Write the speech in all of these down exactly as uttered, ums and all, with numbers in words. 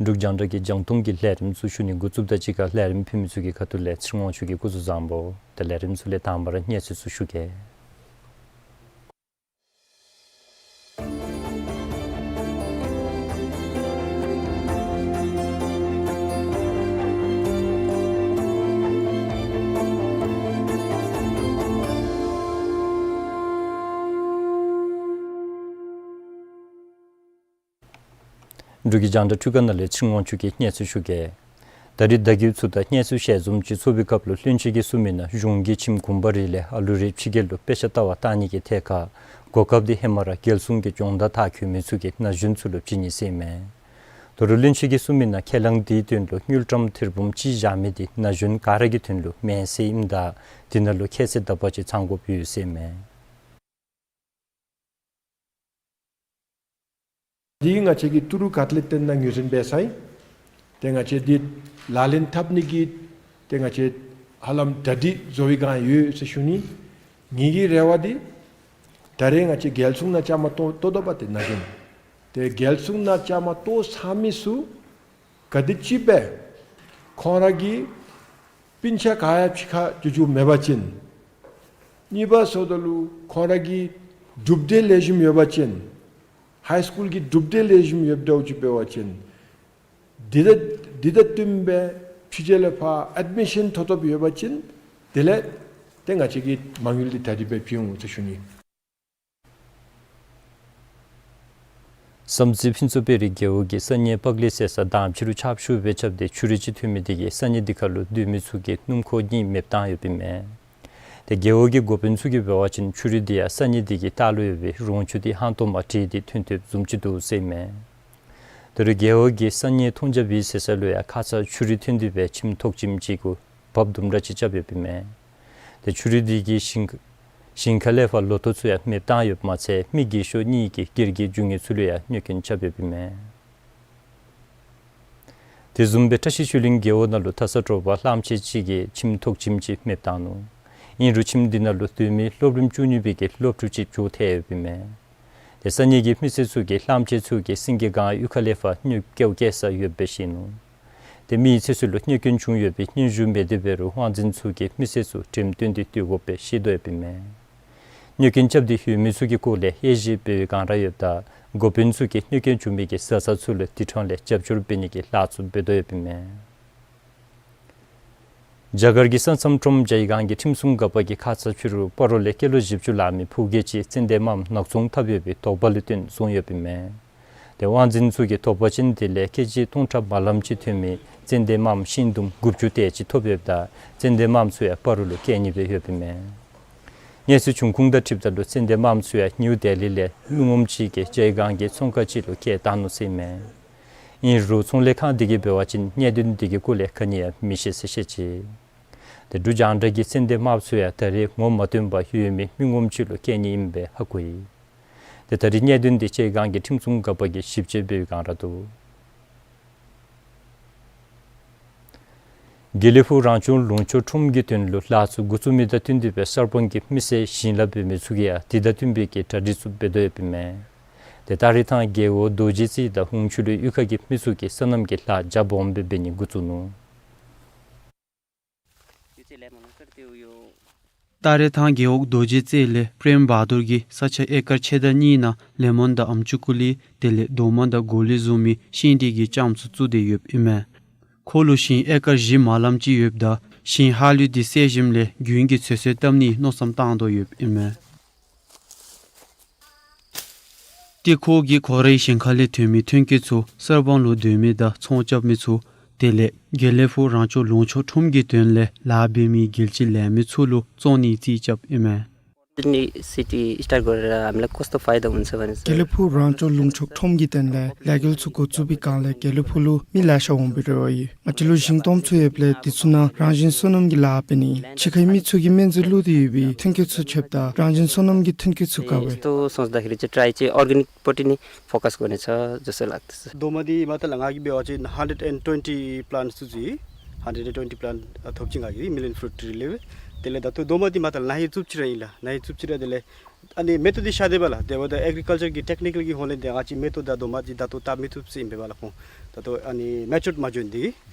འབྲུག་རྒྱང་བསྒྲགས་ཀྱི་རྒྱང་མཐོང་གི་ལས་རིམ་ཚུ་ཞུ་ནི་འགོ་བཙུགསཔ་དང་གཅིག་ཁར་ལས་རིམ་ཕུལ་མི་ཚུ་གི་ཁ་ཐུག་ལས་ཚེ་རིང་དབང་ཕྱུག་གིས་སྐུ་གཟུགས་བཟང་པོ། ད་ལས་རིམ་ཚུ་ལས་དང་པ་ར་གནས་ཚུལ་ཚུ་ཞུ་གེ། འབྲུག་གི་རྒྱང་བསྒྲགས་འཕྲུལ་ཁང་ནང་ལས་ཚེ་རིང་དབང་ཕྱུག་གིས་གནས་ཚུལ་ཞུ་གེ། ད་རིས་བརྡ་བརྒྱུད་ཚུ་དང་གནས་ཚུལ་ཞལ་འཛོམས་ཅིག་ཚོགས་པའི་སྐབས་ལུ་བློན་ཆེན་གྱིས་གསུངས་མི་ནང་གཞུང་གིས་ཁྱིམ་གུང་པ་རེ་ལས་ཨ་ལུ་རེ་ཕྱི་རྒྱལ་ལུ་དཔེ་ཆ་ལྟ་བར་གཏང་ནི་གི་ཐད་ཁར་གོ་སྐབས་འདི་ཧེ་མ་ར་རྒྱལ་སྲུང་གི་སྦྱོང་བརྡར་མཐར་འཁྱོལ་མི་ཚུ་གི་ན་གཞོན་ཚུ་ལུ་བྱིན་ནི་ཟེར་ཨིན་མས། ད་རུང་བློན་ཆེན་གྱིས་གསུངས་མི་ནང་ཁས་བླངས་འདིའི་དོན་ལུ་དངུལ་ཀྲམ་ཐེར་འབུམ་གཅིག་བཞག་མི་འདི་ན་གཞོན་ག་ར་གི་དོན་ལུ་མེན་ཟེར་ཨིནམ་ད་འདི་ནང་ལུ་ཁྱད་ཚད་དག་པ་ཅིག་ཚང་དགོཔ་ཡོད་ཟེར་ཨིན་མས། འདི་ང་བཅས་ཀྱིས་ཏི་རུ་ཁ་ཐུག་ལས་བཏོན་ནི་ངོས་འཛིན་འབད་ས་ཨིན། ཏེ་ང་བཅས་འདི་ལག་ལེན་འཐབ་ནི་གི་ཏེ་ང་བཅས་ཧ་ལམ་གྲ་སྒྲིག་བཟོ་བའི་སྒང་ཡོད་ཟེར་ཞུ་ནི། ངེ་གི་རེ་བ་འདི་ད་རེས་ང་བཅས་རྒྱལ་སྲུང་ནང་བཅའ་མར་གཏོགས་གཏོགས་དོ་བ་ཏེ་ན་གཞོན། ཏེ་རྒྱལ་སྲུང་ནང་བཅའ་མར་གཏོགས་ཚར་མི་ཚུ་ག་དེམ་ཅིག་སྦེ་ཁོང་ར་གི་སྤུན་ཆ་ག་ཡང་ཕྱི་ཁར་འགྱོ་འགྱོཝ་མེད་པ་ཅིན། གཉིས་པ་ཟེརཝ་ད་ལུ་ཁོང་ར་གི་གྲུབ་འབྲས་ལེགས་ཤོམ་ཡོད་པ་ཅིན། ཧའི་སི་ཀུལ་གྱི་གྲུབ་འབྲས་ལེགས་ཤོམ་ཡོདཔ་འདྲཝ་ཅིག་འབད་བ་ཅིན། འདི་དང་འདི་དང་བསྟུན་སྦེ་ཕྱི་རྒྱལ་ལས་ཕར་ཨེཌ་མི་ཤཱན་ཐོབ་ཐོབ་ཡོད་པ་ཅིན། དེ་ལས་ཏེ་ང་བཅས་ཀྱིས་མ་དངུལ་འདི་གྲ་སྒྲིག་འབད་བྱིན་འོང་ཟེར་ཞུ་ནི། བསམ་རྩེ་ཕུན་ཚོགས་དཔལ་རི་རྒེད་འོག་གི་ས་གཉིས་པག་ལི་ཟེར་ས་འདམ་ཕྱི་རུ་ཆརཔ་ཤུགས་སྦེ་རྐྱབ་སྟེ་ཆུ་རུད་ཅིག་ཐོན་མི་འདི་གིས་ས་གཉིས་འདི་ཁར་ལུ་སྡོད་མི་ཚུ་གི་སྣུམ་འཁོར་གཉིས་མེདཔ་བཏང་ཡོདཔ་ཨིན་མས། ཏེ་རྒེད་འོག་གི་འགོ་དཔོན་ཚུ་གིས་འབད་བ་ཅིན་ཆུ་རུད་འདི་ཡང་ས་གཉིས་འདི་གི་ལྟག་ལུ་ཡོད་པའི་རོང་ཆུ་འདི་ཧང་སྟོང་མར་དྲེགས་ཏེ་ཐོན་ཐོནམ་བཟུམ་ཅིག་འདུག་ཟེར་ཨིན་མས། ད་རུང་རྒེད་འོག་གི་ས་གཉིས་མཐོང་རྒྱ་བི་ཟེར་ས་ལུ་ཡང་ཁ་ཙ་ཆུ་རུད་ཐོན་ཏེ་སྦེ་ཁྱིམ་ཐོག་ཁྱིམ་ཅིག་གུ་བབས་དུམ་གྲ་ཅིག་རྐྱབ་ཡོདཔ་ཨིན་མས། ཏེ་ཆུ་རུད་འདི་གིས་ཞིང་ཞིང་ཁ་ལས་ཕར་ལོ་ཐོག་ཚུ་ཡང་མེདཔ་བཏང་ཡོདཔ་མ་ཚད་མི་རྒས་ཤོས་གཉིས་ཀྱི་སྒེར་གྱི་རྒྱུ་དངོས་ཚུ་ལུ་ཡང་གནོད་སྐྱོན་རྐྱབ་ཡོདཔ་ཨིན་མས། དེ་བཟུམ་སྦེ་བཀྲ་ཤིས་ཆོས་གླིང་རྒེད་འོག་ནང་ལུ་ད་ས་དྲོ་པ་གླངམོ་ཆེ་ཅིག་གིས་ཁྱིམ་ཐོག་ཁྱིམ་ཅིག་མེདཔ་བཏང་ནུག། ཨིན་རུང་ཁྱིམ་འདི་ནང་ལུ་སྡོད་མི་སློབ་རིམ་བཅུ་གཉིས་པའི་གི་སློབ་ཕྲུག་ཅིག་བྱོག་ཐལ་ཡོདཔ་ཨིན་མས། ཏེ་ས་གཉིས་ཀྱི་མི་སེར་ཚུ་གིས་གླངམོ་ཆེ་ཚུ་གིས་སེང་གེ་སྒང་གཡུས་ཁ་ལས་ཕར་སྨྱོ་སྐྱེལ་སྐྱེལ་ས་ཡོདཔ་སྦེ་བཤད་ནུག། ཏེ་མི་ཡི་ཚེ་སྲོག་ལུ་གནོད་སྐྱོན་བྱུང་ཡོད་པའི་སྙན་ཞུ་མེད་དེ་འབད་རུང་དབང་འཛིན་ཚུ་གིས་མི་སེར་ཚུ་འགྲེམས་སྟོན་འདི་བཏུབ་དགོཔ་སྦེ་བཤད་དོ་ཡོདཔ་ཨིན་མས། གནོད་སྐྱོན་རྐྱབ་སྟེ་ཡོད་མི་ཚུ་གི་སྐོར་ལས་དབྱེ་ཞིབ་འབད་བའི་སྒང་ར་ཡོདཔ་ད་འགོ་དཔོན་ཚུ་གིས་གནོད་སྐྱོན་བྱུང་མི་གི་བཟའ་ཚང་ཚུ་ལུ་དེ་འཕྲོ་ལས་རྒྱབ་སྐྱོར་འབད་ནི་གི་ལཱ་ཚུ་འབད་དོ་ཡོདཔ་ཨིན་མས། རྒྱ་གར་གྱི་ས་མཚམས་ཁྲོམ་ཇའི་གཱང་གི་ཁྲིམས་སྲུང་འགག་པ་གིས་ཁ་ཙ་ཕྱི་རུ་སྤ་རོ་ལས་སྐྱེས་ལོ་བཞི་བཅུ་ལང་མི་ཕོ་སྐྱེས་ཅིག་ཙན་དན་མངམ་ནག་ཚོང་འཐབ་ཡོད་པའི་དོགས་པ་ལུ་བརྟེན་བཟུང་ཡོདཔ་ཨིན་མས། ཏེ་དབང་འཛིན་ཚུ་གིས་དོགས་པ་ཅན་དེ་ལས་ཀེ་ཇི་སྟོང་ཕྲག་མ་ལངམ་ཅིག་ཐོན་མི་ཙན་དན་མངམ་ཤིང་དུམ་དགུ་བཅུ་དེ་ཅིག་ཐོབ་ཡོདཔ་ད་ཙན་དན་མངམ་ཚུ་ཡང་སྤ་རོ་ལུ་བསྐྱལ་ནི་སྦེ་ཡོདཔ་ཨིན་མས། གནས་ཚུལ་བྱུང་ཁུངས་དང་འཁྲིལཝ་ད་ལུ་ཙན་དན་མངམ་ཚུ་ཡང་ནིའུ་ལྡི་ལི་ལས་མི་ངོམ་ཅིག་གིས་ཇའི་གཱང་གི་ཚོང་ཁང་ཅིག་ལུ་བསྐྱལ་བཏང་ནུག་ཟེར་ཨིན་མས། ཨིན་རུང་ཚོང་ལས་ཁང་དེ་གིས་འབད་བ་ཅིན་གནད་དོན་དེ་གི་སྐོར་ལས་ག་ནི་ཡང་མི་ཤེས་ཟེར་བཤད་ཅི། ཏེ་འབྲུག་རྒྱང་བསྒྲགས་ཀྱིས་ཙན་དན་མངམ་ཚུ་ཡང་ད་རེས་ངོ་མ་སྟོན་པར་ཡོད་མི་མི་ངོམ་ཅིག་ལུ་བསྐྱལ་ནི་ཨིན་པས་ཧ་གོ་ཡི། ཏེ་ད་རེས་གནད་དོན་དེ་ཇའི་གཱང་གི་ཁྲིམས་སྲུང་འགག་པ་གིས་ཞིབ་དཔྱད་འབད་བའི་སྒང་ར་འདུག། དགེ་ལེགས་ཕུག་རང་སྐྱོང་ལུང་ཕྱོགས་ཁྲོམ་གྱི་དོན་ལུ་ལཱ་ཚུ་འགོ་བཙུགས་མི་དང་བསྟུན་ཏེ་སྦེ་གསར་སྤང་གི་མི་སེར་ཞིང་ལཱ་འབད་མི་ཚུ་གིས་ཡང་དེ་དང་བསྟུན་པའི་གི་གྲ་སྒྲིག་ཚུ་འབད་དོ་ཡོདཔ་ཨིན་མས། ཏེ་སྟ་རེ་ཐང་རྒེད་འོག་རྡོ་རྗེ་རྩེ་དང་ཧུང་ཆུ་ལུ་གཡུས་ཁ་གི་མི་ཚུ་གིས་སོ་ནམ་གྱི་ལཱ་རྒྱ་སྦོམ་སྦེ་འབད་ནི་འགོ་བཙུགས་ནུག། སྟ་རེ་ཐང་རྒེད་འོག་རྡོ་རྗེ་རྩེ་ལས་པྲེམ་བ་དུར་གྱིས་ས་ཆ་ཨེ་ཀར་ཕྱེད་དང་གཉིས་ནང་ལེ་མོན་དང་ཨམ་ཅུ་ཀུ་ལི་དེ་ལས་རྡོག་མ་དང་གོ་ལི་བཟུམ་མའི་ཤིང་འབྲས་ཀྱི་ལྕངམ་ཚུ་བཙུགས་ཏེ་ཡོདཔ་ཨིན་མས། ཁོ་ལུ་ཞིང་ཨེ་ཀར་བཞི་མ་ལངམ་ཅིག་ཡོདཔ་ད་ཞིང་ཧ་ལུགས་འདི་བསལ་ཞིནམ་ལས་རྒྱུན་གྱི་ཚོད་བསྲེ་བཏབ་ནིའི་མནོ་བསམ་བཏང་དོ་ཡོདཔ་ཨིན་མས། དེ་ཁོ་གིས་ཁོ་རའི་ཞིང་ཁ་ལས་ཐོན་མི་ཐོན་སྐྱེད་ཚུ་གསར་སྤང་ལུ་སྡོད་མི་དང་ཚོང་རྐྱབ་མི་ཚུ་དེ་ལས་དགེ་ལེགས་ཕུག་རང་སྐྱོང་ལུང་ཕྱོགས་ཁྲོམ་གྱི་དོན་ལས་ལཱ་འབད་མི་རྒྱལ་སྤྱི་ལས་མི་ཚུ་ལུ་བཙོང་ནི་རྩིས་རྐྱབ་ཨིན་མས། नि city start गरेर हामीलाई कस्तो फाइदा हुन्छ भने चाहिँ དགེ་ལེགས་ཕུག་རང་སྐྱོང་ལུང་ཕྱོགས་ཁྲོམ་གྱི་དོན་ལས་ལས་འགུལ་ཚུ་འགོ་བཙུགས་པའི་སྒང་ལས་དགེ་ལེགས་ཕུག་ལུ་མི་ལེ་ཤ་འོང་བའི་རེ་བ་ཡོད། ང་བཅས་ལུ་ཞིང་སྡོམ་ཚུ་ཡོདཔ་ལས་དེ་ཚུ་ནང་རང་བཞིན་སོ་ནམ་གྱི་ལཱ་འབད་ནི་ཕྱི་ཁའི་མི་ཚུ་གིས་སྨན་རྫས་བླུགས་ཏེ་ཡོད་པའི་ཐོན་སྐྱེད་ཚུ་ཁྱབ་ད་རང་བཞིན་སོ་ནམ་གྱི་ཐོན་སྐྱེད་ཚུ་དཀའ་བས། यस्तो सोच्दाखेरि चाहिँ ट्राई चाहिँ अर्ग्यानिक पट्टि नै फोकस गर्नेछ जस्तो लाग्दछ। दोमादी मात्र ला ङागी बेवा चाहिँ हन्ड्रेड एन्ड ट्वेन्टी प्लान्ट सुजी, हन्ड्रेड एन्ड ट्वेन्टी प्लान्ट थोप्ची ङागी मिलियन फ्रुट ट्री लेवे। त्यसले दातो दोमादी मात्र नाही चुप्ची रहिला, नाही चुप्ची रहिला। अनि मेतो दि सादे बाला देवा द एग्रीकल्चर की टेक्निकल की होले दे आची मेतो दा दोमादी दातो ता मिथुप से इम्बे बाला फोन दातो अनि मैच्योर्ड माजुन दि।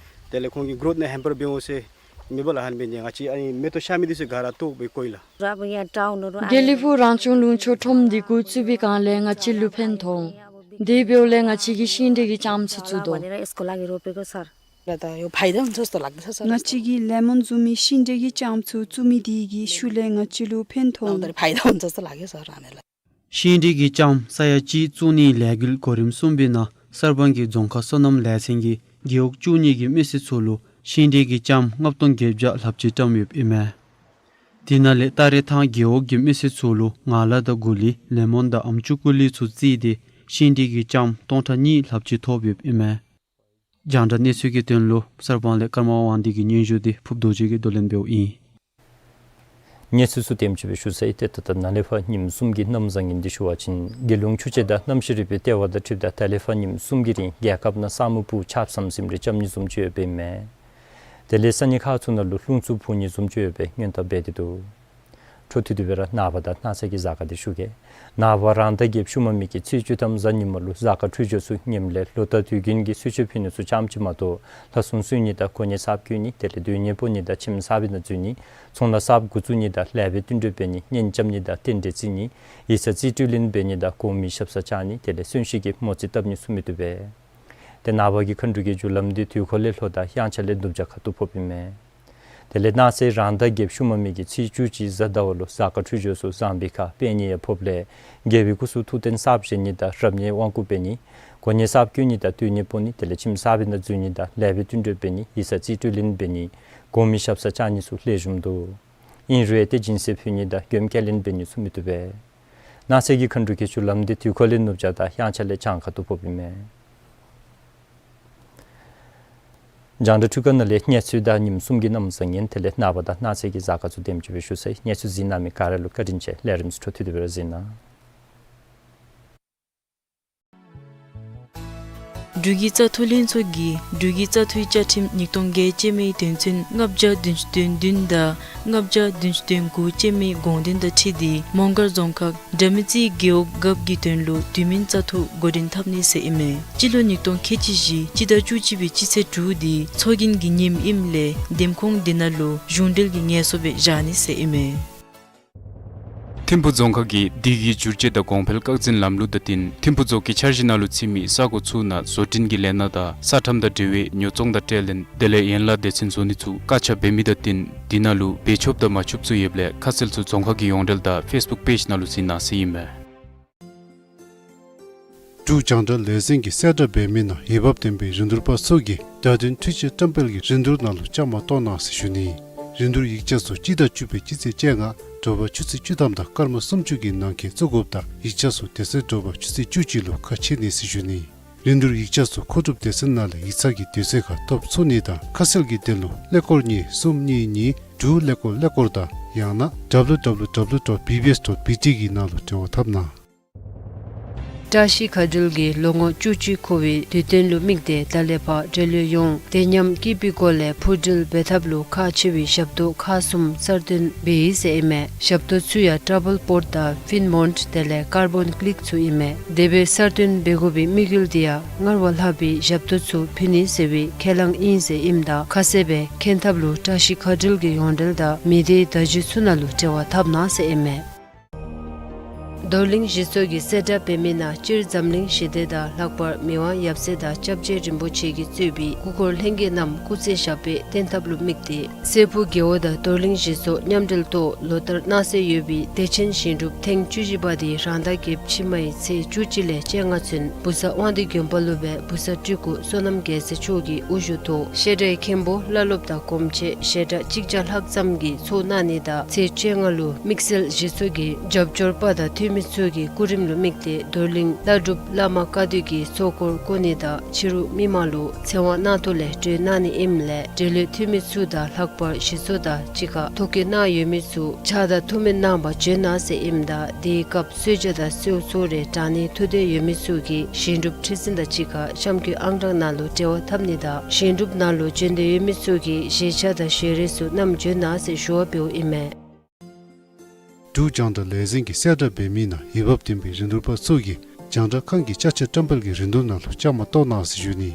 त्यसले खोंगी ग्रोथ ने ह्याम्पर बेउ से मेबल हान बेन्जे ङाची अनि मेतो शामी दिसे गारा तो बे कोइला। དགེ་ལེགས་ཕུག་རང་སྐྱོང་ལུང་ཕྱོགས་ཁྲོམ་འདི་འགོ་བཙུགས་པའི་སྒང་ལས་ང་བཅས་ལུ་ཕན་ཐོགས། དེ་འབདཝ་ལས་ང་བཅས་ཀྱིས་ཤིང་འབྲས་ཀྱི་ལྕངམ་ཚུ་བཙུགས་དོ། यसको लागि रोपेको सर। र त यो फाइदा हुन्छ जस्तो लाग्दछ सर। ང་བཅས་ཀྱིས་ལེ་མོན་བཙུགས་མི་ཤིང་འབྲས་ཀྱི་ལྕངམ་ཚུ་བཙུགས་མི་དེ་གི་ཤུལ་ལས་ང་བཅས་ལུ་ཕན་ཐོགས། फाइदा हुन्छ जस्तो लाग्यो सर हामीलाई। ཤིང་འབྲས་ཀྱི་ལྕངམ་ས་ཡ་གཅིག་བཙུགས་ནིའི་ལས་འགུལ་གོ་རིམ་གསུམ་པའི་ནང་གསར་སྤང་གི་རྫོང་ཁག་སོ་ནམ་ལས་ཚན་གྱི་རྒེད་འོག་བཅུ་གཉིས་ཀྱི་མི་སེར་ཚུ་ལུ་ཤིང་འབྲས་ཀྱི་ལྕངམ་ལྔ་སྟོང་བརྒྱད་བརྒྱ་ལྷགཔ་ཅིག་བཀྲམ་ཡོདཔ་ཨིན་མས། དེ་ནང་ལས་སྟ་རེ་ཐང་རྒེད་འོག་གི་མི་སེར་ཚུ་ལུ་ངང་ལག་དང་གུ་ལི་ལེ་མོན་དང་ཨམ་ཅུ་ཀུ་ལི་ཚུ་བརྩིས་ཏེ་ཤིང་འབྲས་ཀྱི་ལྕངམ་སྟོང་ཕྲག་གཉིས་ལྷགཔ་ཅིག་ཐོབ་ཡོདཔ་ཨིན་མས། རྒྱང་བསྒྲགས་གནས་ཚུལ་གྱི་དོན་ལུ་གསར་སྤང་ལས་ཀརྨ་དབང་འདུས་ཀྱི་སྙན་ཞུ་འདི་ཕུབ་རྡོ་རྗེ་གིས་བསྡུ་ལེན་འབདཝ་ཨིན། གནས་ཚུལ་ཚུ་དེམ་ཅིག་སྦེ་ཞུ་ཚར་ཡི། ཏེ་ད་ལྟོ་ནཱ་ལས་ཕར་ཉིནམ་གསུམ་གྱི་གནམ་བཟང་ངན་འདི་ཞུ་བ་ཅིན་རྒྱལ་ཡོངས་ཆུ་དཔྱད་དང་གནམ་གཤིས་རིག་པའི་ལྟེ་བ་དང་འཁྲིལཝ་ད་ད་ལས་ཕར་ཉིནམ་གསུམ་གྱི་རིང་རྒྱལ་ཁབ་ནང་ས་སྨུག་སྦུག་ཆརཔ་ཟམ་ཟིམ་རེ་རྐྱབ་ནི་བཟུམ་ཅིག་ཡོདཔ་ཨིན་མས། དེ་ལས་ས་གནས་ཁག་ཚུ་ནང་ལུ་རླུང་འཚུབ་འཕུ་ནི་བཟུམ་ཅིག་ཡོད་པའི་སྔོན་བརྡ་འབད་དེ་འདུག། འཕྲོ་མཐུད་དེ་སྦེ་ར་ནངས་པ་དང་གནངས་ཚེ་གི་གཟའ་སྐར་འདི་ཞུ་གེ། ནངས་པ་རང་ཟླ་བརྒྱད་ཤུལ་མ་མི་གི་ཚེས་བཅུ་ཐམ་གཟའ་ཉིམ་ལུ་གཟའ་སྐར་འཕྲོད་སྦྱོར་ཚུ་ངནམ་ལས་ལོ་བསྟར་དུས་རྒྱུན་གྱི་གསོལ་མཆོད་ཕུལ་ནི་ཚུ་ཙམ་ཅིག་མ་གཏོགས་ལྷ་སྲུང་གསོལ་ནི་དང་གོ་གནས་གསརཔ་བསྐོ་ནི་དེ་ལས་སྡོད་གནས་སྤོ་ནི་དང་ཁྱིམ་གསར་པའི་ནང་འཛུལ་ནི་ཚོང་ལཱ་གསརཔ་འགོ་བཙུགས་ནི་དང་ལེགས་པའི་བསྟུན་གྲོས་འབད་ནི་གཉེན་རྐྱབ་ནི་དང་རྟེན་འབྲེལ་བརྩི་ནི་ཡིག་ཚང་རྩིས་སྤྲོད་ལེན་འབད་ནི་དང་གོང་མའི་ཞབས་སར་བཅར་ནི་དེ་ལས་གསོན་གཤིན་གྱི་མོ་རྩིས་བཏབ་ནི་ཚུ་མི་བཏུབ་པས། ཏེ་ནངས་པ་གི་མཁའ་འགྲོ་གི་རྒྱུ་ལམ་འདི་དུས་འཁོར་ལས་ལྷོ་དང་དབྱངས་འཆར་ལས་ནུབ་བྱང་ཁ་ཐུག་ཕོགཔ་ཨིན་མས། དེ་ལས་གནངས་ཚེ་རང་ཟླ་བརྒྱད་ཤུལ་མ་མི་གི་ཚེས་བཅུ་གཅིག་གཟའ་ཟླ་བ་ལུ་གཟའ་སྐར་འཕྲོད་སྦྱོར་ཚུ་བཟང་པའི་ཁར་དཔལ་གཉིས་ཡང་ཕོགཔ་ལས་རྒྱལ་པོའི་སྐུ་གསུང་ཐུགས་རྟེན་གསརཔ་བཞེངས་ནི་དང་རབ་གནས་དབང་བསྐུར་འབད་ནི་གོ་གནས་གསརཔ་བསྐོ་ནི་དང་སྡོད་གནས་སྤོ་ནི་དེ་ལས་ཁྱིམ་གསར་པའི་ནང་འཛུལ་ནི་དང་ལེགས་པའི་བསྟུན་གྲོས་འབད་ནི་ཡིག་ཚང་རྩིས་སྤྲོད་ལེན་འབད་ནི་གོང་མའི་ཞབས་སར་བཅར་ནི་ཚུ་ལེགས་ཤོམ་འདུག། ཨིན་རུང་ཏེ་སྦྱིན་སྲེག་ཕུལ་ནི་དང་མགྱོནམ་བསྐྱལ་ལེན་འབད་ནི་ཚུ་མི་བཏུབ་པས། གནངས་ཚེ་གི་མཁའ་འགྲོ་གི་རྒྱུ་ལམ་འདི་དུས་འཁོར་ལས་ནུབ་བྱང་དང་དབྱངས་འཆར་ལས་བྱང་ཁ་ཐུག་ཕོགཔ་ཨིན་མས། རྒྱང་བསྒྲགས་འཕྲུལ་ཁང་ནང་ལས་གནས་ཚུལ་དང་ཉིནམ་གསུམ་གྱི་གནམ་བཟང་ངན་དེ་ལས་ནངས་པ་དང་གནངས་ཚེ་གི་གཟའ་སྐར་ཚུ་དེམ་ཅིག་སྦེ་ཞུ་ཚར་ཡི། གནས་ཚུལ་གཟིགས་གནང་མི་ག་ར་ལུ་བཀའ་དྲིན་ཆེ། ལས་རིམ་ཚུ་འཕྲོ་མཐུད་དེ་སྦེ་ར་གཟིགས་གནང་། འབྲུག་གི་བཙག་འཐུ་ལྷན་ཚོགས་ཀྱིས་འབྲུག་གི་བཙག་འཐུའི་བཅའ་ཁྲིམས་ཉིས་སྟོང་བརྒྱད་ཅན་མའི་དོན་ཚན་ལྔ་བརྒྱ་བདུན་ཅུ་དོན་བདུན་དང་ལྔ་བརྒྱ་བདུན་ཅུ་དོན་དགུ་ཅན་མའི་དགོངས་དོན་དང་འཁྲིལ་ཏེ་མོང་སྒར་རྫོང་ཁག་དགྲ་མེད་རྩེའི་རྒེད་འོག་རྒཔོ་གི་དོན་ལུ་དུས་མིན་བཙག་འཐུ་འགོ་འདྲེན་འཐབ་ནི་ཟེར་ཨིན་མས། སྤྱི་ལོ་ཉིས་སྟོང་ཁལ་གཅིག་བཞི་སྤྱི་ཟླ་བཅུ་གཅིག་པའི་སྤྱི་ཚེས་དྲུག་འདི་ཚོགས་རྒྱན་གྱི་ཉིནམ་ཨིནམ་ལས་འདེམས་ཁོངས་འདི་ནང་ལུ་གཞུང་འབྲེལ་གྱི་ངལ་གསོ་སྦེ་བཞག་ནི་ཟེར་ཨིན་མས། ཐིམ་ཕུག་རྫོང་ཁག་གིས་དུས་ཀྱི་བསྒྱུར་བཅོས་དང་གོང་འཕེལ་སྐག་འཛིན་ལམ་ལུགས་དང་བསྟུན་ཐིམ་ཕུག་རྫོང་གི་འཆར་གཞི་ནང་ལུ་ཚུད་མི་ས་གོ་ཚུ་ནང་བཟོ་སྐྲུན་གྱི་ལས་སྣ་དང་ས་ཁྲམ་དང་འབྲེལ་བའི་ཉོ་ཚོང་དང་ཁྲལ་ལེན་དེ་ལས་ཡན་ལག་སྡེ་ཚན་བཟོ་ནི་ཚུ་བཀག་ཆ་འབད་མི་དང་བསྟུན་དེ་ནང་ལུ་འབད་ཆོགཔ་དང་མ་ཆོགཔ་ཚུ་ཡོདཔ་ལས་ཁ་གསལ་ཚུ་རྫོང་ཁག་གི་ཡོངས་འབྲེལ་དང་ཕེསི་བུཀ་པེཇ་ནང་ལུ་གཟིགས་གནང་ཟེར་ཨིན་མས། འབྲུག་རྒྱང་བསྒྲགས་ལས་འཛིན་གྱིས་གསལ་བསྒྲགས་འབད་མི་ནང་འོས་འབབ་ལྡན་པའི་རིན་བསྡུར་པ་ཚུ་གིས་བརྡ་དོན་འཕྲུལ་ཆས་བཀྲམ་སྤེལ་གྱི་རིན་བསྡུར་ནང་ལུ་བཅའ་མར་གཏོགས་གནང་ཟེར་ཞུ་ནི། རིན་བསྡུར་ཡིག་ཆ་ཚུ་སྤྱི་ཟླ་བཅུ་པའི་སྤྱི་ཚེས་བཅོ་ལྔ་དྲོ་པ་ཆུ་ཚོད་བཅུ་ཐམ་དང་སྐར་མ་སུམ་ཅུ་གི་ནང་འཁོད་བཙུགས་དགོཔ་དང་ཡིག་ཆ་ཚུ་དེ་ཚེ་དྲོ་པ་ཆུ་ཚོད་བཅུ་གཅིག་ལུ་ཁ་ཕྱེ་ནི་ཟེར་ཞུ་ནི། རིན་བསྡུར་ཡིག་ཆ་ཚུ་མཁོ་སྒྲུབ་སྡེ་ཚན་ནང་ལས་ཡིག་ཚང་གི་དུས་ཚོད་ཁར་ཐོབ་ཚུགས་ནི་དང་ཁ་གསལ་གྱི་དོན་ལུ་ཀླད་ཀོར་གཉིས་གསུམ་གཉིས་གཉིས་དྲུག་ཀླད་ཀོར་ཀླད་ཀོར་དང་ཡང་ན་W W W dot B B S dot B T གི་ནང་ལུ་འབྲེལ་བ་འཐབ་གནང་། བཀྲ་ཤིས་མཁའ་འགྲུལ་གྱིས་ལོ་ངོ་བཅུ་གཅིག་འཁོར་བའི་དུས་སྟོན་ལུ་དམིགས་ཏེ་ད་ལས་ཕར་འབྲེལ་ཡོད་ཡོངས་དེ་མཉམ་སྐྱིད་པའི་སྒོ་ལས་འཕུར་འགྲུལ་འབད་ཐབས་ལུ་ཁག་ཆེ་བའི་ཞབས་ཏོག་ཁག་གསུམ་གསར་བཏོན་འབད་ཡི་ཟེར་ཨིན་མས། ཞབས་ཏོག་ཚུ་ཡང་ཊ་རེ་བཱལ་པོརཊ་དང་ཕིན་མོནཊ་དེ་ལས་ཀར་བཱོན་ཀི་ལིཀ་ཚུ་ཨིན་མས། དེ་སྦེ་གསར་བཏོན་འབད་དགོ་པའི་དམིགས་ཡུལ་འདི་ཡང་སྔར་བ་ལྷག་པའི་ཞབས་ཏོག་ཚུ་ཕུལ་ནི་ཟེར་བའི་ཁས་བླངས་ཨིན་ཟེར་ཨིནམ་ད་ཁ་གསལ་སྦེ་མཁྱེན་ཐབས་ལུ་བཀྲ་ཤིས་མཁའ་འགྲུལ་གྱི་ཡོངས་འབྲེལ་དང་མི་སྡེའི་བརྡ་བརྒྱུད་ཚུ་ནང་ལུ་འབྲེལ་བ་འཐབ་གནང་ཟེར་ཨིན་མས། རྡོར་གླིང་གཞི་ཚོགས་ཀྱིས་གསལ་བསྒྲགས་འབད་མི་ནང་སྤྱིར་འཛམ་གླིང་ཞི་བདེ་དང་ལྷག་པར་མི་དབང་ཡབ་སྲས་དང་སྐྱབས་རྗེ་རིན་པོ་ཆེ་གིས་གཙོས་པའི་སྐུ་འཁོར་ལྷན་རྒྱས་རྣམས་སྐུ་ཚེ་ཞབས་པད་བརྟན་ཐབས་ལུ་དམིགས་ཏེ། སྲས་ཕུག་རྒེད་འོག་དང་རྡོར་གླིང་གཞི་ཚོགས་མཉམ་འབྲེལ་ཐོག་ལོ་ལྟར་གནང་སྲོལ་ཡོད་པའི་བདེ་ཆེན་ཞིང་སྒྲུབ་ཐེངས་བཅུ་བཞི་པ་དེ་རང་ཟླ་བརྒྱད་ཕྱི་མའི་ཚེས་བཅུ་གཅིག་ལས་བཅོ་ལྔ་ཚུན་བུ་གསར་དབང་འདུས་དགོན་པ་ལུ་སྦེ་བུ་གསར་སྤྲུལ་སྐུ་བསོད་ནམས་རྒྱལ་མཚན་མཆོག་གི་དབུ་བཞུགས་ཐོག་བཤད་གྲྭའི་མཁན་པོ་བླ་སློབ་དང་གོམས་ཆེ་ཞལ་གྲངས་གཅིག་བརྒྱ་ལྷག་ཙམ་གྱིས་ཚོགས་གནང་ནི་དང་ཚེས་བཅོ་ལྔ་ལུ་དམིགས་བསལ་གཞི་ཚོགས་ཀྱི་རྒྱབ་སྐྱོར་པ་དང་འཐུས་མི་ཚུ་གི་སྐུ་རིམ་ལུ་དམིགས་ཏེ་རྡོར་གླིང་བླ་སྒྲུབ་བླ་མ་བཀའ་སྡོད་ཀྱི་ཚོགས་འཁོར་བསྐོར་ནི་དང་ཕྱི་རུ་མི་མང་ལུ་ཚེ་དབང་གནང་ཐོག་ལས་གྲོལ་གནང་ནི་ཨིནམ་ལས་འབྲེལ་ཡོད་འཐུས་མི་ཚུ་དང་ལྷག་པར་གཞི་ཚོགས་དང་གཅིག་ཁར་ཐོ་བཀོད་གནང་ཡོད་མི་ཚུ་ཕྱག་དང་ཐུགས་སྨོན་གནང་བར་བྱོན་གནང་ཟེར་ཨིནམ་ད་དེའི་སྐབས་གསོལ་ཇ་དང་གསོལ་ཚོགས་རེ་དྲང་ནི་ཐུགས་འདོད་ཡོད་མི་ཚུ་གིས་ཞིང་སྒྲུབ་ཁྲི་འཛིན་དང་གཅིག་ཁར་གཤམ་འཁོད་ཨང་གྲངས་ནང་ལུ་འབྲེལ་བ་འཐབ་ནི་དང་ཞིང་སྒྲུབ་ནང་ལུ་བྱོན་འདོད་ཡོད་མི་ཚུ་གིས་བཞེས་ཆ་དང་ཞལ་རས་ཚུ་བསྣམས་བྱོན་གནང་ཟེར་ཞུ་བ་འབདཝ་ཨིན་མས། འབྲུག་རྒྱང་བསྒྲགས་ལས་འཛིན་གྱིས་གསལ་བསྒྲགས་འབད་མི་ནང་འོས་འབབ་ལྡན་པའི་རིན་བསྡུར་པ་ཚུ་གིས་རྒྱང་བསྒྲགས་ཁང་གི་ཅ་ཆས་བཀྲམ་སྤེལ་གྱི་རིན་བསྡུར་ནང་ལུ་བཅའ་མར་གཏོགས་གནང་ཟེར་ཞུ་ནི།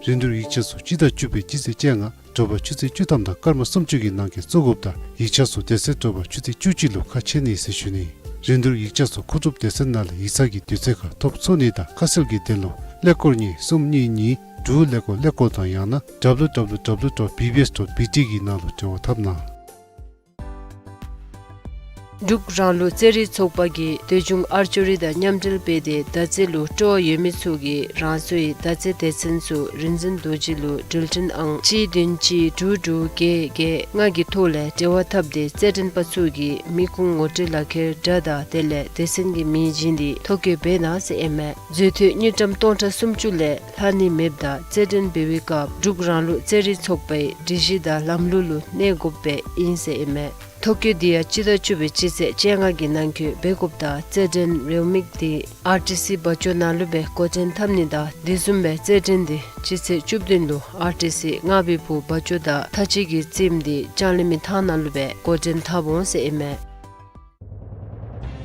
རིན་བསྡུར་ཡིག་ཆ་ཚུ་སྤྱི་ཟླ་བཅུ་པའི་སྤྱི་ཚེས་བཅོ་ལྔ་དྲོ་པ་ཆུ་ཚོད་བཅུ་ཐམ་དང་སྐར་མ་སུམ་ཅུ་གི་ནང་འཁོད་བཙུགས་དགོཔ་དང་ཡིག་ཆ་ཚུ་དེ་ཚེ་དྲོ་པ་ཆུ་ཚོད་བཅུ་གཅིག་ལུ་ཁ་ཕྱེ་ནི་ཟེར་ཞུ་ནི། རིན་བསྡུར་ཡིག་ཆ་ཚུ་མཁོ་སྒྲུབ་སྡེ་ཚན་ནང་ལས་ཡིག་ཚང་གི་དུས་ཚོད་ཁར་ཐོབ་ཚུགས་ནི་དང་ཁ་གསལ་གྱི་དོན་ལུ་ཀླད་ཀོར་གཉིས་གསུམ་གཉིས་གཉིས་དྲུག་ཀླད་ཀོར་ཀླད་ཀོར་དང་ཡང་ན་W W W dot B B S dot B T གི་ནང་ལུ་འབྲེལ་བ་འཐབ་གནང་། འབྲུག་རང་ལུགས་རྩེད་རིགས་ཚོགས་པ་གིས་ལྟོས་བྱུང་ཨར་ཅོ་རི་དང་མཉམ་འབྲེལ་འབད་དེ་མདའ་རྩེད་ལུ་སྤྲོ་བ་ཡོད་མི་ཚུ་གིས་རང་སོའི་མདའ་རྩེད་སྡེ་ཚན་ཚུ་རིག་འཛིན་རྡོ་རྗེ་ལུ་འགྲུལ་འཕྲིན་ཨང་གཅིག་བདུན་གཅིག་དྲུག་དྲུག་བརྒྱད་བརྒྱད་ལྔ་གི་ཐོག་ལས་འབྲེལ་བ་འཐབ་སྟེ་རྩེད་འགྲན་པ་ཚུ་གིས་མི་ཁུངས་ངོ་སྤྲོད་ལག་ཁྱེར་སྒྲ་དང་དེ་ལས་སྡེ་ཚན་གྱི་མིང་བྱིན་ཏེ་ཐོ་བཀོད་འབད་གནང་ཟེར་ཨིན་མས། མཛོད་དུད་དངུལ་ཀྲམ་སྟོང་ཕྲག་སུམ་ཅུ་ལས་ལྷག་ནི་མེདཔ་ད་རྩེད་འགྲན་འབད་བའི་སྐབས་འབྲུག་རང་ལུགས་རྩེད་རིགས་ཚོགས་པའི་སྒྲིག་གཞི་དང་ལམ་ལུགས་ལུ་གནས་དགོཔ་སྦེ་ཨིན་ཟེར་ཨིན་མས། ཐོ་བཀོད་འདི་ཡང་སྤྱི་ཟླ་བཅུ་པའི་སྤྱི་ཚེས་བཅོ་ལྔ་གི་ནང་འཁོད་འབད་དགོཔ་ད་རྩེད་འགྲན་རེའུ་མིག་འདི་ཨར་ཊི་སི་བ་ཅོ་ནང་ལུ་སྦེ་འགོ་འདྲེན་འཐབ་ནི་དང་དེ་བཟུམ་སྦེ་རྩེད་འགྲན་འདི་སྤྱི་ཚེས་བཅུ་བདུན་ལུ་ཨར་ཊི་སི་རྔ་བི་ཕུ་བ་ཅོ་དང་ཐ་ཅི་གི་རྩེདམོ་འདི་ལྕང་གླིང་མི་ཐང་ནང་ལུ་སྦེ་འགོ་འདྲེན་འཐབ་འོང་ཟེར་ཨིན་མས།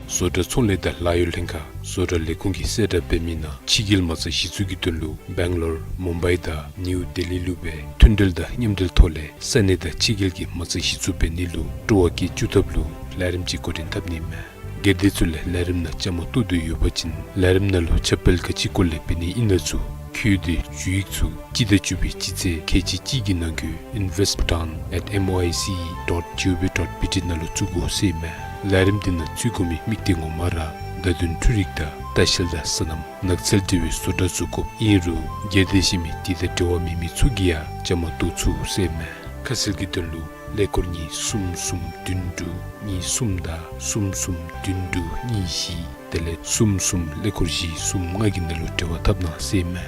བཟོ་གྲྭ་ཚོང་ལས་དང་ལཱ་གཡོག་ལྷན་ཁག་བཟོ་གྲྭ་ལས་ཁུངས་ཀྱིས་གསལ་བསྒྲགས་འབད་མི་ནང་ཕྱི་རྒྱལ་མ་རྩ་གཞི་བཙུགས་ཀྱི་དོན་ལུ་སྦེང་ལོར་མུམ་བའི་དང་ནིའུ་ལྡི་ལི་ལུ་སྦེ་མཐུན་འབྲེལ་དང་མཉམ་འབྲེལ་ཐོག་ལས་ས་གནས་དང་ཕྱི་རྒྱལ་གྱི་མ་རྩ་གཞི་བཙུགས་འབད་ནི་ལུ་སྤྲོ་བ་བསྐྱེད་བཅུག་ཐབས་ལུ་ལས་རིམ་ཅིག་འགོ་འདྲེན་འཐབ་ནི་མས། སྒེར་སྡེ་ཚུ་ལས་ལས་རིམ་ནང་བཅའ་མར་གཏོགས་འདོད་ཡོད་པ་ཅིན་ལས་རིམ་ནང་ལུ་ཁྱབ་སྤེལ་ག་ཅི་སྐོར་ལས་འབད་ནི་ཨིན་ན་ཚུ་ཁྱོད་དེ་ཞུ་ཡིག་ཚུ་སྤྱི་ཟླ་བཅུ་པའི་སྤྱི་ཚེས་ཁལ་གཅིག་གཅིག་གི་ནང་འཁོད་invest bhutan at M O I C E dot G O V dot B T ནང་ལུ་བཙུགས་དགོ་ཟེར་མས། ལས་རིམ་འདི་ནང་ཚུད་དགོ་མི་དམིགས་གཏད་ངོ་མ་ར་བརྡ་དོན་འཕྲུལ་རིག་དང་ལྟ་བཤལ་དང་སོ་ནམ་ནགས་ཚལ་འབྲེལ་བའི་བཟོ་གྲྭ་བཙུགས་དགོཔ་ཨིན་རུང་སྒེར་སྡེ་གཞན་མི་དེ་དང་འབྲེལ་བ་མེད་མི་ཚུ་གིས་ཡང་བཅའ་མར་གཏོགས་ཚུགས་ཟེར་མས། ཁ་གསལ་གྱི་དོན་ལུ་ཀླད་ཀོར་གཉིས་གསུམ་གསུམ་བདུན་དྲུག་གཉིས་གསུམ་དང་གསུམ་གསུམ་བདུན་དྲུག་གཉིས་བཞི་དེ་ལས་གསུམ་གསུམ་ཀླད་ཀོར་བཞི་གསུམ་ལྔ་གི་ནང་ལུ་འབྲེལ་བ་འཐབ་གནང་ཟེར་མས།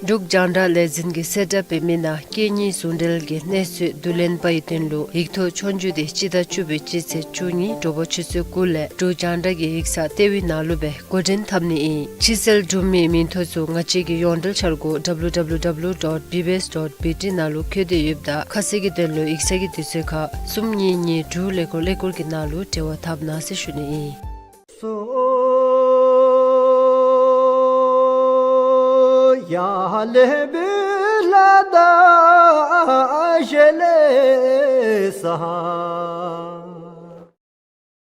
འབྲུག་རྒྱང་བསྒྲགས་ལས་འཛིན་གྱིས་གསལ་བསྒྲགས་འབད་མི་ནང་སྐད་གཉིས་ཟུང་འབྲེལ་གྱི་གནས་ཚུལ་བསྡུ་ལེན་པའི་དོན་ལུ་ཡིག་ཐོག་ཆོས་རྒྱུགས་འདི་སྤྱི་ཟླ་བཅུ་པའི་སྤྱི་ཚེས་བཅུ་གཉིས་དྲོ་པ་ཆུ་ཚོད་དགུ་ལས་འབྲུག་རྒྱང་བསྒྲགས་ཀྱི་ཡིག་ཚང་ལྟེ་བའི་ནང་ལུ་སྦེ་འགོ་འདྲེན་འཐབ་ནི་ཨིན། ཕྱི་སེལ་གྲུབ་མིའི་མིང་ཐོ་ཚུ་ང་བཅས་ཀྱི་ཡོངས་འབྲེལ་འཆར་སྒོ་W W W dot B B S dot B T ནང་ལུ་བཀོད་དེ་ཡོདཔ་ད་ཁ་གསལ་གྱི་དོན་ལུ་ཡིག་ཚང་གི་དུས་ཚོད་ཁར་གསུམ་གཉིས་གཉིས་དྲུག་ཀླད་ཀོར་ཀླད་ཀོར་གྱི་ནང་ལུ་འབྲེལ་བ་འཐབ་གནང་ཟེར་ཞུ་ནི་ཨིན།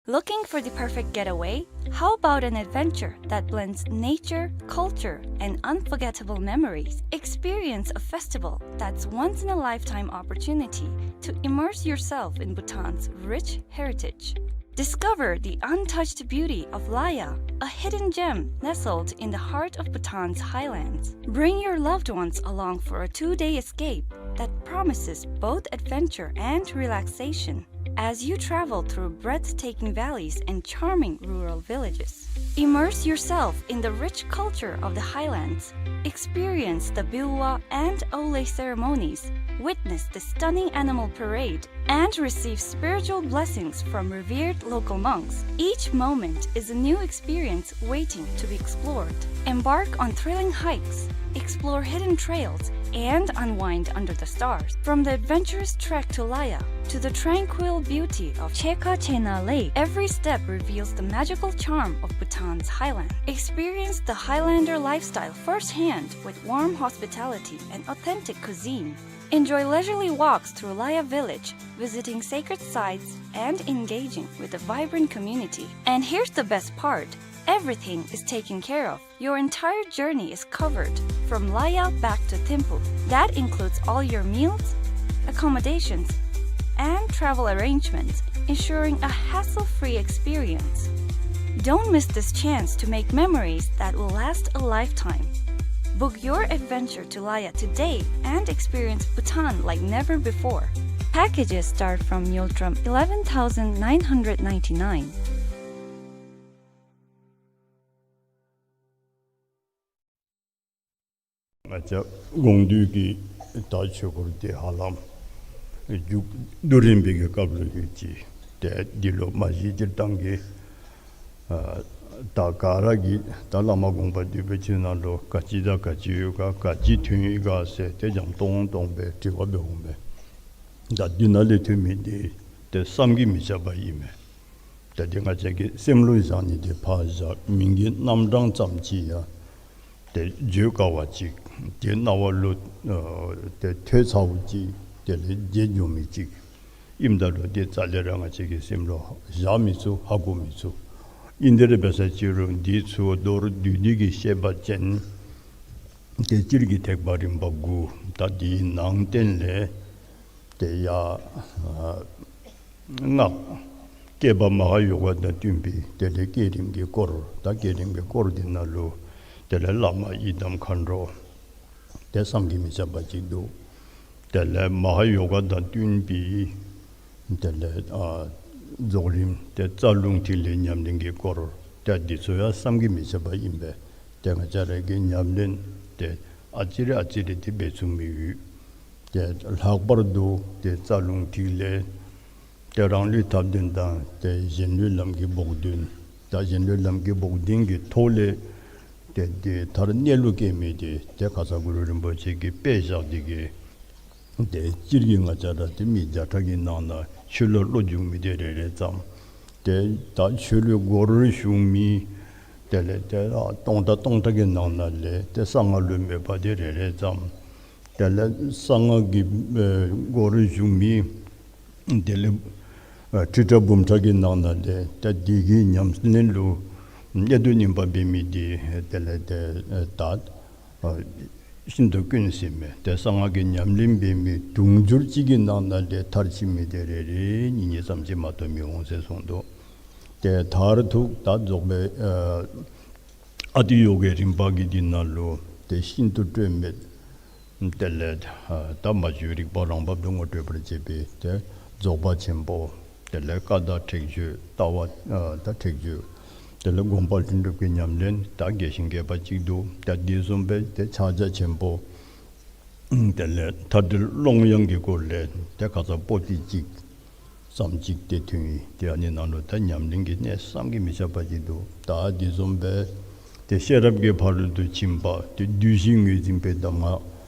Looking for the perfect getaway? How about an adventure that blends nature, culture, and unforgettable memories? Experience a festival that's once in a lifetime opportunity to immerse yourself in Bhutan's rich heritage. Discover the untouched beauty of Laya, a hidden gem nestled in the heart of Bhutan's highlands. Bring your loved ones along for a two-day escape that promises both adventure and relaxation as you travel through breathtaking valleys and charming rural villages. Immerse yourself in the rich culture of the highlands. Experience the Biwa and Auley ceremonies, witness the stunning animal parade, and receive spiritual blessings from revered local monks. Each moment is a new experience waiting to be explored. Embark on thrilling hikes, explore hidden trails, and unwind under the stars. From the adventurous trek to Laya to the tranquil beauty of Chekha Chena Lake, every step reveals the magical charm of Bhutan's highland. Experience the Highlander lifestyle firsthand with warm hospitality and authentic cuisine. Enjoy leisurely walks through Laya village, visiting sacred sites and engaging with the vibrant community. And here's the best part, everything is taken care of. Your entire journey is covered, from Laya back to Thimphu. That includes all your meals, accommodations, and travel arrangements, ensuring a hassle-free experience. Don't miss this chance to make memories that will last a lifetime. Book your adventure to Laya today and experience Bhutan like never before. Packages start from Ngultrum eleven thousand nine hundred ninety-nine. ང་བཅས་དགོངས་འདུས་ཀྱི་ད་ཆོས་སྐོར་དེ་ཧ་ལམ་མཇུག་བསྡུ་རན་པའི་གི་སྐབས་ལུ་ཡོད་ཅི། ཏེ་འདི་ལུ་མ་གཞི་སྤྱིར་བཏང་གི་ཨ་ད་ག་ར་གིས་ད་བླ་མ་དགོངས་པ་འདུས་པའི་ཆོས་ནང་ལུ་ག་ཅི་དང་ག་ཅི་ཡོད་ག་ག་ཅི་ཐོན་ཡི་ག་ཟེར་ཏེ་འཇམ་ཏོང་ཏོ་སྦེ་དྲི་བ་འབད་འོང་པས། ད་འདི་ནང་ལས་ཐོན་མི་འདི་ཏེ་བསམ་གྱིས་མི་ཁྱབ་པ་ཨིན་མས། ད་འདི་ང་བཅས་ཀྱི་སེམས་ལུ་བཞག་ནི་འདི་ཕར་བཞག། མིང་གི་རྣམ་གྲངས་ཙམ་ཅིག་ཡང་ཏེ་བརྗོད་དཀའ་བ་ཅིག། ཏེ་རྣ་བ་ལུ་ཨ་ཏེ་ཐོས་ཚརཝ་ཅིག། དེ་ལས་བརྗེད་འགྱོ་མི་ཅིག་ཨིནམ་ད་ལུ་ཏེ་རྩ་ལས་ར་ང་བཅས་ཀྱི་སེམས་ལུ་བཞག་མི་ཚུགས། ཧ་གོ་མི་ཚུགས། ཨིན་དེ་ར་འབད་ས་ཅིག་རུང་འདི་ཚུ་མདོར་བསྡུས་ཏེ་གིས་བཤད་པ་ཅིན་ཏེ་སྤྱིར་གྱི་ཐེག་པ་རིམ་པ་དགུ། ད་འདིའི་ནང་རྟེན་ལས་ཏེ་ཡ་ཨ་སྔགས་བསྐྱེད་པ་མ་ཧཱ་ཡོ་ག་དང་བསྟུན་པའི་དེ་ལས་བསྐྱེད་རིམ་གྱི་སྐོར། ད་བསྐྱེད་རིམ་གྱི་སྐོར་འདི་ནང་ལུ་དེ་ལས་བླ་མ་ཡི་དམ་མཁའ་འགྲོ་ཏེ་བསམ་གྱིས་མི་ཁྱབ་པ་ཅིག་འདུག། དེ་ལས་མ་ཧཱ་ཡོ་ག་དང་བསྟུན་པའི་དེ་ལས་ཨ་རྫོགས་རིམ་ཏེ་རྩ་རླུང་ཐིག་ལེ་ཉམས་ལེན་གྱི་སྐོར། ཏེ་འདི་ཚུ་ཡང་བསམ་གྱིས་མི་ཁྱབ་པ་ཨིན་པས། ཏེ་ང་བཅས་ར་གིས་ཉམས་ལེན་ཏེ་ཨ་ཙི་རེ་ཨ་ཙི་རེ་ཏེ་འབད་ཚུགས་མི་ཡོད། ཏེ་ལྷག་པར་དུ་ཏེ་རྩ་རླུང་ཐིག་ལེ་ཏེ་རང་ལུས་ཐབས་ལྡན་དང་ཏེ་གཞན་ལུས་ལམ་གྱི་བོགས་འདོན། ད་གཞན་ལུས་ལམ་གྱི་བོགས་འདོན་གྱི་ཐོག་ལས་ཏེ་འདི་མཐར་གནས་ལུགས་སྐྱེ་མི་འདི་ཏེ་ཁ་ཙ་གུ་རུ་རིན་པོ་ཆེ་གིས་དཔེ་བཞག་འདི་གིས་ཏེ་སྤྱིར་གྱིས་ང་བཅས་ར་ཏེ་མི་བརྒྱ་ཕྲག་གི་ནང་ན་ཆོས་ལུ་བློ་འཇུག་མི་འདི་རེ་རེ་ཙམ། ཏེ་ད་ཆོས་ལུ་སྒོར་ཞུགས་མི་དེ་ལས་ཏེ་སྟོང་ཕྲག་སྟོང་ཕྲག་གི་ནང་ན་ལས་ཏེ་གསང་སྔགས་ལུ་མོས་པ་འདི་རེ་རེ་ཙམ། དེ་ལས་གསང་སྔགས་ཀྱི་ཨེ་སྒོར་ཞུགས་མི་དེ་ལས་ཨ་ཁྲི་ཕྲག་འབུམ་ཕྲག་གི་ནང་ན་ལས་ཏེ་འདི་གི་ཉམས་ལེན་ལུ་གནད་དུ་སྨིན་པ་འབད་མི་འདི་དེ་ལས་ཏེ་ཨེ་ད་ཨ་ཤིན་ཏུ་དཀོན་ཟེར་མས། ཏེ་གསང་སྔགས་ཀྱི་ཉམས་ལེན་འབད་མི་དུང་ཕྱུར་གཅིག་གི་ནང་ན་ལས་མཐར་ཕྱིན་མི་འདི་རེ་རེ་གཉིས་གཉིས་ཙམ་ཅིག་མ་གཏོགས་མི་འོང་ཟེར་གསུངས་འདུག། ཏེ་མཐར་ཐུག་ད་རྫོགས་པའི་ཨ་ཨ་ཏི་ཡོ་གའི་རིམ་པ་གི་འདི་ནང་ལུ་ཏེ་ཤིན་ཏུ་སྤྲོས་མེད། དེ་ལས་ཨ་ད་མ་བཅོས་རིག་པ་རང་བབས་སུ་ངོ་སྤྲོད་པར་བྱེད་པའི་ཏེ་རྫོགས་པ་ཆེན་པོ། དེ་ལས་ཀ་དག་ཁྲེགས་ཆོད་ལྟ་བ་ཨ་ད་ཁྲེགས་ཆོད། དེ་ལས་སྒོམ་པ་ལྷུན་གྲུབ་ཀྱི་ཉམས་ལེན་ད་རྒྱས་ཤིང་རྒྱས་པ་ཅིག་འདུག། ད་འདི་བཟུམ་སྦེ་ཏེ་ཕྱག་རྒྱ་ཆེན་པོ། དེ་ལས་མཐའ་བྲལ་ཀློང་ཡངས་ཀྱི་སྐོར་ལས་ཏེ་ཁ་ཙ་པོ་ཏི་གཅིག་ཙམ་ཅིག་ཏེ་ཐོན་ཡི། ཏེ་ཨ་ནི་ནང་ལུ་ད་ཉམས་ལེན་གྱི་གནད་བསམ་གྱིས་མི་ཁྱབ་པ་ཅིག་འདུག། ད་འདི་བཟུམ་སྦེ་ཏེ་ཤེས་རབ་ཀྱི་ཕ་རོལ་ཏུ་ཕྱིན་པ་ཏེ་བདུད་བཞི་ངོས་འཛིན་པའི་གདམས་ངག་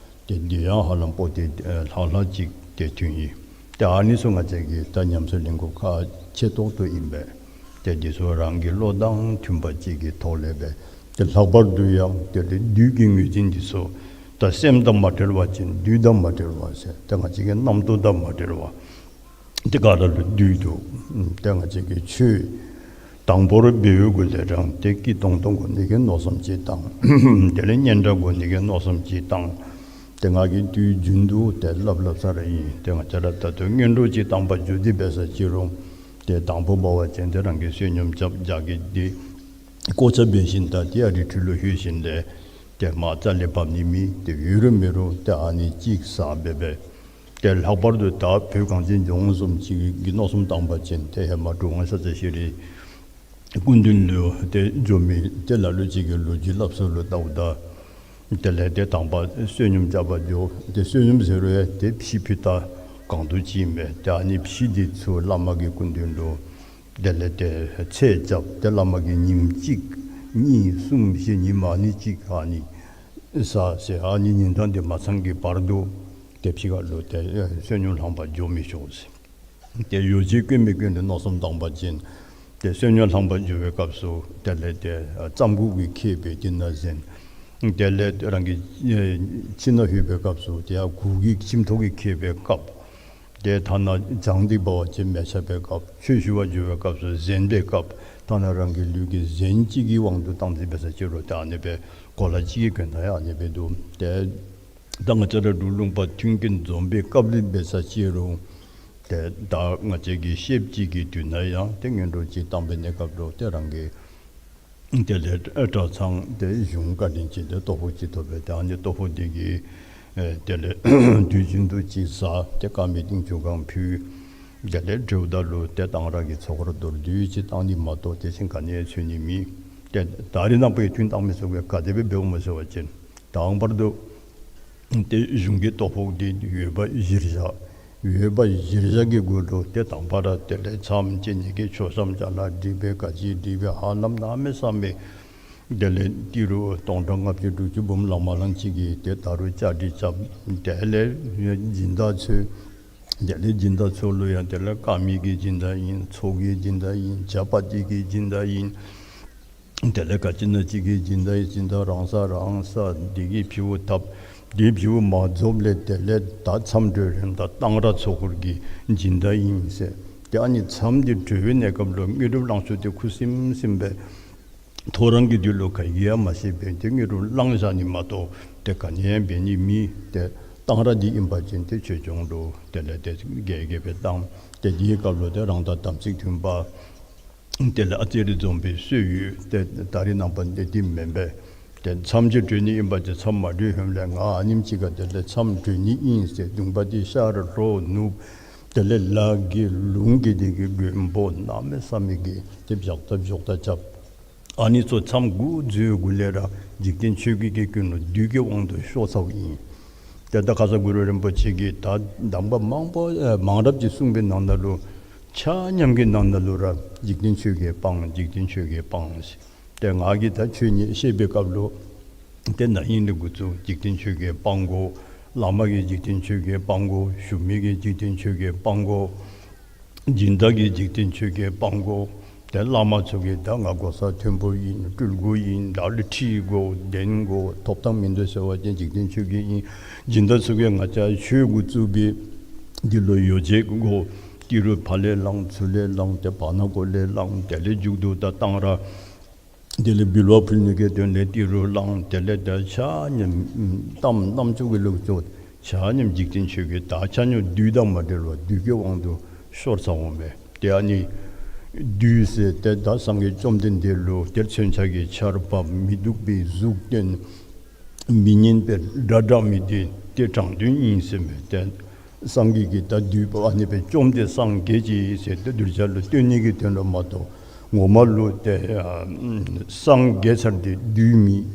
ཏེ་འདི་ཡང་ཧ་ལམ་པོ་ཏི་ཨེ་ལྷག་ལྷག་ཅིག་ཏེ་ཐོན་ཡི། ཏེ་ཨ་ནི་ཚུ་ང་བཅས་ཀྱིས་ད་ཉམས་སུ་ལེན་དགོཔ་ཁག་ཆེ་ཏོག་ཏོ་ཨིན་པས། ཏེ་འདི་ཚུ་རང་གི་བློ་དང་མཐུན་པ་ཅིག་གི་ཐོག་ལས་སྦེ་ཏེ་ལྷག་པར་དུ་ཡང་ཏེ་བདུད་ཀྱི་ངོས་འཛིན་འདི་ཚུ་ད་སེམས་དང་མ་བྲལ་བ་ཅིན་བདུད་དང་མ་བྲལ་བ་ཟེར་ཏེ་ང་བཅས་ཀྱི་རྣམ་རྟོག་དང་མ་བྲལ་བ། ཏེ་ག་ར་ལུ་བདུད་འདུག། ཏེ་ང་བཅས་ཀྱིས་ཆོས་དང་པོར་འབད་བའི་གུ་ལས་ར་ཏེ་སྐྱིད་ཏོང་ཏོ་དགོ་ནི་གི་མནོ་བསམ་ཅིག་བཏང་། དེ་ལས་སྙན་གྲགས་དགོ་ནི་གི་མནོ་བསམ་ཅིག་བཏང་། ཏེ་ང་གིས་དུས་རྒྱུན་དུ་ཏེ་སླབ་སླབ་ས་ར་ཨིན། ཏེ་ང་བཅས་ར་ད་ལྟོ་སྔོན་འགྲོ་ཅིག་བཏང་པ་བརྒྱུད་དེ་འབད་ས་ཅིག་རུང་ཏེ་དང་པོ་འབད་བ་ཅིན་ཏེ་རང་གིས་བསོད་སྙོམས་རྐྱབ་རྒྱ་གི་ཏེ་གོ་ཆ་འབད་ཞིནམ་ད་ཏེ་ཨ་རི་ཁྲི་ལུ་ལྷོད་ཞིནམ་ལས་ཏེ་མར་རྩ་ལས་བབས་ནི་མེད། ཏེ་ཡོད་རུང་མེད་རུང་ཏེ་ཨ་ནི་ཅིག་ཟ་འབད་འབད། ཏེ་ལྷག་པར་དུ་ད་བོད་གངས་ཅན་ལྗོངས་བཟུམ་ཅིག་གི་མནོ་བསམ་བཏང་པ་ཅིན་ཏེ་ཧེ་མ་གྲུབ་དབང་ཤཱཀྱ་ཤྲཱི་སྐུ་མདུན་ལུ་ཏེ་འགྱོ་མི་ཏེ་ལ་ལུ་ཅིག་གིས་ལོ་རྒྱུས་སླབ་ས་ལུ་བལྟཝ་ད་དེ་ལས་ཏེ་དང་པ་བསོད་སྙོམས་རྐྱབ་པར་འགྱོ། ཏེ་བསོད་སྙོམས་ཟེར་རུང་ཡང་ཏེ་ཕྱེ་ཕུད་ད་གང་དུ་ཅིག་མས། ཏེ་ཨ་ནི་ཕྱེ་འདི་ཚུ་བླ་མ་གི་སྐུ་མདུན་ལུ་དེ་ལས་ཏེ་ཚེ་རྐྱབ། ཏེ་བླ་མ་གིས་ཉིནམ་གཅིག་གཉིས་གསུམ་བཞི་ཉིནམ་ཨ་ནི་ཅིག་ཨ་ནི་ ས་ཟེར། ཨ་ནི་ཉིན་གྲངས་འདི་མ་ཚང་གི་བར་དུ་ཏེ་ཕྱི་ཁ་ལུ་ཏེ་ཨེ་བསོད་སྙོམས་ལྷང་པར་འགྱོ་མི་ཆོག་ཟེར། ཏེ་ཡོ་བྱད་གོན་མི་གོན་ལུ་མནོ་བསམ་བཏང་པ་ཅིན་ཏེ་བསོད་སྙོམས་ལྷང་པར་འགྱོ་བའི་སྐབས་སུ་དེ་ལས་ཏེ་ཨ་རྩམ་གུག་གིས་ཁེབས་པའི་དེ་ནང་གཟན། དེ་ལས་རང་གི་ཨེ་ཁྱིམ་ནང་ལྷོད་པའི་སྐབས་སུ་ཏེ་ཡར་གུར་གྱིས་ཁྱིམ་ཐོག་གིས་ཁེབས་པའི་ཀབ། ཏེ་ཐ་ན་བྱང་འདི་འབད་བ་ཅིན་མལ་ཆ་འབད་སྐབས་ཆོས་ཞུ་བར་འགྱོ་བའི་སྐབས་སུ་གཟན་འབད་སྐབས་ཐ་ན་རང་གི་ལུས་ཀྱི་གཟན་གཅིག་གི་དབང་དུ་བཏང་སྟེ་འབད་ས་ཅིག་རུང་ཏེ་ཨ་ནི་སྦེ་གོ་ལ་གཅིག་གིས་གྱོན་ད་ཡང་ཨ་ནི་སྦེ་འདུག། ཏེ་ད་ང་བཅས་ར་འབྲུག་ལུང་པ་མཐུན་རྐྱེན་འཛོམས་པའི་སྐབས་ལུ་འབད་ས་ཅིག་རུང་ཏེ་ད་ང་བཅས་ཀྱི་ཤེབ་ཅིག་གི་དུས་ན་ཡང་ཏེ་སྔོན་འགྲོ་ཅིག་བཏང་པའི་གནས་སྐབས་ལུ་ཏེ་རང་གི་དེ་ལས་གྲྭ་ཚང་ཏེ་གཞུང་བཀའ་དྲིན་ཅན་ཏེ་ལྟོ་ཕོགས་ཅིག་ཐོབ་པས། ཏེ་ཨ་ནི་ལྟོ་ཕོགས་འདི་གིས་ཨེ་དེ་ལས་དུས་རྒྱུན་དུ་ཅིག་བཟའ། ཏེ་དཀར་མེ་ཏིང་ཆུ་གང་ཕུལ། དེ་ལས་འབྲེལཝ་ད་ལུ་ཏེ་གཏང་རག་གི་ཚོགས་འཁོར་མདོར་བསྡུས་ཅིག་བཏང་ནི་མ་གཏོགས་དེ་བཞིན་ག་ནི་ཡང་འཚོལ་ནི་མེད། ཏེ་ད་རེས་ནངས་པ་ཡང་ཐུན་བཏང་མི་ཚུ་གིས་ག་དེ་སྦེ་འབདཝ་སྨོ་ཟེར་བ་ཅིན་དང་པར་དུ་ཏེ་གཞུང་གི་ལྟོ་ཕོགས་འདི་འོས་འབབ་གཞིར་བཞག། འོས་འབབ་གཞིར་བཞག་གི་སྒོ་ལུ་ཏེ་དང་པ་ར་དེ་ལས་མཚམས་བཅད་ནི་གི་མཆོད་བཤམ་ཅ་ལ་སྒྲིག་པའི་ག་ཅི་སྒྲིག་པའི་ཧ་ལམ་གནམ་མེད་ས་མེད། དེ་ལས་ཏི་རུ་སྟོང་ཕྲག་ལྔ་བཅུ་དྲུག་ཅུ་འབུམ་ལང་མ་ལང་ཅིག་གིས་ཏེ་ད་རུང་བཅའ་སྒྲིག་རྐྱབ། དེ་ལས་སྦྱིན་བདག་ཚུ་དེ་ལས་སྦྱིན་བདག་ཚུ་ལུ་ཡང་དེ་ལས་དཀར་མེ་གི་སྦྱིན་བདག་ཨིན། ཚོགས་ཀྱི་སྦྱིན་བདག་ཨིན། ཇ་པ་ཏི་གི་སྦྱིན་བདག་ཨིན། དེ་ལས་ག་ཅི་ན་ཅིག་གི་སྦྱིན་བདག་ཨིན། སྦྱིན་བདག་རང་ས་རང་ས་འདི་གིས་ཕུལཝ་ཐབས། འདི་ཕུལཝ་མ་རྫོགསཔ་ལས་དེ་ལས་ད་མཚམས་གྲོལ་རནམ་ད་གཏང་རག་ཚོགས་འཁོར་གྱི་སྦྱིན་བདག་ཨིན་ཟེར། ཏེ་ཨ་ནི་མཚམས་འདི་གྲོལ་བའི་གནས་སྐབས་ལུ་དངོས་གྲུབ་བླང་ཚུལ་དེ་ཁུ་སིམ་སིམ་སྦེ་ཐོ་རངས་ཀྱི་དུས་ལུ་ག་གིས་ཡང་མ་ཤེས་པར་ཏེ་དངོས་གྲུབ་བླང་བཞག་ནི་མ་གཏོགས་ཏེ་ག་ནི་ཡང་འབད་ནི་མེད། ཏེ་གཏང་རག་འདི་ཨིན་པ་ཅིན་ཏེ་ཆོས་སྐྱོང་ལུ་དེ་ལས་ཏེ་རྒྱས་རྒྱས་སྦེ་བཏང་། ཏེ་འདིའི་སྐབས་ལུ་ཏེ་རང་དང་དམ་ཚིག་མཐུན་པ་དེ་ལས་ཨ་ཙི་རེ་འཛོམས་པའི་སྲོལ་ཡོད། ཏེ་ད་རེས་ནངས་པ་འདི་འདི་མེན་པས། ཏེ་མཚམས་ཅིག་གྲོལ་ནི་ཨིན་པ་ཅིན་མཚམས་མ་གྲོལ་ཧེ་མ་ལས་ང་ཨ་ནེམ་ཅིག་ཁར་དེ་ལས་མཚམས་གྲོལ་ནི་ཨིན་ཟེར་གདོང་པ་འདི་ཤར་ལྷོ་ནུབ་དེ་ལས་ལ་གི་ལུང་གི་འདི་གི་མགོན་པོ་གནམ་མེད་ས་མེད་ཀྱི་ཏེ་བཞག་ཐབས་བཞག་ཐབས་རྐྱབ། ཨ་ནི་ཚུ་མཚམས་འགོ་བཙུགས་འགོ་ལས་ར་འཇིག་རྟེན་ཆོས་བརྒྱད་ཀྱི་ཀུན་སློང་བདུད་ཀྱི་དབང་དུ་ཤོར་ཚརཝ་ཨིན། ཏེ་ད་ཁ་ཙ་གུ་རུ་རིན་པོ་ཆེ་གིས་ད་གདམས་པ་མང་པོ་ཨེ་མང་རབས་ཅིག་གསུངས་པའི་ནང་ན་ལུ་ཆ་མཉམ་གྱི་ནང་ན་ལུ་ར་འཇིག་རྟེན་ཆོས་བརྒྱད་སྤང་། འཇིག་རྟེན་ཆོས་བརྒྱད་སྤང་ཟེར། ཏེ་ང་གིས་ད་ཆོས་ཉིད་བཤད་པའི་སྐབས་ལུ་ཏེ་ན་ཧིང་ལས་འགོ་བཙུགས་འཇིག་རྟེན་ཆོས་བརྒྱད་སྤང་དགོ། བླ་མ་གིས་འཇིག་རྟེན་ཆོས་བརྒྱད་སྤང་དགོ། ཞུ་མི་གིས་འཇིག་རྟེན་ཆོས་བརྒྱད་སྤང་དགོ། སྦྱིན་བདག་གིས་འཇིག་རྟེན་ཆོས་བརྒྱད་སྤང་དགོ། ཏེ་བླ་མ་ཚུ་གིས་ད་ང་གོ་ས་མཐོན་པོ་ཨིན། སྤྲུལ་སྐུ་ཨིན། བདག་ལུ་ཁྲི་དགོ་གདན་དགོ་ཐོབ་ཐང་མིན་འདུག་ཟེར་བ་ཅིན་འཇིག་རྟེན་ཆོས་བརྒྱད་ཨིན། སྦྱིན་བདག་ཚུ་གིས་ང་བཅས་ཆོས་འགོ་བཙུགས་པའི་འདི་ལུ་ཡོ་བྱད་དགོ། ཏི་རུ་ཕར་ལས་བླངས་ཚུར་ལས་བླངས་ཏེ་བར་ན་གོ་ལས་བླངས་དེ་ལས་མཇུག་ཏུ་ད་གཏང་རག་དེ་ལས་འབུལ་བ་ཕུལ་ནི་གི་དོན་ལས་ཏི་རུ་བླངས། དེ་ལས་ད་ཆ་མཉམ་གཏམ་རྣམ་ཅོ་གི་ལུགས་སྦྱོར་ཆ་མཉམ་འཇིག་རྟེན་ཆོས་བརྒྱད་ད་ཆ་མཉམ་བདུད་དང་མ་འབྲེལ་བར་བདུད་ཀྱི་དབང་དུ་ཤོར་ཚརཝ་མས། ཏེ་ཨ་ནི་བདུད་ཟེར་ཏེ་ད་སངས་རྒྱས་བཅོམ་ལྡན་འདས་ལུ་ཏེ་མཚོན་ཆ་གི་ཆརཔ་མི་སྡུག་པའི་གཟུགས་སྟོན། མི་སྙན་པའི་སྒྲ་བསྒྲགས་མི་འདི་ཏེ་དྲང་དོན་ཨིན་ཟེར་མས། ཏེ་སངས་རྒྱས་ཀྱིས་ད་བདུད་པོ་ཨ་ནི་སྦེ་བཅོམ་སྟེ་སངས་རྒྱས་ཅི་ཟེར་ཏེ་གདུལ་བྱ་ལུ་སྟོན་ནི་གི་དོན་ལུ་མ་གཏོགས་ངོ་མ་ལུ་ཏེ་ཨ་སངས་རྒྱས་ཚར་ཏེ་བདུད་མེད།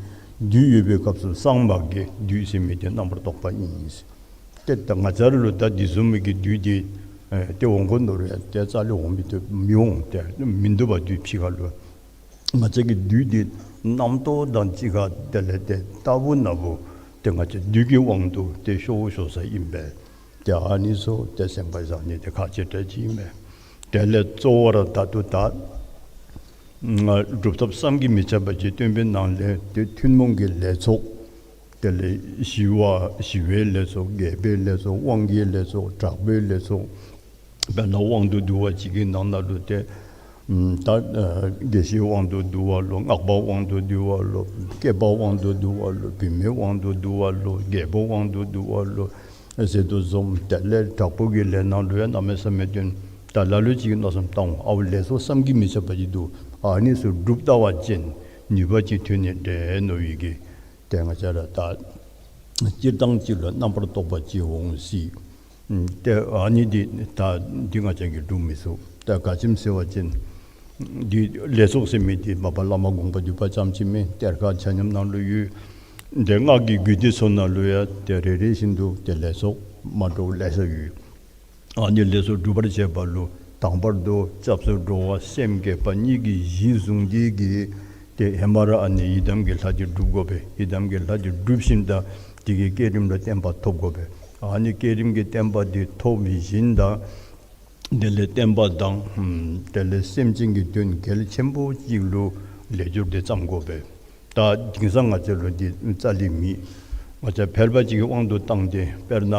བདུད་ཡོད་པའི་སྐབས་སུ་སངས་མ་རྒྱས། བདུད་ཟེར་མི་འདི་རྣམ་པར་རྟོག་པ་ཨིན་ཟེར། ཏེ་ད་ང་བཅས་ར་ལུ་ད་འདི་བཟུམ་མའི་གི་བདུད་འདི་ཨེ་ཏེ་འོང་དགོ་མནོ་རུང་ཡང་ཏེ་རྩ་ལས་འོང་མི་བཏུབ་མི་འོང་། ཏེ་མིན་འདུག་པ་བདུད་ཕྱི་ཁ་ལུ། ང་བཅས་ཀྱི་བདུད་འདི་རྣམ་རྟོག་དང་གཅིག་ཁར་དེ་ལས་ཏེ་ལྟ་བུ་ན་བུ་ཏེ་ང་བཅས་བདུད་ཀྱི་དབང་དུ་ཏེ་ཤོར་ཤོར་ས་ཨིན་པས། ཏེ་ཨ་ནི་ཚུ་ཏེ་སེམས་པ་བཟང་ནི་དེ་ཁག་ཆེ་དྲགས་ཅིག་ཨིན་པས། དེ་ལས་གཙོ་བོ་ར་ད་ལྟོ་ད་སྒྲུབ་ཐབས་བསམ་གྱིས་མི་ཁྱབ་པ་ཅིག་སྟོན་པའི་ནང་ལས་ཏེ་ཐུན་མོང་གི་ལས་ཚོགས། དེ་ལས་ཞི་བ་ཞི་བའི་ལས་ཚོགས། རྒྱས་པའི་ལས་ཚོགས། དབང་གི་ལས་ཚོགས། དྲག་པོའི་ལས་ཚོགས། དཔེར་ན་དབང་དུ་བསྡུ་བ་ཅིག་གི་ནང་ན་ལུ་ཏེ་ད་དགེ་བཤེས་དབང་དུ་བསྡུ་བ་ལོ། སྔགས་པ་དབང་དུ་བསྡུ་བ་ལོ། སྐྱེས་པ་དབང་དུ་བསྡུ་བ་ལོ། བུད་མེད་དབང་དུ་བསྡུ་བ་ལོ། རྒྱལ་པོ་དབང་དུ་བསྡུ་བ་ལོ་ཟེར་དོ་བཟུམ། དེ་ལས་དྲག་པོ་གི་ལས་ནང་ལུ་ཡང་གནམ་མེད་ས་མེད་སྟོན། ད་ལ་ལུ་ཅིག་གིས་མནོ་བསམ་བཏང་འོང་། ཨའོ་ལས་ཚོགས་བསམ་གྱིས་མི་ཁྱབ་པ་ཅིག་འདུག། ཨ་ནི་ཚུ་སྒྲུབ་ད་བ་ཅིན་ནུས་པ་ཅིག་ཐོན་ནི་འདྲས་མནོ་བའི་གི་ཏེ་ང་བཅས་ར་ད་སྤྱིར་བཏང་ཅིག་ལུ་རྣམ་པར་རྟོག་པ་ཅིག་འོང་སྲིད། ཏེ་ཨ་ནི་འདི་ད་འདི་ང་བཅས་ཀྱིས་སྒྲུབ་མི་ཚུགས། ད་ག་ཅི་སྨོ་ཟེར་བ་ཅིན་འདི་ལས་ཚོགས་ཟེར་མི་འདི་མ་པ་བླ་མ་དགོངས་པ་འདུས་པ་ཙམ་ཅིག་མེན། གཏེར་ཁ་ཆ་མཉམ་ནང་ལུ་ཡོད། འདི་སྔགས་ཀྱི་རྒྱུད་སྡེ་ཚུ་ནང་ལུ་ཡང་ཏེ་རེ་རེ་བཞིན་དུ་ཏེ་ལས་ཚོགས་མ་འདྲཝ་ལེ་ཤ་ཡོད། ཨ་ནི་ལས་ཚོགས་སྒྲུབ་པར་བྱེད་པ་ལུ་དང་པར་དུ་སྐྱབས་སུ་འགྲོ་བ་སེམས་བསྐྱེད་པ་གཉིས་ཀྱི་གཞི་བཟུང་སྟེ་གི་ ཏེ་ཧེ་མ་ར་ཨ་ནི་ཡི་དམ་གྱི་ལྷ་འདི་སྒྲུབ་དགོ་པས། ཡི་དམ་གྱི་ལྷ་འདི་སྒྲུབ་ཞིནམ་ད་དེ་གི་བསྐྱེད་རིམ་ལུ་བརྟན་པ་ཐོབ་དགོ་པས། ཨ་ནི་བསྐྱེད་རིམ་གྱི་བརྟན་པ་འདི་ཐོབ་ཞིནམ་ད་དེ་ལས་བསྟན་པ་དང་ཨམ་དེ་ལས་སེམས་ཅན་གྱི་དོན་གལ་ཆེན་པོ་ཅིག་ལུ་ལས་སྦྱོར་འདི་བརྩམ་དགོ་པས། ད་དེང་སང་ང་བཅས་ལུ་འདི་རྩ་ལས་མེད། ང་བཅས་ཕལ་པ་ཅིག་གིས་དབང་དུ་བཏང་སྟེ་དཔེར་ན་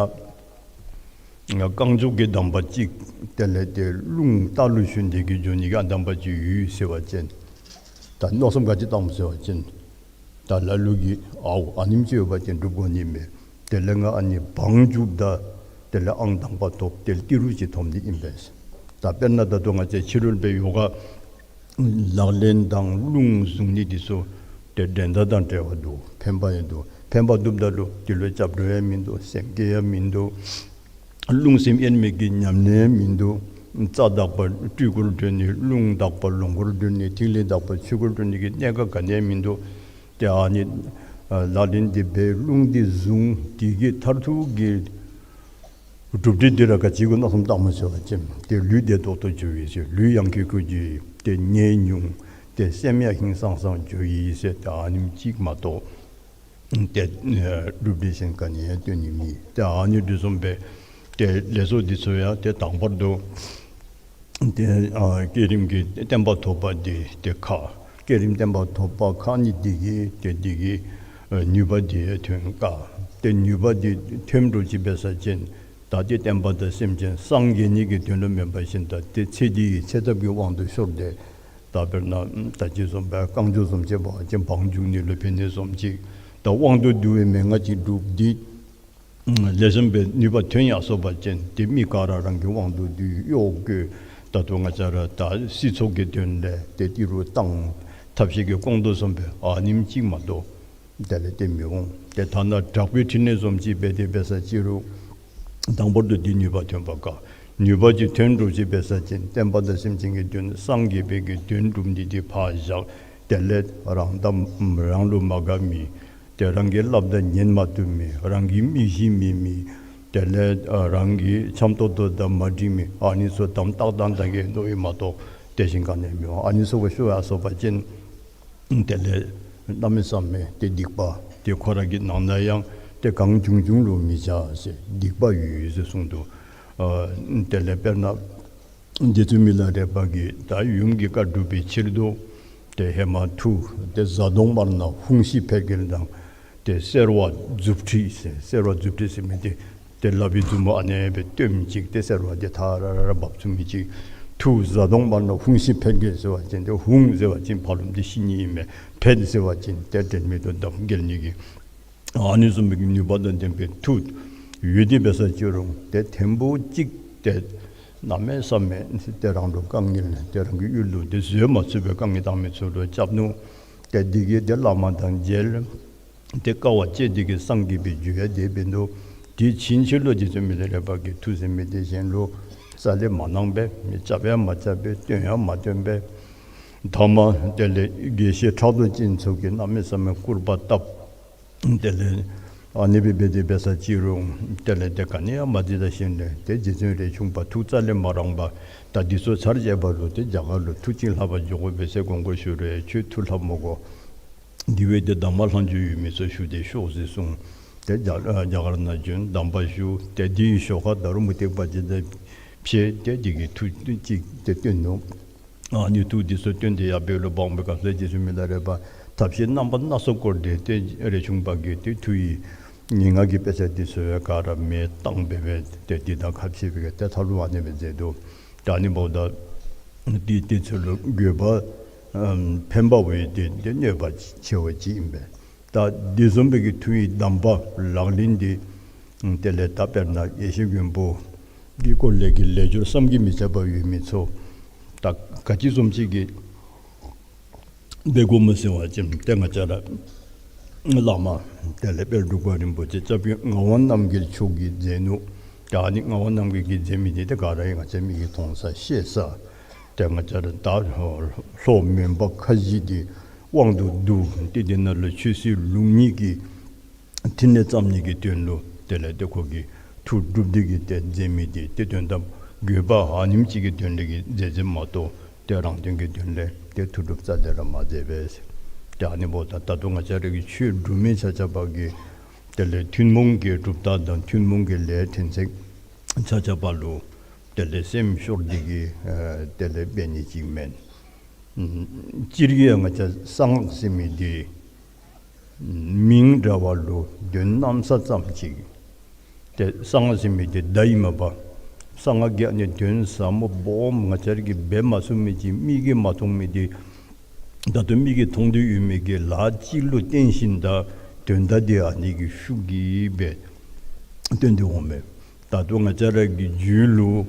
རྐང་མགྱོགས་ཀྱི་གདམས་པ་ཅིག་དེ་ལས་ཏེ་རླུང་རྟ་ལུ་ཞོན་ཏེ་གི་འགྱོ་ནི་གི་ཨ་གདམས་པ་ཅིག་ཡོད་ཟེར་བ་ཅིན་ད་མནོ་བསམ་ག་ཅི་བཏངམ་ཟེར་བ་ཅིན་ད་ལ་ལུ་གིས་ཨའོ་ཨ་ནེམ་ཅིག་ཡོད་པ་ཅིན་སྒྲུབ་དགོ་ནི་མས། དེ་ལས་ང་ཨ་ནི་བང་རྒྱུགཔ་ད་དེ་ལས་ཨང་དང་པ་ཐོབ། དེ་ལས་ཏི་རུ་ཅིག་ཐོབ་ནི་ཨིན་པས། ད་དཔེར་ན་ད་ལྟོ་ང་བཅས་ཕྱི་རོལ་པའི་ཡོ་ག་ལག་ལེན་དང་རླུང་བཟུང་ནི་འདི་ཚུ་ཏེ་འགྲན་ཟླ་དང་བྲལ་བ་འདུག། ཕན་པ་ཡང་འདུག། ཕན་པ་འདུགཔ་ད་ལུ་དེ་ལུ་སྐྱབས་འགྲོ་ཡང་མིན་འདུག། སེམས་བསྐྱེད་ཡང་མིན་འདུག། རླུང་སེམས་དབྱེར་མེད་ཀྱི་ཉམས་ལེན་ཡང་མིན་འདུག། རྩ་དག་པ་སྤྲུལ་སྐུར་འགྲོ་ནི། རླུང་དག་པ་ལོངས་སྐུར་འགྲོ་ནི། ཐིག་ལེ་དག་པ་ཆོས་སྐུར་འགྲོ་ནི་གི་གནད་འགག་ག་ནི་ཡང་མིན་འདུག། ཏེ་ཨ་ནི་ཨ་ལག་ལེན་འདི་འབད། རླུང་འདི་བཟུང་། དེ་གི་མཐར་ཐུག་གི་གྲུབ་འབྲས་འདི་ར་ག་ཅི་གུ་མནོ་བསམ་བཏངམ་ཟེར་བ་ཅིན་ཏེ་ལུས་བདེ་ཏོག་ཏོ་འགྱོ་ཡི་ཟེར། ལུས་ཡང་ཁེ་ཁེ་འགྱོ་ཡི། ཏེ་ནད་ཉུང་། ཏེ་སེམས་ཡང་ཧིང་སངས་སངས་འགྱོ་ཡི་ཟེར། ཏེ་ཨ་ནེམ་ཅིག་མ་གཏོགས་ཏེ་ཨ་གྲུབ་འབྲས་གཞན་ག་ནི་ཡང་སྟོན་ནི་མེད། ཏེ་ཨ་ནི་འདི་བཟུམ་སྦེ་ཏེ་ལས་ཚོགས་འདི་ཚུ་ཡང་ཏེ་དང་པར་དུ་ཏེ་ཨ་བསྐྱེད་རིམ་གྱི་བརྟན་པ་ཐོབ་པ་འདི་ཏེ་ཁག། བསྐྱེད་རིམ་བརྟན་པ་ཐོབ་པ་ཁག་ནི་འདི་གིས་ཏེ་འདི་གིས་ཨ་ནུས་པ་འདི་ཐོན་དཀའ། ཏེ་ནུས་པ་འདི་ཐོན་འགྲོ་ཅི་འབད་ས་ཅིན་ད་ཏེ་བསྟན་པ་དང་སེམས་ཅན་སངས་རྒྱས་ནི་གི་དོན་ལུ་མེན་པར་ཞིནམ་ད་ཏེ་ཚེ་འདི་གི་ཚེ་ཐབས་ཀྱི་དབང་དུ་ཤོར་ཏེ་ད་དཔེར་ན་ད་ཅི་བཟུམ་སྦེ་རྐང་མགྱོགས་བཟུམ་ཅིག་འབད་བ་ཅིན་བང་རྒྱུག་ནི་ལུ་ཕན་ནི་བཟུམ་ཅིག། ད་དབང་དུ་བསྡུ་བའི་མན་ངག་ཅིག་སྒྲུབ་སྟེ་ལེགས་ཤོམ་སྦེ་ནུས་པ་ཐོན་ཡར་སོང་པ་ཅིན་ཏེ་མི་ག་ར་རང་གི་དབང་དུ་བསྡུ་གཡོག་བཀོལ། ད་ལྟོ་ང་བཅས་ར་ད་སྲིད་ཚོགས་ཀྱི་དོན་ལས་ཏེ་ཏི་རུ་བཏང་། ཐབས་ཤེས་ཀྱི་སྐོང་དོ་བཟུམ་སྦེ་ཨ་ནེམ་ཅིག་མ་གཏོགས་དེ་ལས་ཏེ་མི་འོང་། ཏེ་ཐ་ན་དྲག་པོའི་ཕྲིན་ལས་བཟུམ་ཅིག་འབད་དེ་འབད་ས་ཅི་རུང་དང་པོར་དུ་འདི་ནུས་པ་ཐོན་པ་དཀའ། ནུས་པ་ཅིག་ཐོན་འགྲོ་ཅི་འབད་ས་ཅིན་བསྟན་པ་དང་སེམས་ཅན་གྱི་དོན་སངས་རྒྱས་པའི་གི་དོན་སྒྲུབ་ནི་འདི་ཕར་བཞག། དེ་ལས་རང་དང་རང་ལུ་མ་དགའ་མི་ཏེ་རང་གིས་སླབ་ད་ཉན་མ་བཏུབ་མི་རང་གི་མི་གཤིས་མེད་མི་དེ་ལས་ཨ་རང་གི་འཆམ་ཏོག་ཏོ་དང་མ་འགྲིག་མི་ཨ་ནི་ཚུ་དམ་ཏག་ཏག་ད་གི་འདུག་ཡོད་མ་གཏོགས་དེ་བཞིན་ག་ནི་ཡང་མི་འོང་། ཨ་ནི་ཚུ་གུ་ཤོར་ཡར་སོང་པ་ཅིན་དེ་ལས་གནམ་མེད་ས་མེད་ཏེ་སྡིག་པ་ཏེ་ཁོ་ར་གི་ནང་ན་ཡང་ཏེ་གང་བྱུང་བྱུང་ལུ་མི་བྱ་ཟེར་སྡིག་པ་ཡོད་ཡོད་ཟེར་གསུངས་འདུག། ཨ་དེ་ལས་དཔེར་ན་རྗེ་བཙུན་མི་ལ་རས་པ་གིས་ད་ཡུམ་གྱི་བཀའ་སྒྲུབ་པའི་ཕྱིར་དུ་ཏེ་ཧེ་མ་མཐུ་ཏེ་གཟའ་གདོང་དམར་ནག་ཧཱུྃ་ཤི་ཕཊ་འགྱེལ་དང་ཏེ་སེར་བ་མཛུབ་ཁྲིད་ཟེར། སེར་བ་མཛུབ་ཁྲིད་ཟེར་མི་འདི་ཏེ་ལག་པའི་མཛུབ་མོ་ཨ་ནེ་སྦེ་སྟོནམ་ཅིག་ཏེ་སེར་བ་འདི་ཐ་ར་ར་ར་འབབ་ཚུགས་མི་ཅིག། མཐུ་གཟའ་གདོང་དམར་ནག་ཧཱུྃ་ཤི་ཕཊ་འགྱེལ་ཟེར་བ་ཅིན་ཏེ་ཧཱུྃ་ཟེར་བ་ཅིན་ཕར་ལོགམ་འདི་ཤི་ནི་ཨིན་མས། ཕཊ་ཟེར་བ་ཅིན་ཏེ་དྲན་མེད་དུ་བརྡབ་འགྱེལ་ནི་གི་ཨ་ནི་བཟུམ་མའི་ནུས་པ་དང་ལྡན་པའི་མཐུ་ཡོད་དེ་འབད་ས་ཅི་རུང་ཏེ་ཐེངས་པོ་གཅིག་ཏེ་གནམ་མེད་ས་མེད་ཏེ་རང་ལུ་དཀའ་ངལ་ཏེ་རང་གི་ཡུལ་ལུ་ཏེ་བཟོད་མ་ཚུགས་པའི་དཀའ་ངལ་བཏང་མི་ཚུ་ལུ་རྐྱབ་ནུག། ཏེ་འདི་གིས་ཏེ་བླ་མ་དང་མཇལ། ཏེ་དཀའ་བ་སྤྱད་དེ་གི་སངས་རྒྱས་པའི་རྒྱུ་ཡང་དེ་འབད་ནུག། དེ་ཕྱིན་ཆད་ལུ་རྗེ་བཙུན་མི་ལ་རས་པ་གིས་མཐུ་ཟེར་མི་འདི་གཞན་ལུ་རྩ་ལས་མ་གནང་པས། མི་རྐྱབ་ཡང་མ་རྐྱབ་པས། སྟོན་ཡང་མ་སྟོན་པས། ཐ་མ་དེ་ལས་དགེ་བཤེས་ཕྲག་དོག་ཅན་ཚུ་གིས་གནམ་མེད་ས་མེད་སྐུར་པ་བཏབ། དེ་ལས་ཨ་ནི་སྦེ་འབད་དེ་འབད་ས་ཅི་རུང་དེ་ལས་ཏེ་ག་ནི་ཡང་མ་བདེ་ད་ཞིནམ་ལས་ཏེ་རྗེ་བཙུན་རས་ཆུང་པ་ཐུགས་རྩ་ལས་མ་རངས་པར་ད་འདི་ཚུ་ཚར་བཅད་པ་ལུ་ཏེ་རྒྱ་གར་ལུ་མཐུ་བྱིན་ལྷབ་པར་འགྱོ་དགོ་པས་ཟེར་དགོངས་སྐོར་ཞུ་རུང་ཁྱོད་མཐུ་ལྷབ་མི་དགོ། དེ་བས་ཏེ་གདམས་ངག་ལྷག་མཇུག་ཡོད་མི་ཚུ་ཞུ་སྟེ་ཤོག་ཟེར་གསུངས། ཏེ་རྒྱ་རྒྱ་གར་ནང་བྱོན་གདམས་པ་ཞུ། ཏེ་དེའི་ཞོར་ཁར་ད་རུང་མུ་སྟེགས་པ་ཅིག་དང་ཕྱད་དེ་དེ་གི་མཐུ་ཅིག་ཏེ་སྟོན་ནུག། ཨ་ནི་མཐུ་འདི་ཚུ་སྟོན་ཏེ་ཡར་འབད་ལུ་འབག་པའི་སྐབས་སུ་རྗེ་བཙུན་མི་ལ་རས་པ་ཐབས་ཤེས་རྣམ་པ་སྣ་ཚོགས་བསྐོར་ཏེ་ཏེ་རས་ཆུང་པ་གི་ཏེ་མཐུ་ཡི་ངན་སྔགས་ཀྱི་དཔེ་ཆ་འདི་ཚུ་ག་ར་མེ་བཏང་སྦེ་སྦེ་ཏེ་འདི་དང་ཁ་ཕྱེ་སྦེ་གི་ཏེ་མཐའ་ལུ་ཨ་ནེ་སྦེ་མཛད་འདུག། ད་ཨ་ནི་འབདཝ་ད་འདི་དེ་ཚུ་ལུ་དགོས་པ་ཨམ་ཕན་པ་བས་ཏེ་ཏེ་གནོད་པ་ཆེ་བ་ཅིག་ཨིན་པས། ད་འདི་བཟུམ་སྦེ་གི་མཐུ་ཡི་གདམས་པ་ལག་ལེན་འདི་དེ་ལས་ད་དཔེར་ན་ཡེ་ཤེས་མགོན་པོ་གི་སྐོར་ལས་ཀྱི་ལས་སྦྱོར་བསམ་གྱིས་མི་ཁྱབ་པ་ཡོད་མི་ཚུ་ད་ག་ཅི་བཟུམ་ཅིག་གི་འབད་དགོཔ་སྨོ་ཟེར་བ་ཅིན་ཏེ་ང་བཅས་ར་བླ་མ་དེ་ལས་དཔལ་འབྲུག་པ་རིན་པོ་ཆེ་སྐྱབས་རྗེ་ངག་དབང་རྣམ་རྒྱལ་མཆོག་གིས་མཛད་ནུག། ད་ཨ་ནི་ངག་དབང་རྣམ་རྒྱལ་གྱིས་མཛད་མི་འདི་ཏེ་ག་ར་ཡང་ང་བཅས་མིག་གིས་མཐོང་ས་ཤེས་ས། ཏེ་ང་བཅས་ར་ད་ལྷོ་མོན་པ་ཁ་བཞི་འདི་དབང་དུ་བསྡུ་སྟེ་འདི་ནང་ལུ་ཆོས་སྲིད་ལུགས་གཉིས་ཀྱི་ཕྲིན་ལས་བརྩམ་ནི་གི་དོན་ལུ་དེ་ལས་ཏེ་ཁོ་གིས་མཐུ་སྒྲུབ་སྟེ་གི་ཏེ་མཛད་མི་འདི་ཏེ་དོན་དམ་དགོས་པ་ཨ་ནེམ་ཅིག་གི་དོན་ལས་ཀྱི་མཛད་མཛདཔ་མ་གཏོགས་ཏེ་རང་དོན་གྱི་དོན་ལས་ཏེ་མཐུ་སྒྲུབ་རྩ་ལས་ར་མ་མཛད་པས། ཏེ་ཨ་ནི་འབདཝ་ད་ད་ལྟོ་ང་བཅས་ར་གི་ཆོས་སྒྲུབ་མི་ཆ་ཁྱབ་ཀྱིས་དེ་ལས་ཐུན་མོང་གི་གྲུབ་རྟགས་དང་ཐུན་མོང་གི་ལས་ཕྲན་ཚེགས་ཆ་ཁྱབ་ལུ་དེ་ལས་སེམས་ཤོར་འདི་གིས་ཨ་དེ་ལས་འབད་ནི་ཅིག་མེན། ཨམ་སྤྱིར་གྱིས་ཡང་ང་བཅས་གསང་སྔགས་ཟེར་མི་འདི་མིང་འདྲ་བ་ལུ་དོན་གནམ་ས་ཙམ་ཅིག། ཏེ་གསང་སྔགས་ཟེར་མི་འདི་བརྡ་ཨིན་མས་པ། གསང་སྔགས་ཀྱི་ཨ་ནི་དོན་ཟབ་མོ་སྦོམ་ང་བཅས་ར་གིས་འབད་མ་ཚུགས་མི་ཅིག་མིག་གིས་མ་མཐོང་མི་འདི་ད་ལྟོ་མིག་གིས་མཐོང་སྟེ་ཡོད་མི་གི་ལཱ་ཅིག་ལུ་བརྟེན་ཞིནམ་ད་དོན་དག་འདི་ཨ་ནི་གི་ཤུགས་ཀྱིས་སྦེ་སྟོན་ཏེ་འོང་མས། ད་ལྟོ་ང་བཅས་ར་གི་རྒྱུད་ལུ་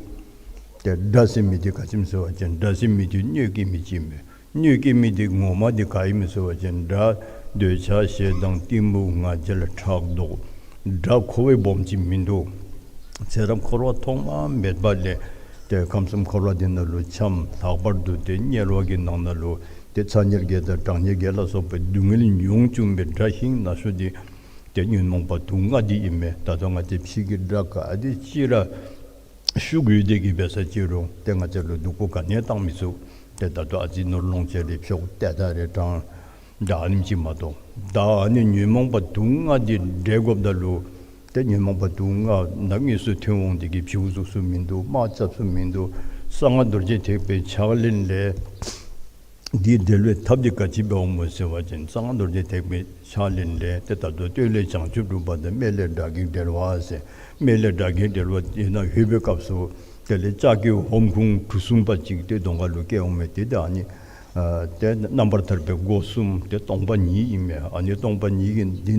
ཏེ་དགྲ་ཟེར་མི་འདི་ག་ཅི་སྨོ་ཟེར་བ་ཅིན་དགྲ་ཟེར་མི་འདི་གནོད་སྐྱེལ་མི་ཅིག་མས། གནོད་སྐྱེལ་མི་འདི་ངོ་མ་འདི་ག་ཨིན་མས་ཟེར་བ་ཅིན་དགྲ་འདོད་ཆགས་ཞེ་སྡང་གཏི་མུག་ང་རྒྱལ་ཕྲག་དོག། དགྲ་ཁོ་བ་སྦོམ་ཅིག་མིན་འདུག། ཚེ་རབས་འཁོར་བ་ཐོག་མ་མེད་པ་ལས་ཏེ་ཁམས་གསུམ་འཁོར་བ་འདི་ནང་ལུ་འཁྱམས། ལྷག་པར་དུ་ཏེ་དམྱལ་བ་གི་ནང་ན་ལུ་ཏེ་ཚ་དམྱལ་བརྒྱད་དང་གྲང་དམྱལ་བརྒྱད་ལ་སོགས་པའི་སྡུག་བསྔལ་མྱོང་བཅུག་པའི་དགྲ་ཤིང་ན་ཤོས་འདི་ཏེ་ཉོན་མོངས་པ་དུག་ལྔ་འདི་ཨིན་མས། ད་ལྟོ་ང་བཅས་ཕྱི་གི་དགྲ་ག་དེ་ཅིག་ར་ཤུགས་ཡོད་དེ་གིས་འབད་ས་ཅི་རུང་ཏེ་ང་བཅས་ལུ་སྡུག་པོ་ག་ནི་ཡང་བཏང་མི་ཚུགས། ཏེ་ད་ལྟོ་ཨ་ཙི་ནོར་ལོངས་སྤྱོད་རེ་འཕྱོག་ཏེ་ད་རེ་དྲང་ད་ཨ་ནེམ་ཅིག་མ་གཏོགས། ད་ཨ་ནི་ཉོན་མོངས་པ་དུག་ལྔ་འདི་བསྒྲལ་དགོཔ་ད་ལུ་ཏེ་ཉོན་མོངས་པ་དུག་ལྔ་ནམ་དངོས་སུ་ཐོན་འོང་འདི་གིས་བྱིའུ་གཟུགས་སུ་མིན་འདུག། དམག་རྐྱབ་སུ་མིན་འདུག། གསང་སྔགས་རྡོ་རྗེ་ཐེག་པའི་ཕྱག་ལེན་ལས་འདི་བསྒྲལ་བའི་ཐབས་འདི་ག་ཅི་འབད་འོང་མོ་ཟེར་བ་ཅིན་གསང་སྔགས་རྡོ་རྗེ་ཐེག་པའི་ཕྱག་ལེན་ལས་ཏེ་ད་ལྟོ་སྟོད་ལས་བྱང་ཆུབ་སྒྲུབ་པ་དང་སྨད་ལས་དགྲ་བགེགས་བསྒྲལ་བ་ཟེར། སྨད་ལས་དགྲ་བགེགས་བསྒྲལ་བ་འདི་ནང་ལྷོད་པའི་སྐབས་སུ་དེ་ལས་ལྕགས་ཀྱི་ཧོམ་ཁུང་གྲུ་གསུམ་པ་ཅིག་ཏེ་གདོང་ཁ་ལུ་བཀལ་འོང་མས། ཏེ་ད་ཨ་ནི་ཨ་ཏེ་རྣམ་པར་ཐར་པའི་སྒོ་གསུམ་ཏེ་སྟོང་པ་ཉིད་ཨིན་མས། ཨ་ནི་སྟོང་པ་ཉིད་ཀྱི་འདི་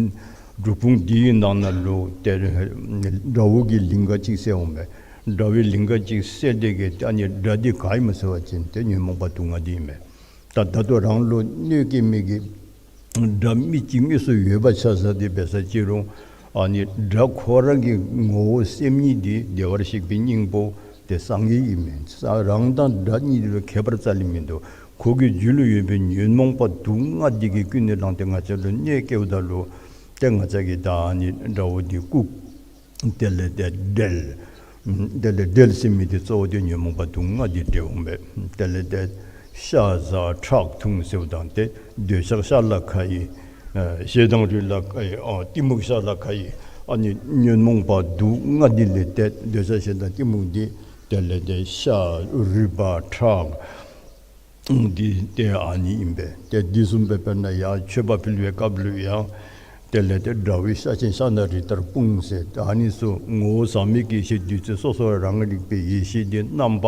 སྒྲུབ་ཁུང་འདི་གི་ནང་ན་ལུ་ཏེ་དགྲ་བོ་གི་ལིང་ག་ཅིག་གསལ་འོང་མས། དགྲ་བོའི་ལིང་ག་ཅིག་གསལ་ཏེ་གིས་ཨ་ནི་དགྲ་འདི་ག་ཨིན་མོ་ཟེར་བ་ཅིན་ཏེ་ཉོན་མོངས་པ་དུག་ལྔ་འདི་ཨིན་མས། ད་ད་ལྟོ་རང་ལུ་གནོད་སྐྱེལ་མི་གི་དགྲ་མི་ཅིག་དངོས་སུ་ཡོད་པ་ཆ་བཞག་སྟེ་འབད་ས་ཅི་རུང་ཨ་ནི་དགྲ་ཁོ་ར་གི་ངོ་བོ་སེམས་ཉིད་འདི་བདེ་བར་གཤེགས་པའི་སྙིང་པོ་ཏེ་སངས་རྒྱས་ཨིན་མས། ས་རང་དང་དགྲ་གཉིས་ལུ་ཁྱད་པར་རྩ་ལས་མིན་འདུག། ཁོ་གི་རྒྱུད་ལུ་ཡོད་པའི་ཉོན་མོངས་པ་དུག་ལྔ་འདི་གིས་ཀུན་ནས་བསླངས་ཏེ་ང་བཅས་ལུ་གནོད་སྐྱེལཝ་ད་ལུ་ཏེ་ང་བཅས་ཀྱིས་ད་ཨ་ནི་དགྲ་བོ་འདི་བཀུག། དེ་ལས་ཏེ་བསྒྲལ། དེ་ལས་བསྒྲལ་ཟེར་མི་འདི་གཙོ་བོ་འདི་ཉོན་མོངས་པ་དུག་ལྔ་འདི་བསྒྲལ་འོང་པས། དེ་ལས་ཏེ་ཤ་ཟ་ཁྲག་འཐུང་ཟེརཝ་ད་ཏེ་འདོད་ཆགས་ཤ་ལ་ཁ་ཡི། ཨ་ཞེ་སྡང་རུས་ལ་ཁ་ཡི། ཨ་གཏི་མུག་ཤ་ལ་ཁ་ཡི། ཨ་ནི་ཉོན་མོངས་པ་དུག་ལྔ་འདི་ལས་ཏེ་འདོད་ཆགས་ཞེ་སྡང་གཏི་མུག་འདི་དེ་ལས་ཏེ་ཤ་རུས་པ་ཁྲག་འདི་ཏེ་ཨ་ནི་ཨིན་པས། ཏེ་འདི་བཟུམ་སྦེ་དཔེར་ན་ཡང་མཆོད་པ་ཕུལ་བའི་སྐབས་ལུ་ཡང་དེ་ལས་ཏེ་དགྲ་བོའི་ཤ་ཆེན་ཤ་ན་རི་ལྟར་སྤུངས་ཟེར། ཨ་ནི་ཚུ་ངོ་བོ་ཟག་མེད་ཀྱི་ཡེ་ཤེས་བདུད་རྩི་སོ་སོ་རང་རིག་པའི་ཡེ་ཤེས་འདི་རྣམ་པ་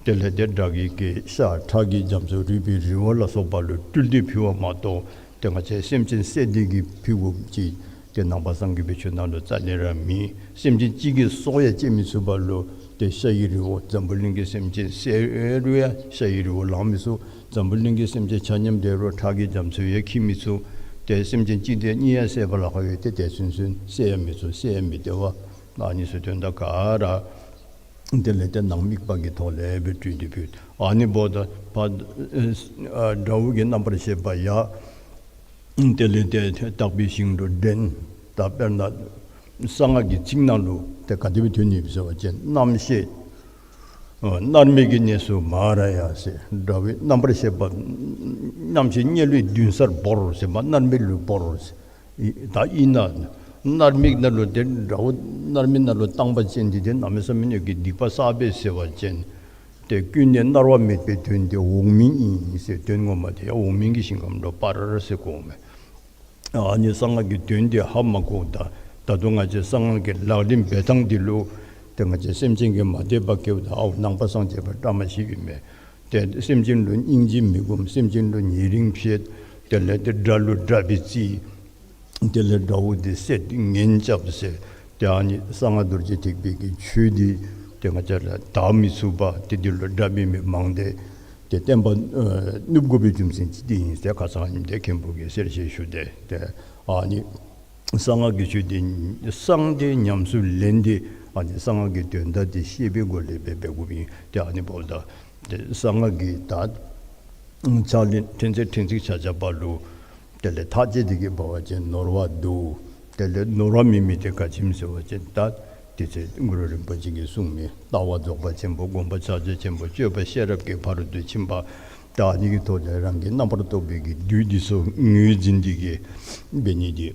དེ་ལས་ཏེ་དགྲ་བགེགས་ཀྱི་ཤ་ཁྲག་གི་རྒྱ་མཚོ་རུས་པའི་རི་བོ་ལ་སོགས་པ་ལུ་སྤྲུལ་ཏེ་ཕུལ་བ་མ་གཏོགས་ཏེ་ང་བཅས་སེམས་ཅན་བསད་དེ་གིས་ཕུལ་དགོཔ་ཅིག་ཏེ་ནང་པ་སངས་རྒྱས་པའི་ཆོས་ནང་ལུ་རྩ་ལས་ར་མེད། སེམས་ཅན་གཅིག་གི་སྲོག་ཡང་བཅད་མི་ཚུགས་པ་ལུ་ཏེ་ཤ་ཡི་རི་བོ་འཛམ་བུ་གླིང་གི་སེམས་ཅན་བསད་རུང་ཡང་ཤ་ཡི་རི་བོ་ལང་མི་ཚུགས། འཛམ་བུ་གླིང་གི་སེམས་ཅན་ཆ་མཉམ་བསྒྲལ་རུང་ཁྲག་གི་རྒྱ་མཚོ་ཡང་འཁྱིལ་མི་ཚུགས། ཏེ་སེམས་ཅན་གཅིག་དང་གཉིས་ཡང་བསད་པ་ལཱ་ཁག་ཡོད། ཏེ་དེ་ཚུན་ཚོད་བསད་ཡང་མི་ཚུགས། བསད་ཡང་མི་བདེ་བ། ཨ་ནི་ཚུ་དོན་དག་ག་ར་དེ་ལས་ཏེ་ནང་དམིགས་པ་གི་ཐོག་ལས་སྦེ་སྤྲུལ་ཏེ་ཕུལ། ཨ་ནི་འབདཝ་ད་ཕར་ཨ་དགྲ་བོ་གི་རྣམ་པར་ཤེས་པ་ཡང་དེ་ལས་ཏེ་དག་པའི་ཞིང་དུ་འདྲེན། ད་དཔེར་ན་གསང་སྔགས་ཀྱི་ཚིག་ནང་ལུ་ཏེ་ག་དེ་སྦེ་ཐོན་ནི་ཡོདཔ་ཟེར་བ་ཅིན་རྣམ་ཤེས་ཨ་མནར་མེད་ཀྱི་གནས་སུ་མ་ར་ཡ་ཟེར། དགྲ་བོའི་རྣམ་པར་ཤེས་པ་རྣམ་ཤེས་དམྱལ་བའི་མདུན་སར་བོར་ཟེར་མ་མནར་མེད་ལུ་བོར་ཟེར། ཨི་ད་ཨིན་ན་མནར་མེད་ནང་ལུ་ཏེ་དགྲ་བོ་མནར་མེད་ནང་ལུ་བཏང་པ་ཅིན་འདི་ཏེ་གནམ་མེད་ས་མེད་ཀྱི་སྡིག་པ་བསགས་པས་ཟེར་བ་ཅིན་ཏེ་ཀུན་ནས་མནར་བ་མེད་པའི་དོན་ཏེ་འོག་མིན་ཨིན་ཟེར། དོན་ངོ་མ་འདི་ཡང་འོག་མིན་གྱི་ཞིང་ཁམས་ལུ་སྤར་ཟེར་གོཝ་མས། ཨ་ནི་གསང་སྔགས་ཀྱི་དོན་འདི་ཧ་མ་གོཝ་ད་ད་ལྟོ་ང་བཅས་གསང་སྔགས་ཀྱི་ལག་ལེན་འབད་ཐངས་འདི་ལུ་ཏེ་ང་བཅས་སེམས་ཅན་གྱིས་མ་དད་པ་སྐྱེཝ་ད་ཨའུ་ནང་པ་སངས་རྒྱས་པ་བཀྲ་མ་ཤིས་ཨིན་མས། ཏེ་སེམས་ཅན་ལུ་སྙིང་རྗེ་མི་སྒོམ། སེམས་ཅན་ལུ་ཉེ་རིང་ཕྱེད། དེ་ལས་ཏེ་དགྲ་ལུ་དགྲ་སྦེ་བརྩི། དེ་ལས་དགྲ་བོ་འདི་བསད་ངན་རྐྱབ་ཟེར། ཏེ་ཨ་ནི་གསང་སྔགས་རྡོ་རྗེ་ཐེག་པའི་གི་ཆོས་འདི་ཏེ་ང་བཅས་ར་དག་མི་ཚུགས་པ་ཏེ་འདི་ལུ་དགྲ་འབད་མི་མང་སྟེ་ཏེ་བསྟན་པ་ཨ་ནུབ་དགོ་པའི་རྒྱུ་མཚན་ཅིག་འདི་ཨིན་ཟེར་ཁ་ཙ་ཁ་ཉིནམ་ཏེ་མཁན་པོ་གིས་གསལ་བཤད་ཞུ་སྟེ། ཏེ་ཨ་ནི་གསང་སྔགས་ཀྱི་ཆོས་འདི་གསང་སྟེ་ཉམས་སུ་ལེན་ཏེ་ཨ་ནི་གསང་སྔགས་ཀྱི་དོན་དག་འདི་ཤེས་པའི་སྒོ་ལས་འབད་འབད་དགོཔ་ཨིན། ཏེ་ཨ་ནི་འབདཝ་ད་ཏེ་གསང་སྔགས་ཀྱི་ད་ཕྱག་ལེན་ཕྲན་ཚེགས་ཕྲན་ཚེགས་ཆ་ཁྱབ་ལུ་དེ་ལས་ཐག་བཅད་དེ་གིས་འབད་བ་ཅིན་ནོར་བ་འདུག། དེ་ལས་ནོར་བ་མེད་མི་འདི་ག་ཅི་སྨོ་ཟེར་བ་ཅིན་ད་དེ་ཚེ་གུ་རུ་རིན་པོ་ཆེ་གིས་གསུངས་མི་ལྟ་བ་རྫོགས་པ་ཆེན་པོ། སྒོམ་པ་ཕྱག་རྒྱ་ཆེན་པོ། སྤྱོད་པ་ཤེས་རབ་ཀྱི་ཕ་རོལ་ཏུ་ཕྱིན་པ། ད་ ད་ཨ་ནི་གི་ཐོག་ལས་རང་གི་རྣམ་པར་རྟོག་པའི་གི་བདུད་འདི་ཚུ་ངོས་འཛིན་འདི་གིས་འབད་ནི་འདི་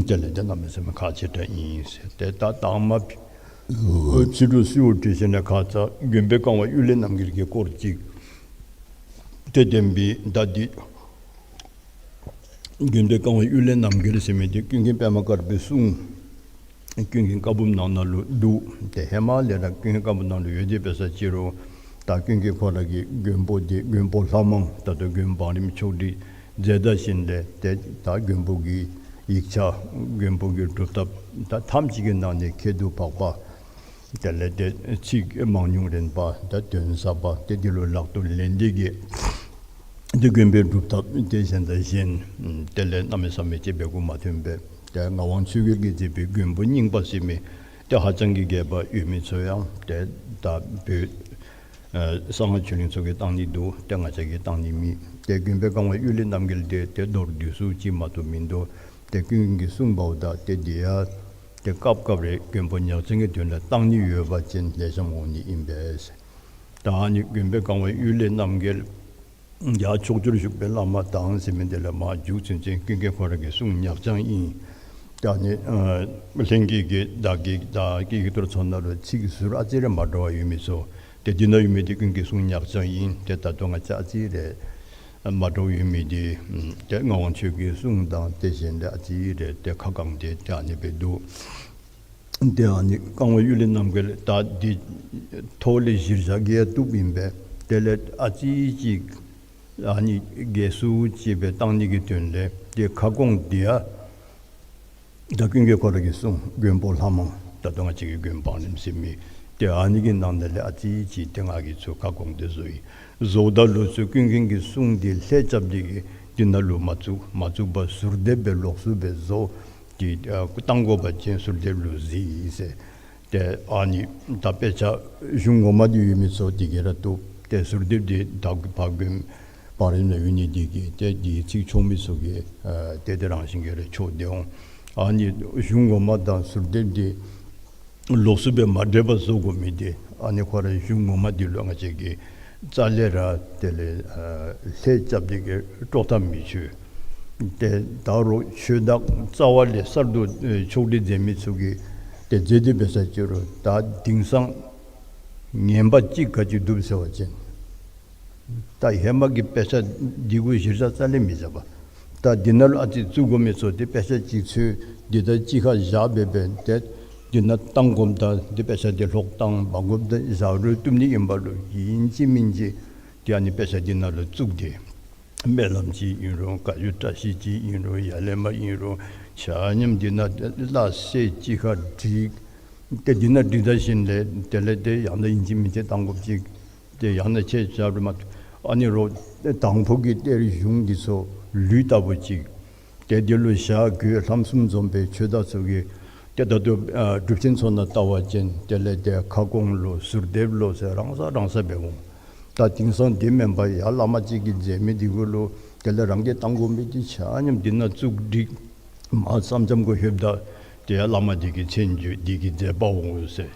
དེ་ལས་ཏེ་གནམ་མེད་ས་མེད་ཁག་ཆེ་དྲགས་ཨིན་ཟེར། ཏེ་ད་དང་མ་ཕྱི་དྲོ་གསོལཝ་བཏབ་ཞིནམ་ལས་ཁ་ཙ་མགོན་པོའི་བཀའ་དབང་གཡུལ་ལས་རྣམ་རྒྱལ་གྱི་སྐོར་ཅིག་ཏེ་བསྟན་པའི་ད་འདི་མགོན་པོའི་བཀའ་དབང་གཡུལ་ལས་རྣམ་རྒྱལ་ཟེར་མི་འདི་ཀུན་མཁྱེན་པདྨ་དཀར་པོའི་གསུང་ཀུན་མཁྱེན་བཀའ་འབུམ་ནང་ན་ལུ་འདུག། ཏེ་ཧེ་མ་ལས་ར་ཀུན་མཁྱེན་བཀའ་འབུམ་ནང་ལུ་ཡོད་དེ་འབད་ས་ཅི་རུང་ད་ཀུན་མཁྱེན་ཁོ་ར་གི་མགོན་པོ་འདི་མགོན་པོ་ལྷ་མང་ད་ལྟོ་མགོན་བང་རིམ་ཆོག་སྒྲིག་མཛད་ད་ཞིནམ་ལས་ཏེ་ད་མགོན་པོ་གི་ཡིག་ཆ་མགོན་པོ་གི་སྒྲུབ་ཐབས་ད་ཐམས་ཅད་ཀྱི་ནང་ནས་ཁྱད་དུ་འཕགས་པ། དེ་ལས་ཏེ་ཚིག་མང་ཉུང་རན་པ་ད་དོན་ཟབ་པ་ཏེ་འདི་ལུ་ལག་ཏུ་ལེན་ཏེ་གི་ཏེ་མགོན་པོའི་སྒྲུབ་ཐབས་ཏེ་གཞན་དང་གཞན་དེ་ལས་གནམ་མེད་ས་མེད་ཅིག་འབད་དགོཔ་མ་ཐོན་པས། ཏེ་ངག་དབང་ཆོས་རྒྱལ་གྱིས་མཛད་པའི་མགོན་པོ་རྙིང་པ་ཟེར་མི་ཏེ་ཧ་ཅང་གི་རྒྱས་པ་ཡོད་མི་ཚུ་ཡང་ཏེ་ད་བོད་ཨ་གསང་སྔགས་ཆོས་གླིང་ཚུ་གིས་བཏང་ནི་འདུག། ཏེ་ང་བཅས་ཀྱིས་བཏང་ནི་མེད། ཏེ་མགོན་པོའི་བཀའ་དབང་གཡུལ་ལས་རྣམ་རྒྱལ་འདི་ཏེ་མདོར་བསྡུས་སུ་ཅིག་མ་གཏོགས་མིན་འདུག། ཏེ་ཀུན་མཁྱེན་གྱིས་གསུངས་པའོ། ད་ཏེ་འདི་ཡང་ཏེ་སྐབས་སྐབས་རེ་མགོན་པོ་ཉག་ཅན་གྱི་དོན་ལུ་བཏང་ནི་ཡོད་པ་ཅིན་ལེགས་ཤོམ་འོང་ནི་ཨིན་པས། ད་ཨ་ནི་མགོན་པོའི་བཀའ་དབང་གཡུལ་ལས་རྣམ་རྒྱལ་ཡར་ཕྱོགས་བཅུར་བཞུགས་པའི་བླ་མ་དང་ཟེར་མི་འདི་ལས་མར་མཇུག་ཚུན་ཚོད་ཀུན་མཁྱེན་ཁོ་ར་གི་གསུང་ཉག་ཅན་ཨིན། ད་ཨ་ནི་ཨ་ལྷན་རྒྱས་ཀྱི་བདག་གི་བདག་གི་ཡིག་ཐོར་ཚུ་ནང་ལུ་ཚིག་ཟུར་ཨ་ཙི་རེ་མ་འདྲཝ་ཡོད་མི་ཚུ་ཏེ་འདི་ནང་ཡོད་མི་འདི་ཀུན་མཁྱེན་གསུང་ཉག་ཅན་ཨིན། ཏེ་ད་ལྟོ་ང་བཅས་ཨ་ཙི་རེ་མ་འདྲཝ་ཡོད་མི་འདི་ཏེ་ངག་དབང་ཆོས་རྒྱལ་གྱི་གསུང་དང་ཏེ་གཞན་ལས་ཨ་ཙི་རེ་ཏེ་ཁ་བསྐངས་ཏེ་ཏེ་ཨ་ནི་སྦེ་འདུག། ཏེ་ཨ་ནི་བཀའ་དབང་གཡུལ་ལས་རྣམ་རྒྱལ་ད་འདི་ཐོག་ལས་གཞིར་བཞག་གི་ཡང་བཏུབ་ཨིན་པས། དེ་ལས་ཨ་ཙི་ཅིག་ཨ་ནི་རྒྱས་སུ་ཅིག་སྦེ་བཏང་ནི་གི་དོན་ལས་ཏེ་ཁ་སྐོང་འདི་ཡང་ད་ཀུན་མཁྱེན་ཁོ་ར་གི་གསུང་མགོན་པོ་ལྷ་མང་ད་ལྟོ་ང་བཅས་ཀྱི་མགོན་བང་རིམ་ཟེར་མི་ཏེ་ཨ་ནི་གི་ནང་ན་ལས་ཨ་ཙི་ཅིག་ཏེ་ང་གིས་ཚུར་ཁ་སྐོང་སྟེ་བཟོ་ཡི། བཟོཝ་ད་ལུ་ཚུར་ཀུན་མཁྱེན་གྱི་གསུང་འདི་ལྷད་རྐྱབ་སྟེ་གི་འདི་ནང་ལུ་མ་བཙུགས། མ་བཙུགས་པར་ཟུར་འདེབས་སྦེ་ལོགས་སུ་སྦེ་བཟོ་སྟེ་ཨ་བཏང་དགོ་པ་ཅིན་ཟུར་འདེབས་ལུ་གཟིགས་ཟེར། ཏེ་ཨ་ནི་ད་དཔེ་ཆ་གཞུང་ངོ་མ་འདི་ཡོད་མི་ཚུ་འདི་གིས་ར་བཏུབ། ཏེ་ཟུར་འདེབས་འདི་ད་ཕར་མགོན་བང་རིམ་ནང་ཡོད་ནི་འདི་གིས་ཏེ་འདི་ཚིག་ཆོག་མི་ཚུ་གིས་ཨ་ཏེ་ཏེ་རང་བཞིན་གྱིས་ར་ཆོག་སྟེ་འོང་། ཨ་ནི་གཞུང་ངོ་མ་དང་ཟུར་འདེབས་འདི་ལོགས་སུ་སྦེ་མ་འདྲེས་པར་བཟོ་དགོ་མི་འདི་ཨ་ནི་ཁོ་ར་གཞུང་ངོ་མ་འདི་ལུ་ང་བཅས་ཀྱིས་རྩ་ལས་ར་དེ་ལས་ཨ་ལྷད་རྐྱབ་སྟེ་གི་དཀྲོག་ཐབས་མི་ཆོག། ཏེ་ད་རུང་ཆོས་བདག་རྩ་བ་ལས་གསར་དུ་ཨེ་ཕྱོགས་སྒྲིག་མཛད་མི་ཚུ་གིས་ཏེ་མཛད་དེ་འབད་ས་ཅི་རུང་ད་དེང་སང་ངན་པ་ཅིག་ག་ཅི་འདུག་ཟེར་བ་ཅིན་ད་ཧེ་མ་གི་དཔེ་ཆ་འདི་གུ་གཞིར་བཞག་རྩ་ལས་མི་བཞག་པར་ད་འདི་ནང་ལུ་ཨ་ཙི་བཙུགས་དགོ་མི་ཚུ་ཏེ་དཔེ་ཆ་ཅིག་འཚོལ་འདི་དང་གཅིག་ཁར་བཞག་སྦེ་འབད་ཏེ་འདི་ནང་བཏང་དགོཔ་དང་འདི་དཔེ་ཆ་འདི་ལྷོག་བཏང་འབག་དགོཔ་དང་བཞག་རུང་བཏུབ་ནི་ཨིན་པ་ལུ་ཨིན་ཅི་མིན་ཅི་ཏེ་ཨ་ནི་དཔེ་ཆ་འདི་ནང་ལུ་བཙུགས་ཏེ་སྨོན་ལམ་ཅིག་ཨིན་རུང་བཀའ་བརྒྱུད་བཀྲ་ཤིས་ཅིག་ཨིན་རུང་ཡ་ལས་མར་ཨིན་རུང་ཆ་མཉམ་འདི་ནང་སླ་བསྲེ་གཅིག་ཁར་བསྒྲིགས། ཏེ་འདི་ནང་བསྒྲིགས་ད་ཞིནམ་ལས་དེ་ལས་ཏེ་ཡང་ན་ཨིན་ཅི་མིན་ཅི་བཏང་དགོཔ་ཅིག་ཏེ་ཡང་ན་ཁྱེད་ཅག་རུ་མ་ཨ་ནི་རོགས་དང་ཕུ་གི་གཏེར་གཞུང་འདི་ཚུ་ལུད་ལྟ་བུ་ཅིག་ཏེ་འདི་ལུ་ཞྭ་གོས་ལྷམ་གསུམ་འཛོམས་པའི་ཆོས་བདག་ཚུ་གིས་ཏེ་ད་ལྟོ་ཨ་སྒྲུབ་ཆེན་ཚུ་ནང་བལྟ་བ་ཅིན་དེ་ལས་ཏེ་ཁ་སྐོང་ལོ་ཟུར་འདེབས་ལོ་ཟེར་རང་ས་རང་ས་སྦེ་འོང་། ད་དེང་སང་འདི་མེན་པར་ཡར་བླ་མ་ཅིག་གིས་མཛད་མི་འདི་གུ་ལུ་དེ་ལས་རང་གིས་བཏང་དགོ་མི་འདི་ཆ་མཉམ་འདི་ནང་བཙུགས་བསྒྲིགས། མར་ཙམ་ཙམ་གུ་ལྷོདཔ་ད་ཏེ་ཡར་བླ་མ་འདི་གི་མཚན་བརྗོད་འདི་གིས་མཛད་པའོ་ཟེར།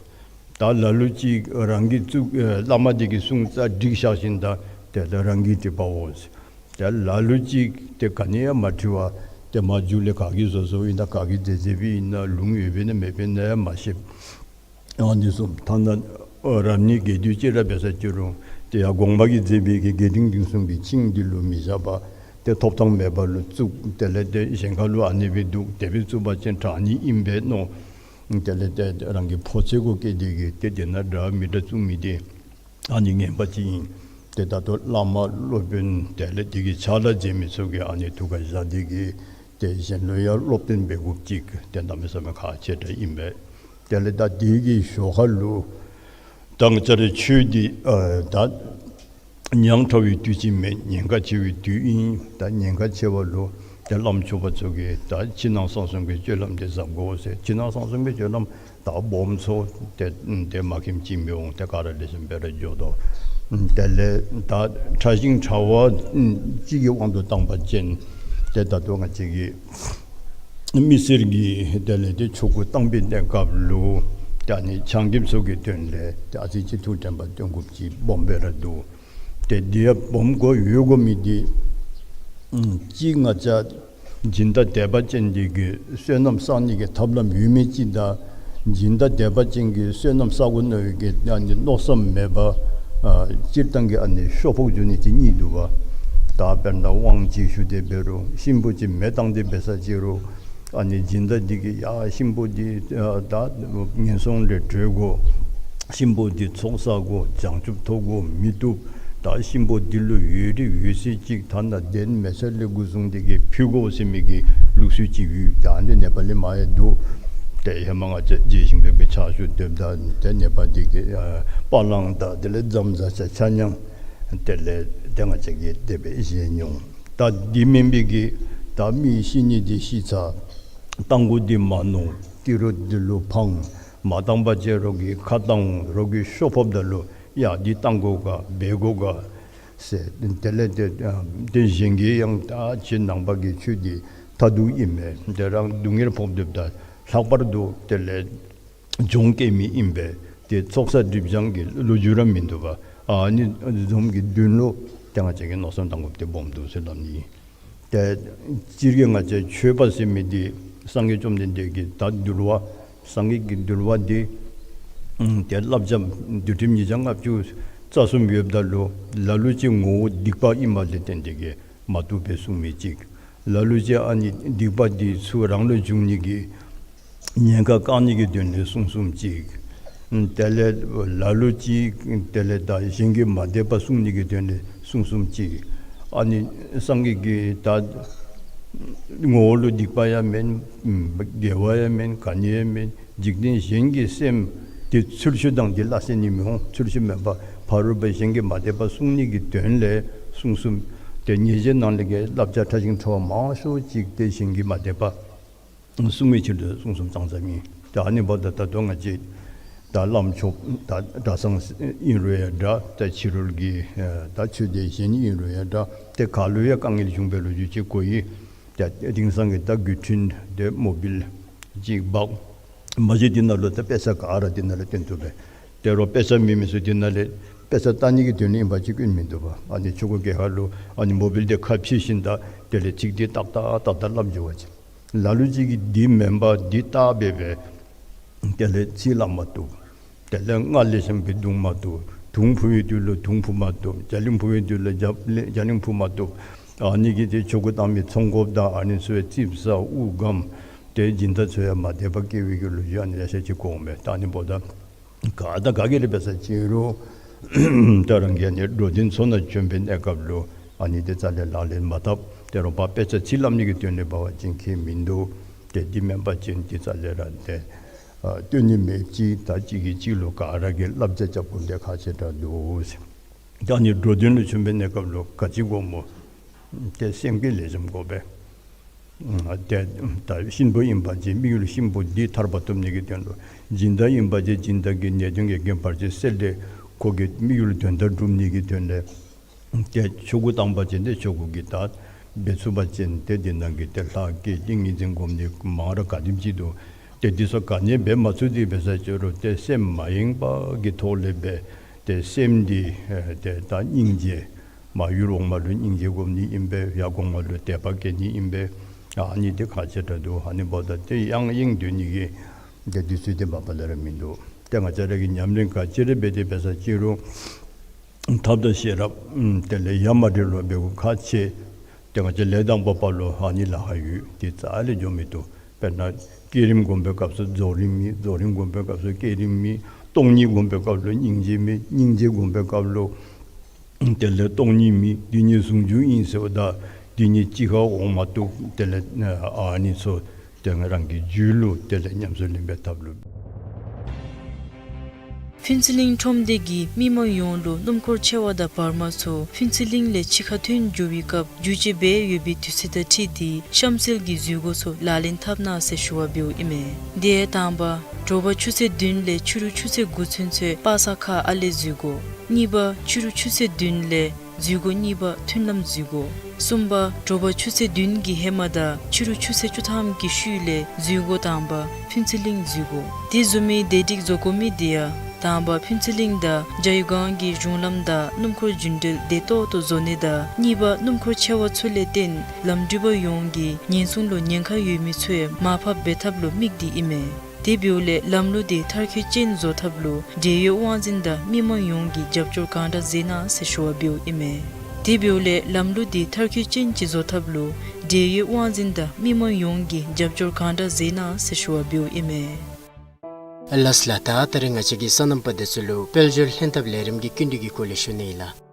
ད་ལ་ལུ་ཅིག་རང་གིས་བཙུགས་ཨེ་བླ་མ་འདི་གི་གསུང་རྩ་བསྒྲིགས་བཞག་ཞིནམ་ད་དེ་ལས་རང་གིས་བྲིས་པའོ་ཟེར། ད་ལ་ལུ་ཅིག་ཏེ་ག་ནི་ཡང་མ་བྲི་བར་ཏེ་མར་མཇུག་ལས་ག་གིས་བཟོ་བཟོཝ་ཨིན་ན་ག་གིས་མཛད་མཛད་པའི་ཨིན་ན་ལུང་ཡོདཔ་ཨིན་ན་མེདཔ་ཨིན་ན་ཡང་མ་ཤེས། ཨ་ནི་གསུངས། ཐ་ན་ཨ་རབ་གནས་རྒྱས་བསྡུས་ཅིག་ར་འབད་ས་ཅི་རུང་ཏེ་ཡར་གོང་མ་གིས་མཛད་པའི་གི་རྒྱས་འབྲིང་བསྡུས་གསུམ་གྱི་ཆིངས་འདི་ལུ་མི་བཞག་པར་ཏེ་ཐོབ་ཐང་མེད་པ་ལུ་བཙུགས། དེ་ལས་ཏེ་གཞན་ཁ་ལུ་ཨ་ནི་སྦེ་འདུག། དེ་སྦེ་བཙུགས་པ་ཅིན་དྲག་ནི་ཨིན་པས་མནོ། དེ་ལས་ཏེ་རང་གི་ཕོ་ཚོད་གུ་བསྐྱེད་དེ་གིས་ཏེ་དེ་ནང་འདྲ་མི་འདྲ་བཙུགས་མི་འདི་ཨ་ནི་ངན་པ་ཅིག་ཨིན། ཏེ་ད་ལྟོ་བླ་མ་སློབ་དཔོན་དེ་ལས་དེ་གི་ཕྱག་ལཱ་མཛད་མི་ཚུ་གིས་ཨ་ནི་ཐུགས་ཁར་བཞག་སྟེ་གིས་ཏེ་གཞན་ལུ་ཡང་སློབ་སྟོན་འབད་དགོཔ་ཅིག་ཏེ་གནམ་མེད་ས་མེད་ཁག་ཆེ་དྲགས་ཨིན་པས། དེ་ལས་ད་དེ་གི་ཞོར་ཁ་ལུ་ད་ང་བཅས་རའི་ཆོས་འདི་ཨ་ད་ཉག་ཕྲ་བའི་དུས་ཅིག་མེན། ཉེན་ཁ་ཆེ་བའི་དུས་ཨིན། ད་ཉེན་ཁ་ཆེ་བ་ལུ་ཏེ་བླམ་ཆོསཔ་ཚུ་གིས་ད་ཕྱི་ནང་གསང་གསུམ་གྱི་སྤྱོད་ལམ་འདི་བཟང་དགོ་ཟེར། ཕྱི་ནང་གསང་གསུམ་གྱི་སྤྱོད་ལམ་ད་སྦོམ་ཚུ་ཏེ་ཏེ་མ་མཁྱེནམ་ཅིག་མི་འོང་། ཏེ་ག་ར་ལེགས་ཤོམ་སྦེ་ར་འགྱོ་དོ། དེ་ལས་ད་ཕྲ་ཞིང་ཕྲ་བ་ཅིག་གི་དབང་དུ་བཏང་པ་ཅིན་ཏེ་ད་ལྟོ་ང་བཅས་ཀྱི་མི་སེར་གྱི་དེ་ལས་ཏེ་ཆོ་ག་བཏང་པའི་གནས་སྐབས་ལུ་ཏེ་ཨ་ནི་ཆང་རྐྱབ་ཚུ་གི་དོན་ལས་ཏེ་ཨ་ཙི་ཅིག་ཐུགས་དྲན་པ་བཏོན་དགོཔ་ཅིག་སྦོམ་སྦེ་ར་འདུག། ཏེ་འདི་ཡང་སྦོམ་དགོ་ཡོད་དགོ་མི་འདི་ཨམ་གཅིག་ང་བཅས་སྦྱིན་བདག་དད་པ་ཅན་འདི་གིས་བསོད་ནམས་བསག་ནི་གི་ཐབས་ལམ་ཡོད་མི་ཅིག་དང་། སྦྱིན་བདག་དད་པ་ཅན་གྱིས་བསོད་ནམས་བསག་དགོ་མནོ་བའི་གི་ཨ་ནི་མནོ་བསམ་མེད་པར་ཨ་སྤྱིར་བཏང་གི་ཨ་ནི་ཤོ་ཕོག་འགྱོ་ནི་ཅིག་གཉིས་འདུག་པ། ད་དཔེར་ན་དབང་ཅིག་ཞུ་སྟེ་འབད་རུང་གཤིན་པོ་ཅིག་མེ་བཏང་སྟེ་འབད་ས་ཅིག་རུང་ཨ་ནི་སྦྱིན་བདག་འདི་གིས་ཡ་གཤིན་པོ་འདི་ཨ་ད་ངན་སོང་ལས་གྲོལ་དགོ། གཤིན་པོ་འདི་ཚོགས་བསག་དགོ། བྱང་ཆུབ་ཐོབ་དགོ་མི་བཏུབ། ད་གཤིན་པོ་འདི་ལུ་འོད་རིས་འོད་ཟེར་ཅིག་ཐ་ན་གདན་མེ་ཚལ་ལས་འགོ་བཟུང་སྟེ་གིས་ཕུལ་དགོ་ཟེར་མི་གི་ལུགས་སྲོལ་ཅིག་ཡོད། ད་ཨ་ནི་ནེ་པ་ལི་མ་ཡང་འདུག། ཏེ་ཧེ་མ་ང་བཅས་རྗེ་ཞིང་པའི་ཕྱག་ཞུ་སྡོདཔ་ད་ཏེ་ནེ་པ་འདི་གི་ཨ་པ་ལང་དང་དེ་ལས་ཛམ་ཛ་ཆ་ཆ་ཉང་དེ་ལས་ཏེ་ང་བཅས་ཀྱིས་དེ་སྦེ་བཞེས་མྱོང་། ད་འདི་མེན་པའི་གི་ད་མི་ཤི་ནི་འདི་ཤི་ཚར། བཏང་དགོ་འདི་མ་མནོ། ཏི་རུ་འདི་ལུ་ཕངས། མ་བཏང་པ་ཅིན་རོགས་ཀྱིས་ཁ་བཏང་འོང་། རོགས་ཀྱིས་ཤོ་ཕོགཔ་ད་ལུ་ཡ་འདི་བཏང་དགོ་ག་འབད་དགོ་ག་ཟེར། དེ་ལས་ཏེ་ཏེ་གཞན་གྱིས་ཡང་ད་ཁྱེད་ནང་པ་གི་ཆོས་འདི་མཐར་ཐུག་ཨིན་མས། ཏེ་རང་སྡུག་བསྔལ་ཕོག་སྡོདཔ་ད་ལྷག་པར་དུ་དེ་ལས་སྦྱོང་སྐྱེ་མི་ཨིན་པས། ཏེ་ཚོགས་བསགས་སྒྲིབ་སྦྱང་གི་ལོ་རྒྱུས་ར་མིན་འདུག་པ། ཨ་ནི་བཟུམ་གྱི་དོན་ལུ་ཏེ་ང་བཅས་ཀྱིས་མནོ་བསམ་བཏང་དགོཔ་འདི་སྦོམ་འདུག་ཟེར་སླབ་ནི། ཏེ་སྤྱིར་གྱིས་ང་བཅས་ཆོས་པ་ཟེར་མི་འདི་སངས་རྒྱས་བཅོམ་ལྡན་འདས་ཀྱི་ད་འདུལ་བ་སངས་རྒྱས་ཀྱི་འདུལ་བ་འདི་ཨམ་ཏེ་བསླབ་བྱ་འདུལ་ཁྲིམས་ཉིས་བརྒྱ་ལྔ་བཅུ་རྩ་གསུམ་ཡོདཔ་ད་ལུ་ལ་ལུ་ཅིག་ངོ་བོ་སྡིག་པ་ཨིནམ་ལས་བརྟེན་ཏེ་གིས་མ་བཏུབ་པས་གསུང་མི་ཅིག། ལ་ལུ་ཅིག་ཨ་ནི་སྡིག་པ་འདི་ཚུ་རང་ལུ་འབྱུང་ནི་གི་ཉེན་ཁ་བཀག་ནི་གི་དོན་ལས་གསུང་གསུངམ་ཅིག། དེ་ལས་ལ་ལུ་ཅིག་དེ་ལས་ད་གཞན་གྱི་མ་དད་པ་བསྲུང་ནི་གི་དོན་ལས་གསུང་གསུངམ་ཅིག། ཨ་ནི་སངས་རྒྱས་ཀྱི་ད་ངོ་བོ་ལུ་སྡིག་པ་ཡང་མེན། དགེ་བ་ཡང་མེན། ག་ནི་ཡང་མེན། འཇིག་རྟེན་གཞན་གྱི་སེམས་དེ་ཚུལ་ཤུལ་དང་དེ་སླ་བསྲེ་ནི་མི་འོང་། ཚུལ་ཤུལ་མེན་པར་ཕ་རོལ་པོ་གཞན་གྱི་མ་དད་པ་བསྲུང་ནི་གི་དོན་ལས་གསུང་གསུངམ། ཏེ་ཉེས་བྱའི་ནང་ལས་ཀྱི་བསླབ་བྱ་ཕྲ་ཞིང་ཕྲ་བ་མང་ཤོས་ཅིག་ཏེ་གཞན་གྱི་མ་དད་པ་བསྲུང་བའི་ཕྱིར་དུ་གསུང་གསུངམ་ཙང་ཙ་ཨིན། ཏེ་ཨ་ནི་འབདཝ་ད་ད་ལྟོ་ང་བཅས་ད་བླམ་ཆོསཔ་ད་གྲྭ་ཚང་ཨིན་རུང་ཡང་འདྲ། ད་ཕྱི་རོལ་གྱི་ད་ཆོས་སྡེ་གཞན་ཨིན་རུང་ཡང་འདྲ། ཏེ་ག་ལུ་ཡང་དཀའ་ངལ་བྱུང་བའི་ལོ་རྒྱུས་ཅིག་གོ་ཡི། ད་དེང་སང་གི་ད་འགོ་འདྲེན་ཏེ་མོ་བིལ་ཅིག་འབག། མ་གཞི་དེ་ནང་ལུ་ད་དཔེ་ཆ་ག་ར་དེ་ནང་ལུ་སྟོན་ཐུབ་པས། ད་རུང་དཔེ་ཆ་མེད་མི་ཚུ་དེ་ནང་ལས་དཔེ་ཆ་ལྟ་ནི་གི་དོན་ལས་ཨིན་པ་ཅིན་སྐྱོན་མིན་འདུག་པ། ཨ་ནི་ཆོ་ག་གི་ཧ་ལུ་ཨ་ནི་མོ་བིལ་དེ་ཁ་ཕྱེ་ཞིནམ་ད་དེ་ལས་ཚིག་དེ་ཏག་ཏག་ཏག་ཏག་སླབ་འགྱོ་བ་ཅིན། ལ་ལུ་ཅིག་གིས་འདི་མེན་པར་འདི་བལྟ་སྦེ་སྦེ་དེ་ལས་ཚིག་སླབ་མ་བཏུབ། དེ་ལས་སྔགས་ལེགས་ཤོམ་སྦེ་བརྡུང་མ་བཏུབ། དུང་ཕུ་བའི་དུས་ལུ་དུང་ཕུ་མ་བཏུབ། རྒྱ་གླིང་ཕུ་བའི་དུས་ལུ་རྒྱ་རྒྱ་གླིང་ཕུ་མ་བཏུབ། ཨ་ནི་གིས་ཏེ་ཆོ་ག་བཏང་མི་ཚོང་དཔོན་དང་ཨ་ནི་ཚུ་ཡང་རྩིགཔ་ཟ་དབུགས་སྒམ། ཏེ་སྦྱིན་བདག་ཚུ་ཡང་མ་དད་པ་སྐྱེ་བའི་གི་ལོ་རྒྱུས་ཨ་ནི་ལེ་ཤ་ཅིག་གོ་འོང་པས། ད་ཨ་ནི་འབདཝ་ད་ག་དང་ག་གིས་ར་འབད་ས་ཅིག་རུང་ད་རང་གིས་ཨ་ནི་འགྲོ་དོན་ཚུ་ནང་བྱོན་པའི་གནས་སྐབས་ལུ་ཨ་ནི་དེ་རྩ་ལས་ལག་ལེན་མ་འཐབ། ད་རུང་ཕར་དཔེ་ཆ་ཚིག་སླབ་ནི་གི་དོན་ལས་འབད་བ་ཅིན་ཁྱད་མིན་འདུག། ཏེ་འདི་མེན་པ་ཅིན་དེ་རྩ་ལས་ར་ཏེ་ཨ་སྟོན་ནི་མེད་ཅིག། ད་གཅིག་གིས་གཅིག་ལུ་ག་ར་གིས་བསླབ་བྱ་རྐྱབ་དགོཔ་འདི་ཁག་ཆེ་དྲགས་འདུག་ཟེར། ད་ཨ་ནི་འགྲོ་དོན་ལུ་བྱོན་པའི་གནས་སྐབས་ལུ་ག་ཅི་དགོཔ་སྨོ། ཏེ་སེམས་བསྐྱེད་ལེགས་ཤོམ་དགོ་པས། ཨ་ཏེ་ད་གཤིན་པོ་ཨིན་པ་ཅིན་དམིགས་ཡུལ་གཤིན་པོ་འདི་ཐར་པ་ཐོབ་ནི་གི་དོན་ལུ། སྦྱིན་བདག་ཨིན་པ་ཅིན་སྦྱིན་བདག་གི་ནད་གདོན་གྱི་རྐྱེན་བར་ཆད་སེལ་ཏེ་ཁོ་གི་དམིགས་ཡུལ་དོན་དག་སྒྲུབ་ནི་གི་དོན་ལས། ཏེ་ཆོ་ག་བཏང་པ་ཅིན་ཏེ་ཆོ་ག་གི་ད་འབད་ཚུགས་པ་ཅིན་ཏེ་འདི་ནང་གི་ཏེ་ལྷ་བསྐྱེད་ཏིང་ངེ་འཛིན་སྒོམ་ནི་མང་ར་ག་དེམ་ཅིག་འདུག། ཏེ་འདི་ཚུ་ག་ནི་འབད་མ་ཚུགས་ཏེ་འབད་ས་ཅིག་རུང་ཏེ་སེམས་མ་ཡེངས་པ་གི་ཐོག་ལས་འབད། ཏེ་སེམས་འདི་ཨེ་ཏེ་ད་སྙིང་རྗེ་མར་ཡུལ་འོག་མ་ལུ་སྙིང་རྗེ་སྒོམ་ནི་ཨིན་པས། ཡར་གོང་མ་ལུ་དད་པ་བསྐྱེད་ནི་ཨིན་པས། ཨ་ནི་འདི་ཁག་ཆེ་དྲགས་འདུག། ཨ་ནི་འབདཝ་ད་ཏེ་ཡང་ཡེངས་སྡོད་ནི་གི་ཏེ་དུས་ཚོད་འདི་མ་པ་ལས་ར་མིན་འདུག། ཏེ་ང་བཅས་ར་གིས་ཉམས་ལེན་ག་ཅི་ར་འབད་དེ་འབད་ས་ཅིག་རུང་ཐབས་དང་ཤེས་རབ་ཨམ་དེ་ལས་ཡ་མ་བྲལ་བར་འབད་དགོཔ་ཁག་ཆེ། ཏེ་ང་བཅས་ལས་དང་པོ་པ་ལུ་ཨ་ནི་ལཱ་ཁག་ཡོད། དེ་རྩ་ལས་འགྱོ་མི་བཏུབ། དཔེར་ན་བསྐྱེད་རིམ་སྒོམ་པའི་སྐབས་སུ་རྫོགས་རིམ་མེད། རྫོགས་རིམ་སྒོམ་པའི་སྐབས་སུ་བསྐྱེད་རིམ་མེད། སྟོང་ཉིད་སྒོམ་པའི་སྐབས་ལུ་སྙིང་རྗེ་མེད། སྙིང་རྗེ་སྒོམ་པའི་སྐབས་ལུ་དེ་ལས་སྟོང་ཉིད་མེད། འདི་གཉིས་ཟུང་འཇུག་ཨིན་ཟེརཝ་ད་འདི་གཉིས་གཅིག་ཁར་འོང་མ་བཏུབ། དེ་ལས་ཨ་ནི་ཚུ་ཏེ་ང་རང་གི་རྒྱུད་ལུ་དེ་ལས་ཉམས་སུ་ལེན་པའི་ཐབས་ལུ། ཕུན་ཚོགས་གླིང་ཁྲོམ་སྡེ་གིས་མི་མང་ཡོངས་ལུ་སྣུམ་འཁོར་ཆེ་བ་དང་བར་མ་ཚུ་ཕུན་ཚོགས་གླིང་ལས་ཕྱི་ཁར་ཐོན་འགྱོ་བའི་སྐབས་འགྱུར་བཅོས་འབད་ཡོད་པའི་དུས་ཚོད་དང་འཁྲིལ་ཏེ་གཤམ་གསལ་གྱི་འཛུལ་སྒོ་ཚུ་ལག་ལེན་འཐབ་གནང་ཟེར་ཞུ་བ་འབདཝ་ཨིན་མས། དེ་ཡང་དང་པ་དྲོ་པ་ཆུ་ཚོད་བདུན་ལས་ཕྱི་རུ་ཆུ་ཚོད་དགུ་ཚུན་ཚོད་པ་ས་ཁ་ཨ་ལས་འཛུལ་སྒོ། གཉིས་པ་ཕྱི་རུ་ཆུ་ཚོད་བདུན་ལས་འཛུལ་སྒོ་གཉིས་པ་མཐུན་ལམ་འཛུལ་སྒོ། གསུམ་པ་དྲོ་པ་ཆུ་ཚོད་བདུན་གྱི་ཧེ་མ་དང་ཕྱི་རུ་ཆུ་ཚོད་བཅུ་ཐམ་གྱི་ཤུལ་ལས་འཛུལ་སྒོ་དང་པ་ཕུན་ཚོགས་གླིང་འཛུལ་སྒོ། དེ་བཟུམ་མའི་བདེ་སྒྲིག་བཟོ་དགོ་མི་དེ་ཡང་ དང་པ་ཕུན་ཚོགས་གླིང་དང་ཇའི་སྒང་གི་གཞུང་ལམ་དང་སྣུམ་འཁོར་རྒྱུན་འགྲུལ་བདེ་ཏོག་ཏོ་བཟོ་ནི་དང་གཉིས་པ་སྣུམ་འཁོར་ཆེ་བ་ཚུ་ལས་བརྟེན་ལམ་འགྲུལ་པ་ཡོངས་ཀྱི་ཉེན་སྲུང་ལུ་ཉེན་ཁ་ཡོད་མི་ཚུ་མར་ཕབ་འབད་ཐབས་ལུ་དམིགས་ཏེ་ཨིན་མས། དེ་འབདཝ་ལས་ལམ་ལུགས་དེ་མཐར་འཁྱོལ་ཅན་བཟོ་ཐབས་ལུ་འབྲེལ་ཡོད་དབང་འཛིན་དང་མི་མང་ཡོངས་ཀྱིས་རྒྱབ་སྐྱོར་གང་དྲག་མཛད་གནང་ཟེར་ཞུ་བ་འབདཝ་ཨིན་མས། དེ་འབདཝ་ལས་ལམ་ལུགས་དེ་མཐར་འཁྱོལ་ཅན་ཅིག་བཟོ་ཐབས་ལུ་འབྲེལ་ཡོད་དབང་འཛིན་དང་མི་མང་ཡོངས་ཀྱིས་རྒྱབ་སྐྱོར་གང་དྲག་མཛད་གནང་ཟེར་ཞུ་བ་འབདཝ་ཨིན་མས། ལགས་ལགས། ད་ད་རེས་ང་བཅས་ཀྱིས་སོ་ནམ་པ་དེ་ཚུ་ལུ་དཔལ་འབྱོར་ལྷན་ཐབས་ལས་རིམ་གྱི་སྐྱིན་འགྲུལ་གྱི་སྐོར་ལས་ཞུ་ནི་ཨིན་ལགས།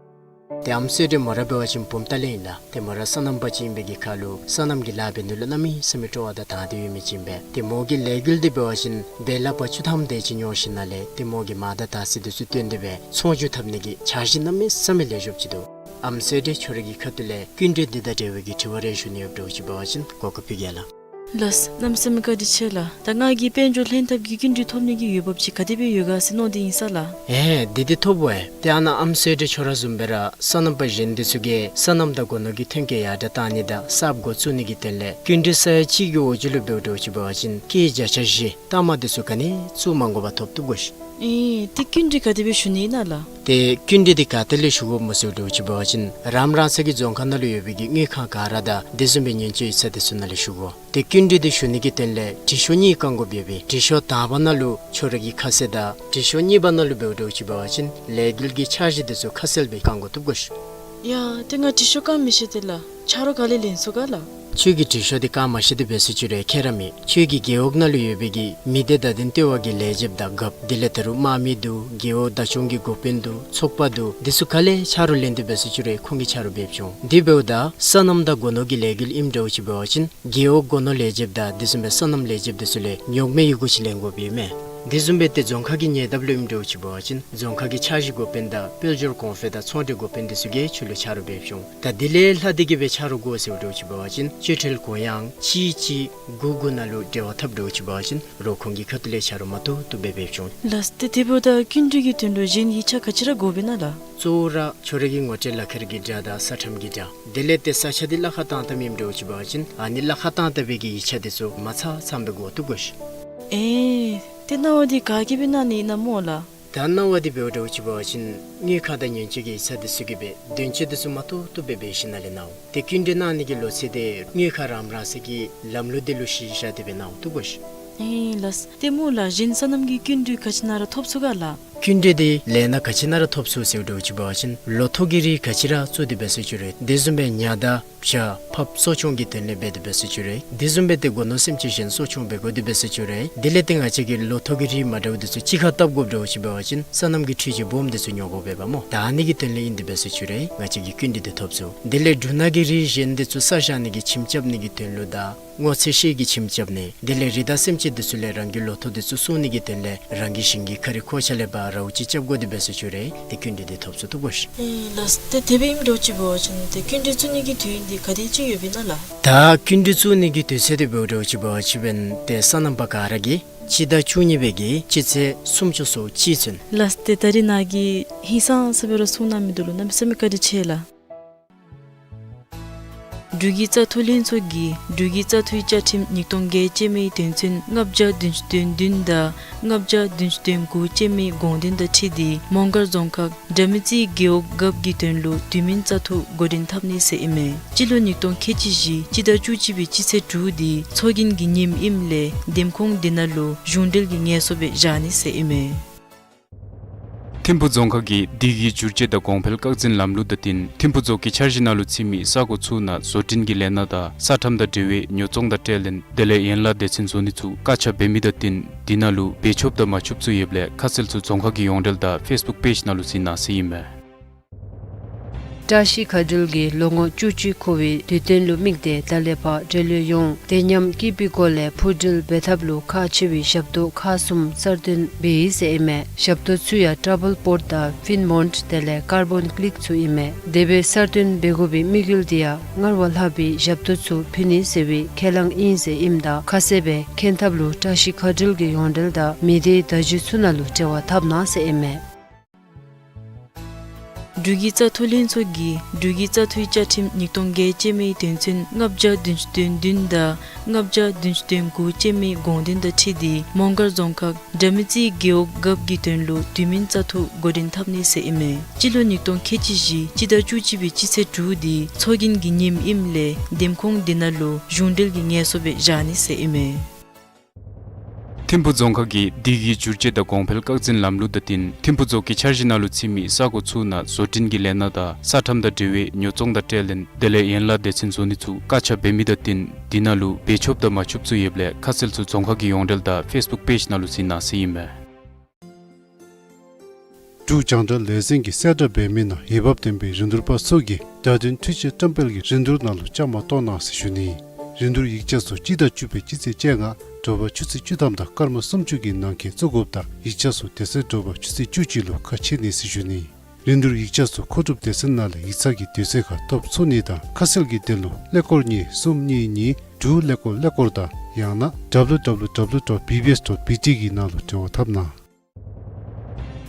ཏེ་ཨམ་སྲས་འདི་མོ་ར་འབད་བ་ཅིན་བུམ་ཐང་ལས་ཨིན་ལགས། ཏེ་མོ་ར་སོ་ནམ་པ་ཅིག་ཨིན་པའི་གི་ཁར་ལུ་སོ་ནམ་གྱི་ལཱ་འབད་ནི་ལུ་གནམ་མེད་ས་མེད་སྤྲོ་བ་དང་དང་འདོད་ཡོད་མི་ཅིག་ཨིན་པས། ཏེ་མོ་གི་ལས་འགུལ་འདི་འབད་བ་ཅིན་འབད་ལག་པ་བཅུ་ཐམ་དེ་ཅིག་ཉོ་ཞིནམ་ལས་ཏེ་མོ་གི་མར་དང་དར་ཚི་དེ་ཚུ་བཏོན་ཏེ་སྦེ་ཚོང་བསྒྱུར་འཐབ་ནི་གི་འཆར་གཞི་གནམ་མེད་ས་མེད་ལེགས་ཤོམ་ཅིག་འདུག། ཨམ་སྲས་འདི་ཁྱོད་རའི་གི་ཁ་ཐུག་ལས་སྐྱིན་འགྲུལ་འདི་དང་འབྲེལ་བའི་གི་དྲི་བ་རེ་ཞུ་ནི་ཡོདཔ་འདྲཝ་ཅིག་འབད་བ་ཅིན་གོ་སྐབས་ཕུལ་གེ་ལགས། ལགས། གནམ་མེད་ས་མེད་བཀའ་དྲིན་ཆེ་ལགས། ད་ང་གིས་དཔལ་འབྱོར་ལྷན་ཐབས་ཀྱི་སྐྱིན་འགྲུལ་ཐོབ་ནི་གི་འོས་འབབ་ཅིག་ག་དེ་སྦེ་ཡོད་ག་ཟེར་མནོ་སྟེ་ཨིན་ས་ལགས། ཨེ་དེ་འདི་ཐོབ་འོང་། ཏེ་ཨ་ནཱ་ཨམ་སྲས་འདི་ཁྱོད་ར་བཟུམ་སྦེ་ར་སོ་ནམ་པ་གཞན་དེ་ཚུ་གིས་སོ་ནམ་དང་སྒོ་ནོར་གྱི་ཐོན་སྐྱེད་ཡར་དྲགས་གཏང་ནི་དང་གསརཔ་འགོ་བཙུགས་ནི་གི་དོན་ལས་སྐྱིན་འགྲུལ་ས་ཡ་གཅིག་གི་འོག་ཅིག་ལུ་འབདཝ་འདྲཝ་ཅིག་འབད་བ་ཅིན་སྐྱེད་བརྒྱ་ཆ་བཞི་ལྟག་མ་དེ་ཚུ་ག་ནི་བཙུགས་མ་དགོ་པར་ཐོབ་བཏུབ་གོ་ཤིག། ཨེ་ཏེ་སྐྱིན་འགྲུལ་ག་དེ་སྦེ་ཞུ་ནི་ཨིན་ན་ལགས། ཏེ་སྐྱིན་འགྲུལ་འདི་ག་ཏེ་ལས་ཞུ་དགོཔ་སྨོ་ཟེརཝ་འདྲཝ་ཅིག་འབད་བ་ཅིན་རམ་རང་ས་གི་རྫོང་ཁག་ནང་ལུ་ཡོད་པའི་གི་དངུལ་ཁང་ག་ར་དང་དེ་བཟུམ་སྦེ་ཉེན་བཅོལ་ཡིག་ཚང་དེ་ཚུ་ནང་ལས་ཞུ་དགོ། ཏེ་སྐྱིན་འགྲུལ་འདི་ཞུ་ནི་གི་དོན་ལས་དྲི་ཤོག་གཉིས་བཀང་དགོཔ་ཡོད་པས། དྲི་ཤོག་དང་པ་ནང་ལུ་ཁྱོད་རའི་གི་ཁ་གསལ་དང་དྲི་ཤོག་གཉིས་པ་ནང་ལུ་འབདཝ་འདྲཝ་ཅིག་འབད་བ་ཅིན་ལས་འགུལ་གྱི་འཆར་གཞི་དེ་ཚུ་ཁ་གསལ་སྦེ་བཀང་དགོ་བཏུབ་གོ་ཤིག། ཡ་ཏེ་ང་དྲི་ཤོག་བཀང་མི་ཤེས་ཏེ་ལགས། ཆ་རོགས་ག་ལས་ལེན་ཚུགས་ག་ལགས། ཁྱོད་ཀྱིས་དྲི་ཤོག་འདི་བཀང་མ་ཤེས་དེ་འབད་སོང་ཅི་རུང་ཁྱད་ར་མེད། ཁྱོད་ཀྱི་རྒེད་འོག་ནང་ལུ་ཡོད་པའི་གི་མི་སྡེ་བརྡ་དོན་ལྟེ་བ་གི་ལས་བྱེདཔ་དང་རྒཔོ་དེ་ལས་ད་རུང་དམག་མི་འདུག། རྒེད་འོག་བདག་སྐྱོང་གི་འགོ་དཔོན་འདུག། ཚོགས་པ་འདུག། དེ་ཚུ་ག་ལས་ཆ་རོགས་ལེན་དེ་འབད་སོང་ཅི་རུང་ཁོང་གིས་ཆ་རོགས་འབད་བྱུང་། དེ་འབདཝ་ད་སོ་ནམ་དང་སྒོ་ནོར་གྱི་ལས་འགུལ་ཨིནམ་འདྲཝ་ཅིག་འབད་བ་ཅིན་རྒེད་འོག་སྒོ་ནོར་ལས་བྱེདཔ་དང་དེ་བཟུམ་སྦེ་སོ་ནམ་ལས་བྱེདཔ་དེ་ཚུ་ལས་ཉོག་མེད་ཡི་གུ་ཅིག་ལེན་དགོཔ་ཡོད་མས། དེ་བཟུམ་སྦེ་ཏེ་རྫོང་ཁག་གི་ཉེ་འདབས་ལུ་ཨིནམ་འདྲཝ་ཅིག་འབད་བ་ཅིན་རྫོང་ཁག་གི་འཆར་གཞི་འགོ་དཔོན་དང་དཔལ་འབྱོར་གོང་འཕེལ་དང་ཚོང་འབྲེལ་འགོ་དཔོན་དེ་ཚུ་གིས་ཁྱོད་ལུ་ཆ་རོགས་འབད་བྱུང་། ད་དེ་ལས་ལྷག་སྟེ་གི་སྦེ་ཆ་རོགས་དགོ་ཟེརཝ་འདྲཝ་ཅིག་འབད་བ་ཅིན་སྤྱོད་ཁྲལ་གུ་ཡངས་གཅིག་གཅིག་དགུ་དགུ་ནང་ལུ་འབྲེལ་བ་འཐབ་འདྲཝ་ཅིག་འབད་བ་ཅིན་རོགས་ཁོང་གི་ཁ་ཐུག་ལས་ཆ་རོགས་མ་ཐུབ་ཐུབ་སྦེ་འབད་བྱུང་། ལགས། ཏེ་དེ་འབདཝ་ད་སྐྱིན་འགྲུལ་གྱི་དོན་ལུ་གཞན་ཡིག་ཆ་ག་ཅི་ར་དགོ་པས་ན་ལགས། གཙོ་བོ་ར་ཁྱོད་རའི་གི་ངོ་སྤྲོད་ལག་ཁྱེར་གྱི་སྒྲ་དང་ས་ཁྲམ་གྱི་སྒྲ། དེ་ལས་ཏེ་ས་ཆ་འདི་གླ་ཁར་བཏང་བཏངམ་ཨིནམ་འདྲཝ་ཅིག་འབད་བ་ཅིན་ཨ་ནི་གླ་ཁར་བཏང་བཏང་བའི་གི་ཡིག་ཆ་དེ་ཚུ་མ་ཚང་ཚངམ་སྦེ་དགོ་བཏུབ་གོ་ཤིག། ཨེ་ཏེ་གནང་བ་འདི་ག་གིས་སྦེ་གནང་ནི་ཨིན་ན་སྨོ་ལགས། ད་གནང་བ་འདི་འབདཝ་འདྲཝ་ཅིག་འབད་བ་ཅིན་དངུལ་ཁང་དང་ཉེན་བཅོལ་གྱི་ཡིག་ཚང་དེ་ཚུ་གིས་སྦེ་དོན་གཅོད་དེ་ཚུ་མ་ཐུབ་ཐུབ་སྦེ་འབད་ཞིནམ་ལས་གནང་འོང་། ཏེ་སྐྱིན་འགྲུལ་གནང་ནི་གི་ལོ་ཚད་འདི་དངུལ་ཁང་རམ་རང་ས་གི་ལམ་ལུགས་འདི་ལུ་གཞི་བཞག་སྟེ་སྦེ་གནང་འོང་བཏུབ་གོ་ཤིག། ཨེ་ལགས། ཏེ་སྨོ་ལགས་གཞན་སོ་ནམ་གྱི་སྐྱིན་འགྲུལ་ག་ཅི་ནང་ར་ཐོབ་ཚུགས་ག་ལགས། སྐྱིན་འགྲུལ་འདི་ལས་སྣ་ག་ཅི་ནང་ར་ཐོབ་ཚུགས་ཟེརཝ་འདྲཝ་ཅིག་འབད་བ་ཅིན་ལོ་ཐོག་གི་རིགས་ག་ཅི་ར་བཙུགས་ཏེ་འབད་སོང་ཅི་རུང་དེ་བཟུམ་སྦེ་ཉ་དང་བྱ་ཕགཔ་གསོ་སྐྱོང་གི་དོན་ལས་འབད་དེ་འབད་སོང་ཅི་རུང་དེ་བཟུམ་སྦེ་ཏེ་སྒོ་ནོར་སེམས་ཅན་གཞན་གསོ་སྐྱོང་འབད་དགོ་དེ་འབད་སོང་ཅི་རུང་དེ་ལས་ཏེ་ང་བཅས་ཀྱིས་ལོ་ཐོག་གི་རིགས་མ་འདྲཝ་དེ་ཚུ་གཅིག་ཁར་བཏབ་དགོཔ་འདྲཝ་ཅིག་འབད་བ་ཅིན་སོ་ནམ་གྱི་འཕྲུལ་ཆས་སྦོམ་དེ་ཚུ་ཉོ་དགོཔ་འབདཝ་སྨོ། ད་ཨ་ནི་གི་དོན་ལས་ཨིན་དེ་འབད་སོང་ཅི་རུང་ང་བཅས་ཀྱིས་སྐྱིན་འགྲུལ་འདི་ཐོབ་ཚུགས། དེ་ལས་འབྲུ་སྣ་གི་རིགས་གཞན་དེ་ཚུ་ས་བཞག་ནི་གི་ཁྱིམ་རྐྱབ་ནི་གི་དོན་ལུ་དང་སྔོ་ཚལ་ཤེལ་གྱི་ཁྱིམ་རྐྱབ་ནི་དེ་ལས་རི་དྭགས་སེམས་ཅན་དེ་ཚུ་ལས་རང་གི་ལོ་ཐོག་དེ་ཚུ་སྲུང་ནི་གི་དོན་ལས་རང་གི་ཞིང་གི་ཁ་རི་ཁོག་ཆ་ལས་ཕར་རཝ་ཅིག་རྐྱབ་དགོ་དེ་འབད་སོང་ཅི་རུང་ཏེ་སྐྱིན་འགྲུལ་འདི་ཐོབ་ཚུགས་བཏུབ་གོ་ཤིག། ཨེ་ལགས། ཏེ་དེ་སྦེ་ཨིནམ་འདྲཝ་ཅིག་འབད་བ་ཅིན་ཏེ་སྐྱིན་འགྲུལ་བཙུགས་ནི་གི་དུས་ཡུན་འདི་ག་དེ་ཅིག་ཡོདཔ་ཨིན་ན་ལགས། ད་སྐྱིན་འགྲུལ་བཙུགས་ནི་གི་དུས་ཚོད་འདི་འབདཝ་འདྲཝ་ཅིག་འབད་བ་ཅིན་ཏེ་སོ་ནམ་པ་ག་ར་གིས་སྤྱི་ཟླ་བཅུ་གཉིས་པའི་གི་སྤྱི་ཚེས་སུམ་ཅུ་སོ་གཅིག་ཚུན། ལགས། ཏེ་ད་རིས་ནཱ་གིས་ཧིང་སངས་ས་སྦེ་ར་གསུང་གནང་མི་འདི་ལུ་གནམ་མེད་ས་མེད་བཀའ་དྲིན་ཆེ་ལགས། འབྲུག་གི་བཙག་འཐུ་ལྷན་ཚོགས་ཀྱིས་འབྲུག་གི་བཙག་འཐུའི་བཅའ་ཁྲིམས་ཉིས་སྟོང་བརྒྱད་ཅན་མའི་དོན་ཚན་ལྔ་བརྒྱ་བདུན་ཅུ་དོན་བདུན་དང་ལྔ་བརྒྱ་བདུན་ཅུ་དོན་དགུ་ཅན་མའི་དགོངས་དོན་དང་འཁྲིལ་ཏེ་མོང་སྒར་རྫོང་ཁག་དགྲ་མེད་རྩེའི་རྒེད་འོག་རྒཔོ་གི་དོན་ལུ་དུས་མིན་བཙག་འཐུ་འགོ་འདྲེན་འཐབ་ནི་ཟེར་ཨིན་མས། སྤྱི་ལོ་ཉིས་སྟོང་ཁལ་གཅིག་བཞི་སྤྱི་ཟླ་བཅུ་གཅིག་པའི་སྤྱི་ཚེས་དྲུག་འདི་ཚོགས་རྒྱན་གྱི་ཉིནམ་ཨིནམ་ལས་འདེམས་ཁོངས་འདི་ནང་ལུ་གཞུང་འབྲེལ་གྱི་ངལ་གསོ་སྦེ་བཞག་ནི་ཟེར་ཨིན་མས། ཐིམ་ཕུ་རྫོང་ཁག་གིས་དུས་ཀྱི་བསྒྱུར་བཅོས་དང་གོང་འཕེལ་སྐག་འཛིན་ལམ་ལུགས་དང་བསྟུན་ཐིམ་ཕུ་རྫོང་གི་འཆར་གཞི་ནང་ལུ་ཚུད་མི་ས་གོ་ཚུ་ནང་བཟོ་སྐྲུན་གྱི་ལས་སྣ་དང་ས་ཁྲམ་དང་འབྲེལ་བའི་ཉོ་ཚོང་དང་ཁྲལ་ལེན་དེ་ལས་ཡན་ལག་སྡེ་ཚན་བཟོ་ནི་ཚུ་བཀག་ཆ་འབད་མི་དང་བསྟུན་དེ་ནང་ལུ་འབད་ཆོགཔ་དང་མ་ཆོགཔ་ཚུ་ཡོདཔ་ལས་ཁ་གསལ་ཚུ་རྫོང་ཁག་གི་ཡོངས་འབྲེལ་དང་ཕེསི་བུཀ་པེཇ་ནང་ལུ་གཟིགས་གནང་ཟེར་ཨིན་མས། བཀྲ་ཤིས་མཁའ་འགྲུལ་གྱིས་ལོ་ངོ་བཅུ་གཅིག་འཁོར་བའི་དུས་སྟོན་ལུ་དམིགས་ཏེ་ད་ལས་ཕར་འབྲེལ་ཡོད་ཡོངས་དེ་མཉམ་སྐྱིད་པའི་སྒོ་ལས་འཕུར་འགྲུལ་འབད་ཐབས་ལུ་ཁག་ཆེ་བའི་ཞབས་ཏོག་ཁག་གསུམ་གསར་བཏོན་འབད་ཡི་ཟེར་ཨིན་མས། ཞབས་ཏོག་ཚུ་ཡང་ཊ་བཱལ་པོརཊ་དང་ཕིན་མོནཊ་དེ་ལས་ཀར་བཱོན་ཀི་ལིག་ཚུ་ཨིན་མས། དེ་སྦེ་གསར་བཏོན་འབད་དགོ་པའི་དམིགས་ཡུལ་དེ་ཡང་སྔར་བ་ལྷག་པའི་ཞབས་ཏོག་ཚུ་ཕུལ་ནི་ཟེར་བའི་ཁས་བླངས་ཨིན་ཟེར་ཨིནམ་ད་ཁ་གསལ་སྦེ་མཁྱེན་ཐབས་ལུ་བཀྲ་ཤིས་མཁའ་འགྲུལ་གྱི་ཡོངས་འབྲེལ་དང་མི་སྡེའི་བརྡ་བརྒྱུད་ཚུ་ནང་ལུ་འབྲེལ་བ་འཐབ་གནང་ཟེར་ཨིན་མས། འབྲུག་གི་བཙག་འཐུ་ལྷན་ཚོགས་ཀྱིས་འབྲུག་གི་བཙག་འཐུའི་བཅའ་ཁྲིམས་ཉིས་སྟོང་བརྒྱད་ཅན་མའི་དོན་ཚན་ལྔ་བརྒྱ་བདུན་ཅུ་དོན་བདུན་དང་ལྔ་བརྒྱ་བདུན་ཅུ་དོན་དགུ་ཅན་མའི་དགོངས་དོན་དང་འཁྲིལ་ཏེ་མོང་སྒར་རྫོང་ཁག་དགྲ་མེད་རྩེའི་རྒེད་འོག་རྒཔོ་གི་དོན་ལུ་དུས་མིན་བཙག་འཐུ་འགོ་འདྲེན་འཐབ་ནི་ཟེར་ཨིན་མས། སྤྱི་ལོ་ཉིས་སྟོང་ཁལ་གཅིག་བཞི་སྤྱི་ཟླ་བཅུ་གཅིག་པའི་སྤྱི་ཚེས་དྲུག་འདི་ཚོགས་རྒྱན་གྱི་ཉིནམ་ཨིནམ་ལས་འདེམས་ཁོངས་འདི་ནང་ལུ་གཞུང་འབྲེལ་གྱི་ངལ་གསོ་སྦེ་བཞག་ནི་ཟེར་ཨིན་མས། ཐིམ་ཕུག་རྫོང་ཁག་གིས་དུས་ཀྱི་བསྒྱུར་བཅོས་དང་གོང་འཕེལ་སྐར་འཛིན་ལམ་ལུགས་དང་བསྟུན་ཐིམ་ཕུག་རྫོང་གི་འཆར་གཞི་ནང་ལུ་ཚུད་མི་ས་གོ་ཚུ་ནང་བཟོ་སྐྲུན་གྱི་ལས་སྣ་དང་ས་ཁྲམ་དང་འབྲེལ་བའི་ཉོ་ཚོང་དང་སྤྲོད་ལེན་དེ་ལས་ཡན་ལག་སྡེ་ཚན་བཟོ་ནི་ཚུ་བཀག་ཆ་འབད་མི་དང་བསྟུན་དེ་ནང་ལུ་འབད་ཆོགཔ་དང་མ་ཆོགཔ་ཚུ་ཡོདཔ་ལས་ཁ་གསལ་ཚུ་རྫོང་ཁག་གི་ཡོངས་འབྲེལ་དང་ཕེསི་བུཀ་པེཇ་ནང་ལུ་གཟིགས་གནང་ཟེར་ཨིན་མས། འབྲུག་རྒྱང་བསྒྲགས་ལས་འཛིན་གྱིས་གསལ་བསྒྲགས་འབད་མི་ནང་འོས་འབབ་ལྡན་པའི་རིན་བསྡུར་པ་ཚུ་གིས་བརྡ་དོན་འཕྲུལ་ཆས་བཀྲམ་སྤེལ་གྱི་རིན་བསྡུར་ནང་ལུ་བཅའ་མར་གཏོགས་གནང་ཟེར་ཞུ་ནི། རིན་བསྡུར་ཡིག་ཆ་ཚུ་སྤྱི་ཟླ་བཅུ་པའི་སྤྱི་ཚེས་བཅོ་ལྔ་དྲོ་པ་ཆུ་ཚོད་བཅུ་ཐམ་དང་སྐར་མ་སུམ་ཅུ་གི་ནང་འཁོད་བཙུགས་དགོཔ་དང་ཡིག་ཆ་ཚུ་དེ་ཚེ་དྲོ་པ་ཆུ་ཚོད་བཅུ་གཅིག་ལུ་ཁ་ཕྱེ་ནི་ཟེར་ཞུ་ནི། རིན་བསྡུར་ཡིག་ཆ་ཚུ་མཁོ་སྒྲུབ་སྡེ་ཚན་ནང་ལས་ཡིག་ཚང་གི་དུས་ཚོད་ཁར་ཐོབ་ཚུགས་ནི་དང་ཁ་གསལ་གྱི་དོན་ལུ་ཀླད་ཀོར་གཉིས་གསུམ་གཉིས་གཉིས་དྲུག་ཀླད་ཀོར་ཀླད་ཀོར་དང་ཡང་ན་W W W dot B B S dot B T གི་ནང་ལུ་འབྲེལ་བ་འཐབ་གནང་།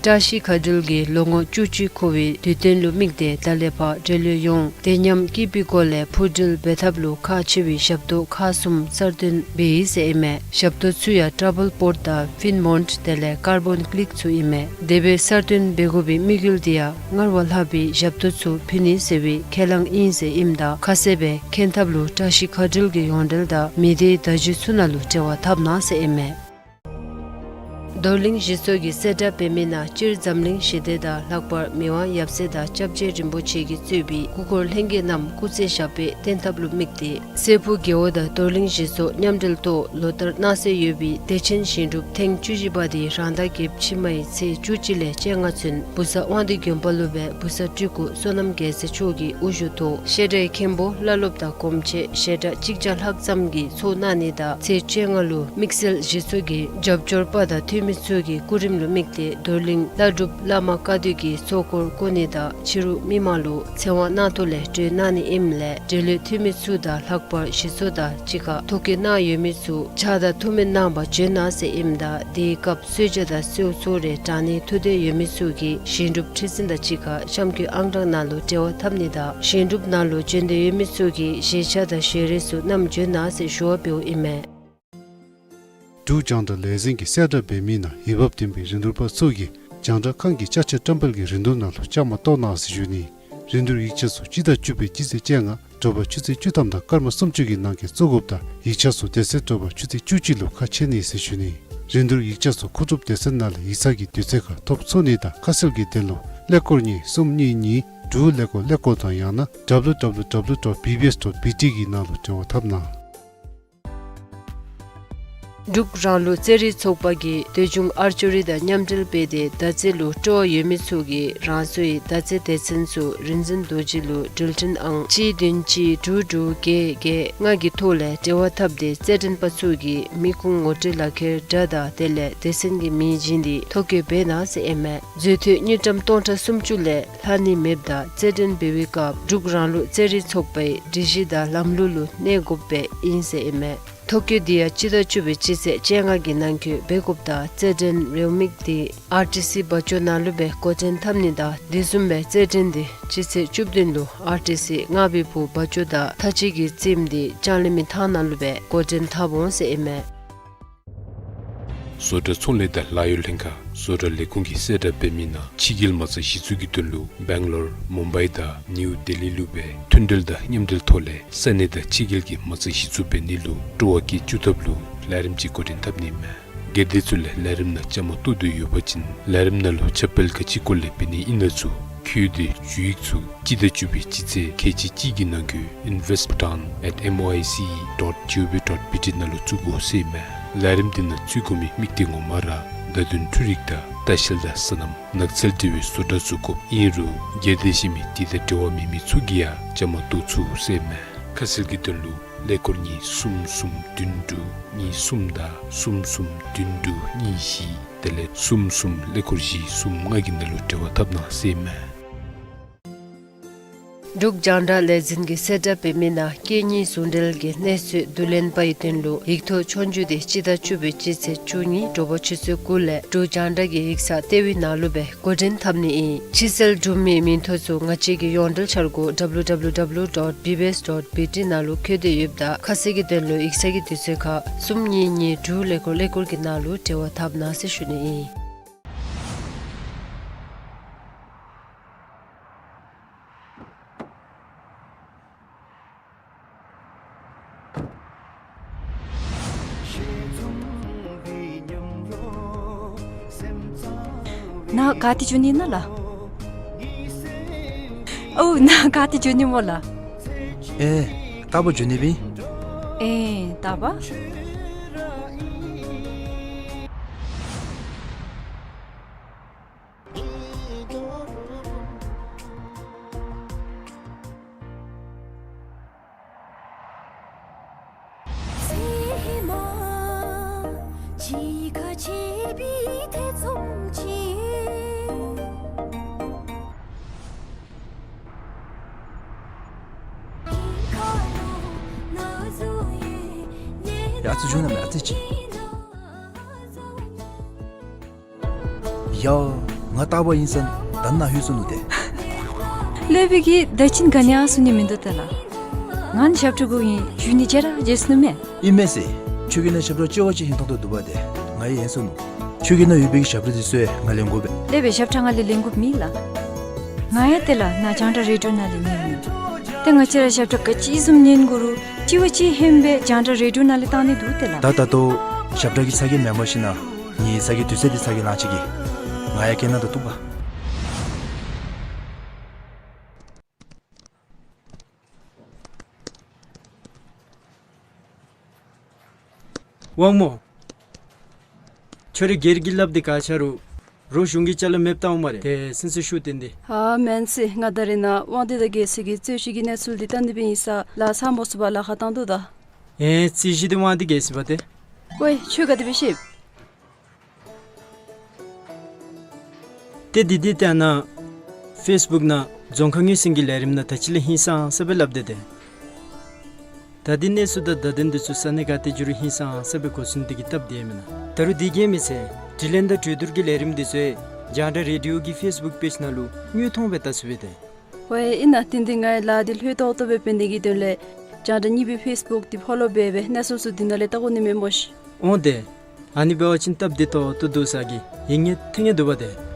བཀྲ་ཤིས་མཁའ་འགྲུལ་གྱིས་ལོ་ངོ་བཅུ་གཅིག་འཁོར་བའི་དུས་སྟོན་ལུ་དམིགས་ཏེ་ད་ལས་ཕར་འབྲེལ་ཡོད་ཡོངས་བདེ་ཉམས་སྐྱིད་པའི་སྒོ་ལས་འཕུར་འགྲུལ་འབད་ཐབས་ལུ་ཁག་ཆེ་བའི་ཞབས་ཏོག་ཁག་གསུམ་གསར་བཏོན་འབད་ཡི་ཟེར་ཨིན་མས། ཞབས་ཏོག་ཚུ་ཡང་ཊར་བཱལ་པོརཊ་དང་ཕིན་མོནཊ་དེ་ལས་ཀར་བཱོན་ཀི་ལིཀ་ཚུ་ཨིན་མས། དེ་སྦེ་གསར་བཏོན་འབད་དགོ་པའི་དམིགས་ཡུལ་འདི་ཡང་སྔར་བ་ལྷག་པའི་ཞབས་ཏོག་ཚུ་ཕུལ་ནི་ཟེར་བའི་ཁས་བླངས་ཨིན་ཟེར་ཨིནམ་ད་ཁ་གསལ་སྦེ་མཁྱེན་ཐབས་ལུ་བཀྲ་ཤིས་མཁའ་འགྲུལ་གྱི་ཡོངས་འབྲེལ་དང་མི་སྡེའི་བརྡ་བརྒྱུད་ཚུ་ནང་ལུ་འབྲེལ་བ་འཐབ་གནང་ཟེར་ཨིན་མས། རྡོར་གླིང་གཞི་ཚོགས་ཀྱིས་གསལ་བསྒྲགས་འབད་མི་ནང་སྤྱིར་འཛམ་གླིང་ཞི་བདེ་དང་ལྷག་པར་མི་དབང་ཡབ་སྲས་དང་སྐྱབས་རྗེ་རིན་པོ་ཆེ་གིས་གཙོས་པའི་སྐུ་འཁོར་ལྷན་རྒྱས་རྣམས་སྐུ་ཚེ་ཞབས་པད་བརྟན་ཐབས་ལུ་དམིགས་ཏེ་སྲས་ཕུག་རྒེད་འོག་དང་རྡོར་གླིང་གཞི་ཚོགས་མཉམ་འབྲེལ་ཐོག་ལོ་ལྟར་གནང་སྲོལ་ཡོད་པའི་བདེ་ཆེན་ཞིང་སྒྲུབ་ཐེངས་བཅུ་བཞི་པ་དེ་རང་ཟླ་བརྒྱད་ཕྱི་མའི་ཚེས་བཅུ་གཅིག་ལས་བཅོ་ལྔ་ཚུན་བུ་གསར་དབང་འདུས་དགོན་པ་ལུ་སྦེ་བུ་གསར་སྤྲུལ་སྐུ་བསོད་ནམས་རྒྱལ་མཚན་མཆོག་གི་དབུ་བཞུགས་ཐོག་བཤད་གྲྭའི་མཁན་པོ་བླ་སློབ་དང་གོམས་ཆེ་ཞལ་གྲངས་གཅིག་བརྒྱ་ལྷག་ཙམ་གྱིས་ཚོགས་གནང་ནི་དང་ཚེས་བཅོ་ལྔ་ལུ་དམིགས་བསལ་གཞི་ཚོགས་ཀྱི་རྒྱབ་སྐྱོར་པ་དང་འཐུས་མི་ཚུ་གི་སྐུ་རིམ་ལུ་དམིགས་ཏེ་རྡོར་གླིང་བླ་སྒྲུབ་བླ་མ་བཀའ་སྡོད་ཀྱིས་ཚོགས་འཁོར་བསྐོར་ནི་དང་ཕྱི་རུ་མི་མང་ལུ་ཚེ་དབང་གནང་ཐོག་ལས་གྲོལ་གནང་ནི་ཨིནམ་ལས་འབྲེལ་ཡོད་འཐུས་མི་ཚུ་དང་ལྷག་པར་གཞི་ཚོགས་དང་གཅིག་ཁར་ཐོ་བཀོད་གནང་ཡོད་མི་ཚུ་ཕྱག་དང་ཐུགས་སྨོན་གནང་བར་བྱོན་གནང་ཟེར་ཨིནམ་ད་དེའི་སྐབས་གསོལ་ཇ་དང་གསོལ་ཚོགས་རེ་དྲང་ནི་ཐུགས་འདོད་ཡོད་མི་ཚུ་གིས་ཞིང་སྒྲུབ་ཁྲི་འཛིན་དང་གཅིག་ཁར་གཤམ་འཁོད་ཨང་གྲངས་ནང་ལུ་འབྲེལ་བ་འཐབ་ནི་དང་ཞིང་སྒྲུབ་ནང་ལུ་བྱོན་འདོད་ཡོད་མི་ཚུ་གིས་བཞེས་ཆ་དང་ཞལ་རས་ཚུ་བསྣམས་བྱོན་གནང་ཟེར་ཞུ་བ་འབདཝ་ཨིན་མས། འབྲུག་རྒྱང་བསྒྲགས་ལས་འཛིན་གྱིས་གསལ་བསྒྲགས་འབད་མི་ནང་འོས་འབབ་ལྡན་པའི་རིན་བསྡུར་པ་ཚུ་གིས་རྒྱང་བསྒྲགས་ཁང་གི་ཅ་ཆས་བཀྲམ་སྤེལ་གྱི་རིན་བསྡུར་ནང་ལུ་བཅའ་མར་གཏོགས་གནང་ཟེར་ཞུ་ནི། རིན་བསྡུར་ཡིག་ཆ་ཚུ་སྤྱི་ཟླ་བཅུ་པའི་སྤྱི་ཚེས་བཅོ་ལྔ་དྲོ་པ་ཆུ་ཚོད་བཅུ་ཐམ་དང་སྐར་མ་སུམ་ཅུ་གི་ནང་འཁོད་བཙུགས་དགོཔ་དང་ཡིག་ཆ་ཚུ་དེ་ཚེ་དྲོ་པ་ཆུ་ཚོད་བཅུ་གཅིག་ལུ་ཁ་ཕྱེ་ནི་ཟེར་ཞུ་ནི། རིན་བསྡུར་ཡིག་ཆ་ཚུ་མཁོ་སྒྲུབ་སྡེ་ཚན་ནང་ལས་ཡིག་ཚང་གི་དུས་ཚོད་ཁར་ཐོབ་ཚུགས་ནི་དང་ཁ་གསལ་གྱི་དོན་ལུ་ཀླད་ཀོར་གཉིས་གསུམ་གཉིས་གཉིས་དྲུག་ཀླད་ཀོར་ཀླད་ཀོར་དང་ཡང་ན་W W W dot B B S dot B T གི་ནང་ལུ་འབྲེལ་བ་འཐབ་གནང་། འབྲུག་རང་ལུགས་རྩེད་རིགས་ཚོགས་པ་གིས་སྟོད་འབྱུང་ཨར་ཅོ་རི་དང་མཉམ་འབྲེལ་འབད་དེ་མདའ་རྩེད་ལུ་སྤྲོ་བ་ཡོད་མི་ཚུ་གིས་རང་སོའི་མདའ་རྩེད་སྡེ་ཚན་ཚུ་རིག་འཛིན་རྡོ་རྗེ་ལུ་འབྲེལ་འཕྲིན་ཨང་གཅིག་བདུན་གཅིག་དྲུག་དྲུག་བརྒྱད་བརྒྱད་ལྔ་གི་ཐོག་ལས་འབྲེལ་བ་འཐབ་སྟེ་རྩེད་འགྲན་པ་ཚུ་གིས་མི་ཁུངས་ངོ་སྤྲོད་ལག་ཁྱེར་འདྲ་དང་དེ་ལས་སྡེ་ཚན་གྱི་མིང་བྱིན་ཏེ་ཐོ་བཀོད་འབད་གནང་ཟེར་ཨིན་མས། མཛོད་བསྟོད་དངུལ་ཀྲམ་སྟོང་ཕྲག་སུམ་ཅུ་ལས་ལྷག་ནི་མེདཔ་ད་རྩེད་འགྲན་འབད་བའི་སྐབས་འབྲུག་རང་ལུགས་རྩེད་རིགས་ཚོགས་པའི་སྒྲིག་གཞི་དང་ལམ་ལུགས་ལུ་གནས་དགོཔ་སྦེ་ཨིན་ཟེར་ཨིན་མས། ཐོ་བཀོད་འདི་ཡང་སྤྱི་ཟླ་བཅུ་པའི་སྤྱི་ཚེས་བཅོ་ལྔ་གི་ནང་འཁོད་འབད་དགོཔ་ད་རྩེད་འགྲན་རེའུ་མིག་འདི་ཨར་ཊི་སི་བ་ཅོ་ནང་ལུ་སྦེ་འགོ་འདྲེན་འཐབ་ནི་དང་དེ་བཟུམ་སྦེ་རྩེད་འགྲན་འདི་སྤྱི་ཚེས་བཅུ་བདུན་ལུ་ཨར་ཊི་སི་རྔ་བའི་བུ་བ་ཅོ་དང་ཐ་ཅི་གི་རྩེདམོ་འདི་ལྕང་གླིང་མི་ཐང་ནང་ལུ་སྦེ་འགོ་འདྲེན་འཐབ་འོང་ཟེར་ཨིན་མས། བཟོ་གྲྭ་ཚོང་ལས་དང་ལཱ་གཡོག་ལྷན་ཁག་བཟོ་གྲྭ་ལས་ཁུངས་ཀྱིས་གསལ་བསྒྲགས་འབད་མི་ནང་ཕྱི་རྒྱལ་མ་རྩ་གཞི་བཙུགས་ཀྱི་དོན་ལུ་སྦེང་ལོར་མུམ་བའི་དང་ནིའུ་ལྡི་ལི་ལུ་སྦེ་མཐུན་འབྲེལ་དང་མཉམ་འབྲེལ་ཐོག་ལས་ས་གནས་དང་ཕྱི་རྒྱལ་གྱི་མ་རྩ་གཞི་བཙུགས་འབད་ནི་ལུ་སྤྲོ་བ་བསྐྱེད་བཅུག་ཐབས་ལུ་ལས་རིམ་ཅིག་འགོ་འདྲེན་འཐབ་ནི་མས། སྒེར་སྡེ་ཚུ་ལས་ལས་རིམ་ནང་བཅའ་མར་གཏོགས་འདོད་ཡོད་པ་ཅིན་ལས་རིམ་ནང་ལུ་ཁྱབ་སྤེལ་ག་ཅི་སྐོར་ལས་འབད་ནི་ཨིན་ན་ཚུ་འཁོད་དེ་ཞུ་ཡིག་ཚུ་སྤྱི་ཟླ་བཅུ་པའི་སྤྱི་ཚེས་ཁལ་གཅིག་གཅིག་གི་ནང་འཁོད་invest bhutan at M O I C E dot G O V dot B T ནང་ལུ་བཙུགས་དགོ་ཟེར་ཨིན་མས། ལས་རིམ་འདི་ནང་བཙུགས་དགོ་མི་དམིགས་གཏད་ངོ་མ་ར་བརྡ་དོན་འཕྲུལ་རིག་དང་ལྟ་བཤལ་དང་སོ་ནམ་ནགས་ཚལ་འབྲེལ་བའི་བཟོ་གྲྭ་བཙུགས་དགོཔ་ཨིན་རུང་སྒེར་སྡེ་གཞན་མི་དེ་དང་འབྲེལ་བ་མེད་མི་ཚུ་གིས་ཡང་བཅའ་མར་གཏོགས་ཚུགས་ཟེར་ཨིན་མས། ཁ་གསལ་གྱི་དོན་ལུ་ཀླད་ཀོར་གཉིས་གསུམ་གསུམ་བདུན་དྲུག་གཉིས་གསུམ་དང་གསུམ་གསུམ་བདུན་དྲུག་གཉིས་བཞི་དེ་ལས་གསུམ་གསུམ་ཀླད་ཀོར་བཞི་གསུམ་ལྔ་གི་ནང་ལུ་འབྲེལ་བ་འཐབ་གནང་ཟེར་ཨིན་མས། འབྲུག་རྒྱང་བསྒྲགས་ལས་འཛིན་གྱིས་གསལ་བསྒྲགས་འབད་མི་ནང་སྐད་གཉིས་ཟུང་འབྲེལ་གྱི་གནས་ཚུལ་བསྡུ་ལེན་པའི་དོན་ལུ་ཡིག་ཐོག་ཆོས་རྒྱུགས་དེ་སྤྱི་ཟླ་བཅུ་པའི་སྤྱི་ཚེས་བཅུ་གཉིས་དྲོ་པ་ཆུ་ཚོད་དགུ་ལས་འབྲུག་རྒྱང་བསྒྲགས་ཀྱི་ཡིག་ཚང་ལྟེ་བའི་ནང་ལུ་སྦེ་འགོ་འདྲེན་འཐབ་ནི་ཨིན། ཕྱིར་སེལ་གྲུབ་མིའི་མིང་ཐོ་ཚུ་ང་བཅས་ཀྱི་ཡོངས་འབྲེལ་འཆར་སྒོ་W W W dot B B S dot B T ནང་ལུ་བཀོད་དེ་ཡོདཔ་ད་ཁ་གསལ་གྱི་དོན་ལུ་ཡིག་ཚང་གི་དུས་ཚོད་ཁར་གསུམ་གཉིས་གཉིས་དྲུག་ཀླད་ཀོར་ཀླད་ཀོར་གྱི་ནང་ལུ་འབྲེལ་བ་འཐབ་གནང་ཟེར་ཞུ་ནི་ཨིན། ནཱ་ག་ཏེ་འགྱོ་ནི་ཨིན་ན་ལགས། ཨོ་ནཱ་ག་ཏེ་འགྱོ་ནི་སྨོ་ལགས། ཨེ་རྟག་པར་འགྱོ་ནི་སྦེ་ཨིན། ཨེ་རྟག་པར། ཡ་ཨ་ཙི་བྱོན་ན་མས། ཨ་ཙི་ཅིག། ཡ་ང་རྟག་པར་ཨིན་ཟེར་ད་ནཱ་ལྷོད་སོ་ནུག་ཏེ། ལྷོད་པའི་གི་ད་ཅི་ག་ནི་ཡང་གསུང་ནི་མིན་འདུག་ཏེ་ལགས། ང་ནི་ཞབས་ཁྲ་དགོ་ཨིན་ཞུ་ནི་བརྗེད་ར་བརྗེད་སོ་ནུག་མས། ཨིན་མས་ཟེར། ཁྱོད་ཀྱི་ནང་ཞབས་ཁྲ་ལྕི་བ་ཅིག་ཧིང་ཐང་དོ་འདུག་པ་ཏེ། ང་ཡང་ཧན་སོ་ནུག། ཁྱོད་ཀྱི་ནང་ཡོད་པའི་གི་ཞབས་ཁྲ་དེ་ཚུ་ང་ལེན་དགོ་པས། ལྷོད་པའི་ཞབས་ཁྲ་ང་ལས་ལེན་དགོཔ་མེད་ལགས། ང་ཡང་ཏེ་ལགས་ནཱ་རྒྱང་བསྒྲགས་རེ་ཌི་ཡོ་ནང་ལས་ཉན་མི་ཏེ། ང་བཅས་ར་ཞབས་ཁྲ་ག་ཅི་བཟུམ་ཉན་དགོ་རུང་ལྕི་བ་ཅིག་ཧན་སྦེ་རྒྱང་བསྒྲགས་རེ་ཌི་ཡོ་ནང་ལས་བཏང་ནི་འདུག་ཏེ་ལགས། ད་ད་ལྟོ་ཞབས་ཁྲ་གི་ཚ་གྱང་མེན་པར་ཞིན་ན་ངེའི་ཚ་གྱང་དུས་ཚོད་འདི་ཚ་གྱང་ལང་ཅི་གི། ང་ཡང་སྐད་ནང་དུ་གཏུགས་པ། དབང་མོ། ཁྱོད་རའི་སྒེར་གྱི་ལགཔ་འདི་ག་ཆ་རུང་རོགས་གཞུང་གི་ཅ་ལ་མེདཔ་བཏང་འོང་སྨ་རེ། ཏེ་སེམས་སུ་ཤུགས་བཏོན་ཏེ། ཨ་མེན་ཟེར། ང་ད་རེས་ནཱ་དབང་འདུས་དང་རྒྱལ་སྲས་ཀྱི་རྩོད་གཞི་གི་གནས་ཚུལ་འདི་བལྟ་ནི་སྦེ་ཨིན་ས་ལགས། ཚ་མོ་སུ་བ་ལཱ་ཁག་བཏང་དོ་ད། ཨེ་རྩོད་གཞི་འདི་དབང་འདུས་རྒྱལ་སྲས་པ་ཏེ། ཝའེ་ཁྱོད་ག་དེ་སྦེ་ཤེས། ཏེ་འདི་འདི་ལྟ་ན་ཕེསི་བུཀ་ནང་རྫོང་ཁ་ངོས་ཟིན་གྱི་ལས་རིམ་ནང་ད་ཅི་ལས་ཧིང་སངས་ས་སྦེ་སླབ་སྟེ་ཏེ། ད་འདི་གནས་ཚུལ་དང་བརྡ་དོན་འདི་ཚུ་ས་གནས་ག་ཏེ་འགྱོ་རུང་ཧིང་སངས་ས་སྦེ་གོ་སོང་ནི་འདི་གིས་སྟབས་བདེ་མེན་ན། ད་རུང་འདི་གིས་མི་ཚད་དྲི་ལན་དང་གྲོས་བསྡུར་གྱི་ལས་རིམ་འདི་ཚུ་རྒྱང་བསྒྲགས་རེ་ཌི་ཡོ་གི་ཕེསི་བུཀ་པེཇ་ནང་ལུ་དངོས་མཐོང་སྦེ་བལྟ་ཚུགས་པས་ཏེ། ཝའེ་ཨིན་ན་ཏེ་འདི་ངེའི་ལཱ་འདི་ལྷོད་ཏོག་ཏོ་སྦེ་འབད་ནི་གི་དོན་ལས་རྒྱང་བསྒྲགས་གཉིས་པའི་ཕེསི་བུཀ་འདི་ཕོ་ལོ་འབད་སྦེ་གནས་ཚུལ་ཚུ་འདི་ནང་ལས་བལྟ་དགོ་ནི་མས་སྨོ་ཤིག། འོང་ཏེ། ཨ་ནི་འབད་བ་ཅིན་སྟབས་བདེ་ཏོག་ཏོ་འདུག་ས་གི་ཡིད་ངེས་ཐེ་ངེས་འདུག་པ་ཏེ།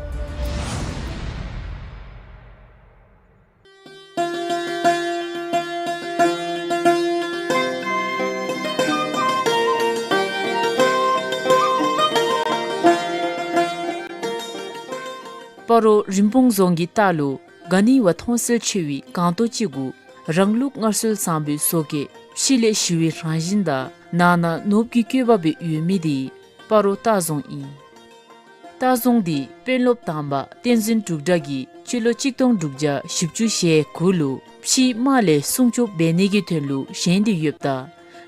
སྤ་རོ་རིན་སྤུངས་རྫོང་གི་ལྟག་ལུ་ག་ནི་བ་མཐོང་གསལ་ཆེ་བའི་སྒང་ཏོག་ཅིག་གུ་རང་ལུགས་སྔར་སྲོལ་བཟང་པོའི་བཟོ་བཀོད་ཕྱི་ལས་ཞི་བའི་རང་བཞིན་དང་ནང་ན་ནོར་བུ་གི་བཀོད་པ་སྦེ་ཡོད་མི་འདི་སྤ་རོ་ལྟ་རྫོང་ཨིན། ལྟ་རྫོང་འདི་དཔོན་སློབ་དང་པ་བསྟན་འཛིན་འབྲུག་གྲགས་ཀྱིས་སྤྱི་ལོ་གཅིག་སྟོང་དྲུག་བརྒྱ་བཞི་བཅུ་ཞེ་དགུ་ལུ་ཕྱིའི་དམག་ལས་སྲུང་སྐྱོབ་འབད་ནི་གི་དོན་ལུ་བཞེངས་ཏེ་ཡོདཔ་ད་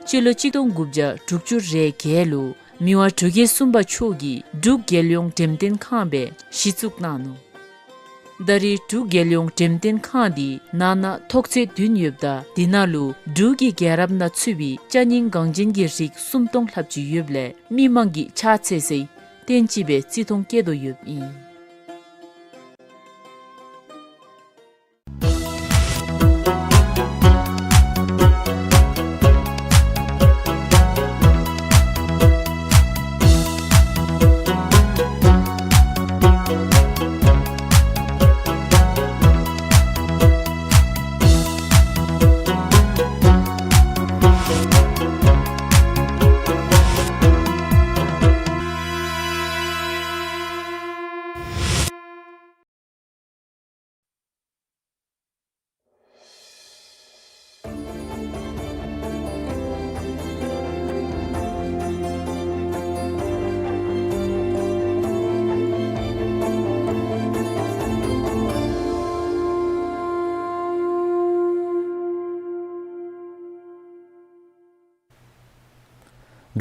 སྤྱི་ལོ་གཅིག་སྟོང་དགུ་བརྒྱ་དྲུག་ཅུ་རེ་བརྒྱད་ལུ་མི་དབང་འབྲུག་རྒྱལ་གསུམ་པ་མཆོག་གིས་འབྲུག་རྒྱལ་ཡོངས་འགྲེམས་སྟོན་ཁང་སྦེ་གཞི་བཙུགས་གནང་ནུག། ད་རེས་འབྲུག་རྒྱལ་ཡོངས་འགྲེམས་སྟོན་ཁང་འདི་ནང་ན་ཐོག་ཚད་བདུན་ཡོདཔ་ད་འདི་ནང་ལུ་འབྲུག་གི་རྒྱལ་རབས་ནང་ཚུད་པའི་ཅ་རྙིང་འགངས་ཅན་གྱི་རིགས་སུམ་སྟོང་ལྷགཔ་ཅིག་ཡོདཔ་ལས་མི་མང་གིས་ཕྱག་འཚལ་སའི་རྟེན་ཅིག་སྦེ་བརྩི་མཐོང་བསྐྱེད་དོ་ཡོདཔ་ཨིན།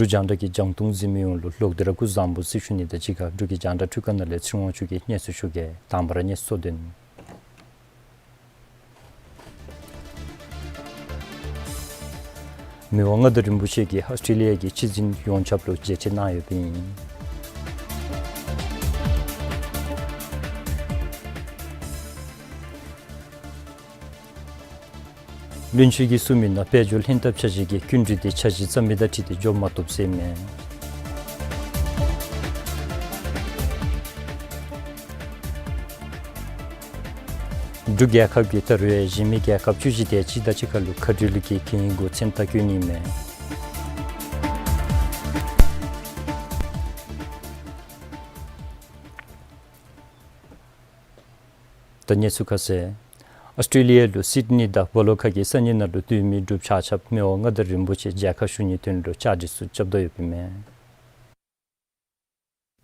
འབྲུག་རྒྱང་བསྒྲགས་ཀྱི་རྒྱང་མཐོང་གཟིགས་མི་ཡོངས་ལུ་ལོག་སྟེ་ར་སྐུ་གཟུགས་བཟང་པོ་ཟེར་ཞུ་ནི་དང་གཅིག་ཁར་འབྲུག་གི་རྒྱང་བསྒྲགས་འཕྲུལ་ཁང་ནང་ལས་ཚེ་རིང་དབང་ཕྱུག་གིས་སྙན་སེང་ཞུ་གེ། དང་པ་ར་སྙན་སེང་འདོན། མི་དབང་མངའ་བདག་རིན་པོ་ཆེ་གིས་ཨོསི་ཊྲེ་ལི་ཡ་གི་སྤྱི་འཛིན་ཡོངས་ཁྱབ་ལུ་མཇལ་ཕྲད་གནང་ཡོདཔ་ཨིན། བློན་ཆེན་གྱིས་གསུངས་མི་ནང་དཔལ་འབྱོར་ལྷན་ཐབས་འཆར་གཞི་གི་སྐྱིན་འགྲུལ་དེ་འཆར་གཞི་བརྩམ་མི་དང་འཁྲིལ་ཏེ་འགྱོ་མ་བཏུབ་ཟེར་ཨིན་མས། འབྲུག་རྒྱལ་ཁབ་ཀྱིས་ད་རུང་གཞན་མི་རྒྱལ་ཁབ་བཅུ་བཞི་དེ་ཅིག་དང་གཅིག་ཁར་ལུ་མཁའ་འགྲུལ་གྱི་འགན་འགོ་ཚུན་ཐག་བསྐྱོན་ནི་ཨིན་མས། ད་གནས་ཚུལ་ཁ་གསལ། ཨོསི་ཊྲེ་ལི་ཡ་ལུ་སིཌ་ནི་དང་བོ་ལོ་ཁ་གི་ས་གནས་ནང་ལུ་སྡོད་མི་འབྲུགཔ་ཆ་ཁྱབ་མི་དབང་མངའ་བདག་རིན་པོ་ཆེ་མཇལ་ཁ་ཞུ་ནིའི་དོན་ལུ་བཅའ་སྒྲིག་ཚུ་རྐྱབ་དོ་ཡོདཔ་ཨིན་མས།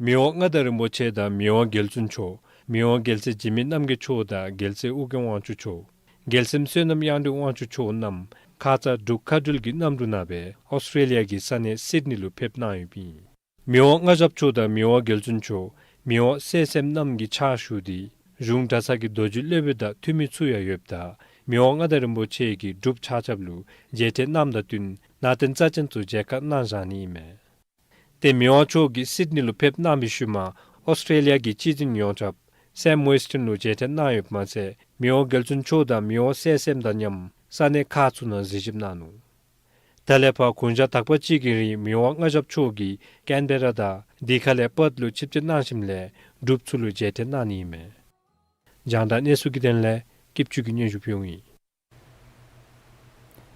མི་དབང་མངའ་བདག་རིན་པོ་ཆེ་དང་མི་དབང་རྒྱལ་བཙུན་མཆོག། མི་དབང་རྒྱལ་སྲས་འཇིགས་མེད་རྣམ་རྒྱལ་མཆོག་དང་རྒྱལ་སྲས་ཨོ་རྒྱན་དབང་ཕྱུག་མཆོག། རྒྱལ་སྲས་བསོད་ནམས་དབྱངས་སྒྲོན་དབང་ཕྱུག་མཆོག་རྣམས་ཁ་ཙ་འབྲུག་མཁའ་འགྲུལ་གྱི་གནམ་གྲུ་ནང་སྦེ་ཨོསི་ཊྲེ་ལི་ཡ་གི་ས་གནས་སིཌ་ནི་ལུ་ཕེབས་གནང་ཡོདཔ་ཨིན། མི་དབང་མངའ་ཞབས་མཆོག་དང་མི་དབང་རྒྱལ་བཙུན་མཆོག། མི་དབང་གསན་བསམ་རྣམས་ཀྱི་ཕྱག་ཞུ་སྟེ་གཞུང་གྲྭ་ཚང་གི་རྡོ་རྗེ་སློབ་དཔོན་དང་འཐུས་མི་ཚུ་ཡང་ཡོདཔ་ད་མི་དབང་མངའ་བདག་རིན་པོ་ཆེ་གིས་འབྲུགཔ་ཆ་ཁྱབ་ལུ་མཇལ་ཕྲད་གནངམ་དང་བསྟུན་གནང་རྟེན་རྩ་ཅན་ཚུ་མཇལ་ཁ་གནང་བཞག་ནི་ཨིན་མས། ཏེ་མི་དབང་མཆོག་གིས་སིཌ་ནི་ལུ་ཕེབས་གནང་བའི་ཤུལ་མ་ཨོསི་ཊྲེ་ལི་ཡ་གི་སྤྱི་འཛིན་ཡོངས་ཁྱབ་སེམ་ཝེསི་ཊོན་ལུ་མཇལ་ཕྲད་གནང་ཡོདཔ་མ་ཚད་མི་དབང་རྒྱལ་བཙུན་མཆོག་དང་མི་དབང་གསན་བསམ་དང་མཉམ་ས་གནས་ཁག་ཚུ་ནང་གཟིགས་ཞིབ་གནང་ནུག། ད་ལས་ཕར་དགུང་ཞག་དག་པ་ཅིག་གི་རིང་མི་དབང་མངའ་ཞབས་མཆོག་གིས་ཀེན་བེ་ར་དང་དེ་ཁ་ལས་པརཐ་ལུ་ཆིབས་བསྒྱུར་གནང་ཞིནམ་ལས་འབྲུགཔ་ཚུ་ལུ་མཇལ་ཕྲད་གནང་ནི་ཨིན་མས། རྒྱང་བསྒྲགས་གནས་ཚུལ་གྱི་དོན་ལས་སྐྱིདཔ་ཆོས་ཀྱིས་སྙན་ཞུ་ཕུལཝ་ཨིན།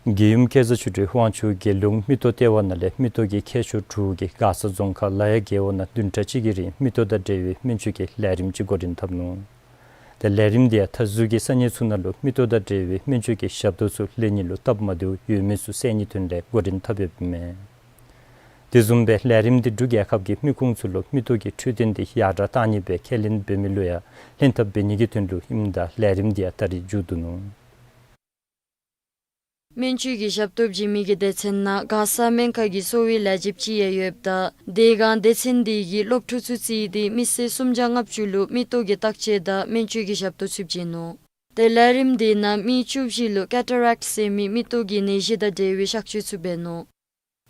རྒྱལ་ཡུམ་སྐལ་བཟང་ཆོས་སྒྲོན་དབང་ཕྱུག་རྒྱལ་ཡོངས་མིག་ཏོ་ལྟེ་བ་ནང་ལས་མིག་ཏོ་གི་མཁས་མཆོག་དྲུག་གིས་མགར་ས་རྫོང་ཁག་ལ་ཡ་རྒེད་འོག་ནང་བདུན་ཕྲག་གཅིག་གི་རིང་མིག་ཏོ་དང་འབྲེལ་བའི་སྨན་བཅོས་ཀྱི་ལས་རིམ་ཅིག་འགོ་འདྲེན་འཐབ་ནུག། ཏེ་ལས་རིམ་དེ་ཡང་མཐའ་ཟུར་གྱི་ས་གནས་ཚུ་ནང་ལུ་མིག་ཏོ་དང་འབྲེལ་བའི་སྨན་བཅོས་ཀྱི་ཞབས་ཏོག་ཚུ་ལེན་ནི་ལུ་སྟབས་མ་བདེཝ་ཡོད་མེད་ཚུ་བསལ་ནིའི་དོན་ལས་འགོ་འདྲེན་འཐབ་ཡོདཔ་ཨིན་མས། དེ་བཟུམ་སྦེ་ལས་རིམ་དེ་འབྲུག་རྒྱལ་ཁབ་ཀྱི་མི་ཁུངས་ཚུ་ལུ་མིག་ཏོ་གི་འཕྲོད་བསྟེན་དེ་ཡར་དྲག་གཏང་ནི་སྦེ་ཁས་ལེན་འབད་མི་ལུ་ཡང་ལྷན་ཐབས་འབད་ནི་གི་དོན་ལུ་ཨིནམ་ད་ལས་རིམ་དེ་ཡང་ད་རིས་མཇུག་བསྡུ་ནུག། སྨན་བཅོས་ཀྱི་ཞབས་ཏོག་བྱིན་མི་གི་སྡེ་ཚན་ནང་མགར་ས་སྨན་ཁང་གི་གསོ་བའི་ལས་བྱེདཔ་ཅིག་ཡང་ཡོདཔ་ད་དེ་སྒང་སྡེ་ཚན་དེ་གིས་སློབ་ཕྲུག་ཚུ་བརྩིས་ཏེ་མི་སེར་སུམ་བརྒྱ་ལྔ་བཅུ་ལུ་མིག་ཏོ་གི་བརྟག་དཔྱད་དང་སྨན་བཅོས་ཀྱི་ཞབས་ཏོག་ཚུ་བྱིན་ནུག། ཏེ་ལས་རིམ་དེ་ནང་མི་བཅུ་བཞི་ལུ་ཀེ་ཊ་རེཀཊ་ཟེར་མི་མིག་ཏོ་གི་ནད་གཞི་དང་འབྲེལ་བའི་གཤག་བཅོས་ཚུ་འབད་ནུག།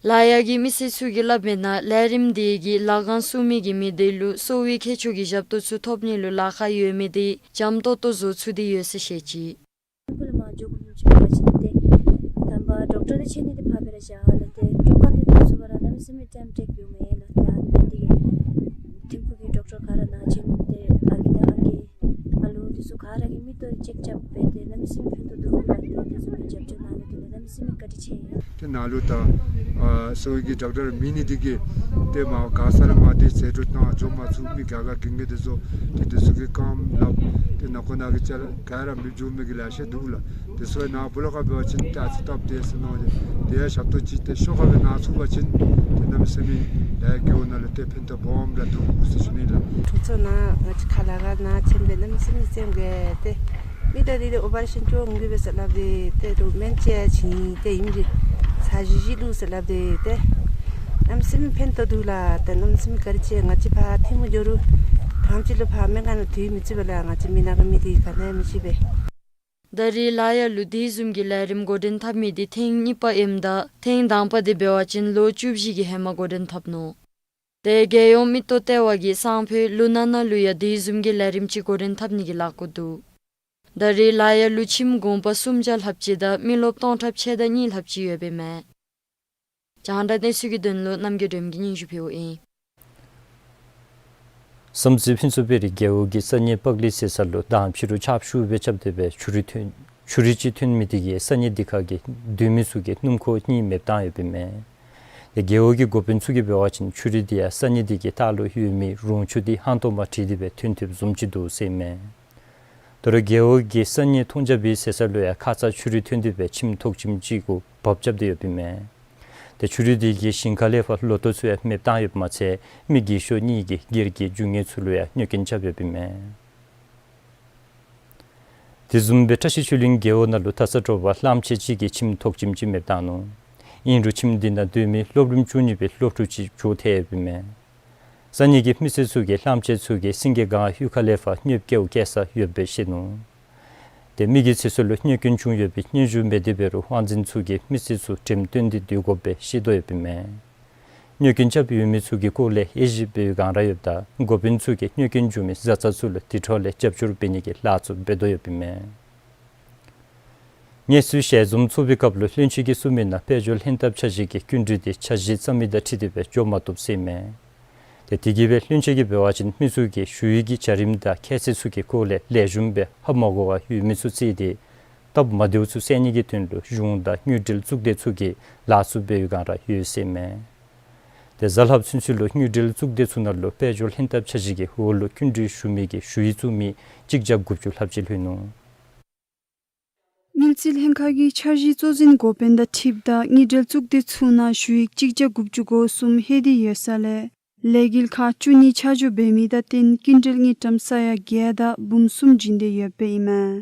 ལ་ཡ་གི་མི་སེར་ཚུ་གིས་སླབ་མིའི་ནང་ལས་རིམ་དེ་གིས་ལཱ་ཁང་བཙུགས་མི་གི་མི་སྡེ་ལུ་གསོ་བའི་མཁས་མཆོག་གི་ཞབས་ཏོག་ཚུ་ཐོབ་ནི་ལུ་ལཱ་ཁག་ཡོད་མི་དེ་འཇམ་ཏོང་ཏོ་བཟོ་ཚུགས་ཏེ་ཡོད་ཟེར་བཤད་ཅི། ཕུ་ལ་མ་འགྱོ་དགོ་མི་ཅིག་འབད་བ་ཅིན་ཏེ་དང་པ་ཌོག་ཊར་ལུ་ཆས་ནི་དེ་ཕར་སྦེ་ར་བཞག་ལགས། ཏེ་ཊོ་ཀོན་དེ་བཙུགས་པ་ར་གནམ་མེད་ས་མེད་ཊའིམ་ཊེཀ་འགྱོཝ་མས་ལགས། ཏེ་ཨ་ནི་འདི་ཐིམ་ཕུག་གི་ཌོག་ཊར་ག་ར་ནཱ་བྱོན་ཏེ་ཨ་རྒས་དང་ཨང་རྒས་ཨ་ལོ་དེ་ཚུ་ག་ར་གིས་མིག་ཏོ་ཅེཀ་རྐྱབ་སྦེ་ཏེ་གནམ་མེད་ས་མེད་ཕན་ཐོགས་འདུག་ལགས། ཏེ་དེ་ཚུ་གིས་རྒྱབ་སྐྱོར་གནང་མི་དེ་ལུ་གནམ་མེད་ས་མེད་བཀའ་དྲིན་ཆེ། ཏེ་ནཱ་ལུ་ད་ཨ་གསོ་བའི་གི་ཌོག་ཊར་མེད་ནི་དེ་གིས་ཏེ་མར་མགར་ས་ལས་མར་ཏེ་ཟད་འགྲོ་བཏང་འགྱོ་མ་ཚུགས། མི་ག་ག་གི་གི་དེ་ཚུ་ཏེ་དེ་ཚུ་གི་རྐངམ་ལགཔ་ཏེ་ནང་ཁོག་ནང་གི་ཅ་ལ་ག་ར་མེདཔ་འགྱོ་མི་གི་ལེ་ཤ་འདུག་ལགས། དེ་ཚུ་ནཱ་བོ་ལོ་ཁ་འབད་བ་ཅིན་ཏེ་ཨ་ཙི་སྟབས་བདེ་ཟེར་མནོ་སྟེ་དེ་ཡང་ཞབས་ཏོག་ཅིག་ཏེ་ཤོག་ཁ་སྦེ་གནང་ཚུགས་པ་ཅིན་ཏེ་གནམ་མེད་ས་མེད་ལས་རྒེད་འོག་ནང་ལུ་ཏེ་ཕན་ཐོགས་སྦོམ་ར་ཐོབ་འོང་ཟེར་ཞུ་ནི་ལགས། གྲོང་ཚོ་ནང་ང་བཅས་ཁ་ལས་ཀ་ནང་བྱོན་སྦེ་གནམ་མེད་ས་མེད་སེམས་དགའ་སྟེ་མི་ད་རིས་ཏེ་ཨོ་པ་རེ་ཤཱན་ཅིག་འོང་གི་སྦེ་ཟེར་སླབ་སྟེ་ཏེ་རོགས་སྨན་ཅིག་བྱིན་ཏེ་ཨིནམ་ཅིག་ཚར་བཞི་བཞི་བླུགས་ཟེར་སླབ་སྟེ་ཏེ་གནམ་མེད་ས་མེད་ཕན་ཐོགས་འདུག་ལགས། ཏེ་གནམ་མེད་ས་མེད་བཀའ་དྲིན་ཆེ། ང་བཅས་ཕར་ཐལ་མོ་སྦྱོར་རུང་ཐམས་ཅད་ལུ་ཕར་སྨན་ཁང་ནང་སྡོད་མི་ཚུགས་པས་ལགས། ང་བཅས་མི་ནང་གི་མི་དེ་ག་ནི་ཡང་མི་ཤེས་པས། ད་རིས་ལ་ཡ་ལུ་དེ་བཟུམ་གྱི་ལས་རིམ་འགོ་འདྲེན་འཐབ་མི་དེ་ཐེངས་གཉིས་པ་ཨིནམ་ད་ཐེངས་དང་པ་དེ་འབད་བ་ཅིན་ལོ་བཅུ་བཞི་གི་ཧེ་མ་འགོ་འདྲེན་འཐབ་ནུག། ཏེ་རྒྱལ་ཡོངས་མིག་ཏོ་ལྟེ་བ་གིས་སང་ཕོད་ལུ་ནག་ན་ལུ་ཡང་དེ་བཟུམ་གྱི་ལས་རིམ་ཅིག་འགོ་འདྲེན་འཐབ་ནི་གི་ལཱ་འགོ་འདུག། ད་རིས་ལ་ཡ་ལུ་ཁྱིམ་གུང་པ་སུམ་བརྒྱ་ལྷགཔ་ཅིག་དང་མི་རློབས་སྟོང་ཕྲག་ཕྱེད་དང་གཉིས་ལྷགཔ་ཅིག་ཡོདཔ་ཨིན་མས། རྒྱང་བསྒྲགས་གནས་ཚུལ་གྱི་དོན་ལུ་རྣམ་རྒྱལ་སྒྲོལམ་གིས་སྙན་ཞུ་ཕུལཝ་ཨིན། བསམ་རྩེ་ཕུན་ཚོགས་དཔལ་རི་རྒེད་འོག་གི་ས་གནས་པག་ལི་ཟེར་ས་ལུ་མདང་ཕྱི་རུ་ཆརཔ་ཤུགས་སྦེ་རྐྱབ་སྟེ་སྦེ་ཆུ་རུད་ཐོན་ཆུ་རུད་ཅིག་ཐོན་མི་དེ་གིས་ས་གནས་དེ་ཁ་གི་སྡོད་མི་ཚུ་གི་སྣུམ་འཁོར་གཉིས་མེདཔ་བཏང་ཡོདཔ་ཨིན་མས། ཏེ་རྒེད་འོག་གི་འགོ་དཔོན་ཚུ་གིས་འབད་བ་ཅིན་ཆུ་རུད་དེ་ཡང་ས་གནས་དེ་གི་ལྟག་ལུ་ཡོད་མི་རོང་ཆུ་དེ་ཧང་སྟོང་མར་དྲིལ་ཏེ་སྦེ་ཐོན་ཐོནམ་བཟུམ་ཅིག་འདུག་ཟེར་ཨིན་མས། ད་རུང་རྒེད་འོག་གི་ས་གནས་ཐོང་ཇ་བི་ཟེར་ས་ལུ་ཡང་ཁ་ཙ་ཆུ་རུད་ཐོན་ཏེ་སྦེ་ཁྱིམ་ཐོག་ཁྱིམ་ཅིག་གུ་བབས་རྐྱབ་སྟེ་ཡོདཔ་ཨིན་མས། ཏེ་ཆུ་རུད་དེ་གིས་ཞིང་ཁ་ལས་ཕར་ལོ་ཐོག་ཚུ་ཡང་མེདཔ་བཏང་ཡོདཔ་མ་ཚད་མི་རྒས་ཤོས་གཉིས་ཀྱི་སྒེར་གྱི་རྒྱུ་དངོས་ཚུ་ལུ་ཡང་གནོད་རྐྱེན་རྐྱབ་ཡོདཔ་ཨིན་མས། དེ་བཟུམ་སྦེ་བཀྲ་ཤིས་ཆོས་གླིང་རྒེད་འོག་ནང་ལུ་ད་ས་དྲོ་པ་གླངམོ་ཆེ་ཅིག་གིས་ཁྱིམ་ཐོག་ཁྱིམ་ཅིག་མེདཔ་བཏང་ནུག། ཨིན་རུང་ཁྱིམ་དེ་ནང་སྡོད་མི་སློབ་རིམ་བཅུ་གཉིས་པའི་སློབ་ཕྲུག་ཅིག་འགྱོ་ཐལ་ཡོདཔ་ཨིན་མས། ས་གནས་ཀྱི་མི་སེར་ཚུ་གིས་གླངམོ་ཆེ་ཚུ་གིས་སེང་གེ་སྒང་གཡུས་ཁ་ལས་ཕར་གནོདཔ་བཀལཝ་བཀལ་ས་ཡོདཔ་སྦེ་བཤད་ནུག། ཏེ་མི་གི་ཚེ་སྲོག་ལུ་གནོད་སྐྱོན་བྱུང་ཡོད་པའི་སྙན་ཞུ་མེད་དེ་འབད་རུང་དབང་འཛིན་ཚུ་གིས་མི་སེར་ཚུ་འགྲེམས་སྟོན་འདི་སྡོད་དགོ་པའི་བཤད་དོ་ཡོདཔ་ཨིན་མས། གནོད་སྐྱོན་རྐྱབ་ཡོད་མི་ཚུ་གི་སྐོར་ལས་དབྱེ་ཞིབ་འབད་བའི་སྒང་ར་ཡོདཔ་ད་འགོ་དཔོན་ཚུ་གིས་གནོད་སྐྱོན་བྱུང་མི་བཟའ་ཚང་ཚུ་ལུ་དེ་འཕྲོ་ལས་རྒྱབ་སྐྱོར་འབད་ནི་གི་ལཱ་ཚུ་འབད་དོ་ཡོདཔ་ཨིན་མས། ངེ་ཚུ་ཞལ་འཛོམས་ཚོགས་པའི་སྐབས་ལུ་བློན་ཆེན་གྱིས་གསུངས་མི་ནང་དཔལ་འབྱོར་ལྷན་ཐབས་འཆར་གཞི་གི་སྐྱིན་འགྲུལ་དེ་འཆར་གཞི་བརྩམ་མི་དང་འཁྲིལ་ཏེ་སྦེ་འགྱོ་མ་བཏུབ་ཟེར་ཨིན་མས། ཏེ་དེ་གིས་སྦེ་བློན་ཆེན་གྱིས་འབད་བ་ཅིན་མི་ཚུ་གིས་ཞུ་ཡིག་གི་བྱ་རིམ་དང་ཁྱད་ཚད་ཚུ་གི་སྐོར་ལས་ལེགས་ཤོམ་སྦེ་ཧ་མ་གོ་བར་ཡོད་མི་ཚུ་བརྩིས་ཏེ་སྟབས་མ་བདེཝ་ཚུ་སེལ་ནི་གི་དོན་ལུ་གཞུང་དང་དངུལ་འབྲེལ་གཙུག་སྡེ་ཚུ་གིས་ལཱ་ཚུ་འབད་བའི་སྒང་ར་ཡོད་ཟེར་ཨིན་མས། ཏེ་གཟའ་ལྷགཔ་ཚུན་ཚོད་ལུ་དངུལ་འབྲེལ་གཙུག་སྡེ་ཚུ་ནང་ལུ་དཔལ་འབྱོར་ལྷན་ཐབས་འཆར་གཞི་གི་འོག་ལུ་སྐྱིན་འགྲུལ་ཞུ་མི་གི་ཞུ་ཡིག་བཙུགས་མི་གཅིག་བརྒྱ་དགུ་བཅུ་ལྷགཔ་ཅིག་ལྷོད་ནུག། དངུལ་རྩིས་ལྷན་ཁག་གི་འཆར་གཞི་གཙོ་འཛིན་འགོ་དཔོན་དང་འཁྲིལཝ་ད་དངུལ་འབྲེལ་གཙུག་སྡེ་ཚུ་ནང་ཞུ་ཡིག་གཅིག་བརྒྱ་དགུ་བཅུ་གོ་གསུམ་ལྷོད་དེ་ཡོད་ས་ལས་ལས་འགུལ་ཁག་བཅུ་གཉིས་ཆ་འཇོག་འབད་མི་དང་བསྟུན་སྐྱིན་འགྲུལ་དངུལ་ཀྲམ་ས་ཡ་བརྒྱད་དང་འབུམ་གསུམ་བྱིན་ཏེ་ཡོདཔ་ཨིན་མས།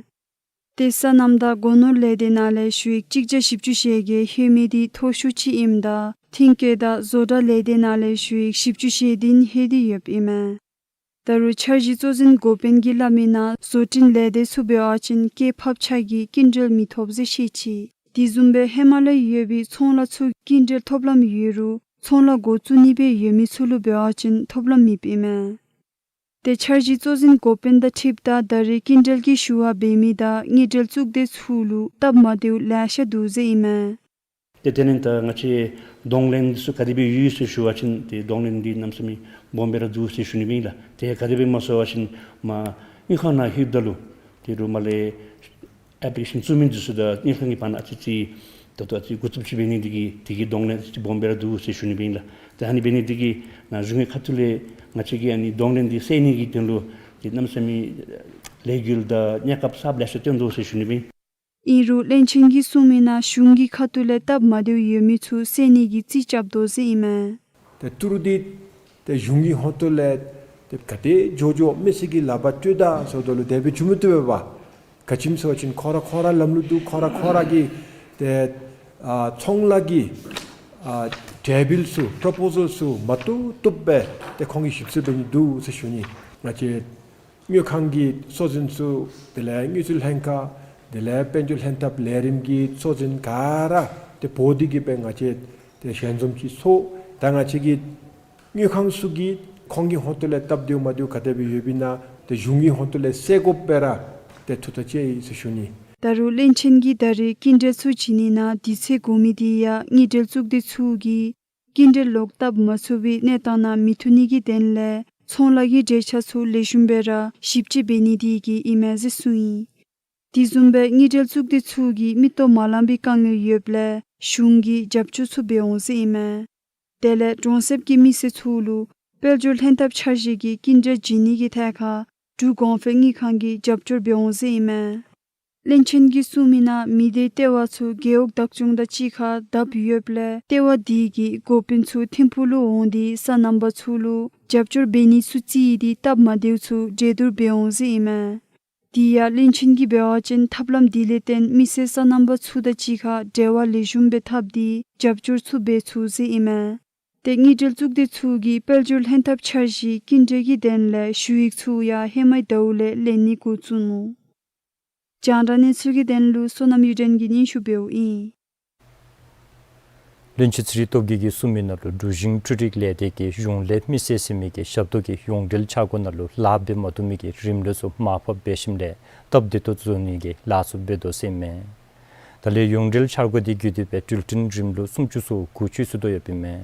ཏེ་སོ་ནམ་དང་སྒོ་ནོར་ལས་སྡེ་ནང་ལས་ཞུ་ཡིག་གཅིག་བརྒྱ་བཞི་བཅུ་ཞེ་བརྒྱད་ལྷོད་མི་འདི་མཐོ་ཤོས་ཅིག་ཨིནམ་ད་ཐོན་སྐྱེད་དང་བཟོ་གྲྭ་ལས་སྡེ་ནང་ལས་ཞུ་ཡིག་བཞི་བཅུ་ཞེ་བདུན་ལྷོད་དེ་ཡོདཔ་ཨིན་མས། ད་རུང་འཆར་གཞི་གཙོ་འཛིན་འགོ་དཔོན་གྱིས་སླབ་མི་ནང་བཟོ་སྐྲུན་ལས་སྡེ་ཚུ་འབད་བ་ཅིན་སྐྱེད་འཕགས་ཆ་གིས་སྐྱིན་འགྲུལ་མི་ཐོབ་ཟེར་བཤད་ཅི། དེ་བཟུམ་སྦེ་ཧེ་མ་ལས་ཡོད་པའི་ཚོང་ལཱ་ཚུ་སྐྱིན་འགྲུལ་ཐོབ་ལམ་ཡོད་རུང་ཚོང་ལཱ་འགོ་བཙུགས་ནི་སྦེ་ཡོད་མི་ཚུ་ལུ་འབད་བ་ཅིན་ཐོབ་ལམ་མེདཔ་ཨིན་མས། ཏེ་འཆར་གཞི་གཙོ་འཛིན་འགོ་དཔོན་དང་འཁྲིལཝ་ད་ད་རེས་སྐྱིན་འགྲུལ་གྱི་ཞུ་བ་འབད་མི་དང་དངུལ་འབྲེལ་གཙུག་སྡེ་ཚུ་ལུ་སྟབས་མ་བདེཝ་ལེ་ཤ་འདུག་ཟེར་ཨིན་མས། ཏེ་དེ་ལས་ད་ང་བཅས་གདོང་ལེན་ཚུ་ག་དེ་སྦེ་ཡོད་ཟེར་ཞུ་བ་ཅིན་ཏེ་གདོང་ལེན་འདི་གནམ་མེད་ས་མེད་སྦོམ་སྦེ་ར་འདུག་ཟེར་ཞུ་ནི་ཨིན་ལགས། ཏེ་ག་དེ་སྦེ་སྨོ་ཟེར་བ་ཅིན་མ་དངུལ་ཁང་ནང་ལྷོདཔ་ད་ལུ་ཏེ་རུང་མ་ལས་ཨེཔ་ལི་ཀེ་ཤཱན་བཙུགས་མི་འདི་ཚུ་དང་དངུལ་ཁང་གི་བར་ན་ཨ་ཙི་ཅིག་ད་ལྟོ་ཨ་ཙི་འགོ་བཙུགསཔ་ཅིག་འབད་ནི་འདི་གིས་དེ་གི་གདོང་ལེན་ཨ་ཙི་ཅིག་སྦོམ་སྦེ་ར་འདུག་ཟེར་ཞུ་ནི་ཨིན་ལགས། ཏེ་ཨ་ནི་འབད་ནི་འདི་གིས་ནཱ་གཞུང་གི་ཁ་ཐུག་ལས་ང་བཅས་ཀྱི་ཨ་ནི་གདོང་ལེན་འདི་སེལ་ནི་གི་དོན་ལུ་ཏེ་གནམ་མེད་ས་མེད་ལས་འགུལ་དང་གནས་སྐབས་གསརཔ་ལེ་ཤ་བཏོན་དོ་ཟེར་ཞུ་ནི་ཨིན། ཨིན་རུང་བློན་ཆེན་གྱིས་གསུངས་མི་ནང་གཞུང་གི་ཁ་ཐུག་ལས་སྟབས་མ་བདེཝ་ཡོད་མི་ཚུ་སེལ་ནི་གི་རྩིས་རྐྱབ་དོ་ཟེར་ཨིན་མས། ཏེ་ཏི་རུ་འདི་ཏེ་གཞུང་གི་ཧོངས་ཏོ་ལས་ཏེ་ག་དེ་མགྱོགས་མགྱོགས་མི་སེར་གྱི་ལག་པར་སྤྲོད་ད་ཟེརཝ་ད་ལུ་དེ་སྦེ་འགྱོ་མི་བཏུབ་པས་པ། ག་ཅི་སྨོ་ཟེར་བ་ཅིན་ཁོང་ར་ཁོང་ར་ལམ་ལུགས་འདུག། ཁོང་ར་ཁོང་ར་གི་ཏེ་ཨ་ཚོང་ལཱ་གི་ཨ་གྲོས་འབུལ་ཚུ་པོརོ་པོ་ཟཱལ་ཚུ་མ་བཏུབ་བཏུབ་སྦེ་ཏེ་ཁོང་གིས་ཞིབ་འཚོལ་འབད་ནི་འདུག་ཟེར་ཞུ་ནི། ང་བཅས་དངུལ་ཁང་གི་གཙོ་འཛིན་ཚུ་དེ་ལས་དངུལ་རྩིས་ལྷན་ཁག་དེ་ལས་དཔལ་འབྱོར་ལྷན་ཐབས་ལས་རིམ་གྱི་གཙོ་འཛིན་ག་ར་ཏེ་འབོ་སྟེ་གི་སྦེ་ང་བཅས་ཏེ་ཞལ་འཛོམས་ཅིག་ཚོགས། ད་ང་བཅས་ཀྱི་དངུལ་ཁང་ཚུ་གིས་ཁོང་གི་ཧོངས་ཏོ་ལས་སྟབས་བདེཝ་མ་བདེཝ་ག་དེ་སྦེ་ཡོདཔ་ཨིན་ན་ཏེ་གཞུང་གི་ཧོངས་ཏོ་ལས་སེལ་དགོཔ་སྦེ་ར་ཏེ་ཐུགས་ཐག་བཅད་ཡི་ཟེར་ཞུ་ནི། ད་རུང་བློན་ཆེན་གྱིས་ད་རེས་སྐྱིན་འགྲུལ་ཚུ་བྱིན་ནི་ནང་དུས་ཚོད་འགོར་མི་འདི་ཡང་དངུལ་འབྲེལ་གཙུག་སྡེ་ཚུ་གིས་སྐྱིན་འགྲུལ་ལོག་བཏབ་མ་ཚུགས་པའི་གནས་སྟངས་ནང་མི་ཐུག་ནི་གི་དོན་ལས་ཚོང་ལཱ་གི་གྲོས་འཆར་ཚུ་ལེགས་ཤོམ་སྦེ་ར་ཞིབ་དཔྱད་འབད་ནི་དེ་གིས་ཨིན་མས་ཟེར་གསུངས་ཡི། དེ་བཟུམ་སྦེ་དངུལ་འབྲེལ་གཙུག་སྡེ་ཚུ་གིས་མིག་ཏོ་མ་ལངམ་པའི་དཀའ་ངལ་ཡོདཔ་ལས་གཞུང་གིས་རྒྱབ་སྐྱོར་ཚུ་འབད་འོང་ཟེར་ཨིན་མས། དེ་ལས་གྲོང་གསེབ་ཀྱི་མི་སེར་ཚུ་ལུ་དཔལ་འབྱོར་ལྷན་ཐབས་འཆར་གཞི་གི་སྐྱིན་འགྲུལ་བྱིན་ནི་གི་ཐད་ཁར་འབྲུག་གོང་འཕེལ་དངུལ་ཁང་གིས་རྒྱབ་སྐྱོར་འབད་འོང་ཟེར་ཨིན་མས། བློན་ཆེན་གྱིས་གསུངས་མི་ནང་མི་སྡེའི་ལྟེ་བ་ཚུ་རྒེད་འོག་བདག་སྐྱོང་དང་གཅིག་ཁར་བསྡབ་ཡོདཔ་ལས་ལྟེ་བ་དེ་གིས་འགོ་དཔོན་ཚུ་ཐིམ་ཕུག་ལུ་འོང་སྟེ་སོ་ནམ་པ་ཚུ་ལུ་རྒྱབ་སྐྱོར་འབད་ནི་ཚུ་བརྩིས་ཏེ་སྟབས་མ་བདེཝ་ཚུ་གྲོས་བསྡུར་འབད་འོང་ཟེར་ཨིན་མས། དེ་ཡང་བློན་ཆེན་གྱིས་འབད་བ་ཅིན་ཐབས་ལམ་དེ་ལས་བརྟེན་མི་སེར་སོ་ནམ་པ་ཚུ་དང་གཅིག་ཁར་འབྲེལ་བ་ལེགས་ཤོམ་སྦེ་འཐབ་སྟེ་རྒྱབ་སྐྱོར་ཚུ་འབད་ཚུགས་ཟེར་ཨིན་མས། ཏེ་དངུལ་འབྲེལ་གཙུག་སྡེ་ཚུ་གིས་དཔལ་འབྱོར་ལྷན་ཐབས་འཆར་གཞི་སྐྱིན་འགྲུལ་གྱི་དོན་ལས་ཞུ་ཡིག་ཚུ་ཡང་ཧེ་མའི་ཟླཝ་ལས་ལེན་ནི་འགོ་བཙུགས་ནུག། རྒྱང་བསྒྲགས་གནས་ཚུལ་གྱི་དོན་ལུ་བསོད་ནམས་གཡུ་སྒྲོན་གྱིས་སྙན་ཞུ་འབདཝ་ཨིན། བློན་ཆེན་ཚེ་རིང་སྟོབས་རྒྱས་ཀྱིས་གསུངས་མི་ནང་ལུ་འབྲུག་ཞིང་འཕྲུལ་རིག་ལས་སྡེ་གིས་གཞུང་ལས་མི་སེར་ཟེར་མི་གི་ཞབས་ཏོག་གི་ཡོངས་འབྲེལ་འཆར་སྒོ་ནང་ལུ་ལཱ་འབད་མ་བཏུབ་མི་གི་རིམ་ལུགས་ཚུ་མར་ཕབ་འབད་ཞིནམ་ལས་སྟབས་བདེ་ཏོག་ཏོ་བཟོ་ནི་གི་ལཱ་ཚུ་འབད་དོ་ཟེར་ཨིན་མས། ད་ལས་ཡོངས་འབྲེལ་འཆར་སྒོ་འདི་བརྒྱུད་དེ་སྦེ་འགྲུལ་འཕྲིན་རིམ་ལུགས་སུམ་ཅུ་སོ་དགུ་ཚུད་སོང་དོ་ཡོདཔ་ཨིན་མས།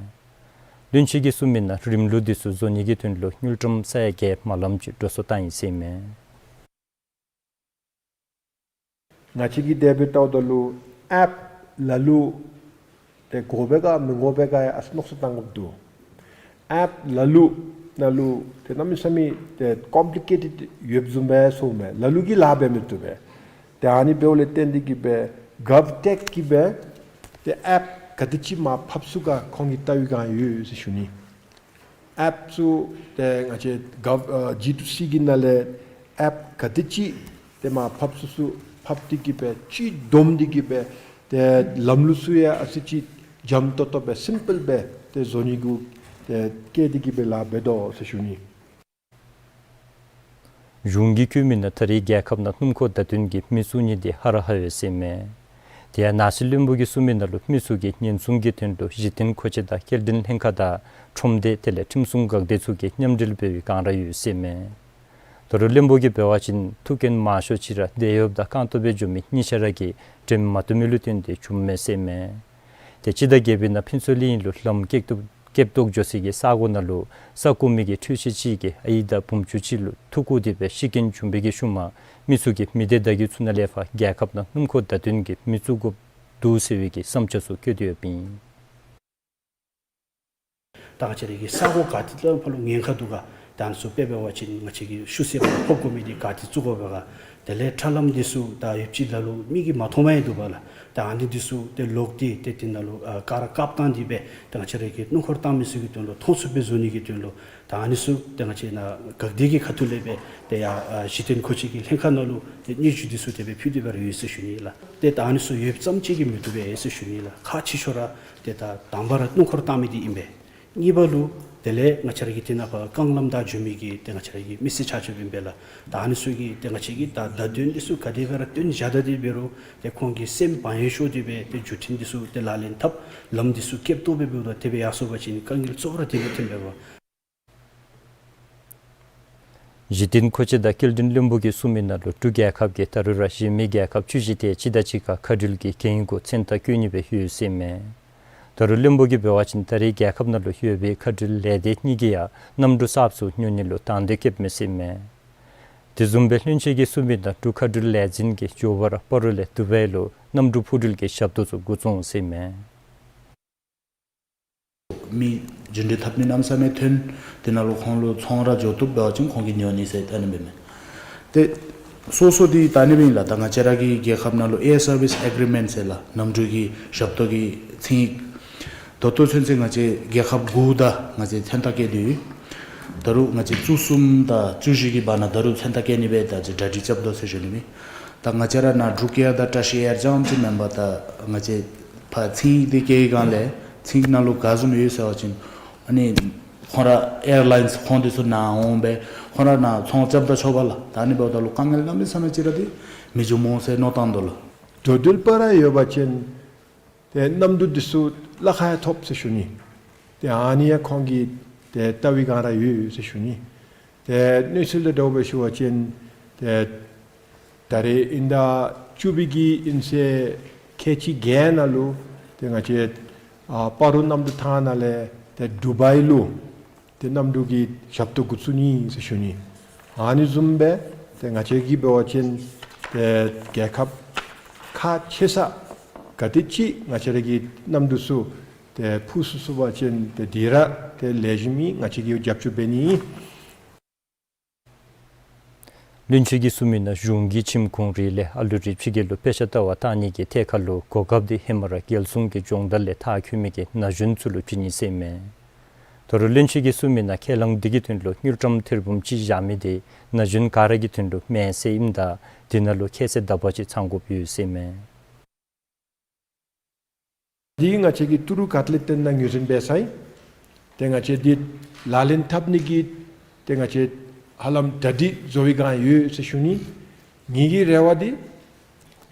བློན་ཆེན་གྱིས་གསུངས་མི་ནང་རིམ་ལུགས་འདི་ཚུ་བཟོ་ནི་གི་དོན་ལུ་དངུལ་ཀྲམ་ས་ཡ་བརྒྱད་མ་ལངམ་ཅིག་འགྲོ་སོང་བཏང་ཡི་ཟེར་ཨིན་མས། ང་བཅས་ཀྱིས་དེ་སྦེ་བལྟཝ་ད་ལུ་ཨེཔ་ལ་ལུ་ཏེ་དགོ་པས་ག་མི་དགོ་པས་ག་ཡང་ཨ་ཙི་མནོ་བསམ་བཏང་དགོཔ་འདུག། ཨེཔ་ལ་ལུ་ནང་ལུ་ཏེ་གནམ་མེད་ས་མེད་ཏེ་ཀོམ་པི་ལི་ཀེ་ཊེཌ་ཡོདཔ་བཟུམ་སྦེ་སོང་མས། ལ་ལུ་གིས་ལཱ་འབད་མི་བཏུབ་པས། ཏེ་ཨ་ནི་འབདཝ་ལས་བརྟེན་ཏེ་གིས་སྦེ་གཱབ་ཊེཀ་གིས་སྦེ་ཏེ་ཨེཔ་ག་དེ་ཅིག་མར་ཕབ་ཚུགས་ག་ཁོང་གིས་བལྟ་བའི་སྒང་ཡོད་ཟེར་ཞུ་ནི། ཨེཔ་ཚུ་ཏེ་ང་བཅས་གཱབ་ཨ་ཇི་ཊུ་སི་གི་ནང་ལས་ཨེཔ་ག་དེ་ཅིག་ཏེ་མར་ཕབ་ཚུགས་ཚུགས་ཕབ་སྟེ་གིས་སྦེ་ཅིག་བསྡོམས་ཏེ་གིས་སྦེ་ཏེ་ལམ་ལུགས་ཚུ་ཡང་ཨ་ཙི་ཅིག་འཇམ་ཏོག་ཏོ་སྦེ་སིམ་པཱལ་སྦེ་ཏེ་བཟོ་ནི་གུ་ཏེ་བཀལ་ཏེ་གིས་སྦེ་ལཱ་འབད་དོ་ཟེར་ཞུ་ནི། གཞུང་གིས་བཀོད་མི་ནང་ད་རེས་རྒྱལ་ཁབ་ནང་སྣུམ་འཁོར་བརྡ་སྟོན་གྱི་མི་བཙུགས་ནི་དེ་ཧ་ར་ཧ་ཡོད་ཟེར་མས། དེ་ཡང་ནང་སྲིད་བློན་པོ་གིས་གསུངས་མི་ནང་ལུ་མི་ཚུ་གིས་ཉེན་སྲུང་གི་དོན་ལུ་གཞི་རྟེན་མཁོ་ཆས་དང་སྐྱེལ་འདྲེན་ལྷན་ཁག་དང་ཁྲོམ་སྡེ་དེ་ལས་ཁྲིམས་སྲུང་འགག་སྡེ་ཚུ་གིས་མཉམ་འབྲེལ་འབད་བའི་བསྒང་ར་ཡོད་ཟེར་མས། ད་རུང་བློན་པོ་གིས་འབད་བ་ཅིན་ཐུགས་འགན་མང་ཤོས་ཅིག་ར་དེད་གཡོགཔ་དང་རྐང་སྟོང་སྦེ་འགྱོ་མི་གཉིས་ཆ་ར་གིས་དྲན་མ་བཏུབ་མི་ལུ་བརྟེན་ཏེ་བྱུངམ་མས་ཟེར་མས། དེ་སྤྱི་ཟླ་བརྒྱད་པའི་ནང་ཕུན་ཚོགས་གླིང་ལུ་ལམ་སྐེད་ཐོག་སྐེད་ཐོག་འགྱོ་སའི་གི་ས་གོ་ནང་ལུ་ས་རྐོ་མི་གི་འཕྲུལ་ཆས་ཅིག་གིས་ཨའི་དང་བུམ་ཆུང་ཅིག་ལུ་ཐུག་བཀོ་སྟེ་སྦེ་ཤི་རྐྱེན་བྱུང་བའི་གི་ཤུལ་མ་མི་ཚུ་གིས་མི་སྡེ་བརྡ་བརྒྱུད་ཚུ་ནང་ལས་ཕར་རྒྱལ་ཁབ་ནང་སྣུམ་འཁོར་བརྡ་སྟོན་གྱི་མི་བཙུགས་དགོཔ་འདུག་ཟེར་བའི་གི་བསམ་འཆར་ཚུ་བཀོད་དེ་ཡོདཔ་ཨིན། ད་ང་བཅས་ར་གི་ས་གོ་ག་ཏེ་ལུ་ཕར་ལུ་ཉེན་ཁ་འདུག་ག། ད་ཨ་ནི་ཚུ་དཔེ་འབད་བ་ཅིན་ང་བཅས་ཀྱིས་ཤུགས་ཟེར་ཕར་ཕབ་དགོ་མི་འདི་ག་ཏེ་བཙུགས་དགོ་པས་ག། དེ་ལས་ཁྲ་ལམ་འདི་ཚུ་ད་ཡོདཔ་ཅིག་ལ་ལུ་མི་གིས་མ་མཐོངམ་ཡང་འདུག་པ་ལགས། ད་ཨ་ནི་འདི་ཚུ་ཏེ་ལོག་སྟེ་ཏེ་དེ་ནང་ལུ་ཨ་ག་ར་བཀབ་བཏང་སྟེ་སྦེ་ད་ང་བཅས་ར་གི་སྣུམ་འཁོར་བཏང་མི་ཚུ་གི་དོན་ལུ་མཐོང་ཚུགསཔ་སྦེ་བཟོ་ནི་གི་དོན་ལུ་ད་ཨ་ནི་ཚུ་ཏེ་ང་བཅས་ནཱ་འགག་སྡེ་གི་ཁ་ཐུག་ལས་སྦེ་ཏེ་ཡར་ཨ་གཞི་རྟེན་མཁོ་ཆས་ཀྱི་ལྷན་ཁག་ནང་ལུ་ཏེ་སྙན་ཞུ་འདི་ཚུ་དེ་སྦེ་ཕུལ་ཏེ་འབད་ར་ཡོད་ཟེར་ཞུ་ནི་ལགས། ཏེ་ད་ཨ་ནི་ཚུ་ཡོདཔ་ཙམ་ཅིག་གིས་མི་བཏུབ་པས་ཟེར་ཞུ་ནི་ལགས། ཁག་ཆེ་ཤོས་ར་ཏེ་ད་དང་པ་ར་སྣུམ་འཁོར་བཏང་མི་འདི་ཨིན་པས། གཉིས་པ་ལུ་དེ་ལས་ང་བཅས་ར་གི་དེ་ནང་ཕར་རྐང་ལམ་བདའ་འགྱོ་མི་གི་ཏེ་ང་བཅས་ར་གི་མི་སེར་ཆ་ཁྱབ་ཨིན་པས་ལགས། ད་ཨ་ནི་ཚུ་གིས་ཏེ་ང་བཅས་ཀྱིས་ད་བརྡ་སྟོན་འདི་ཚུ་ག་དེ་སྦེ་ར་སྟོན་བཞག་ད་དེ་འབད་རུང་ཏེ་ཁོང་གི་སེམས་བག་ཡངས་ཤོར་ཏེ་སྦེ་ཏེ་བརྒྱུད་འཕྲིན་འདི་ཚུ་ཏེ་ལག་ལེན་འཐབ་ལམ་འདི་ཚུ་སྐེད་ཐོག་སྦེ་འབདཝ་ད་དེ་སྦེ་ཡར་སོང་པ་ཅིན་དཀའ་ངལ་གཙོ་བོ་ར་དེ་ལུ་ཐོན་པས་པ། གཞི་རྟེན་མཁོ་ཆས་དང་སྐྱེལ་འདྲེན་བློན་པོ་གིས་གསུངས་མི་ནང་ལུ་འབྲུག་རྒྱལ་ཁབ་ཀྱིས་ད་རུང་ར་གཞན་མི་རྒྱལ་ཁབ་བཅུ་བཞི་དེ་ཅིག་དང་གཅིག་ཁར་མཁའ་འགྲུལ་གྱི་འགན་ཡོད་གུ་མཚན་རྟགས་བཀོད་ནི་སྦེ་ཡོད་ཟེར་མས། ད་རུང་བློན་པོ་གིས་འབད་བ་ཅིན་ད་རེས་རྒྱལ་ཁབ་ནང་ལུ་ཡོད་པའི་མཁའ་འགྲུལ་ལས་སྡེ་གཉིས་ཀྱིས་ཡང་གནམ་གྲུ་གསརཔ་ཚུ་ཉོ་ནི་ལུ་དང་འདོད་བསྐྱེདཔ་མས་ཟེར་མས། དེ་བཟུམ་སྦེ་བློན་ཆེན་གྱིས་གསུངས་མི་ནང་འབྲུག་མཁའ་འགྲུལ་ལས་འཛིན་གྱིས་མགྱོགས་པ་ར་སྤ་རོ་ལས་དུ་བྷའི་ལུ་གནམ་གྲུ་འཕུར་འགྲུལ་གྱི་ཞབས་ཏོག་ཚུ་འགོ་བཙུགས་འོང་ཟེར་མས། མི་རྒྱུན་འགྲུལ་འཐབ་ནི་གནམ་མེད་ས་མེད་ཐོན། དེ་ནང་ལུ་ཁོང་ལུ་ཚོང་ར་འགྱོ་བཏུབ་འབད་བ་ཅིན་ཁོང་གིས་ཉོ་ནི་ཟེར་ཨ་ནི་སྦེ་མས། ཏེ་སོ་སོ་འདི་ད་ཨ་ནི་སྦེ་ཨིན་ལགས། ད་ང་བཅས་ར་གི་རྒྱལ་ཁབ་ནང་ལུ་Air Service Agreement ཟེར་ལགས། གནམ་གྲུ་གི་ཞབས་ཏོག་གི་ཚན་རིག། ད་ལྟོ་ཚུན་ཚོད་ང་བཅས་རྒྱལ་ཁབ་དགུ་དང་ང་བཅས་མཚན་རྟགས་བཀོད་དེ་ཡོད། ད་རུང་ང་བཅས་བཅུ་གསུམ་དང་བཅུ་བཞི་གི་བར་ན་ད་རུང་མཚན་རྟགས་བཀོད་ནི་སྦེ་ད་ཅི་གྲ་སྒྲིག་རྐྱབ་དོ་ཟེར་ཞུ་ནི་མས། ད་ང་བཅས་ར་ནཱ་འབྲུག་ཨེར་དང་བཀྲ་ཤིས་ཨེར་རྐྱངམ་ཅིག་མེན་པར་ད་ང་བཅས་ཕར་ཚན་རིག་འདི་བཀོད་བའི་སྒང་ལས་ཚན་རིག་ནང་ལུ་ག་བཟུམ་ཡོད་ཟེར་བ་ཅིན་ཨ་ནི་ཁོང་ར་ཨེར་ལའིནསི་ཁོང་འདི་ཚུ་ནཱ་འོང་སྦེ་ཁོང་ར་ནཱ་ཚོང་རྐྱབ་ད་ཆོག་པས་ལགས། ད་ཨ་ནི་འབདཝ་ད་ལུ་དཀའ་ངལ་གནམ་མེད་ས་མེད་ཅིག་ར་འདི་མི་འབྱུངམ་འོང་ཟེར་མནོ་བཏང་དོ་ལགས། འགྲོ་འགྲུལ་པ་ར་ཡོད་པ་ཅིན་ཏེ་གནམ་གྲུ་འདི་ཚུ་གླ་ཁར་ཡང་ཐོབ་ཟེར་ཞུ་ནི། ཏེ་ཨ་ནི་ཡང་ཁོང་གིས་ཏེ་བལྟ་བའི་སྒང་ར་ཡོད་ཟེར་ཞུ་ནི། ཏེ་གནས་ཚུལ་དང་འདྲཝ་སྦེ་ཞུ་བ་ཅིན་ཏེ་ད་རེས་དབྱིན་ཟླ་བཅུ་པའི་གི་དབྱིན་ཚེས་ཁལ་གཅིག་བརྒྱད་ནང་ལུ་ཏེ་ང་བཅས་ཨ་སྤ་རོ་གནམ་གྲུ་ཐང་ནང་ལས་ཏེ་དུ་བྷའི་ལུ་ཏེ་གནམ་གྲུ་གི་ཞབས་ཏོག་འགོ་བཙུགས་ནི་ཟེར་ཞུ་ནི། ཨ་ནི་བཟུམ་སྦེ་ཏེ་ང་བཅས་ཀྱིས་འབད་བ་ཅིན་ཏེ་རྒྱལ་ཁབ་ཁག་ཆེ་ས་ག་དེ་ཅིག་ང་བཅས་ར་གི་གནམ་གྲུ་ཚུ་ཏེ་འཕུར་ཚུགས་ཚུགས་པ་ཅིན་ཏེ་དེ་ར་ཏེ་ལེགས་ཤོམ་ཨིན། ང་བཅས་ཀྱིས་རྒྱབ་སྐྱོར་འབད་ནི་ཨིན། བློན་ཆེན་གྱིས་གསུངས་མི་ནང་གཞུང་གིས་ཁྱིམ་གུང་རི་ལས་ཨ་ལུ་རིགས་ཕྱི་རྒྱལ་ལུ་དཔེ་ཆ་ལྟ་བར་གཏང་ནི་གི་ཐད་ཁར་ལུ་གོ་སྐབས་འདི་ཧེ་མ་ར་རྒྱལ་སྲུང་གི་སྦྱོང་བརྡར་ལས་མཐར་འཁྱོལ་མི་གི་ན་གཞོན་ཚུ་ལུ་བྱིན་ནི་ཟེར་མས། ད་རུང་བློན་ཆེན་གྱིས་གསུངས་མི་ནང་ཁས་བླངས་འདི་གི་དོན་ལུ་དངུལ་ཀྲམ་ཐེར་འབུམ་གཅིག་བཞག་མི་འདི་ན་གཞོན་ག་ར་གི་དོན་ལུ་མེད་ཟེར་ཨིནམ་ད་དེ་ནང་ལུ་ཁྱད་ཚད་དག་པ་ཅིག་ཚང་དགོཔ་ཡོད་ཟེར་མས། འདི་ང་བཅས་ཀྱིས་ཏི་རུ་ཁ་ཏ་ལས་བཏོན་ནི་ངོས་འཛིན་འབད་ས་ཨིན། ཏེ་ང་བཅས་འདི་ལག་ལེན་འཐབ་ནི་གི་ཏེ་ང་བཅས་ཧ་ལམ་གྲ་སྒྲིག་བཟོ་བའི་སྒང་ཡོད་ཟེར་ཞུ་ནི། ངེ་གི་རེ་བ་འདི་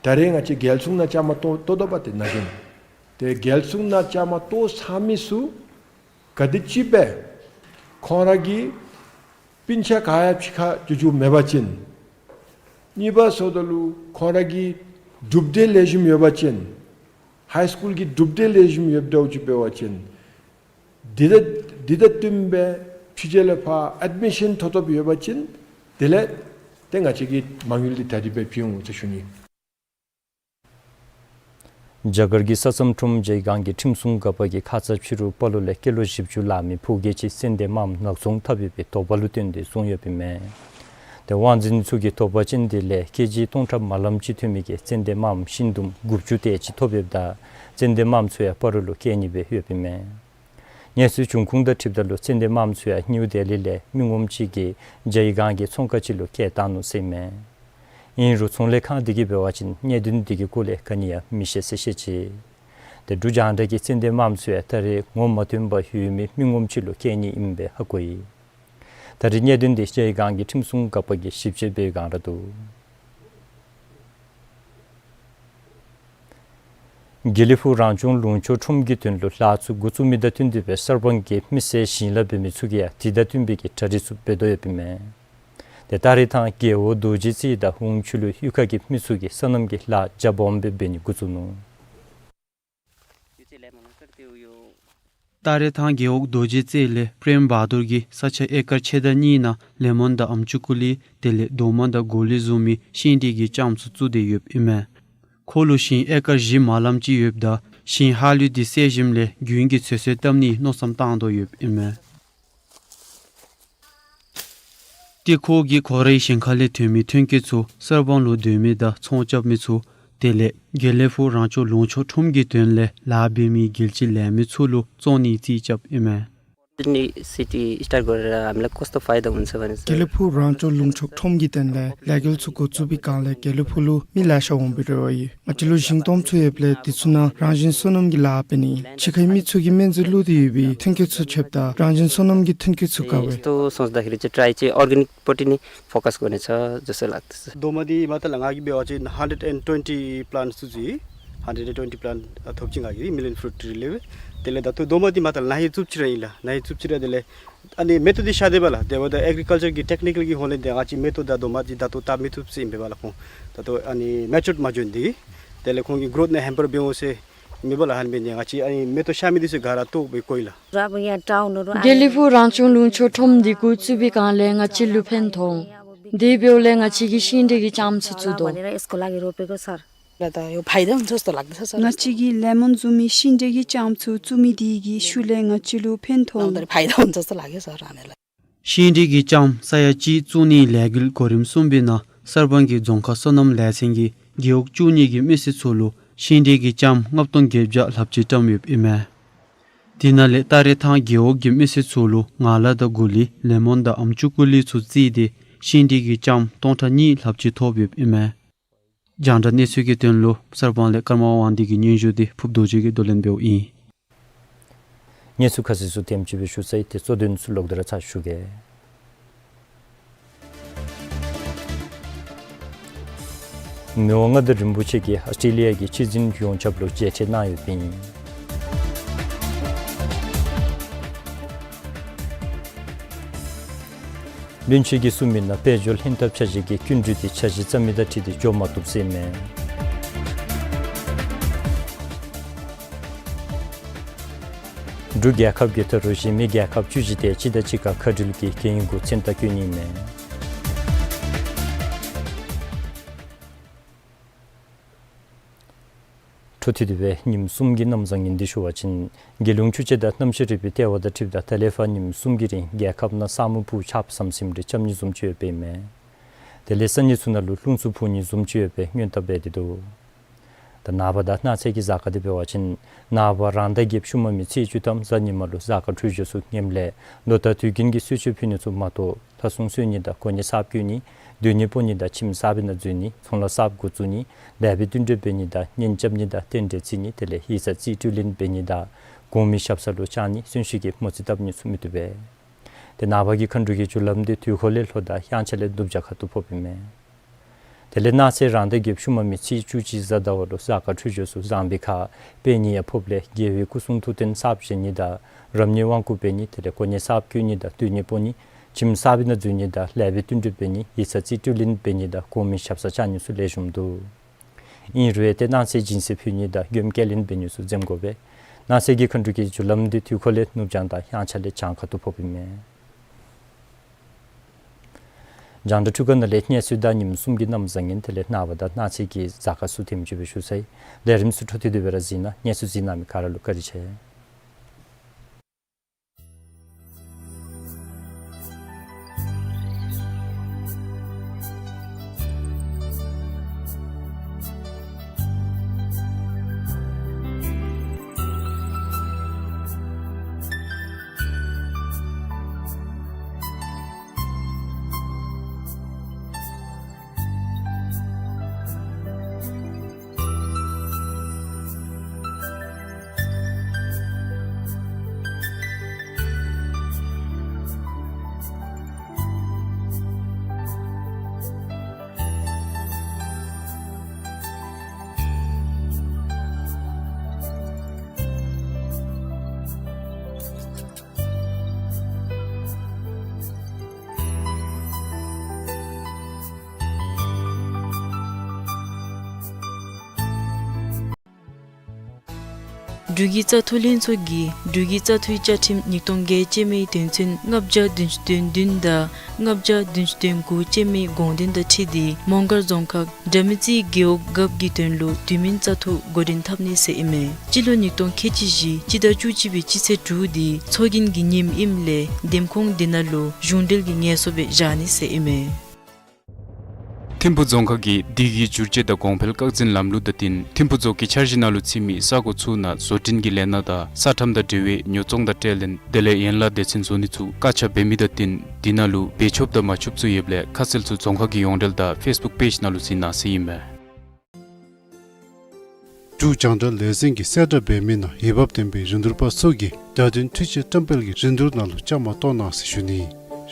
ད་རེས་ང་བཅས་རྒྱལ་སྲུང་ནང་བཅའ་མར་གཏོགས་གཏོགས་དོ་བ་ཏེ་ན་གཞོན་ཏེ་རྒྱལ་སྲུང་ནང་བཅའ་མར་གཏོགས་ཚར་མི་ཚུ་ག་དེ་ཅིག་སྦེ་ཁོང་ར་གི་སྤུན་ཆ་ག་ཡང་ཕྱི་ཁར་འགྱོ་འགྱོཝ་མེད་པ་ཅིན། གཉིས་པ་སོངམ་ད་ལུ་ཁོང་ར་གི་གྲུབ་འབྲས་ལེགས་ཤོམ་ཡོད་པ་ཅིན། ཧའི་སི་ཀུལ་གྱི་གྲུབ་འབྲས་ལེགས་ཤོམ་ཡོདཔ་འདྲཝ་ཅིག་འབད་བ་ཅིན། འདི་དང་འདི་དང་བསྟུན་པའི་ཕྱི་རྒྱལ་ལས་ཕར་ཨེཌ་མི་ཤཱན་ཐོབ་ཐོབཔ་ཡོད་པ་ཅིན། དེ་ལས་ཏེ་ང་བཅས་ཀྱིས་མ་དངུལ་འདི་ད་རིས་སྦེ་བྱིན་འོང་ཟེར་ཞུ་ནི། རྒྱ་གར་གྱི་ས་མཚམས་ཁྲོམ་ཇའི་སྒང་གི་ཁྲིམས་སྲུང་འགག་པ་གིས་ཁ་ཙ་ཕྱི་རུ་སྤ་རོ་ལས་ཀི་ལོ་བཞི་བཅུ་ལང་མི་ཕོ་སྐྱེས་ཅིག་ཙན་དན་མངམ་ནག་ཚོང་འཐབ་ཡོད་པའི་དོགས་པ་ལུ་བརྟེན་ཏེ་བཟུང་ཡོདཔ་ཨིན་མས། ཏེ་དབང་འཛིན་ཚུ་གི་དོགས་པ་ཅན་འདི་ལས་ཀེ་ཇི་སྟོང་ཕྲག་མ་ལངམ་ཅིག་ཐོན་མི་གི་ཙན་དན་མངམ་ཤིང་དུམ་དགུ་བཅུ་དེ་ཅིག་ཐོབ་ཡོདཔ་ད་ཙན་དན་མངམ་ཚུ་ཡང་སྤ་རོ་ལུ་བསྐྱལ་ནི་སྦེ་ཡོདཔ་ཨིན་མས། གནས་ཚུལ་བྱུང་ཁུངས་དང་འཁྲིལཝ་ད་ལུ་ཙན་དན་མངམ་ཚུ་ཡང་ནིའུ་ལྡི་ལི་ལས་མི་ངོམ་ཅིག་གིས་ཇའི་སྒང་གི་ཚོང་ཁང་ཅིག་ལུ་བསྐྱལ་བཏང་ནུག་ཟེར་མས། ཨིན་རུང་ཚོང་ལས་ཁང་འདི་གིས་འབད་བ་ཅིན་གནད་དོན་འདི་གི་སྐོར་ལས་ག་ནི་ཡང་མི་ཤེས་ཟེར་བཤད་ཅི། ཏེ་འབྲུག་རྒྱང་བསྒྲགས་ཀྱིས་ཙན་དན་མངམ་ཚུ་ཡང་ད་རེས་ངོ་མ་ཐོན་པར་ཡོད་མི་མི་ངོམ་ཅིག་ལུ་བསྐྱལ་ནི་ཨིནམ་སྦེ་ཧ་གོ་ཡི། ད་ ད་རིས་གནད་དོན་འདི་ཅེ་སྒང་གི་ཁྲིམས་སྲུང་འགག་པ་གིས་ཞིབ་དཔྱད་འབད་བའི་སྒང་ར་འདུག། དགེ་ལེགས་ཕུག་རང་སྐྱོང་ལུང་ཕྱོགས་ཁྲོམ་གྱི་དོན་ལུ་ལཱ་ཚུ་འགོ་བཙུགས་མི་དང་བསྟུན་ཏེ་སྦེ་གསར་སྤང་གི་མི་སེར་ཞིང་ལཱ་འབད་མི་ཚུ་གིས་ཡང་དེ་དང་བསྟུན་པའི་གི་གྲ་སྒྲིག་ཚུ་འབད་དོ་ཡོདཔ་ཨིན་མས། ཏེ་སྟག་རི་ཐང་རྒེད་འོག་རྡོ་རྗེ་རྩེ་དང་ཧུང་ཆུ་ལུ་གཡུས་ཁ་གི་མི་ཚུ་གིས་སོ་ནམ་གྱི་ལཱ་རྒྱ་སྦོམ་སྦེ་འབད་ནི་འགོ་བཙུགས་ནུག། སྟག་རི་ཐང་རྒེད་འོག་རྡོ་རྗེ་རྩེ་ལས་པྲེམ་བ་དུར་གྱིས་ས་ཆ་ཨེ་ཀར་ཕྱེད་དང་གཉིས་ནང་ལེ་མོན་དང་ཨམ་ཅུ་ཀུ་ལི་དེ་ལས་རྡོག་མ་དང་གོ་ལི་བཟུམ་མའི་ཤིང་འབྲས་ཀྱི་ལྕངམ་ཚུ་བཙུགས་ཏེ་ཡོདཔ་ཨིན་མས། ཁོ་ལུ་ཞིང་ཨེ་ཀར་བཞི་མ་ལམ་ཅིག་ཡོདཔ་ད་ཞིང་ཧ་ལུགས་འདི་བསལ་ཞིནམ་ལས་རྒྱུན་གྱི་ཚོད་བསྲེ་བཏབ་ནིའི་མནོ་བསམ་བཏང་དོ་ཡོདཔ་ཨིན་མས། ཏེ་ཁོ་གིས་ཁོ་རའི་ཞིང་ཁ་ལས་ཐོན་མི་ཐོན་སྐྱེད་ཚུ་གསར་སྤང་ལུ་སྡོད་མི་དང་ཚོང་རྐྱབ་མི་ཚུ་དེ་ལས་དགེ་ལེགས་ཕུག་རང་སྐྱོང་ལུང་ཕྱོགས་ཁྲོམ་གྱི་དོན་ལས་ལཱ་འབད་མི་རྒྱལ་སྤྱི་ལས་མི་ཚུ་ལུ་བཙོང་ནིའི་རྩིས་རྐྱབ་ཨིན་མས། ནི་སི་ཊི་སི་ཊར་གོ་ར་ཨམ་ལ་ཀོསི་ཊི་ཕའི་དཱ་ཨིན་ཟེར་བ་ནི། དགེ་ལེགས་ཕུག་རང་སྐྱོང་ལུང་ཕྱོགས་ཁྲོམ་གྱི་དོན་ལས་ལས་འགུལ་ཚུ་འགོ་བཙུགས་པའི་སྒང་ལས་དགེ་ལེགས་ཕུག་ལུ་མི་ལེ་ཤ་འོང་པའི་རེ་བ་ཡོད། ང་བཅས་ལུ་ཞིང་སྟོངམ་ཚུ་ཡོདཔ་ལས་དེ་ཚུ་ནང་རང་བཞིན་སོ་ནམ་གྱི་ལཱ་འབད་ནི་ཕྱི་ཁའི་མི་ཚུ་གིས་སྨན་རྫས་བླུགས་ཏེ་ཡོད་པའི་ཐོན་སྐྱེད་ཚུ་ཁྱབ་ད་རང་བཞིན་སོ་ནམ་གྱི་ཐོན་སྐྱེད་ཚུ་དཀའ་བས། ཡོད་དོ་སོང་ད་ཧེ་རེ་ཅིག་ཊ་རའི་ཅིག་ཨོར་གེ་ནིཀ་པོ་ཏི་ནི་ཕོ་ཀཱས་འགོ་ནི་ཆ་ཇོ་སེ་ལགས། རྡོག་མ་འདི་མ་ད་ལ་ང་གིས་འབད་བ་ཅིན་ཧན་ཌེཌ་ཨེན་ཊུ་ཝེན་ཊི་པི་ལཱནཊ་ཚུ་ཅིག་ཧན་ཌེཌ་ཨེན་ཊུ་ཝེན་ཊི་པི་ལཱནཊ་ཐོབ་ཅི་ང་གིས་མི་ལི་ཡོན་ཕུ་རུཊ་ཊི་རི་ལེ་བེ། དེ་ལས་ད་ལྟོ་རྡོག་མ་འདི་མ་ད་ལ་ན་ཧིང་རྩུབ་ཅིག་ར་ཨིན་ལགས། ན་ཧིང་རྩུབ་ཅིག་ར། དེ་ལས་ཨ་ནི་མེ་ཏོག་འདི་ཤར་དེས་པ་ལགས། དེ་འབདཝ་ད་ཨེག་རི་ཀཱལ་ཅར་གྱི་ཊེཀ་ནི་ཀཱལ་གྱི་ཧོང་ལས་འདི་ང་བཅས་མེ་ཏོག་དང་རྡོག་མ་འདི་ད་ལྟོ་བཏབ་མི་ཚུགས་ཟེར་ཨིན་པས་པ་ལགས། ཁོང་ད་ལྟོ་ཨ་ནི་མེ་ཅུརཌ་མ་འགྱོ་ནི་འདི་དེ་ལས་ཁོང་གི་གོ་རོཐ་ནང་ཧེམ་པར་འབད་འོང་ཟེར་མེན་པ་ལགས། ཧན་འབད་ནི་ང་བཅས་ཨ་ནི་མེ་ཏོག་ཤར་མི་འདི་ཚུ་ག་ར་བཏོག་སྦེ་བཀོ་ཡི་ལགས། དགེ་ལེགས་ཕུག་རང་སྐྱོང་ལུང་ཕྱོགས་ཁྲོམ་འདི་འགོ་བཙུགས་པའི་སྒང་ལས་ང་བཅས་ལུ་ཕན་ཐོགས། དེ་འབདཝ་ལས་ང་བཅས་ཀྱིས་ཤིང་འབྲས་ཀྱི་ལྕངམ་ཚུ་བཙུགས་དོ། ང་བཅས་ཀྱིས་ལེ་མོན་བཟུམ་མའི་ཤིང་འབྲས་ཀྱི་ལྕངམ་ཚུ་བཙུགས་མི་དེ་གིས་ཤུལ་ལས་ང་བཅས་ལུ་ཕན་ཐོགས། ཤིང་འབྲས་ཀྱི་ལྕངམ་ས་ཡ་གཅིག་བཙུགས་ནིའི་ལས་འགུལ་གོ་རིམ་གསུམ་པའི་ནང་གསར་སྤང་གི་རྫོང་ཁ་སོ་ནམ་ལས་ཚན་གྱིས་རྒེད་འོག་བཅུ་གཉིས་ཀྱི་མི་སེར་ཚུ་ལུ་ཤིང་འབྲས་ཀྱི་ལྕངམ་ལྔ་སྟོང་བརྒྱད་བརྒྱ་ལྷགཔ་ཅིག་བཀྲམ་ཡོདཔ་ཨིན་མས། དེ་ནང་ལས་སྟག་རི་ཐང་རྒེད་འོག་གི་མི་སེར་ཚུ་ལུ་ངང་ལག་དང་གོ་ལི་ལེ་མོན་དང་ཨམ་ཅུ་ཀུ་ལི་ཚུ་བརྩིས་ཏེ་ཤིང་འབྲས་ཀྱི་ལྕངམ་སྟོང་ཕྲག་གཉིས་ལྷགཔ་ཅིག་ཐོབ་ཡོདཔ་ཨིན་མས། རྒྱང་བསྒྲགས་གནས་ཚུལ་གྱི་དོན་ལུ་གསར་སྤང་ལས་ཀརྨ་དབང་འདུས་ཀྱི་སྙན་ཞུ་འདི་ཕུབ་རྡོ་རྗེ་གིས་བསྡུ་ལེན་འབདཝ་ཨིན། གནས་ཚུལ་ཁ་གསལ་ཚུ་དེམ་ཅིག་སྦེ་ཞུ་ཚར་ཡི། ཏེ་གཙོ་དོན་ཚུ་ལོག་སྟེ་ར་ཚར་ཞུ་གེ། མི་དབང་མངའ་བདག་རིན་པོ་ཆེ་གིས་ཨོསི་ཊྲེ་ལི་ཡ་གི་སྤྱི་འཛིན་ཡོངས་ཁྱབ་ལུ་མཇལ་ཕྲད་གནང་ཡོདཔ་ཨིན། བློན་ཆེན་གྱིས་གསུངས་མི་ནང་དཔལ་འབྱོར་ལྷན་ཐབས་འཆར་གཞི་གི་སྐྱིན་འགྲུལ་དེ་འཆར་གཞི་བརྩམ་མི་དང་འཁྲིལ་ཏེ་འགྱོ་མ་བཏུབ་ཟེར་མས། འབྲུག་རྒྱལ་ཁབ་ཀྱིས་ད་རུང་གཞན་མི་རྒྱལ་ཁབ་བཅུ་བཞི་དེ་ཅིག་དང་ཅིག་ཁར་མཁའ་འགྲུལ་གྱི་འགན་འགོ་མཚན་རྟགས་བསྐྱོན་ནི་མས། འཕྲོ་མཐུད་དེ་སྦེ་ཉིནམ་གསུམ་གྱི་གནམ་བཟང་ངན་འདི་ཞུ་བ་ཅིན་རྒྱལ་ཡོངས་ཆུ་དཔྱད་དང་གནམ་གཤིས་རིག་པའི་ལྟེ་བ་དང་འཁྲིལཝ་ད་ད་ལས་ཕར་ཉིནམ་གསུམ་གྱི་རིང་རྒྱལ་ཁབ་ནང་ས་སྨུག་སྤུབས་ཆརཔ་ཟམ་ཟིམ་རེ་རྐྱབ་ནི་བཟུམ་ཅིག་ཡོདཔ་ཨིན་མས། དེ་ལས་ས་གནས་ཚུ་ནང་ལུ་རླུང་འཚུབ་འཕུ་ནི་བཟུམ་ཅིག་ཡོད་པའི་སྔོན་བརྡ་འབད་དེ་འདུག། ད་ནངས་པ་དང་གནངས་ཚེ་གི་གཟའ་སྐར་འདི་འབད་བ་ཅིན་ནངས་པ་རང་ཟླ་བརྒྱད་ཤུལ་མ་མའི་ཚེས་བཅུ་ཐམ་གཟའ་ཉི་མ་ལུ་གཟའ་སྐར་འཕྲོད་སྦྱོར་ཚུ་ངནམ་ལས་ལོ་བསྟར་དུས་རྒྱུན་གྱི་གསོལ་མཆོད་ཕུལ་ནི་ཚུ་མ་གཏོགས་ལྷ་སྲུང་གསོལ་ནི་དང་གོ་གནས་གསརཔ་བསྐོ་ནི་སྡོད་གནས་སྤོ་ནི་དང་ཁྱིམ་གསར་པའི་ནང་འཛུལ་ནི་ཚོང་ལཱ་གསརཔ་འགོ་བཙུགས་ནི་ལེགས་པའི་བསྟུན་གྲོས་འབད་ནི་དང་གཉེན་རྐྱབ་ནི་དང་རྟེན་འབྲེལ་བརྩི་ནི་དེ་ལས་ཡིག་ཚང་རྩིས་སྤྲོད་ལེན་འབད་ནི་དང་གོང་མའི་ཞབས་སར་ལུ་བཅར་ནི་གསོན་གཤིན་གྱི་མོ་རྩིས་བཏབ་ནི་ཚུ་མི་བཏུབ་པས། ཏེ་ནངས་པ་གི་མཁའ་འགྲོ་གི་རྒྱུ་ལམ་འདི་དུས་འཁོར་ལས་ལྷོ་དང་དབྱངས་འཆར་ལས་ནུབ་བྱང་ཁ་ཐུག་ཕོགཔ་ཨིན་མས། དེ་ལས་གནངས་ཚེ་རང་ཟླ་བརྒྱད་ཤུལ་མ་མའི་ཚེས་བཅུ་གཅིག་གཟའ་ཟླ་བ་ལུ་གཟའ་སྐར་འཕྲོད་སྦྱོར་ཚུ་བཟང་པའི་ཁར་དཔལ་གཉིས་ཡང་ཕོགཔ་ལས་རྒྱལ་བའི་སྐུ་གསུང་ཐུགས་རྟེན་གསརཔ་བཞེངས་ནི་དང་རབ་གནས་དབང་བསྐུར་འབད་ནི་དེ་ལས་གོ་གནས་གསརཔ་བསྐོ་ནི་དང་སྡོད་གནས་སྤོ་ནི་ཁྱིམ་གསར་པའི་ནང་འཛུལ་ནི་དང་ལེགས་པའི་བསྟུན་གྲོས་འབད་ནི་ཡིག་ཚང་རྩིས་སྤྲོད་ལེན་འབད་ནི་དང་གོང་མའི་ཞབས་སར་བཅར་ནི་ཚུ་ལེགས་ཤོམ་འདུག། ཨིན་རུང་ཏེ་གནངས་ཚེ་སྦྱིན་སྲེག་ཕུལ་ནི་དང་མགྱོནམ་བསྐྱལ་ལེན་འབད་ནི་ཚུ་འཛེམ་དགོ་པས། གནངས་ཚེ་གི་མཁའ་འགྲོ་གི་རྒྱུ་ལམ་འདི་དུས་འཁོར་ལས་ནུབ་བྱང་དང་དབྱངས་འཆར་ལས་བྱང་ཁ་ཐུག་ཕོགཔ་ཨིན་མས། རྒྱང་བསྒྲགས་འཕྲུལ་ཁང་ནང་ལས་གནས་ཚུལ་དང་ཉིནམ་གསུམ་གྱི་གནམ་བཟང་ངན་དེ་ལས་ནངས་པ་དང་གནངས་ཚེ་གི་གཟའ་སྐར་ཚུ་དེམ་ཅིག་སྦེ་ཞུ་ཚར་ཡི། ལས་རིམ་ཚུ་འཕྲོ་མཐུད་དེ་སྦེ་ར་གཟིགས་གནང་། གནས་ཚུལ་གཟིགས་གནང་མི་ག་ར་ལུ་བཀའ་དྲིན་ཆེ། འབྲུག་གི་བཙག་འཐུ་ལྷན་ཚོགས་ཀྱིས་འབྲུག་གི་བཙག་འཐུའི་བཅའ་ཁྲིམས་ཉིས་སྟོང་བརྒྱད་ཅན་མའི་དོན་ཚན་ལྔ་བརྒྱ་བདུན་ཅུ་དོན་བདུན་དང་ལྔ་བརྒྱ་བདུན་ཅུ་དོན་དགུ་ཅན་མའི་དགོངས་དོན་དང་འཁྲིལ་ཏེ་མོང་སྒར་རྫོང་ཁག་དགྲ་མེད་རྩེའི་རྒེད་འོག་རྒཔོ་གི་དོན་ལུ་དུས་མིན་བཙག་འཐུ་འགོ་འདྲེན་འཐབ་ནི་ཟེར་ཨིན་མས། སྤྱི་ལོ་ཉིས་སྟོང་ཁལ་གཅིག་བཞི་སྤྱི་ཟླ་བཅུ་གཅིག་པའི་སྤྱི་ཚེས་དྲུག་འདི་ཚོགས་རྒྱན་གྱི་ཉིནམ་ཨིནམ་ལས་འདེམས་ཁོངས་དེ་ནང་ལུ་གཞུང་འབྲེལ་གྱི་ངལ་གསོ་སྦེ་བཞག་ནི་ཟེར་ཨིན་མས། ཐིམ་ཕུ་རྫོང་ཁག་གིས་དུས་ཀྱི་བསྒྱུར་བཅོས་དང་གོང་འཕེལ་སྐར་འཛིན་ལམ་ལུགས་དང་བསྟུན་ཐིམ་ཕུ་རྫོང་གི་འཆར་གཞི་ནང་ལུ་ཚུད་མི་ས་གོ་ཚུ་ནང་བཟོ་སྐྲུན་གྱི་ལས་སྣ་དང་ས་ཁྲམ་དང་འབྲེལ་བའི་ཉོ་ཚོང་དང་སྤྲོད་ལེན་དེ་ལས་ཡན་ལག་སྡེ་ཚན་བཟོ་ནི་ཚུ་བཀག་ཆ་འབད་མི་དང་བསྟུན་དེ་ནང་ལུ་འབད་ཆོགཔ་དང་མ་ཆོགཔ་ཚུ་ཡོདཔ་ལས་ཁ་གསལ་ཚུ་རྫོང་ཁག་གི་ཡོངས་འབྲེལ་དང་ཕེསི་བུཀ་པེཇ་ནང་ལུ་གཟིགས་གནང་ཟེར་ཨིན་མས། འབྲུག་རྒྱང་བསྒྲགས་ལས་འཛིན་གྱིས་གསལ་བསྒྲགས་འབད་མི་ནང་འོས་འབབ་ལྡན་པའི་རིན་བསྡུར་པ་ཚུ་གིས་བརྡ་དོན་འཕྲུལ་ཆས་བཀྲམ་སྤེལ་གྱི་རིན་བསྡུར་ནང་ལུ་བཅའ་མར་གཏོགས་གནང་ཟེར་ཞུ་ནི།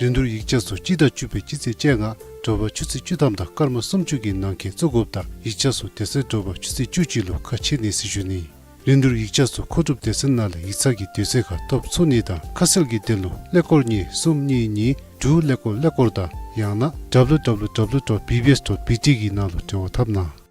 རིན་བསྡུར་ཡིག་ཆ་ཚུ་སྤྱི་ཟླ་བཅུ་པའི་སྤྱི་ཚེས་བཅོ་ལྔ་དྲོ་པ་ཆུ་ཚོད་བཅུ་ཐམ་དང་སྐར་མ་སུམ་ཅུ་གི་ནང་འཁོད་བཙུགས་དགོཔ་དང་ཡིག་ཆ་ཚུ་དེ་ཚེ་དྲོ་པ་ཆུ་ཚོད་བཅུ་གཅིག་ལུ་ཁ་ཕྱེ་ནི་ཟེར་ཞུ་ནི། རིན་བསྡུར་ཡིག་ཆ་ཚུ་མཁོ་སྒྲུབ་སྡེ་ཚན་ནང་ལས་ཡིག་ཚང་གི་དུས་ཚོད་ཁར་ཐོབ་ཚུགས་ནི་དང་ཁ་གསལ་གྱི་དོན་ལུ་ཀླད་ཀོར་གཉིས་གསུམ་གཉིས་གཉིས་དྲུག་ཀླད་ཀོར་ཀླད་ཀོར་དང་ཡང་ན་W W W dot B B S dot B T གི་ནང་ལུ་འབྲེལ་བ་འཐབ་གནང་།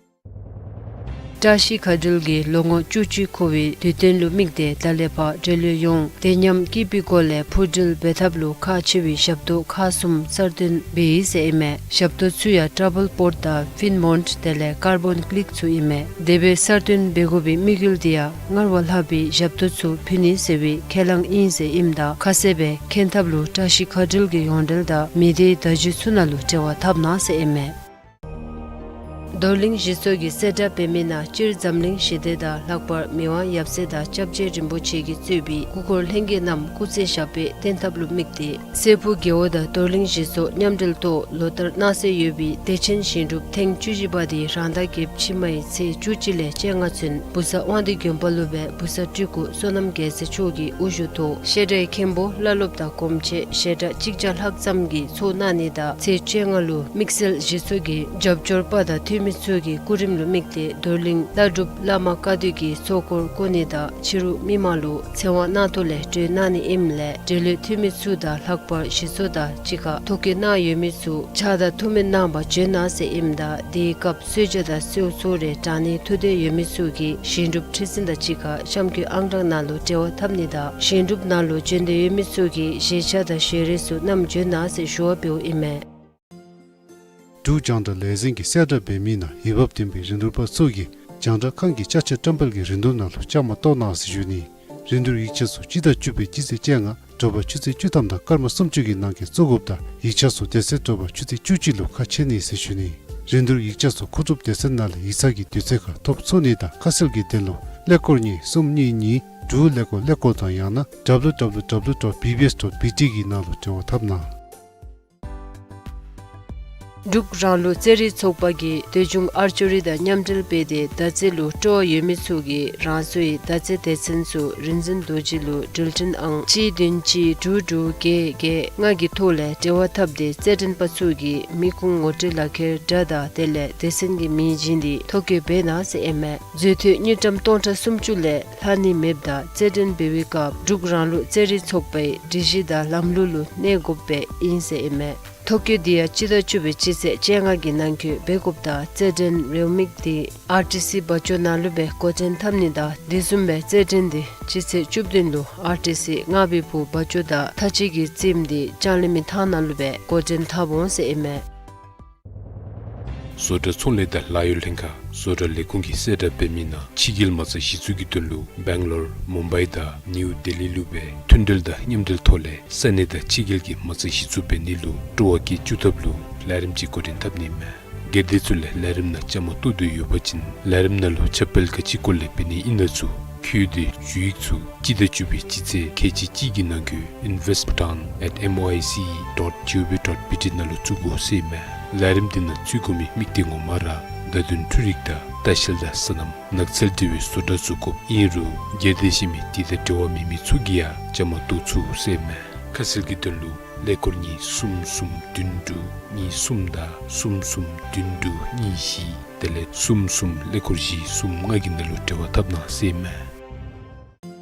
བཀྲ་ཤིས་མཁའ་འགྲུལ་གྱིས་ལོ་ངོ་བཅུ་གཅིག་འཁོར་བའི་དུས་སྟོན་ལུ་དམིགས་ཏེ་ད་ལས་ཕར་འགྲེལ་བཤད་ཡོངས་བདེ་ཉམས་སྐྱིད་པའི་སྒོ་ལས་འཕུར་འགྲུལ་འབད་ཐབས་ལུ་ཁག་ཆེ་བའི་ཞབས་ཏོག་ཁག་གསུམ་གསར་བཏོན་འབད་ཡི་ཟེར་ཨིན་མས། ཞབས་ཏོག་ཚུ་ཡང་ཊ་བཱལ་པོརཊ་དང་ཕིན་མོནཊ་དེ་ལས་ཀར་བཱོན་ཀི་ལིཀ་ཚུ་ཨིན་མས། དེ་སྦེ་གསར་བཏོན་འབད་དགོ་པའི་དམིགས་ཡུལ་དེ་ཡང་སྔར་བ་ལྷག་པའི་ཞབས་ཏོག་ཚུ་ཕུལ་ནི་ཟེར་བའི་ཁས་བླངས་ཨིན་ཟེར་ཨིནམ་ད་ཁ་གསལ་སྦེ་མཁྱེན་ཐབས་ལུ་བཀྲ་ཤིས་མཁའ་འགྲུལ་གྱི་ཡོངས་འབྲེལ་དང་མི་སྡེའི་བརྡ་བརྒྱུད་ཚུ་ནང་ལུ་འབྲེལ་བ་འཐབ་གནང་ཟེར་ཨིན་མས། རྡོར་གླིང་གཞི་ཚོགས་ཀྱིས་གསལ་བསྒྲགས་འབད་མི་ནང་སྤྱིར་འཛམ་གླིང་ཞི་བདེ་དང་ལྷག་པར་མི་དབང་ཡབ་སྲས་དང་སྐྱབས་རྗེ་རིན་པོ་ཆེ་གིས་གཙོས་པའི་སྐུ་འཁོར་ལྷན་རྒྱས་རྣམས་སྐུ་ཚེ་ཞབས་པད་བརྟན་ཐབས་ལུ་དམིགས་ཏེ་སྲས་ཕུག་རྒེད་འོག་དང་རྡོར་གླིང་གཞི་ཚོགས་མཉམ་འབྲེལ་ཐོག་ལོ་ལྟར་གནང་སྲོལ་ཡོད་པའི་བདེ་ཆེན་ཞིང་སྒྲུབ་ཐེངས་བཅུ་བཞི་པ་དེ་རང་ཟླ་བརྒྱད་ཕྱི་མའི་ཚེས་བཅུ་གཅིག་ལས་བཅོ་ལྔ་ཚུན་བུ་ཚ་དབང་འདུས་དགོན་པ་ལུ་སྦེ་བུ་ཚ་སྤྲུལ་སྐུ་བསོད་ནམས་རྒྱལ་མཚན་མཆོག་གི་དབུ་བཞུགས་ཐོག་བཤད་གྲྭའི་མཁན་པོ་བླ་སློབ་དང་གོང་ཆེན་ཞལ་གྲངས་གཅིག་བརྒྱ་ལྷག་ཙམ་གྱིས་ཚོགས་གནང་ནི་དང་ཚེས་བཅོ་ལྔ་ལུ་དམིགས་བསལ་གཞི་ཚོགས་ཀྱི་རྒྱབ་སྐྱོར་པ་དང་འཐུས་མི་ཚུ་གི་སྐུ་རིམ་ལུ་དམིགས་ཏེ་རྡོར་གླིང་ལྷ་སྒྲུབ་བླ་མ་བཀའ་སྡོད་ཀྱིས་ཚོགས་འཁོར་བསྐོར་ནི་དང་ཕྱི་རུ་མི་མང་ལུ་ཚེ་དབང་གནང་ཐོག་ལས་གྲོལ་གནང་ནི་ཨིནམ་ལས་འབྲེལ་ཡོད་འཐུས་མི་ཚུ་དང་ལྷག་པར་གཞི་ཚོགས་དང་གཅིག་ཁར་ཐོ་བཀོད་གནང་ཡོད་མི་ཚུ་ཕྱག་དང་ཐུགས་སྨོན་གནང་བར་བྱོན་གནང་ཟེར་ཨིནམ་ད་དེའི་སྐབས་གསོལ་ཇ་དང་གསོལ་ཚོགས་རེ་དྲང་ནིའི་ཐུགས་འདོད་ཡོད་མི་ཚུ་གིས་ཞིང་སྒྲུབ་ཁྲི་འཛིན་དང་གཅིག་ཁར་གཤམ་འཁོད་ཨང་གྲངས་ནང་ལུ་འབྲེལ་བ་འཐབ་ནི་དང་ཞིང་སྒྲུབ་ནང་ལུ་བྱོན་འདོད་ཡོད་མི་ཚུ་གིས་བཞེས་ཆས་དང་ཞལ་རས་ཚུ་བསྣམས་བྱོན་གནང་ཟེར་ཞུ་བ་འབདཝ་ཨིན་མས། འབྲུག་རྒྱང་བསྒྲགས་ལས་འཛིན་གྱིས་གསལ་བསྒྲགས་འབད་མི་ནང་འོས་འབབ་ལྡན་པའི་རིན་བསྡུར་པ་ཚུ་གིས་རྒྱང་བསྒྲགས་ཁང་གི་ཅ་ཆས་བཀྲམ་སྤེལ་གྱི་རིན་བསྡུར་ནང་ལུ་བཅའ་མར་གཏོགས་གནང་ཟེར་ཞུ་ནི། རིན་བསྡུར་ཡིག་ཆ་ཚུ་སྤྱི་ཟླ་བཅུ་པའི་སྤྱི་ཚེས་བཅོ་ལྔ་དྲོ་པ་ཆུ་ཚོད་བཅུ་ཐམ་དང་སྐར་མ་སུམ་ཅུ་གི་ནང་འཁོད་བཙུགས་དགོཔ་དང་ཡིག་ཆ་ཚུ་དེ་ཚེ་དྲོ་པ་ཆུ་ཚོད་བཅུ་གཅིག་ལུ་ཁ་ཕྱེ་ནི་ཟེར་ཞུ་ནི། རིན་བསྡུར་ཡིག་ཆ་ཚུ་མཁོ་སྒྲུབ་སྡེ་ཚན་ནང་ལས་ཡིག་ཚང་གི་དུས་ཚོད་ཁར་ཐོབ་ཚུགས་ནི་དང་ཁ་གསལ་གྱི་དོན་ལུ་ཀླད་ཀོར་གཉིས་གསུམ་གཉིས་གཉིས་དྲུག་ཀླད་ཀོར་ཀླད་ཀོར་དང་ཡང་ན་W W W dot B B S dot B T གི་ནང་ལུ་འབྲེལ་བ་འཐབ་གནང་། འབྲུག་རང་ལུགས་རྩེད་རིགས་ཚོགས་པ་གིས་འདོད་ཆུང་ཨར་ཅོ་རི་དང་མཉམ་འབྲེལ་འབད་དེ་མདའ་རྩེད་ལུ་སྤྲོ་བ་ཡོད་མི་ཚུ་གིས་རང་སོའི་མདའ་རྩེད་སྡེ་ཚན་ཚུ་རིག་འཛིན་རྡོ་རྗེ་ལུ་འགྲུལ་འཕྲིན་ཨང་གཅིག་བདུན་གཅིག་དྲུག་དྲུག་བརྒྱད་བརྒྱད་ལྔ་གི་ཐོག་ལས་འབྲེལ་བ་འཐབ་སྟེ་རྩེད་འགྲན་པ་ཚུ་གིས་མི་ཁུངས་ངོ་སྤྲོད་ལག་ཁྱེར་སྒྲ་དང་དེ་ལས་སྡེ་ཚན་གྱི་མིང་བྱིན་ཏེ་ཐོ་བཀོད་འབད་གནང་ཟེར་ཨིན་མས། མཛོད་བསྟོད་དངུལ་ཀྲམ་སྟོང་ཕྲག་སུམ་ཅུ་ལས་ལྷག་ནི་མེདཔ་ད་རྩེད་འགྲན་འབད་བའི་སྐབས་འབྲུག་རང་ལུགས་རྩེད་རིགས་ཚོགས་པའི་སྒྲིག་གཞི་དང་ལམ་ལུགས་ལུ་གནས་དགོཔ་སྦེ་ཨིན་ཟེར་ཨིན་མས། ཐོ་བཀོད་འདི་ཡང་སྤྱི་ཟླ་བཅུ་པའི་སྤྱི་ཚེས་བཅོ་ལྔ་གི་ནང་འཁོད་འབད་དགོཔ་དང་རྩེད་འགྲན་རེའུ་མིག་འདི་ཨར་ཊི་སི་སྦ་ཇོ་ནང་ལུ་སྦེ་འགོ་འདྲེན་འཐབ་ནི་དང་དེ་བཟུམ་སྦེ་རྩེད་འགྲན་འདི་སྤྱི་ཚེས་བཅུ་བདུན་ལུ་ཨར་ཊི་སི་རྔ་བི་ཕུ་སྦ་ཇོ་དང་ཐ་ཅི་གི་རྩེདམོ་འདི་ལྕང་གླིང་མི་ཐང་ནང་ལུ་སྦེ་འགོ་འདྲེན་འཐབ་འོང་ཟེར་ཨིན་མས། བཟོ་གྲྭ་ཚོང་ལས་དང་ལཱ་གཡོག་ལྷན་ཁག་བཟོ་གྲྭ་ལས་ཁུངས་ཀྱིས་གསལ་བསྒྲགས་འབད་མི་ནང་ཕྱི་རྒྱལ་མ་རྩ་གཞི་བཙུགས་ཀྱི་དོན་ལུ་སྦེང་ལོར་མུམ་བའི་དང་ནིའུ་ལྡི་ལི་ལུ་སྦེ་མཐུན་འབྲེལ་དང་མཉམ་འབྲེལ་ཐོག་ལས་ས་གནས་དང་ཕྱི་རྒྱལ་གྱི་མ་རྩ་གཞི་བཙུགས་འབད་ནི་ལུ་སྤྲོ་བ་བསྐྱེད་བཅུག་ཐབས་ལུ་ལས་རིམ་ཅིག་འགོ་འདྲེན་འཐབ་ནི་མས། སྒེར་སྡེ་ཚུ་ལས་ལས་རིམ་ནང་བཅའ་མར་གཏོགས་འདོད་ཡོད་པ་ཅིན་ལས་རིམ་ནང་ལུ་ཁྱབ་སྤེལ་ག་ཅི་སྐོར་ལས་འབད་ནི་ཨིན་ན་ཚུ་ཁྱོད་དེ་ཞུ་ཡིག་ཚུ་སྤྱི་ཟླ་བཅུ་པའི་སྤྱི་ཚེས་ཁལ་གཅིག་གཅིག་གི་ནང་འཁོད་invest bhutan at M O I C E dot G O V dot B T ནང་ལུ་བཙུགས་དགོ་ཟེར་མས། ལས་རིམ་འདི་ནང་ཚུད་དགོ་མི་དམིགས་གཏད་ངོ་མ་ར་བརྡ་དོན་འཕྲུལ་རིག་དང་ལྟ་བཤལ་དང་སོ་ནམ་ནགས་ཚལ་འབྲེལ་བའི་བཟོ་གྲྭ་ཚུ་དགོཔ་ཨིན་རུང་སྒེར་སྡེ་གཞན་མི་དེ་དང་འབྲེལ་བ་མེད་མི་ཚུ་གིས་ཡང་བཅའ་མར་གཏོགས་ཚུགས་ཟེར་མས། ཁ་གསལ་གྱི་དོན་ལུ་ཀླད་ཀོར་གཉིས་གསུམ་གསུམ་བདུན་དྲུག་གཉིས་གསུམ་དང་གསུམ་གསུམ་བདུན་དྲུག་གཉིས་བཞི་དེ་ལས་གསུམ་གསུམ་ཀླད་ཀོར་བཞི་གསུམ་ལྔ་གི་ནང་ལུ་འབྲེལ་བ་འཐབ་གནང་ཟེར་མས།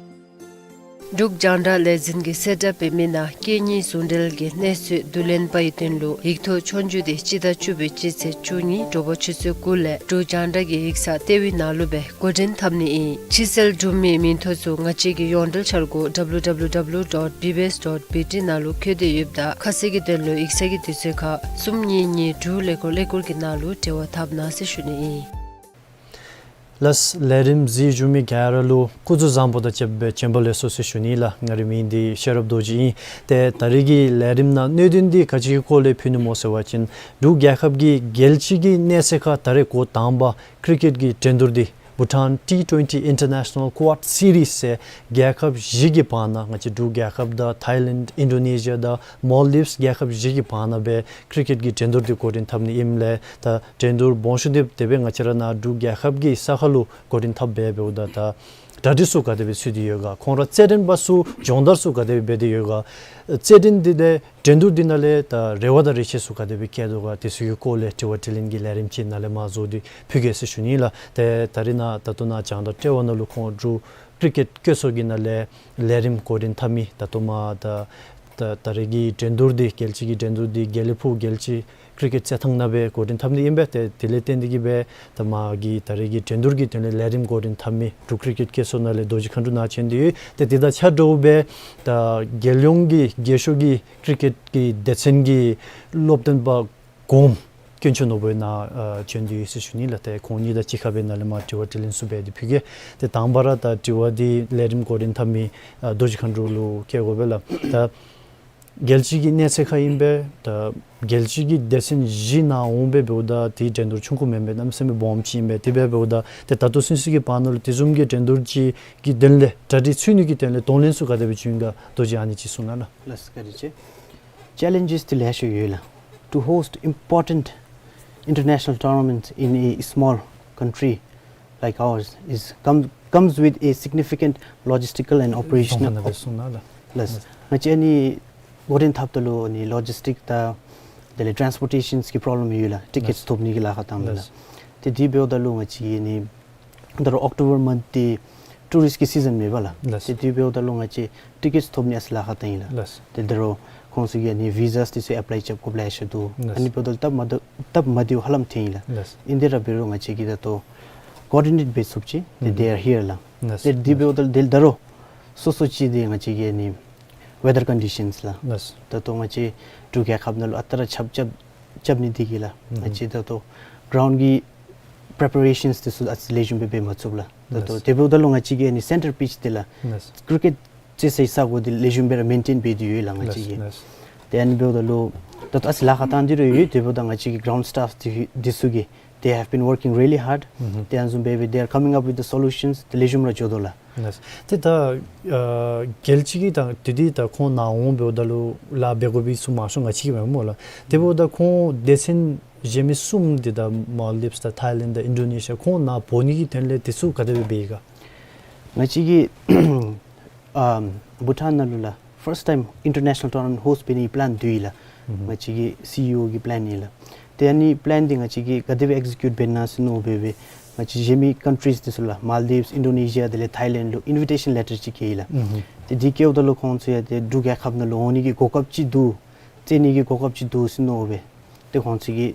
འབྲུག་རྒྱང་བསྒྲགས་ལས་འཛིན་གྱིས་གསལ་བསྒྲགས་འབད་མི་ནང་སྐད་གཉིས་ཟུང་འབྲེལ་གྱི་གནས་ཚུལ་བསྡུ་ལེན་པའི་དོན་ལུ་ཡིག་ཐོག་ཆོས་རྒྱུགས་འདི་སྤྱི་ཟླ་བཅུ་པའི་སྤྱི་ཚེས་བཅུ་གཉིས་དྲོ་པ་ཆུ་ཚོད་དགུ་ལས་འབྲུག་རྒྱང་བསྒྲགས་ཀྱི་ཡིག་ཚང་ལྟེ་བའི་ནང་ལུ་སྦེ་འགོ་འདྲེན་འཐབ་ནི་ཨིན། ཕྱི་སེལ་གྲུབ་མིའི་མིང་ཐོ་ཚུ་ང་བཅས་ཀྱི་ཡོངས་འབྲེལ་འཆར་སྒོ་W W W dot B B S dot B T ནང་ལུ་བཀོད་དེ་ཡོདཔ་ད་ཁ་གསལ་གྱི་དོན་ལུ་ཡིག་ཚང་གི་དུས་ཚོད་ཁར་གསུམ་གཉིས་གཉིས་དྲུག་ཀླད་ཀོར་ཀླད་ཀོར་གྱི་ནང་ལུ་འབྲེལ་བ་འཐབ་གནང་ཟེར་ཞུ་ནི་ཨིན། ལགས། ལས་རིམ་གཟིགས་བཞུགས་མི་ག་ར་ལུ་སྐུ་གཟུགས་བཟང་པོ་དང་བཅསཔ་སྦེ་བྱོན་པ་ལེགས་སོ་ཟེར་ཞུ་ནི་ལགས། ང་རའི་མིང་འདི་ཤེས་རབ་རྡོ་རྗེ་ཨིན། ཏེ་ད་རིས་ཀྱི་ལས་རིམ་ནང་གནད་དོན་འདི་ག་ཅི་གི་སྐོར་ལས་ཕུལ་ནི་སྨོ་ཟེར་བ་ཅིན་འབྲུག་རྒྱལ་ཁབ་ཀྱི་རྒྱལ་སྤྱི་གི་གནས་ཚད་ཁར་ད་རེས་འགོ་དང་པ་ཀྲི་ཀེཊ་ཀྱི་འགྲན་བསྡུར་འདི་བྷུ་ཊཱན་ཊི་ཊུ་ཝེན་ཊི་ཨིན་ཊར་ནེ་ཤ་ནཱལ་ཀུ་ཝཱཌ་སི་རིསི་ཟེར་རྒྱལ་ཁབ་བཞི་གི་བར་ན་ང་བཅས་འབྲུག་རྒྱལ་ཁབ་དང་ཐཱའི་ལེནཌ་ཨིན་ཌོ་ནེ་ཤི་ཡ་དང་མཱལ་ཌིབས་རྒྱལ་ཁབ་བཞི་གི་བར་ན་སྦེ་ཀྲི་ཀེཊ་ཀྱི་འགྲན་བསྡུར་འདི་འགོ་འདྲེན་འཐབ་ནི་ཨིནམ་ལས་ད་འགྲན་བསྡུར་སྦོམ་ཤོས་འདི་དེ་སྦེ་ང་བཅས་ར་ནཱ་འབྲུག་རྒྱལ་ཁབ་ཀྱི་ས་ཁར་ལུ་འགོ་འདྲེན་འཐབ་འབད་འབདཝ་ད་ད་གྲ་སྒྲིག་ཚུ་ག་དེ་སྦེ་ཚུད་དེ་ཡོད་ག། ཁོང་ར་རྩེད་འགྲན་པ་ཚུ་སྦྱོང་བརྡར་ཚུ་ག་དེ་སྦེ་འབད་དེ་ཡོད་ག། རྩེད་འགྲན་འདི་དང་འགྲན་བསྡུར་འདི་ནང་ལས་ད་རེ་བ་དང་རེ་ཆེ་ཚུ་ག་དེ་སྦེ་བསྐྱེད་དོ་ག། དེ་ཚུ་གི་སྐོར་ལས་དྲི་བ་དྲིས་ལན་གྱི་ལས་རིམ་ཅིག་ནཱ་ལས་མར་བཟོ་སྟེ་ཕུལ་གེ་ཟེར་ཞུ་ནི་ལགས། ཏེ་ད་རིས་ནཱ་ད་ལྟོ་ནཱ་རྒྱང་བསྒྲགས་ལྟེ་བ་ནང་ལུ་ཁོང་འབྲུག་ཀྲི་ཀེཊ་བཀོད་ཚོགས་ཀྱི་ནང་ལས་ལས་རིམ་འགོ་འདྲེན་འཐབ་མི་ད་ལྟོ་མར་ད་ད་ད་རེས་ཀྱི་འགྲན་བསྡུར་འདི་རྒྱལ་སྤྱི་གི་འགྲན་བསྡུར་འདི་དགེ་ལེགས་ཕུག་རྒྱལ་སྤྱི་ཀྲི་ཀེཊ་རྩེད་ཐང་ནང་སྦེ་འགོ་འདྲེན་འཐབ་ནི་ཨིན་པས། ཏེ་དེ་ལས་བརྟེན་ཏེ་གིས་སྦེ་ད་མ་གི་ད་རེས་ཀྱི་འགྲན་བསྡུར་གྱི་དོན་ལས་ལས་རིམ་འགོ་འདྲེན་འཐབ་མི་འབྲུག་ཀྲི་ཀེཊ་བཀོད་ཚོགས་ནང་ལས་རྡོ་རྗེ་མཁའ་འགྲོ་ནཱ་བྱོན་ཏེ་ཡོད། ཏེ་དེ་དང་ཆ་འདྲཝ་སྦེ་ད་རྒྱལ་ཡོངས་ཀྱི་རྒྱལ་ཤོས་ཀྱི་ཀྲི་ཀེཊ་ཀྱི་སྡེ་ཚན་གྱི་སློབ་སྟོན་པ་གོངམ་དཀོན་མཆོག་ནོར་བུ་ནཱ་ཨ་བྱོན་ཏེ་ཡོད་ཟེར་ཞུ་ནི་ལགས། ཏེ་ཁོང་གཉིས་དང་གཅིག་ཁར་སྦེ་ནཱ་ལས་མར་དྲི་བ་དྲིས་ལན་ཚུ་འབད་དེ་ཕུལ་གེ། ཏེ་དང་པ་ར་ད་དྲི་བ་འདི་ལས་རིམ་འགོ་འདྲེན་འཐབ་མི་ཨ་རྡོ་རྗེ་མཁའ་འགྲོ་ལུ་བཀལ་དགོ་པས་ལགས། ད་རྒྱལ་སྤྱི་གི་གནས་ཚད་ཁར་ཨིན་པས། ད་རྒྱལ་སྤྱི་གི་སྡེ་ཚན་བཞི་ནང་འོང་སྦེ་འབདཝ་ད་དེ་འགྲན་བསྡུར་ཆུང་ཀུ་མེན་པས། གནམ་མེད་ས་མེད་སྦོམ་ཅིག་ཨིན་པས། དེ་སྦེ་འབདཝ་ད་ཏེ་ད་ལྟོ་ཚུན་ཚོད་ཀྱི་བར་ན་ལུ་དེ་བཟུམ་གྱི་འགྲན་བསྡུར་ཅིག་གི་དོན་ལས་གྲ་སྒྲིག་ཚུད་ནི་གི་དོན་ལས་དོན་ལེན་ཚུ་ག་དེ་སྦེ་བྱུང་ཡི་ག། རྡོ་རྗེ་ཨ་ནི་ཅིག་གསུང་གནང་ལགས། ལགས་སོ། བཀའ་དྲིན་ཆེ། ཅེ་ལེནཇེསི་འདི་ལེ་ཤ་ཡོད་ལགས། To host important international tournaments in a small country like ours is come, comes with a significant logistical and operational གསུང་གནང་ལགས། ལགས། ང་བཅས་ཨ་ནི་འགོ་འདྲེན་འཐབ་ད་ལུ་ཨ་ནི་ལོ་ཇིསི་ཊིཀ་དང་དེ་ལས་ཊེན་སི་པོར་ཊེ་ཤཱན་གྱི་པོརོབ་ལེམ་ཡོད་ལགས། ཊི་ཀེཊ་ལགས། ཐོབ་ནི་གི་ལཱ་ཁག་བཏངམ་ལགས། ལགས། ཏེ་དེ་འབདཝ་ད་ལུ་ང་བཅས་ཨ་ནི་ད་རུང་ཨོཀ་ཊོ་བར་མཱནཐ་འདི་ཊུ་རིསཊ་གི་སི་ཛན་མེན་པ་ལགས། ལགས། ཏེ་དེ་འབདཝ་ད་ལུ་ང་བཅས་ཊི་ཀེཊ་ཐོབ་ནི་ཨ་ཙི་ལཱ་ཁག་བཏང་ཡི་ལགས། ལགས། ཏེ་ད་རུང་ཁོང་ཚུ་གིས་ཨ་ནི་བི་ཛཱས་འདི་ཚུ་ཨེཔ་ལའི་རྐྱབ་དགོཔ་ལེ་ཤ་འདུག། ལགས། ཨ་ནི་འབདཝ་ད་སྟབས་མ་བདེ་སྟབས་མ་བདེཝ་ཧ་ལམ་ཐོན་ཡི་ལགས། ལགས། ཨིན་དེ་ར་འབད་རུང་ང་བཅས་ཀྱིས་ད་ལྟོ་ཀོ་ཨོར་ཌི་ནེཊ་འབད་ཚུགསཔ་ཅིག་ཏེ་ཨུམ་they are here ལགས། ལགས། ཏེ་དེ་འབདཝ་ད་དེ་ད་རུང་སོ་སོ་ཅིག་འདི་ང་བཅས་ཀྱི་ཨ་ནི་ཝེ་དར་ཀོན་ཌི་ཤཱནསི་ལགས། ལགས། ད་ལྟོ་ང་བཅས་འབྲུག་རྒྱལ་ཁབ་ནང་ལུ་ཨ་རྟག་ར་རྐྱབ་རྐྱབ་རྐྱབ་ནི་འདི་གིས་ལགས། ཨུམ་ང་བཅས་ད་ལྟོ་གྲའུནཌ་གི་པི་རི་པེ་རེ་ཤཱནསི་འདི་ཚུ་ཨ་ཙི་ལེགས་ཤོམ་སྦེ་འབད་མ་ཚུགས་ལགས། ད་ལྟོ་ལགས། དེ་འབདཝ་ད་ལུ་ང་བཅས་ཀྱི་ཨ་ནི་སེན་ཊར་པིཆ་འདི་ལགས། ལགས། ཀྲི་ཀེཊ་རྩེད་སའི་ས་གོ་འདི་ལེགས་ཤོམ་སྦེ་ར་མེན་ཊེན་འབད་དེ་ཡོད་ལགས་ང་བཅས་ཀྱིས། ལགས། ལགས། ཏེ་ཨ་ནི་འབདཝ་ད་ལུ་ད་ལྟོ་ཨ་ཙི་ལཱ་ཁག་བཏང་སྟེ་ར་ཡོད། དེ་འབདཝ་ད་ང་བཅས་ཀྱི་གྲའུནཌ་སི་ཊཱཕསི་འདི་འདི་ཚུ་གིས་they have been working really hard. ཨུམ་ཧུམ། ཏེ་ཨ་ནི་བཟུམ་སྦེ་འབད་they are coming up with the solutions. ཏེ་ལེགས་ཤོམ་ར་འགྱོ་དོ་ལགས། ལགས། ཏེ་ད་ཨ་རྒྱལ་སྤྱི་གི་ད་དེ་འདི་ད་ཁོང་ནཱ་འོང་འབདཝ་ད་ལུ་ལཱ་འབད་དགོ་པའི་ཚུ་མང་ཤོས་ང་བཅས་ཀྱིས་འབདཝ་སྨོ་ལགས། དེ་འབདཝ་ད་ཁོང་སྡེ་ཚན་གཞན་མི་གསུམ་འདི་ད་མཱལ་ཌིབས་དང་ཐཱའི་ལེནཌ་དང་ཨིན་ཌོ་ནེ་ཤི་ཡ་ཁོང་ནཱ་འབོ་ནི་གི་དོན་ལས་དེ་ཚུ་ག་དེ་སྦེ་འབད་ཡི་ག། ང་བཅས་ཀྱིས་ཨམ་བྷུ་ཊཱན་ནང་ལུ་ལགས་ཕཱརསཊ་ཊའིམ་ཨིན་ཊར་ནེ་ཤ་ནཱལ་ཊུར་ནམ་མེནཊ་ཧོསཊ་འབད་ནིའི་པི་ལེན་འདུག་ཡི་ལགས། ཨུམ་ཧུམ། ང་བཅས་ཀྱི་སི་ཨི་ཨོ་གི་པི་ལེན་ཨིན་ལགས། ཏེ་ཨ་ནི་པི་ལེན་འདི་ང་བཅས་ཀྱིས་ག་དེ་སྦེ་ཨེག་ཟི་ཀིའུཊ་འབད་ནི་ཨིན་ན་ཟེར་མནོ་སྦེ་སྦེ་ང་བཅས་གཞན་མི་ཀཱན་ཊི་རིསི་འདི་ཚུ་ལགས་མཱལ་ཌིབས་ཨིན་ཌོ་ནེ་ཤི་ཡ་དེ་ལས་ཐཱའི་ལེནཌ་ལུ་ཨིན་བི་ཊེ་ཤཱན་ལེ་ཊར་ཅིག་བཀལ་ཡི་ལགས། ཨུམ་ཧུམ། ཏེ་འདི་བཀལཝ་ད་ལུ་ཁོང་ཚུ་ཡང་ཏེ་འབྲུག་རྒྱལ་ཁབ་ནང་ལུ་འོང་ནི་གི་གོ་སྐབས་ཅིག་འདུག། རྩེད་ནི་གི་གོ་སྐབས་ཅིག་འདུག་ཟེར་མནོ་སྦེ་ཏེ་ཁོང་ཚུ་གིས་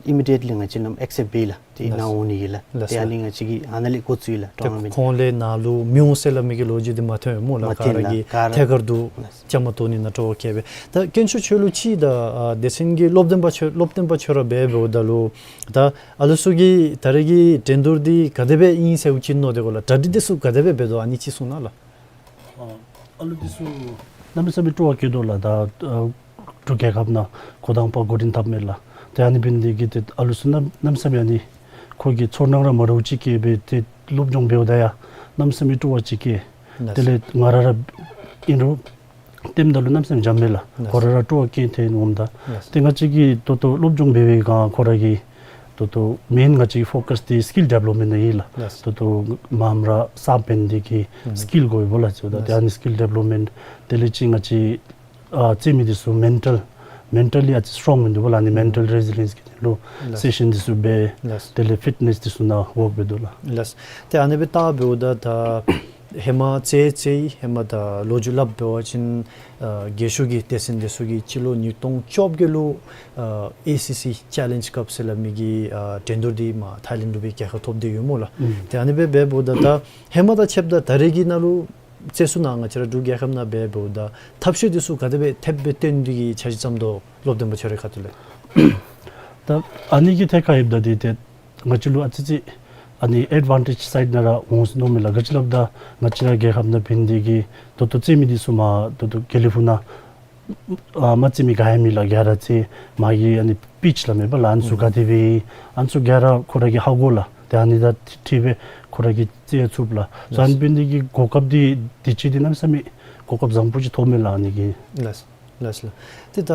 ཨི་མི་ཌི་ཡེཊ་ལི་ང་བཅས་ནང་ཨེག་སེབཊ་འབད་ཡི་ལགས། ཏེ་ལགས། ནཱ་འོང་ནི་གི་ལགས། ལགས། ཏེ་ཨ་ནི་ང་བཅས་ཀྱིས་ཨ་ནཱ་ལས་འགོ་བཙུགས་ཡི་ལགས། ཏེ་ཊུར་ནམ་མེནཊ། ཁོང་ལས་ནཱ་ལུ་མི་འོང་ཟེར་སླབ་མི་གི་ལོ་རྒྱུས་འདི་མ་ཐོན་སྨོ་ལགས། མ་ཐོན་ག་ར་ལགས། གིས་ག་ར་ཐད་ཀར་དུ་ལགས། བཅའ་མར་གཏོགས་ནི་ནང་འདྲཝ་བཀལ་སྦེ། ད་དཀོན་མཆོག་ཁྱོད་ལུ་ཅིག་ད་ཨ་སྡེ་ཚན་གྱི་སློབ་སྟོན་པ་ཁྱོད་སློབ་སྟོན་པ་ཁྱོད་ར་འབད་འབདཝ་ད་ལུ་ད་ཨ་ལུ་ཚུ་གིས་ད་རེས་ཀྱི་འགྲན་བསྡུར་འདི་ག་དེ་སྦེ་ཨིན་ཟེར་ཅིག་མནོ་སྟེ་གོ་ལགས། གྲ་སྒྲིག་འདི་ཚུ་ག་དེ་སྦེ་འབད་དོ་ཨ་ནི་ཅིག་གསུང་གནང་ལགས། ཨ་ཨ་ལུ་འདི་ཚུ་གནམ་མེད་ས་མེད་སྤྲོ་བ་སྐྱེད་དོ་ལགས། ད་ཨ་འབྲུག་རྒྱལ་ཁབ་ནང་འགོ་དང་པ་འགོ་འདྲེན་འཐབ་མི་ལགས། ཏེ་ཨ་ནི་འབད་ནི་འདི་གིས་ཏེ་ཨ་ལུ་ཚུ་གནམ་གནམ་མེད་ས་མེད་ཨ་ནི་ཁོ་གི་ཚོར་སྣང་ར་མ་འདྲཝ་ཅིག་སྐྱེས་སྦེ་ཏེ་སློབ་སྦྱོང་འབདཝ་ད་ཡང་གནམ་མེད་ས་མེད་སྤྲོ་བ་ཅིག་སྐྱེས། ལགས། དེ་ལས་ང་ར་ར་ཨིན་རུང་ལྟདམོ་ད་ལུ་གནམ་མེད་ས་མེད་འཇམ་མས་ལགས། ལགས། ཁོ་ར་ར་སྤྲོ་བ་སྐྱེད་དེ་འོངམ་ད། ལགས། ཏེ་ང་བཅས་ཀྱིས་ད་ལྟོ་སློབ་སྦྱོང་འབད་བའི་སྒང་ཁོ་ར་གིས་ད་ལྟོ་མེན་ང་བཅས་ཀྱི་ཕོ་ཀཱས་འདི་སི་ཀིལ་ཌི་བེ་ལོབ་མེནཊ་ནང་ཨིན་ལགས། ལགས། ད་ལྟོ་མངམ་ར་སརབ་འབད་ནི་འདི་གི་ཨུམ་སི་ཀིལ་དགོ་པས་ལགས། ད་ལྟོ་ལགས། ཨ་ནི་སི་ཀིལ་ཌི་བེ་ལོབ་མེནཊ། དེ་ལས་ཅིག་ང་བཅས་ཨ་རྩེད་མི་འདི་ཚུ་མེན་ཊལ་མེན་ཊ་ལི་ཨ་ཙི་སི་ཊོང་མིན་འདུག་པ་ལགས། ཨ་ནི་ཨུམ་མེན་ཊལ་རེ་ཟི་ལི་ཡེནསི་གི་དོན་ལུ་ལགས། སེ་ཤཱན་འདི་ཚུ་འབད། ལགས། དེ་ལས་ཕིཊ་ནེསི་འདི་ཚུ་ནང་ཝརཀ་འབད་དོ་ལགས། ལགས། ཏེ་ཨ་ནི་སྦེ་བལྟ་འབདཝ་ད་ད་ ཧེ་མ་ཚེ་ཚེ་ཧེ་མ་ད་ལོ་རྒྱུས་སླབ་འབད་བ་ཅིན་ཨ་རྒས་ཤོས་ཀྱི་སྡེ་ཚན་འདི་ཚུ་གིས་སྤྱི་ལོ་ཉིས་སྟོང་བཅོ་བརྒྱད་ལུ་ཨ་ཨེ་སི་སི་ཅེ་ལེནཇ་ཀབ་ཟེར་སླབ་མི་གི་ཨ་འགྲན་བསྡུར་འདི་མར་ཐཱའི་ལེནཌ་ལུ་སྦེ་རྒྱལ་ཁ་ཐོབ་སྟེ་ཡོད་སྨོ་ལགས། ཨུམ། ཏེ་ཨ་ནི་སྦེ་འབདཝ་ད་ད་ཧེ་མ་དང་ཕྱདཔ་ད་ད་རེས་ཀྱི་ནང་ལུ་རྩེད་ཟུར་ནང་ང་བཅས་ར་འབྲུག་རྒྱལ་ཁབ་ནང་འབད་འབདཝ་ད་ཐབས་ཤེས་འདི་ཚུ་ག་དེ་སྦེ་ཐེབས་སྦེ་སྟོན་ནི་གི་འཆར་གཞི་བརྩམ་དོ་སློབ་སྟོན་པ་ཁྱོད་རའི་ཁ་ཐུག་ལས། ད་ཨ་ནི་གི་ཐད་ཁར་འབདཝ་ད་འདི་ཏེ་ང་བཅས་ལུ་ཨ་ཙི་ཙི་ཨ་ནི་ཨེཌ་ཝན་ཊེཇ་སའིཌ་ནང་ར་འོང་ཟེར་མནོཝ་མས་ལགས། ག་ཅི་སླབ་ད་ང་བཅས་ར་རྒྱལ་ཁབ་ནང་འབད་ནི་འདི་གིས་ད་ལྟོ་རྩེད་མི་འདི་ཚུ་མར་ད་ལྟོ་དགེ་ལེགས་ཕུག་ནང་ཨ་མར་རྩེད་མི་ག་ཡང་མེད་ལགས། ག་ར་ཚེ་མ་གི་ཨ་ནི་པིཆ་སླབ་མས་པ་ལགས། ཨ་ནི་ཚུ་ག་དེ་སྦེ་ཨ་ནི་ཚུ་ག་ར་ཁོ་ར་གིས་ཧ་གོ་ལགས། ཏེ་ཨ་ནི་དང་འཁྲིལ་སྦེ་ཁོ་ར་གིས་རྩེད་ཚུགས་ལགས། སོ་ཨ་ནི་འབད་ནི་འདི་གིས་གོ་སྐབས་འདི་དུས་ཅི་འདི་གནམ་མེད་ས་མེད་གོ་སྐབས་བཟང་པོ་ཅིག་ཐོབ་མས་ལགས་ཨ་ནི་གིས། ལགས་ལགས་ལགས། ཏེ་ད་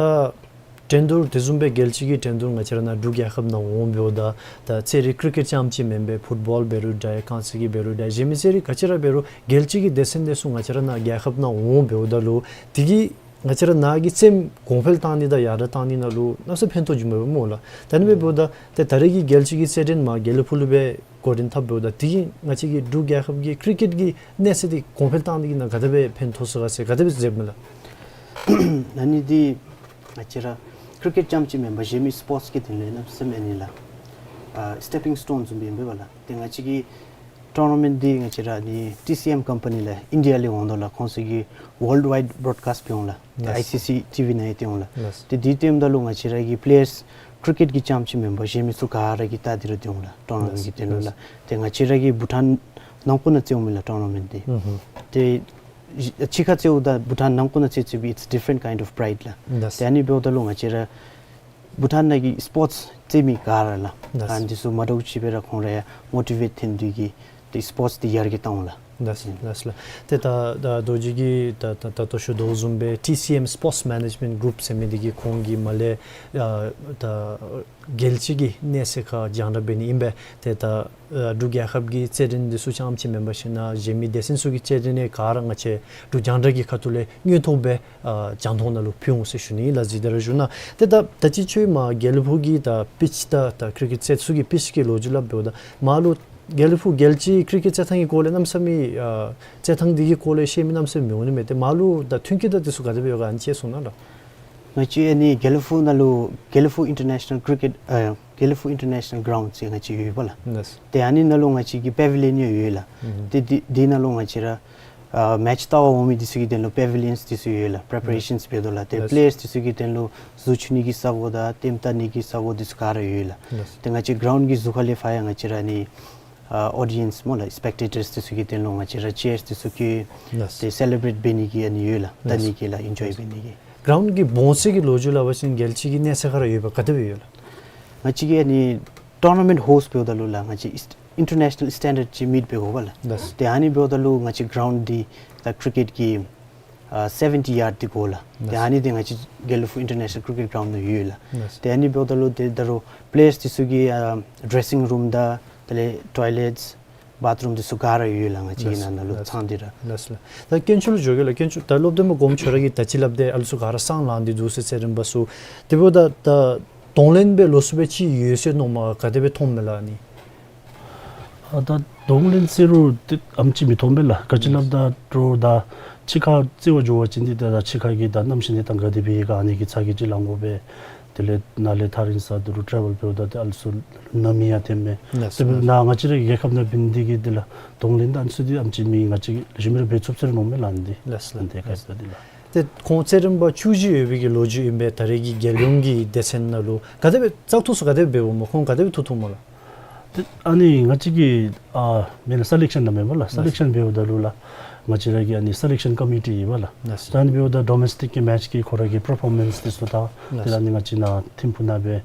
འགྲན་བསྡུར་དེ་བཟུམ་སྦེ་རྒྱལ་སྤྱི་གི་འགྲན་བསྡུར་ང་བཅས་ར་ནཱ་འབྲུག་རྒྱལ་ཁབ་ནང་འོང་འབདཝ་ད་ད་རྩེད་རིགས་ཀི་རི་ཀེཊ་རྐྱངམ་ཅིག་མེན་པར་ཕུཊ་བཱོལ་འབད་རུང་འདྲ་རྐང་རྩེད་ཀྱི་འབད་རུང་འདྲ་གཞན་མི་རྩེད་རིགས་ག་ཅི་ར་འབད་རུང་རྒྱལ་སྤྱི་གི་སྡེ་ཚན་འདི་ཚུ་ང་བཅས་ར་ནཱ་རྒྱལ་ཁབ་ནང་འོང་འབདཝ་ད་ལུ་དེ་གིས་ང་བཅས་ར་ནཱ་གི་རྩེདམོ་གོང་འཕེལ་བཏང་ནི་དང་ཡར་དྲག་བཏང་ནི་ནང་ལུ་གནམ་མེད་ས་མེད་ཕན་ཐོགས་བྱུངམ་མས་སྨོ་ལགས། ད་ཨ་ནི་སྦེ་འབདཝ་ད་ཏེ་ད་རེས་ཀྱི་རྒྱལ་སྤྱི་གི་རྩེད་འགྲན་མར་དགེ་ལེགས་ཕུག་ལུ་སྦེ་འགོ་འདྲེན་འཐབ་འབདཝ་ད་དེ་གིས་ང་བཅས་ཀྱི་འབྲུག་རྒྱལ་ཁབ་ཀྱི་ཀི་རི་ཀེཊ་ཀྱི་གནས་ཚད་འདི་གོང་འཕེལ་བཏང་ནི་གི་ནང་ག་དེ་སྦེ་ཕན་ཐོགས་ཚུགས་ག་ཟེར་ག་དེ་སྦེ་མཛདཔ་མས་ལགས། ཨ་ནི་འདི་ང་བཅས་ར་ཀི་རི་ཀེཊ་རྐྱངམ་ཅིག་མེན་པར་གཞན་མི་སི་པོརཊསི་གི་དོན་ལས་གནམ་མེད་ས་མེད་ཨ་ནི་ལགས་ཨ་སི་ཊེ་པིང་སི་ཊོན་བཟུམ་སྦེ་ཨིན་པས་ལགས། ཏེ་ང་བཅས་ཀྱི་ཊོར་ན་མེནཊ་འདི་ང་བཅས་ར་ཨ་ནི་ཊི་སི་ཨེམ་ཀམ་པ་ནི་ལགས་ཨིན་ཌི་ཡ་ལས་འོང་དོ་ལགས། ཁོང་ཚུ་གིས་ཝཱལཌ་ཝའིཌ་བྲོཌ་ཀཱསཊ་འབད་འོང་ལགས། ཏེ་ལགས། ཨའི་སི་སི་ཊི་ཝི་ནང་ཡང་སྟོན་འོང་ལགས། ལགས། ཏེ་འདི་སྟོནམ་ད་ལུ་ང་བཅས་ར་གི་པེ་ལེ་ཡརསི་ཀི་རི་ཀེཊ་ཀྱི་རྐྱངམ་ཅིག་མེན་པར་གཞན་མི་ཚུ་ག་ར་གིས་བལྟ་སྟེ་ར་སྡོད་འོང་ལགས། ཊོར་ན་མེནཊ་ལགས། གི་དོན་ལུ་ལགས། ལགས། ཏེ་ང་བཅས་ར་གི་བྷུ་ཊཱན་ནང་འཁོད་ནང་རྩེདཔ་མས་ལགས་ཊོར་ན་མེནཊ་འདི། ཨུམ་ཧུམ། ཏེ་ཕྱི་ཁར་རྩེདཔ་དང་བྷུ་ཊཱན་ནང་འཁོད་ནང་རྩེདཔ་རྩེདཔ་it's different kind of pride ལགས། ལགས། ཏེ་ཨ་ནི་འབདཝ་ད་ལུ་ང་བཅས་ར་བྷུ་ཊཱན་ནང་གི་སི་པོརཊསི་རྩེད་མི་ག་ར་ལགས། ལགས། ཨ་ནི་འདི་ཚུ་མ་འདྲཝ་ཅིག་སྦེ་ར་ཁོང་ར་ཡང་མོ་ཊི་ཝེཊ་འཐོན་ཏེ་གིས་ཏེ་སི་པོརཊསི་འདི་ཡར་རྒྱས་བཏང་འོང་ལགས། ལགས་ལགས་ལགས། ཏེ་ད་ད་རྡོ་རྗེ་གིས་ད་ད་ད་ལྟོ་ཞུ་དོ་བཟུམ་སྦེ་ཊི་སི་ཨེམ་སི་པོརཊསི་མེ་ནེཇ་མེནཊ་གུ་རུབ་ཟེར་མི་འདི་གིས་ཁོང་གིས་མར་ལས་ཨ་ད་རྒྱལ་སྤྱི་གི་གནས་ཚད་ཁར་རྒྱང་བསྒྲགས་འབད་ནི་ཨིན་པས། ཏེ་ད་ཨ་འབྲུག་རྒྱལ་ཁབ་ཀྱི་རྩེད་འགྲན་འདི་ཚུ་རྐྱངམ་ཅིག་མེན་པར་ཞིན་ན་གཞན་མི་སྡེ་ཚན་ཚུ་གི་རྩེད་འགྲན་ཡང་ག་ར་ང་བཅས་འབྲུག་རྒྱང་བསྒྲགས་ཀྱི་ཁ་ཐུག་ལས་དངོས་ཐོག་སྦེ་ཨ་རྒྱང་མཐོང་ནང་ལུ་ཕུལ་འོང་ཟེར་ཞུ་ནི་ཨིན་ལགས། གཟིགས་ཏེ་ར་ཞུ་ན། ཏེ་ད་ད་ཅི་ཁྱོད་མར་དགེ་ལེགས་ཕུག་གི་ད་པིཆ་དང་ད་ཀི་རི་ཀེཊ་རྩེད་ས་གི་པིཆ་གི་ལོ་རྒྱུས་སླབ་འབདཝ་ད་མར་ལུ་དགེ་ལེགས་ཕུག་རྒྱལ་སྤྱི་ཀི་རི་ཀེཊ་རྩེད་ཐང་གི་སྐོར་ལས་གནམ་མེད་ས་མེད་ཨ་རྩེད་ཐང་འདི་གི་སྐོར་ལས་ཤེས་མི་གནམ་མེད་ས་མེད་མི་འོང་ནི་མས། ཏེ་མར་ལུ་ད་མཐུན་རྐྱེན་དང་འདི་ཚུ་ག་དེ་སྦེ་ཡོད་ག་ཨ་ནི་ཅིག་གསུང་གནང་ལགས། ང་བཅས་ཨ་ནི་དགེ་ལེགས་ཕུག་ནང་ལུ་དགེ་ལེགས་ཕུག་ཨིན་ཊར་ནེ་ཤ་ནཱལ་ཀི་རི་ཀེཊ་ཨ་དགེ་ལེགས་ཕུག་ཨིན་ཊར་ནེ་ཤ་ནཱལ་གི་རའུནཌ་ཟེར་ང་བཅས་ཡོད་པ་ལགས། ལགས། ཏེ་ཨ་ནི་ནང་ལུ་ང་བཅས་ཀྱི་པེ་ཝི་ལི་ཡཱན་ཡང་ཡོད་ལགས། ཨུམ་ཧུམ། ཏེ་འདི་འདི་ནང་ལུ་ང་བཅས་ར་ཨ་མེཆ་ལྟ་བར་འོང་མི་འདི་ཚུ་གི་དོན་ལུ་པེ་ཝི་ལི་ཡཱནསི་འདི་ཚུ་ཡོད་ལགས། པེ་རེ་པ་རེ་ཤཱནསི་འབད་དོ་ལགས། ཏེ་ལགས། པེ་ལེ་ཡརསི་འདི་ཚུ་གི་དོན་ལུ་གཟུགས་འཁྱུ་ནི་གི་ས་གོ་དང་ལྟདམོ་བལྟ་ནི་གི་ས་གོ་འདི་ཚུ་ག་ར་ཡོད་ལགས། ལགས། ཏེ་ང་བཅས་གི་རའུནཌ་གི་ཟུར་ཁ་ལས་ཕར་ཡང་ང་བཅས་ར་ཨ་ནི་ཨ་ཨོ་ཌི་ཡཱནསི་སྨོ་ལགས་སི་པེག་ཊེ་ཊརསི་འདི་ཚུ་གི་དོན་ལུ་ང་བཅས་ར་ཅེརསི་འདི་ཚུ་གི་ལགས། ཏེ་སེ་ལེ་བྲེཊ་འབད་ནི་གི་ཨ་ནི་ཡོད་ལགས། ལྟ་ལགས། ནི་གི་ལགས་ཨིན་ཇོའི་འབད་ནི་གི། གྲཱུནཌ་གི་སྦོམ་ཚད་ཀྱི་ལོ་རྒྱུས་སླབ་པ་ཅིན་རྒྱལ་སྤྱི་གི་གནས་ཚད་ཁར་ཡོད་པ་ག་དེ་སྦེ་ཡོད་ལགས། ང་བཅས་ཀྱི་ཨ་ནི་ཊོར་ན་མེནཊ་ཧོསཊ་འབདཝ་ད་ལུ་ལགས་ང་བཅས་ཨིནཊར་ནེ་ཤ་ནཱལ་སི་ཊེན་ཌརཌ་ཅིག་མིཊ་འབད་དགོ་པས་ལགས། ལགས། ཏེ་ཨ་ནི་འབདཝ་ད་ལུ་ང་བཅས་གྲཱུནཌ་འདི་ད་ཀི་རི་ཀེཊ་ཀྱི་ཨ་སེ་བེན་ཊི་ཡཱརཌ་འདི་དགོ་ལགས། ཏེ་ལགས། ཨ་ནི་འདི་ང་བཅས་དགེ་ལེགས་ཕུག་ཨིནཊར་ནེ་ཤ་ནཱལ་ཀི་རི་ཀེཊ་གྲཱུནཌ་ནང་ཡོད་ལགས། ལགས། ཏེ་ཨ་ནི་འབདཝ་ད་ལུ་ཏེ་ད་རུང་པེ་ལེ་ཡརསི་འདི་ཚུ་གི་ཨ་ཌེ་རེ་སིང་རུམ་དང་དེ་ལས་ཊོའི་ལེཊསི་བཱཐ་རུམ་འདི་ཚུ་ག་ར་ཡོད་ལགས། ང་བཅས་ཀྱི་ལགས། ནང་ན་ལུ་ལགས། ཚང་སྟེ་ར། ལགས་ལགས། ད་དཀོན་མཆོག་ལུ་འགྱོ་གེ་ལགས། དཀོན་མཆོག་ད་སློབ་སྟོན་པ་གོངམ་ཁྱོད་ར་གིས་ད་ཅི་སླབ་དེ་ཨ་ལུ་ཚུ་ག་ར་སྲང་ལང་སྟེ་འདུག་ཟེར་ཟེར་རིམ་པ་ཚུ། དེ་འབདཝ་ད་ད་གདོང་ལེན་འབད་ལོ་ཚུ་སྦེ་ཅིག་ཡོད་ཟེར་མནོཝ་མས། ག་དེ་སྦེ་མཐོངམ་མས་ལགས་ཨ་ནི། ཨ་ད་གདོང་ལེན་ཟེར་རུང་ཏེ་ཨམ་ཅིག་མི་མཐོང་པས་ལགས། ག་ཅི་སླབ་ད་འགྲོ་ད་ཕྱི་ཁར་རྩེད་པར་འགྱོ་བ་ཅིན་འདི་ད་ད་ཕྱི་ཁ་གི་ད་གནམ་གཤིས་གནས་སྟངས་ག་དེ་སྦེ་ཡོད་ག་ཨ་ནི་གི་ཚ་གྱང་ཅིག་ལང་དགོ་པས། དེ་ལས་ནཱ་ལས་ཐག་རིང་ས་འདི་ལུ་ཊེ་རེ་ཝེལ་འབདཝ་ད་ཏེ་ཨ་ལུ་ཚུ་ནད་མེད་ཡང་ཐོནམ་མས། ལགས་སོ། དེ་འབདཝ་ད་ང་བཅས་རའི་རྒྱལ་ཁབ་ནང་འབད་ནི་འདི་གིས་དེ་ལགས་གདོང་ལེན་ད་ཨ་ནི་ཚུ་འདི་ཨམ་ཅིག་མེད། ང་བཅས་ལེགས་ཤོམ་སྦེ་འབད་ཚུགས་ཟེར་མནོཝ་མས་ལགས་ཨ་ནི་འདི། ལགས་སོ། ཨ་ནི་འདི་ལགས་སོ། ག་དེ་ལགས། ཏེ་ཁོང་རྩེད་རིམ་པ་བཅུ་བཞི་ཡོད་པའི་གི་ལོ་རྒྱུས་ཨིན་པས། ད་རེས་ཀྱི་རྒྱལ་ཡོངས་ཀྱི་སྡེ་ཚན་ནང་ལུ་ག་དེ་སྦེ་བཙག་འཐུ་ཚུ་ག་དེ་སྦེ་འབདཝ་སྨོ། ཁོང་ག་དེ་སྦེ་འཐུ་འཐུཝ་སྨོ་ལགས། ཏེ་ཨ་ནི་ང་བཅས་ཀྱི་ཨ་མེན་ན་སེ་ལེག་ཤཱན་ད་མེན་པ་ལགས། སེ་ལེག་ཤཱན་འབདཝ་ད་ལུ་ལགས་ང་བཅས་ར་གི་ཨ་ནི་སེ་ལེག་ཤཱན་ཀོ་མི་ཊི་ཡོད་པ་ལགས། ལགས་སོ། ད་ཨ་ནི་འབདཝ་ད་ཌོ་མེས་ཊིག་གི་མེཆ་གི་ཁོ་ར་གི་པར་ཕོར་མེནསི་འདི་ཚུ་དང་། ལགས་སོ། དེ་ལས་ཨ་ནི་ང་བཅས་ནཱ་ཐིམ་ཕུག་ནང་སྦེ་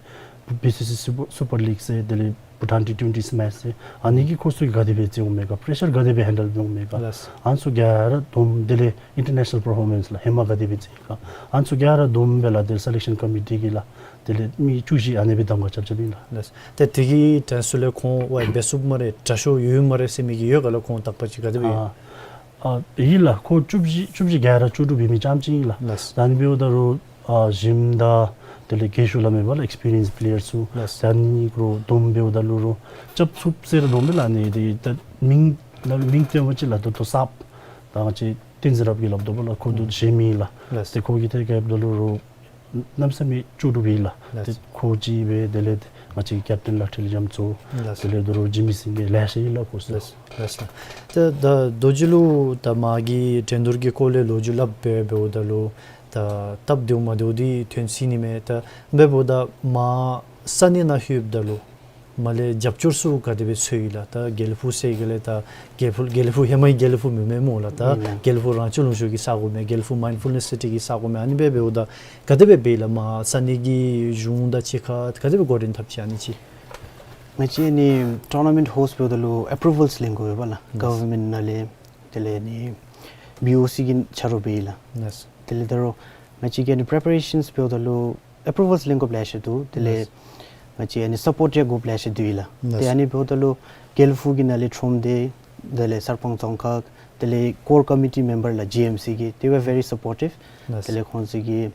བི་སི་སི་སུ་པར་ལིག་ཟེར་དེ་ལས་བྷུ་ཊཱན་ཊི་ཊུ་ཝེན་ཊི་མེཆ་ཟེར་ཨ་ནི་གི་སྐོར་ཚུ་ག་དེ་སྦེ་རྩེདཔ་འོང་མས་ག། པེ་རེ་ཤར་ག་དེ་སྦེ་ཧེན་ཌལ་འབདཝ་འོང་མས་ག། ལགས་སོ། ཨ་ནི་ཚུ་ག་ར་བསྡོམས་དེ་ལས་ཨིན་ཊར་ནེ་ཤ་ནཱལ་པར་ཕོར་མེནསི་ལགས་ཧེ་མ་ག་དེ་སྦེ་རྩེད་ག། ཨ་ནི་ཚུ་ག་ར་བསྡོམས་སྦེ་ལགས་དེ་ལས་སེ་ལེག་ཤཱན་ཀོ་མི་ཊི་གིས་ལགས་དེ་ལས་མི་བཅུ་བཞི་ཨ་ནི་སྦེ་གདམ་ཁ་རྐྱབ་རྐྱབ་ཨིན་ལགས། ལགས་སོ། ཏེ་དེ་གི་གྲས་ཚུ་ལས་ཁོང་ཝའི་འབད་ཚུགས་སྨ་རེ་དྲག་ཤོས་ཡོད་སྨ་རེ་ཟེར་མི་གི་ཡོད་ག་ལགས། ཁོང་དག་པ་ཅིག་ག་དེ་སྦེ་ཡོད། ཨ་ཨ་ཨིན་ལགས། ཁོང་བཅུ་བཞི་བཅུ་བཞི་ག་ར་བཅུ་དྲུག་འབད་མི་རྐྱངམ་ཅིག་ཨིན་ལགས། ལགས་སོ། ད་ཨ་ནི་འབདཝ་ད་རུང་ཨ་ཞིམ་དང་དེ་ལས་རྒས་ཤོས་སླབ་མས་པ་ལགས་ཨེགསི་པི་རི་ཡཱནསི་པི་ལེ་ཡར་ཚུ། ལགས་སོ། ད་ཨ་ནི་རུང་བསྡོམས་འབདཝ་ད་ལུ་རུང་རྐྱབ་ཚུགས་ཟེར་མནོཝ་མས་ལགས། ཨ་ནི་འདི་ད་མིང་ལགས་མིང་སྟོན་པ་ཅིན་ལགས་ད་ལྟོ་གསརཔ་ ད་ང་བཅས་བསྟན་འཛིན་རབ་རྒྱས་སླབ་དོ་བ་ལགས། ཁོ་འདི་ཨུམ་གཞན་མི་ལགས། ལགས། ཏེ་ཁོ་གིས་ཏེ་རྒྱལཔོ་ད་ལུ་རོགས་གནམ་མེད་ས་མེད་ཅོ་འདྲི་བས་ལགས། ལགས། ཏེ་ཁོ་གཅིག་སྦེ་དེ་ལས་ང་བཅས་ཀེཔ་ཊེན་ལག་ཁྲིལ་རྒྱ་མཚོ། ལགས། དེ་ལས་ད་རུང་འཇིགས་མེད་སེང་གེ་ལེ་ཤ་ཡོད་ལགས་ཁོ་ཚུ། ལགས། ལགས། ཏེ་ད་རྡོ་རྗེ་ལུ་ད་མ་གི་འགྲན་བསྡུར་གྱི་སྐོར་ལས་ལོ་རྒྱུས་སླབ་སྦེ་འབདཝ་ད་ལུ་ད་སྟབས་བདེཝ་མ་བདེཝ་འདི་ཐོན་སྲིད་ནི་མས། ད་འབདཝ་ད་མ་ས་གནས་ནང་ལྷོདཔ་ད་ལུ་མར་ལས་རྒྱབ་སྐྱོར་ཚུ་ག་དེ་སྦེ་འཚོལ་ཡི་ལགས། ད་དགེ་ལེགས་ཕུག་ཟེར་ག་ལས་ད་དགེ་ལེགས་ཕུག་དགེ་ལེགས་ཕུག་ཧེ་མའི་དགེ་ལེགས་ཕུག་མེན་མས་སྨོ་ལགས། ད་ཨིན་ལགས། དགེ་ལེགས་ཕུག་རང་བྱུང་ལུང་ཕྱོགས་ཀྱི་ས་གོ་མས། དགེ་ལེགས་ཕུག་མའིནཌ་ཕུལ་ནེསི་སི་ཊི་གི་ས་གོ་མས། ཨ་ནི་སྦེ་འབདཝ་ད་ག་དེ་སྦེ་འབད་ཡི་ལགས། མར་ས་གནས་ཀྱི་གཞུང་དང་གཅིག་ཁར་ག་དེ་སྦེ་འགོ་འདྲེན་འཐབ་ཅི་ཨ་ནི་ཅིག། ང་བཅས་ཨ་ནི་ཊོར་ན་མེནཊ་ཧོསཊ་འབདཝ་ད་ལུ་ཨེཔ་རུ་ཝཱལསི་ལེན་དགོ་པས་ལགས། ལགས། གོ་ཝར་མེནཊ་ནང་ལས་དེ་ལས་ཨ་ནི་བི་ཨོ་སི་གི་ཆ་རོགས་འབད་ཡི་ལགས། ལགས། དེ་ལས་ད་རུང་ང་བཅས་ཀྱི་ཨ་ནི་པི་རི་པ་རེ་ཤཱནསི་འབདཝ་ད་ལུ་ཨེཔ་རུ་ཝཱལསི་ལེན་དགོཔ་ལེ་ཤ་འདུག། དེ་ལས་ལགས། ང་བཅས་ཨ་ནི་སཔོརཊ་ཡང་དགོཔ་ལེ་ཤ་འདུག་ལགས། ལགས། ཏེ་ཨ་ནི་འབདཝ་ད་ལུ་དགེ་ལེགས་ཕུག་གི་ནང་ལས་ཁྲོམ་སྡེ་དེ་ལས་གསར་སྤང་རྫོང་ཁག་དེ་ལས་ཀོར་ཀོ་མི་ཊི་མེམ་བར་ལགས་ཇི་ཨེམ་སི་གི་they were very supportive། ལགས། དེ་ལས་ཁོང་ཚུ་གིས་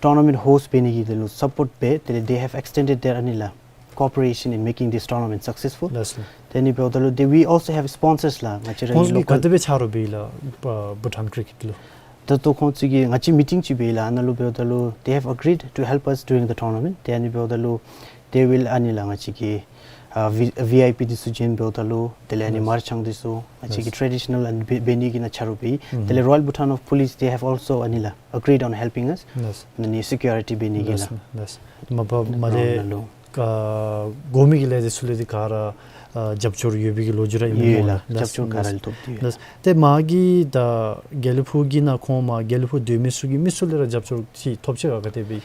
ཊོར་ན་མེནཊ་ཧོསཊ་འབད་ནི་གི་དེ་ལུ་སཔོརཊ་འབད། དེ་ལས་they have extended their ཨ་ནི་ལགས་cooperation in making this tournament successful། ལགས། དེ་ཨ་ནི་འབདཝ་ད་ལུ་they we also have sponsors ལགས། ང་བཅས་ར་ཁོང་ཚུ་གིས་ག་དེ་སྦེ་ཆ་རོགས་འབད་ཡི་ལགས་བྷུ་ཊཱན་ཀི་རི་ཀེཊ་ལུ། ད་ལྟོ་ཁོང་ཚུ་གིས་ང་བཅས་མི་ཊིང་ཅིག་འབད་ཡི་ལགས། ཨ་ནཱ་ལུ་འབདཝ་ད་ལུ་they have agreed to help us during the tournament། ཏེ་ཨ་ནི་འབདཝ་ད་ལུ་they will ཨ་ནི་ལགས་ང་བཅས་ཀྱི་ཨ་བི་ཨའི་པི་འདི་ཚུ་བྱིན་འབདཝ་ད་ལུ་དེ་ལས་ཨ་ནི་ལགས། མར་ཆང་འདི་ཚུ་ང་བཅས་ཀྱི་ལགས། ཊེ་ཌི་ཤ་ནཱལ་ཨ་ནི་འབད་འབད་ནི་གི་ནང་ཆ་རོགས་འབད་ཡི། ཨུམ། དེ་ལས་Royal Bhutan of Police they have also ཨ་ནི་ལགས་agreed on helping us། ལགས། ཨ་ནི་སི་ཀུ་རི་ཊི་འབད་ནི་གི་ལགས། ལགས། ལགས། མ་པ་མ་ལས་ཨ་ནཱ་ལུ་ཨ་དགོ་མི་གི་ལས་འདི་ཚུ་ལས་འདི་ག་ར་ཨ་རྒྱབ་སྐྱོར་ཡོད་པའི་གི་ལོ་རྒྱུས་ར་ཨིན་མས་ཡོད་སྨོ་ལགས། ལགས། རྒྱབ་སྐྱོར་ག་ར་ལས་ཐོབ་སྟེ་ཡོད། ལགས། ཏེ་མ་གི་ད་དགེ་ལེགས་ཕུག་གི་ནང་ཁོང་མ་དགེ་ལེགས་ཕུག་སྡོད་མི་ཚུ་གིས་མི་ཚུ་ལས་ར་རྒྱབ་སྐྱོར་ཅིག་ཐོབ་ཅི་ག་ག་དེ་སྦེ།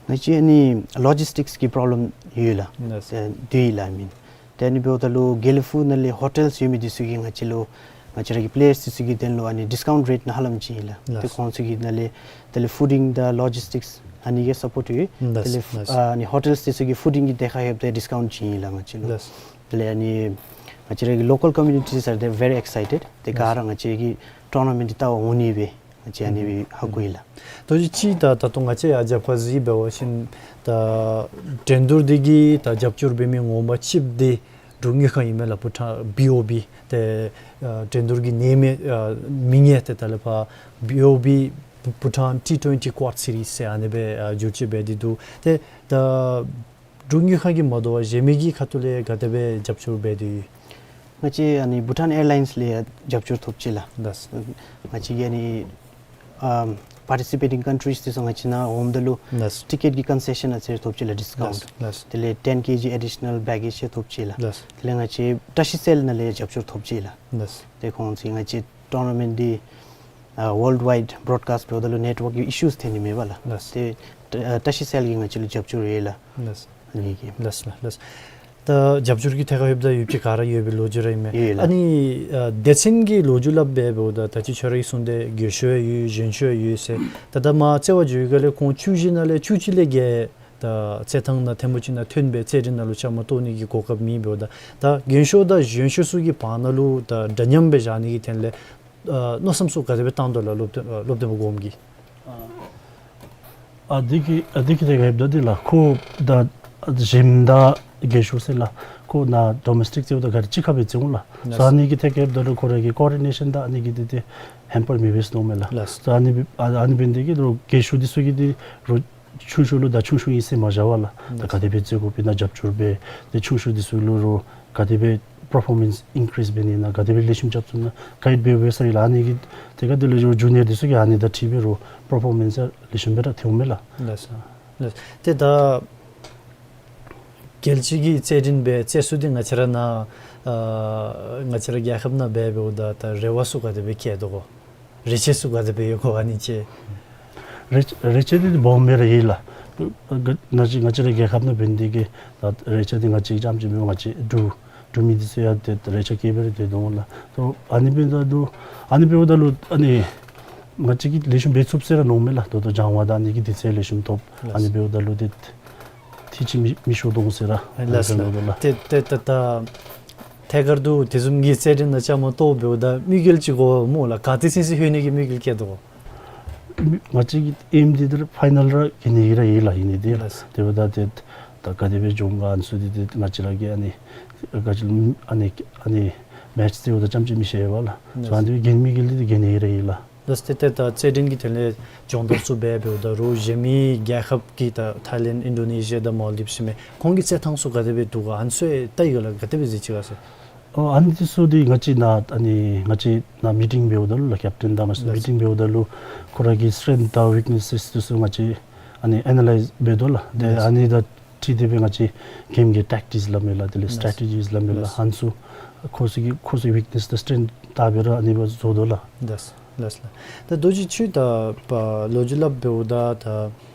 ང་བཅས་ཨ་ནི་ལོ་ཇིསི་ཊིཀསི་གི་པོརོབ་ལེམ་ཡོད་ལགས། ལགས། ཏེ་འདི་ཡོད་ལགས་མེན། ཏེ་ཨ་ནི་འབདཝ་ད་ལུ་དགེ་ལེགས་ཕུག་ནང་ལས་ཧོ་ཊེལསི་ཡོད་མི་འདི་ཚུ་གིས་ང་བཅས་ལུ་ང་བཅས་ར་གི་པི་ལེ་ཡརསི་འདི་ཚུ་གི་དོན་ལུ་ཨ་ནི་ཌིསི་ཀའུནཊ་རེཊ་ནང་ཧ་ལམ་བྱིན་ཡི་ལགས། ལགས། ཏེ་ཁོང་ཚུ་གི་ནང་ལས་དེ་ལས་ཕུ་ཌིང་དང་ལོ་ཇིསི་ཊིཀསི་ཨ་ནི་གི་སཔོརཊ་ཡོད། ལགས། དེ་ལས་ལགས། ཨ་ནི་ཧོ་ཊེལསི་འདི་ཚུ་གི་ཕུ་ཌིང་གི་ཏེ་ཁ་ཡོདཔ་ད་ཌིསི་ཀའུནཊ་བྱིན་ཡི་ལགས་ང་བཅས་ལུ། ལགས། དེ་ལས་ཨ་ནི་ང་བཅས་ར་གི་ལོ་ཀཱལ་ཀོ་མིའུ་ནི་ཊིས་ཨར་ཏེ་ཝེ་རི་ཨེག་སའི་ཊེཌ། ཏེ་ག་ར་ང་བཅས་ཀྱི་ཊོར་ན་མེནཊ་འདི་བལྟ་བར་འོང་ནི་སྦེ་ང་བཅས་ཨ་ནི་སྦེ་ཧ་གོ་ཡི་ལགས། ད་ཅི་ཅིག་ད་ད་ལྟོ་ང་བཅས་ཡར་རྒྱབ་ཁར་གཟིགས་འབད་བ་ཅིན་ད་འགྲན་བསྡུར་འདི་གི་ད་རྒྱབ་སྐྱོར་འབད་མི་ངོ་མ་གཅིགཔོ་འདི་འབྲུག་དངུལ་ཁང་ཨིན་མས་ལགས། བྷུ་ཊཱན་བི་ཨོ་བི། ཏེ་ཨ་འགྲན་བསྡུར་གྱི་ནང་མི་ཨ་མིང་ཡང་ཏེ་ད་ལས་ཕར་བི་ཨོ་བི་བྷུ་ཊཱན་ཊི་ཊུ་ཝེན་ཊི་ཀུའཌ་སི་རི་ཟེར་ཨ་ནི་སྦེ་ཨ་བསྒྱུར་བཅོས་འབད་དེ་འདུག། ཏེ་ད་འབྲུག་དངུལ་ཁང་གིས་མ་དོ་བར་གཞན་མི་གི་ཁ་ཐུག་ལས་ག་དེ་སྦེ་རྒྱབ་སྐྱོར་འབད་དེ་ཡོད། ང་བཅས་ཨ་ནི་བྷུ་ཊཱན་ཨེར་ལའིནསི་ལས་ཡང་རྒྱབ་སྐྱོར་ཐོབ་ཅི་ལགས། ལགས། ང་བཅས་ཀྱི་ཨ་ནི་ཨམ་པར་ཊི་སི་པེ་ཊིང་ཀཱན་ཊི་རིསི་འདི་ཚུ་ང་བཅས་ནང་འོངམ་ད་ལུ་ལགས། ཊི་ཀེཊ་ཀྱི་ཀོན་སེ་ཤཱན་ཨ་ཙི་རེ་ཐོབ་ཅི་ལགས། ཌིསི་ཀའུནཊ། ལགས། ལགས། དེ་ལས་ཊེན་ཀེ་ཇི་ཨེ་ཌི་ཤ་ནཱལ་བེག་གེཇ་ཡང་ཐོབ་ཅི་ལགས། ལགས། དེ་ལས་ང་བཅས་བཀྲ་ཤིས་སེལ་ནང་ལས་ཡང་རྒྱབ་སྐྱོར་ཐོབ་ཅི་ལགས། ལགས། ཏེ་ཁོང་ཚུ་ང་བཅས་ཊོར་ན་མེནཊ་འདི་ཨ་ཝཱལཌ་ཝའིཌ་བྲོཌ་ཀཱསཊ་འབདཝ་ད་ལུ་ནེཊ་ཝརཀ་གི་ཨི་ཤུས་ཐོན་ནི་མེད་པས་ལགས། ལགས། ཏེ་ཨ་བཀྲ་ཤིས་སེལ་གྱིས་ང་བཅས་ལུ་རྒྱབ་སྐྱོར་ཡོད་ལགས། ལགས། ཨ་ནི་གི། ལགས་ལགས་ལགས། ད་རྒྱབ་སྐྱོར་གྱི་ཐད་ཁར་ཡོདཔ་ད་ཡོདཔ་ཅིག་ག་ར་ཡོད་པའི་ལོ་རྒྱུས་ར་ཨིན་མས། ཡོད་ལགས། ཨ་ནི་ཨ་སྡེ་ཚན་གྱི་ལོ་རྒྱུས་སླབ་སྦེ་འབདཝ་ད་ད་ཅི་ཁྱོད་ར་གིས་གསུངས་ཏེ་རྒས་ཤོས་ཡོད་གཞོན་ཤོས་ཡོད་ཟེར། ད་ད་མར་རྩེ་བ་འགྱོ་བའི་སྒང་ལས་ཁོང་བཅུ་བཞི་ནང་ལས་བཅུ་གཅིག་ལས་བརྒལ་ད་རྩེད་ཐང་ནང་ཐེངས་པོ་ཅིག་ནང་ཐོན་སྦེ་རྩེད་འགྲན་ནང་ལུ་བཅའ་མར་གཏོགས་ནི་གི་གོ་སྐབས་མེད། འབདཝ་ད་ད་རྒས་ཤོས་དང་གཞོན་ཤོས་ཚུ་གི་བར་ན་ལུ་ད་འདྲ་མཉམ་སྦེ་བཞག་ནི་གི་དོན་ལས་ཨ་མནོ་བསམ་ཚུ་ག་དེ་སྦེ་བཏང་དོ་ལགས། སློབ་སྟོན་ཨ་སློབ་སྟོན་པ་གོངམ་གིས། ཨ་འདི་གི་ཨ་འདི་གི་ཐད་ཁར་འབདཝ་ད་འདི་ལགས་ཁོ་ད་གཞོནམ་དང་རྒས་ཤོས་ཟེར་ལགས། ཁོ་ནཱ་ཌོ་མེསི་ཊིཀ་རྩེདམོ་དང་ག་ར་གཅིག་ཁར་སྦེ་རྩེ་འོང་ལགས། ལགས། སོ་ཨ་ནི་གི་ཐད་ཁར་འབདཝ་ད་ལུ་ཁོ་ར་གི་ཀོ་ཨོར་ཌི་ནེ་ཤཱན་དང་ཨ་ནི་གི་འདི་འདི་ཧེམ་པར་མི་འབད་ཟེར་མནོཝ་མས་ལགས། ལགས། སོ་ཨ་ནི་འབད་ཨ་ཨ་ནི་འབད་ནི་དེ་གིས་རོགས་རྒས་ཤོས་འདི་ཚུ་གིས་འདི་རོགས་ཆུང་ཤོས་ལུ་ད་ཆུང་ཤོས་ཨིན་ཟེར་མ་བཞག་པར་ལགས། ད་ག་དེ་སྦེ་རྩེ་དགོཔ་ཨིན་ན་རྒྱབ་སྐྱོར་འབད། ཏེ་ཆུང་ཤོས་འདི་ཚུ་ལུ་རོགས་ག་དེ་སྦེ་པར་ཕོར་མེནསི་ཨིན་ཀི་རིསི་འབད་ནི་ཨིན་ན་ག་དེ་སྦེ་ལེགས་ཤོམ་རྐྱབ་ཚུགས་ན་ག་དེ་སྦེ་འབད་ས་ཨིན་ལགས། ཨ་ནི་གི་ཐད་ཁར་འདི་ལུ་རོགས་ཇུ་ནི་ཡར་འདི་ཚུ་གིས་ཨ་ནི་དང་འཁྲིལ་སྦེ་རོགས་པར་ཕོར་མེནསི་ཡང་ལེགས་ཤོམ་སྦེ་ར་ཐོནམ་མས་ལགས། ལགས་སོ། ལགས། ཏེ་ད་རྒྱལ་སྤྱི་གི་རྩེད་འགྲན་སྦེ་རྩེད་ས་འདི་ང་བཅས་ར་ནཱ་ཨ་ང་བཅས་ར་རྒྱལ་ཁབ་ནང་འབད་འབདཝ་ད་ད་རེ་བ་ཚུ་ག་དེ་སྦེ་བསྐྱེད་དོ་གོ། རེ་ཆེ་ཚུ་ག་དེ་སྦེ་ཡོད་གོ་ཨ་ནི་ཅིག། རེ་རེ་ཆེ་འདི་སྦོམ་སྦེ་ར་ཡོད་ལགས། ང་བཅས་ང་བཅས་ར་རྒྱལ་ཁབ་ནང་འབད་ནི་དེ་གིས་ད་རེ་ཆེ་འདི་ང་བཅས་རྐྱངམ་ཅིག་མེན། ང་བཅས་འབྲུག་འབྲུག་མི་འདི་ཚུ་ཡང་ཏེ་རེ་ཆེ་བསྐྱེད་སྦེ་ར་སྡོད་དོ་ལགས། ཏེ་ཨ་ནི་འབདཝ་ད་ལུ་ཨ་ནི་འབདཝ་ད་ལུ་ཨ་ནི་ང་བཅས་ཀྱིས་ལེགས་ཤོམ་འབད་ཚུགས་ཟེར་ར་མནོཝ་མས་ལགས། ད་ལྟོ་སྦྱང་བ་དང་ཨ་ནི་གི་དུས་ཚོད་ལེགས་ཤོམ་ཐོབ། ལགས། ཨ་ནི་འབདཝ་ད་ལུ་ཏེ་ཏེ་ཅིག་མི་མི་ཤོར་དོ་འོང་ཟེར་ར་ལགས་ལགས། ཨ་ནི་འབདཝ་ད་ལགས། ཏེ་ཏེ་ད་ད་ཐད་ཀར་དུ་དེ་བཟུམ་གྱི་རྩེད་འགྲན་ནང་བཅའ་མར་གཏོགས་འབདཝ་ད་དམིགས་ཡུལ་ཅིག་དགོ་སྨོ་ལགས། ག་ཏེ་ཚུན་ཚོད་ལྷོད་ནི་གི་དམིགས་ཡུལ་བསྐྱེད་དོ་གོ། ང་བཅས་ཀྱི་ཨེམ་འདི་ད་ཕའི་ནཱལ་ར་འགྱོ་ནི་ར་ཨིན་ལགས། ཨིན་ནི་འདི་ལགས། དེ་འབདཝ་ད་ཏེ་ད་ག་དེ་སྦེ་འགྱོ་འོང་ག་ཨ་ནི་ཚུ་འདི་ཏེ་ང་བཅས་ར་གིས་ཨ་ནི་ག་ཅི་ཨ་ནི་ཨ་ནི་ མེཆ་རྩེཝ་ད་ཙམ་ཅིག་མི་ཤེས་པས་ལགས། ལགས། སོ་ཨ་ནི་འགན་མི་གི་ལས་འདི་འགན་ཡོད་ར་ཡོད་ལགས། ལགས། ཏེ་ཏེ་ད་རྩེད་འགྲན་གྱི་དོན་ལས་སྦྱོང་བརྡར་ཚུ་འབད་འབདཝ་ད་རུང་གཞན་མི་རྒྱལ་ཁབ་ཀྱི་ད་ཐའི་ལེནཌ་ཨིན་ཌོ་ནེ་ཤི་ཡ་དང་མོལ་དིབས་ཟེར་མི་ཁོང་གི་རྩེད་ཐངས་ཚུ་ག་དེ་སྦེ་འདུག་ག། ཨ་ནི་ཚུ་ཡང་བལྟ་ཡི་ག་ལགས། ག་དེ་སྦེ་གཟིགས་ཅི་ག་ཟེར། ཨོ་ཨ་ནི་འདི་ཚུ་འདི་ང་བཅས་ནཱ་ཨ་ནི་ང་བཅས་ནཱ་མི་ཊིང་འབདཝ་ད་ལུ་ལགས་ཀེབ་ཊེན་དང་ང་བཅས་ལགས། མི་ཊིང་འབདཝ་ད་ལུ་ཁོ་ར་གི་སི་ཊྲེནཐ་དང་ཝིཀ་ནེ་སེས་འདི་ཚུ་ང་བཅས་ཨ་ནི་ཨེ་ན་ལའིཛ་འབད་དོ་ལགས། ཏེ་ལགས། ཨ་ནི་དང་འཁྲིལ་ཏེ་སྦེ་ང་བཅས་གེམ་གྱི་ཊེཀ་ཊིཀསི་སླབ་མས་ལགས། དེ་ལས་ལགས། སི་ཊེ་ཊི་ཇིསི་སླབ་མས་ལགས། ལགས། ཨ་ནི་ཚུ་ཁོ་ཚུ་གི་ཁོ་ཚུ་ཝིཀ་ནེས་དང་སི་ཊྲེནཐ་བལྟ་སྦེ་ར་ཨ་ནི་སྦེ་བཟོ་དོ་ལགས། ལགས་ལགས་ལགས། ད་རྡོ་རྗེ་ཁྱོད་ད་པ་ལོ་རྒྱུས་སླབ་འབདཝ་ད་ད་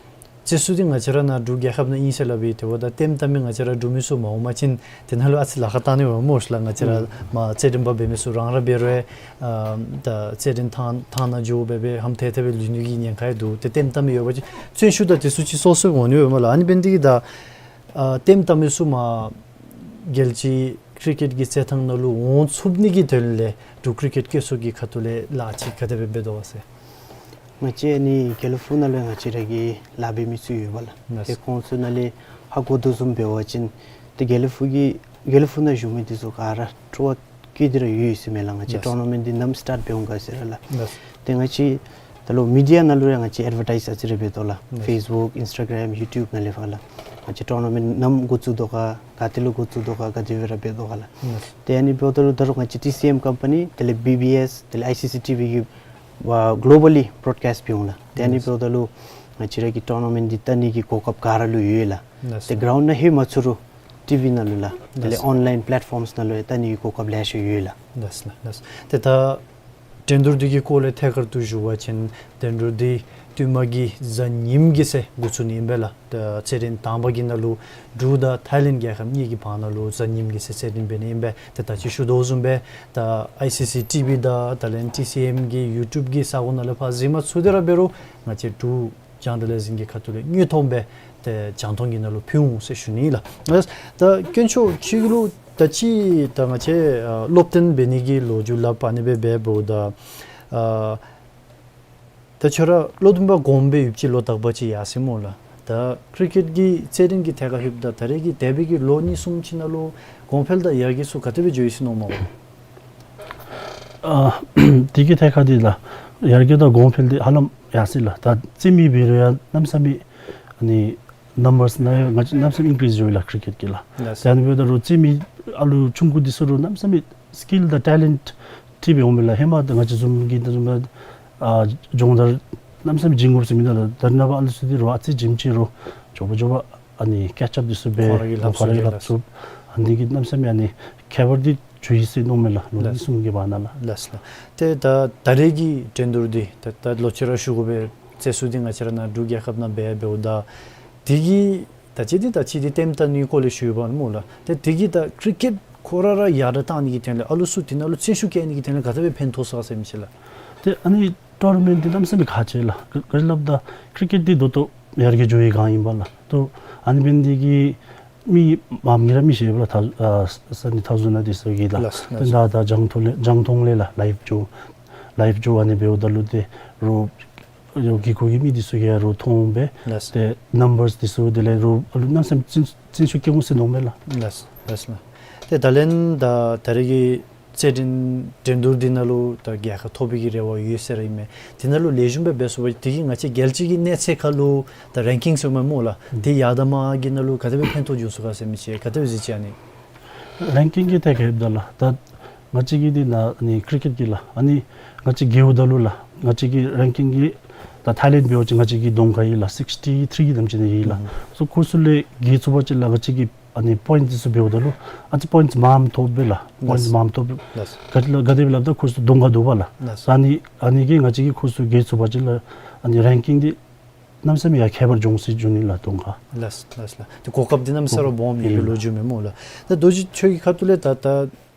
རྩེད་ས་འདི་ང་བཅས་ར་ནཱ་འབྲུག་རྒྱལ་ཁབ་ནང་ཨིན་ཟེར་སླབ་ཨིན། དེ་འབདཝ་ད་ལྟདམོ་བལྟ་མི་ང་བཅས་ར་འབྲུག་མི་ཚུ་མ་འོང་པ་ཅིན་དེ་ནང་ལུ་ཨ་ཙི་ལཱ་ཁག་བཏང་ནི་འོང་སྨོ་ཤ་ལགས། ང་བཅས་ར་ཨུམ་མ་རྩེད་འགྲན་པ་འབད་མི་ཚུ་རང་ར་འབད་རུང་ཨ་ད་རྩེད་འགྲན་ཐང་ཐང་ནང་འགྱོ་སྦེ་སྦེ་ཧམ་ཐལ་ཐལ་སྦེ་ལུས་ནི་གི་ཉེན་ཁ་ཡང་འདུག། ཏེ་ལྟདམོ་བལྟ་མི་ཡོད་པ་ཅིན་བརྩོན་ཤུགས་དང་དེ་ཚུ་ཅིག་སོ་སོ་འོང་ནི་འོང་སྨོ་ལགས། ཨ་ནི་འབད་ནི་འདི་གིས་ད་ཨ་ལྟདམོ་བལྟ་མི་ཚུ་མ་རྒྱལ་སྤྱིའི་ཀི་རི་ཀེཊ་གི་རྩེད་ཐང་ནང་ལུ་འོང་ཚུགས་ནི་གི་དོན་ལས་འབྲུག་ཀི་རི་ཀེཊ་སྐྱེད་ཚོགས་ཀྱི་ཁ་ཐུག་ལས་ལཱ་ཅིག་ག་དེ་སྦེ་འབད་དོ་ག་ཟེར། ང་བཅས་ཨ་ནི་དགེ་ལེགས་ཕུག་ནང་ལུ་ཡང་ང་བཅས་ར་གི་ལཱ་འབད་མི་ཚུ་ཡོད་པས་ལགས། ལགས། ཏེ་ཁོང་ཚུ་ནང་ལས་ཧ་གོ་དོ་བཟུམ་འབད་བ་ཅིན་ཏེ་དགེ་ལེགས་ཕུག་གི་དགེ་ལེགས་ཕུག་ནང་བཞུགས་མི་འདི་ཚུ་ག་ར་སྤྲོ་བ་བསྐྱེད་དེ་ར་ཡོད་ཡོད་ཟེར་མས་ལགས། ང་བཅས་ལགས། ཊོར་ན་མེནཊ་འདི་ནམ་སི་ཊཱརཊ་འབད་འོང་ག་ཟེར་ར་ལགས། ལགས། ཏེ་ང་བཅས་ད་ལུ་མི་ཌི་ཡ་ནང་ལུ་ཡང་ང་བཅས་ཨེཌ་ཝར་ཊའིཛ་ཨ་ཙི་རེ་འབད་དོ་ལགས། ལགས། ཕེསི་བུཀ་ཨིནསི་ཊ་གྲམ་ཡུ་ཊིའུབ་ནང་ལས་ཕར་ལགས། ང་བཅས་ཊོར་ན་མེནཊ་ནམ་འགོ་བཙུགས་དོ་ག་ག་ཏེ་ལུ་འགོ་བཙུགས་དོ་ག་ག་དེ་སྦེ་ར་འབད་དོ་ག་ལགས། ལགས། ཏེ་ཨ་ནི་འབདཝ་ད་ལུ་ད་རུང་ང་བཅས་ཊི་སི་ཨེམ་ཀམ་པ་ནི་དེ་ལས་བི་བི་ཨེསི་དེ་ལས་ཨའི་སི་སི་ཊི་བི་གིས་ཝ་གློ་བ་ལི་བྲོཌ་ཀེསཊ་འབད་འོང་ལགས། ཏེ་ཨ་ནི་ལགས། འབདཝ་ད་ལུ་ང་བཅས་ར་གི་ཊོར་ན་མེནཊ་འདི་བལྟ་ནི་གི་གོ་སྐབས་ག་ར་ལུ་ཡོད་ལགས། ལགས། ཏེ་གྲའུནཌ་ནང་ལྷོད་མ་ཚུགས་རུང་ཊི་བི་ནང་ལུ་ལགས། དེ་ལས་ལགས། ཨོན་ལའིན་པེ་ལེཊ་ཕོརམསི་ནང་ལུ་ཡང་བལྟ་ནི་གི་གོ་སྐབས་ལེ་ཤ་ཡོད་ལགས། ལགས་ལགས་ལགས། ཏེ་ད་འགྲན་བསྡུར་འདི་གི་སྐོར་ལས་ཐད་ཀར་དུ་ཞུ་བ་ཅིན་འགྲན་བསྡུར་འདི་བསྟུད་མར་གྱི་གཟའ་ཉིམ་གི་ཚེ་འགོ་བཙུགས་ནི་ཨིན་པས་ལགས། ད་རྩེད་འགྲན་དང་པ་གི་ནང་ལུ་འབྲུག་དང་ཐའི་ལེནཌ་རྒྱལ་ཁབ་གཉིས་ཀྱི་བར་ན་ལུ་གཟའ་ཉིམ་གི་ཚེ་རྩེད་འགྲན་འབད་ནི་ཨིན་པས། ཏེ་ད་ཅི་ཞུ་དོ་བཟུམ་སྦེ་ད་ཨའི་སི་སི་ཊི་བི་དང་དེ་ལས་ཊི་སི་ཨེམ་གི་ཡུ་ཊིའུབ་གི་ས་གོ་ནང་ལས་ཕར་གཟིགས་མ་ཚུགས་ཏེ་ར་འབད་རུང་ང་བཅས་འབྲུག་རྒྱང་བསྒྲགས་ལས་འཛིན་གྱི་ཁ་ཐུག་ལས་དངོས་མཐོང་སྦེ་ཏེ་རྒྱང་མཐོང་གི་ནང་ལུ་ཕུལ་འོང་ཟེར་ཞུ་ནི་ལགས། ད་དཀོན་མཆོག་ཁྱོད་ལུ་ད་ཅི་ད་ང་བཅས་ཨ་སློབ་སྟོན་འབད་ནི་གི་ལོ་རྒྱུས་ལཱ་ཨ་ནི་སྦེ་འབད་འབདཝ་ད་ཨ་ད་ཁྱོད་ར་བློ་འདུན་པ་སྒོམ་སྦེ་ཡུདཔ་ཅིག་ལོ་དག་པ་ཅིག་ཡར་སོ་ཡི་སྨོ་ལགས། ད་ཀི་རི་ཀེཊ་གི་རྩེད་འགྲན་གྱི་ཐད་ཁར་ལྷོདཔ་ད་ད་རེས་ཀྱི་འདས་པའི་གི་ལོ་གཉིས་གསུམ་ཅིག་ནང་ལུ་གོང་འཕེལ་དང་ཡར་རྒྱས་ཚུ་ག་དེ་སྦེ་འགྱོ་ཡི་ཟེར་མནོཝ་སྨོ། ཨ་དེ་གི་ཐད་ཁར་འདི་ལགས་ཡར་རྒྱས་དང་གོང་འཕེལ་འདི་ཧ་ལམ་ཡར་སོ་ཡི་ལགས། ད་རྩེད་མི་འབད་རུང་ཡང་གནམ་མེད་ས་མེད་ཨ་ནི་ནམ་བརསི་ནང་ཡང་ང་བཅས་གནམ་མེད་ས་མེད་ཨིན་ཀི་རིསི་འགྱོ་ཡི་ལགས་ཀི་རི་ཀེཊ་གི་ལགས། ལགས། ད་ཨ་ནི་འབདཝ་ད་རུང་རྩེད་མི་ཨ་ལུ་ཆུང་ཀུ་འདི་ཚུ་རུང་གནམ་མེད་ས་མེད་སི་ཀིལ་དང་ཊེ་ལེནཊ་ཊི་སྦེ་འོང་མས་ལགས། ཧེ་མ་ད་ང་བཅས་བཟུམ་གྱི་ད་བཟུམ་ཨ་སྦྱོང་བརྡར་གནམ་མེད་ས་མེད་བྱིན་དགོཔ་ཟེར་མིན་འདུག་ལགས། ད་རེས་ནངས་པ་ཨ་ལུ་ཚུ་འདི་རུང་ཨ་ཙི་བྱིནམ་ཅིག་རུང་མགྱོགས་པ་མགྱོགས་པ་ཨ་ནི་ཀེཆ་ཨཔ་འདི་ཚུ་འབད་ཁོང་ར་གིས་ལྷབ་ཁོང་ར་གིས་ཚུགས་ལྷབ་ཚུགས། ཨ་ནི་གིས་གནམ་མེད་ས་མེད་ཨ་ནི་ཁྱད་པར་འདི་འགྱོ་ཡི་ཟེར་མནོཝ་མས་ལགས། ལོ་ལགས། གཉིས་གསུམ་གྱི་བར་ན་ལགས། ལགས་ལགས། ཏེ་ད་ད་རེས་ཀྱི་འགྲན་བསྡུར་འདི་ད་ད་ལོག་ཅི་ར་ཞུ་དགོ་པས། རྩེད་ས་འདི་ང་བཅས་ར་ནཱ་འབྲུག་རྒྱལ་ཁབ་ནང་འབད་འབདཝ་ད་འདི་གི་ད་ཅི་འདི་ད་ཅི་འདི་ལྟདམོ་བལྟ་ནི་སྐོར་ལས་ཞུ་བ་སྨོ་ལགས། ཏེ་འདི་གིས་ད་ཀི་རི་ཀེཊ་ཁོ་ར་ར་ཡར་དྲག་གཏང་ནི་གི་དོན་ལས་ཨ་ལུ་ཚུ་འདི་ནང་ལུ་བརྩོན་ཤུགས་བསྐྱེད་ནི་གི་དོན་ལས་ག་དེ་སྦེ་ཕན་ཐོགས་ས་ག་ཟེར་མི་ཅིག་ལགས། ཏེ་ཨ་ནི་ཊོར་ན་མེནཊ་འདི་གནམ་མེད་ས་མེད་ཁག་ཆེ་ལགས། ག་ག་ཅི་སླབ་ད་ཀི་རི་ཀེཊ་འདི་ད་ལྟོ་ཡར་རྒྱས་འགྱོ་བའི་སྒང་ཨིན་པས་ལགས། ད་ཨ་ནི་འབད་ནི་འདི་གིས་མི་མངམ་གིས་ར་མི་ཤེས་པས་ལགས། ད་ཨ་ས་གནས་མཐའ་ཟུར་ནང་འདི་ཚུ་གིས་ལགས། ལགས་ལགས། ཏེ་ད་ད་རྒྱང་མཐོང་ལས་རྒྱང་མཐོང་ལས་ལགས་ལའིབ་འགྱོ་ལའིབ་འགྱོ་ཨ་ནི་འབདཝ་ད་ལུ་ཏེ་རོགས་ཡོད་དགེ་སྐོས་ཀྱི་མི་འདི་ཚུ་གིས་རོགས་མཐོང་སྦེ། ལགས། ཏེ་ནམ་བརསི་འདི་ཚུ་དེ་ལས་རོགས་ཨ་ལུ་གནམ་མེད་ས་མེད་བརྩོན་བརྩོན་ཤུགས་བསྐྱེད་འོང་ཟེར་མནོཝ་མས་ལགས། ལགས་ལགས་ལགས། ཏེ་ད་ལན་ད་ད་རེས་ཀྱི་རྩེད་འགྲན་འགྲན་བསྡུར་འདི་ནང་ལུ་ད་རྒྱལ་ཁ་ཐོབ་པའི་གི་རེ་བ་ཡོད་ཟེར་ར་ཨིན་མས། འདི་ནང་ལུ་ལེགས་ཤོམ་སྦེ་འབད་ཚུགས་པ་འདི་གིས་ང་བཅས་རྒྱལ་སྤྱི་གི་གནས་ཚད་ཁར་ལུ་ད་རེང་ཀིང་ཟེར་མི་སྨོ་ལགས། ཨུམ་འདི་ཡར་དང་མར་གྱི་ནང་ལུ་ག་དེ་སྦེ་ཕན་ཐོགས་འབྱུང་ཚུགས་ག་ཟེར་མི་ཅིག་ག་དེ་སྦེ་གཟིགས་ཅི་ཨ་ནི། རེང་ཀིང་གི་ཐད་ཁར་ལྷོདཔ་ད་ལགས། ད་ང་བཅས་ཀྱི་འདི་ནཱ་ཨ་ནི་ཀི་རི་ཀེཊ་གི་ལགས་ཨ་ནི་ང་བཅས་རྒྱལཝ་ད་ལུ་ལགས་ང་བཅས་ཀྱི་རེང་ཀིང་གི་ད་ཐའི་ལེནཌ་འབད་བ་ཅིན་ང་བཅས་ཀྱི་གདོང་ཁར་ཡོད་ལགས། སིགསི་ཊི་ཐིརི་གི་དེམ་ཅིག་ནང་ཡོད་ལགས། ཨུམ་སོ་ཁོང་ཚུ་ལས་རྒྱལ་ཚུགས་པ་ཅིན་ལགས་ང་བཅས་ཀྱི་ཨ་ནི་པོའིནཊ་འདི་ཚུ་འབདཝ་ད་ལུ་ཨ་ཙི་པོའིནཊ་མངམ་ཐོབ་པས་ལགས། པོའིནཊ་ལགས། མངམ་ཐོབ། ལགས། ག་ཅི་ལགས་ག་དེ་སྦེ་སླབ་ད་ཁོང་ཚུ་གདོང་ཁར་འདུག་པས་ལགས། ལགས། ཨ་ནི་ཨ་ནི་གིས་ང་བཅས་ཀྱིས་ཁོང་ཚུ་རྒྱལ་ཚུགས་པ་ཅིན་ལགས་ཨ་ནི་རེང་ཀིང་འདི་གནམ་མེད་ས་མེད་ཡར་ཁྱད་པར་འབྱུང་ཟེར་ཞུ་ནི་ལགས་གདོང་ཁར། ལགས་ལགས་ལགས། ཏེ་གོ་སྐབས་འདི་གནམ་མེད་ས་མེད་ར་སྦོམ་ཡོད་པའི་ལོ་རྒྱུས་མས་སྨོ་ལགས། ད་རྡོ་རྗེ་ཁྱོད་ཀྱི་ཁ་ཐུག་ལས་ད་ད་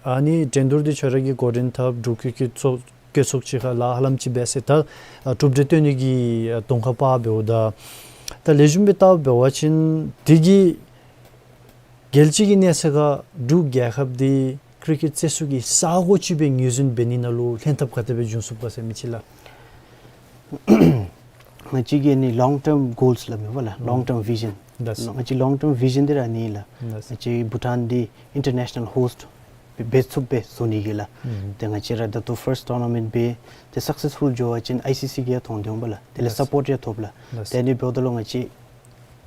ཨ་ནི་འགྲན་བསྡུར་འདི་ཁྱོད་ར་གིས་འགོ་འདྲེན་འཐབ་འབྲུག་ཀྱི་སྐྱེད་ཚོགས་སྐྱེད་ཚོགས་ཅིག་ཁར་ལཱ་ཧ་ལམ་ཅིག་འབད་ཟེར་ད་ཨ་གྲུབ་འབྲས་སྟོན་ནི་གི་ཨ་གདོང་ཁར་འབད་འབདཝ་ད་ད་ལེགས་ཤོམ་སྦེ་བལྟ་འབད་བ་ཅིན་འདི་གིས་རྒྱལ་སྤྱི་གི་གནས་ཚད་ཁར་འབྲུག་རྒྱལ་ཁབ་འདི་ཀི་རི་ཀེཊ་རྩེད་ས་གི་ས་གོ་ཅིག་སྦེ་ངོས་འཛིན་འབད་ནི་ནང་ལུ་ལྷན་ཐབས་ག་དེ་སྦེ་འབྱུང་ཚུགས་ག་ཟེར་མི་ཅིག་ལགས། ང་བཅས་ཀྱི་ཨ་ནི་ལོང་ཊརམ་གོལསི་སླབ་མས་པ་ལགས། ལོང་ཊརམ་བི་ཞཱན། ལགས། ང་བཅས་ལོང་ཊརམ་བི་ཞཱན་འདི་ར་ཨ་ནི་ལགས། ལགས། ང་བཅས་བྷུ་ཊཱན་འདི་ཨིན་ཊར་ནེ་ཤ་ནཱལ་ཧོསཊ་ འབད་ཚུགསཔ་སྦེ་བཟོ་ནི་གི་ལགས། ཨུམ། ཏེ་ང་བཅས་ར་ད་ལྟོ་first tournament འབད་ཏེ་successful འགྱོ་བ་ཅིན་ཨའི་སི་སི་གིས་ཡང་མཐོང་སྟེ་འོང་པས་ལགས། དེ་ལས་ལགས། support ཡང་ཐོབ་ལགས། ལགས། ཏེ་ཨ་ནི་འབདཝ་ད་ལུ་ང་བཅས་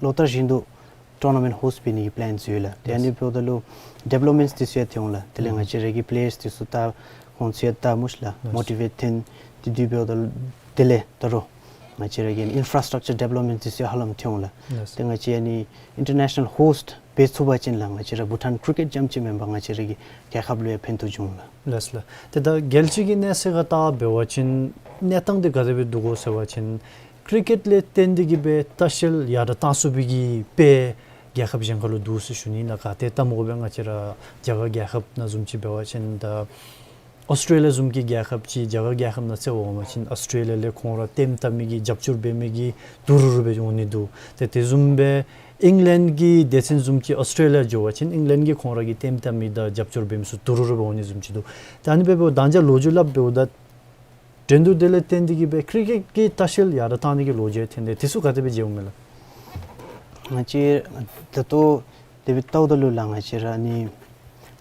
ལོ་ལྟར་བཞིན་དུ་tournament host འབད་ནི་གི་plan ཡོད་ལགས། ཏེ་ཨ་ནི་ལགས། འབདཝ་ད་ལུ་developments འདི་ཚུ་ཡང་ཐོན་འོང་ལགས། དེ་ལས་ང་ཨུམ། བཅས་ར་གི་players འདི་ཚུ་ད་ཁོང་ཚུ་ཡང་ད་མུ་ཤ་ལགས། ལགས། motivate ཐོན་ཏེ་དེ་འབདཝ་ད་ལུ་དེ་ལས་ད་རུང་ང་བཅས་ར་གི་infrastructure development འདི་ཚུ་ཡང་ཧ་ལམ་ཐོན་འོང་ལགས། ལགས། ཏེ་ང་བཅས་ཨ་ནི་international host འབད་ཚུགས་པ་ཅིན་ལགས་ང་བཅས་ར་བྷུ་ཊཱན་ཀི་རི་ཀེཊ་རྐྱངམ་ཅིག་མེན་པར་ང་བཅས་ར་གི་རྒྱལ་ཁབ་ལུ་ཡང་ཕན་ཐོགས་འབྱུང་ལགས། ལགས་ལགས། ཏེ་ད་རྒྱལ་སྤྱི་གི་གནས་ཚད་ཁར་བལྟ་འབད་བ་ཅིན་གནས་སྟངས་འདི་ག་དེ་སྦེ་འདུག་གོ་ཟེར་བ་ཅིན་ཀི་རི་ཀེཊ་ལས་བརྟེན་ཏེ་གིས་སྦེ་ལྟ་བཤལ་ཡར་དྲག་བཏང་ཚུགས་པའི་གི་དཔེ་རྒྱལ་ཁབ་གཞན་ཁར་ལུ་འདུག་ཟེར་ཞུ་ནི་ཨིན་ལགས། ག་ཏེ་ལྟ་མི་དགོ་པས། ང་བཅས་ར་རྒྱ་གར་རྒྱལ་ཁབ་ནང་བཟུམ་ཅིག་འབད་བ་ཅིན་ད་ཨོསི་ཊྲེ་ལི་ཡ་བཟུམ་གྱི་རྒྱལ་ཁབ་ཅིག་རྒྱ་གར་རྒྱལ་ཁབ་ནང་རྩིས་འབད་བ་ཅིན་ཨོསི་ཊྲེ་ལི་ཡ་ལས་ཁོང་ར་ལྟདམོ་བལྟ་མི་གི་རྒྱབ་སྐྱོར་འབད་མི་གི་ཏི་རུ་རུ་སྦེ་འོང་ནི་འདུག། ཏེ་དེ་བཟུམ་སྦེ་ཨིང་ལེནཌ་གི་སྡེ་ཚན་བཟུམ་ཅིག་ཨོསི་ཊྲེ་ལི་ཡ་འགྱོ་བ་ཅིན་ཨིང་ལེནཌ་གིས་ཁོང་ར་གི་ལྟདམོ་བལྟ་མི་དང་རྒྱབ་སྐྱོར་འབད་མི་ཚུ་ཏི་རུ་རུ་སྦེ་འོང་ནི་བཟུམ་ཅིག་འདུག། ཏེ་ཨ་ནི་འབདཝ་ད་ད་ཅི་ལོ་རྒྱུས་སླབ་འབདཝ་ད་འགྲན་བསྡུར་དེ་ལས་བརྟེན་ཏེ་གིས་སྦེ་ཀི་རི་ཀེཊ་གི་ལྟ་བཤལ་ཡར་དྲག་བཏང་ནི་གི་ལོ་རྒྱུས་ཐོན་ཏེ་དེ་ཚུ་ག་དེ་སྦེ་མཇལཝ་མས་ལགས། ང་བཅས་ད་ལྟོ་དེ་སྦེ་བལྟཝ་ད་ལུ་ལགས་ང་བཅས་ར་ཨ་ནི་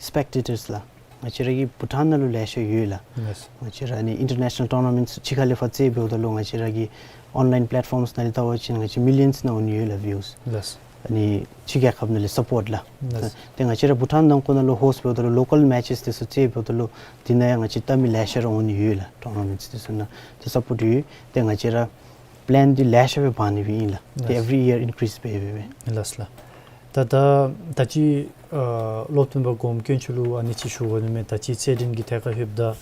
སི་པེག་ཊེ་ཊརསི་ལགས་ང་བཅས་ར་གི་བྷུ་ཊཱན་ནང་ལུ་ལེ་ཤ་ཡོད་ལགས། ལགས། ང་བཅས་ར་ཨ་ནི་ཨིན་ཊར་ནེ་ཤ་ནལ་ཊོར་ན་མེནཊསི་ཕྱི་ཁ་ལས་ཕར་རྩིས་འབདཝ་ད་ལུ་ང་བཅས་ར་གི་ཨོན་ལའིན་པེ་ལེཊ་ཕོརམསི་ནང་ལས་བལྟ་བ་ཅིན་ང་བཅས་མི་ལི་ཡཱནསི་ནང་འོང་ནི་ཡོད་ལགས་བིའུསི། ལགས། ཨ་ནི་ཕྱི་རྒྱལ་ཁབ་ནང་ལས་སཔོཊ་ལགས། ལགས། ཏེ་ང་བཅས་ར་བྷུ་ཊཱན་ནང་འཁོད་ནང་ལུ་ཧོསཊ་འབདཝ་ད་ལུ་ལོ་ཀཱལ་མེ་ཆེསི་དེ་ཚུ་རྩིས་འབདཝ་ད་ལུ་དེ་ནང་ཡང་ང་བཅས་ལྟ་མི་ལེ་ཤ་ར་འོང་ནི་ཡོད་ལགས། ཊོར་ན་མེནཊསི་དེ་ཚུ་ནང་ཏེ་སཔོཊ་ཡོད། ཏེ་ང་བཅས་ར་པི་ལེན་འདི་ལེ་ཤ་སྦེ་འབད་ནི་སྦེ་ཨིན་ལགས། ཏེ་ལགས། ཨེབ་རི་ཡིར་ཨིན་ཀི་རིསི་འབད་འབད་འབད། ལགས་ལགས། ད་ད་ད་ཅི་ཨ་སློབ་སྟོན་པ་གོངམ་དཀོན་མཆོག་ལུ་ཨ་ནི་ཅིག་ཞུ་དགོ་ནི་མས། ད་ཅི་རྩེད་འགྲན་གྱི་ཐད་ཁར་ལྷོདཔ་ད་ཨ་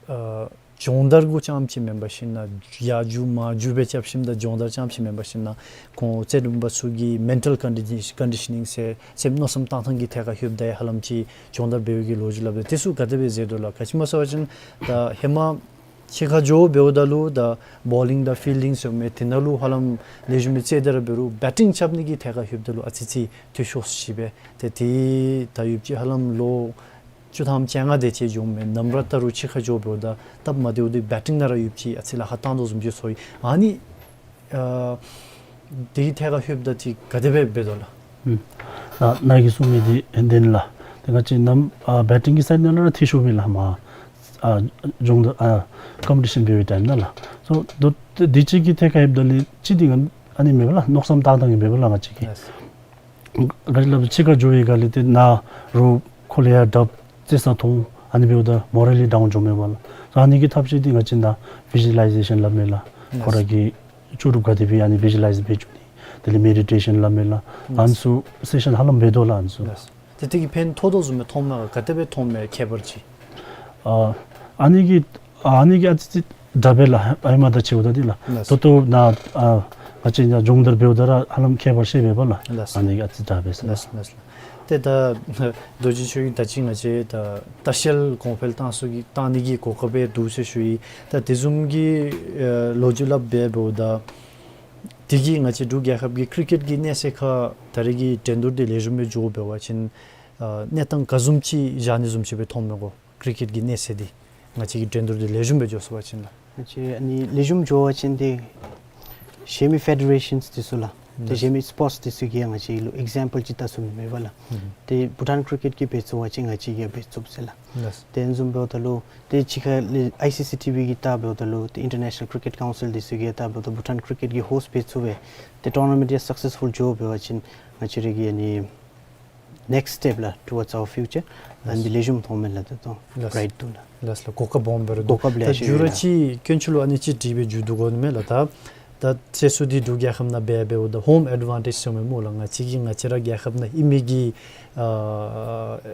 ཨ་སྦྱོང་བརྡར་གུ་རྐྱངམ་ཅིག་མེན་པར་ཞིན་ན་ཡར་རྒྱུག་མར་རྒྱུག་སྦེ་རྐྱབ་ཞིནམ་ད་སྦྱོང་བརྡར་རྐྱངམ་ཅིག་མེན་པར་ཞིན་ན་ཁོང་རྩེད་འགྲན་པ་ཚུ་གི་མེན་ཊལ་ཀོན་ཌི་ཤ་ཀོན་ཌི་ཤ་ནིང་ཟེར་སེམས་མནོ་བསམ་བཏང་ཐངས་ཀྱི་ཐད་ཁར་ལྷོདཔ་ད་ཡང་ཧ་ལམ་ཅིག་སྦྱོང་བརྡར་འབད་བའི་གི་ལོ་རྒྱུས་སླབ་སྟེ་དེ་ཚུ་ག་དེ་སྦེ་མཛད་དོ་ལགས། ག་ཅི་སྨོ་ཟེར་བ་ཅིན་ད་ཧེ་མ་ཕྱི་ཁར་འགྱོ་འབདཝ་ད་ལུ་ད་བོ་ལིང་དང་ཕིལ་ཌིང་ཟེར་མི་དེ་ནང་ལུ་ཧ་ལམ་ལེགས་ཤོམ་སྦེ་རྩེད་དེ་ར་འབད་རུང་བེ་ཊིང་རྐྱབ་ནི་གི་ཐད་ཁར་ལྷོདཔ་ད་ལུ་ཨ་ཙི་ཅིག་འཐུས་ཤོར་སོ་ཅི་སྦེ། ཏེ་དེ་ད་ཡུདཔ་ཅིག་ཧ་ལམ་ལོ་བཅུ་ཐམ་བཅོ་ལྔ་དེ་ཅིག་འགྱོཝ་མས། ནམ་ར་ད་རུང་ཕྱི་ཁར་འགྱོ་འབདཝ་ད་སྟབས་མ་བདེཝ་འདི་བེ་ཊིང་ནང་ར་ཡུདཔ་ཅིག་ཨ་ཙི་ལཱ་ཁག་བཏང་དོ་བཟུམ་ཅིག་ཚོར་ཡི། ཨ་ནི་ཨ་དེ་གི་ཐད་ཁར་ལྷོདཔ་ད་ཅིག་ག་དེ་སྦེ་འབད་དོ་ལགས། ཨུམ། ད་ནཱ་གིས་གསུངས་མི་འདི་བདེན་ལགས། ཏེ་ང་བཅས་ནམ་ཨ་བེ་ཊིང་གི་སའིཌ་ནང་ལུ་ར་འཐུས་ཤོར་མས་ལགས། མར་ཨ་སྦྱོང་བརྡར་ཨ་ཀོམ་པི་ཊི་ཤཱན་འབད་བའི་ཊའིམ་ནང་ལགས། སོ་དོ་དེ་ཅིག་གི་ཐད་ཁར་ལྷོདཔ་ད་ལས་ཅིག་འདི་ང་ཨ་ནི་མེད་པས་ལགས། མནོ་བསམ་བཏང་ཐངས་ཀྱི་མེད་པས་ལགས་ང་བཅས་ཀྱི། ལགས། ག་ཅི་སླབ་ཕྱི་ཁར་འགྱོ་བའི་སྒང་ལས་ཏེ་ནཱ་རོགས་ཁོ་ལུ་ཡང་དྲགཔ་རྩེད་ས་མཐོང་ཨ་ནི་འབདཝ་ད་མོ་རལ་ལི་ཌའུན་འགྱོཝ་མས་པ་ལགས། ཨ་ནི་གི་ཐབས་ཤེས་འདི་ང་བཅས་ནཱ་བི་ཞུ་ཝ་ལའི་ཟེ་ཤཱན་སླབ་མས་ལགས། ལགས། ཁོ་ར་གི་ལྕོགས་གྲུབ་ག་དེ་སྦེ་ཨ་ནི་བི་ཞུ་ཝ་ལའིཛ་འབད་བཅུག་ནི། དེ་ལས་མེ་ཌི་ཊེ་ཤཱན་སླབ་མས་ལགས། ལགས། ཨ་ནི་ཚུ་སེ་ཤཱན་ཧ་ལམ་འབད་དོ་ལགས་ཨ་ནི་ཚུ། ལགས། ཏེ་དེ་གིས་ཕན་ཐོགས་དོ་བཟུམ་སྦེ་མཐོངམ་མས་ག། ག་དེ་སྦེ་མཐོངམ་མས་ཁྱད་པར་ཅིག། ཨ་ཨ་ནི་གི་ཨ་ནི་གི་ཨ་ཙི་ཅིག་དྲག་པས་ལགས། ཨའི་མ་དང་ཕྱདཝ་ད་འདི་ལགས། ལགས། ད་ལྟོ་ནཱ་ཨ་ང་བཅས་ནཱ་སྦྱོང་བརྡར་འབདཝ་ད་ར་ཧ་ལམ་ཁྱད་པར་ཤེས་པས་པ་ལགས། ལགས། ཨ་ནི་གི་ཨ་ཙི་དྲག་པས་ཟེར། ལགས་ལགས་ལགས། ཏེ་ད་རྡོ་རྗེ་ཆོས་ཀྱི་ད་ཅི་ང་བཅས་ད་ལྟ་བཤལ་གོང་འཕེལ་བཏང་ཚུགས་ཀྱི་བཏང་ནི་གི་གོ་སྐབས་འདུག་ཟེར་ཞུ་ཡི། ད་དེ་བཟུམ་གྱི་ཨ་ལོ་རྒྱུས་སླབ་སྦེ་འབདཝ་ད་དེ་གིས་ང་བཅས་འབྲུག་རྒྱལ་ཁབ་ཀྱི་ཀི་རི་ཀེཊ་གི་གནས་ཚད་ཁར་ད་རེས་ཀྱི་འགྲན་བསྡུར་འདི་ལེགས་ཤོམ་སྦེ་འགྱོ་འབད་བ་ཅིན་ཨ་གནས་སྟངས་ག་བཟུམ་ཅིག་བཞག་ནི་བཟུམ་ཅིག་སྦེ་མཐོངམ་མས་གོ། ཀི་རི་ཀེཊ་གི་གནས་ཚད་འདི་ང་བཅས་ཀྱི་འགྲན་བསྡུར་འདི་ལེགས་ཤོམ་སྦེ་འགྱོ་ཚུགས་པ་ཅིན་ལགས། ང་བཅས་ཨ་ནི་ལེགས་ཤོམ་འགྱོ་བ་ཅིན་ཏེ་གཞན་མི་ཕེ་ཌེ་རེ་ཤཱནསི་འདི་ཚུ་ལགས། ཏེ་ལགས། གཞན་མི་སི་པོརཊསི་འདི་ཚུ་གིས་ཡང་ང་བཅས་ལུ་ཨིག་ཛེམ་པཱལ་ཅིག་བལྟ་ཚུགས་མི་མེད་པ་ལགས། ཨུམ། ཏེ་བྷུ་ཊཱན་ཀི་རི་ཀེཊ་གིས་འབད་ཚུགས་པ་ཅིན་ང་བཅས་ཀྱིས་ཡང་འབད་ཚུགས་ཟེར་ལགས། ལགས། ཏེ་བཟུམ་འབདཝ་ད་ལུ་ཏེ་ཕྱི་ཁ་ལས་ཨའི་སི་སི་ཊི་བི་གིས་བལྟ་འབདཝ་ད་ལུ་ཏེ་ཨིན་ཊར་ནེ་ཤ་ནལ་ཀི་རི་ཀེཊ་ཀའུན་སིལ་འདི་ཚུ་གིས་ཡང་བལྟ་འབདཝ་ད་བྷུ་ཊཱན་ཀི་རི་ཀེཊ་གིས་ཧོསཊ་འབད་ཚུགས་པས། ཏེ་ཊོར་ན་མེནཊ་ཡང་སག་སེསི་ཕུལ་འགྱོ་འབད་བ་ཅིན་ང་བཅས་ར་གི་ཨ་ནི་ནེགསཊ་སི་ཊེཔ་ལགས། towards our future། ཨ་ནི་ལེགས་ཤོམ་མཐོངམ་མས་ལགས། ད་ལྟོ་ལགས། བྷི་རའིཊ་འདུག་ལགས། ལགས་ལགས། གོ་སྐབས་སྦོམ་སྦེ་ར་འདུག། གོ་སྐབས་ལེ་ཤ་ཡོད་ལགས། ད་མཇུག་ར་ཅིག་དཀོན་མཆོག་ལུ་ཨ་ནི་ཅིག་དྲི་བའི་མཇུག་བསྡུ་དགོ་ནི་མས་ལགས། ད་ད་རྩེད་ས་འདི་འབྲུག་རྒྱལ་ཁབ་ནང་འབད་འབདཝ་ད་ཧོམ་ཨེཌ་ཝན་ཊེཇ་ཟེར་མི་སྨོ་ལགས། ང་བཅས་ཀྱིས་ང་བཅས་ར་རྒྱལ་ཁབ་ནང་ཨིན་མི་གི་ཨ་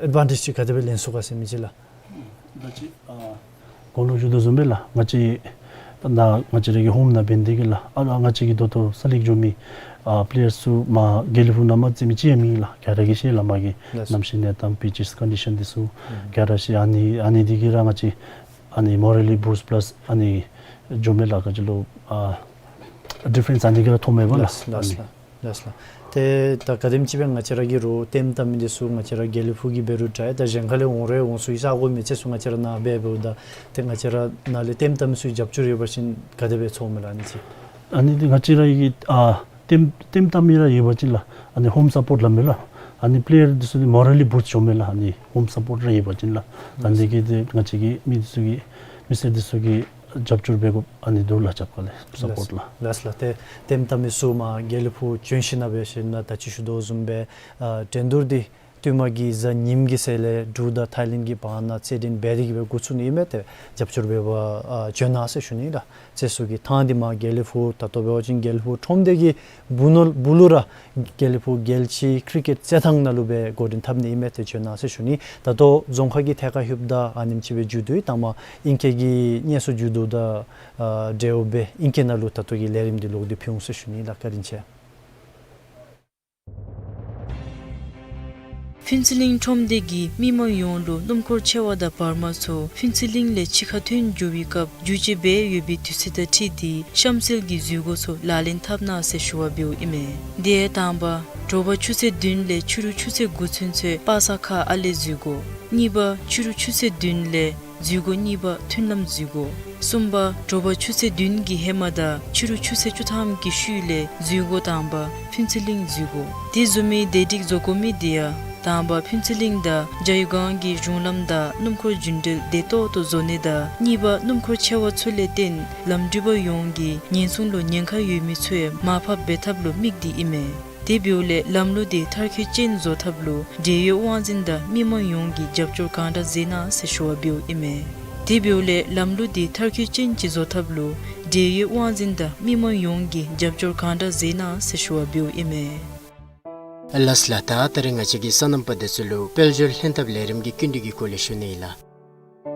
ཨེཌ་ཝན་ཊེཇ་ཅིག་ག་དེ་སྦེ་ལེན་ཚུགས་ག་ཟེར་མི་ཅིག་ལགས། ད་ཅི་ཨ་གོང་ལུ་ཞུ་དོ་བཟུམ་སྦེ་ལགས། ང་བཅས་ནཱ་ང་བཅས་ར་གི་ཧོམ་ནང་འབད་ནི་འདི་གིས་ལགས། ཨ་ང་བཅས་ཀྱི་ད་ལྟོ་སེ་ལེཀཊ་འགྱོ་མི་ཨ་པི་ལེ་ཡརསི་ཚུ་མར་དགེ་ལེགས་ཕུག་ནང་མར་རྩེད་མི་ཅིག་ཡང་མེད་ལགས། ག་ར་གིས་ཤེས་ལགས། མར་གྱི་ལགས། གནམ་གཤིས་གནས་སྟངས་པིཆ་ཀོན་ཌི་ཤཱན་འདི་ཚུ་ཨུམ་ག་ར་ཤེས། ཨ་ནི་ཨ་ནི་འདི་གིས་ར་ང་བཅས་ཨ་ནི་མོ་རལ་ལི་བུསཊ་པ་ལསི་ཨ་ནི་འགྱོ་མས་ལགས། ག་ཅི་ལོ་ཨ་ཌི་ཕེརེནསི་ཨ་ནི་གིས་ར་ཐོབ་མས་པ་ལགས། ལགས་ལགས། ཨ་ནི་ལགས། ལགས་ལགས། ཏེ་ད་ག་དེམ་ཅིག་སྦེ་ང་བཅས་ར་གི་རོགས་ལྟདམོ་བལྟ་མི་འདི་ཚུ་ང་བཅས་ར་དགེ་ལེགས་ཕུག་གི་འབད་རུང་འདྲ་ད་གཞན་ཁ་ལས་འོང་རུང་འོང་ཚུགས་ཡི། ས་གོ་མི་སེར་ཚུ་ང་བཅས་ར་ནཱ་འབད་འབདཝ་ད་ཏེ་ང་བཅས་ར་ནཱ་ལས་ལྟདམོ་བལྟ་མི་ཚུ་རྒྱབ་སྐྱོར་ཡོད་པ་ཅིན་ག་དེ་སྦེ་ཚོརཝ་མས་ལགས་ཨ་ནི་ཅིག། ཨ་ནི་འདི་ང་བཅས་ར་གི་ཨ་ལྟདམོ་ལྟདམོ་བལྟ་མི་ར་ཡོད་པ་ཅིན་ལགས་ཨ་ནི་ཧོམ་སཔོརཊ་སླབ་མས་ལགས། ཨ་ནི་པེ་ལེ་ཡར་འདི་ཚུ་ནི་མོ་རལ་ལི་བུསཊ་འགྱོཝ་མས་ལགས། ཨ་ནི་ཧོམ་སཔོརཊ་ར་ཡོད་པ་ཅིན་ལགས། ད་ཨ་ནི་གིས་ཏེ་ང་བཅས་ཀྱིས་མི་འདི་ཚུ་གིས་མི་སེར་འདི་ཚུ་གིས་རྒྱབ་སྐྱོར་འབད་དགོཔ་ཨ་ནི་འདུག་ལགས། རྒྱབ་ཁ་ལས་སཔོརཊ་ལགས། ལགས་ལགས། ཏེ་དེ་བཏང་མི་ཚུ་མར་དགེ་ལེགས་ཕུག་བྱོན་ཞིནམ་ལས་འབད་ཞིནམ་ལས་ད་ཅི་ཞུ་དོ་བཟུམ་སྦེ་ཨ་འགྲན་བསྡུར་འདི་ཏེ་མ་གི་གཟའ་ཉིམ་གི་ཚེ་ལས་འབྲུག་དང་ཐའི་ལེནཌ་གི་བར་ན་རྩེད་འགྲན་འབད་དེ་གི་སྦེ་འགོ་བཙུགས་ནི་ཨིན་མས། ཏེ་རྒྱབ་སྐྱོར་འབད་བར་ཨ་བྱོན་གནང་ཟེར་ཞུ་ནི་ལགས། རྩེད་ས་གི་ཐང་འདི་མར་དགེ་ལེགས་ཕུག་ད་ལྟོ་འབད་བ་ཅིན་དགེ་ལེགས་ཕུག་ཁྲོམ་སྡེ་གི་སྦུག་ནང་སྦུག་ལུ་ར་དགེ་ལེགས་ཕུག་རྒྱལ་སྤྱི་ཀྲི་ཀེཊ་རྩེད་ཐང་ནང་ལུ་སྦེ་འགོ་འདྲེན་འཐབ་ནི་ཨིན་མས། ཏེ་བྱོན་གནང་ཟེར་ཞུ་ནི། ད་ལྟོ་རྫོང་ཁག་གི་ཐད་ཁར་ལྷོདཔ་ད་ཨ་ནེམ་ཅིག་སྦེ་མཇུག་བསྡུ་ཡི། ད་མར་ཨིང་སྐད་ཀྱི་གཉེན་སྲོལ་མཇུག་བསྡུ་དང་ཨ་འབྲེལཝ་སྦེ་ཨིང་སྐད་ནང་ལུ་ད་ལྟོ་གི་ལས་རིམ་འདི་ལོག་སྟེ་ཕུལ་འོང་ཟེར་ཞུ་ནི་ལགས། བཀའ་དྲིན་ཆེ། ཕུན་ཚོགས་གླིང་ཁྲོམ་སྡེ་གིས་མི་མང་ཡོངས་ལུ་སྣུམ་འཁོར་ཆེ་བ་དང་བར་མ་ཚུ་ཕུན་ཚོགས་གླིང་ལས་ཕྱི་ཁར་ཐོན་འགྱོ་བའི་སྐབས་འགྱུར་བཅོས་འབད་ཡོད་པའི་དུས་ཚོད་དང་འཁྲིལ་ཏེ་གཤམ་གསལ་གྱི་འཛུལ་སྒོ་ཚུ་ལག་ལེན་འཐབ་གནང་ཟེར་ཞུ་བ་འབདཝ་ཨིན་མས། དེ་ཡང་དང་པ་དྲོ་པ་ཆུ་ཚོད་བདུན་ལས་ཕྱི་རུ་ཆུ་ཚོད་དགུ་ཚུན་ཚོད་པ་སངས་མཁར་ཨ་ལས་འཛུལ་སྒོ། གཉིས་པ་ཕྱི་རུ་ཆུ་ཚོད་བདུན་ལས་འཛུལ་སྒོ་གཉིས་པ་མཐུན་ལམ་འཛུལ་སྒོ། གསུམ་པ་དྲོ་པ་ཆུ་ཚོད་བདུན་གྱི་ཧེ་མ་དང་ཕྱི་རུ་ཆུ་ཚོད་བཅུ་ཐམ་གྱི་ཤུལ་ལས་འཛུལ་སྒོ་དང་པ་ཕུན་ཚོགས་གླིང་འཛུལ་སྒོ། དེ་བཟུམ་མའི་བདེ་སྒྲིག་བཟོ་དགོ་མི་དེ་ཡང་དང་པ་ཕུན་ཚོགས་གླིང་དང་ཇ་ཡུ་སྒང་གི་གཞུང་ལམ་དང་སྣུམ་འཁོར་རྒྱུན་འགྲུལ་བདེ་ཏོག་ཏོ་བཟོ་ནི་དང་གཉིས་པ་སྣུམ་འཁོར་ཆེ་བ་ཚུ་ལས་བརྟེན་ལམ་འགྲུལ་པ་ཡོངས་ཀྱི་ཉེན་སྲུང་ལུ་ཉེན་ཁ་ཡོད་མི་ཚུ་ཡང་མར་ཕབ་འབད་ཐབས་ལུ་དམིགས་ཏེ་ཨིན་མས། དེ་འབདཝ་ལས་ལམ་ལུགས་དེ་མཐར་འཁྱོལ་ཅན་བཟོ་ཐབས་ལུ་འབྲེལ་ཡོད་དབང་འཛིན་དང་མི་མང་ཡོངས་ཀྱིས་རྒྱབ་སྐྱོར་གང་དྲག་མཛད་གནང་ཟེར་ཞུ་བ་འབདཝ་ཨིན་མས། དེ་འབདཝ་ལས་ལམ་ལུགས་དེ་མཐར་འཁྱོལ་ཅན་ཅིག་བཟོ་ཐབས་ལུ་འབྲེལ་ཡོད་དབང་འཛིན་དང་མི་མང་ཡོངས་ཀྱིས་རྒྱབ་སྐྱོར་གང་དྲག་མཛད་གནང་ཟེར་ཞུ་བ་འབདཝ་ཨིན་མས། ལགས་ལགས། ད་ད་རེས་ང་བཅས་ཀྱིས་སོ་ནམ་པ་འདི་ཚུ་ལུ་དཔལ་འབྱོར་ལྷན་ཐབས་ལས་རིམ་གྱི་སྐྱིན་འགྲུལ་གྱི་སྐོར་ལས་ཞུ་ནི་ཨིན་ལགས།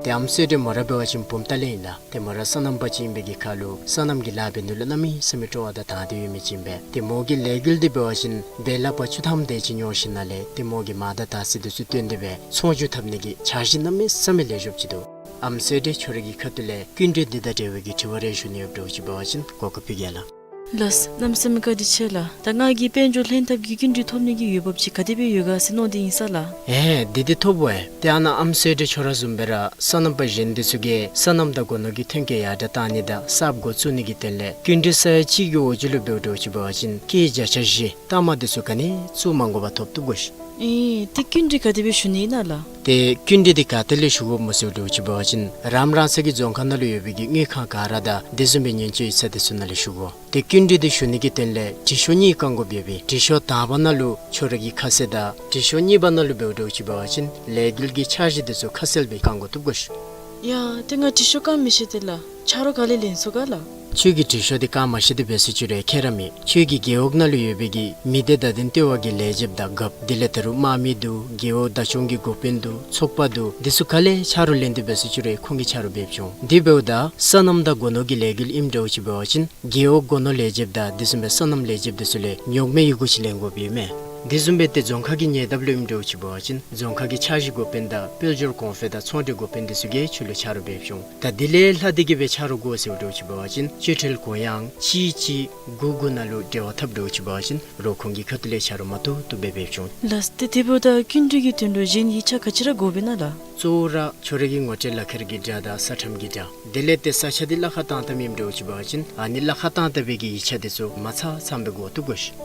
ཏེ་ཨམ་སྲས་འདི་མོ་ར་འབད་བ་ཅིན་བུམ་ཐང་ལས་ཨིན་ལགས། ཏེ་མོ་ར་སོ་ནམ་པ་ཅིག་ཨིན་པའི་གི་ཁར་ལུ་སོ་ནམ་གྱི་ལཱ་འབད་ནི་ལུ་གནམ་མེད་ས་མེད་སྤྲོ་བ་དང་དང་འདོད་ཡོད་མི་ཅིག་ཨིན་པས། ཏེ་མོ་གི་ལས་འགུལ་འདི་འབད་བ་ཅིན་སྦེ་ལགཔ་བཅུ་ཐམ་དེ་ཅིག་ཉོ་ཞིནམ་ལས་ཏེ་མོ་གི་མར་དང་དར་ཚི་འདི་ཚུ་བཏོན་ཏེ་སྦེ་ཚོང་འགྱུར་འཐབ་ནི་གི་འཆར་གཞི་གནམ་མེད་ས་མེད་ལེགས་ཤོམ་ཅིག་འདུག། ཨམ་སྲས་འདི་ཁྱོད་རའི་གི་ཁ་ཐུག་ལས་སྐྱིན་འགྲུལ་འདི་དང་འབྲེལ་བའི་གི་དྲི་བ་རེ་ཞུ་ནི་ཡོདཔ་འདྲཝ་ཅིག་འབད་བ་ཅིན་གོ་སྐབས་ཕུལ་གེ་ལགས། ལགས། གནམ་མེད་ས་མེད་བཀའ་དྲིན་ཆེ་ལགས། ད་ང་གིས་དཔལ་འབྱོར་ལྷན་ཐབས་ཀྱི་སྐྱིན་འགྲུལ་ཐོབ་ནི་གི་འོས་འབབ་ཅིག་ག་དེ་སྦེ་ཡོད་ག་ཟེར་མནོ་སྟེ་ཨིན་ས་ལགས། ཨེ་དེ་འདི་ཐོབ་འོང་། ཏེ་ཨ་ནཱ་ཨམ་སྲས་འདི་ཁྱོད་ར་བཟུམ་སྦེ་ར་སོ་ནམ་པ་གཞན་འདི་ཚུ་གིས་སོ་ནམ་དང་སྒོ་ནོར་གྱི་ཐོན་སྐྱེད་ཡར་དྲག་བཏང་ནི་དང་གསརཔ་འགོ་བཙུགས་ནི་གི་དོན་ལས་སྐྱིན་འགྲུལ་ས་ཡ་གཅིག་གི་འོག་ཅིག་ལུ་འབདཝ་འདྲཝ་ཅིག་འབད་བ་ཅིན་སྐྱེད་བརྒྱ་ཆ་བཞི་ལྟ་མ་འདི་ཚུ་ག་ནི་བཙུགས་མ་དགོ་པར་ཐོབ་ཐོབ་གོ་ཤིག། ཨེ་ཏེ་སྐྱིན་འགྲུལ་ག་དེ་སྦེ་ཞུ་ནི་ཨིན་ན་ལགས། ཏེ་སྐྱིན་འགྲུལ་འདི་ག་ཏེ་ལས་ཞུ་དགོཔ་སྨོ་ཟེརཝ་འདྲཝ་ཅིག་འབད་བ་ཅིན་རང་རང་སོའི་གི་རྫོང་ཁག་ནང་ལུ་ཡོད་པའི་གི་དངུལ་ཁང་ག་ར་དང་དེ་བཟུམ་སྦེ་ཉེན་བཅོལ་ཡིག་ཚང་འདི་ཚུ་ནང་ལས་ཞུ་དགོ། ཏེ་སྐྱིན་འགྲུལ་འདི་ཞུ་ནི་གི་དོན་ལས་དྲི་ཤོག་གཉིས་བཀང་དགོཔ་ཡོད་པས། དྲི་ཤོག་དང་པ་ནང་ལུ་ཁྱོད་རའི་གི་ཁ་གསལ་དང་དྲི་ཤོག་གཉིས་པ་ནང་ལུ་འབདཝ་འདྲཝ་ཅིག་འབད་བ་ཅིན་ལས་འགུལ་གྱི་འཆར་གཞི་འདི་ཚུ་ཁ་གསལ་སྦེ་བཀང་དགོ་ཐོབ་གོ་ཤིག། ཡ་ཏེ་ང་དྲི་ཤོག་བཀང་མི་ཤེས་ཏེ་ལགས། ཆ་རོགས་ག་ལས་ལེན་ཚུགས་ག་ལགས། ཁྱོད་ཀྱིས་དྲི་ཤོག་འདི་བཀང་མ་ཤེས་ཏེ་འབད་སོང་ཅི་རུང་ཁྱད་ར་མེད། ཁྱོད་ཀྱི་རྒེད་འོག་ནང་ལུ་ཡོད་པའི་གི་མི་སྡེ་བརྡ་དོན་ལྟེ་བ་གི་ལས་བྱེདཔ་དང་རྒཔོ་དེ་ལས་ད་རུང་དམག་མི་འདུག། རྒེད་འོག་བདག་སྐྱོང་གི་འགོ་དཔོན་འདུག། ཚོགས་པ་འདུག། འདི་ཚུ་ག་ལས་ཆ་རོགས་ལེན་ཏེ་འབད་སོང་ཅི་རུང་ཁོང་གིས་ཆ་རོགས་འབད་བྱུང་། དེ་འབདཝ་ད་སོ་ནམ་དང་སྒོ་ནོར་གྱི་ལས་འགུལ་ཨིནམ་འདྲཝ་ཅིག་འབད་བ་ཅིན་རྒེད་འོག་སྒོ་ནོར་ལས་བྱེདཔ་དང་དེ་བཟུམ་སྦེ་སོ་ནམ་ལས་བྱེདཔ་འདི་ཚུ་ལས་ཉོག་མེད་ཡི་གུ་ཅིག་ལེན་དགོཔ་ཡོད་མས། དེ་བཟུམ་སྦེ་ཏེ་རྫོང་ཁག་གི་ཉེ་འདབས་ལུ་ཨིནམ་འདྲཝ་ཅིག་འབད་བ་ཅིན་རྫོང་ཁག་གི་འཆར་གཞི་འགོ་དཔོན་དང་དཔལ་འབྱོར་གོང་འཕེལ་དང་ཚོང་འབྲེལ་འགོ་དཔོན་འདི་ཚུ་གིས་ཁྱོད་ལུ་ཆ་རོགས་འབད་བྱུང་། ད་དེ་ལས་ལྷག་སྟེ་གི་སྦེ་ཆ་རོགས་དགོ་ཟེརཝ་འདྲཝ་ཅིག་འབད་བ་ཅིན་སྤྱོད་ཁྲལ་གུ་ཡངས་གཅིག་གཅིག་དགུ་དགུ་ནང་ལུ་འབྲེལ་བ་འཐབ་འདྲཝ་ཅིག་འབད་བ་ཅིན་རོགས་ཁོང་གི་ཁ་ཐུག་ལས་ཆ་རོགས་མ་ཐོབ་ཐོབ་སྦེ་འབད་བྱུང་། ལགས། ཏེ་དེ་འབདཝ་ད་སྐྱིན་འགྲུལ་གྱི་དོན་ལུ་གཞན་ཡིག་ཆ་ག་ཅི་ར་དགོཔ་ཨིན་ན་ལགས། གཙོ་བོ་ར་ཁྱོད་རའི་གི་ངོ་སྤྲོད་ལག་ཁྱེར་གྱི་འདྲ་དང་ས་ཁྲམ་གྱི་འདྲ། དེ་ལས་ཏེ་ས་ཆ་འདི་གླ་ཁར་བཏང་བཏངམ་ཨིནམ་འདྲཝ་ཅིག་འབད་བ་ཅིན་ཨ་ནི་གླ་ཁར་བཏང་བཏང་བའི་གི་ཡིག་ཆ་འདི་ཚུ་མ་ཚང་ཚངམ་སྦེ་དགོ་ཐོབ་གོ་ཤིག།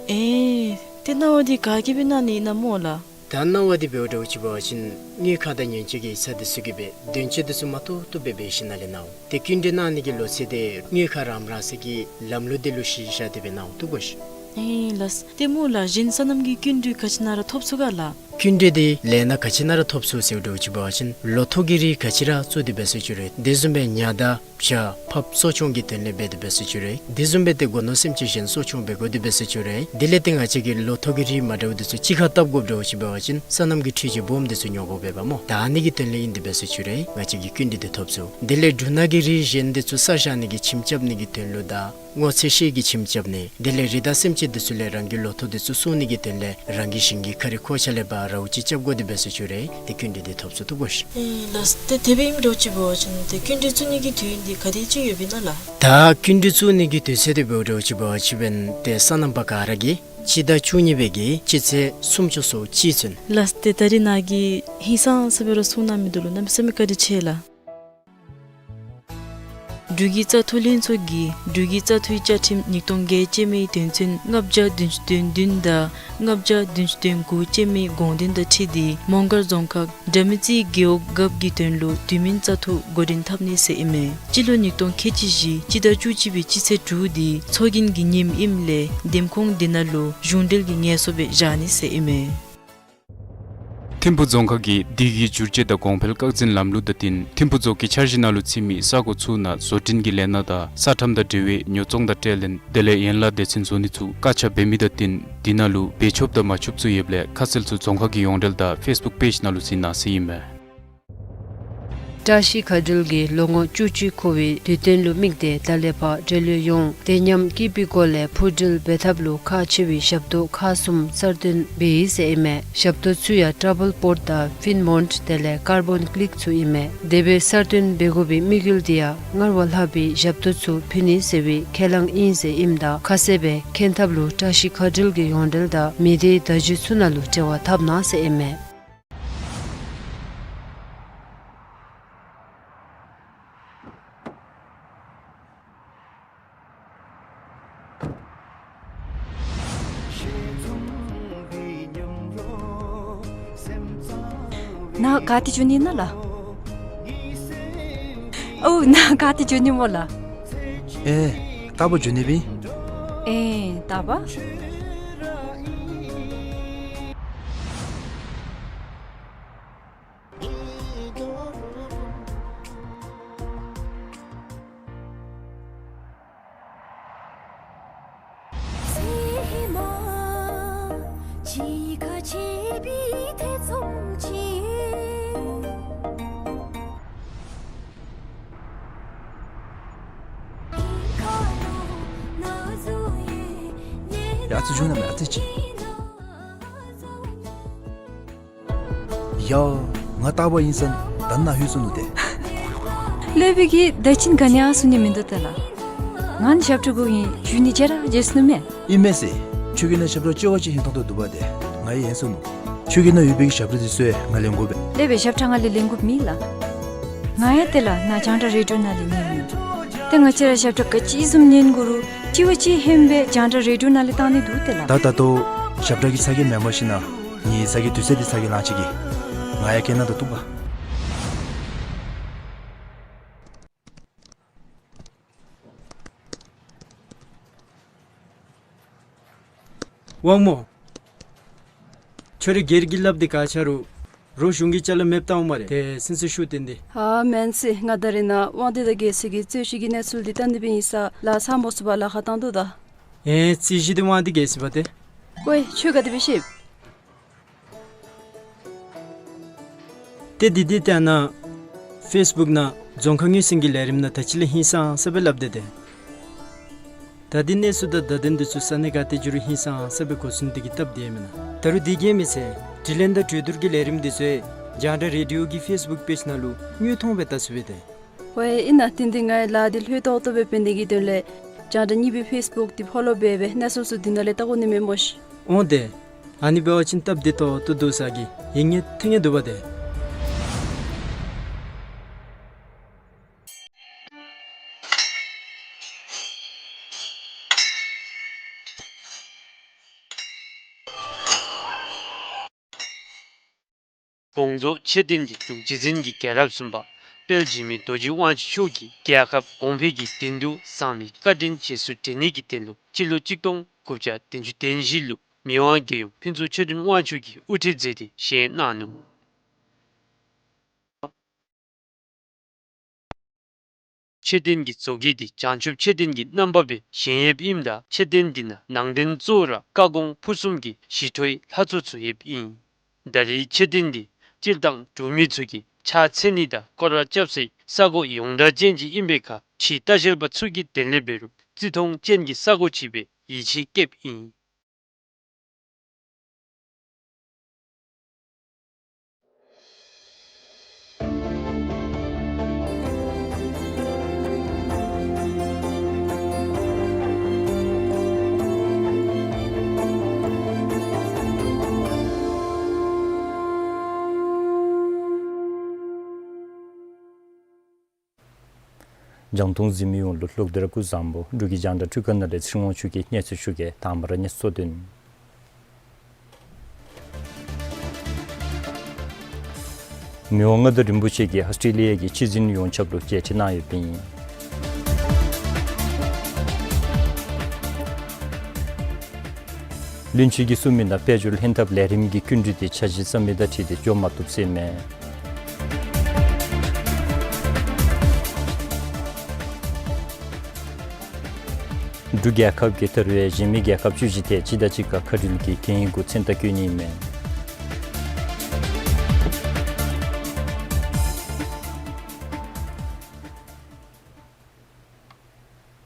ཨེ་ཏེ་གནང་བ་འདི་ག་གིས་སྦེ་གནང་ནི་ཨིན་ན་སྨོ་ལགས། ད་གནང་བ་འདི་འབདཝ་འདྲཝ་ཅིག་འབད་བ་ཅིན་དངུལ་ཁང་དང་ཉེན་བཅོལ་གྱི་ཡིག་ཚང་འདི་ཚུ་གིས་སྦེ་དོན་གཅོད་འདི་ཚུ་མ་ཐོབ་ཐོབ་སྦེ་འབད་ཞིནམ་ལས་གནང་འོང་། ཏེ་སྐྱིན་འགྲུལ་གནང་ནི་གི་ལོ་ཚད་འདི་དངུལ་ཁང་རམ་རམ་ཚུ་གི་ལམ་ལུགས་འདི་ལུ་གཞི་བཞག་སྟེ་སྦེ་གནང་འོང་ཐོབ་གོ་ཤིག། ཨེ་ལགས། ཏེ་སྨོ་ལགས་གཞན་སོ་ནམ་གྱི་སྐྱིན་འགྲུལ་ག་ཅི་ནང་ར་ཐོབ་ཚུགས་ག་ལགས། སྐྱིན་འགྲུལ་འདི་ལས་སྣ་ག་ཅི་ནང་ར་ཐོབ་ཚུགས་ཟེརཝ་འདྲཝ་ཅིག་འབད་བ་ཅིན་ལོ་ཐོག་གི་རིགས་ག་ཅི་ར་བཙུགས་ཏེ་འབད་སོང་ཅི་རུང་དེ་བཟུམ་སྦེ་ཉ་དང་བྱ་ཕགཔ་གསོ་སྐྱོང་གི་དོན་ལས་འབད་དེ་འབད་སོང་ཅི་རུང་དེ་བཟུམ་སྦེ་ཏེ་སྒོ་ནོར་སེམས་ཅན་གཞན་གསོ་སྐྱོང་འབད་དགོ་དེ་འབད་སོང་ཅི་རུང་དེ་ལས་ཏེ་ང་བཅས་ཀྱིས་ལོ་ཐོག་གི་རིགས་མ་འདྲཝ་འདི་ཚུ་གཅིག་ཁར་བཏབ་དགོཔ་འདྲཝ་ཅིག་འབད་བ་ཅིན་སོ་ནམ་གྱི་འཕྲུལ་ཆས་སྦོམ་འདི་ཚུ་ཉོ་དགོཔ་འབདཝ་སྨོ། ད་ཨ་ནི་གི་དོན་ལས་ཨིན་དེ་འབད་སོང་ཅི་རུང་ང་བཅས་ཀྱིས་སྐྱིན་འགྲུལ་འདི་ཐོབ་ཚུགས། དེ་ལས་འབྲུ་སྣ་གི་རིགས་གཞན་འདི་ཚུ་ས་བཞག་ནི་གི་ཁྱིམ་རྐྱབ་ནི་གི་དོན་ལུ་དང་སྔོ་ཚལ་ཤེལ་གྱི་ཁྱིམ་རྐྱབ་ནི་དེ་ལས་རི་དྭགས་སེམས་ཅན་འདི་ཚུ་ལས་རང་གི་ལོ་ཐོག་འདི་ཚུ་སྲུང་ནི་གི་དོན་ལས་རང་གི་ཞིང་གི་ཁ་རི་ཁོག་ཆ་ལས་ཕར་རཝ་ཅིག་རྐྱབ་དགོ་དེ་འབད་སོང་ཅི་རུང་ཏེ་སྐྱིན་འགྲུལ་འདི་ཐོབ་ཚུགས་ཐོབ་གོ་ཤིག། ཨེ་ལགས། ཏེ་དེ་སྦེ་ཨིནམ་འདྲཝ་ཅིག་འབད་བ་ཅིན་ཏེ་སྐྱིན་འགྲུལ་བཙུགས་ནི་གི་དུས་ཡུན་འདི་ག་དེ་ཅིག་ཡོདཔ་ཨིན་ན་ལགས། ད་སྐྱིན་འགྲུལ་བཙུགས་ནི་གི་དུས་ཚོད་འདི་འབདཝ་འདྲཝ་ཅིག་འབད་བ་ཅིན་ཏེ་སོ་ནམ་པ་ག་ར་གིས་སྤྱི་ཟླ་བཅུ་གཉིས་པའི་གི་སྤྱི་ཚེས་སུམ་ཅུ་སོ་གཅིག་ཚུན། ལགས། ཏེ་ད་རིས་ནཱ་གིས་ཧིང་སངས་ས་སྦེ་ར་གསུང་གནང་མི་འདི་ལུ་གནམ་མེད་ས་མེད་བཀའ་དྲིན་ཆེ་ལགས། འབྲུག་གི་བཙག་འཐུ་ལྷན་ཚོགས་ཀྱིས་འབྲུག་གི་བཙག་འཐུའི་བཅའ་ཁྲིམས་ཉིས་སྟོང་བརྒྱད་ཅན་མའི་དོན་ཚན་ལྔ་བརྒྱ་བདུན་ཅུ་དོན་བདུན་དང་ལྔ་བརྒྱ་བདུན་ཅུ་དོན་དགུ་ཅན་མའི་དགོངས་དོན་དང་འཁྲིལ་ཏེ་མོང་སྒར་རྫོང་ཁག་དགྲ་མེད་རྩེའི་རྒེད་འོག་རྒཔོ་གི་དོན་ལུ་དུས་མིན་བཙག་འཐུ་འགོ་འདྲེན་འཐབ་ནི་ཟེར་ཨིན་མས། སྤྱི་ལོ་ཉིས་སྟོང་ཁལ་གཅིག་བཞི་སྤྱི་ཟླ་བཅུ་གཅིག་པའི་སྤྱི་ཚེས་དྲུག་འདི་ཚོགས་རྒྱན་གྱི་ཉིནམ་ཨིནམ་ལས་འདེམས་ཁོངས་འདི་ནང་ལུ་གཞུང་འབྲེལ་གྱི་ངལ་གསོ་སྦེ་བཞག་ནི་ཟེར་ཨིན་མས། ཐིམ་ཕུག་རྫོང་ཁག་གིས་དུས་ཀྱི་བསྒྱུར་བཅོས་དང་གོང་འཕེལ་སྐར་འཛིན་ལམ་ལུགས་དང་བསྟུན་ཐིམ་ཕུག་རྫོང་གི་འཆར་གཞི་ནང་ལུ་ཚུད་མི་ས་གོ་ཚུ་ནང་བཟོ་སྐྲུན་གྱི་ལས་སྣ་དང་ས་ཁྲམ་དང་འབྲེལ་བའི་ཉོ་ཚོང་དང་སྤྲོད་ལེན་དེ་ལས་ཡན་ལག་སྡེ་ཚན་བཟོ་ནི་ཚུ་བཀག་ཆ་འབད་མི་དང་བསྟུན་དེ་ནང་ལུ་འབད་ཆོགཔ་དང་མ་ཆོགཔ་ཚུ་ཡོདཔ་ལས་ཁ་གསལ་ཚུ་རྫོང་ཁག་གི་ཡོངས་འབྲེལ་དང་ཕེསི་བུཀ་པེཇ་ནང་ལུ་གཟིགས་གནང་ཟེར་ཨིན་མས། བཀྲ་ཤིས་མཁའ་འགྲུལ་གྱིས་ལོ་ངོ་བཅུ་གཅིག་འཁོར་བའི་དུས་སྟོན་ལུ་དམིགས་ཏེ་ད་ལས་ཕར་འབྲེལ་ཡོད་ཡོངས་བདེ་ཉམས་སྐྱིད་པའི་སྒོ་ལས་འཕུར་འགྲུལ་འབད་ཐབས་ལུ་ཁག་ཆེ་བའི་ཞབས་ཏོག་ཁག་གསུམ་གསར་བཏོན་འབད་ཡི་ཟེར་ཨིན་མས། ཞབས་ཏོག་ཚུ་ཡང་ཊ་བཱལ་པོརཊ་དང་ཕིན་མོནཊ་དེ་ལས་ཀར་བཱོན་ཀི་ལིཀ་ཚུ་ཨིན་མས། དེ་སྦེ་གསར་བཏོན་འབད་དགོ་པའི་དམིགས་ཡུལ་འདི་ཡང་སྔར་བ་ལྷག་པའི་ཞབས་ཏོག་ཚུ་ཕུལ་ནི་ཟེར་བའི་ཁས་བླངས་ཨིན་ཟེར་ཨིནམ་ད་ཁ་གསལ་སྦེ་མཁྱེན་ཐབས་ལུ་བཀྲ་ཤིས་མཁའ་འགྲུལ་གྱི་ཡོངས་འབྲེལ་དང་མི་སྡེའི་བརྡ་བརྒྱུད་ཚུ་ནང་ལུ་འབྲེལ་བ་འཐབ་གནང་ཟེར་ཨིན་མས། ནཱ་ག་ཏེ་འགྱོ་ནི་ཨིན་ན་ལགས། ཨོ་ནཱ་ག་ཏེ་འགྱོ་ནི་སྨོ་ལགས། ཨེ་རྟག་པར་འགྱོ་ནི་སྦེ་ཨིན། ཨེ་རྟག་པར། ཡ་ཨ་ཙི་འགྱོ་ན་མེན་ཨ་ཙི་ཅིག། ཡ་ང་རྟག་པར་ཨིན་ས་ད་ནཱ་ལྷོད་སོ་ནུག་ཏེ། ལྷོད་པའི་གི་ད་ཅིན་ག་ནི་ཡང་གསུང་ནི་མིན་འདུག་ཏེ་ལགས། ང་ནི་ཞབས་ཁྲ་དགོ་ཨིན་ཞུ་ནི་བརྗེད་ར་བརྗེད་སོ་ནུག་མས། ཨིན་མས་ཟེར། ཁྱོད་ཀྱི་ནང་ཞབས་ཁྲ་ཅོག་ཅིག་ཧིང་ཐོང་དོ་འདུག་པ་ཏེ། ང་ཡང་ཡེངས་སོ་ནུག། ཁྱོད་ཀྱི་ནང་ཡོད་པའི་གི་ཞབས་ཁྲ་འདི་ཚུ་ཡང་ང་ལེན་དགོ་པས། ལེགས་པའི་ཞབས་ཁྲ་ང་ལས་ལེན་དགོཔ་མེད་ལགས། ང་ཡང་ཏེ་ལགས་ནཱ་རྒྱང་བསྒྲགས་རེ་ཌིའོ་ནང་ལས་ཉན་ནི། ཏེ་ང་བཅས་ར་ཞབས་ཁྲ་ག་ཅི་བཟུམ་ཉན་དགོ་རུང་དྲི་བ་ཅིག་ཧེ་མ་སྦེ་རྒྱང་བསྒྲགས་རེ་ཌིའོ་ནང་ལས་བཏང་ནི་འདུག་ཏེ་ལགས། ད་ད་ལྟོ་ཞབས་ཁྲ་གི་ཚ་གྱང་མེན་པར་ཞིན་ན་ངེའི་ཚ་གྱང་དུས་ཚོད་འདི་ཚ་གྱང་ལང་ཅི་གི། ང་ཡང་སྐད་ནང་དུ་གཏུགས་པ། དབང་མོ། ཁྱོད་རའི་སྒེར་གྱི་ལགཔ་འདི་ག་ཆ་རུང་རོགས་གཞུང་གི་ཅ་ལ་མེདཔ་བཏང་འོང་སྨ་རེ། ཏེ་སེམས་ཚུ་ཤུགས་བཏོན་ཏེ། ཨ་མེན་ཟེར། ང་ད་རེས་ནཱ་དབང་འདུས་དང་རྒྱལ་མཚན་གྱིས་རྩོད་གཞི་གི་གནས་ཚུལ་འདི་བལྟ་ནི་སྦེ་ཨིན་ས་ལགས། ཚང་མ་ཚུ་བ་ལཱ་ཁག་བཏང་དོ་ད། ཨེ་རྩོད་གཞི་འདི་དབང་འདུས་རྒྱལ་མཚན་པ་ཏེ། ཝའེ་ཁྱོད་ག་དེ་སྦེ་ཤེས། ཏེ་འདི་འདི་ཏེ་ཨ་ནཱ་ཕེསི་བུཀ་ནང་རྫོང་ཁག་ངོས་ཟིན་གྱི་ལས་རིམ་ནང་ད་ཅི་ལས་ཧིང་སངས་ས་སྦེ་སླབ་སྟེ་ཏེ། ད་འདི་གནས་ཚུལ་དང་བརྡ་དོན་འདི་ཚུ་ས་གནས་ག་ཏེ་འགྱོ་རུང་ཧིང་སངས་ས་སྦེ་གོ་ཚུགས་ནི་དེ་གིས་སྟབས་བདེ་མེན་ན། ད་རུང་དེ་གིས་མེན་ཟེར་དྲི་ལན་དང་གྲོས་བསྡུར་གྱི་ལས་རིམ་འདི་ཚུ་རྒྱང་བསྒྲགས་རེ་ཌིའོ་གི་ཕེསི་བུཀ་པེཇ་ནང་ལུ་དངོས་མཐོང་སྦེ་བལྟ་ཚུགས་པས་ཏེ། ཝའེ་ཨིན་ན། དེ་འདི་ངེའི་ལཱ་འདི་ལྷོད་ཏོག་ཏོ་སྦེ་འབད་ནི་གི་དོན་ལས་རྒྱང་བསྒྲགས་གཉིས་པའི་ཕེསི་བུཀ་འདི་ཕོ་ལོ་འབད་སྦེ་གནས་ཚུལ་ཚུ་འདི་ནང་ལས་བལྟ་དགོ་ནི་མས་སྨོ་ཤིག། འོང་ཏེ། ཨ་ནི་འབད་བ་ཅིན་སྟབས་བདེ་ཏོག་ཏོ་འདུག་ས་གི་ཡིད་ངེས་ཐུགས་ངེས་འདུག་པ་ཏེ། དགོངས་རྫོགས་མཆོད་རྟེན་གྱི་འབྲུག་རྗེ་བཙུན་གྱི་རྒྱལ་རབས་གསུམ་པ་དཔལ་འཇིགས་མེད་རྡོ་རྗེ་དབང་ཕྱུག་མཆོག་གིས་རྒྱལ་ཁབ་གོང་འཕེལ་གྱི་དོན་དུ་བཟང་ལས་བཀའ་དྲིན་རྗེས་སུ་དྲན་ནི་གི་དོན་ལུ་སྤྱི་ལོ་གཅིག་སྟོང་དགུ་བརྒྱ་བདུན་ཅུ་དོན་བཞི་ལུ་མི་དབང་རྒྱལ་ཡུམ་ཕུན་ཚོགས་ཆོས་སྒྲོན་དབང་ཕྱུག་གིས་དབུ་ཁྲིད་མཛད་དེ་བཞེངས་གནང་ནུག། མཆོད་རྟེན་གྱི་བཟོ་བཀོད་འདི་བྱང་ཆུབ་མཆོད་རྟེན་གྱི་རྣམ་པ་སྦེ་བཞེངས་ཡོདཔ་ཨིནམ་ད་མཆོད་རྟེན་འདི་ནང་ནང་རྟེན་གཙོ་བོ་ར་བཀའ་དགོངས་ཕུར་གསུམ་གྱི་ཞི་ཁྲོའི་ལྷ་ཚོགས་ཚུ་ཡོདཔ་ཨིན། ད་རེས་མཆོད་རྟེན་འདི་སྤྱིར་བཏང་འབྲུག་མི་ཚུ་གིས་ཕྱག་འཚལ་ནི་དང་སྐོར་ར་རྐྱབ་སའི་ས་གོ་ཡོངས་གྲགས་ཅན་ཅིག་ཨིན་པའི་ཁར་ཕྱི་ལྟ་བཤལ་པ་ཚུ་གི་དོན་ལས་འབད་རུང་བརྩི་མཐོང་ཅན་གྱི་ས་གོ་ཅིག་སྦེ་ཡིད་ཆེས་བསྐྱེདཔ་ཨིན། རྒྱང་མཐོང་གཟིགས་མི་ཡོངས་ལུ་ལོག་སྟེ་ར་སྐུ་གཟུགས་བཟང་པོ། འབྲུག་གི་རྒྱང་བསྒྲགས་འཕྲུལ་ཁང་ནང་ལས་ཚེ་རིང་དབང་ཕྱུག་གིས་གནས་ཚུལ་ཞུ་གེ། དང་པ་ར་གནས་ཚུལ་གཙོ་དོན། མི་དབང་མངའ་བདག་རིན་པོ་ཆེ་གིས་ཨོསི་ཊེ་ལི་ཡ་གི་སྤྱི་འཛིན་ཡོངས་ཁྱབ་ལུ་མཇལ་འཕྲད་གནང་ཡོདཔ་ཨིན། བློན་ཆེན་གྱིས་གསུངས་མི་ནང་དཔལ་འབྱོར་ལྷན་ཐབས་ལས་རིམ་གྱི་སྐྱིན་འགྲུལ་དེ་འཆར་གཞི་རྩ་མེད་དང་འཁྲིལ་ཏེ་འགྱོ་མ་བཏུབ་ཟེར་མས། འབྲུག་རྒྱལ་ཁབ་ཀྱིས་ད་རུང་གཞན་མི་རྒྱལ་ཁབ་བཅུ་བཞི་དེ་གཅིག་དང་གཅིག་ཁར་མཁའ་འགྲུལ་གྱི་གན་ཡིག་གུ་མཚན་རྟགས་བཀོད་ནི་ཨིན་མས།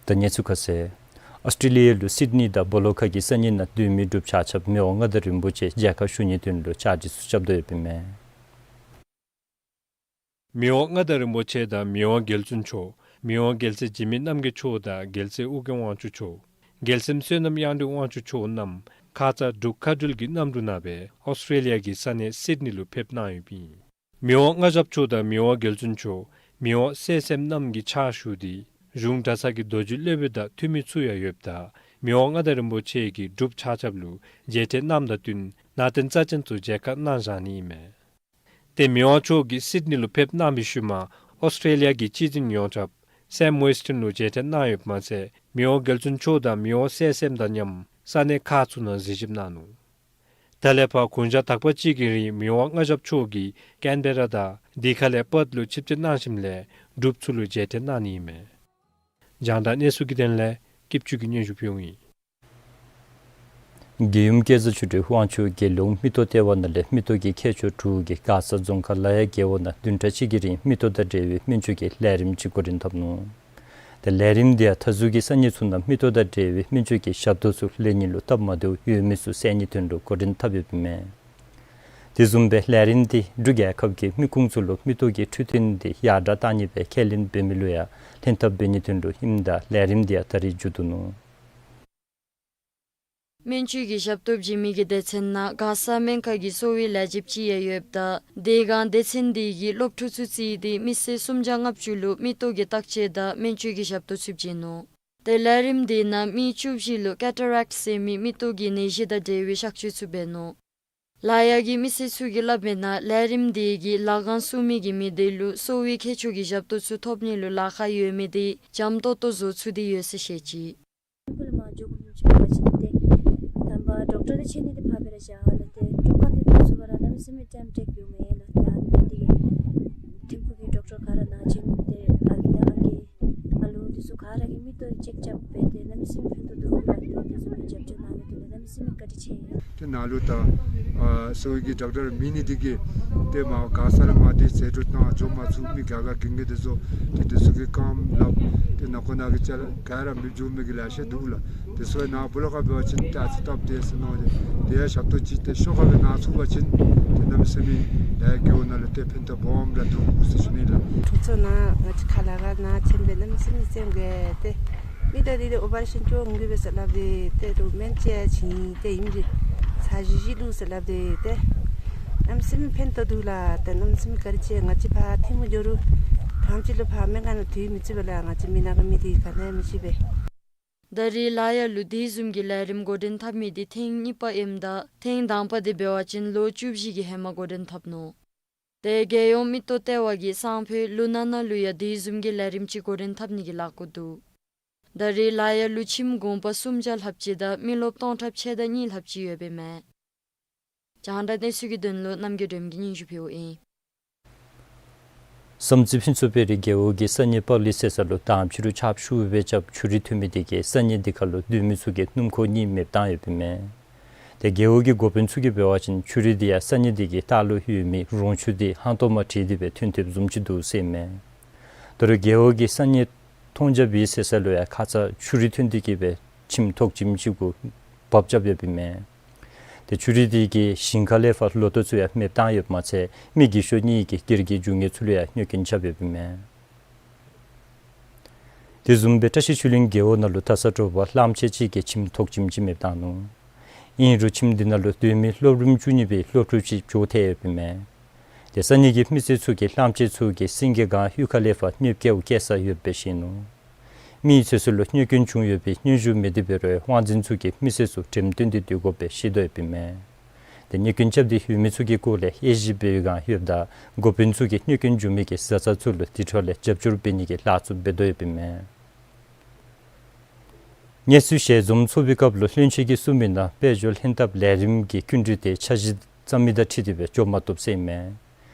ད་གནས་ཚུལ་ཁ་གསལ། ཨོསི་ཊེ་ལི་ཡ་ལུ་སིཌ་ནི་དང་བོ་ལོ་ཁ་གི་ས་གནས་ནང་སྡོད་མི་འབྲུགཔ་ཆ་ཁྱབ་མི་དབང་མངའ་བདག་རིན་པོ་ཆེ་མཇལ་ཁ་ཞུ་ནིའི་དོན་ལུ་བཅའ་སྒྲིག་ཚུ་རྐྱབ་དོ་ཡོདཔ་ཨིན་མས། མི་དབང་མངའ་བདག་རིན་པོ་ཆེ་དང་མི་དབང་རྒྱལ་བཙུན་མཆོག། མི་དབང་རྒྱལ་སྲས་འཇིགས་མེད་རྣམ་རྒྱལ་མཆོག་དང་རྒྱལ་སྲས་ཨོ་རྒྱན་དབང་ཕྱུག་མཆོག། རྒྱལ་སྲས་བསོད་ནམས་དབྱངས་སྒྲོན་དབང་ཕྱུག་མཆོག་རྣམས་ཁ་ཙ་འབྲུག་མཁའ་འགྲུལ་གྱི་གནམ་གྲུ་ནང་སྦེ་ཨོསི་ཊེ་ལི་ཡ་གི་ས་གནས་སིཌ་ནི་ལུ་ཕེབས་གནང་ཡོདཔ་ཨིན། མི་དབང་མངའ་ཞབས་མཆོག་དང་མི་དབང་རྒྱལ་བཙུན་མཆོག། མི་དབང་གསན་བསམ་རྣམས་ཀྱི་ཕྱག་ཞུ་སྟེ་གཞུང་གྲྭ་ཚང་གི་རྡོ་རྗེ་སློབ་དཔོན་དང་འཐུས་མི་ཚུ་ཡང་ཡོདཔ་ད་མི་དབང་མངའ་བདག་རིན་པོ་ཆེ་གིས་འབྲུགཔ་ཆ་ཁྱབ་ལུ་མཇལ་འཕྲད་གནངམ་དང་བསྟུན་གནང་རྟེན་རྩ་ཅན་ཚུ་མཇལ་ཁ་གནང་བཞག་ནི་ཨིན་མས། ཏེ་མི་དབང་མཆོག་གིས་སིཌ་ནི་ལུ་ཕེབས་གནང་བའི་ཤུལ་མ་ཨོསི་ཊེ་ལི་ཡ་གི་སྤྱི་འཛིན་ཡོངས་ཁྱབ་སེམ་ཝེསི་ཊོན་ལུ་མཇལ་འཕྲད་གནང་ཡོདཔ་མ་ཚད་མི་དབང་རྒྱལ་བཙུན་མཆོག་དང་མི་དབང་གསན་བསམ་དང་མཉམ་ས་གནས་ཁག་ཚུ་ནང་གཟིགས་ཞིབ་གནང་ནུག། ད་ལས་ཕར་གུང་ཞག་དག་པ་ཅིག་གི་རིང་མི་དབང་མངའ་ཞབས་མཆོག་གིས་ཀེན་བེ་ར་དང་དེ་ཁ་ལས་པརཐ་ལུ་ཆིབས་བསྒྱུར་གནང་ཞིནམ་ལས་འབྲུགཔ་ཚུ་ལུ་མཇལ་འཕྲད་གནང་ནི་ཨིན་མས། རྒྱང་བསྒྲགས་གནས་ཚུལ་གྱི་དོན་ལས་སྐྱིདཔ་ཆོས་ཀྱིས་སྙན་ཞུ་ཕུལཝ་ཨིན། རྒྱལ་ཡུམ་སྐལ་བཟང་ཆོས་སྒྲོན་དབང་ཕྱུག་རྒྱལ་ཡོངས་མིག་ཏོ་ལྟེ་བ་ནང་ལས་མིག་ཏོ་གི་ཁྱད་ཆོས་དྲུག་གི་མགར་ས་རྫོང་ཁག་ལ་ཡ་རྒེད་འོག་ནང་བདུན་ཕྲག་གཅིག་གི་རིང་མིག་ཏོ་དང་འབྲེལ་བའི་སྨན་བཅོས་ཀྱི་ལས་རིམ་ཅིག་འགོ་འདྲེན་འཐབ་ནུག། ཏེ་ལས་རིམ་དེ་ཡང་མཐའ་ཟུར་གྱི་ས་གནས་ཚུ་ནང་མིག་ཏོ་དང་འབྲེལ་བའི་སྨན་བཅོས་ཀྱི་ཞབས་ཏོག་ཚུ་ལེན་ནི་ལུ་སྟབས་མ་བདེཝ་ཡོད་མི་ཚུ་བསལ་ནིའི་དོན་ལུ་འགོ་འདྲེན་འཐབ་ཡོདཔ་ཨིན་མས། དེ་བཟུམ་སྦེ་ལས་རིམ་དེ་འབྲུག་རྒྱལ་ཁབ་ཀྱི་མི་ཁུངས་ཚུ་ལུ་མིག་ཏོ་གི་འཕྲོད་བསྟེན་དེ་ཡར་དྲག་གཏང་ནི་སྦེ་ཁས་ལེན་འབད་མི་ལུ་ཡང་ལྷན་ཐབས་འབད་ནིའི་དོན་ལུ་ཨིནམ་ད་ལས་རིམ་དེ་ཡང་ད་རིས་མཇུག་བསྡུ་ནུག། སྨན་བཅོས་ཀྱི་ཞབས་ཏོག་བྱིན་མི་གི་སྡེ་ཚན་ནང་མགར་ས་སྨན་ཁང་གི་གསོ་བའི་ལས་བྱེདཔ་ཅིག་ཡང་ཡོདཔ་ད་དེ་སྒང་སྡེ་ཚན་དེ་གིས་སློབ་ཕྲུག་ཚུ་བརྩིས་ཏེ་མི་སེར་སུམ་བརྒྱ་ལྔ་བཅུ་ལུ་མིག་ཏོ་གི་བརྟག་དཔྱད་དང་སྨན་བཅོས་ཀྱི་ཞབས་ཏོག་ཚུ་བྱིན་ནུག། ཏེ་ལས་རིམ་དེ་ནང་མི་བཅུ་བཞི་ལུ་ཀེ་ཊ་རེཀཊ་ཟེར་མི་མིག་ཏོ་གི་ནད་གཞི་དང་འབྲེལ་བའི་གཤག་བཅོས་ཚུ་འབད་ནུག། ལ་ཡ་གི་མི་སེར་ཚུ་གིས་སླབ་མིའི་ནང་ལས་རིམ་དེ་གིས་ལཱ་ཁང་བཙུགས་མི་གི་མི་སྡེ་ལུ་གསོ་བའི་ཁྱད་ཆོས་ཀྱི་ཞབས་ཏོག་ཚུ་ཐོབ་ནི་ལུ་ལཱ་ཁག་ཡོད་མི་དེ་འཇམ་ཏོང་ཏོ་བཟོ་ཚུགས་ཏེ་ཡོད་ཟེར་བཤད་ཅི། ཕུལ་མ་འཇོག་མི་ཆོག་པ་ཅིན་ཏེ། དམ་པ་ཌོག་ཊར་འདི་ཆེ་ནི་འདི་ཕར་སྦེ་ར་བཞག་ལགས། ཏེ་ཌོག་ཊར་འདི་ཐུག་ཚུགས་པ་ར་གནམ་མེད་ས་མེད་ཊའིམ་ཊེཀ་འགྱོཝ་མས་ལགས། ཏེ་ཨ་ནི་འདི་ཐིམ་ཕུག་གི་ཌོག་ཊར་ག་ར་ནཱ་བྱོན་ཏེ་ཨ་རྒས་དང་ཨང་རྒས་ཨ་ལོ་འདི་ཚུ་ག་ར་གི་མིག་ཏོ་ཅེཀ་རྐྱབ་སྦེ་ཏེ་གནམ་མེད་ས་མེད་ཕན་ཐོགས་འདུག་ལགས། ཏེ་འདི་ཚུ་གི་རྒྱབ་སྐྱོར་གནང་མི་འདི་ལུ་གནམ་མེད་ས་མེད་བཀའ་དྲིན་ཆེ། ཏེ་ནཱ་ལུ་ད་ཨ་གསོ་བའི་གི་ཌོག་ཊར་མེད་ནི་འདི་གིས་ཏེ་མར་མགར་ས་ལས་མར་ཏེ་ཟད་འགྲོ་བཏང་འགྱོ་མ་ཚུགས། མི་ག་ག་གི་གི་འདི་ཚུ་ཏེ་འདི་ཚུ་གི་རྐངམ་ལགཔ་ཏེ་ནང་ཁོག་ནང་གི་ཅ་ལ་ག་ར་མེདཔ་འགྱོ་མི་གི་ལེ་ཤ་འདུག་ལགས། དེ་ཚུ་ནཱ་སྦོ་ལོགས་ཁར་འབད་བ་ཅིན་ཏེ་ཨ་ཙི་སྟབས་བདེ་ཟེར་མནོ་སྟེ་དེ་ཡང་ཞབས་ཏོག་ཅིག་ཏེ་ཤོག་ཁ་སྦེ་གནང་ཚུགས་པ་ཅིན་ཏེ་གནམ་མེད་ས་མེད་ལས་རྒེད་འོག་ནང་ལུ་ཏེ་ཕན་ཐོགས་སྦོམ་ར་འདུག་ཟེར་ཞུ་ནི་ལགས། ཁྲུང་ཆོ་ནཱ་ང་བཅས་ཁ་ལས་ག་ནཱ་བྱོན་སྦེ་གནམ་མེད་ས་མེད་སེམས་དགའ་སྟེ་མིག་ཏོ་འདི་ཏེ་ཨོ་པ་རེ་ཤཱན་འགྱོ་དགོ་པས་ཟེར་སླབ་སྟེ་ཏེ་རོགས་སྨན་ཅིག་བྱིན་ཏེ་ཨིནམ་ཅིག་ཚར་བཞི་བཞི་བླུགས་ཟེར་སླབ་སྟེ་ཏེ་གནམ་མེད་ས་མེད་ཕན་ཐོགས་འདུག་ལགས། ཏེ་གནམ་མེད་ས་མེད་བཀའ་དྲིན་ཆེ། ང་བཅས་ཕར་ཐིམ་ཕུག་འགྱོ་རུང་ཐམས་ཅད་ལུ་ཕར་སྨན་ཁང་ནང་སྡོད་མི་ཚུགས་པས་ལགས། ང་བཅས་མི་ནང་གི་མི་འདི་ག་ནི་ཡང་མི་ཤེས་པས། ད་རེས་ལ་ཡ་ལུ་དེ་བཟུམ་གྱི་ལས་རིམ་འགོ་འདྲེན་འཐབ་མི་འདི་ཐེངས་གཉིས་པ་ཨིནམ་ད་ཐེངས་དང་པ་འདི་འབད་བ་ཅིན་ལོ་བཅུ་བཞི་གི་ཧེ་མ་འགོ་འདྲེན་འཐབ་ནུག། ཏེ་རྒྱལ་ཡོངས་མིག་ཏོ་ལྟེ་བ་གིས་སང་ཕོད་ལུ་ནན་ནང་ལུ་ཡང་དེ་བཟུམ་གྱི་ལས་རིམ་ཅིག་འགོ་འདྲེན་འཐབ་ནི་གི་ལཱ་འགོ་འདུག། ད་རེས་ལ་ཡ་ལུ་ཁྱིམ་གུང་པ་སུམ་བརྒྱ་ལྷགཔ་ཅིག་དང་མི་རློབས་སྟོང་ཕྲག་ཕྱེད་དང་གཉིས་ལྷགཔ་ཅིག་ཡོདཔ་ཨིན་མས། རྒྱང་བསྒྲགས་གནས་ཚུལ་གྱི་དོན་ལུ་རྣམ་རྒྱལ་སྒྲོལ་མ་གིས་སྙན་ཞུ་ཕུལཝ་ཨིན། བསམ་རྩེ་ཕུན་ཚོགས་དཔལ་རི་རྒེད་འོག་གི་ས་གནས་པབ་ལིག་ཟེར་ས་ལུ་དང་ཕྱི་རུ་ཆརཔ་ཤུགས་སྦེ་རྐྱབ་ཆུ་རུད་ཐོན་མི་དེ་གིས་ས་གནས་དེ་ཁར་ལུ་སྡོད་མི་ཚུ་གི་སྣུམ་འཁོར་གཉིས་མེདཔ་བཏང་ཡོདཔ་ཨིན་མས། ཏེ་རྒེད་འོག་གི་འགོ་དཔོན་ཚུ་གིས་འབད་བ་ཅིན་ཆུ་རུད་དེ་ཡང་ས་གནས་དེ་གི་ལྟག་ལུ་ཡོད་མི་རོང་ཆུ་དེ་ཧང་སྟོང་མ་འཁྲིལ་ཏེ་སྦེ་ཐོན་ཐོནམ་བཟུམ་ཅིག་འདུག་ཟེར་ཨིན་མས། ད་རུང་རྒེད་འོག་གི་ས་གནས་མཐོང་རྒྱ་བི་ཟེར་ས་ལུ་ཡང་ཁ་ཙ་ཆུ་རུད་ཐོན་ཏེ་གི་སྦེ་ཁྱིམ་ཐོག་ཁྱིམ་ཅིག་གུ་བབས་རྐྱབ་ཡོདཔ་ཨིན་མས། ཏེ་ཆུ་རུད་དེ་གིས་ཞིང་ཁ་ལས་ཕར་ལོ་ཐོག་ཚུ་ཡང་མེདཔ་བཏང་ཡོདཔ་མ་ཚད་མི་རྒས་ཤོས་གཉིས་ཀྱི་སྒེར་གྱི་རྒྱུ་དངོས་ཚུ་ལུ་ཡང་གནོད་རྐྱེན་རྐྱབ་ཡོདཔ་ཨིན་མས། དེ་བཟུམ་སྦེ་བཀྲ་ཤིས་ཆོས་གླིང་རྒེད་འོག་ནང་ལུ་ད་ས་དྲོ་པ་གླངམོ་ཆེ་ཅིག་གིས་ཁྱིམ་ཐོག་ཁྱིམ་ཅིག་མེདཔ་བཏང་ནུག། ཨིན་རུང་ཁྱིམ་དེ་ནང་ལུ་སྡོད་མི་སློབ་རིམ་བཅུ་གཉིས་པའི་སློབ་ཕྲུག་ཅིག་འགྱོ་ཐལ་ཡོདཔ་ཨིན་མས། ཏེ་ས་གནས་ཀྱི་མི་སེར་ཚུ་གིས་གླངམོ་ཆེ་ཚུ་གིས་སེང་གེ་སྒང་ཧུད་ཁ་ལས་ཕར་གནོདཔ་བཀལཝ་བཀལ་ས་ཡོདཔ་སྦེ་བཤད་ནུག། མི་ཚུ་ལུ་གནོད་སྐྱོན་བྱུང་ཡོད་པའི་སྙན་ཞུ་མེད་དེ་འབད་རུང་དབང་འཛིན་ཚུ་གིས་མི་སེར་ཚུ་འགྲེམས་སྟོན་འདི་སྡོད་དགོཔ་སྦེ་བཤད་དོ་ཡོདཔ་ཨིན་མས། ཏེ་གནོད་སྐྱོན་རྐྱབ་སྟེ་ཡོད་མི་ཚུ་གི་སྐོར་ལས་དབྱེ་ཞིབ་འབད་བའི་སྒང་ཡོདཔ་ད་འགོ་དཔོན་ཚུ་གིས་གནོད་སྐྱོན་བྱུང་མི་གི་བཟའ་ཚང་ཚུ་ལུ་དེ་འཕྲོ་ལས་རྒྱབ་སྐྱོར་འབད་ནི་གི་ལཱ་ཚུ་འབད་དོ་ཡོདཔ་ཨིན་མས། གནས་ཚུལ་ཞལ་འཛོམས་ཚོགས་པའི་སྐབས་ལུ་བློན་ཆེན་གྱིས་གསུངས་མི་ནང་དཔལ་འབྱོར་ལྷན་ཐབས་ལས་རིམ་གྱི་སྐྱིན་འགྲུལ་དེ་འཆར་གཞི་བརྩམ་མི་དང་འཁྲིལ་ཏེ་སྦེ་འགྱོ་མ་བཏུབ་ཟེར་ཨིན་མས།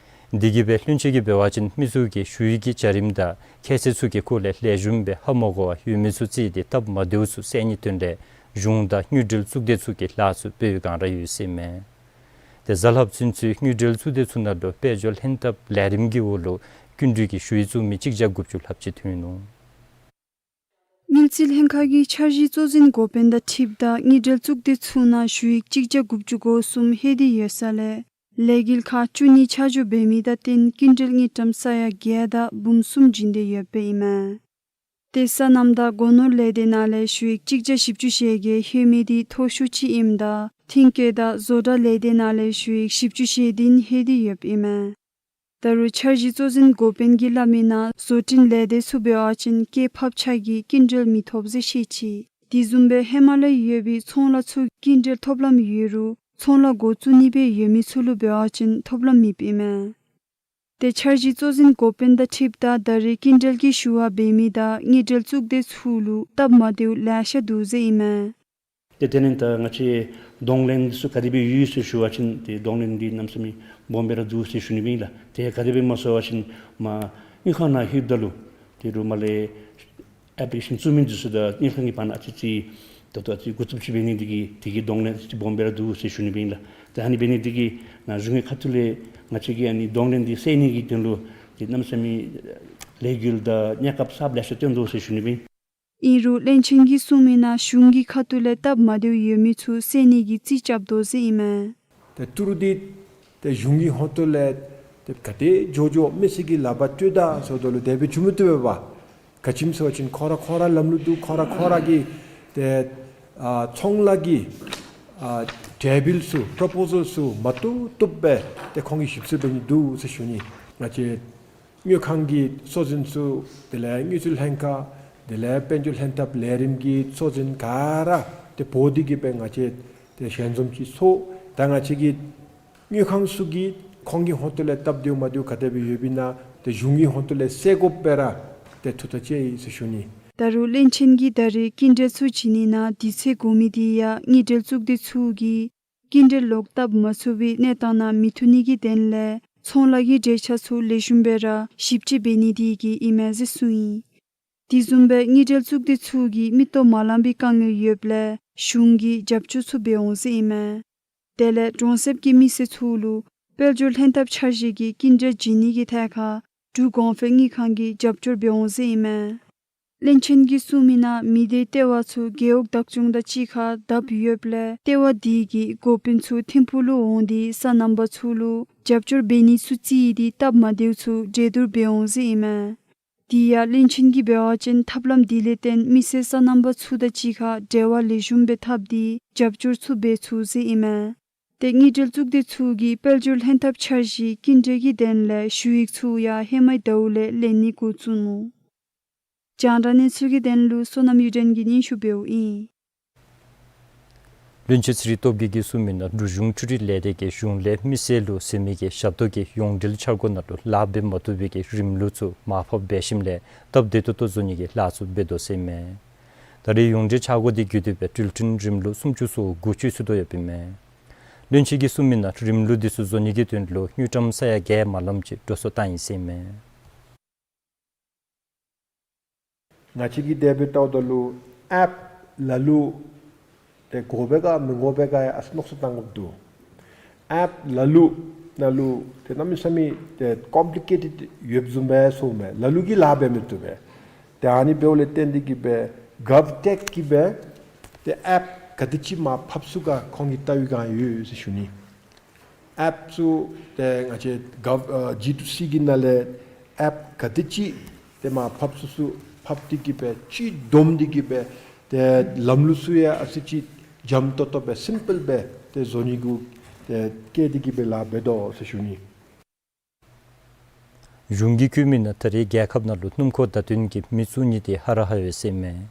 དེ་གིས་སྦེ་བློན་ཆེན་གྱིས་འབད་བ་ཅིན་མི་ཚུ་གིས་ཞུ་ཡིག་གི་བྱ་རིམ་དང་ཁྱད་ཚད་ཚུ་གི་སྐོར་ལས་ལེགས་ཤོམ་སྦེ་ཧ་མ་གོ་བར་ཡོད་མི་ཚུ་བརྩིས་ཏེ་སྟབས་མ་བདེཝ་ཚུ་སེལ་ནིའི་དོན་ལས་གཞུང་དང་དངུལ་འབྲེལ་གཙུག་སྡེ་ཚུ་གིས་ལཱ་ཚུ་འབད་བའི་སྒང་ར་ཡོད་ཟེར་ཨིན་མས། ཏེ་གཟའ་ལྷགཔ་ཚུན་ཚོད་དངུལ་འབྲེལ་གཙུག་སྡེ་ཚུ་ནང་ལུ་དཔལ་འབྱོར་ལྷན་ཐབས་ལས་རིམ་གྱི་འོག་ལུ་སྐྱིན་འགྲུལ་གྱི་ཞུ་ཡིག་བཙུགས་མི་གཅིག་བརྒྱ་དགུ་བཅུ་ལྷགཔ་ཅིག་ཐོན་ནུག། དངུལ་རྩིས་ལྷན་ཁག་གི་འཆར་གཞི་གཙོ་འཛིན་འགོ་དཔོན་དང་འཁྲིལཝ་ད་དངུལ་འབྲེལ་གཙུག་སྡེ་ཚུ་ནང་ཞུ་ཡིག་གཅིག་བརྒྱ་དགུ་བཅུ་གོ་གསུམ་ལྷོད་དེ་ཡོད་ས་ལས་ལས་འགུལ་ཁག་བཅུ་གཉིས་ཆ་འཇོག་འབད་མི་དང་སྟེང་སྐྱིན་འགྲུལ་དངུལ་ཀྲམ་ས་ཡ་བརྒྱད་དང་འབུམ་གསུམ་བྱིན་ཏེ་ཡོདཔ་ཨིན་མས། ཏེ་སོ་ནམ་དང་སྒོ་ནོར་ལས་སྡེ་ནང་ལས་ཞུ་ཡིག་གཅིག་བརྒྱ་བཞི་བཅུ་ཞེ་བརྒྱད་ལྷོད་མི་འདི་མཐོ་ཤོས་ཅིག་ཨིནམ་ད་ཐོན་སྐྱེད་དང་བཟོ་གྲྭ་ལས་སྡེ་ནང་ལས་ཞུ་ཡིག་བཞི་བཅུ་ཞེ་བདུན་ལྷོད་དེ་ཡོདཔ་ཨིན་མས། ད་རུང་འཆར་གཞི་གཙོ་འཛིན་འགོ་དཔོན་གྱིས་སླབ་མི་ནང་བཟོ་སྐྲུན་ལས་སྡེ་ཚུ་འབད་བ་ཅིན་སྐྱེད་ཕབ་ཆ་གིས་སྐྱིན་འགྲུལ་མི་ཐོབ་ཟེར་བཤད་ཅི། དེ་བཟུམ་སྦེ་ཧེ་མ་ལས་ཡོད་པའི་ཚོང་ལཱ་ཚུ་སྐྱིན་འགྲུལ་ཐོབ་ལམ་ཡོད་རུང་ཚོང་ལཱ་འགོ་བཙུགས་ནི་སྦེ་ཡོད་མི་ཚུ་ལུ་འབད་བ་ཅིན་ཐོབ་ལམ་མེདཔ་ཨིན་མས། ཏེ་འཆར་གཞི་གཙོ་འཛིན་འགོ་དཔོན་དང་འཁྲིལཝ་ད་ད་རེས་སྐྱིན་འགྲུལ་གྱི་ཞུ་བ་འབད་མི་དང་དངུལ་འབྲེལ་གཙུག་སྡེ་ཚུ་ལུ་སྟབས་མ་བདེཝ་ལེ་ཤ་འདུག་ཟེར་ཨིན་མས། ཏེ་དེ་ནི་ད་ང་བཅས་གདོང་ལེན་ཚུ་ག་དེ་སྦེ་ཡོད་ཟེར་ཞུ་བ་ཅིན་ཏེ་གདོང་ལེན་འདི་གནམ་མེད་ས་མེད་སྦོམ་སྦེ་ར་འདུག་ཟེར་ཞུ་ནི་ཨིན་ལགས། ཏེ་ག་དེ་སྦེ་སྨོ་ཟེར་བ་ཅིན་མ་དངུལ་ཁང་ནང་ལྷོདཔ་ད་ལུ་ཏེ་རུང་མ་ལས་ཨེཔ་ལི་ཀེ་ཤཱན་བཙུགས་མི་འདི་ཚུ་དང་དངུལ་ཁང་གི་བར་ན་ཨ་ཙི་ཅིག་ད་ལྟོ་ཨ་ཙི་འགོ་བཙུགས་ཅིག་འབད་ནི་འདི་གིས་དེ་གི་གདོང་ལེན་ཨ་ཙི་ཅིག་སྦོམ་སྦེ་ར་འདུག་ཟེར་ཞུ་ནི་ཨིན་ལགས། ཏེ་ཨ་ནི་འབད་ནི་འདི་གིས་ནཱ་གཞུང་གི་ཁ་ཐུག་ལས་ང་བཅས་ཀྱིས་ཨ་ནི་གདོང་ལེན་འདི་སེལ་ནི་གི་དོན་ལུ་ཏེ་གནམ་མེད་ས་མེད་ལས་འགུལ་དང་གནས་སྐབས་གསརཔ་ལེ་ཤ་བཏོན་དོ་ཟེར་ཞུ་ནི་ཨིན། ཨིན་རུང་བློན་ཆེན་གྱིས་གསུངས་མི་ནང་གཞུང་གི་ཁ་ཐུག་ལས་སྟབས་མ་བདེཝ་ཡོད་མི་ཚུ་སེལ་ནི་གི་རྩིས་རྐྱབ་དོ་ཟེར་ཨིན་མས། ཏེ་ཏི་རུ་འདི་ཏེ་གཞུང་གི་ཧོངས་ཏོ་ལས་ཏེ་ག་དེ་མགྱོགས་མགྱོགས་མི་སེར་གྱི་ལག་པར་སྤྲོད་ད་ཟེརཝ་ད་ལུ་དེ་སྦེ་འགྱོ་མི་བཏུབ་པས། ག་ཅི་སྨོ་ཟེར་བ་ཅིན་ཁོང་ར་ཁོང་ར་ལམ་ལུགས་འདུག། ཁོང་ར་ཁོང་ར་གི་ཏེ་ཨ་ཚོང་ལཱ་གི་ཨ་ཊེ་བིལ་ཚུ་པོརོ་པོ་ཟལ་ཚུ་མ་བཏུབ་བཏུབ་སྦེ་ཏེ་ཁོང་གིས་ཞིབ་འཚོལ་འབད་ནི་འདུག་ཟེར་ཞུ་ནི། ང་བཅས་དངུལ་ཁང་གི་གཙོ་འཛིན་ཚུ་དེ་ལས་དངུལ་རྩིས་ལྷན་ཁག་དེ་ལས་དཔལ་འབྱོར་ལྷན་ཐབས་ལས་རིམ་གྱི་གཙོ་འཛིན་ག་ར་ཏེ་འབོ་སྟེ་གིས་སྦེ་ང་བཅས་ཏེ་ཞལ་འཛོམས་ཅིག་ཚོགས། ད་ང་བཅས་ཀྱི་དངུལ་ཁང་ཚུ་གིས་ཁོང་གི་ཧོངས་ཏོ་ལས་སྟབས་བདེཝ་མ་བདེཝ་ག་དེ་སྦེ་ཡོདཔ་ཨིན་ན་ཏེ་གཞུང་གི་ཧོངས་ཏོ་ལས་སེལ་དགོཔ་སྦེ་ར་ཏེ་ཐུགས་ཐག་བཅད་ཡི་ཟེར་ཞུ་ནི། ད་རུང་བློན་ཆེན་གྱིས་ད་རེས་སྐྱིན་འགྲུལ་ཚུ་བྱིན་ནི་ནང་དུས་ཚོད་འགོར་མི་འདི་ཡང་དངུལ་འབྲེལ་གཙུག་སྡེ་ཚུ་གིས་སྐྱིན་འགྲུལ་ལོག་བཏབ་མ་ཚུགས་པའི་གནས་སྟངས་ནང་མི་ཐོན་ནི་གི་དོན་ལས་ཚོང་ལཱ་གི་འབྲེལ་ཆ་ཚུ་ལེགས་ཤོམ་སྦེ་ར་ཞིབ་དཔྱད་འབད་ནི་འདི་གིས་ཨིན་མས་ཟེར་གསུངས་ཡི། དེ་བཟུམ་སྦེ་དངུལ་འབྲེལ་གཙུག་སྡེ་ཚུ་གིས་མིག་ཏོ་མ་ལངམ་པའི་དཀའ་ངལ་ཡོདཔ་ལས་གཞུང་གིས་རྒྱབ་སྐྱོར་ཚུ་འབད་འོང་ཟེར་ཨིན་མས། དེ་ལས་གྲོང་གསེབ་ཀྱི་མི་སེར་ཚུ་ལུ་དཔལ་འབྱོར་ལྷན་ཐབས་འཆར་གཞི་གི་སྐྱིན་འགྲུལ་བྱིན་ནི་གི་ཐད་ཁར་འབྲུག་གོང་འཕེལ་དངུལ་ཁང་གིས་རྒྱབ་སྐྱོར་འབད་འོང་ཟེར་ཨིན་མས། བློན་ཆེན་གྱིས་གསུངས་མི་ནང་མི་སྡེའི་ལྟེ་བ་ཚུ་རྒེད་འོག་བདག་སྐྱོང་དང་གཅིག་ཁར་བསྡབ་ཡོདཔ་ལས་ལྟེ་བ་འདི་གིས་འགོ་དཔོན་ཚུ་ཐིམ་ཕུག་ལུ་འོང་སྟེ་སོ་ནམ་པ་ཚུ་ལུ་རྒྱབ་སྐྱོར་འབད་ནི་ཚུ་བརྩིས་ཏེ་སྟབས་མ་བདེཝ་ཚུ་གྲོས་བསྡུར་འབད་འོང་ཟེར་ཨིན་མས། དེ་ཡང་བློན་ཆེན་གྱིས་འབད་བ་ཅིན་ཐབས་ལམ་འདི་ལས་བརྟེན་མི་སེར་སོ་ནམ་པ་ཚུ་དང་གཅིག་ཁར་འབྲེལ་བ་ལེགས་ཤོམ་སྦེ་འཐབ་སྟེ་རྒྱབ་སྐྱོར་ཚུ་འབད་ཚུགས་ཟེར་ཨིན་མས། ཏེ་དངུལ་འབྲེལ་གཙུག་སྡེ་ཚུ་གིས་དཔལ་འབྱོར་ལྷན་ཐབས་འཆར་གཞི་སྐྱིན་འགྲུལ་གྱི་དོན་ལས་ཞུ་ཡིག་ཚུ་ཡང་ཧེ་མའི་ཟླཝ་ལས་ལེན་ནི་འགོ་བཙུགས་ནུག། རྒྱང་བསྒྲགས་གནས་ཚུལ་གྱི་དོན་ལུ་བསོད་ནམས་གཡུ་སྒྲོན་གྱིས་སྙན་ཞུ་འབདཝ་ཨིན། བློན་ཆེན་ཚེ་རིང་སྟོབས་རྒྱས་ཀྱིས་གསུངས་མི་ནང་འབྲུག་གཞུང་འཕྲུལ་རིག་ལས་སྡེ་གིས་གཞུང་ལས་མི་སེར་ལུ་ཟད་མི་གི་ཞབས་ཏོག་གི་ཡོངས་འབྲེལ་འཆར་སྒོ་ནང་ལུ་ལཱ་འབད་མ་བཏུབ་པའི་གི་རིམ་ལུགས་ཚུ་མར་ཕབ་འབད་ཞིནམ་ལས་སྟབས་བདེ་ཏོག་ཏོ་བཟོ་ནི་གི་ལཱ་ཚུ་འབད་དོ་ཟེར་ཨིན་མས། ད་རེས་ཡོངས་འབྲེལ་འཆར་སྒོ་འདི་བརྒྱུད་དེ་སྦེ་འགྲུལ་འཕྲིན་རིམ་ལུགས་སུམ་ཅུ་སོ་དགུ་སྤྱོད་ཚུགས་དོ་ཡོདཔ་ཨིན་མས། བློན་ཆེན་གྱིས་གསུངས་མི་ནང་རིམ་ལུགས་འདི་ཚུ་བཟོ་ནི་གི་དོན་ལུ་དངུལ་ཀྲམ་ས་ཡ་བརྒྱད་མ་ལངམ་ཅིག་འགྲོ་སོང་བཏང་ཡི་ཟེར་ཨིན་མས། ང་བཅས་ཀྱིས་དེ་སྦེ་བལྟཝ་ད་ལུ་ཨེཔ་ལ་ལུ་ཏེ་དགོ་པས་ག་མི་དགོ་པས་ག་ཡང་ཨ་ཙི་མནོ་བསམ་བཏང་དགོཔ་འདུག། ཨེཔ་ལ་ལུ་ནང་ལུ་ཏེ་གནམ་མེད་ས་མེད་ཏེ་ཀོམ་པི་ལི་ཀེ་ཊེཌ་ཡོདཔ་བཟུམ་སྦེ་སོངམ་མས། ལ་ལུ་གིས་ལཱ་འབད་མི་བཏུབ་པས། ཏེ་ཨ་ནི་འབདཝ་ལས་བརྟེན་ཏེ་གིས་སྦེ་གཱབ་ཊེཀ་གིས་སྦེ་ཏེ་ཨེཔ་ག་དེ་ཅིག་མར་ཕབ་ཚུགས་ག་ཁོང་གིས་བལྟ་བའི་སྒང་ཡོད་ཟེར་ཞུ་ནི། ཨེཔ་ཚུ་ཏེ་ང་བཅས་གཱབ་ཨ་ཇི་ཊུ་སི་གི་ནང་ལས་ཨེཔ་ག་དེ་ཅིག་ཏེ་མར་ཕབ་ཚུགས་ཚུགས་ཕབ་སྟེ་གིས་སྦེ་ཅིག་བསྡོམས་ཏེ་གིས་སྦེ་ཏེ་ལམ་ལུགས་ཚུ་ཡང་ཨ་ཙི་ཅིག་འཇམ་ཏོག་ཏོ་སྦེ་སིམ་པཱལ་སྦེ་ཏེ་བཟོ་ནི་གུ་ཏེ་བཀལ་ཏེ་གིས་སྦེ་ལཱ་འབད་དོ་ཟེར་ཞུ་ནི། གཞུང་གིས་བཀོད་མི་ནང་ད་རེས་རྒྱལ་ཁབ་ནང་ལུ་སྣུམ་འཁོར་བརྡ་སྟོན་གྱི་མི་བཙུགས་ནི་དེ་ཧ་ར་ཧ་ཡོད་ཟེར་མས།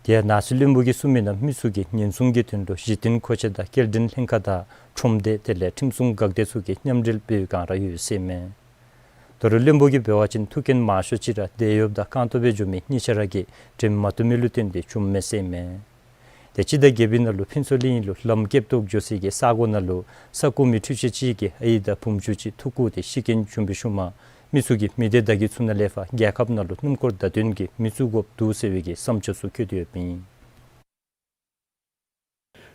དེ་ཡང་ནང་སྲིད་བློན་པོ་གིས་གསུངས་མི་ནང་མི་ཚུ་གིས་ཉེན་སྲུང་གི་དོན་ལུ་གཞི་རྟེན་མཁོ་ཆས་དང་སྐྱེལ་འདྲེན་ལྷན་ཁག་དང་ཁྲོམ་སྡེ་དེ་ལས་ཁྲིམས་སྲུང་འགག་སྡེ་ཚུ་གིས་མཉམ་འབྲེལ་འབད་བའི་བསྒང་ར་ཡོད་ཟེར་མས། ད་རུང་བློན་པོ་གིས་འབད་བ་ཅིན་ཐུགས་འགན་མང་ཤོས་ཅིག་ར་དེད་གཡོགཔ་དང་རྐང་སྟོང་སྦེ་འགྱོ་མི་གཉིས་ཆ་ར་གིས་དྲན་མ་བཏུབ་མི་ལུ་བརྟེན་ཏེ་བྱུངམ་མས་ཟེར་མས། དེ་སྤྱི་ཟླ་བརྒྱད་པའི་ནང་ལུ་ཕུན་ཚོགས་གླིང་ལུ་ལམ་བཀལ་བཏོག་འགྱོ་སའི་གི་ས་གོ་ནང་ལུ་ས་གོ་མི་འཕྲུལ་ཆས་ཅིག་གིས་ཨའི་དང་བུམོ་ཅིག་ཐུག་བཀོ་སྟེ་ཤི་རྐྱེན་བྱུང་བའི་ཤུལ་མ་མི་ཚུ་གིས་མི་སྡེ་བརྡ་བརྒྱུད་ཚུ་ནང་ལས་ཕར་རྒྱལ་ཁབ་ནང་ལུ་སྣུམ་འཁོར་བརྡ་སྟོན་གྱི་མི་བཙུགས་དགོཔ་འདུག་ཟེར་བའི་གི་བསམ་འཆར་ཚུ་བཀོད་དེ་ཡོདཔ་ཨིན།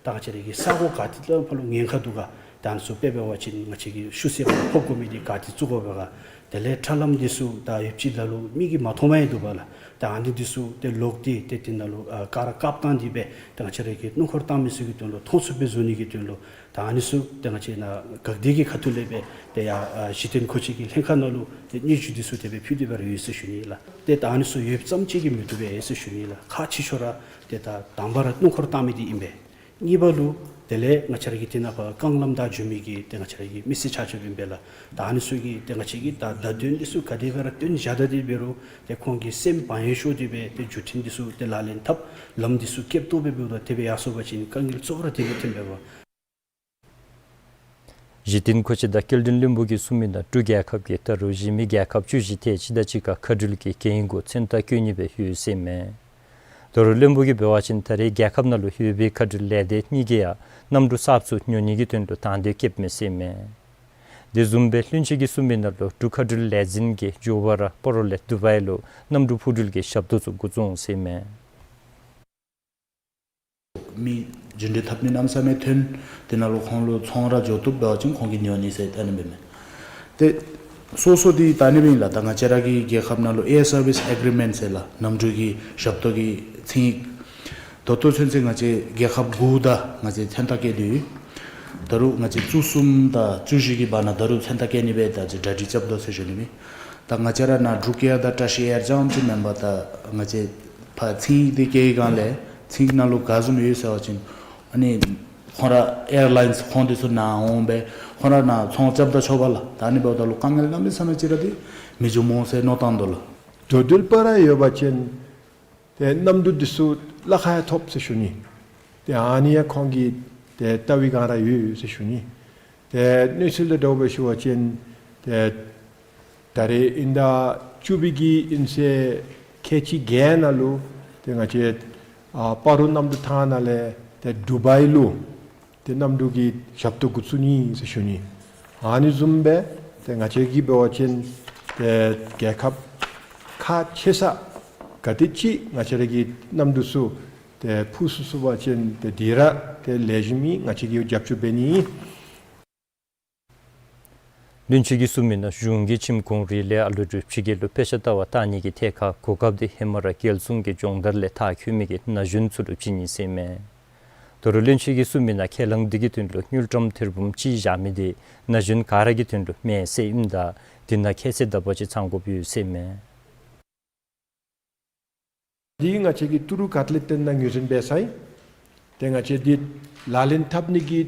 ད་ང་བཅས་རའི་གི་ས་གོ་ག་ཏེ་ལུ་ཕར་ལུ་ཉེན་ཁ་འདུག་ག། ད་ཨ་ནི་ཚུ་དཔེ་འབད་བ་ཅིན་ང་བཅས་ཀྱིས་ཤུལ་ས་ཁར་ཕབ་དགོ་མི་འདི་ག་ཏེ་བཙུགས་དགོ་པས་ག། དེ་ལས་ཁྲ་ལམ་འདི་ཚུ་ད་ཡུདཔ་ཅིག་ལ་ལུ་མིག་གིས་མ་མཐོངམ་ཡང་འདུག་པ་ལགས། ད་ཨ་ནི་འདི་ཚུ་ཏེ་ལོག་སྟེ་ཏེ་དེ་ནང་ལུ་ཨ་ཀ་ར་བཀབ་བཏང་སྟེ་སྦེ་ཏེ་ང་བཅས་རའི་གི་སྣུམ་འཁོར་བཏང་མི་ཚུ་གི་དོན་ལུ་མཐོང་ཚུགསཔ་སྦེ་བཟོ་ནི་གི་དོན་ལུ་ད་ཨ་ནི་ཚུ་ཏེ་ང་བཅས་ནཱ་འགག་སྡེ་གི་ཁ་ཐུག་ལས་སྦེ་ཏེ་ཡར་ཨ་གཞི་རྟེན་མཁོ་ཆས་ཀྱི་ལྷན་ཁག་ནང་ལུ་ཏེ་སྙན་ཞུ་འདི་ཚུ་དེ་སྦེ་ཕུལ་ཏེ་འབད་ར་ཡོད་ཟེར་ཞུ་ནི་ལགས། ཏེ་ད་ཨ་ནི་ཚུ་ཡོདཔ་ཙམ་ཅིག་གིས་མི་བཏུབ་པས་ཟེར་ཞུ་ནི་ལགས། ཁག་ཆེ་ཤོས་ར་ཏེ་ད་དང་པ་ར་སྣུམ་འཁོར་བཏང་མི་འདི་ཨིན་པས། གཉིས་པ་ལུ་དེ་ལས་ང་བཅས་ར་གི་དེ་ནང་ཕར་རྐང་ལམ་བདའ་འགྱོ་མི་གི་ཏེ་ང་བཅས་ར་གི་མི་སེར་ཆ་ཁྱབ་ཨིན་པས་ལགས། ད་ཨ་ནི་ཚུ་གིས་ཏེ་ང་བཅས་ཀྱིས་ད་བརྡ་སྟོན་འདི་ཚུ་ག་དེ་སྦེ་ར་སྟོན་བཞག་ད་དེ་འབད་རུང་ཏེ་ཁོང་གི་སེམས་བག་ཡངས་ཤོར་ཏེ་སྦེ་ཏེ་བརྒྱུད་འཕྲིན་འདི་ཚུ་ཏེ་ལག་ལེན་འཐབ། ལམ་འདི་ཚུ་བཀལ་བཏོག་སྦེ་འབདཝ་ད་དེ་སྦེ་ཡར་སོང་པ་ཅིན་དཀའ་ངལ་གཙོ་བོ་ར་དེ་ལས་ཐོན་པས་པ། གཞི་རྟེན་མཁོ་ཆས་དང་སྐྱེལ་འདྲེན་བློན་པོ་གིས་གསུངས་མི་ནང་འབྲུག་རྒྱལ་ཁབ་ཀྱིས་ད་རུང་གཞན་མི་རྒྱལ་ཁབ་བཅུ་བཞི་དེ་ཅིག་དང་ཅིག་ཁར་མཁའ་འགྲུལ་གྱི་འགན་ཡོད་གུ་མཚན་རྟགས་བཀོད་ནི་སྦེ་ཡོད་ཟེར་མས། ད་རུང་བློན་པོ་གིས་འབད་བ་ཅིན་ད་རེས་རྒྱལ་ཁབ་ནང་ལུ་ཡོད་པའི་མཁའ་འགྲུལ་ལས་སྡེ་གཉིས་ཀྱིས་ཡང་གནམ་གྲུ་གསརཔ་ཚུ་ཉོ་ནི་གི་དོན་ལུ་དང་འདོད་བསྐྱེདཔ་མས་ཟེར་མས། དེ་བཟུམ་སྦེ་བློན་ཆེན་གྱིས་གསུངས་མི་ནང་ལུ་འབྲུག་མཁའ་འགྲུལ་ལས་འཛིན་གྱིས་མགྱོགས་པ་ར་སྤ་རོ་ལས་དུ་བའི་ལུ་གནམ་གྲུ་འཕུར་འགྲུལ་གྱི་ཞབས་ཏོག་ཚུ་འགོ་བཙུགས་འོང་ཟེར་མས། མི་རྒྱུན་འགྲུལ་འཐབ་ནི་གནམ་ས་མེད་ཐོན། དེ་ནང་ལུ་ཁོང་ལུ་ཚོང་ར་འགྱོ་བཏུབ་འབད་བ་ཅིན་ཁོང་གིས་ཉོ་ནི་ཟེར་ཨ་ནི་སྦེ་མས། ཏེ་སོ་སོ་འདི་ད་ཨ་ནི་སྦེ་ཨིན་ལགས། ད་ང་བཅས་ར་གི་རྒྱལ་ཁབ་ནང་ལུ་Air Service Agreement ཟེར་ལགས། གནམ་གྲུ་གི་ཞབས་ཏོག་གི་ཚིག་ཉིག། ད་ལྟོ་ཚུན་ཚོད་ང་བཅས་རྒྱལ་ཁབ་དགུ་དང་ང་བཅས་མཚན་རྟགས་བཀོད་དེ་ཡོད། ད་རུང་ང་བཅས་བཅུ་གསུམ་དང་བཅུ་བཞི་གི་བར་ན་ད་རུང་མཚན་རྟགས་བཀོད་ནི་སྦེ་ད་ཅི་གྲ་སྒྲིག་རྐྱབ་དོ་ཟེར་ཞུ་ནི་མས། ད་ང་བཅས་ར་ནཱ་འབྲུག་ཨེར་དང་བཀྲ་ཤིས་ཨེར་རྐྱངམ་ཅིག་མེན་པར་ད་ང་བཅས་ཕར་ཚིག་ཉིག་འདི་བཀལ་བའི་སྒང་ལས་ཚིག་ཉིག་ནང་ལུ་ག་བཟུམ་ཡོད་ཟེར་བ་ཅིན་ཨ་ནི་ཁོང་ར་ཨེར་ལའིནསི་ཁོང་འདི་ཚུ་ནཱ་འོང་སྦེ་ཁོང་ར་ནཱ་ཚོང་རྐྱབ་ད་ཆོག་པས་ལགས། ད་ཨ་ནི་འབདཝ་ད་ལུ་དཀའ་ངལ་གནམ་མེད་ས་མེད་ཅིག་ར་འདི་མི་འབྱུངམ་འོང་ཟེར་མནོ་བཏང་དོ་ལགས། འགྲོ་འགྲུལ་པ་ར་ཡོད་པ་ཅིན་ཏེ་གནམ་གྲུ་འདི་ཚུ་གླ་ཁར་ཡང་ཐོབ་ཟེར་ཞུ་ནི། ཏེ་ཨ་ནི་ཡང་ཁོང་གིས་ཏེ་བལྟ་བའི་སྒང་ར་ཡོད་ཟེར་ཞུ་ནི། ཏེ་གནས་ཚུལ་དང་འདྲཝ་སྦེ་ཞུ་བ་ཅིན་ཏེ་ད་རེས་དབྱིན་ཟླ་བཅུ་པའི་གི་དབྱིན་ཚེས་ཁལ་གཅིག་བརྒྱད་ནང་ལུ་ཏེ་ང་བཅས་ཨ་སྤ་རོ་གནམ་གྲུ་ཐང་ནང་ལས་ཏེ་དུ་བའི་ལུ་ཏེ་གནམ་གྲུ་གི་ཞབས་ཏོག་འགོ་བཙུགས་ནི་ཟེར་ཞུ་ནི། ཨ་ནི་བཟུམ་སྦེ་ཏེ་ང་བཅས་ཀྱིས་འབད་བ་ཅིན་ཏེ་རྒྱལ་ཁབ་ཁག་ཆེ་ས་ག་དེ་ཅིག་ང་བཅས་ར་གི་གནམ་གྲུ་ཚུ་ཏེ་འཕུར་ཚུགས་ཚུགས་པ་ཅིན་ཏེ་འདི་ར་ཏེ་ལེགས་ཤོམ་ཨིན། ང་བཅས་ཀྱིས་རྒྱབ་སྐྱོར་འབད་ནི་ཨིན། བློན་ཆེན་གྱིས་གསུངས་མི་ནང་གཞུང་གིས་ཁྱིམ་གུང་རི་ལས་ཨ་ལུ་འབྲུག་ཕྱི་རྒྱལ་ལུ་དཔེ་ཆ་ལྟ་བར་གཏང་ནི་གི་ཐད་ཁར་གོ་སྐབས་འདི་ཧེ་མ་ར་རྒྱལ་སྲུང་གི་སྦྱོང་བརྡར་ལས་མཐར་འཁྱོལ་མི་གི་ན་གཞོན་ཚུ་ལུ་བྱིན་ནི་ཟེར་མས། ད་རུང་བློན་ཆེན་གྱིས་གསུངས་མི་ནང་ཁས་བླངས་འདི་གི་དོན་ལུ་དངུལ་ཀྲམ་ཐེར་འབུམ་གཅིག་བཞག་མི་འདི་ན་གཞོན་ག་ར་གི་དོན་ལུ་མེད་ཟེར་ཨིནམ་ད་འདི་ནང་ཁྱད་ཚད་དག་པ་ཅིག་ཚང་དགོཔ་ཡོད་ཟེར་མས། འདི་ང་བཅས་ཀྱིས་ཏི་རུ་ཀར་ལས་བརྟེན་ནཱ་ངོས་འཛིན་འབད་ས་ཨིན། ཏེ་ང་བཅས་འདི་ལག་ལེན་འཐབ་ནི་གི་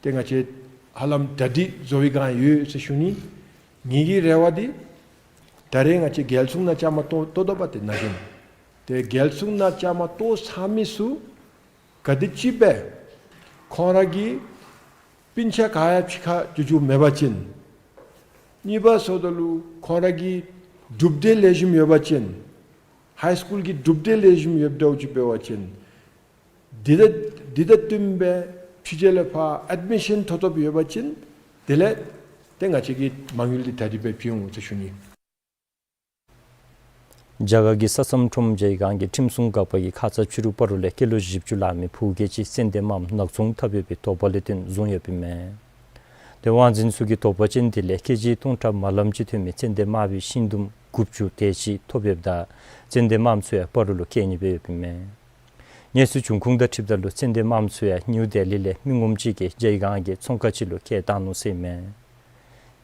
ཏེ་ང་བཅས་ཧ་ལམ་གྲ་སྒྲིག་བཟོ་བའི་སྒང་ཡོད་ཟེར་ཞུ་ནི། ངེ་གི་རེ་བ་འདི་ད་རེས་ང་བཅས་རྒྱལ་སྲུང་ནང་བཅའ་མར་གཏོགས་གཏོགས་དོ་པ་ཏེ་ན་གཞོན། ཏེ་རྒྱལ་སྲུང་ནང་བཅའ་མར་གཏོགས་ཚར་མི་ཚུ་ག་དེ་ཅིག་སྦེ་ཁོང་ར་གི་སྤུན་ཆ་ག་ཡང་ཕྱི་ཁར་འགྱོ་འགྱོཝ་མེད་པ་ཅིན། གཉིས་པ་སོངམ་ད་ལུ་ཁོང་ར་གི་གྲུབ་འབྲས་ལེགས་ཤོམ་ཡོད་པ་ཅིན། ཧའི་སི་ཀུལ་གྱི་གྲུབ་འབྲས་ལེགས་ཤོམ་ཡོདཔ་འདྲཝ་ཅིག་འབད་བ་ཅིན། འདི་དང་འདི་དང་བསྟུན་སྦེ་ཕྱི་རྒྱལ་ལས་ཕར་ཨེཌ་མི་ཤཱན་ཐོབ་ཐོབ་ཡོད་པ་ཅིན། དེ་ལས་ཏེ་ང་བཅས་ཀྱིས་མ་དངུལ་འདི་གྲ་སྒྲིག་འབད་ཕུལ་འོང་ཟེར་ཞུ་ནི། རྒྱ་གར་གྱི་ས་མཚམས་ཁྲོམ་ཇའི་སྒང་གི་ཁྲིམས་སྲུང་འགག་པ་གིས་ཁ་ཙ་ཕྱི་རུ་སྤ་རོ་ལས་སྐྱེས་ལོ་བཞི་བཅུ་ལང་མི་ཕོ་སྐྱེས་ཅིག་ཙན་དན་མངམ་ནག་ཚོང་འཐབ་ཡོད་པའི་དོགས་པ་ལས་བརྟེན་བཟུང་ཡོདཔ་ཨིན་མས། ཏེ་དབང་འཛིན་ཚུ་གིས་དོགས་པ་ཅན་དེ་ལས་ཀེ་ཇི་སྟོང་ཕྲག་མ་ལངམ་ཅིག་ཐོན་མི་ཙན་དན་མངམ་གི་ཤིང་དུམ་དགུ་བཅུ་དེ་ཅིག་ཐོབ་ཡོདཔ་ད་ཙན་དན་མངམ་ཚུ་ཡང་སྤ་རོ་ལུ་བསྐྱལ་ནི་སྦེ་ཡོདཔ་ཨིན་མས། གནས་ཚུལ་བྱུང་ཁུངས་དང་འཁྲིལཝ་ད་ལུ་ཙན་དན་མངམ་ཚུ་ཡང་ནིའུ་ལྡི་ལི་ལས་མི་ངོམ་ཅིག་གིས་ཇའི་སྒང་གི་ཚོང་ཁང་ཅིག་ལུ་བསྐྱལ་བཏང་ནུག་ཟེར་མས།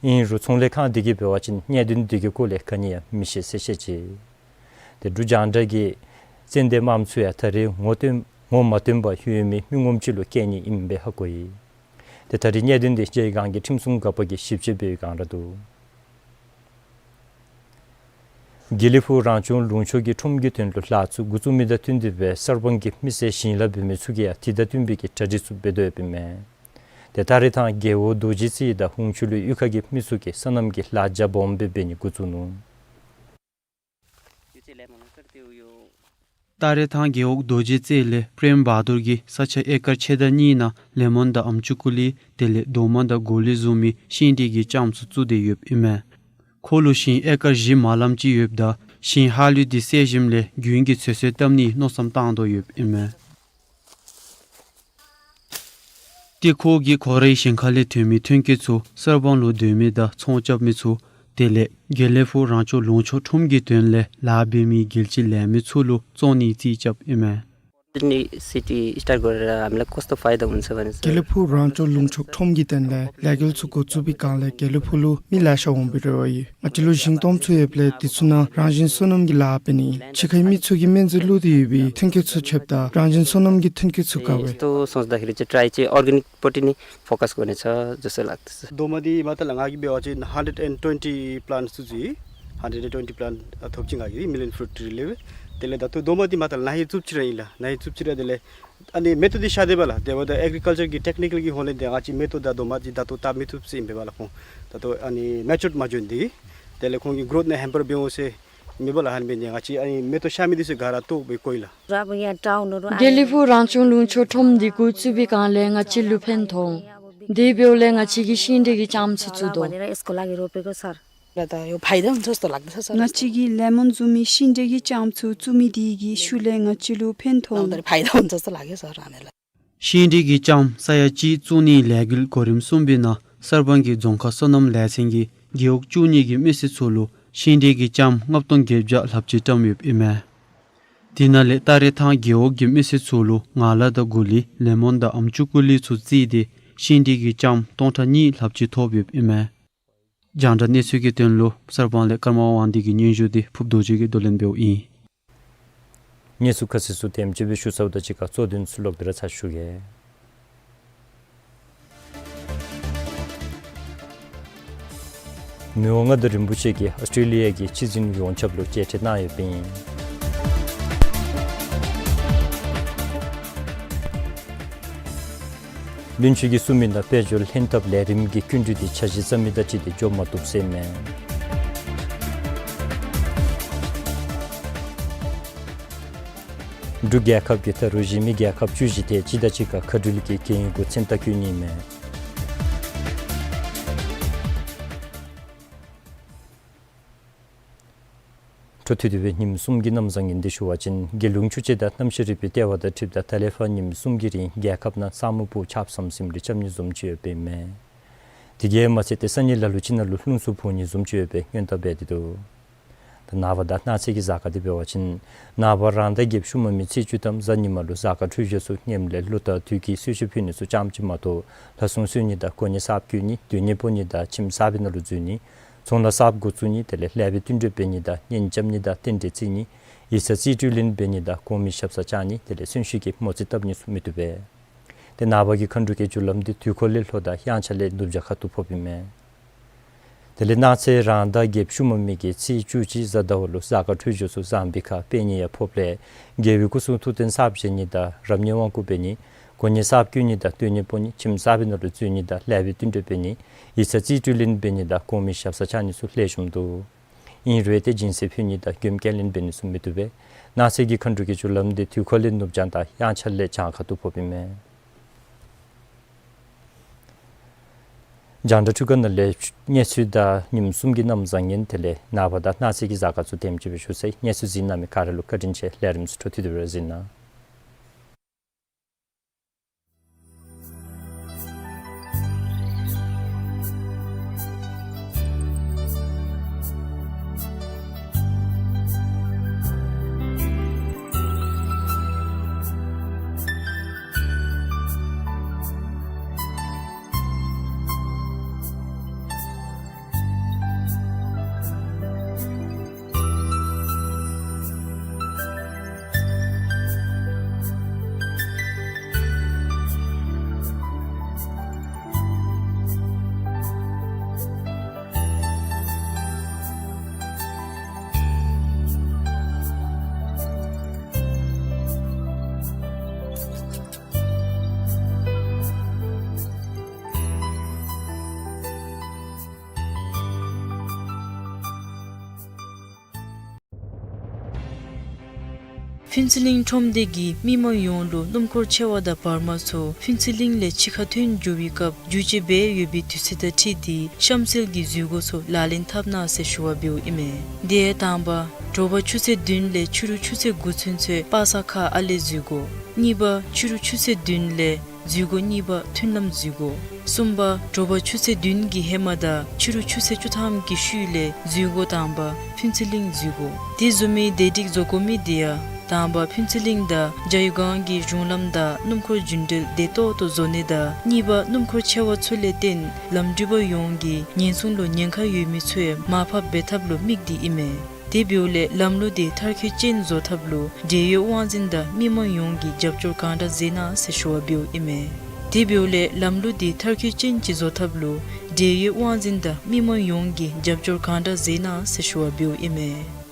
ཨིན་རུང་ཚོང་ལས་ཁང་དེ་གིས་འབད་བ་ཅིན་གནད་དོན་དེ་གི་སྐོར་ལས་ག་ནི་ཡང་མི་ཤེས་ཟེར་བཤད་ཅི། ཏེ་འབྲུག་རྒྱང་བསྒྲགས་ཀྱིས་ཙན་དན་མངམ་ཚུ་ཡང་ད་རེས་ངོ་སྟོན་ངོ་མ་སྟོན་པར་ཡོད་མི་མི་ངོམ་ཅིག་ལུ་བསྐྱལ་ནི་ཨིནམ་སྦེ་ཧ་གོ་ཡི། ཏེ་ད་རེས་གནད་དོན་དེ་ཇའི་སྒང་གི་ཁྲིམས་སྲུང་འགག་པ་གིས་ཞིབ་དཔྱད་འབད་བའི་སྒང་ར་འདུག། དགེ་ལེགས་ཕུག་རང་སྐྱོང་ལུང་ཕྱོགས་ཀྱིས་ཁྲོམ་གྱི་དོན་ལུ་ལཱ་ཚུ་འགོ་བཙུགས་མི་དང་བསྟུན་ཏེ་སྦེ་གསར་སྤང་གི་མི་སེར་ཞིང་ལཱ་འབད་མི་ཚུ་གིས་ཡང་དེ་དང་བསྟུན་པའི་གི་གྲ་སྒྲིག་ཚུ་འབད་དོ་ཡོདཔ་ཨིན་མས། ཏེ་སྟ་རེ་ཐང་རྒེད་འོག་རྡོ་རྗེ་རྩེ་དང་ཧུང་ཆུ་ལུ་གཡུས་ཁ་གི་མི་ཚུ་གིས་སོ་ནམ་གྱི་ལཱ་རྒྱ་སྦོམ་སྦེ་འབད་ནི་འགོ་བཙུགས་ནུག། སྟ་རེ་ཐང་རྒེད་འོག་རྡོ་རྗེ་རྩེ་ལས་པྲེམ་བྷ་དུར་གྱིས་ས་ཆ་ཨེ་ཀར་ཕྱེད་དང་གཉིས་ནང་ལེ་མོན་དང་ཨམ་ཅུ་ཀུ་ལི་དེ་ལས་རྡོག་མ་དང་གོ་ལི་བཟུམ་མའི་ཤིང་འབྲས་ཀྱི་ལྕངམ་ཚུ་བཙུགས་ཏེ་ཡོདཔ་ཨིན་མས། ཁོ་ལུ་ཞིང་ཨེ་ཀར་བཞི་མ་ལམ་ཅིག་ཡོདཔ་ད་ཞིང་ཧ་ལུགས་འདི་བསད་ཞིནམ་ལས་རྒྱུན་གྱི་ཚོད་བསྲེ་བཏབ་ནིའི་མནོ་བསམ་བཏང་དོ་ཡོདཔ་ཨིན་མས། ཏེ་ཁོ་གིས་ཁོ་རའི་ཞིང་ཁ་ལས་ཐོན་མི་ཐོན་སྐྱེད་ཚུ་གསར་སྤང་ལུ་སྡོད་མི་དང་ཚོང་རྐྱབ་མི་ཚུ་དེ་ལས་དགེ་ལེགས་ཕུག་རང་སྐྱོང་ལུང་ཕྱོགས་ཁྲོམ་གྱི་དོན་ལས་ལཱ་འབད་མི་རྒྱལ་སྤྱི་ལས་མི་ཚུ་ལུ་བཙོང་ནི་རྩིས་རྐྱབ་ཨིན་མས། city start गरेर हामीलाई कस्तो फाइदा हुन्छ भने चाहिँ དགེ་ལེགས་ཕུག་རང་སྐྱོང་ལུང་ཕྱོགས་ཁྲོམ་གྱི་དོན་ལས་ལས་འགུལ་ཚུ་འགོ་བཙུགས་པའི་སྒང་ལས་དགེ་ལེགས་ཕུག་ལུ་མི་ལེ་ཤ་འོང་པའི་རེ་བ་ཡོད། ང་བཅས་ལུ་ཞིང་སྡོམ་ཚུ་ཡོདཔ་ལས་དེ་ཚུ་ནང་རང་བཞིན་སོ་ནམ་གྱི་ལཱ་འབད་ནི་ཕྱི་ཁའི་མི་ཚུ་གིས་སྨན་རྫས་བླུགས་ཏེ་ཡོད་པའི་ཐོན་སྐྱེད་ཚུ་ཁྱབ་ད་རང་བཞིན་སོ་ནམ་གྱི་ཐོན་སྐྱེད་ཚུ་དགའ་བས། यस्तो सोच्दाखेरि चाहिँ ट्राई चाहिँ अर्ग्यानिकपट्टि नै फोकस गर्नेछ जस्तो लाग्दछ। རྡོག་མ་འདི་མ་ད་ལ་ང་གིས་འབད་བ་ཅིན་hundred and twenty plant ཚུ་ཅིག་hundred and twenty plant ཨ་ཐོབ་ཅི། ང་གིས་million fruit tree ལས་དེ་ལས་ད་ལྟོ་རྡོག་མ་འདི་མ་ད་ལ་ན་ཧིང་བཙུགསཔ་ཅིག་ར་ཨིན་ལགས། ན་ཧིང་བཙུགསཔ་ཅིག་ར། དེ་ལས་ཨ་ནི་མེ་ཏོག་འདི་ཤར་དེས་པ་ལགས། དེ་འབདཝ་ད་ཨེག་རི་ཀལ་ཅར་གྱི་ཊེཀ་ནི་ཀལ་གྱི་ཧོང་ལས་འདི་ང་བཅས་མེ་ཏོག་དང་རྡོག་མ་འདི་ད་ལྟོ་བཏབ་མི་ཚུགས་ཟེར་ཨིན་པས་པ་ལགས། ཁོང་ད་ལྟོ་ཨ་ནི་མེ་ཅུརཌ་མ་འགྱོ་ནི་འདི་དེ་ལས་ཁོང་གི་གོ་རོཐ་ནང་ཧེམ་པར་འབད་འོང་ཟེར་ཨིན་པས་པ་ལགས། ཧན་འབད་ནི་འདི་ང་བཅས་ཨ་ནི་མེ་ཏོག་ཤར་མི་འདི་ཚུ་ག་ར་བཏོག་སྦེ་བཀོ་ཡི་ལགས། དགེ་ལེགས་ཕུག་རང་སྐྱོང་ལུང་ཕྱོགས་ཁྲོམ་འདི་འགོ་བཙུགས་པའི་སྒང་ལས་ང་བཅས་ལུ་ཕན་ཐོགས། དེ་འབདཝ་ལས་ང་བཅས་ཀྱིས་ཤིང་འབྲས་ཀྱི་ལྕངམ་ཚུ་བཙུགས་དོ། यसको लागि रोपेको सर। मलाई त यो फाइदा हुन्छ जस्तो लाग्दछ सर। ང་བཅས་ཀྱིས་ལེ་མོན་བཟུམ་མའི་ཤིང་འབྲས་ཀྱི་ལྕངམ་ཚུ་བཙུགས་མི་དེ་གི་ཤུལ་ལས་ང་བཅས་ལུ་ཕན་ཐོགས། फाइदा हुन्छ जस्तो लाग्यो सर हामीलाई। ཤིང་འབྲས་ཀྱི་ལྕངམ་ས་ཡ་གཅིག་བཙུགས་ནིའི་ལས་འགུལ་གོ་རིམ་གསུམ་པའི་ནང་གསར་སྤང་གི་རྫོང་ཁག་སོ་ནམ་ལས་ཚན་གྱིས་རྒེད་འོག་བཅུ་གཉིས་ཀྱི་མི་སེར་ཚུ་ལུ་ཤིང་འབྲས་ཀྱི་ལྕངམ་ལྔ་སྟོང་བརྒྱད་བརྒྱ་ལྷགཔ་ཅིག་བཀྲམ་ཡོདཔ་ཨིན་མས། དེ་ནང་ལས་སྟ་རེ་ཐང་རྒེད་འོག་གི་མི་སེར་ཚུ་ལུ་ངང་ལག་དང་གོ་ལི་ལེ་མོན་དང་ཨམ་ཅུ་ཀུ་ལི་ཚུ་བརྩིས་ཏེ་ཤིང་འབྲས་ཀྱི་ལྕངམ་སྟོང་ཕྲག་གཉིས་ལྷགཔ་ཅིག་ཐོབ་ཡོདཔ་ཨིན་མས། རྒྱང་བསྒྲགས་གནས་ཚུལ་གྱི་དོན་ལུ་གསར་སྤང་ལས་ཀརྨ་དབང་འདུས་ཀྱི་སྙན་ཞུ་འདི་ཕུབ་རྡོ་རྗེ་གིས་བསྡུ་ལེན་འབདཝ་ཨིན། གནས་ཚུལ་ཁ་གསལ་ཚུ་དེམ་ཅིག་སྦེ་ཞུ་ཚརཝ་དང་གཅིག་ཁར་གཙོ་དོན་ཚུ་ལོག་སྟེ་ར་ཚར་ཞུ་གེ། མི་དབང་མངའ་བདག་རིན་པོ་ཆེ་གིས་ཨོསི་ཊྲེ་ལི་ཡ་གི་སྤྱི་འཛིན་ཡོངས་ཁྱབ་ལུ་མཇལ་ཕྲད་གནང་ཡོདཔ་ཨིན། བློན་ཆེན་གྱིས་གསུངས་མི་ནང་དཔལ་འབྱོར་ལྷན་ཐབས་ལས་རིམ་གྱི་སྐྱིན་འགྲུལ་འདི་འཆར་གཞི་བརྩམ་མི་དང་གཅིག་ཁར་འགྱོ་མ་བཏུབ་ཟེར་མས། འབྲུག་རྒྱལ་ཁབ་ཀྱིས་ད་རུང་གཞན་མི་རྒྱལ་ཁབ་བཅུ་བཞི་དེ་ཅིག་དང་གཅིག་ཁར་མཁའ་འགྲུལ་གྱི་འགན་འགོ་ཚུན་ཐག་བསྐྱོན་ནི་མས། འཕྲོ་མཐུད་དེ་སྦེ་ཉིནམ་གསུམ་གྱི་གནམ་བཟང་ངན་འདི་ཞུ་བ་ཅིན་རྒྱལ་ཡོངས་ཆུ་དཔྱད་དང་གནམ་གཤིས་རིག་པའི་ལྟེ་བ་དང་འཁྲིལཝ་ད་ད་ལས་ཕར་ཉིནམ་གསུམ་གྱི་རིང་རྒྱལ་ཁབ་ནང་ས་སྨུག་སྦུབས་ཆརཔ་ཟམ་ཟིམ་རེ་རྐྱབ་ནི་བཟུམ་ཅིག་ཡོདཔ་ཨིན་མས། དེ་གིས་མ་ཚད་ཏེ་སང་ཉིན་ལ་ལུ་ཅིག་ནང་ལུ་རླུང་འཚུབ་འཕུ་ནི་བཟུམ་ཅིག་ཡོད་པའི་སྔོན་བརྡ་འབད་དེ་འདུག། ད་ནངས་པ་དང་གནངས་ཚེ་གི་གཟའ་སྐར་འདི་འབད་བ་ཅིན་ནངས་པ་རང་ཟླ་བརྒྱད་ཤུལ་མ་མའི་ཚེས་བཅུ་ཐམ་གཟའ་ཉི་མ་ལུ་གཟའ་སྐར་འཕྲོད་སྦྱོར་ཚུ་ངནམ་ལས་ལོ་ཟླ་དུས་ཀྱི་གསོལ་མཆོད་ཕུལ་ནི་ཚུ་རྐྱངམ་ཅིག་མ་གཏོགས་ལྷ་སྲུང་གསོལ་ནི་དང་གོ་གནས་གསརཔ་བསྐོ་ནི་སྡོད་གནས་སྤོ་ནི་དང་ཁྱིམ་གསར་པའི་ནང་ལུ་འཛུལ་ནི་ཚོང་ལཱ་གསརཔ་འགོ་བཙུགས་ནི་དེ་ལས་ལེགས་པའི་བསྟུན་གྲོས་འབད་ནི་དང་གཉེན་རྐྱབ་ནི་དང་རྟེན་འབྲེལ་བརྩི་ནི་ཡིག་ཚང་རྩིས་སྤྲོད་ལེན་འབད་ནི་དང་གོང་མའི་ཞབས་སར་བཅར་ནི་དེ་ལས་གསོན་གཤིན་གྱི་མོ་རྩིས་བཏབ་ནི་ཚུ་མི་བཏུབ་པས། ཏེ་ནངས་པ་གི་མཁའ་འགྲོ་གི་རྒྱུ་ལམ་འདི་དུས་འཁོར་ལས་ལྷོ་དང་དབྱངས་འཆར་ལས་ནུབ་བྱང་ཁ་ཐུག་ཕོགཔ་ཨིན་མས། དེ་ལས་གནངས་ཚེ་རང་ཟླ་བརྒྱད་ཤུལ་མ་མའི་གི་ཚེས་བཅུ་གཅིག་གཟའ་ཟླ་བ་ལུ་གཟའ་སྐར་འཕྲོད་སྦྱོར་ཚུ་བཟང་པའི་ཁར་དཔལ་ཉེ་ཡང་ཕོགཔ་ལས་རྒྱལ་པོའི་སྐུ་གསུང་ཐུགས་རྟེན་གསརཔ་བཞེངས་ནི་དང་རབ་གནས་དབང་བསྐུར་འབད་ནི་གོ་གནས་གསརཔ་བསྐོ་ནི་དང་སྡོད་གནས་སྤོ་ནི་ཁྱིམ་གསར་པའི་ནང་ལུ་འཛུལ་ནི་དང་ལེགས་པའི་བསྟུན་གྲོས་འབད་ནི་ཡིག་ཚང་རྩིས་སྤྲོད་ལེན་འབད་ནི་དང་གོང་མའི་ཞབས་སར་བཅར་ནི་ཚུ་ལེགས་ཤོམ་འདུག། ཨིན་རུང་ཏེ་སྦྱིན་སྲེག་ཕུལ་ནི་དང་མགྱོནམ་སྐྱེལ་ལེན་འབད་ནི་ཚུ་མི་བཏུབ་པས། གནངས་ཚེ་གི་མཁའ་འགྲོ་གི་རྒྱུ་ལམ་འདི་དུས་འཁོར་ལས་ནུབ་བྱང་དང་དབྱངས་འཆར་ལས་བྱང་ཁ་ཐུག་ཕོགཔ་ཨིན་མས། རྒྱང་བསྒྲགས་ཐོག་ཁ་ནང་ལས་གནས་ཚུལ་དང་ཉིནམ་གསུམ་གྱི་གནམ་བཟང་ངན་དེ་ལས་ནངས་པ་དང་གནངས་ཚེ་གི་གཟའ་སྐར་ཚུ་དེམ་ཅིག་སྦེ་ཞུ་ཚར་ཡི། གནས་ཚུལ་གཟིགས་གནང་མི་ག་ར་ལུ་བཀའ་དྲིན་ཆེ། ལས་རིམ་ཚུ་འཕྲོ་མཐུད་དེ་སྦེ་ར་གཟིགས་གནང་། ཕུན་ཚོགས་གླིང་ཁྲོམ་སྡེ་གིས་མི་མང་ཡོངས་ལུ་སྣུམ་འཁོར་ཆེ་བ་དང་བར་མ་ཚུ་ཕུན་ཚོགས་གླིང་ལས་ཕྱི་ཁར་ཐོན་འགྱོ་བའི་སྐབས་འགྱོ་བཅོས་འབད་ཡོད་པའི་དུས་ཚོད་དང་འཁྲིལ་ཏེ་གཤམ་གསལ་གྱི་འཛུལ་སྒོ་ཚུ་ལག་ལེན་འཐབ་གནང་ཟེར་ཞུ་བ་འབདཝ་ཨིན་མས། དེ་ཡང་དང་པ་དྲོ་པ་ཆུ་ཚོད་བདུན་ལས་ཕྱི་རུ་ཆུ་ཚོད་དགུ་ཚུན་ཚོད་པ་སངས་ཁ་ཨ་ལས་འཛུལ་སྒོ། གཉིས་པ་ཕྱི་རུ་ཆུ་ཚོད་བདུན་ལས་འཛུལ་སྒོ་གཉིས་པ་མཐུན་ལམ་འཛུལ་སྒོ། གསུམ་པ་དྲོ་པ་ཆུ་ཚོད་བདུན་གྱི་ཧེ་མ་དང་ཕྱི་རུ་ཆུ་ཚོད་བཅུ་ཐམ་གྱི་ཤུལ་ལས་འཛུལ་སྒོ་དང་པ་ཕུན་ཚོགས་གླིང་འཛུལ་སྒོ། དེ་བཟུམ་མའི་བདེ་སྒྲིག་བཟོ་དགོ་མི་དེ་ཡང་དང་པ་ཕུན་ཚོགས་གླིང་དང་ཇ་ཡུ་སྒང་གི་གཞུང་ལམ་དང་སྣུམ་འཁོར་རྒྱུན་འགྲུལ་བདེ་ཏོག་ཏོ་བཟོ་ནི་དང་གཉིས་པ་སྣུམ་འཁོར་ཆེ་བ་ཚུ་ལས་བརྟེན་ལམ་འགྲུལ་པ་ཡོངས་ཀྱི་ཉེན་སྲུང་ལུ་ཉེན་ཁ་ཡོད་མི་ཚུ་ཡང་མར་ཕབ་འབད་ཐབས་ལུ་དམིགས་ཏེ་ཨིན་མས། དེ་འབདཝ་ལས་ལམ་ལུགས་དེ་མཐར་འཁྱོལ་ཅན་བཟོ་ཐབས་ལུ་འབྲེལ་ཡོད་དབང་འཛིན་དང་མི་མང་ཡོངས་ཀྱིས་རྒྱབ་སྐྱོར་གང་དྲག་མཛད་གནང་ཟེར་ཞུ་བ་འབདཝ་ཨིན་མས། དེ་འབདཝ་ལས་ལམ་ལུགས་དེ་མཐར་འཁྱོལ་ཅན་ཅིག་བཟོ་ཐབས་ལུ་འབྲེལ་ཡོད་དབང་འཛིན་དང་མི་མང་ཡོངས་ཀྱིས་རྒྱབ་སྐྱོར་གང་དྲག་མཛད་གནང་ཟེར་ཞུ་བ་འབདཝ་ཨིན་མས།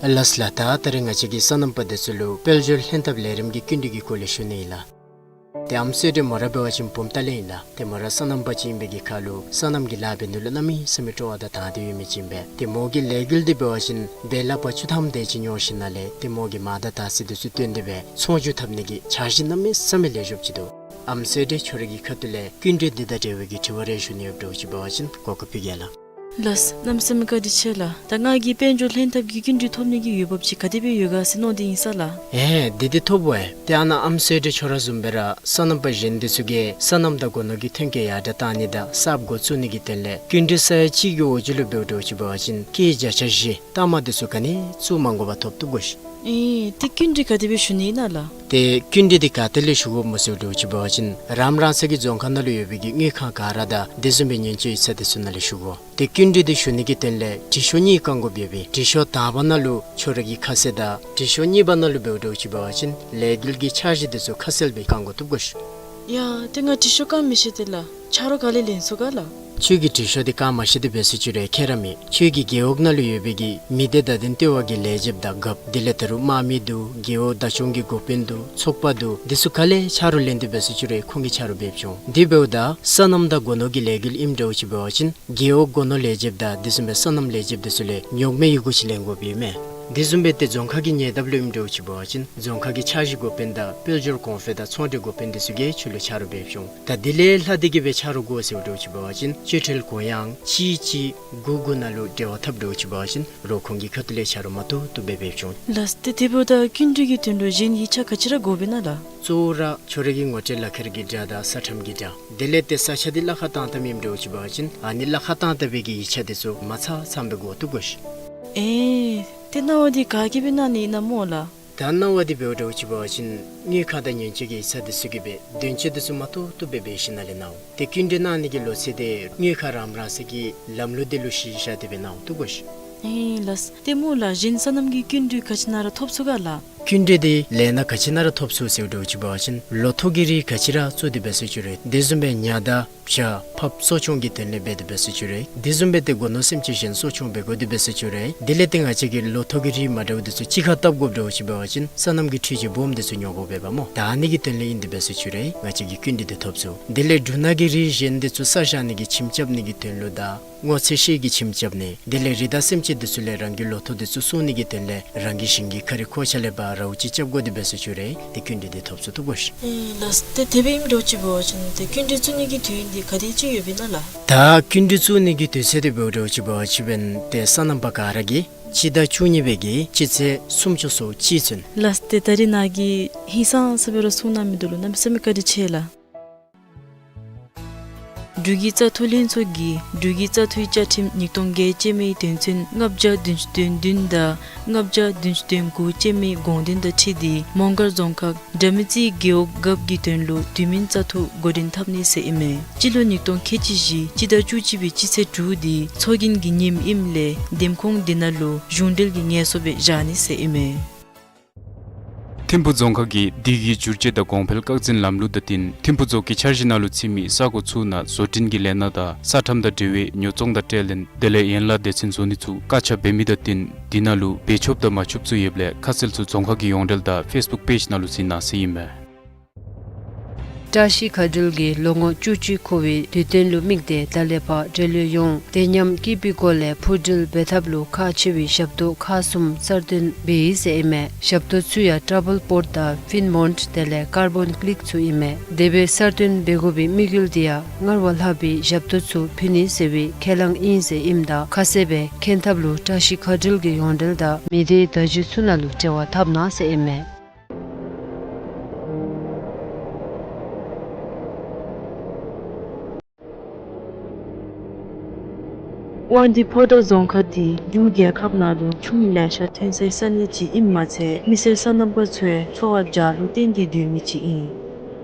ལགས་ལགས། ད་ད་རེས་ང་བཅས་ཀྱིས་སོ་ནམ་པ་འདི་ཚུ་ལུ་དཔལ་འབྱོར་ལྷན་ཐབས་ལས་རིམ་གྱི་སྐྱིན་འགྲུལ་གྱི་སྐོར་ལས་ཞུ་ནི་ཨིན་ལགས། ཏེ་ཨམ་སྲས་འདི་མོ་ར་འབད་བ་ཅིན་བུམ་ཐང་ལས་ཨིན་ལགས། ཏེ་མོ་ར་སོ་ནམ་པ་ཅིག་ཨིན་པའི་གི་ཁར་ལུ་སོ་ནམ་གྱི་ལཱ་འབད་ནི་ལུ་གནམ་མེད་ས་མེད་སྤྲོ་བ་དང་དང་འདོད་ཡོད་མི་ཅིག་ཨིན་པས། ཏེ་མོ་གི་ལས་འགུལ་འདི་འབད་བ་ཅིན་འབད་ལ་པ་བཅུ་ཐམ་དེ་ཅིག་ཉོ་ཞིནམ་ལས་ཏེ་མོ་གི་མ་དང་དར་ཚི་འདི་ཚུ་བཏོན་ཏེ་སྦེ་ཚོང་བསྒྱུར་འཐབ་ནི་གི་འཆར་གཞི་གནམ་མེད་ས་མེད་ལེགས་ཤོམ་ཅིག་འདུག། ཨམ་སྲས་འདི་ཁྱོད་རའི་གི་ཁ་ཐུག་ལས་སྐྱིན་འགྲུལ་འདི་དང་འབྲེལ་བའི་གི་དྲི་བ་རེ་ཞུ་ནི་ཡོདཔ་འདྲཝ་ཅིག་འབད་བ་ཅིན་གོ་སྐབས་ཕུལ་གེ་ལགས། ལགས། གནམ་མེད་ས་མེད་བཀའ་དྲིན་ཆེ་ལགས། ད་ང་གིས་དཔལ་འབྱོར་ལྷན་ཐབས་ཀྱི་སྐྱིན་འགྲུལ་ཐོབ་ནི་གི་འོས་འབབ་ཅིག་ག་དེ་སྦེ་ཡོད་ག་ཟེར་མནོ་སྟེ་ཨིན་ས་ལགས། ཨེ་འདི་འདི་ཐོབ་འོང་། ཏེ་ཨ་ནཱ་ཨམ་སྲས་འདི་ཁྱོད་ར་བཟུམ་སྦེ་ར་སོ་ནམ་པ་གཞན་འདི་ཚུ་གིས་སོ་ནམ་དང་སྒོ་ནོར་གྱི་ཐོན་སྐྱེད་ཡར་དྲགས་གཏང་ནི་དང་གསརཔ་འགོ་བཙུགས་ནི་གི་དོན་ལས་སྐྱིན་འགྲུལ་ས་ཡ་གཅིག་གི་འོག་ཅིག་ལུ་འབདཝ་འདྲཝ་ཅིག་འབད་བ་ཅིན་སྐྱེད་བརྒྱ་ཆ་བཞི་ལྟག་མ་འདི་ཚུ་ག་ནི་བཙུགས་མ་དགོ་པར་ཐོབ་བཏུབ་གོ་ཤིག། ཨེ་ཏེ་སྐྱིན་འགྲུལ་ག་དེ་སྦེ་ཞུ་ནི་ཨིན་ན་ལགས། ཏེ་སྐྱིན་འགྲུལ་འདི་ག་ཏེ་ལས་ཞུ་དགོཔ་སྨོ་ཟེར་འདྲཝ་ཅིག་འབད་བ་ཅིན་རམ་རང་ས་གི་རྫོང་ཁག་ནང་ལུ་ཡོད་པའི་གི་དངུལ་ཁང་ག་ར་དང་དེ་བཟུམ་སྦེ་ཉེན་བཅོལ་ཡིག་ཚང་འདི་ཚུ་ནང་ལས་ཞུ་དགོ། ཏེ་སྐྱིན་འགྲུལ་འདི་ཞུ་ནི་གི་དོན་ལས་དྲི་ཤོག་གཉིས་བཀང་དགོཔ་ཡོད་པས། དྲི་ཤོག་དང་པ་ནང་ལུ་ཁྱོད་རའི་གི་ཁ་གསལ་དང་དྲི་ཤོག་གཉིས་པ་ནང་ལུ་འབདཝ་འདྲཝ་ཅིག་འབད་བ་ཅིན་ལས་འགུལ་གྱི་འཆར་གཞི་འདི་ཚུ་ཁ་གསལ་སྦེ་བཀང་དགོ་བཏུབ་གོ་ཤིག། ཡ་ཏེ་ང་དྲི་ཤོག་བཀང་མི་ཤེས་ཏེ་ལགས། ཆ་རོགས་ག་ལས་ལེན་ཚུགས་ག་ལགས། ཁྱོད་ཀྱིས་དྲི་ཤོག་འདི་བཀང་མ་ཤེས་ཏེ་འབད་སོང་ཅི་རུང་ཁྱད་ར་མེད། ཁྱོད་ཀྱི་རྒེད་འོག་ནང་ལུ་ཡོད་པའི་གི་མི་སྡེ་བརྡ་དོན་ལྟེ་བ་གི་ལས་བྱེདཔ་དང་རྒཔོ་དེ་ལས་ད་རུང་དམག་མི་འདུག། རྒེད་འོག་བདག་སྐྱོང་གི་འགོ་དཔོན་འདུག། ཚོགས་པ་འདུག། འདི་ཚུ་ག་ལས་ཆ་རོགས་ལེན་ཏེ་འབད་སོང་ཅི་རུང་ཁོང་གིས་ཆ་རོགས་འབད་བྱུང་། དེ་འབདཝ་ད་སོ་ནམ་དང་སྒོ་ནོར་གྱི་ལས་འགུལ་ཨིནམ་འདྲཝ་ཅིག་འབད་བ་ཅིན་རྒེད་འོག་སྒོ་ནོར་ལས་བྱེདཔ་དང་དེ་བཟུམ་སྦེ་སོ་ནམ་ལས་བྱེདཔ་འདི་ཚུ་ལས་ཉོག་མེད་ཡི་གུ་ཅིག་ལེན་དགོཔ་ཨིན་མས། དེ་བཟུམ་སྦེ་ཏེ་རྫོང་ཁག་གི་ཉེ་འདབས་ལུ་ཨིནམ་འདྲཝ་ཅིག་འབད་བ་ཅིན་རྫོང་ཁག་གི་འཆར་གཞི་འགོ་དཔོན་དང་དཔལ་འབྱོར་གོང་འཕེལ་དང་ཚོང་འབྲེལ་འགོ་དཔོན་འདི་ཚུ་གིས་ཁྱོད་ལུ་ཆ་རོགས་འབད་བྱུང་། ད་དེ་ལས་ལྷག་སྟེ་གི་སྦེ་ཆ་རོགས་དགོ་ཟེརཝ་འདྲཝ་ཅིག་འབད་བ་ཅིན་སྤྱོད་ཁྲལ་གུ་ཡངས་གཅིག་གཅིག་དགུ་དགུ་ནང་ལུ་འབྲེལ་བ་འཐབ་འདྲཝ་ཅིག་འབད་བ་ཅིན་རོགས་ཁོང་གི་ཁ་ཐུག་ལས་ཆ་རོགས་མ་ཐུབ་ཐུབ་སྦེ་འབད་བྱུང་། ལགས། ཏེ་དེ་འབདཝ་ད་སྐྱིན་འགྲུལ་གྱི་དོན་ལུ་གཞན་ཡིག་ཆ་ག་ཅི་ར་དགོ་པས་ན་ལགས། གཙོ་བོ་ར་ཁྱོད་རའི་གི་ངོ་སྤྲོད་ལག་ཁྱེར་གྱི་འདྲ་དང་ས་ཁྲམ་གྱི་འདྲ། དེ་ལས་ཏེ་ས་ཆ་འདི་གླ་ཁར་བཏང་བཏངམ་ཨིནམ་འདྲཝ་ཅིག་འབད་བ་ཅིན་ཨ་ནི་གླ་ཁར་བཏང་བཏང་བའི་གི་ཡིག་ཆ་འདི་ཚུ་མ་ཚང་ཚངམ་སྦེ་དགོ་བཏུབ་གོ་ཤིག། ཨེ་ཏེ་གནང་བ་འདི་ག་གིས་སྦེ་གནང་ནི་ཨིན་ན་སྨོ་ལགས། ད་གནང་བ་འདི་འབདཝ་འདྲཝ་ཅིག་འབད་བ་ཅིན་དངུལ་ཁང་དང་ཉེན་བཅོལ་གྱི་ཡིག་ཚང་འདི་ཚུ་གིས་སྦེ་དོན་གཅོད་འདི་ཚུ་མ་ཐུབ་ཐུབ་སྦེ་འབད་ཞིནམ་ལས་གནང་འོང་། ཏེ་སྐྱིན་འགྲུལ་གནང་ནི་གི་ལོ་ཚད་འདི་དངུལ་ཁང་རམ་རང་ས་གི་ལམ་ལུགས་འདི་ལུ་གཞི་བཞག་སྟེ་སྦེ་གནང་འོང་བཏུབ་གོ་ཤིག། ཨེ་ལགས། ཏེ་སྨོ་ལགས། གཞན་སོ་ནམ་གྱི་སྐྱིན་འགྲུལ་ག་ཅི་ནང་ར་ཐོབ་ཚུགས་ག་ལགས། སྐྱིན་འགྲུལ་འདི་ལས་སྣ་ག་ཅི་ནང་ར་ཐོབ་ཚུགས་ཟེརཝ་འདྲཝ་ཅིག་འབད་བ་ཅིན་ལོ་ཐོག་གི་རིགས་ག་ཅི་ར་བཙུགས་ཏེ་འབད་སོང་ཅི་རུང་། དེ་བཟུམ་སྦེ་ཉ་དང་བྱ་ཕགཔ་གསོ་སྐྱོང་གི་དོན་ལས་འབད་དེ་འབད་སོང་ཅི་རུང་། དེ་བཟུམ་སྦེ་ཏེ་སྒོ་ནོར་སེམས་ཅན་གཞན་གསོ་སྐྱོང་འབད་དགོ་དེ་འབད་སོང་ཅི་རུང་། དེ་ལས་ཏེ་ང་བཅས་ཀྱིས་ལོ་ཐོག་གི་རིགས་མ་འདྲཝ་འདི་ཚུ་གཅིག་ཁར་བཏབ་དགོཔ་འདྲཝ་ཅིག་འབད་བ་ཅིན་སོ་ནམ་གྱི་འཕྲུལ་ཆས་སྦོམ་འདི་ཚུ་ཉོ་དགོཔ་འབདཝ་སྨོ། ད་ཨ་ནི་གི་དོན་ལས་ཨིན་དེ་འབད་སོང་ཅི་རུང་ང་བཅས་ཀྱིས་སྐྱིན་འགྲུལ་འདི་ཐོབ་ཚུགས། དེ་ལས་འབྲུ་སྣ་གི་རིགས་གཞན་འདི་ཚུ་ས་བཞག་ནི་གི་ཁྱིམ་རྐྱབ་ནི་གི་དོན་ལུ་དང་སྔོ་ཚལ་ཤེལ་གྱི་ཁྱིམ་རྐྱབ་ནི། དེ་ལས་རི་དྭགས་སེམས་ཅན་འདི་ཚུ་ལས་རང་གི་ལོ་ཐོག་འདི་ཚུ་སྲུང་ནི་གི་དོན་ལས་རང་གི་ཞིང་གི་ཁ་རི་ཁོག་ཆ་ལས་ཕར་རཝ་ཅིག་རྐྱབ་དགོ་དེ་འབད་སོང་ཅི་རུང་ཏེ་སྐྱིན་འགྲུལ་འདི་ཐོབ་ཚུགས་བཏུབ་གོ་ཤིག། ཨེ་ལགས། ཏེ་དེ་སྦེ་ཨིནམ་འདྲཝ་ཅིག་འབད་བ་ཅིན་ཏེ་སྐྱིན་འགྲུལ་བཙུགས་ནི་གི་དུས་ཡུན་འདི་ག་དེ་ཅིག་ཡོདཔ་ཨིན་ན་ལགས། ད་སྐྱིན་འགྲུལ་བཙུགས་ནི་གི་དུས་ཚོད་འདི་འབདཝ་འདྲཝ་ཅིག་འབད་བ་ཅིན་ཏེ་སོ་ནམ་པ་ག་ར་གིས་སྤྱི་ཟླ་བཅུ་གཉིས་པའི་གི་སྤྱི་ཚེས་སུམ་ཅུ་སོ་གཅིག་ཚུན། ལགས། ཏེ་ད་རིས་ནཱ་གིས་ཧིང་སངས་ས་སྦེ་ར་གསུང་གནང་མི་འདི་ལུ་གནམ་མེད་ས་མེད་བཀའ་དྲིན་ཆེ་ལགས། འབྲུག་གི་བཙག་འཐུ་ལྷན་ཚོགས་ཀྱིས་འབྲུག་གི་བཙག་འཐུའི་བཅའ་ཁྲིམས་ཉིས་སྟོང་བརྒྱད་ཅན་མའི་དོན་ཚན་ལྔ་བརྒྱ་བདུན་ཅུ་དོན་བདུན་དང་ལྔ་བརྒྱ་བདུན་ཅུ་དོན་དགུ་ཅན་མའི་དགོངས་དོན་དང་འཁྲིལ་ཏེ་མོང་སྒར་རྫོང་ཁག་དགྲ་མེད་རྩེའི་རྒེད་འོག་རྒཔོ་གི་དོན་ལུ་དུས་མིན་བཙག་འཐུ་འགོ་འདྲེན་འཐབ་ནི་ཟེར་ཨིན་མས། སྤྱི་ལོ་ཉིས་སྟོང་ཁལ་གཅིག་བཞི་སྤྱི་ཟླ་བཅུ་གཅིག་པའི་སྤྱི་ཚེས་དྲུག་འདི་ཚོགས་རྒྱན་གྱི་ཉིནམ་ཨིནམ་ལས་འདེམས་ཁོངས་འདི་ནང་ལུ་གཞུང་འབྲེལ་གྱི་ངལ་གསོ་སྦེ་བཞག་ནི་ཟེར་ཨིན་མས། ཐིམ་ཕུ་རྫོང་ཁག་གིས་དུས་ཀྱི་བསྒྱུར་བཅོས་དང་གོང་འཕེལ་སྐག་འཛིན་ལམ་ལུགས་དང་བསྟུན་ཐིམ་ཕུ་རྫོང་གི་འཆར་གཞི་ནང་ལུ་ཚུད་མི་ས་གོ་ཚུ་ནང་བཟོ་སྐྲུན་གྱི་ལས་སྣ་དང་ས་ཁྲམ་དང་འབྲེལ་བའི་ཉོ་ཚོང་དང་ཁྲལ་ལེན་དེ་ལས་ཡན་ལག་སྡེ་ཚན་བཟོ་ནི་ཚུ་བཀག་ཆ་འབད་མི་དང་བསྟུན་དེ་ནང་ལུ་འབད་ཆོགཔ་དང་མ་ཆོགཔ་ཚུ་ཡོདཔ་ལས་ཁ་གསལ་ཚུ་རྫོང་ཁག་གི་ཡོངས་འབྲེལ་དང་ཕེསི་བུཀ་པེཇ་ནང་ལུ་གཟིགས་གནང་ཟེར་ཨིན་མས། བཀྲ་ཤིས་མཁའ་འགྲུལ་གྱིས་ལོ་ངོ་བཅུ་གཅིག་འཁོར་བའི་དུས་སྟོན་ལུ་དམིགས་ཏེ་ད་ལས་ཕར་འབྲེལ་ཡོད་ཡོངས་དེ་མཉམ་སྐྱིད་པའི་སྒོ་ལས་འཕུར་འགྲུལ་འབད་ཐབས་ལུ་ཁག་ཆེ་བའི་ཞབས་ཏོག་ཁག་གསུམ་གསར་བཏོན་འབད་ཡི་ཟེར་ཨིན་མས། ཞབས་ཏོག་ཚུ་ཡང་ཊ་བཱལ་པོརཊ་དང་ཕིན་མོནཊ་དེ་ལས་ཀར་བཱོན་ཀི་ལིཀ་ཚུ་ཨིན་མས། དེ་སྦེ་གསར་བཏོན་འབད་དགོ་པའི་དམིགས་ཡུལ་དེ་ཡང་སྔར་བ་ལྷག་པའི་ཞབས་ཏོག་ཚུ་ཕུལ་ནི་ཟེར་བའི་ཁས་བླངས་ཨིན་ཟེར་ཨིནམ་ད་ཁ་གསལ་སྦེ་མཁྱེན་ཐབས་ལུ་བཀྲ་ཤིས་མཁའ་འགྲུལ་གྱི་ཡོངས་འབྲེལ་དང་མི་སྡེའི་བརྡ་བརྒྱུད་ཚུ་ནང་ལུ་འབྲེལ་བ་འཐབ་གནང་ཟེར་ཨིན་མས། དབང་འདུས་ཕོ་བྲང་རྫོང་ཁག་འདི་འབྲུག་རྒྱལ་ཁབ་ནང་ལུ་ཆུ་ལེ་ཤ་ཐོན་སའི་ས་གནས་ཅིག་ཨིནམ་མ་ཚད་མི་སེར་སོ་ནམ་པ་ཚུ་འཚོ་བ་བྱཱ་ལུ་བརྟེན་ཏེ་སྡོད་མི་ཅིག་ཨིན།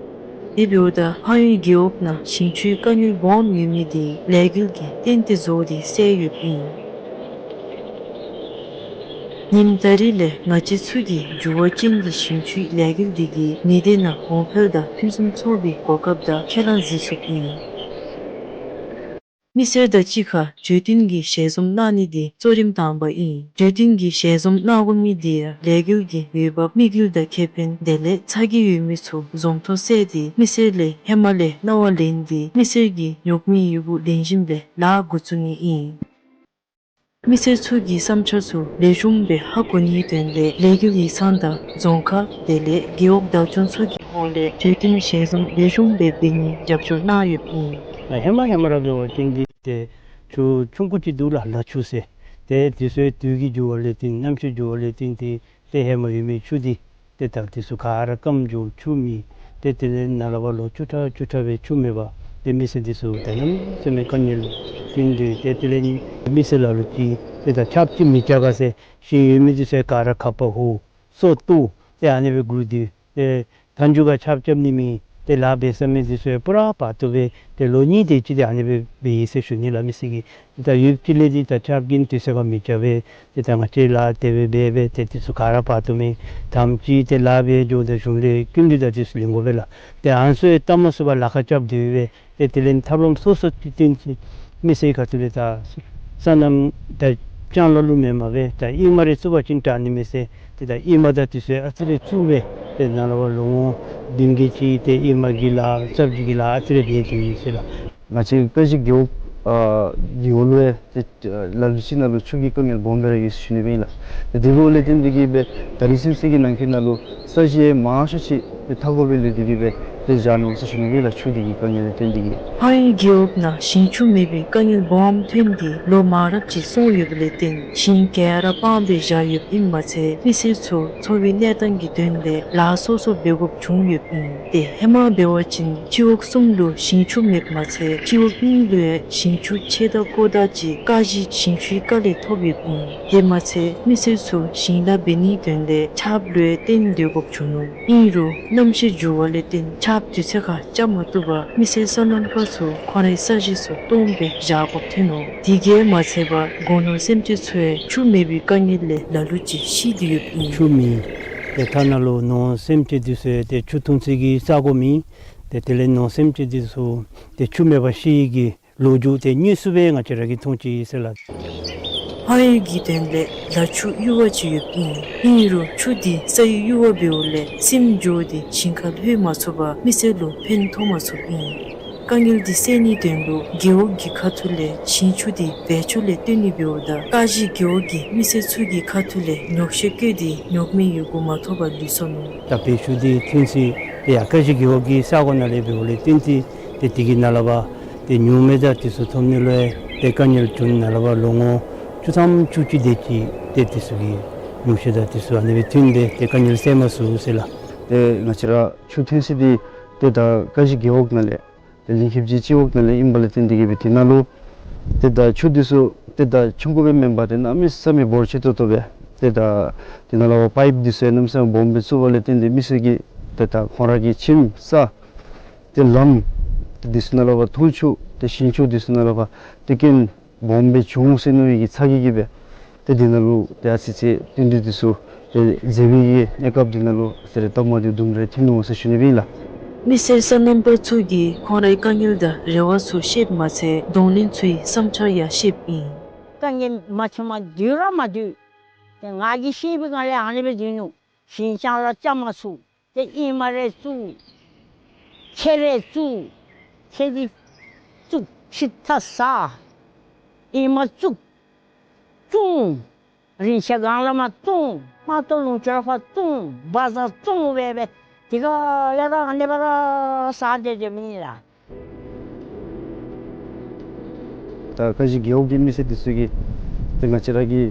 དེ་འབདཝ་ད་ཧཱ་ཡོན་རྒེད་འོག་ནང་ཞིང་ཆུའི་དཀའ་ངལ་སྦོམ་ཡོད་མི་དེ་ལས་འགུལ་གྱིས་བརྟན་ཏེ་བཟོ་སྟེ་སེལ་ཡོདཔ་ཨིན། ཉིནམ་ད་རིས་ལས་ང་བཅས་ཚུ་གི་འགྱུར་བ་ཅན་གྱི་ཞིང་ཆུའི་ལས་འགུལ་འདི་གིས་མི་སྡེ་ནང་གོང་འཕེལ་དང་ཕུན་སུམ་ཚོགས་པའི་གོ་སྐབས་དང་ཁས་བླངས་གཟིགས་ཚུགསཔ་ཨིན། མི་སེར་དང་གཅིག་ཁར་གྲོས་བསྟུན་གྱི་ཞལ་འཛོམས་གནང་ནི་དེ་གཙོ་རིམ་དང་པ་ཨིན། གྲོས་བསྟུན་གྱི་ཞལ་འཛོམས་གནང་དགོ་མི་དེ་ཡང་ལས་འགུལ་གྱི་འོས་འབབ་དམིགས་ཡུལ་དང་ཁེ་ཕན་དེ་ལས་ཚ་གྱང་ཡོད་མི་ཚུ་འཛོམས་ཐོག་བསལ་ཏེ་མི་སེར་ལས་ཧེ་མ་ལས་གནང་བ་ལེན་ཏེ་མི་སེར་གྱི་ཉོགས་མེད་ཡོད་དགུ་ལེན་བཞིན་པའི་ལཱ་འགོ་བཙུགས་ནི་ཨིན། མི་སེར་ཚུ་གི་བསམ་འཆར་ཚུ་ལེགས་ཤོམ་སྦེ་ཧ་གོ་ནིའི་དོན་ལས་ལས་འགུལ་ཡིག་ཚང་དང་རྫོང་ཁག་དེ་ལས་རྒེད་འོག་བདག་སྐྱོང་ཚུ་གི་ཧོངས་ལས་གྲོས་བསྟུན་ཞལ་འཛོམས་ལེགས་ཤོམ་སྦེ་འབད་ནིའི་རྒྱབ་སྐྱོར་གནང་ཡོདཔ་ཨིན། ཧེ་མ་ཧེ་མ་ར་འབད་བ་ཅིན་འདི་ཏེ་ཆུ་ཆུང་ཀུ་ཅིག་འདུག་ལགས། ལ་ཆུ་ཟེར། ཏེ་དུས་ཚོད་དུས་ཀྱི་འགྱུར་བ་ལས་བརྟེན་གནམ་གཤིས་འགྱུར་བ་ལས་བརྟེན་ཏེ་ཏེ་ཧེ་མ་ཡོད་མི་ཆུ་འདི་ཏེ་ད་དེ་ཚུ་ག་ར་སྐམ་འགྱོ་ཆུ་མེད། ཏེ་དེ་ལས་ནཱ་ལས་ཕར་ལོ་བཅུ་ཕྲག་བཅུ་ཕྲག་སྦེ་ཆུ་མེད་པར་ཏེ་མི་སེར་འདི་ཚུ་ད་གནམ་མེད་ས་མེད་དཀའ་ངལ་བརྟེན་ཏེ་ཏེ་དེ་ལས་མི་སེར་ལ་ལུ་ཅིག་ཏེ་ད་ཆརཔ་ཅིག་མི་རྐྱབ་ག་ཟེར་ཞིང་ཡོད་མི་འདི་ཚུ་ག་ར་ཁ་པར་ཧུ་སོ་བཏུབ་ཏེ་ཨ་ནི་སྦེ་སྒུག་སྡོད། ཏེ་མཐའ་མཇུག་ཁར་ཆརཔ་རྐྱབ་ནི་མེད། ཏེ་ལཱ་འབད་ས་མི་འདི་ཚུ་ཡང་པུ་ར་བར་དོ་སྦེ་ཏེ་ལོ་གཉིས་དེ་ཅིག་ཏེ་ཨ་ནི་སྦེ་འབད་ཡི་ཟེར་ཞུ་ནི་ལགས། མི་སེར་གྱིས་ཏེ་ད་ཡུདཔ་ཅིག་ལས་འདི་ད་ཆརཔ་གིས་དུས་ཚོད་ཁར་མི་རྐྱབ་པས། ཏེ་ད་ང་བཅས་ལཱ་དེ་སྦེ་འབད་འབད་ཏེ་དེ་ཚུ་ག་ར་བར་དོ་མེད། དམ་ཅིག་ཏེ་ལཱ་འབད་འགྱོཝ་ད་གཞུང་ལས་སྐྱིན་འགྲུལ་དང་དེ་ཚུ་ལེན་དགོ་པས་ལགས། ཏེ་ཨ་ནི་ཚུ་ཡང་བཏབ་མ་ཚུགས་པར་ལཱ་ཁག་རྐྱབ་སྡོད་པས། ཏེ་དེ་ལས་ཐབས་ལམ་སོ་སོ་ཅིག་བཏོན་ཏེ་མི་སེར་ཁ་ཐུག་ལས་ད་སོ་ནམ་ད་ལྕང་ལ་ལུ་མེན་མ་སྦེ་ད་ཨེ་མ་རེ་བཙུགས་པ་ཅིན་དྲག་ནི་མས་ཟེར། ཏེ་ད་ཨེ་མ་དང་དེ་ཚུ་ཨ་ཙི་རེ་བཙུགས་སྦེ་ཏེ་ནཱ་ལས་ཕར་ལོ་ངོ་བདུན་བརྒྱད་ཅིག་ཏེ་ཨེ་མ་གི་ལཱ་རྩ་བརྒྱུད་ཀྱི་ལཱ་ཨ་ཙི་རེ་འབད་དེ་ཡོད་ཟེར་ལགས། ང་བཅས་ཀ་གཞི་རྒེད་འོག་ཨ་རྒེད་འོག་ལུ་ཡང་ཏེ་ལ་ལུ་ཅིག་ནང་ལུ་ཆུ་གི་དཀའ་ངལ་སྦོམ་སྦེ་ར་ཡོད་ཟེར་ཞུ་ནི་སྦེ་ཨིན་ལགས། ཏེ་དེ་འབདཝ་ལས་བརྟེན་ཏེ་གིས་སྦེ་ད་རིས་སིམ་སི་གི་ནང་འཁོད་ནང་ལུ་ས་གཞི་མང་ཤོས་ཅིག་ཏེ་ཐག་གོ་སྦེ་ལུས་ཏེ་གིས་སྦེ་ཏེ་བཞག་ནུག་ཟེར་ཞུ་ནི་སྦེ་ཨིན་ལགས། ཆུ་འདི་གི་དཀའ་ངལ་ལས་བརྟེན་ཏེ་གིས། ཧཱ་ཡོན་རྒེད་འོག་ནང་ཞིང་ཆུ་མེད་པའི་དཀའ་ངལ་སྦོམ་ཐོན་ཏེ་ལོ་མང་རབས་ཅིག་སོང་ཡོདཔ་ལས་བརྟེན་ཞིང་ག་ར་སྤང་སྦེ་བཞག་ཡོདཔ་ཨིནམ་མ་ཚད་མི་སེར་ཚུ་འཚོ་བའི་གནས་སྟངས་ཀྱི་དོན་ལས་ལཱ་སོ་སོ་འབད་དགོཔ་བྱུང་ཡོདཔ་ཨིན། ཏེ་ཧེ་མ་འབད་བ་ཅིན་སྤྱི་འོག་གསུམ་ལུ་ཞིང་ཆུ་མེདཔ་མ་ཚད་སྤྱི་འོག་གཉིས་ལུ་ཡང་ཞིང་ཆུ་ཆེ་དང་ཀོ་དང་ཅིག་ཀ་གཞི་ཞིང་ཆུའི་ཀ་ལས་ཐོབ་ཡོདཔ་ཨིན། དེ་མ་ཚད་མི་སེར་ཚུ་ཞིང་ལཱ་འབད་ནིའི་དོན་ལས་ཆརཔ་ལུ་ཡང་བརྟེན་སྡོད་དགོཔ་བྱུང་ནུག། ཨིན་རུང་གནམ་གཤིས་འགྱུར་བ་ལས་བརྟེན་ཆརཔ་དུས་ཚོད་ཁར་རྐྱབ་མ་བཏུབ་པར་མི་སེར་སོ་ནམ་པ་ཚུ་ཁོང་རའི་ས་གཞི་ཚུ་སྟོངམ་སྦེ་བཞག་དགོཔ་ཐོན་ནུག། དེ་གིས་མ་ཚད་པར་སྒོ་ནོར་སེམས་ཅན་ཚུ་ཡང་ཆུ་མེད་པའི་དཀའ་ངལ་ལས་ལ་ལུ་ཅིག་ཤི་སྟེ་ཡོདཔ་ཨིན། ཆུ་མེད། ཏེ་ཐ་ན་ལུ་ནོར་སེམས་ཅན་འདི་ཚུ་ཡང་ཏེ་ཆུ་འཐུང་ས་གི་ས་གོ་མེད། ཏེ་དེ་ལས་ནོར་སེམས་ཅན་འདི་ཚུ་ཏེ་ཆུ་མེད་པར་ཤི་ཡི་གི་ལོ་རྒྱུས་ཏེ་དངོས་སུ་སྦེ་ང་བཅས་ར་གིས་མཐོང་ཅི་ཟེར་ལགས། ཧཱ་ཡོན་གྱི་དོན་ལས་ལ་ཆུ་གཡུར་བ་ཅིག་ཡོདཔ་ཨིན། ཨིན་རུང་ཆུ་འདི་ས་ཡི་གཡུར་བ་འབདཝ་ལས་སིམ་འགྱོ་སྟེ་ཞིང་ཁར་ལྷོད་མ་ཚུགས་པར་མི་སེར་ལུ་ཕན་ཐོགས་མ་ཚུགསཔ་ཨིན། དཀའ་ངལ་འདི་སེལ་ནིའི་དོན་ལུ་རྒེད་འོག་གི་ཁ་ཐུག་ལས་ཞིང་ཆུ་འདི་བེད་སྤྱོད་ལས་བཏོན་ནི་འབདཝ་ད་ཀ་གཞི་རྒེད་འོག་གི་མི་སེར་ཚུ་གི་ཁ་ཐུག་ལས་ཉོག་བཤད་བཀོད་དེ་ཉོག་མེད་ཡོད་དགུ་མ་ཐོབ་པར་ལུས་སོ་ནུག། ད་བེད་སྤྱོད་འདི་ཐོན་ས་ཏེ་ཡར་ཀ་གཞི་རྒེད་འོག་གི་ས་གོ་ནང་ལས་འབདཝ་ལས་བརྟེན་ཏེ་ཏེ་དེ་གི་ནང་ལས་ཕར་ཏེ་ཉོག་མེད་དང་དེ་ཚུ་ཐོབ་ནི་ལུ་ཡང་ཏེ་དཀའ་ངལ་བྱུང་། ནཱ་ལས་ཕར་ལོ་ངོ་བཅུ་ཐམ་བཅུ་གཅིག་དེ་ཅིག་ཏེ་དེ་ཚུ་གི་ཉོག་བཤད་དང་དེ་ཚུ་ཨ་ནི་སྦེ་ཐོན་ཏེ་ཏེ་དཀའ་ངལ་སེལ་མ་ཚུགས་ཟེར་ལགས། ཏེ་ང་བཅས་ར་ཆུ་ཐོན་ས་འདི་ཏེ་ད་ཀ་གཞི་རྒེད་འོག་ནང་ལས་ཏེ་གླིང་ཁེབ་ཀྱི་སྤྱི་འོག་ནང་ལས་ཨིན་པ་ལས་བརྟེན་ཏེ་གིས་སྦེ་དེ་ནང་ལུ་ཏེ་ད་ཆུ་འདི་ཚུ་ཏེ་ད་ཆུང་ཀུ་སྦེ་མེན་པར་ཏེ་གནམ་མེད་ས་མེད་འབོར་ཆེ་ཏོག་ཏོ་སྦེ་ཏེ་ད་དེ་ནང་ལས་ཕར་པའིཔ་འདི་ཚུ་ཡང་གནམ་མེད་ས་མེད་སྦོམ་སྦེ་བཙུགས་པ་ལས་བརྟེན་ཏེ་མི་སེར་གྱི་ཏེ་ད་ཁོང་ར་གི་ཁྱིམ་ས་ཏེ་ལམ་འདི་ཚུ་ནང་ལས་ཕར་འཐུང་ཆུ་ཏེ་ཞིང་ཆུ་འདི་ཚུ་ནང་ལས་ཕར་ཏེ་སྐྱོན་སྦོམ་སྦེ་བྱུང་ཟེར་མནོ་བའི་གི་ཚ་གྱང་གིས་སྦེ་ཏེ་འདི་ནང་ལུ་ཏེ་ཨ་ཙི་ཅིག་བསྟུན་གྲོས་འདི་ཚུ་ཏེ་མཛད་པའི་གི་གནས་སྐབས་འདི་ནང་ལུ་ཟེར་རེ་སྟབས་མ་བདེཝ་དུམ་གྲ་ཐོན་ནུག་ཟེར་ཞུ་ནི་སྦེ་ཨིན་ལགས། མི་སེར་སོ་ནམ་པ་ཚུ་གིས་ཁོང་རའི་དཀའ་ངལ་དང་རེ་བ་ཚུ་བཤདཔ་མ་ཚད་གདོང་ལེན་ཚུའི་བསམ་འཆར་ཡང་བཤདཔ་ཨིན། དཀའ་ངལ་མ་ཐོན་པར་སྡོད་ར་མ་སྡོད། ཏེ་ང་གིས་ཤེས་པའི་སྒང་ལས་ཨ་ནི་སྦེ་སྡོད་ནུག། ཞིང་ལྕང་ར་རྐྱབ་མ་ཚུགས། ཏེ་ཨེ་མ་རེ་བཙུགས། ཁེ་རེ་བཙུགས། ཁེ་རེ་བཙུགས། ཕྱི་ཐག་ཟ། ཨེ་མ་བཙུགས། བཙུགས། རིན་ཆེན་སྒང་ལས་མར་བཙུགས། མ་ཏོ་ལུང་ཅོག་ཕར་བཙུགས། བ་ཟ་བཙུགས་སྦེ་སྦེ་དེ་ཁར་ལས་ར་ཨ་ནི་སྦེ་ར་ཟ་སྟེ་སྡོད་མི་ཨིན་ལགས། ད་ཀ་གཞི་རྒེད་འོག་གི་མི་སེར་འདི་ཚུ་གིས་ཏེ་ང་བཅས་ར་གི་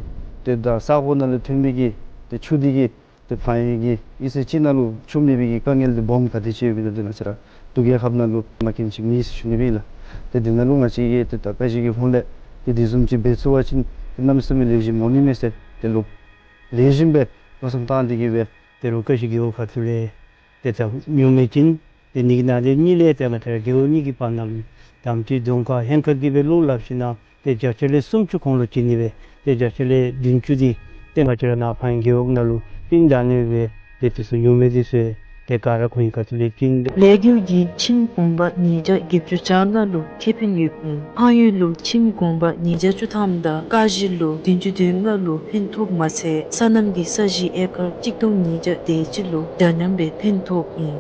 ཏེ་ད་ས་གོ་ནང་ལས་ཐོན་མི་གི་ཏེ་ཆུ་འདི་གིས་ཏེ་ཕངས་ཡུལ་གྱི་ཡུལ་ས་ཅིག་ནང་ལུ་ཆུ་མེད་པའི་གི་དཀའ་ངལ་འདི་སྦོམ་ག་དེ་ཅིག་ཡོདཔ་ཨིན་ན་འདི་ང་བཅས་ར་འབྲུག་རྒྱལ་ཁབ་ནང་ལུ་མ་མཁྱེན་ཅིག་མེད་ཟེར་ཞུ་ནི་ཨིན་ལགས། ཏེ་འདི་ནང་ལུ་ང་བཅས་ཀྱིས་ཏེ་ད་ཀ་གཞི་གི་ཧོངས་ལས་ཏེ་འདི་བཟུམ་ཅིག་འབད་ཚུགས་པ་ཅིན་ཏེ་གནམ་མེད་ས་མེད་ལེགས་ཤོམ་འོང་ནི་མས་ཟེར་ཏེ་ལོག་ལེགས་ཤོམ་སྦེ་མནོ་བསམ་བཏང་སྟེ་གིས་སྦེ་ཏེ་རུང་ཀ་གཞི་རྒེད་འོག་ཁ་ཐུག་ལས་ཏེ་ད་ཉོ་མི་ཅིག་ཏེ་ནི་གི་ནང་ལས་གཉིས་ལས་ཏེ་ང་བཅས་ར་རྒེད་འོག་གཉིས་ཀྱི་བར་ན་ལུ་དམ་ཅིག་རྫོང་ཁག་ཧེང་སྐལ་གྱིས་སྦེ་བློ་སླབ་ཞིན་ན་ཏེ་བརྒྱ་ཆ་ལས་སུམ་ཅུ་ཁོང་ལུ་བྱིན་ནི་སྦེ་ཏེ་བརྒྱ་ཆ་ལས་བདུན་ཅུ་འདི་ཏེ་ང་བཅས་ར་ནཱ་ཕངས་ཡུལ་རྒེད་འོག་ནང་ལུ་བྱིན་ད་ནི་སྦེ་ཏེ་དེ་ཚུ་ཉོ་མི་འདི་ཚུ་ཏེ་ག་ར་ཁོང་གི་ཁ་ཐུག་ལས་བྱིན། ལས་འགུལ་གྱིས་ཁྱིམ་གུང་པ་ཉིས་བརྒྱ་བརྒྱད་ཅུ་གྱ་ལྔ་ལུ་ཁེ་ཕན་ཡོདཔ་ཨིན། ཕངས་ཡུལ་ལུ་ཁྱིམ་གུང་པ་ཉིས་བརྒྱ་བཅུ་ཐམ་དང་ཀ་གཞི་ལུ་བདུན་ཅུ་དོན་ལྔ་ལུ་ཕན་ཐོགས་མ་ཚད་སོ་ནམ་གྱི་ས་གཞི་ཨེ་ཀར་གཅིག་སྟོང་ཉིས་བརྒྱ་དེ་ཅིག་ལུ་འདྲ་མཉམ་སྦེ་ཕན་ཐོགས་ཨིན།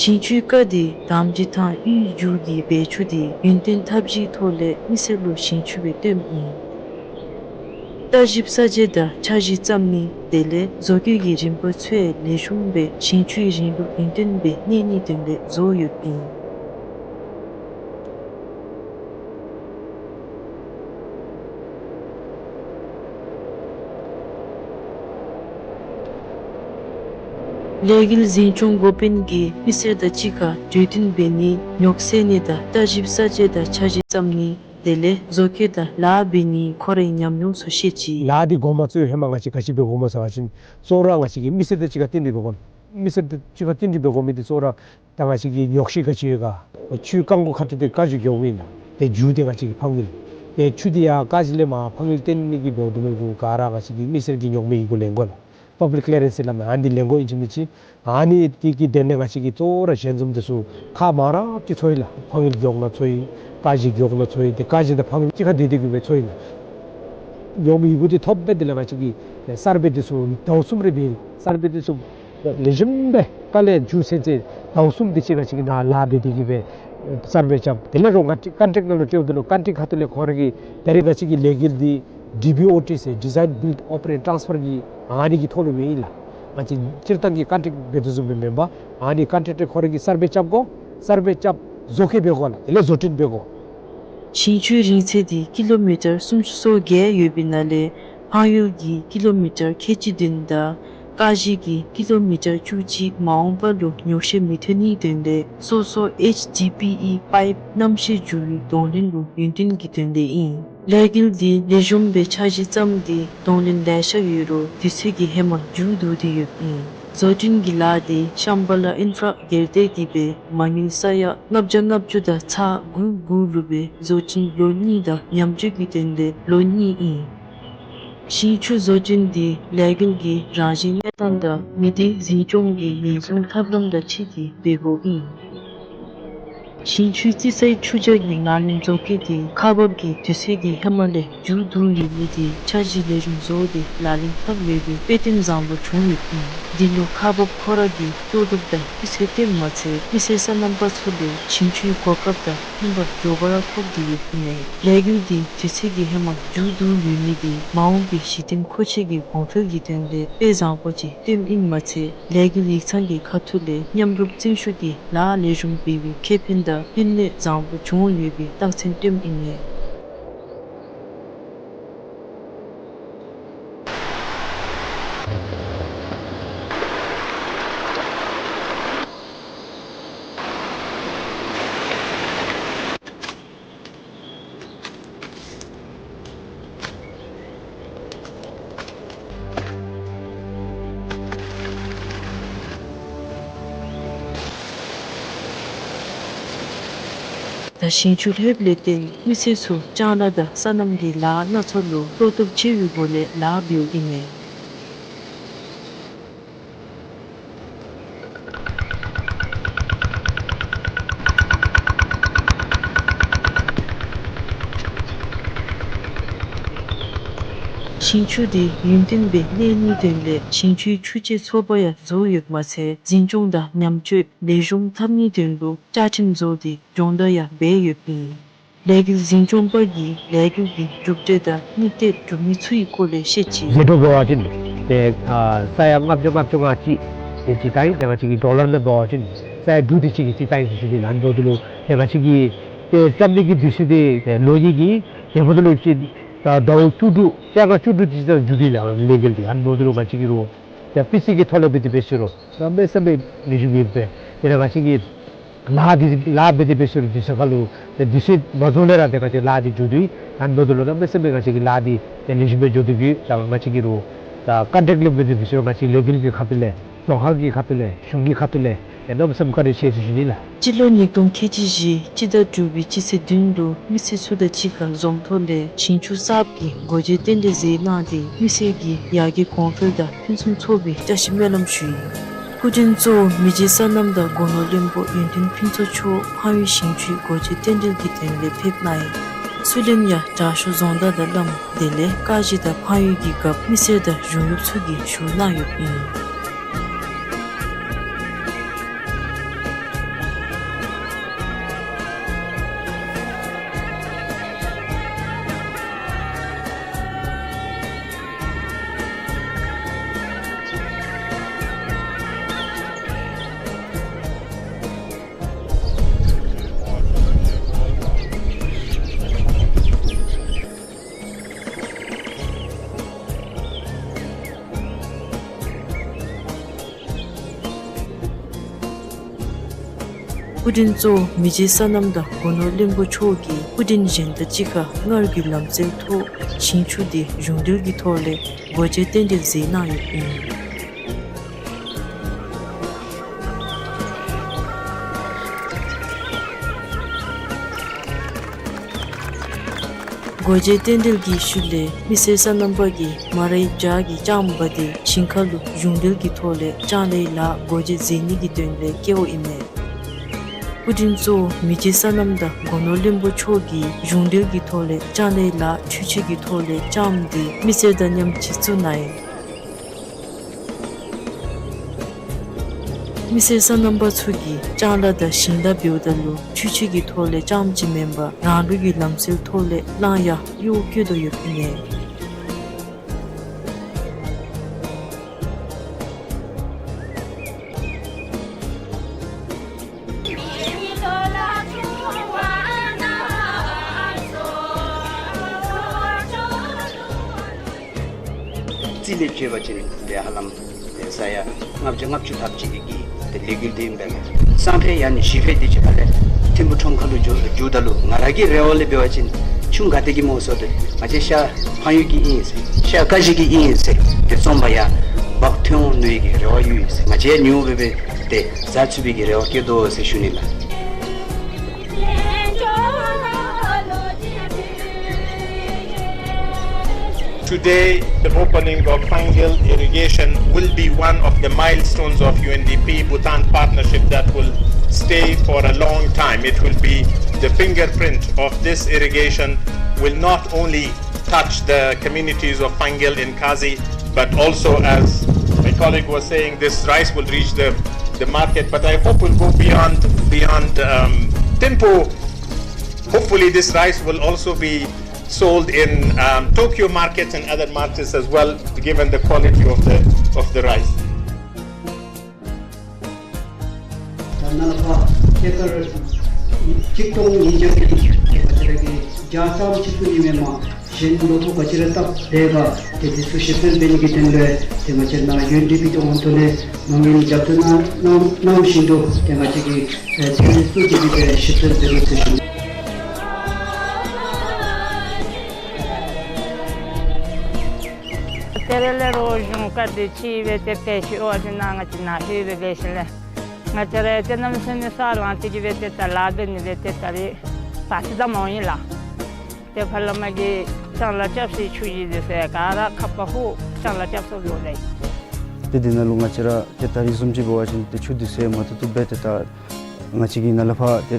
ཞིང་ཆུའི་རྐ་འདི་དམ་ཅིག་ཐང་ཡུལ་འགྱུར་གྱི་བེད་སྤྱོད་འདི་ཡུན་བརྟན་ཐབས་ཇུས་ཐོག་ལས་མི་སེར་ལུ་ཞིང་ཆུ་སྦེ་བཏོནམ་ཨིན། ལྟ་ཞིབ་གསར་བརྗེ་དང་འཆར་གཞི་བརྩམ་ནི་དེ་ལས་བཟོ་བཀོད་ཀྱི་རིམ་པ་ཚུ་ལེགས་ཤོམ་སྦེ་ཞིང་ཆུའི་རིང་ལུགས་ཡུན་བརྟན་སྦེ་གནས་ནིའི་དོན་ལས་བཟོ་ཡོདཔ་ཨིན། ལས་འགུལ་འཛིན་སྐྱོང་འགོ་དཔོན་གྱིས་མི་སེར་དང་གཅིག་ཁར་གྲོས་བསྟུན་འབད་ནི་ཉོག་བསད་ནི་དང་ལྟ་ཞིབ་གསར་བརྗེ་དང་འཆར་གཞི་བརྩམ་ནི་དེ་ལས་བཟོ་བཀོད་དང་ལཱ་འབད་ནི་ཁོ་རའི་ཉམས་མྱོང་ཚུ་བཤད་ཅི། ལཱ་འདི་འགོ་མ་བཙུགས་ཧེ་མ་ང་བཅས་ག་ཅི་སྦེ་འགོ་མ་བཙུགས་པ་ཅིན་གཙོ་བོ་ར་ང་བཅས་ཀྱིས་མི་སེར་དང་གཅིག་ཁར་བསྟུན་ཏེ་འབད་དགོ། མི་སེར་དང་གཅིག་ཁར་བསྟུན་ཏེ་འབད་དགོ་མི་འདི་གཙོ་བོ་ར་ད་ང་བཅས་ཀྱི་ཉོག་བཤད་ག་ཅི་ཡོད་ག། ཆུའི་རྐ་འགོ་ཁ་ཐུག་འདི་ཀ་གཞི་རྒེད་འོག་ཨིན། ཏེ་མཇུག་འདི་ང་བཅས་ཀྱི་ཕངས་ཡུལ། ཏེ་ཆུ་འདི་ཡར་ཀ་གཞི་ལས་མར་ཕངས་ཡུལ་བཏོན་ནི་གི་འབདཝ་ད་མི་གུ་ག་ར་ང་བཅས་ཀྱི་མི་སེར་གྱི་ཉོག་མེད་ཀྱི་གུ་ལེན་དགོ་ལགས། པབ་ལིག་ཀི་ལི་ཡར་རེནསི་སླབ་མི་ཨ་ནི་འདི་ལེན་དགོ་ཨིན་ཅི་མིན་ཅི། ཨ་ནི་འདི་གི་དོན་ལས་ང་བཅས་ཀྱིས་གཙོ་བོ་ར་ཞལ་འཛོམས་འདི་ཚུ་ཁག་མང་རབས་ཅིག་ཚོགས་ཡི་ལགས། ཕངས་ཡུལ་རྒེད་འོག་ནང་ཚོགས་ཡི། ཀ་གཞི་རྒེད་འོག་ནང་ཚོགས་ཡི། ཏེ་ཀ་གཞི་དང་ཕངས་ཡུལ་གཅིག་ཁར་སྡོད་དེ་གི་སྦེ་ཚོགས་ཡི་ལགས། ཉོག་མེད་ཀྱི་གུ་འདི་ཐོབ་སྦེ་དེ་ལས་ང་བཅས་ཀྱིས་གསར་སྤེལ་འདི་ཚུ་ཟླཝ་གསུམ་རེ་འབད་ཡི། གསར་སྤེལ་འདི་ཚུ་ལེགས་ཤོམ་སྦེ་དཀའ་ལས་མཇུག་ཚུན་ཚོད་ཟླཝ་གསུམ་དེ་ཅིག་ང་བཅས་ཀྱིས་ནཱ་ལཱ་འབད་དེ་གི་སྦེ་གསར་སྤེལ་རྐྱབ། དེ་ལས་རོགས་ང་བཅས་ཀོན་ཊེཀཊ་ནང་ལུ་སྤྲོདཔ་ད་ལུ་ཀོན་ཊེཀཊ་ཁ་ཐུག་ལས་ཁོ་ར་གིས་ད་རེས་ང་བཅས་ཀྱི་ལས་འགུལ་འདི་ཌི་བི་ཨོ་ཊི་ཟེར་Design Build Operate Transfer གི་ཨ་ནི་གི་ཐོག་ལུ་སྦེ་ཨིན་ལགས། ང་བཅས་སྤྱིར་བཏང་གི་ཀོན་ཊེཀཊ་འབད་དོ་བཟུམ་སྦེ་མེན་པར་ཨ་ནི་ཀོན་ཊེཀཊ་ཁོ་ར་གིས་གསར་སྤེལ་རྐྱབ་དགོ། གསར་སྤེལ་རྐྱབ་བཟོ་བཀོད་འབད་དགོ་ལགས། དེ་ལས་བཟོ་སྐྲུན་འབད་དགོ། ཞིང་ཆུའི་རིང་ཚད་འདི་ཀི་ལོ་མི་ཊར་སུམ་ཅུ་སོ་བརྒྱད་ཡོད་པའི་ནང་ལས་ཕངས་ཡུལ་གྱི་ཀི་ལོ་མི་ཊར་ཁལ་གཅིག་བདུན་དང་ཀ་གཞི་གི་ཀི་ལོ་མི་ཊར་བཅུ་གཅིག་མ་འོངས་པ་ལུ་ཉོག་བཤད་མི་ཐོན་ནིའི་དོན་ལས་སོ་སོ་ཨེཆ་ཌི་པི་ཨི་པའིཔ་གནམ་གཤིས་འགྱུར་བའི་གདོང་ལེན་ལུ་ཡུན་བརྟན་གྱི་དོན་ལས་ཨིན། ལས་འགུལ་འདི་ལེགས་ཤོམ་སྦེ་འཆར་གཞི་བརྩམས་ཏེ་གདོང་ལེན་ལེ་ཤ་ཡོད་རུང་དུས་ཚོད་ཀྱིས་ཧེ་མ་མཇུག་བསྡུ་སྟེ་ཡོདཔ་ཨིན། བཟོ་སྐྲུན་གྱི་ལཱ་འདི་ཤམ་བྷ་ལ་ཨིན་ཕྲ་སྒེར་སྡེ་གིས་སྦེ་མ་དངུལ་ས་ཡ་ལྔ་བརྒྱ་ལྔ་བཅུ་དང་ཚག་དགུ་དགུ་ལུ་སྦེ་བཟོ་སྐྲུན་ལོ་གཉིས་དང་ཉམས་བཅོས་ཀྱི་དོན་ལས་ལོ་གཉིས་ཨིན། ཞིང་ཆུ་བཟོ་སྐྲུན་འདི་ལས་འགུལ་གྱི་རང་བཞིན་གནས་སྟངས་དང་མི་སྡེ་འཛིན་སྐྱོང་གི་ཉེན་སྲུང་ཐབས་ལམ་དང་འཁྲིལ་ཏེ་འབད་དགོཔ་ཨིན། ཞིང་ཆུའི་རྩི་སའི་ཆུ་བྱ་གི་ལག་ལེན་བཟོ་བཀོད་འདི་ཁག་འབག་གི་དུས་ཚོད་ཀྱིས་ཧེ་མ་ལས་མཇུག་བསྡུ་ཡོད་མི་འདི་འཆར་གཞི་ལས་རིམ་བཟོ་སྟེ་ལག་ལེན་འཐབ་ཡོད་པའི་དཔེ་སྟོན་བཟང་པོ་བྱུང་ཡོདཔ་ཨིན། འདི་ལུ་ཁག་འབག་ཁོ་ར་གིས་ལྟོ་གྲུབ་དང་སྤུས་ཚད་བཏོན་མ་ཚད་མི་སེར་སོ་ནམ་པ་ཚུ་ལས་ཞིང་ཆུའི་གོ་སྐབས་དང་ཕན་པ་མགྱོགས་པ་ར་ཐོབ་སྟེ་ཡོདཔ་ཨིན་མས། ལས་འགུལ་འདི་དུས་ཚོད་ཀྱིས་ཧེ་མ་མཇུག་བསྡུ་ཡོད་མི་འདི་མ་འོངས་པའི་གཞི་རྟེན་མཁོ་ཆས་ཀྱི་གོང་འཕེལ་གྱི་དོན་ལས་དཔེ་བཟང་པོ་ཅིག་སྟོནམ་ཨིན་མ་ཚད་ལས་འགུལ་ཡིག་ཚང་གི་ཁ་ཐུག་ལས་མཉམ་རུབ་བརྩོན་ཤུགས་ཀྱིས་ལཱ་ལེགས་ཤོམ་འབད་བའི་ཁེ་ཕན་དང་ཕན་ནུས་བཟང་པོ་བྱུང་ཡོད་པའི་རྟགས་མཚན་སྟོནམ་ཨིན་མས། ད་ཞིང་ཆུ་ལྷོདཔ་ལས་བརྟེན་མི་སེར་ཚུ་ལྕང་ལཱ་དང་སོ་ནམ་གྱི་ལཱ་སྣ་ཚོགས་ལུ་བློ་སྟོབས་ཆེ་བའི་སྒོ་ལས་ལཱ་འབདཝ་ཨིན་མས། ཞིང་ཆུ་དེ་ཡུན་བརྟན་སྦེ་གནས་ནིའི་དོན་ལས་ཞིང་ཆུའི་ཆུ་དཔྱད་ཚོགས་པ་ཡང་བཟོ་ཡོདཔ་མ་ཚད་འཛིན་སྐྱོང་དང་ཉམས་བཅོས་ལེགས་ཤོམ་འཐབ་ནིའི་དོན་ལུ་བཅའ་ཁྲིམས་བཟོ་སྟེ་སྦྱོང་བརྡར་ཡང་འབད་ཡོདཔ་ཨིན། ལས་འགུལ་འཛིན་སྐྱོང་པ་གིས་ལས་འགུལ་གྱི་གྲུབ་འབྲས་དང་དམིགས་གཏད་གྲུབ་ནི་ཚུ་གི་སྐོར་ལས་བཤད་ཅི། ཟད་འགྲོ་འབད་བ་ཅིན་ཏེ་ཨ་ས་ཡ་ལྔ་བརྒྱ་ལྔ་བཅུ་ང་གཅིག་དེ་ཅིག་བཏང་ཡི། ཏེ་ང་བཅས་ཀྱི་ཌོ་ལར་ནང་འབད་བ་ཅིན་ས་ཡ་དྲུག་དེ་ཅིག་གི་ཅིག་བཏང་ཡི་ཟེར་ཞུ་ནི་ལགས། ཨ་ནི་འབདཝ་ད་ལུ་ཏེ་ང་བཅས་ཀྱིས་ཏེ་བརྩམ་ནི་གི་དུས་ཚོད་དེ་ཏེ་ལོ་གཉིས་ཀྱི་ཏེ་འབདཝ་ད་ལུ་ཅིག་ད་ཟླཝ་བཅུ་དྲུག་བཅོ་ལྔ་བཅུ་དྲུག་དེ་ཅིག་ད་མཇུག་བསྡུ་ཡི་ལགས་ལས་འགུལ་དེ། ཨ་ནི་འབདཝ་ད་ལུ་ང་བཅས་ཀྱིས་རོགས་ཏེ་དཔེ་ཚད་ཀྱི་ཐོག་ལས་འབད་དེ་འབད་ཟེར་རུང་གནམ་མེད་ས་མེད་ལེགས་ཤོམ་ཨིན་པས། དེ་ལས་ང་བཅས་ཀྱིས་ལཱ་འདི་ལཱ་འབད་དེ་འབད་ཟེར་རུང་དུས་ཚོད་ཁར་ལུ་ཏེ་དུས་ཚོད་མ་རྫོགས་ལས་ར་ཏེ་ང་བཅས་ལཱ་འདི་མཇུག་བསྡུ་ཡི། ཨ་ནི་འབདཝ་ད་ལུ་གནམ་མེད་ས་མེད་ང་བཅས་ཀྱི་ལཱ་འདི་ཏེ་ལེགས་ཤོམ་སྦེ་མཇུག་བསྡུ་གེ། ད་ང་བཅས་ཀྱིས་རོགས་ད་ཀོན་ཊེཀཊ་ལེན་འབད་དེ་འབད་ཟེར་རུང་ང་བཅས་ལས་འགུལ་གྱི་ཁ་ཐུག་ལས་རྫོང་ཁག་གི་ཁ་ཐུག་ལས་གཞུང་གི་ཁ་ཐུག་ལས་ཏེ་གནམ་མེད་ས་མེད་བཀའ་དྲིན་ཆེ་ཟེར་ཞུ་ནི་ལགས། སྤྱི་ལོ་ཉིས་སྟོང་ཁལ་གཅིག་བཞི་སྤྱི་ཟླ་དྲུག་པའི་སྤྱི་ཚེས་བདུན་ལུ་མི་སེར་ཚུ་དང་གཅིག་ཁར་འཛོམས་ཐོག་ལས་ཞིང་ཆུ་གསརཔ་གི་སྒོ་འབྱེད་རྟེན་འབྲེལ་མཛད་གནང་སྟེ་མི་སེར་གྱི་ཡར་རྒྱས་གོང་འཕེལ་དང་ཕུན་སུམ་ཚོགས་པའི་བཀྲ་ཤིས་སྨོན་ལམ་ཞུ་ཡི། སྐུ་མགྲོན་གཙོ་བོ་མི་རྗེ་སོ་ནམ་དང་སྒོ་ནོར་བློན་པོ་ཡོན་ཏན་ཕུན་ཚོགས་མཆོག་ཕངས་ཡུལ་ཞིང་ཆུའི་སྒོ་འབྱེད་རྟེན་འབྲེལ་གྱི་དོན་ལས་ཕེབས་གནང་ཡི། ཚུར་ལན་ཡང་དྲག་ཤོས་རྫོང་བདག་དང་བླམ་དེ་ལས་བཀའ་བཞི་དང་ཕངས་ཡུལ་གྱི་རྒཔོ་མི་སེར་དང་གཞུང་གཡོགཔ་ཚུ་གིས་ཞུ་གནང་ཡོདཔ་ཨིན། སྐུ་མགྲོན་གཙོ་བོ་མི་རྗེ་སོ་ནམ་དང་སྒོ་ནོར་བློན་པོ་མཆོག་གིས་སྐུ་མགྲོན་གཞན་དང་གཅིག་ཁར་སྔར་གྱི་ལམ་སྲོལ་ཐོག་ཞིང་ཆུ་དེ་གཞུང་འབྲེལ་གྱི་ཐོག་ལས་སྒོ་འབྱེད་རྟེན་འབྲེལ་མཛད་གནང་ཡོདཔ་ཨིན། སྒོ་འབྱེད་རྟེན་འབྲེལ་གྱི་ཤུལ་ལས་མི་སེར་སོ་ནམ་པ་གིས་མ་རའི་བྱག་གི་ལྕངམ་འབག་སྟེ་ཞིང་ཁ་ལུ་གཞུང་འབྲེལ་གྱི་ཐོག་ལས་ལྕང་ལའི་ལཱ་སྒོ་འབྱེད་མཛད་ནི་གི་དོན་ལས་བསྐྱལཝ་ཨིན་མས། སྐུ་མགྲོན་གཙོ་བོ་མི་རྗེ་སོ་ནམ་དང་སྒོ་ནོར་བློན་པོ་མཆོག་གིས་གཞུང་འབྲེལ་གྱི་ཐོག་ལས་ལྕང་ལའི་ལཱ་འཕྲུལ་ཆས་ཀྱི་ཐོག་ལས་ལྕངམ་དེ་མི་སེར་དང་མཉམ་གཅིག་བཙུགས་གནང་ཡི། མི་སེར་སོ་ནམ་པ་ཚུ་གིས་ལྕང་ལཱ་དང་ཞིང་ལཱ་འབདཝ་ད་ལུ་འཕྲུལ་ཆས་ཀྱི་ཐོག་ལས་ལྕངམ་ཅིག་མེན་པར་རང་ལུགས་ཀྱི་ལམ་སྲོལ་ཐོག་ལས་གླང་ཡང་གཡོག་བཀོལ་དོ་ཡོདཔ་ཨིན་མས། རྩིས་ལས་བརྗོད་པ་ཅིན་ཏེ་ཧ་ལམ་ཏེ་ས་ཡ་ལྔ་བརྒྱ་ལྔ་བཅུ་ལྷགཔ་ཅིག་གི་ཏེ་ལས་འགུལ་འདི་ཨིན་པས་ལགས། སང་ཕོད་ཡང་ན་གཞེས་ཕོད་དེ་ཅིག་ཁ་ལས་ཐིམ་ཕུ་ཁྲོམ་ཁ་ལུ་འགྱོ་འགྱོཝ་ད་ལུ་ང་ར་གི་རེ་བ་ལས་འབད་བ་ཅིན་ཆུ་ག་ཏེ་གི་སྨོ་ཟེརཝ་ད་ང་བཅས་ཤར་ཕངས་ཡུལ་གྱི་ཨིན་ཟེར་ཤར་ཀ་གཞི་གི་ཨིན་ཟེར་ཏེ་རྩོམ་པ་ཡང་འབག་ཐོན་འོང་མནོ་ནི་གི་རེ་བ་ཡོད་ཟེར། ང་བཅས་ཡང་ཉུང་སྦེ་སྦེ་ཏེ་བཟའ་ཚུགས་པའི་གི་རེ་བ་བསྐྱེད་དོ་ཟེར་ཞུ་ནི་ལགས། Today, the opening of Phangyul irrigation will be one of the milestones of U N D P Bhutan partnership that will stay for a long time. It will be the fingerprint of this irrigation, will not only touch the communities of Phangyul in Khasi, but also, as my colleague was saying, this rice will reach the, the market. But I hope we'll go beyond, beyond, um, Thimphu. Hopefully, this rice will also be sold in, um, Tokyo markets and other markets as well, given the quality of the, of the rice. ད་ནཱ་ལས་ཕར་ཧེག་ཊར་གཅིག་སྟོང་ཉིས་བརྒྱ་གི་ང་བཅས་ར་གི་བྱག་ལྕངམ་ཅིག་ཏུ་ཨིན་མས་མ་གཞན་ལོ་ཐོག་ག་ཅི་ར་བཏབ་དེ་ག་ཏེ་འདི་ཚུ་ཞིབ་འཚོལ་འབད་ནི་གི་དོན་ལས་ཏེ་ང་བཅས་ནཱ་ཡུ་ཨེན་ཌི་པི་གི་དབང་དུ་ལས་མ་དངུལ་རྒྱབ་སྐྱོར་གནང་གནང་གནང་བཞིན་དུ་ཏེ་ང་བཅས་ཀྱིས་ཨེ་ཐོན་སྐྱེད་ཀྱི་ཏེ་ཞིབ་འཚོལ་འབད་དགོ་ཟེར་ཞུ། ཏེ་རེ་ལས་རོགས་གཞུང་བཀའ་དྲིན་ཆེ་སྦེ་ཏེ་ཏེ་ཤི་ཨོ་ཏེ་ནཱ་ང་བཅས་ནཱ་ལྷོད་སྦེ་འབད་ཞིནམ་ལས་ང་བཅས་ར་ཏེ་གནམ་མེད་ས་མེད་ས་ལང་སྟེ་གི་སྦེ་ཏེ་ད་ལཱ་འབད་ནི་སྦེ་ཏེ་ད་རེས་ད་ཅི་ཙམ་འོང་ཡི་ལགས། ཏེ་ཕར་ལས་མར་གྱི་ལྕང་ལཱ་རྐྱབ་སའི་ཆུ་ཡི་དེ་ཚུ་ག་ར་ཁ་པར་ཧུ་ལྕང་ལཱ་རྐྱབ་སོ་ལོ་ལས། ཏེ་དེ་ནང་ལུ་ང་བཅས་ར་ཏེ་ད་རེས་བཟུམ་ཅིག་འབད་བ་ཅིན་ཏེ་ཆུ་དེ་ཚུ་མ་ཐུབ་ཐུབ་སྦེ་ཏེ་ད་ང་བཅས་ཀྱིས་ནཱ་ལས་ཕར་ཏེ་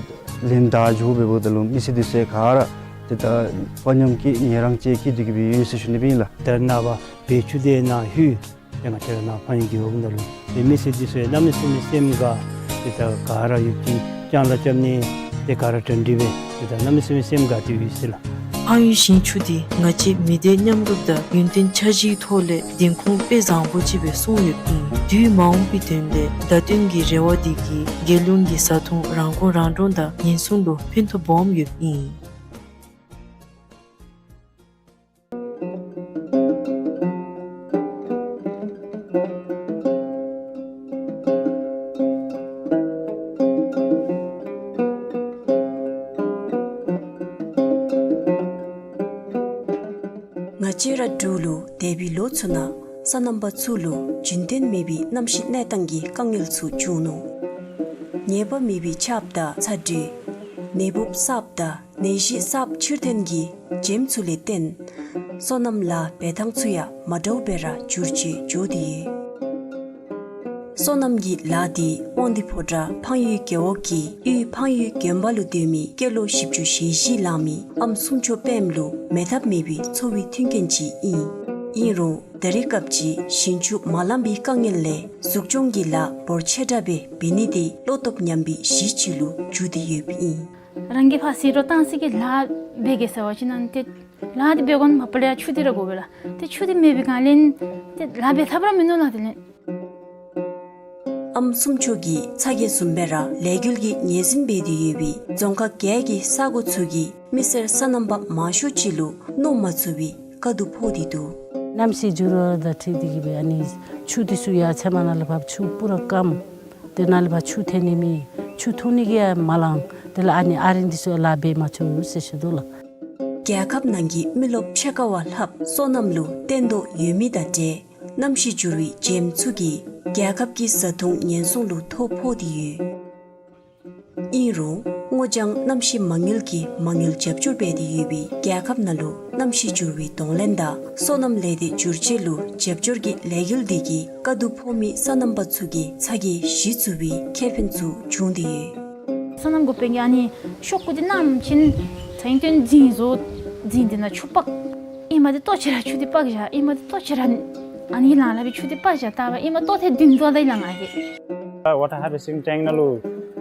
ལེན་ད་འགྱོ་འབདཝ་ད་ལུ་མི་སེར་དེ་ཚུ་ག་ར་ ཏེ་ད་དཔའ་ཉམས་ཀྱིས་ཉེ་རང་བཅས་ཀྱིས་སྡོད་དེ་གི་སྦེ་ཡོད་ཟེར་ཞུ་ནི་སྦེ་ཨིན་ལགས། ད་ནངས་པ་བལ་ཆུ་དེ་ནང་ལྷོད། ཏེ་ང་བཅས་ར་ནཱ་ཕངས་ཡུལ་རྒེད་འོག་ནང་ལུ་ཏེ་མི་སེར་འདི་ཚུ་ཡང་གནམ་མེད་ས་མེད་སེམས་དགའ། ཏེ་ད་ག་ར་ཡུལ་གྱི་རྐྱང་ལཱ་རྐྱབ་ནི་ཏེ་ག་ར་གྲ་སྒྲིག་འབད། ཏེ་ད་གནམ་མེད་ས་མེད་སེམས་དགའ་སྟེ་ཡོད་ཟེར་ལགས། ཕངས་ཡུལ་ཞིང་ཆུ་འདི་ང་བཅས་མི་སྡེ་མཉམ་རུབ་དང་ཡུན་བརྟན་འཆར་གཞིའི་ཐོག་ལས་བདེན་ཁུངས་དཔེ་བཟང་པོ་ཅིག་སྦེ་སོང་ཡོདཔ་ཨིན། དུས་མ་འོངས་པའི་དོན་ལས་བརྡ་སྟོན་གྱི་རེ་བ་འདི་གིས་རྒྱལ་ཡོངས་ཀྱི་བཟའ་འཐུང་རང་མགོ་རང་འདྲོངས་དང་ཉེན་སྲུང་ལུ་ཕན་ཐོགས་སྦོམ་ཡོདཔ་ཨིན། ང་བཅས་ར་འབྲུག་ལུ་འདས་པའི་ལོ་ཚུ་ནང་སོ་ནམ་པ་ཚུ་ལུ་རྒྱུན་ལྡན་མེད་པའི་གནམ་གཤིས་གནས་སྟངས་ཀྱི་དཀའ་ངལ་ཚུ་བྱུང་ནུག། ངེས་པ་མེད་པའི་ཆརཔ་དང་ཚ་དྲོད། ནད་འབུཔ་གསརཔ་དང་ནད་གཞི་གསརཔ་ཕྱིར་ཐོན་གྱི་རྒྱུ་རྐྱེན་ཚུ་ལས་བརྟེན་སོ་ནམ་ལཱ་འབད་ཐངས་ཚུ་ཡང་མ་འདྲཝ་སྦེ་ར་འགྱུར་བཅོས་འགྱོ་སྟེ་ཡོད། སོ་ནམ་གྱི་ལཱ་འདི་དབང་འདུས་ཕོ་བྲང་ཕངས་ཡུལ་རྒེད་འོག་གི་དབུས་ཕངས་ཡུལ་དགོན་པ་ལུ་སྡོད་མི་སྐྱེས་ལོ་བཞི་བཅུ་ཞེ་བཞི་ལང་མི་ཨམ་སུམ་ཅུ་སྤེནམ་ལུ་མེད་ཐབས་མེད་པའི་འཚོ་བའི་མཐུན་རྐྱེན་ཅིག་ཨིན། ཨིན་རུང་ད་རེས་སྐབས་ཅིག་ཞིང་ཆུ་མ་ལང་པའི་དཀའ་ངལ་ལས་གཟུགས་སྐྱོང་གི་ལཱ་འབོར་ཆེ་དྲགས་སྦེ་འབད་ནི་འདི་བློ་སྟོབས་ཉམས་པའི་གཞི་ཅིག་ལུ་འགྱུར་ཏེ་ཡོདཔ་ཨིན། རང་གིས་ཕར་ཟད་འགྲོ་བཏང་ས་གི་ལཱ་འབད་གེ་ཟེར་བ་ཅིན་ཏེ་ལཱ་འདི་འབད་དགོ་ན་མ་པ་ལས་ཡང་ཆུ་འདི་ར་དགོ་པས་ལགས། ཏེ་ཆུ་འདི་མེད་པའི་སྒང་ལས་ཏེ་ལཱ་འབད་ཐབས་ར་མིན་ནུག་ལགས། དེ་ལས་ཨམ་སུམ་ཅུ་གིས་ཚ་གྱང་བཟུམ་སྦེ་ར་ལས་འགུལ་གྱི་ངོས་འཛིན་འབད་དེ་ཡོད་པའི་རྫོང་ཁག་བརྒྱད་ཀྱི་ས་གོ་ཚུ་གི་མི་སེར་སོ་ནམ་པ་མང་ཤོས་ཅིག་ལུ་མནོ་མ་ཚུགས་པའི་དཀའ་སྡུག་ཕོག་སྟེ་འདུག། གནམ་གཤིས་འགྱུར་བ་དང་འཁྲིལ་ཏེ་གིས་སྦེ་ཨ་ནི་ཆུ་འདི་ཚུ་ཡང་ཚལ་མ་ནང་ལས་ཕར་ཆུ་སྤུར་ར་སྐམ། དེ་ནང་ལས་ཕར་ཆུ་ཐོན་ནི་མེད། ཆུ་འཐུང་ནི་གི་ཡང་མ་ལང་། དེ་ལས་ཨ་ནི་ཨ་རིང་འདི་ཚུ་ལཱ་འབད་མ་ཚུགས་ཟེར་ཞུ་དོ་ལགས། རྒྱལ་ཁབ་ནང་གི་མི་རློབས་ཕྱེད་ཀ་བ་ལྷགཔ་སོ་ནམ་ལུ་བརྟེན་དོ་ཡོད་མི་དང་འབྲེལ་གནམ་གཤིས་འགྱུར་བའི་རྐྱེན་ཚུ་གིས་རྒྱལ་ཁབ་ཀྱི་བཟའ་འཐུང་ཉེན་སྲུང་ལུ་ཐོ་ཕོག་སྟེ་ཡོད། ཨིན་རུང་སྔོ་ལྗང་གནམ་གཤིས་མ་དངུལ་གྱིས་མ་དངུལ་རྒྱབ་སྐྱོར་འབད་དེ་ཡོད་པའི་རྒྱལ་ཁབ་ནང་ལུ་གནམ་གཤིས་འགྱུར་བའི་གདོང་ལེན་དང་སོ་ནམ་ལས་སྡེ་བསྒྱུར་བཅོས་ལུ་རྒྱབ་སྐྱོར་གྱི་ལས་འགུལ་འདི་གིས་དཀའ་སྡུག་ཕོག་མི་སོ་ནམ་པ་ཚུ་གི་ཚ་གྱང་ཞི་ཚུགས་པའི་ཁེ་ཕན་ཚུ་བྱུང་སྟེ་ཡོད། སོ་ནམ་འགོ་དཔོན་གྱིས་ཨ་ནི་ཤོག་གུ་འདི་གནངམ་ཅིག་ཚ་ཡིན་ཏོན་རྫིང་བཟོ། རྫིང་འདི་ནང་ཆུ་དཔག། ཨིན་མ་འདི་ལྟོ་ཆེ་ར་ཆུ་འདི་དཔག་བཞག། ཨིན་མ་འདི་ལྟོ་ཆེ་ར་ཨ་ནི་ལང་ལ་སྦེ་ཆུ་འདི་དཔག་བཞག། ད་བ་ཨིན་མ་ལྟོ་ཐེངས་བདུན་བཟོ་ད་ལང་ང་གི། Water harvesting tank ནང་ལུ་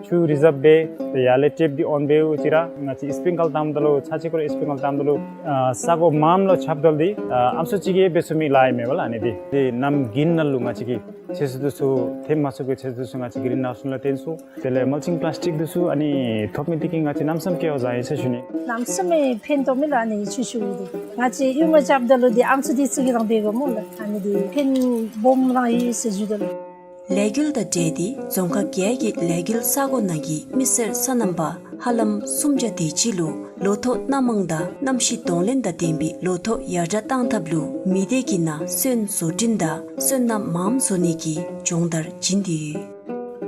ཆུ་རི་ཛརབ་འབད། ཏེ་ཡར་ལས་ཊེབ་འདི་ཨོན་འབདཝ་ཅིག་ར་ང་བཅས་སི་པིང་ཀལ་བཏངམ་ད་ལུ་ཚར་གཅིག་ཁོ་ར་སི་པིང་ཀལ་བཏངམ་ད་ལུ་ཨ་ས་གོ་མངམ་ལུ་ཁྱབ་ད་ལུ་འདི་ཨ་ཨམ་སྲུ་ཅིག་གིས་འབད་ཚུགས་མི་ལཱ་ཨིན་མས་པ་ལགས། ཨ་ནི་འདི་ཏེ་གནམ་དགུན་ནང་ལུ་ང་བཅས་ཀྱིས་ཚོད་བསྲེ་འདི་ཚུ་ཐེབས་མ་ཚུགས་པའི་ཚོད་བསྲེ་འདི་ཚུ་ང་བཅས་གི་རིན་ནང་སུ་ལུ་བཏོན་ཚུགས། དེ་ལས་མལ་ཅིང་པ་ལཱས་ཊིག་འདི་ཚུ་ཨ་ནི་ཐོབ་མི་འདི་གིས་ང་བཅས་གནམ་མེད་ས་མེད་སྐལ་བ་བཟང་ཡི་ཟེར་ཞུ་ནི། གནམ་མེད་ས་མེད་ཕན་ཐོགས་མི་ལགས། ཨ་ནི་ཆུ་ཤུགས་འདི་ང་བཅས་ཡུར་མ་རྐྱབ་ད་ལུ་འདི་ཨམ་སྲུ་འདི་ཚུ་གིས་རང་འབད་དགོ་སྨོ་ལགས། ཨ་ནི་འདི་ཕན་སྦོམ་རང་ཡོད་ཟེར་ཞུ་དོ་ལགས། ལས་འགུལ་དང་འབྲེལ་ཏེ་རྫོང་ཁག་བརྒྱད་ཀྱི་ལས་འགུལ་ས་གོ་ནང་གི་མི་སེར་སོ་ནམ་པ་ཧ་ལམ་སུམ་བརྒྱ་དེ་ཅིག་ལུ་ལོ་ཐོག་སྣ་མང་དང་གནམ་གཤིས་གདོང་ལེན་དང་ལྡན་པའི་ལོ་ཐོག་ཡར་དྲགས་གཏང་ཐབས་ལུ་མི་སྡེ་གི་ནང་སོན་བཟོ་སྐྲུན་དང་སོན་སྣ་མངམ་བཟོ་ནི་གི་སྦྱོང་བརྡར་བྱིན་ཏེ་ཡོད།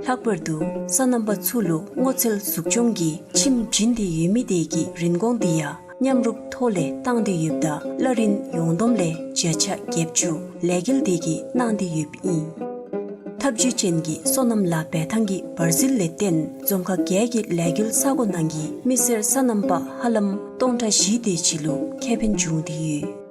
ལྷག་པར་དུ་སོ་ནམ་པ་ཚུ་ལུ་སྔོ་ཚལ་གཟུགས་སྐྱོང་གི་ཁྱིམ་བྱིན་ཏེ་ཡོད་མི་དེ་གི་རིན་གོང་འདི་ཡང་མཉམ་རུབ་ཐོག་ལས་བཏང་སྟེ་ཡོདཔ་ད་གླ་རིན་ཡོངས་བསྡོམས་ལས་བརྒྱ་ཆ་བརྒྱད་ཅུ་ལས་འགུལ་དེ་གིས་གནང་སྟེ་ཡོདཔ་ཨིན། ཐབས་ཇུས་ཅན་གྱི་སོ་ནམ་ལཱ་འབད་ཐངས་ཀྱི་བར་ཟིལ་ལས་བརྟེན་རྫོང་ཁག་བརྒྱད་ཀྱི་ལས་འགུལ་ས་གོ་ནང་གི་མི་སེར་སོ་ནམ་པ་ཧ་ལམ་སྟོང་ཕྲག་བཞི་དེ་ཅིག་ལུ་ཁེ་ཕན་བྱུང་སྟེ་ཡོད།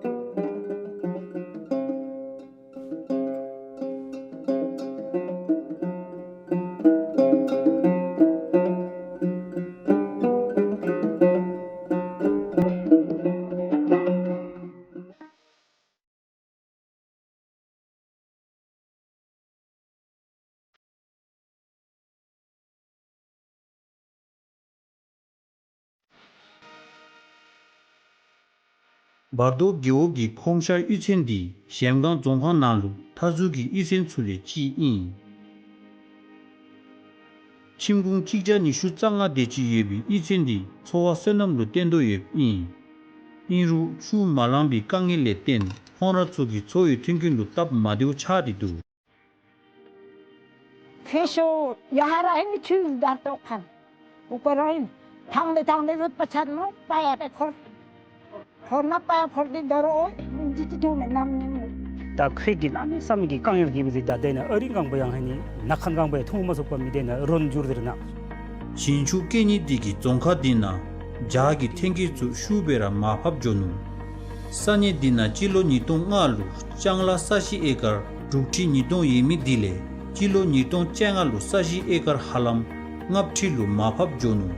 བར་དོ་རྒེད་འོག་གི་ཁོང་ཤར་གཡུས་ཚན་འདི་གཞལམ་སྒང་རྫོང་ཁག་ནང་ལུ་མཐའ་ཟུར་གྱི་གཡུས་ཚན་ཚུ་ལས་གཅིག་ཨིན། ཁྱིམ་གུང་གཅིག་བརྒྱ་ཉི་ཤུ་རྩ་ལྔ་དེ་ཅིག་ཡོད་པའི་གཡུས་ཚན་འདི་འཚོ་བ་སོ་ནམ་ལུ་བརྟེན་དོ་ཡོདཔ་ཨིན། ཨིན་རུང་ཆུ་མ་ལང་པའི་དཀའ་ངལ་ལས་བརྟེན་ཁོང་ར་ཚུ་གི་འཚོ་བའི་མཐུན་རྐྱེན་ལུ་སྟབས་མ་བདེཝ་ཆགས་ཏེ་འདུག། ཕེ་ཤོ་ཡ་ཧ་ར་ཨིན་ཆུ་དར་ཏོག་ཁན། ཨུ་ཀ་ར་ཨིན། ཐང་ལེ་ཐང་ལེ་ཟུར་པ་ཆད་ནོ་པ་ཡ་པེ་ཁོར། ཁོར་ན་པ་ཡ་ཁོར་ཏེ་དོ་རོ་ཨིན་ཇི་ཅི་ཐུ་མེ་ནམ་ནི། ད་ཁོ་གི་གནམ་མེད་ས་མེད་ཀྱི་དཀའ་ངལ་གྱིས་སྦེ་ད་དེ་ནང་ཨ་རིང་གང་པོ་ཡང་ཧེ་ནི་ནག་ཁན་གང་པོ་ཡང་འཐུང་མ་ཚུགས་པར་མི་དེ་ནང་རོན་འགྱུར་ཏེ་ར་ན། ཞིང་ཆུ་སྐྱེ་ནི་འདི་གིས་རྫོང་ཁག་འདི་ནང་ ཇག་གི་ཐོན་སྐྱེད་ཚུ་ཤུགས་སྦེ་ར་མར་ཕབ་འགྱོ་ནུག། ས་གནས་འདི་ནང་སྤྱི་ལོ་ཉིས་སྟོང་ལྔ་ལུ་ལྕང་ལཱ་ས་གཞི་ཨེ་ཀར་དྲུག་ཁྲི་ཉིས་སྟོང་ཡོད་མི་འདི་ལས་སྤྱི་ལོ་ཉིས་སྟོང་བཅོ་ལྔ་ལུ་ས་གཞི་ཨེ་ཀར་ཧ་ལམ་ལྔ་ཁྲི་ལུ་མར་ཕབ་འགྱོ་ནུག།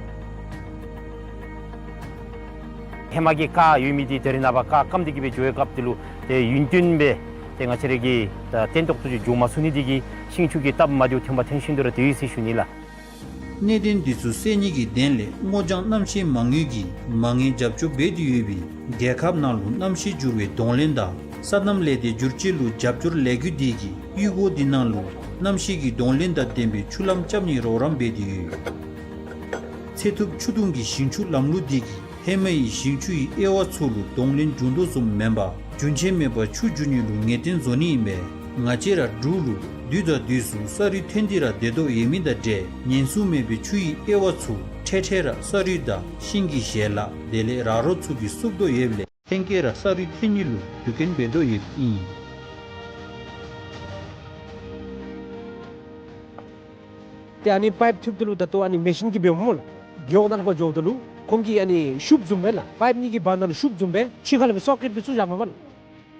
ཧེ་མ་གི་ཀ་ཡོད་མི་འདི་ད་རེས་ནངས་པ་ཀ་སྐམ་སྟེ་གི་སྦེ་འགྱོ་བའི་སྐབས་འདི་ལུ་ཏེ་ཡུན་བརྟན་སྦེ་ཏེ་ང་བཅས་ར་གིས་ད་བརྟན་ཏོག་ཏོ་ཅིག་འགྱོ་མ་ཚུགས་ནི་འདི་གིས་ཤིང་ཆུ་གི་སྟབས་མ་བདེཝ་ཐོན་པ་ཐོན་བཞིན་དུ་ར་སྡོད་ཡི་ཟེར་ཞུ་ནི་ལགས། གནད་དོན་འདི་ཚུ་སེལ་ནི་གི་དོན་ལས་སྔོ་ལྗང་གནམ་གཤིས་མ་དངུལ་གྱིས་མ་དངུལ་རྒྱབ་སྐྱོར་འབད་དེ་ཡོད་པའི་རྒྱལ་ཁབ་ནང་ལུ་གནམ་གཤིས་འགྱུར་བའི་གདོང་ལེན་དང་སོ་ནམ་ལས་སྡེ་བསྒྱུར་བཅོས་ལུ་རྒྱབ་སྐྱོར་ལས་འགུལ་འདི་གིས་གཡུས་སྒོ་འདི་ནང་ལུ་གནམ་གཤིས་ཀྱི་གདོང་ལེན་དང་ལྡན་པའི་ཆུ་ལམ་རྐྱབ་ནིའི་རོགས་རམ་འབད་དེ་ཡོད། ཚེ་ཐུབ་ཆུ་དུང་གི་ཞིང་ཆུ་ལམ་ལུགས་འདི་གིས་ཧེ་མའི་ཞིང་ཆུའི་དབྱེ་བ་ཚུ་ལུ་གདོང་ལེན་འབྱུང་དོ་བཟུམ་མེན་པར་རྒྱུན་ཆད་མེད་པར་ཆུ་འགྱུར་ནི་ལུ་ངེས་གཏན་བཟོ་ནི་ཨིན་པས། ང་བཅས་ར་འབྲུག་ལུ་དུས་དང་དུས་སུ་ས་རུད་ཐོན་ཏེ་ར་སྡོད་དོ་ཡོད་མི་དང་འདྲ་ཉེན་སྲུང་མེད་པའི་ཆུའི་དབྱེ་བ་ཚུ་འཕྲལ་འཕྲལ་ར་ས་རུད་དང་ཤིང་གི་ཞལ་ལག་དེ་ལས་ར་རོ་ཚུ་གིས་བསུབ་དོ་ཡོདཔ་ལས་ཐོན་སྐྱེད་ར་ས་རུད་ཐོན་ནི་ལུ་རྒྱུ་རྐྱེན་འབད་དོ་ཡོདཔ་ཨིན། ཏེ་ཨ་ནི་པའིཔ་འཐུཝ་ད་ལུ་ད་ལྟོ་ཨ་ནི་མེ་ཤིན་གྱིས་འབདཝ་སྨོ་ལགས། རྒེད་འོག་ནང་ལུ་འགྱོཝ་ད་ལུ་ཁོང་གིས་ཨ་ནི་ཤུབ་བཟུམ་སྦེ་ལགས། པའིཔ་གཉིས་ཀྱི་བར་ན་ལུ་ཤུབ་བཟུམ་སྦེ་ཕྱི་ཁ་ལས་སྦེ་སོ་ཀེཊ་སྦེ་བཙུགས་བཞགཔ་མས་ལགས།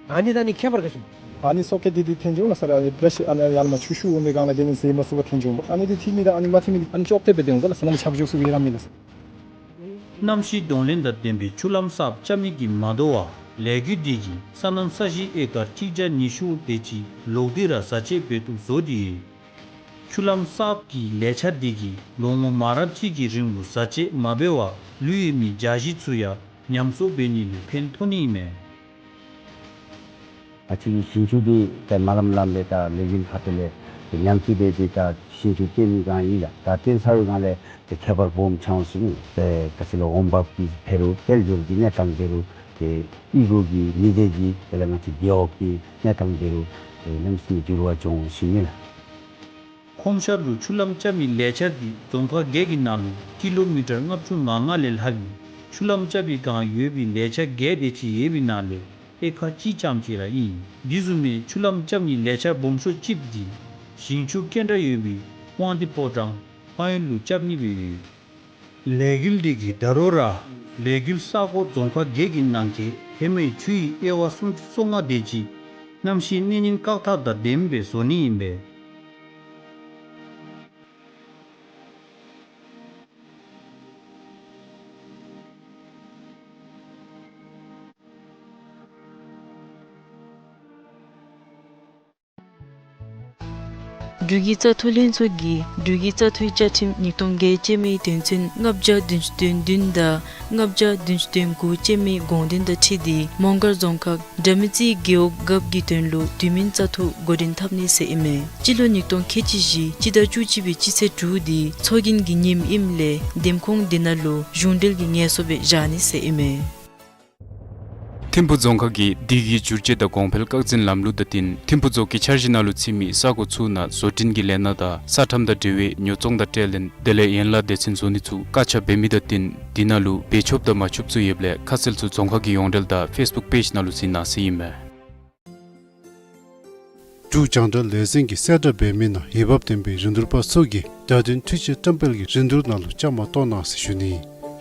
ཨ་ནི་དང་ཨ་ནི་ཁྱད་པར་ག་ཅི་སྨོ། ཨ་ནི་སོ་ཀེཊ་འདི་འདི་འཐེན་འགྱོ་ལགས་ས་ར་ཨ་ནི་བི་རཤ་ཨ་ནི་ཡར་ལས་མར་ཆུ་ཤུགས་འོང་པའི་སྒང་ལས་དེ་ནི་ཟེར་མ་ཚུགས་པར་འཐེན་འགྱོ། ཨ་ནི་འདི་འཐེན་མི་དང་ཨ་ནི་མ་འཐེན་མི་འདི་ཨ་ནི་ཅོག་འཐདཔ་སྦེ་འཐེན་འོང་ལགས། ས་ནང་ལུ་ཆག་འགྱོ་ཚུགས་པའི་ར་མེད་ལགས། གནམ་གཤིས་གདོང་ལེན་དང་ལྡན་པའི་ཆུ་ལམ་གསརཔ་རྐྱབ་ནི་གིས་མ་དོ་བར་ལས་འགུལ་འདི་གིས་སོ་ནམ་ས་གཞི་ཨེ་ཀར་ཁྲི་བརྒྱ་ཉི་ཤུ་དེ་ཅིག་ལོག་སྟེ་ར་བཟའ་ཆས་འབད་བཏུབ་བཟོ་སྟེ་ཡོད། ཆུ་ལམ་གསརཔ་གི་ལས་འཆར་འདི་གིས་ལོ་ངོ་མང་རབས་ཅིག་གི་རིང་ལུ་བཟའ་ཆས་མ་འབད་བར་ལུས་ཡོད་མི་རྒྱ་གཞིས་ཚུ་ཡང་ཉམས་གསོ་འབད་ནི་ལུ་ཕན་ཐོགས་ནི་ཨིན་མས། ང་བཅས་ཀྱི་ཞིང་ཆུ་འདི་ཏེ་མ་ལམ་ལམ་སྦེ་ད་ལས་འགུལ་ཁ་ཐུག་ལས་ཏེ་ཉམས་བཅོས་འབད་དེ་ད་ཞིང་ཆུ་བཏོན་ནི་སྒང་ཨིན་ལགས། ད་བཏོན་ཚར་བའི་སྒང་ལས་ཏེ་ཁྱད་པར་སྦོམ་ཆགས་སོང་ནུག། ཏེ་ག་ཅི་ལོ་འོང་འབབ་ཀྱི་འབད་རུང་དཔལ་འབྱོར་གྱི་གནས་སྟངས་འབད་རུང་ཏེ་གཡུས་སྒོ་གི་མི་སྡེ་གི་དེ་ལས་ང་བཅས་རྒེད་འོག་གི་གནས་སྟངས་འབད་རུང་ཏེ་གནམ་མེད་ས་མེད་འགྱུར་བ་བྱུང་སོ་ནུག་ལགས། ཁོང་ཤར་ལུ་ཆུ་ལམ་རྐྱབ་མི་ལས་འཆར་འདི་རྫོང་ཁག་བརྒྱད་ཀྱི་ནང་ལུ་ཀི་ལོ་མི་ཊར་ལྔ་བཅུ་ང་ལྔ་ལས་ལྷག་པའི་ཆུ་ལམ་རྐྱབ་པའི་སྒང་ཡོད་པའི་ལས་འཆར་བརྒྱད་དེ་ཅིག་ཡོད་པའི་ནང་ལས་ཨེ་ཀར་གཅིག་ཙམ་ཅིག་ར་ཨིན། འདི་བཟུམ་མའི་ཆུ་ལམ་རྐྱབ་ནིའི་ལས་འཆར་སྦོམ་ཤོས་ཅིག་འདི་ཞིང་ཆུ་ཀེན་ཊ་ཡོད་པའི་དབང་འདུས་ཕོ་བྲང་ཕངས་ཡུལ་ལུ་རྐྱབ་ནི་སྦེ་ཡོད། ལས་འགུལ་འདི་གིས་ད་རུང་ར་ལས་འགུལ་ས་གོ་རྫོང་ཁག་བརྒྱད་ཀྱི་ནང་གི་ཧེ་མའི་ཆུའི་དབྱེ་བ་སུམ་ཅུ་སོ་ལྔ་དེ་ཅིག་གནམ་གཤིས་གནོད་ཉེན་བཀག་ཐབས་དང་ལྡནམ་སྦེ་བཟོ་ནི་ཨིན་པས། འབྲུག་གི་བཙག་འཐུ་ལྷན་ཚོགས་ཀྱིས་འབྲུག་གི་བཙག་འཐུའི་བཅའ་ཁྲིམས་ཉིས་སྟོང་བརྒྱད་ཅན་མའི་དོན་ཚན་ལྔ་བརྒྱ་བདུན་ཅུ་དོན་བདུན་དང་ལྔ་བརྒྱ་བདུན་ཅུ་དོན་དགུ་ཅན་མའི་དགོངས་དོན་དང་འཁྲིལ་ཏེ་མོང་སྒར་རྫོང་ཁག་དགྲ་མེད་རྩེའི་རྒེད་འོག་རྒཔོ་གི་དོན་ལུ་དུས་མིན་བཙག་འཐུ་འགོ་འདྲེན་འཐབ་ནི་ཟེར་ཨིན་མས། སྤྱི་ལོ་ཉིས་སྟོང་ཁལ་གཅིག་བཞི་སྤྱི་ཟླ་བཅུ་གཅིག་པའི་སྤྱི་ཚེས་དྲུག་འདི་ཚོགས་རྒྱན་གྱི་ཉིནམ་ཨིནམ་ལས་འདེམས་ཁོངས་འདི་ནང་ལུ་གཞུང་འབྲེལ་གྱི་ངལ་གསོ་སྦེ་བཞག་ནི་ཟེར་ཨིན་མས། ཐིམ་ཕུག་རྫོང་ཁག་གིས་དུས་ཀྱི་འགྱུར་བཅོས་དང་གོང་འཕེལ་སྐར་འཛིན་ལམ་ལུགས་དང་བསྟུན་ཐིམ་ཕུག་རྫོང་གི་འཆར་གཞི་ནང་ལུ་ཚུད་མི་ས་གོ་ཚུ་ནང་བཟོ་སྐྲུན་གྱི་ལས་སྣ་དང་ས་ཁྲམ་དང་འབྲེལ་བའི་ཉོ་ཚོང་དང་ཁྲལ་ལེན་དེ་ལས་ཡན་ལག་སྡེ་ཚན་བཟོ་ནི་ཚུ་བཀག་ཆ་འབད་མི་དང་བསྟུན་དེ་ནང་ལུ་འབད་ཆོགཔ་དང་མ་ཆོགཔ་ཚུ་ཡོདཔ་ལས་ཁ་གསལ་ཚུ་རྫོང་ཁག་གི་ཡོངས་འབྲེལ་དང་ཕེསི་བུཀ་པེཇ་ནང་ལུ་གཟིགས་གནང་ཟེར་ཨིན་མས། འབྲུག་རྒྱང་བསྒྲགས་ལས་འཛིན་གྱིས་གསལ་བསྒྲགས་འབད་མི་ནང་འོས་འབབ་ལྡན་པའི་རིན་བསྡུར་པ་ཚུ་གིས་བརྡ་དོན་འཕྲུལ་ཆས་བཀྲམ་སྤེལ་གྱི་རིན་བསྡུར་ནང་ལུ་བཅའ་མར་གཏོགས་གནང་ཟེར་ཞུ་ནི།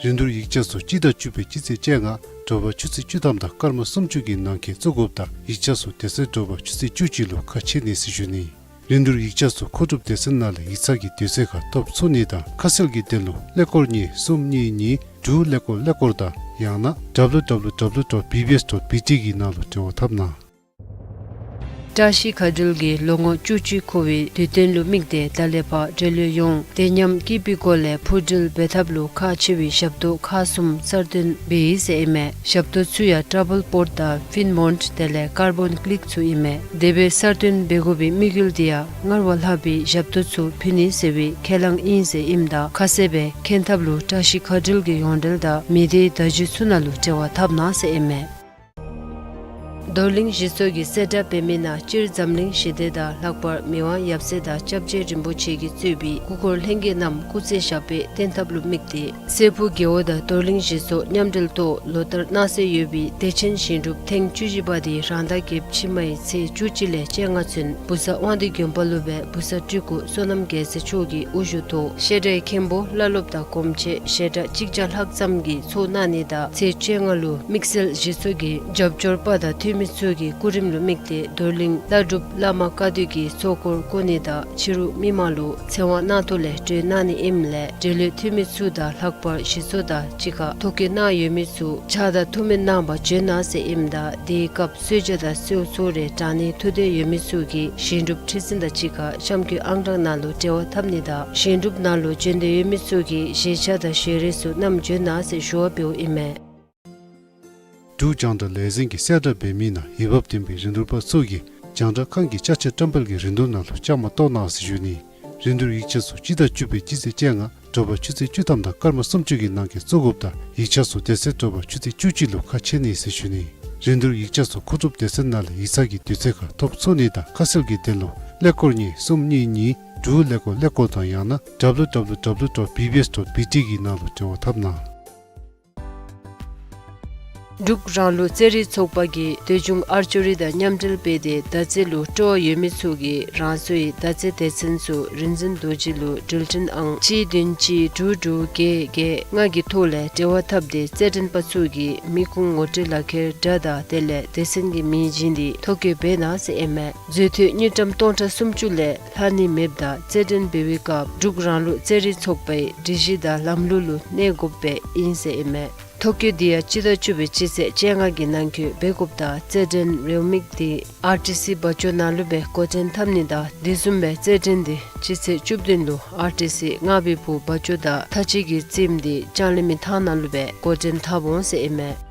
རིན་བསྡུར་ཡིག་ཆ་ཚུ་སྤྱི་ཟླ་བཅུ་པའི་སྤྱི་ཚེས་བཅོ་ལྔ་དྲོ་པ་ཆུ་ཚོད་བཅུ་ཐམ་དང་སྐར་མ་སུམ་ཅུ་གི་ནང་འཁོད་བཙུགས་དགོཔ་དང་ཡིག་ཆ་ཚུ་དེ་ཚེ་དྲོ་པ་ཆུ་ཚོད་བཅུ་གཅིག་ལུ་ཁ་ཕྱེ་ནི་ཟེར་ཞུ་ནི། རིན་བསྡུར་ཡིག་ཆ་ཚུ་མཁོ་སྒྲུབ་སྡེ་ཚན་ནང་ལས་ཡིག་ཚང་གི་དུས་ཚོད་ཁར་ཐོབ་ཚུགས་ནི་དང་ཁ་གསལ་གྱི་དོན་ལུ་ཀླད་ཀོར་གཉིས་གསུམ་གཉིས་གཉིས་དྲུག་ཀླད་ཀོར་ཀླད་ཀོར་དང་ཡང་ན་W W W dot B B S dot B T གི་ནང་ལུ་འབྲེལ་བ་འཐབ་གནང་། བཀྲ་ཤིས་མཁའ་འགྲུལ་གྱིས་ལོ་ངོ་བཅུ་གཅིག་འཁོར་བའི་དུས་སྟོན་ལུ་དམིགས་ཏེ་ད་ལས་ཕར་འབྲེལ་ཡོད་ཡོངས་དེ་ཉམས་སྐྱིད་པའི་སྒོ་ལས་འཕུར་འགྲུལ་འབད་ཐབས་ལུ་ཁག་ཆེ་བའི་ཞབས་ཏོག་ཁག་གསུམ་གསར་བཏོན་འབད་ཡི་ཟེར་ཨིན་མས། ཞབས་ཏོག་ཚུ་ཡང་ཊ་བཱལ་པོརཊ་དང་ཕིན་མོནཊ་དེ་ལས་ཀར་བཱོན་ཀི་ལིཀ་ཚུ་ཨིན་མས། དེ་སྦེ་གསར་བཏོན་འབད་དགོ་པའི་དམིགས་ཡུལ་འདི་ཡང་སྔར་བ་ལྷག་པའི་ཞབས་ཏོག་ཚུ་ཕུལ་ནི་ཟེར་བའི་ཁས་བླངས་ཨིན་ཟེར་ཨིནམ་ད་ཁ་གསལ་སྦེ་མཁྱེན་ཐབས་ལུ་བཀྲ་ཤིས་མཁའ་འགྲུལ་གྱི་ཡོངས་འབྲེལ་དང་མི་སྡེའི་བརྡ་བརྒྱུད་ཚུ་ནང་ལུ་འབྲེལ་བ་འཐབ་གནང་ཟེར་ཨིན་མས། རྡོར་གླིང་གཞི་ཚོགས་ཀྱིས་གསལ་བསྒྲགས་འབད་མི་ནང་སྤྱིར་འཛམ་གླིང་ཞི་བདེ་དང་ལྷག་པར་མི་དབང་ཡབ་སྲས་དང་སྐྱབས་རྗེ་རིན་པོ་ཆེ་གིས་གཙོས་པའི་སྐུ་འཁོར་ལྷན་རྒྱས་རྣམས་སྐུ་ཚེ་ཞབས་པད་བརྟན་ཐབས་ལུ་དམིགས་ཏེ་སྲས་ཕུག་རྒེད་འོག་དང་རྡོར་གླིང་གཞི་ཚོགས་མཉམ་འབྲེལ་ཐོག་ལོ་ལྟར་གནང་སྲོལ་ཡོད་པའི་བདེ་ཆེན་ཞིང་སྒྲུབ་ཐེངས་བཅུ་བཞི་པ་དེ་རང་ཟླ་བརྒྱད་ཕྱི་མའི་ཚེས་བཅུ་གཅིག་ལས་བཅོ་ལྔ་ཚུན་བུ་གསར་དབང་འདུས་དགོན་པ་ལུ་སྦེ་བུ་གསར་སྤྲུལ་སྐུ་བསོད་ནམས་རྒྱལ་མཚན་མཆོག་གི་དབུ་བཞུགས་ཐོག་བཤད་གྲྭའི་མཁན་པོ་བླ་སློབ་དང་གོམས་ཆེ་ཞལ་གྲངས་གཅིག་བརྒྱ་ལྷག་ཙམ་གྱིས་ཚོགས་གནང་ནི་དང་ཚེས་བཅོ་ལྔ་ལུ་དམིགས་བསལ་གཞི་ཚོགས་ཀྱི་རྒྱབ་སྐྱོར་པ་དང་འཐུས་མི་ཚུ་གི་སྐུ་རིམ་ལུ་དམིགས་ཏེ་རྡོར་གླིང་བླ་སྒྲུབ་བླ་མ་བཀའ་སྡོད་ཀྱིས་ཚོགས་འཁོར་བསྐོར་ནི་དང་ཕྱི་རུ་མི་མང་ལུ་ཚེ་དབང་གནང་ཐོག་ལས་གྲོལ་གནང་ནི་ཨིནམ་ལས་འབྲེལ་ཡོད་འཐུས་མི་ཚུ་དང་ལྷག་པར་གཞི་ཚོགས་དང་གཅིག་ཁར་ཐོ་བཀོད་གནང་ཡོད་མི་ཚུ་ཕྱག་དང་ཐུགས་སྨོན་གནང་བར་བྱོན་གནང་ཟེར་ཨིནམ་ད་དེའི་སྐབས་གསོལ་ཇ་དང་གསོལ་ཚོགས་རེ་དྲང་ནི་ཐུགས་འདོད་ཡོད་མི་ཚུ་གིས་ཞིང་སྒྲུབ་ཁྲི་འཛིན་དང་གཅིག་ཁར་གཤམ་འཁོད་ཨང་གྲངས་ནང་ལུ་འབྲེལ་བ་འཐབ་ནི་དང་ཞིང་སྒྲུབ་ནང་ལུ་བྱོན་འདོད་ཡོད་མི་ཚུ་གིས་གཞས་ཆས་དང་ཞལ་རས་ཚུ་བསྣམས་བྱོན་གནང་ཟེར་ཞུ་བ་འབདཝ་ཨིན་མས། འབྲུག་རྒྱང་བསྒྲགས་ལས་འཛིན་གྱིས་གསལ་བསྒྲགས་འབད་མི་ནང་འོས་འབབ་ལྡན་པའི་རིན་བསྡུར་པ་ཚུ་གིས་རྒྱང་བསྒྲགས་ཁང་གི་ཅ་ཆས་བཀྲམ་སྤེལ་གྱི་རིན་བསྡུར་ནང་ལུ་བཅའ་མར་གཏོགས་གནང་ཟེར་ཞུ་ནི། རིན་བསྡུར་ཡིག་ཆ་ཚུ་སྤྱི་ཟླ་བཅུ་པའི་སྤྱི་ཚེས་བཅོ་ལྔ་དྲོ་པ་ཆུ་ཚོད་བཅུ་ཐམ་དང་སྐར་མ་སུམ་ཅུ་གི་ནང་འཁོད་བཙུགས་དགོཔ་དང་ཡིག་ཆ་ཚུ་དེ་ཚེ་དྲོ་པ་ཆུ་ཚོད་བཅུ་གཅིག་ལུ་ཁ་ཕྱེ་ནི་ཟེར་ཞུ་ནི། རིན་བསྡུར་ཡིག་ཆ་ཚུ་མཁོ་སྒྲུབ་སྡེ་ཚན་ནང་ལས་ཡིག་ཚང་གི་དུས་ཚོད་ཁར་ཐོབ་ཚུགས་ནི་དང་ཁ་གསལ་གྱི་དོན་ལུ་ཀླད་ཀོར་གཉིས་གསུམ་གཉིས་གཉིས་དྲུག་ཀླད་ཀོར་ཀླད་ཀོར་དང་ཡང་ན་W W W dot B B S dot B T གི་ནང་ལུ་འབྲེལ་བ་འཐབ་གནང་། འབྲུག་རང་ལུགས་རྩེད་རིགས་ཚོགས་པ་གིས་འདོད་ཆུང་ཨར་ཅོ་རི་དང་མཉམ་འབྲེལ་འབད་དེ་མདའ་རྩེད་ལུ་སྤྲོ་བ་ཡོད་མི་ཚུ་གིས་རང་སོའི་མདའ་རྩེད་སྡེ་ཚན་ཚུ་རིག་འཛིན་རྡོ་རྗེ་ལུ་འགྲུལ་འཕྲིན་ཨང་གཅིག་བདུན་གཅིག་དྲུག་དྲུག་བརྒྱད་བརྒྱད་ལྔ་གི་ཐོག་ལས་འབྲེལ་བ་འཐབ་སྟེ་རྩེད་འགྲན་པ་ཚུ་གིས་མི་ཁུངས་ངོ་སྤྲོད་ལག་ཁྱེར་སྒྲ་དང་དེ་ལས་སྡེ་ཚན་གྱི་མིང་བྱིན་ཏེ་ཐོ་བཀོད་འབད་གནང་ཟེར་ཨིན་མས། མཛོད་འཐུས་དངུལ་ཀྲམ་སྟོང་ཕྲག་སུམ་ཅུ་ལས་ལྷག་ནི་མེདཔ་ད་རྩེད་འགྲན་འབད་བའི་སྐབས་འབྲུག་རང་ལུགས་རྩེད་རིགས་ཚོགས་པའི་སྒྲིག་གཞི་དང་ལམ་ལུགས་ལུ་གནས་དགོཔ་སྦེ་ཨིན་ཟེར་ཨིན་མས། ཐོ་བཀོད་འདི་ཡང་སྤྱི་ཟླ་བཅུ་པའི་སྤྱི་ཚེས་བཅོ་ལྔ་གི་ནང་འཁོད་འབད་དགོཔ་ད་རྩེད་འགྲན་རེའུ་མིག་འདི་ཨར་ཊི་སི་བ་ཅོ་ནང་ལུ་སྦེ་འགོ་འདྲེན་འཐབ་ནི་དང་དེ་བཟུམ་སྦེ་རྩེད་འགྲན་འདི་སྤྱི་ཚེས་བཅུ་བདུན་ལུ་ཨར་ཊི་སི་རྔ་བའི་བུ་བ་ཅོ་དང་ཐ་ཅི་གི་རྩེདམོ་འདི་ལྕང་གླིང་མི་ཐང་ནང་ལུ་སྦེ་འགོ་འདྲེན་འཐབ་འོང་ཟེར་ཨིན་མས།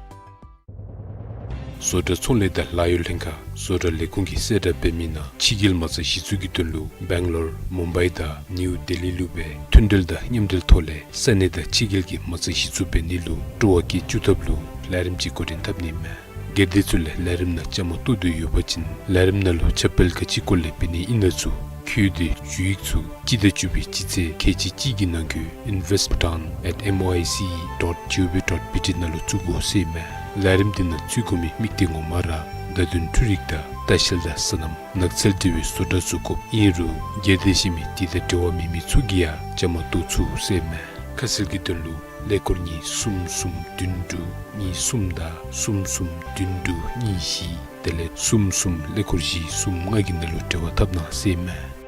བཟོ་གྲྭ་ཚོང་ལས་དང་ལཱ་གཡོག་ལྷན་ཁག་བཟོ་གྲྭ་ལས་ཁུངས་ཀྱིས་གསལ་བསྒྲགས་འབད་མི་ནང་ཕྱི་རྒྱལ་མ་རྩ་གཞི་བཙུགས་ཀྱི་དོན་ལུ་སྦེང་ལོར་མུམ་བའི་དང་ནིའུ་ལྡི་ལི་ལུ་སྦེ་མཐུན་འབྲེལ་དང་མཉམ་འབྲེལ་ཐོག་ལས་ས་གནས་དང་ཕྱི་རྒྱལ་གྱི་མ་རྩ་གཞི་བཙུགས་འབད་ནི་ལུ་སྤྲོ་བ་བསྐྱེད་བཅུག་ཐབས་ལུ་ལས་རིམ་ཅིག་འགོ་འདྲེན་འཐབ་ནི་མས། སྒེར་སྡེ་ཚུ་ལས་ལས་རིམ་ནང་བཅའ་མར་གཏོགས་འདོད་ཡོད་པ་ཅིན་ལས་རིམ་ནང་ལུ་ཁྱབ་སྤེལ་ག་ཅི་སྐོར་ལས་འབད་ནི་ཨིན་ན་ཚུ་ཁྱོད་དེ་ཞུ་ཡིག་ཚུ་སྤྱི་ཟླ་བཅུ་པའི་སྤྱི་ཚེས་ཁལ་གཅིག་གཅིག་གི་ནང་འཁོད་invest bhutan at M I C dot G O V dot B T ནང་ལུ་བཙུགས་དགོ་ཟེར་མས། ལས་རིམ་འདི་ནང་ཚུད་དགོ་མི་དམིགས་གཏད་ངོ་མ་ར་བརྡ་དོན་འཕྲུལ་རིག་དང་ལྟ་བཤལ་དང་སོ་ནམ་ནགས་ཚལ་འབྲེལ་བའི་བཟོ་གྲྭ་བཙུགས་དགོཔ་ཨིན་རུང་སྒེར་སྡེ་གཞན་མི་དེ་དང་འབྲེལ་བ་མེད་མི་ཚུ་གིས་ཡང་བཅའ་མར་གཏོགས་ཚུགས་ཟེར་མས། ཁ་གསལ་གྱི་དོན་ལུ་ཀླད་ཀོར་གཉིས་གསུམ་གསུམ་བདུན་དྲུག་གཉིས་གསུམ་དང་གསུམ་གསུམ་བདུན་དྲུག་གཉིས་བཞི་དེ་ལས་གསུམ་གསུམ་ཀླད་ཀོར་བཞི་གསུམ་ལྔ་གི་ནང་ལུ་འབྲེལ་བ་འཐབ་གནང་ཟེར་མས།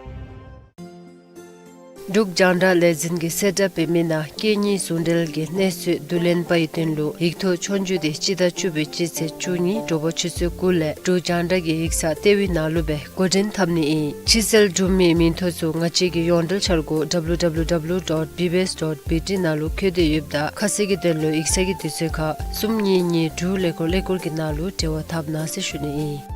འབྲུག་རྒྱང་བསྒྲགས་ལས་འཛིན་གྱིས་གསལ་བསྒྲགས་འབད་མི་ནང་སྐད་གཉིས་ཟུང་འབྲེལ་གྱི་གནས་ཚུལ་བསྡུ་ལེན་པའི་དོན་ལུ་ཡིག་ཐོག་ཆོས་རྒྱུགས་འདི་སྤྱི་ཟླ་བཅུ་པའི་སྤྱི་ཚེས་བཅུ་གཉིས་དྲོ་པ་ཆུ་ཚོད་དགུ་ལས་འབྲུག་རྒྱང་བསྒྲགས་ཀྱི་ཡིག་ཚང་ལྟེ་བའི་ནང་ལུ་སྦེ་འགོ་འདྲེན་འཐབ་ནི་ཨིན། ཕྱི་གསལ་སྒྲུབ་མིའི་མིང་ཐོ་ཚུ་ང་བཅས་ཀྱི་ཡོངས་འབྲེལ་འཆར་སྒོ་W W W dot B B S dot B T ནང་ལུ་བཀོད་དེ་ཡོདཔ་ད་ཁ་གསལ་གྱི་དོན་ལུ་ཡིག་ཚང་གི་དུས་ཚོད་ཁར་གསུམ་གཉིས་གཉིས་དྲུག་ཀླད་ཀོར་ཀླད་ཀོར་གྱི་ནང་ལུ་འབྲེལ་བ་འཐབ་གནང་ཟེར་ཞུ་ནི་ཨིན།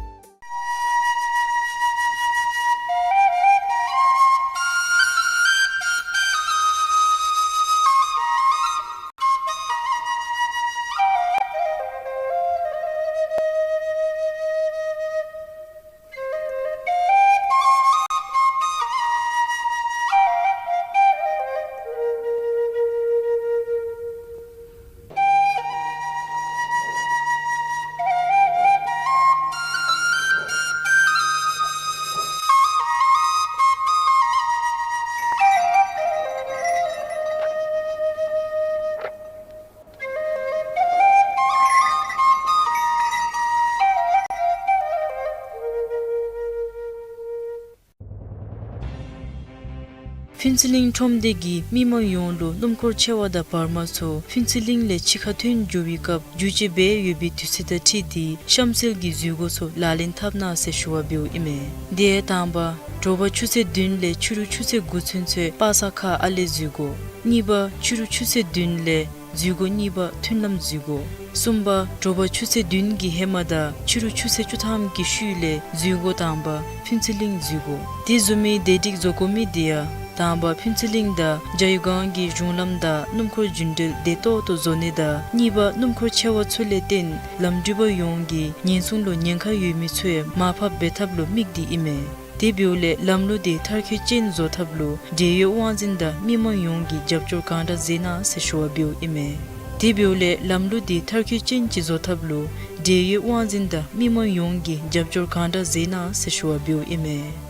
ཕུན་ཚོགས་གླིང་ཁྲོམ་སྡེ་གིས་མི་མང་ཡོངས་ལུ་སྣུམ་འཁོར་ཆེ་བ་དང་བར་མ་ཚུ་ཕུན་ཚོགས་གླིང་ལས་ཕྱི་ཁར་ཐོན་འགྱོ་བའི་སྐབས་བསྒྱུར་བཅོས་འབད་ཡོད་པའི་དུས་ཚོད་དང་འཁྲིལ་ཏེ་གཤམ་གསལ་གྱི་འཛུལ་སྒོ་ཚུ་ལག་ལེན་འཐབ་གནང་ཟེར་ཞུ་བ་འབདཝ་ཨིན་མས། དེ་ཡང་དང་པ་དྲོ་པ་ཆུ་ཚོད་བདུན་ལས་ཕྱི་རུ་ཆུ་ཚོད་དགུ་ཚུན་ཚོད་པ་སངས་ཁ་ཨ་ལས་འཛུལ་སྒོ། གཉིས་པ་ཕྱི་རུ་ཆུ་ཚོད་བདུན་ལས་འཛུལ་སྒོ་གཉིས་པ་མཐུན་ལམ་འཛུལ་སྒོ། གསུམ་པ་དྲོ་པ་ཆུ་ཚོད་བདུན་གྱི་ཧེ་མ་དང་ཕྱི་རུ་ཆུ་ཚོད་བཅུ་ཐམ་གྱི་ཤུལ་ལས་འཛུལ་སྒོ་དང་པ་ཕུན་ཚོགས་གླིང་འཛུལ་སྒོ། དེ་བཟུམ་མའི་བདེ་སྒྲིག་བཟོ་དགོ་མི་དེ་ཡང་ དང་པ་ཕུན་ཚོགས་གླིང་དང་ཇའི་སྒང་གི་གཞུང་ལམ་དང་སྣུམ་འཁོར་རྒྱུན་འགྲུལ་བདེ་ཏོག་ཏོ་བཟོ་ནི་དང་གཉིས་པ་སྣུམ་འཁོར་ཆེ་བ་ཚུ་ལས་བརྟེན་ལམ་འགྲུལ་པ་ཡོངས་ཀྱི་ཉེན་སྲུང་ལུ་ཉེན་ཁ་ཡོད་མི་ཚུ་མར་ཕབ་འབད་ཐབས་ལུ་དམིགས་ཏེ་ཨིན་མས། དེ་འབདཝ་ལས་ལམ་ལུགས་འདི་མཐར་འཁྱོལ་ཅན་བཟོ་ཐབས་ལུ་འབྲེལ་ཡོད་དབང་འཛིན་དང་མི་མང་ཡོངས་ཀྱིས་རྒྱབ་སྐྱོར་གང་དྲག་མཛད་གནང་ཟེར་ཞུ་བ་འབདཝ་ཨིན་མས། དེ་འབདཝ་ལས་ལམ་ལུགས་འདི་མཐར་འཁྱོལ་ཅན་ཅིག་བཟོ་ཐབས་ལུ་འབྲེལ་ཡོད་དབང་འཛིན་དང་མི་མང་ཡོངས་ཀྱིས་རྒྱབ་སྐྱོར་གང་དྲག་མཛད་གནང་ཟེར་ཞུ་བ་འབདཝ་ཨིན་མས།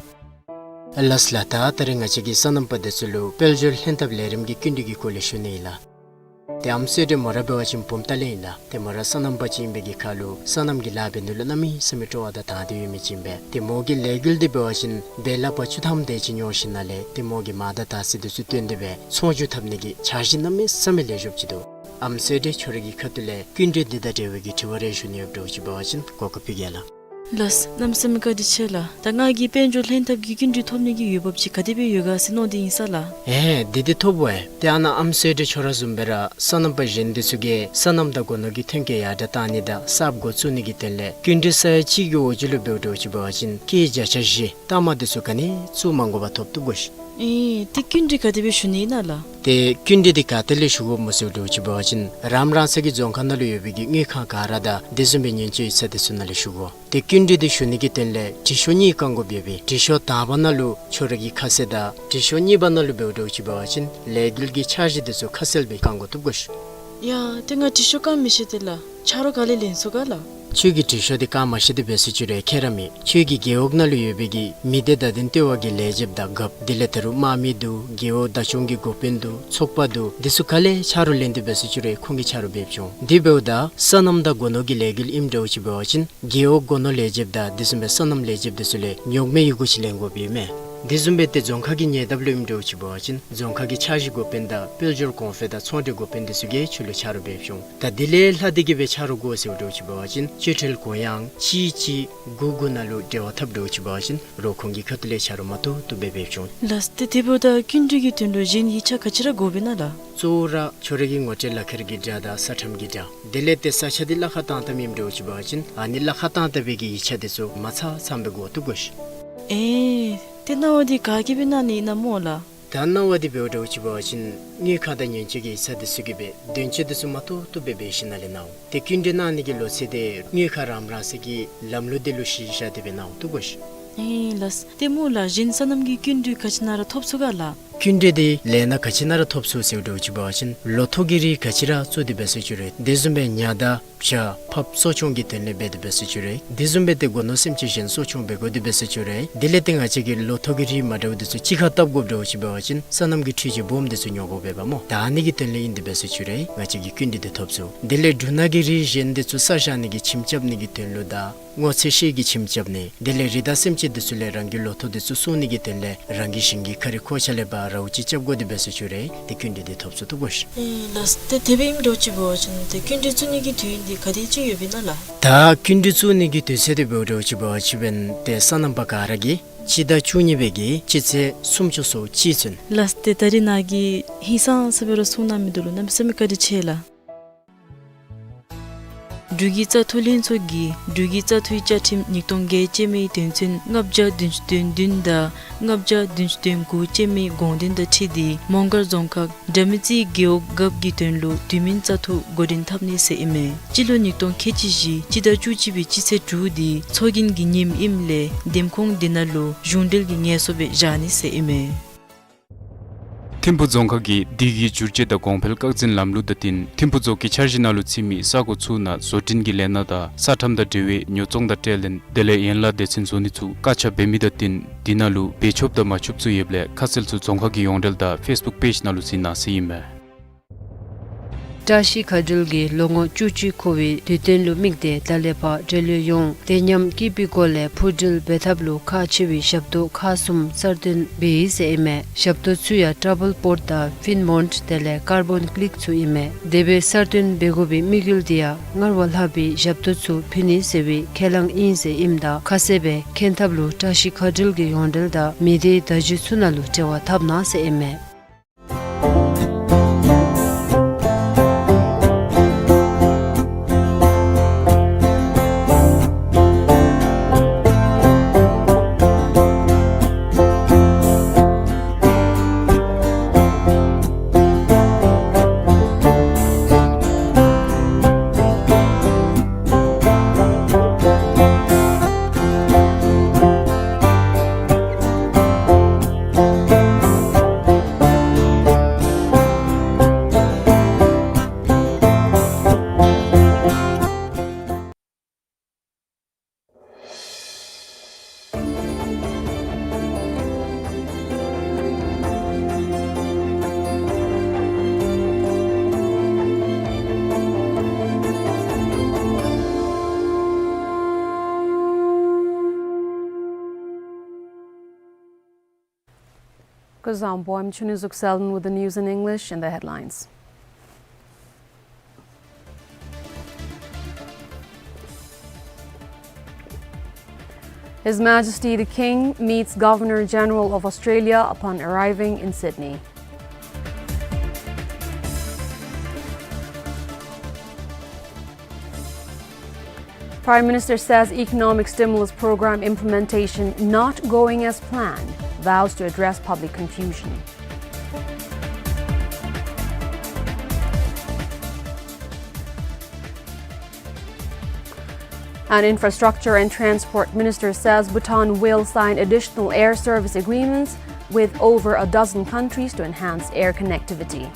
ལགས་ལགས། ད་ད་རེས་ང་བཅས་ཀྱིས་སོ་ནམ་པ་འདི་ཚུ་ལུ་དཔལ་འབྱོར་ལྷན་ཐབས་ལས་རིམ་གྱི་སྐྱིན་འགྲུལ་གྱི་སྐོར་ལས་ཞུ་ནི་ཨིན་ལགས། ཏེ་ཨམ་སྲས་འདི་མོ་ར་འབད་བ་ཅིན་བུམ་ཐང་ལས་ཨིན་ལགས། ཏེ་མོ་ར་སོ་ནམ་པ་ཅིག་ཨིན་པའི་གི་ཁར་ལུ་སོ་ནམ་གྱི་ལཱ་འབད་ནི་ལུ་གནམ་མེད་ས་མེད་སྤྲོ་བ་དང་དང་འདོད་ཡོད་མི་ཅིག་ཨིན་པས། ཏེ་མོ་གི་ལས་འགུལ་འདི་འབད་བ་ཅིན་འབད་ལག་པ་བཅུ་ཐམ་དེ་ཅིག་ཉོ་ཞིནམ་ལས་ཏེ་མོ་གི་མ་དང་དར་ཚི་འདི་ཚུ་བཏོན་ཏེ་སྦེ་ཚོང་བསྒྱུར་འཐབ་ནི་གི་འཆར་གཞི་གནམ་མེད་ས་མེད་ལེགས་ཤོམ་ཅིག་འདུག། ཨམ་སྲས་འདི་ཁྱོད་རའི་གི་ཁ་ཐུག་ལས་སྐྱིན་འགྲུལ་འདི་དང་འབྲེལ་བའི་གི་དྲི་བ་རེ་ཞུ་ནི་ཡོདཔ་འདྲཝ་ཅིག་འབད་བ་ཅིན་གོ་སྐབས་ཕུལ་གེ་ལགས། ལགས། གནམ་མེད་ས་མེད་བཀའ་དྲིན་ཆེ་ལགས། ད་ང་གིས་དཔལ་འབྱོར་ལྷན་ཐབས་ཀྱི་སྐྱིན་འགྲུལ་ཐོབ་ནི་གི་འོས་འབབ་ཅིག་ག་དེ་སྦེ་ཡོད་ག་ཟེར་མནོ་སྟེ་ཨིན་ས་ལགས། ཨེ་འདི་འདི་ཐོབ་པས། ཏེ་ཨ་ནཱ་ཨམ་སྲས་འདི་ཁྱོད་ར་བཟུམ་སྦེ་ར་སོ་ནམ་པ་གཞན་འདི་ཚུ་གིས་སོ་ནམ་དང་སྒོ་ནོར་གྱི་ཐོན་སྐྱེད་ཡར་དྲགས་གཏང་ནི་དང་གསརཔ་འགོ་བཙུགས་ནི་གི་དོན་ལས་སྐྱིན་འགྲུལ་ས་ཡ་གཅིག་གི་འོག་ཅིག་ལུ་འབདཝ་འདྲཝ་ཅིག་འབད་བ་ཅིན་སྐྱེད་བརྒྱ་ཆ་བཞི་ལྟག་མ་འདི་ཚུ་ག་ནི་བཙུགས་མ་དགོ་པར་ཐོབ་བཏུབ་གོ་ཤིག། ཨེ་ཏེ་སྐྱིན་འགྲུལ་ག་དེ་སྦེ་ཞུ་ནི་ཨིན་ན་ལགས། ཏེ་སྐྱིན་འགྲུལ་འདི་ག་ཏེ་ལས་ཞུ་དགོཔ་སྨོ་ཟེར་འདྲཝ་ཅིག་འབད་བ་ཅིན་རང་རང་སོའི་གི་རྫོང་ཁག་ནང་ལུ་ཡོད་པའི་གི་དངུལ་ཁང་ག་ར་དང་དེ་བཟུམ་སྦེ་ཉེན་བཅོལ་ཡིག་ཚང་འདི་ཚུ་ནང་ལས་ཞུ་དགོ། ཏེ་སྐྱིན་འགྲུལ་འདི་ཞུ་ནི་གི་དོན་ལས་དྲི་ཤོག་གཉིས་བཀང་དགོཔ་ཡོད་པས། དྲི་ཤོག་དང་པ་ནང་ལུ་ཁྱོད་རའི་གི་ཁ་གསལ་དང་དྲི་ཤོག་གཉིས་པ་ནང་ལུ་འབདཝ་འདྲཝ་ཅིག་འབད་བ་ཅིན་ལས་འགུལ་གྱི་འཆར་གཞི་འདི་ཚུ་ཁ་གསལ་སྦེ་བཀང་དགོ་བཏུབ་གོ་ཤིག། ཡ་ཏེ་ང་དྲི་ཤོག་བཀང་མི་ཤེས་ཏེ་ལགས། ཆ་རོགས་ག་ལས་ལེན་ཚུགས་ག་ལགས། ཁྱོད་ཀྱིས་དྲི་ཤོག་འདི་བཀང་མ་ཤེས་དེ་འབད་སོང་ཅི་རུང་ཁྱད་ར་མེད། ཁྱོད་ཀྱི་རྒེད་འོག་ནང་ལུ་ཡོད་པའི་གི་མི་སྡེ་བརྡ་དོན་ལྟེ་བ་གི་ལས་བྱེདཔ་དང་རྒཔོ་དེ་ལས་ད་རུང་དམག་མི་འདུག། རྒེད་འོག་བདག་སྐྱོང་གི་འགོ་དཔོན་འདུག། ཚོགས་པ་འདུག། འདི་ཚུ་ག་ལས་ཆ་རོགས་ལེན་དེ་འབད་སོང་ཅི་རུང་ཁོང་གིས་ཆ་རོགས་འབད་བྱུང་། དེ་འབདཝ་ད་སོ་ནམ་དང་སྒོ་ནོར་གྱི་ལས་འགུལ་ཨིནམ་འདྲཝ་ཅིག་འབད་བ་ཅིན་རྒེད་འོག་སྒོ་ནོར་ལས་བྱེདཔ་དང་དེ་བཟུམ་སྦེ་སོ་ནམ་ལས་བྱེདཔ་འདི་ཚུ་ལས་ཉོག་མེད་ཡི་གུ་ཅིག་ལེན་དགོཔ་ཡོད་མས། དེ་བཟུམ་སྦེ་ཏེ་རྫོང་ཁག་གི་ཉེ་འདབས་ལུ་ཨིནམ་འདྲཝ་ཅིག་འབད་བ་ཅིན་རྫོང་ཁག་གི་འཆར་གཞི་འགོ་དཔོན་དང་དཔལ་འབྱོར་གོང་འཕེལ་དང་ཚོང་འབྲེལ་འགོ་དཔོན་འདི་ཚུ་གིས་ཁྱོད་ལུ་ཆ་རོགས་འབད་བྱུང་། ད་དེ་ལས་ལྷག་སྟེ་གི་སྦེ་ཆ་རོགས་དགོ་ཟེརཝ་འདྲཝ་ཅིག་འབད་བ་ཅིན་སྤྱོད་ཁྲལ་གུ་ཡངས་གཅིག་གཅིག་དགུ་དགུ་ནང་ལུ་འབྲེལ་བ་འཐབ་འདྲཝ་ཅིག་འབད་བ་ཅིན་རོགས་ཁོང་གི་ཁ་ཐུག་ལས་ཆ་རོགས་མ་ཐུབ་ཐུབ་སྦེ་འབད་བྱུང་། ལགས། ཏེ་དེ་འབདཝ་ད་སྐྱིན་འགྲུལ་གྱི་དོན་ལུ་གཞན་ཡིག་ཆ་ག་ཅི་ར་དགོཔ་ཨིན་ན་ལགས། གཙོ་བོ་ར་ཁྱོད་རའི་གི་ངོ་སྤྲོད་ལག་ཁྱེར་གྱི་སྒྲ་དང་ས་ཁྲམ་གྱི་སྒྲ། དེ་ལས་ཏེ་ས་ཆ་འདི་གླ་ཁར་བཏང་བཏངམ་ཨིནམ་འདྲཝ་ཅིག་འབད་བ་ཅིན་ཨ་ནི་གླ་ཁར་བཏང་བཏང་བའི་གི་ཡིག་ཆ་འདི་ཚུ་མ་ཚང་ཚངམ་སྦེ་དགོ་བཏུབ་གོ་ཤིག། ཨེ་ཏེ་གནང་བ་འདི་ག་གིས་སྦེ་གནང་ནི་ཨིན་ན་སྨོ་ལགས། ད་གནང་བ་འདི་འབདཝ་འདྲཝ་ཅིག་འབད་བ་ཅིན་དངུལ་ཁང་དང་ཉེན་བཅོལ་གྱི་ཡིག་ཚང་འདི་ཚུ་གིས་སྦེ་དོན་གཅོད་འདི་ཚུ་མ་ཐོབ་ཐོབ་སྦེ་འབད་ཞིནམ་ལས་གནང་འོང་། ཏེ་སྐྱིན་འགྲུལ་གནང་ནི་གི་ལོ་ཚད་འདི་དངུལ་ཁང་རང་རང་སོའི་གི་ལམ་ལུགས་འདི་ལུ་གཞི་བཞག་སྟེ་སྦེ་གནང་འོང་བཏུབ་གོ་ཤིག། ཨེ་ལགས། ཏེ་སྨོ་ལགས་གཞན་སོ་ནམ་གྱི་སྐྱིན་འགྲུལ་ག་ཅི་ནང་ར་ཐོབ་ཚུགས་ག་ལགས། སྐྱིན་འགྲུལ་འདི་ལས་སྣ་ག་ཅི་ནང་ར་ཐོབ་ཚུགས་ཟེརཝ་འདྲཝ་ཅིག་འབད་བ་ཅིན་ལོ་ཐོག་གི་རིགས་ག་ཅི་ར་བཙུགས་ཏེ་འབད་སོང་ཅི་རུང་། དེ་བཟུམ་སྦེ་ཉ་དང་བྱ་ཕགཔ་གསོ་སྐྱོང་གི་དོན་ལས་འབད་དེ་འབད་སོང་ཅི་རུང་། དེ་བཟུམ་སྦེ་ཏེ་སྒོ་ནོར་སེམས་ཅན་གཞན་གསོ་སྐྱོང་འབད་དགོ་དེ་འབད་སོང་ཅི་རུང་། དེ་ལས་ཏེ་ང་བཅས་ཀྱིས་ལོ་ཐོག་གི་རིགས་མ་འདྲཝ་འདི་ཚུ་གཅིག་ཁར་བཏབ་དགོཔ་འདྲཝ་ཅིག་འབད་བ་ཅིན་སོ་ནམ་གྱི་འཕྲུལ་ཆས་སྦོམ་འདི་ཚུ་ཉོ་དགོཔ་འབདཝ་སྨོ། ད་ཨ་ནི་གི་དོན་ལས་ཨིན་དེ་འབད་སོང་ཅི་རུང་ང་བཅས་ཀྱིས་སྐྱིན་འགྲུལ་འདི་ཐོབ་ཚུགས། དེ་ལས་འབྲུ་སྣ་གི་རིགས་གཞན་འདི་ཚུ་ས་བཞག་ནི་གི་ཁྱིམ་རྐྱབ་ནི་གི་དོན་ལུ་དང་སྔོ་ཚལ་ཤེལ་གྱི་ཁྱིམ་རྐྱབ་ནི། དེ་ལས་རི་དྭགས་སེམས་ཅན་འདི་ཚུ་ལས་རང་གི་ལོ་ཐོག་འདི་ཚུ་སྲུང་ནི་གི་དོན་ལས་རང་གི་ཞིང་གི་ཁ་རི་ཁོག་ཆ་ལས་ཕར་རཝ་ཅིག་རྐྱབ་དགོ་དེ་འབད་སོང་ཅི་རུང་ཏེ་སྐྱིན་འགྲུལ་འདི་ཐོབ་ཚུགས་བཏུབ་གོ་ཤིག། ཨེ་ལགས། ཏེ་དེ་སྦེ་ཨིནམ་འདྲཝ་ཅིག་འབད་བ་ཅིན་ཏེ་སྐྱིན་འགྲུལ་བཙུགས་ནི་གི་དུས་ཡུན་འདི་ག་དེ་ཅིག་ཡོདཔ་ཨིན་ན་ལགས། ད་སྐྱིན་འགྲུལ་བཙུགས་ནི་གི་དུས་ཚོད་འདི་འབདཝ་འདྲཝ་ཅིག་འབད་བ་ཅིན་ཏེ་སོ་ནམ་པ་ག་ར་གིས་སྤྱི་ཟླ་བཅུ་གཉིས་པའི་གི་སྤྱི་ཚེས་སུམ་ཅུ་སོ་གཅིག་ཚུན། ལགས། ཏེ་ད་རིས་ནཱ་གིས་ཧིང་སངས་ས་སྦེ་ར་གསུང་གནང་མི་འདི་ལུ་གནམ་མེད་ས་མེད་བཀའ་དྲིན་ཆེ་ལགས། འབྲུག་གི་བཙག་འཐུ་ལྷན་ཚོགས་ཀྱིས་འབྲུག་གི་བཙག་འཐུའི་བཅའ་ཁྲིམས་ཉིས་སྟོང་བརྒྱད་ཅན་མའི་དོན་ཚན་ལྔ་བརྒྱ་བདུན་ཅུ་དོན་བདུན་དང་ལྔ་བརྒྱ་བདུན་ཅུ་དོན་དགུ་ཅན་མའི་དགོངས་དོན་དང་འཁྲིལ་ཏེ་མོང་སྒར་རྫོང་ཁག་དགྲ་མེད་རྩེའི་རྒེད་འོག་རྒཔོ་གི་དོན་ལུ་དུས་མིན་བཙག་འཐུ་འགོ་འདྲེན་འཐབ་ནི་ཟེར་ཨིན་མས། སྤྱི་ལོ་ཉིས་སྟོང་ཁལ་གཅིག་བཞི་སྤྱི་ཟླ་བཅུ་གཅིག་པའི་སྤྱི་ཚེས་དྲུག་འདི་ཚོགས་རྒྱན་གྱི་ཉིནམ་ཨིནམ་ལས་འདེམས་ཁོངས་འདི་ནང་ལུ་གཞུང་འབྲེལ་གྱི་ངལ་གསོ་སྦེ་བཞག་ནི་ཟེར་ཨིན་མས། ཐིམ་ཕུག་རྫོང་ཁག་གིས་དུས་ཀྱི་བསྒྱུར་བཅོས་དང་གོང་འཕེལ་སྐག་འཛིན་ལམ་ལུགས་དང་བསྟུན་ཐིམ་ཕུག་རྫོང་གི་འཆར་གཞི་ནང་ལུ་ཚུད་མི་ས་གོ་ཚུ་ནང་བཟོ་སྐྲུན་གྱི་ལས་སྣ་དང་ས་ཁྲམ་དང་འབྲེལ་བའི་ཉོ་ཚོང་དང་ཁྲལ་ལེན་དེ་ལས་ཡན་ལག་སྡེ་ཚན་བཟོ་ནི་ཚུ་བཀག་ཆ་འབད་མི་དང་བསྟུན་དེ་ནང་ལུ་འབད་ཆོགཔ་དང་མ་ཆོགཔ་ཚུ་ཡོདཔ་ལས་ཁ་གསལ་ཚུ་རྫོང་ཁག་གི་ཡོངས་འབྲེལ་དང་ཕེསི་བུཀ་པེཇ་ནང་ལུ་གཟིགས་གནང་ཟེར་ཨིན་མས། བཀྲ་ཤིས་མཁའ་འགྲུལ་གྱིས་ལོ་ངོ་བཅུ་གཅིག་འཁོར་བའི་དུས་སྟོན་ལུ་དམིགས་ཏེ་ད་ལས་ཕར་འབྲེལ་ཡོད་ཡོངས་དེ་མཉམ་སྐྱིད་པའི་སྒོ་ལས་འཕུར་འགྲུལ་འབད་ཐབས་ལུ་ཁག་ཆེ་བའི་ཞབས་ཏོག་ཁག་གསུམ་གསར་བཏོན་འབད་ཡི་ཟེར་ཨིན་མས། ཞབས་ཏོག་ཚུ་ཡང་ཊ་བཱལ་པོརཊ་དང་ཕིན་མོནཊ་དེ་ལས་ཀར་བཱོན་ཀི་ལིཀ་ཚུ་ཨིན་མས། དེ་སྦེ་གསར་བཏོན་འབད་དགོ་པའི་དམིགས་ཡུལ་འདི་ཡང་སྔར་བ་ལྷག་པའི་ཞབས་ཏོག་ཚུ་ཕུལ་ནི་ཟེར་བའི་ཁས་བླངས་ཨིན་ཟེར་ཨིནམ་ད་ཁ་གསལ་སྦེ་མཁྱེན་ཐབས་ལུ་བཀྲ་ཤིས་མཁའ་འགྲུལ་གྱི་ཡོངས་འབྲེལ་དང་མི་སྡེའི་བརྡ་བརྒྱུད་ཚུ་ནང་ལུ་འབྲེལ་བ་འཐབ་གནང་ཟེར་ཨིན་མས། Kuzuzangpo, I'm Chunizuk Selden with the news in English and the headlines. His Majesty the King meets Governor General of Australia upon arriving in Sydney. Prime Minister says economic stimulus program implementation not going as planned, vows to address public confusion. And Infrastructure and Transport Minister says Bhutan will sign additional air service agreements with over a dozen countries to enhance air connectivity.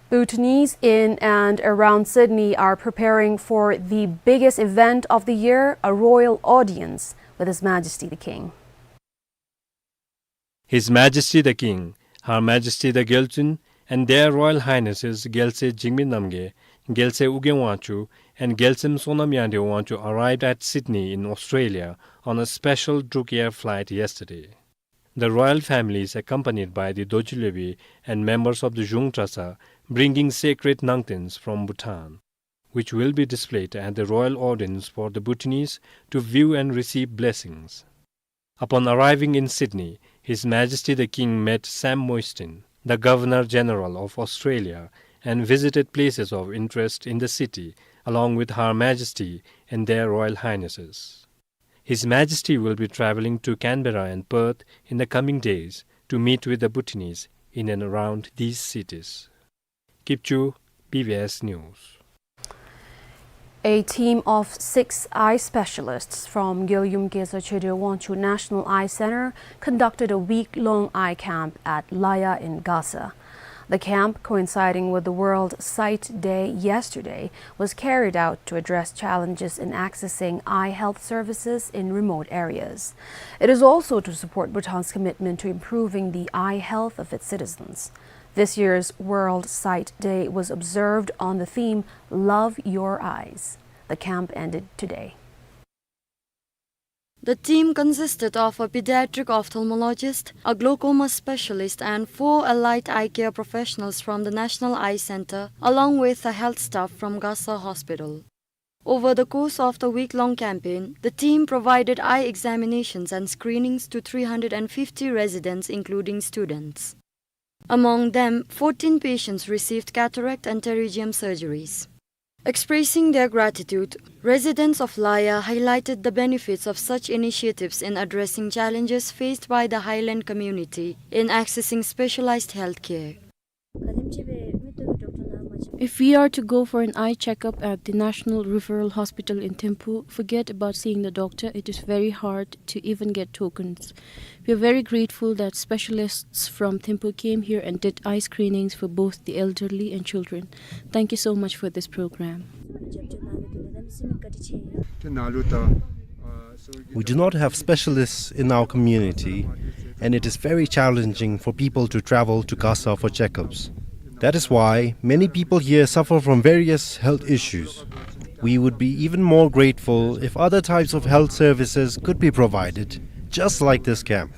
Bhutanese in and around Sydney are preparing for the biggest event of the year, a royal audience with His Majesty the King. His Majesty the King, Her Majesty the Gyaltsuen, and Their Royal Highnesses Gyaltsuen Jigme Namgay, Gyaltsuen Ugyen Wangchuck, and Gyaltsuen Sonam Yangdrep Wangchuck arrived at Sydney in Australia on a special Druk Air flight yesterday. The royal family is accompanied by the Dorji Lhobe and members of the Zhung Trasa, bringing sacred nangtens from Bhutan, which will be displayed at the royal audience for the Bhutanese to view and receive blessings. Upon arriving in Sydney, His Majesty the King met Sam Mostyn, the Governor General of Australia, and visited places of interest in the city, along with Her Majesty and Their Royal Highnesses. His Majesty will be travelling to Canberra and Perth in the coming days to meet with the Bhutanese in and around these cities. Kipchoo, B B S News. A team of six eye specialists from Gyoyum Geza Chedriyawo Wangchuck National Eye Centre conducted a week-long eye camp at Laya in Gasa. The camp, coinciding with the World Sight Day yesterday, was carried out to address challenges in accessing eye health services in remote areas. It is also to support Bhutan's commitment to improving the eye health of its citizens. This year's World Sight Day was observed on the theme, "Love Your Eyes." The camp ended today. The team consisted of a pediatric ophthalmologist, a glaucoma specialist, and four allied eye care professionals from the National Eye Centre, along with a health staff from Gasa Hospital. Over the course of the week-long campaign, the team provided eye examinations and screenings to three hundred and fifty residents, including students. Among them, fourteen patients received cataract and pterygium surgeries. Expressing their gratitude, residents of Laya highlighted the benefits of such initiatives in addressing challenges faced by the highland community in accessing specialized health care. If we are to go for an eye checkup at the National Referral Hospital in Thimphu, forget about seeing the doctor. It is very hard to even get tokens. We are very grateful that specialists from Thimphu came here and did eye screenings for both the elderly and children. Thank you so much for this program. We do not have specialists in our community, and it is very challenging for people to travel to Gasa for checkups. That is why many people here suffer from various health issues. We would be even more grateful if other types of health services could be provided, just like this camp.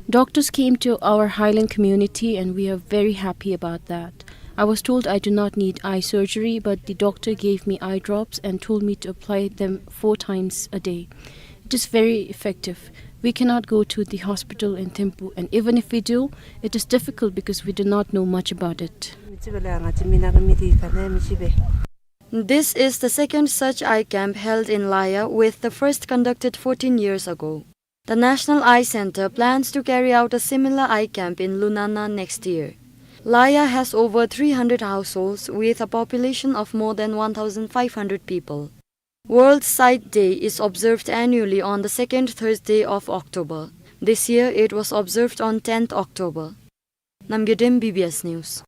Doctors came to our highland community, and we are very happy about that. I was told I do not need eye surgery, but the doctor gave me eye drops and told me to apply them four times a day. It is very effective. We cannot go to the hospital in Thimphu, and even if we do, it is difficult because we do not know much about it. This is the second such eye camp held in Laya, with the first conducted fourteen years ago. The National Eye Centre plans to carry out a similar eye camp in Lunana next year. Laya has over three hundred households with a population of more than one thousand five hundred people. World Sight Day is observed annually on the second Thursday of October. This year, it was observed on tenth October. Namgay Dem, B B S News.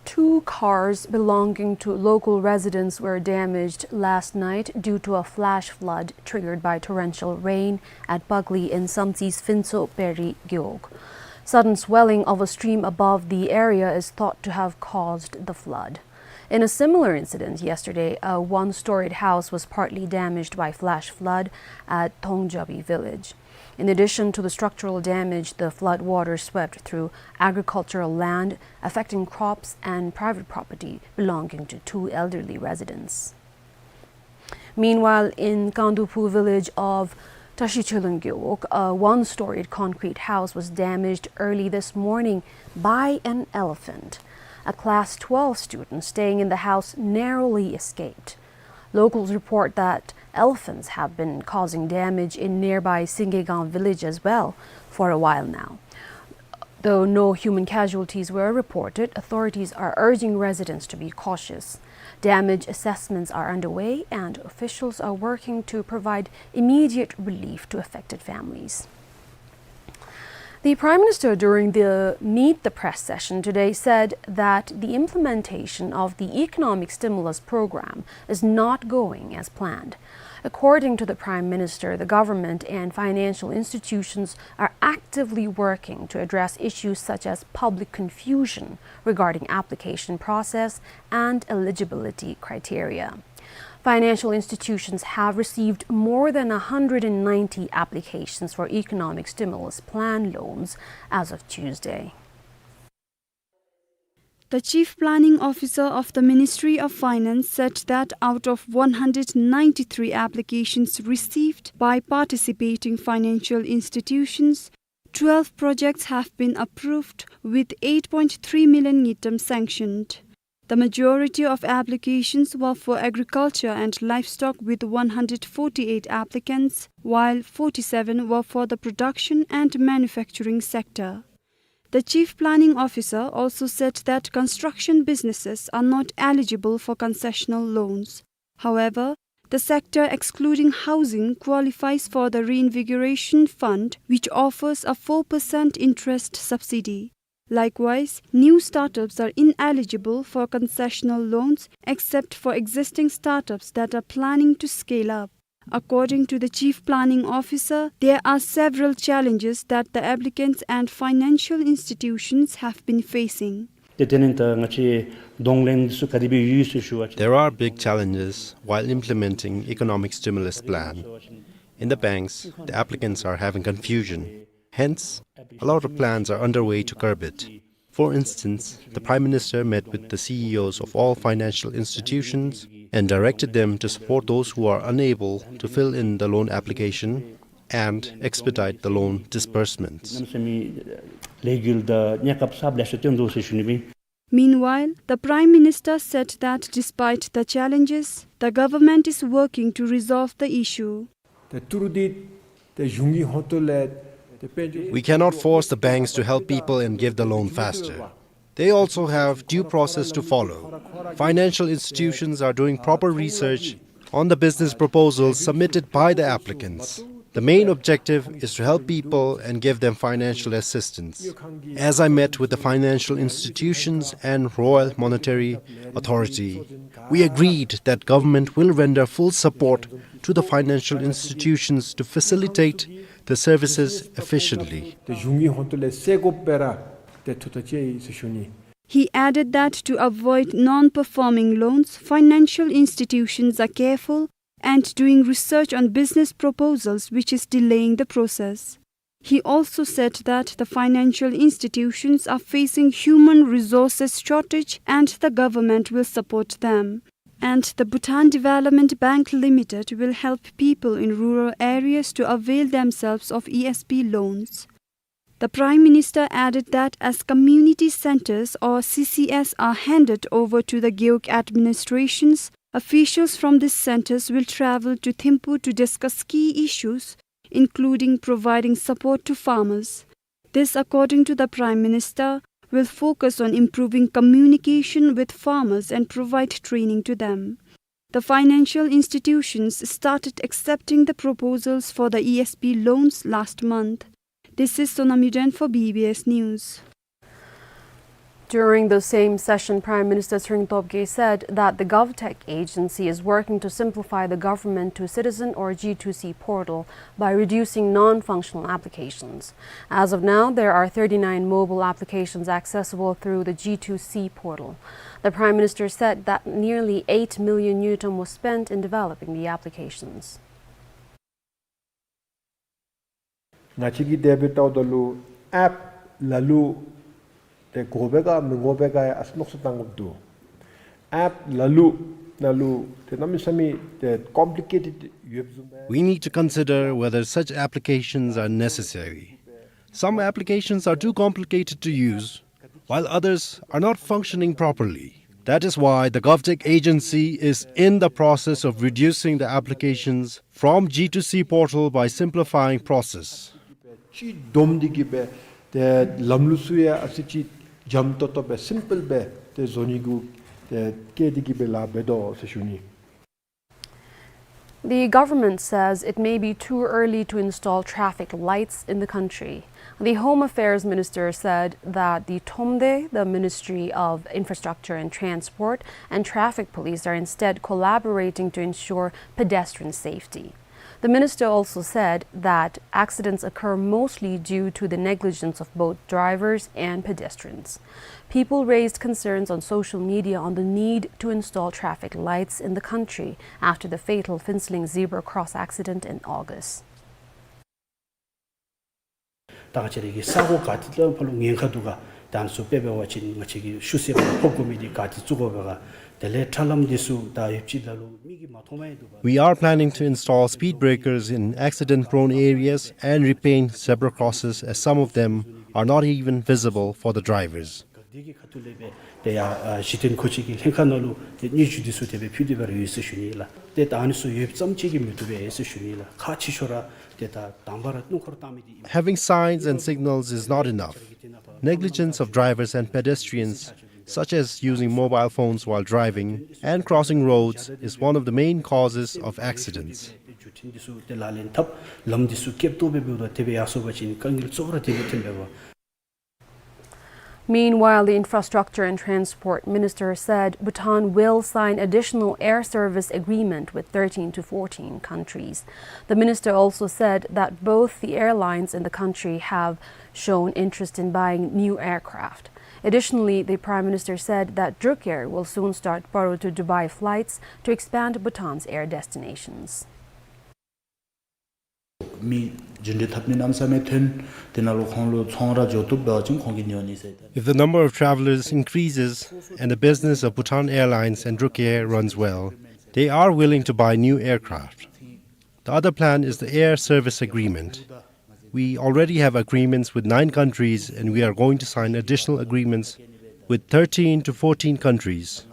Two cars belonging to local residents were damaged last night due to a flash flood triggered by torrential rain at Pagli in Samtsi's Phuntsho Peri Gewog. Sudden swelling of a stream above the area is thought to have caused the flood. In a similar incident yesterday, a one-storied house was partly damaged by flash flood at Thongjabi village. In addition to the structural damage, the flood water swept through agricultural land, affecting crops and private property belonging to two elderly residents. Meanwhile, in Kangduphu village of Tashi Cholung Gewog, a one-storied concrete house was damaged early this morning by an elephant. A class twelve student staying in the house narrowly escaped. Locals report that elephants have been causing damage in nearby Singegang village as well for a while now. Though no human casualties were reported, authorities are urging residents to be cautious. Damage assessments are underway and officials are working to provide immediate relief to affected families. The Prime Minister, during the Meet the Press session today, said that the implementation of the economic stimulus program is not going as planned. According to the Prime Minister, the government and financial institutions are actively working to address issues such as public confusion regarding application process and eligibility criteria. Financial institutions have received more than a hundred and ninety applications for economic stimulus plan loans as of Tuesday. The Chief Planning Officer of the Ministry of Finance said that out of one hundred ninety-three applications received by participating financial institutions, twelve projects have been approved, with eight point three million ngultrum sanctioned. The majority of applications were for agriculture and livestock, with one hundred forty-eight applicants, while forty-seven were for the production and manufacturing sector. The Chief Planning Officer also said that construction businesses are not eligible for concessional loans. However, the sector excluding housing qualifies for the Reinvigoration Fund, which offers a four percent interest subsidy. Likewise, new startups are ineligible for concessional loans except for existing startups that are planning to scale up. According to the Chief Planning Officer, there are several challenges that the applicants and financial institutions have been facing. ཏེ་དེ་ནི་ད་ང་བཅས་གདོང་ལེན་ཚུ་ག་དེ་སྦེ་ཡོད་ཟེར་ཞུ་བ་ཅིན། There are big challenges while implementing economic stimulus plan. In the banks, the applicants are having confusion. Hence, a lot of plans are underway to curb it. For instance, the Prime Minister met with the C E Os of all financial institutions and directed them to support those who are unable to fill in the loan application and expedite the loan disbursements. གནམ་མེད་ས་མེད་ལས་འགུལ་དང་གནས་སྐབས་གསརཔ་ལེ་ཤ་བཏོན་དོ་ཟེར་ཞུ་ནི་ཨིན། Meanwhile, the Prime Minister said that despite the challenges, the government is working to resolve the issue. ཏེ་ཏི་རུ་འདི་ཏེ་གཞུང་གི་ཧོངས་ལས་ཏེ་དཔལ་འབྱོར། We cannot force the banks to help people and give the loan faster. They also have due process to follow. Financial institutions are doing proper research on the business proposals submitted by the applicants. The main objective is to help people and give them financial assistance. As I met with the financial institutions and Royal Monetary Authority, we agreed that government will render full support to the financial institutions to facilitate the services efficiently. ཏེ་གཞུང་གི་ཧོངས་ལས་སེལ་དགོཔ་སྦེ་ར་ཏེ་ཐུགས་ཐག་བཅད་ཡི་ཟེར་ཞུ་ནི། He added that to avoid non-performing loans, financial institutions are careful and doing research on business proposals, which is delaying the process. He also said that the financial institutions are facing human resources shortage and the government will support them. And the Bhutan Development Bank Limited will help people in rural areas to avail themselves of E S B loans. The Prime Minister added that as community centers or C C S are handed over to the Gewog administrations, officials from these centers will travel to Thimphu to discuss key issues, including providing support to farmers. This, according to the Prime Minister, will focus on improving communication with farmers and provide training to them. The financial institutions started accepting the proposals for the E S B loans last month. This is Sonam Yuden for B B S News. During the same session, Prime Minister Tshering Tobgay said that the GovTech agency is working to simplify the government to citizen or G two C portal by reducing non-functional applications. As of now, there are thirty-nine mobile applications accessible through the G two C portal. The Prime Minister said that nearly eight million ngultrum was spent in developing the applications. ང་བཅས་ཀྱིས་དེ་སྦེ་བལྟཝ་ད་ལུ་ཨེཔ་ལ་ལུ་ཏེ་དགོ་པས་ག་མི་དགོ་པས་ག་ཡང་ཨ་ཙི་མནོ་བསམ་བཏང་དགོཔ་འདུག། ཨེཔ་ལ་ལུ་ནང་ལུ་ཏེ་གནམ་མེད་ས་མེད་ཏེ་ཀོམ་པི་ལི་ཀེ་ཊེཌ་ཡོདཔ་བཟུམ་སྦེ། We need to consider whether such applications are necessary. Some applications are too complicated to use, while others are not functioning properly. That is why the GovTech agency is in the process of reducing the applications from G two C portal by simplifying process. ཅིག་བསྡོམས་ཏེ་གི་སྦེ་ཏེ་ལམ་ལུགས་ཚུ་ཡང་ཨ་ཙི་ཅིག་འཇམ་ཏོང་ཏོ་སྦེ་སིམ་པཱལ་སྦེ་ཏེ་བཟོ་ནི་གུ་ཏེ་བཀལ་ཏེ་གི་སྦེ་ལཱ་འབད་དོ་ཟེར་ཞུ་ནི། The government says it may be too early to install traffic lights in the country. The Home Affairs Minister said that the THUMDE, the Ministry of Infrastructure and Transport, and Traffic Police are instead collaborating to ensure pedestrian safety. The minister also said that accidents occur mostly due to the negligence of both drivers and pedestrians. People raised concerns on social media on the need to install traffic lights in the country after the fatal Phuentsholing zebra cross accident in August. ད་ང་བཅས་ར་གི་ས་གོ་ག་ཏེ་ལུ་ཕར་ལུ་ཉེན་ཁ་འདུག་ག། ད་ཨ་ནི་ཚུ་དཔེ་འབད་བ་ཅིན་ང་བཅས་ཀྱིས་ཤུགས་ཟད་ཕོག་དགོ་མི་འདི་ག་ཏེ་བཙུགས་དགོ་པས་ག། དེ་ལས་ཁྲ་ལམ་འདི་ཚུ་ད་ཡོདཔ་ཅིག་ད་ལུ་མིག་གིས་མ་མཐོང་མ་ཡང་འདུག་པ། We are planning to install speed breakers in accident-prone areas and repaint zebra crosses, as some of them are not even visible for the drivers. འདི་གི་ཁ་ཐུག་ལས་སྦེ་ཏེ་ཡ་ཨ་གཞི་རྟེན་མཁོ་ཆས་ཀྱི་ལྷན་ཁག་ནང་ལུ་ཏེ་སྙན་ཞུ་འདི་ཚུ་དེ་སྦེ་ཕུལ་ཏེ་འབད་རུང་ཡོད་ཟེར་ཞུ་ནི་ལགས། ཏེ་ད་ཨ་ནི་ཚུ་ཡོདཔ་ཙམ་ཅིག་གིས་མི་བཏུབ་པས་ཟེར་ཞུ་ནི་ལགས། ཁག་ཆེ་ཤོས་ར་ཏེ་ད་དང་པ་ར་སྣུམ་འཁོར་བཏང་མི་འདི་ཨིན། Having signs and signals is not enough. Negligence of drivers and pedestrians, such as using mobile phones while driving and crossing roads, is one of the main causes of accidents. བརྒྱུད་འཕྲིན་འདི་ཚུ་ཏེ་ལག་ལེན་འཐབ། ལམ་འདི་ཚུ་སྐེད་བཏོག་སྦེ་འབདཝ་ད་དེ་སྦེ་ཡར་སོང་པ་ཅིན་དཀའ་ངལ་གཙོ་བོ་ར་དེ་སྦེ་ཐོན་པས་པ། Meanwhile, the Infrastructure and Transport Minister said Bhutan will sign additional air service agreement with thirteen to fourteen countries. The minister also said that both the airlines in the country have shown interest in buying new aircraft. Additionally, the Prime Minister said that Druk Air will soon start Paro to Dubai flights to expand Bhutan's air destinations. མི་རྒྱུན་འགྲུལ་འཐབ་མི་གནམ་མེད་ས་མེད་ཐོན། དེ་ནང་ལུ་ཁོང་ལུ་ཚོང་ར་འགྱོ་བཏུབ་འབད་བ་ཅིན་ཁོང་གིས་ཉོ་ནི་ཟེར། If the number of travelers increases and the business of Bhutan Airlines and Druk Air runs well, they are willing to buy new aircraft. The other plan is the air service agreement. We already have agreements with nine countries, and we are going to sign additional agreements with thirteen to fourteen countries.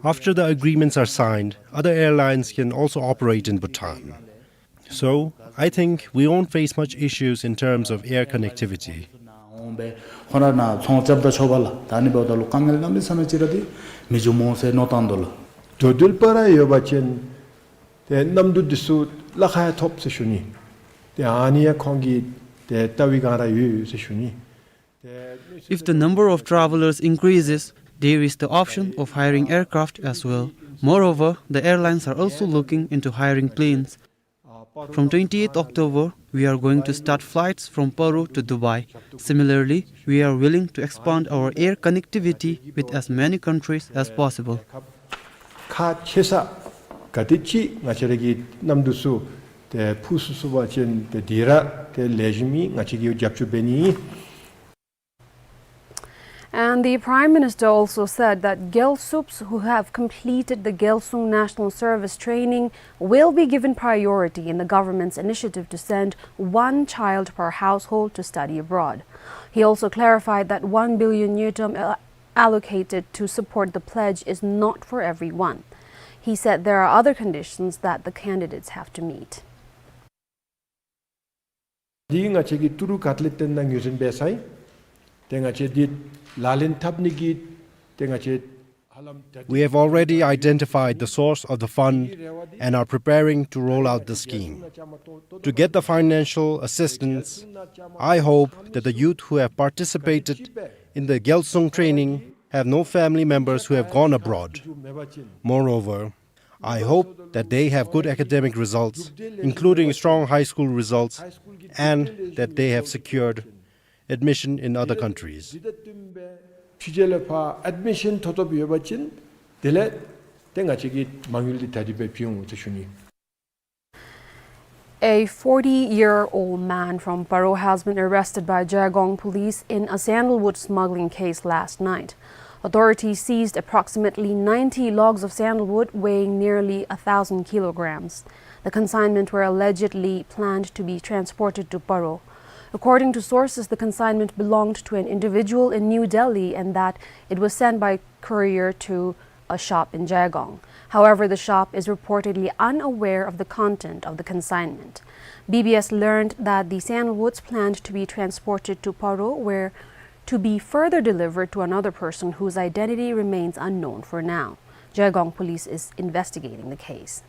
After the agreements are signed, other airlines can also operate in Bhutan. So, I think we won't face much issues in terms of air connectivity. ཁོང་ར་ནཱ་ཚོང་རྐྱབ་ད་ཆོག་པས་ལགས། ད་ཨ་ནི་འབདཝ་ད་ལུ་དཀའ་ངལ་གནམ་མེད་ས་མེད་ཅིག་ར་འདི་མི་འབྱུང་སྨོ་ཟེར་མནོ་བཏང་དོ་ལགས། འགྲོ་འགྲུལ་པ་ར་ཡོད་པ་ཅིན་ཏེ་གནམ་གྲུ་འདི་ཚུ་གླ་ཁར་ཡང་ཐོབ་ཟེར་ཞུ་ནི། ཏེ་ཨ་ནི་ཡང་ཁོང་གི་ཏེ་ལྟ་བའི་སྒང་ར་ཡོད་ཟེར་ཞུ་ནི། If the number of travelers increases, there is the option of hiring aircraft as well. Moreover, the airlines are also looking into hiring planes. From twenty-eighth October, we are going to start flights from Paro to Dubai. Similarly, we are willing to expand our air connectivity with as many countries as possible. ཁག་ཆེ་ས་ག་དེ་ཅིག་ང་བཅས་ར་གི་གནམ་གྲུ་ཚུ་ཏེ་འཕུར་ཚུགས་ཚུགས་པ་ཅིན་ཏེ་འདི་ར་ཏེ་ལེགས་ཤོམ་ཨིན། ང་བཅས་ཀྱིས་རྒྱབ་སྐྱོར་འབད་ནི་ཨིན། And the Prime Minister also said that Gyalsups who have completed the Gyalsung National Service Training will be given priority in the government's initiative to send one child per household to study abroad. He also clarified that one billion ngultrum al- allocated to support the pledge is not for everyone. He said there are other conditions that the candidates have to meet. འདི་ང་བཅས་ཀྱིས་ཏི་རུ་ཁ་ཐུག་ལས་བཏོན་ནི་ངོས་འཛིན་འབད་ཚར་ཡི། ཏེ་ང་བཅས་འདི་ལག་ལེན་འཐབ་ནི་གི་ཏེ་ང་བཅས་ We have already identified the source of the fund and are preparing to roll out the scheme. To get the financial assistance, I hope that the youth who have participated in the Gyalsung training have no family members who have gone abroad. Moreover, I hope that they have good academic results, including strong high school results, and that they have secured admission in other countries. ཕྱི་རྒྱལ་ལས་ཕར་ཨེཌ་མི་ཤཱན་ཐོབ་ཐོབ་ཡོད་པ་ཅིན་དེ་ལས་ཏེ་ང་བཅས་ཀྱིས་མ་དངུལ་འདི་ད་རིས་སྦེ་བྱིན་འོང་ཟེར་ཞུ་ནི། A forty-year-old man from Paro has been arrested by Jaigong police in a sandalwood smuggling case last night. Authorities seized approximately ninety logs of sandalwood weighing nearly a thousand kilograms. The consignment were allegedly planned to be transported to Paro. According to sources, the consignment belonged to an individual in New Delhi and that it was sent by courier to a shop in Jaigong. However, the shop is reportedly unaware of the content of the consignment. B B S learned that the sandalwoods planned to be transported to Paro were to be further delivered to another person whose identity remains unknown for now. Jaigong police is investigating the case.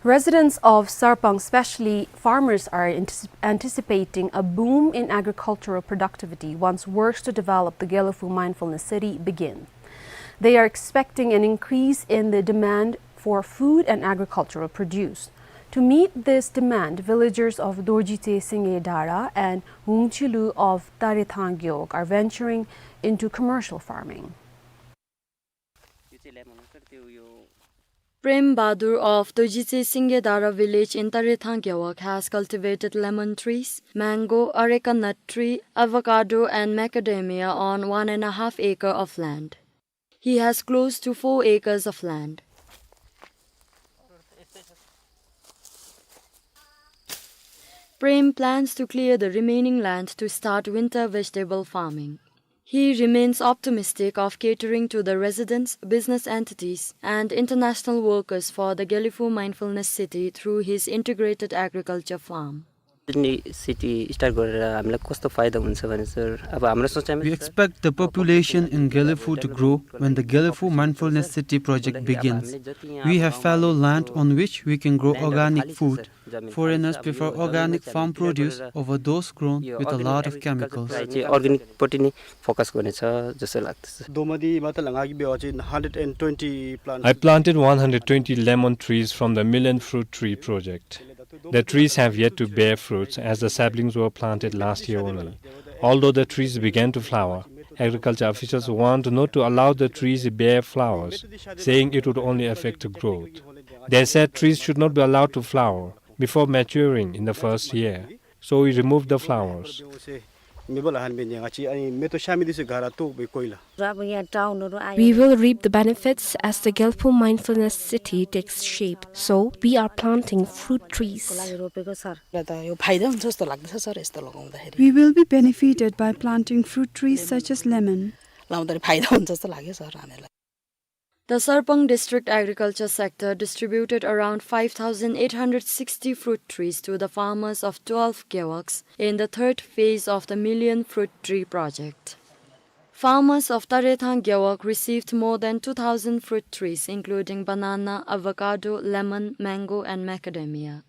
Residents of Sarpang, especially farmers, are antis-, anticipating a boom in agricultural productivity once works to develop the Gelephu Mindfulness City begin. They are expecting an increase in the demand for food and agricultural produce. To meet this demand, villagers of Dorjitse Singye Dara and Wungchilu of Tarethang Gewog are venturing into commercial farming. Prem Bahadur of Dorjitse Singye Dara village in Tarethang Gewog has cultivated lemon trees, mango, areca nut tree, avocado and macadamia on one and a half acre of land. He has close to four acres of land. Prem plans to clear the remaining land to start winter vegetable farming. He remains optimistic of catering to the residents, business entities, and international workers for the Gelephu Mindfulness City through his integrated agriculture farm. नि city start गरेर हामीलाई कस्तो फाइदा हुन्छ भने, सर, अब हाम्रो सोचाइमा We expect the population in Gelephu to grow when the Gelephu Mindfulness City project begins. We have fallow land on which we can grow organic food. Foreigners prefer organic farm produce over those grown with a lot of chemicals. चाहिँ अर्ग्यानिकपट्टि नै फोकस गर्नेछ जस्तो लाग्दछ। दोमदी मात्र लगाएकी बेवा चाहिँ hundred and twenty plant I planted one hundred twenty lemon trees from the Million Fruit Tree project. The trees have yet to bear fruits as the saplings were planted last year only. Although the trees began to flower, agriculture officials warned not to allow the trees bear flowers, saying it would only affect growth. They said trees should not be allowed to flower before maturing in the first year, so we removed the flowers. मेबल हान बेन्या ngachi ani meto shami dise gara to be koila। We will reap the benefits as the Gelephu Mindfulness City takes shape, so we are planting fruit trees। लागि रोपेको सर। मलाई त यो फाइदा हुन्छ जस्तो लाग्दछ सर, यस्तो लगाउँदाखेरि। We will be benefited by planting fruit trees such as lemon। लाउँदाखेरि फाइदा हुन्छ जस्तो लाग्यो सर हामीलाई। The Sarpang District Agriculture Sector distributed around five thousand eight hundred sixty fruit trees to the farmers of twelve gewogs in the third phase of the Million Fruit Tree project. Farmers of Tarethang Gewog received more than two thousand fruit trees, including banana, avocado, lemon, mango, and macadamia.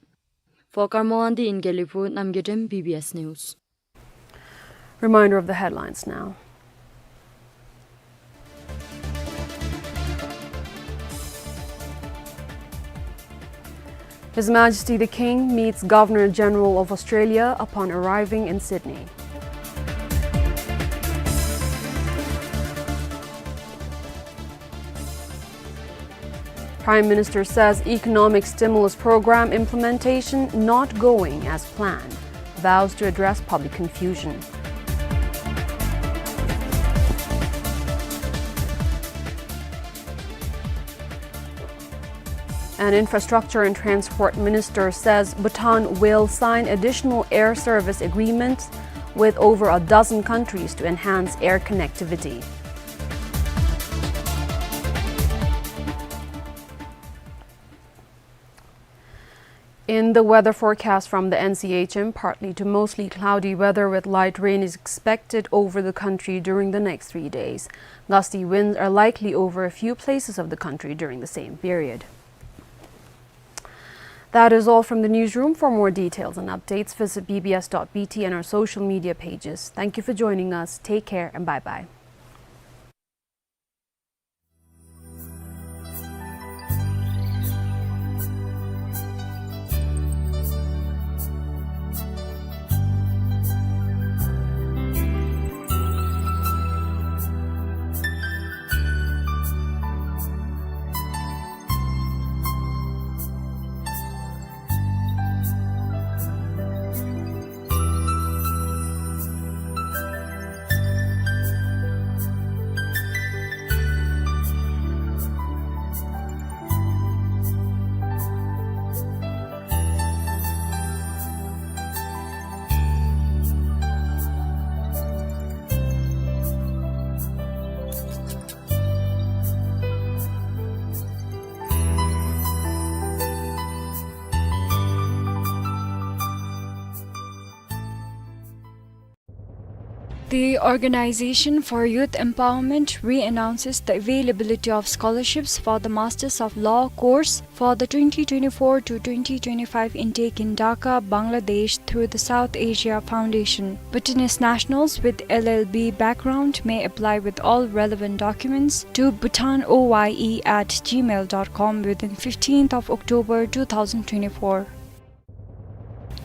For Karma Wangdi in Gelephu, Namgye Dem, B B S News. Reminder of the headlines now. His Majesty the King meets Governor General of Australia upon arriving in Sydney. Prime Minister says economic stimulus program implementation not going as planned. Vows to address public confusion. And Infrastructure and Transport Minister says Bhutan will sign additional air service agreements with over a dozen countries to enhance air connectivity. In the weather forecast from the N C H M, partly to mostly cloudy weather with light rain is expected over the country during the next three days. Gusty winds are likely over a few places of the country during the same period. That is all from the newsroom. For more details and updates, visit B B S dot B T and our social media pages. Thank you for joining us. Take care and bye-bye. The Organization for Youth Empowerment re-announces the availability of scholarships for the Masters of Law course for the twenty twenty-four to twenty twenty-five intake in Dhaka, Bangladesh, through the South Asia Foundation. Bhutanese nationals with L L B background may apply with all relevant documents to bhutan O Y E at gmail dot com within fifteenth of October two thousand twenty-four.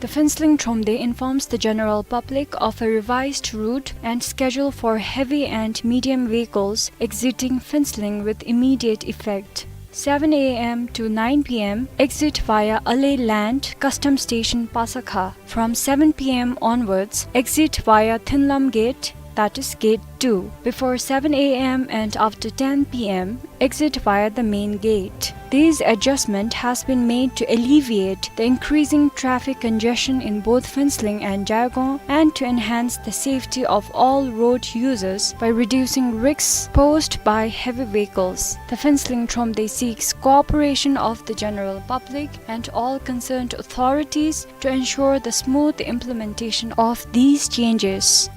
The Phuentsholing Thromde informs the general public of a revised route and schedule for heavy and medium vehicles exiting Phuentsholing with immediate effect. Seven A M to nine P M, exit via Ale Land Customs Station, Pasakha. From seven P M onwards, exit via Thunlam Gate, that is Gate two, before seven A M and after ten P M, exit via the main gate. This adjustment has been made to alleviate the increasing traffic congestion in both Phuentsholing and Jaigaon and to enhance the safety of all road users by reducing risks posed by heavy vehicles. The Phuentsholing Thromde seeks cooperation of the general public and all concerned authorities to ensure the smooth implementation of these changes.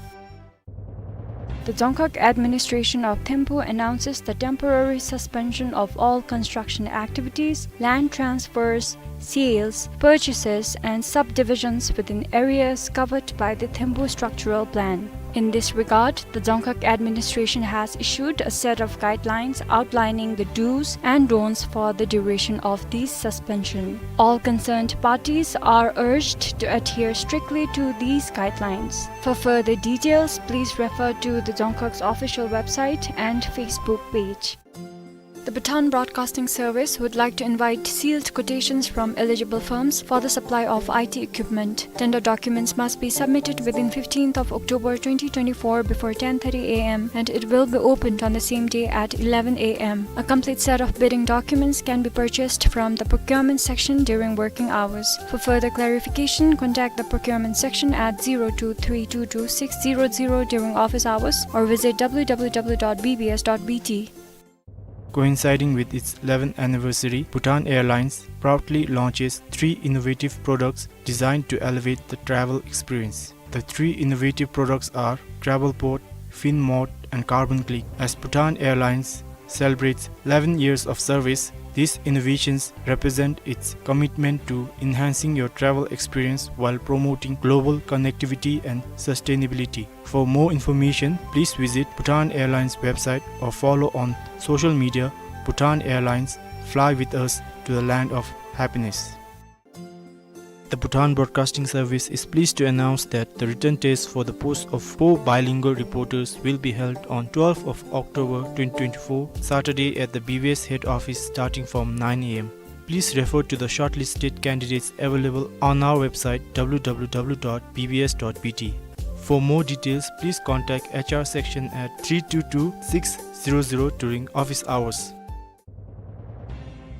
The Dzongkhag Administration of Thimphu announces the temporary suspension of all construction activities, land transfers, sales, purchases, and subdivisions within areas covered by the Thimphu Structural Plan. In this regard, the Dzongkhag Administration has issued a set of guidelines outlining the do's and don'ts for the duration of this suspension. All concerned parties are urged to adhere strictly to these guidelines. For further details, please refer to the Dzongkhag's official website and Facebook page. The Bhutan Broadcasting Service would like to invite sealed quotations from eligible firms for the supply of I T equipment. Tender documents must be submitted within fifteenth of October twenty twenty-four before ten thirty A M, and it will be opened on the same day at eleven A M. A complete set of bidding documents can be purchased from the procurement section during working hours. For further clarification, contact the procurement section at zero two three two two six zero zero during office hours or visit W W W dot B B S dot B T. Coinciding with its eleventh anniversary, Bhutan Airlines proudly launches three innovative products designed to elevate the travel experience. The three innovative products are Travel Pod, Fin Mode, and Carbon Click. As Bhutan Airlines celebrates eleven years of service, these innovations represent its commitment to enhancing your travel experience while promoting global connectivity and sustainability. For more information, please visit Bhutan Airlines website or follow on social media, Bhutan Airlines, fly with us to the land of happiness. The Bhutan Broadcasting Service is pleased to announce that the written test for the post of four bilingual reporters will be held on twelfth of October twenty twenty-four, Saturday at the B B S head office starting from nine A M. Please refer to the shortlisted candidates available on our website W W W dot B B S dot B T. For more details, please contact H R section at three two two six zero zero during office hours.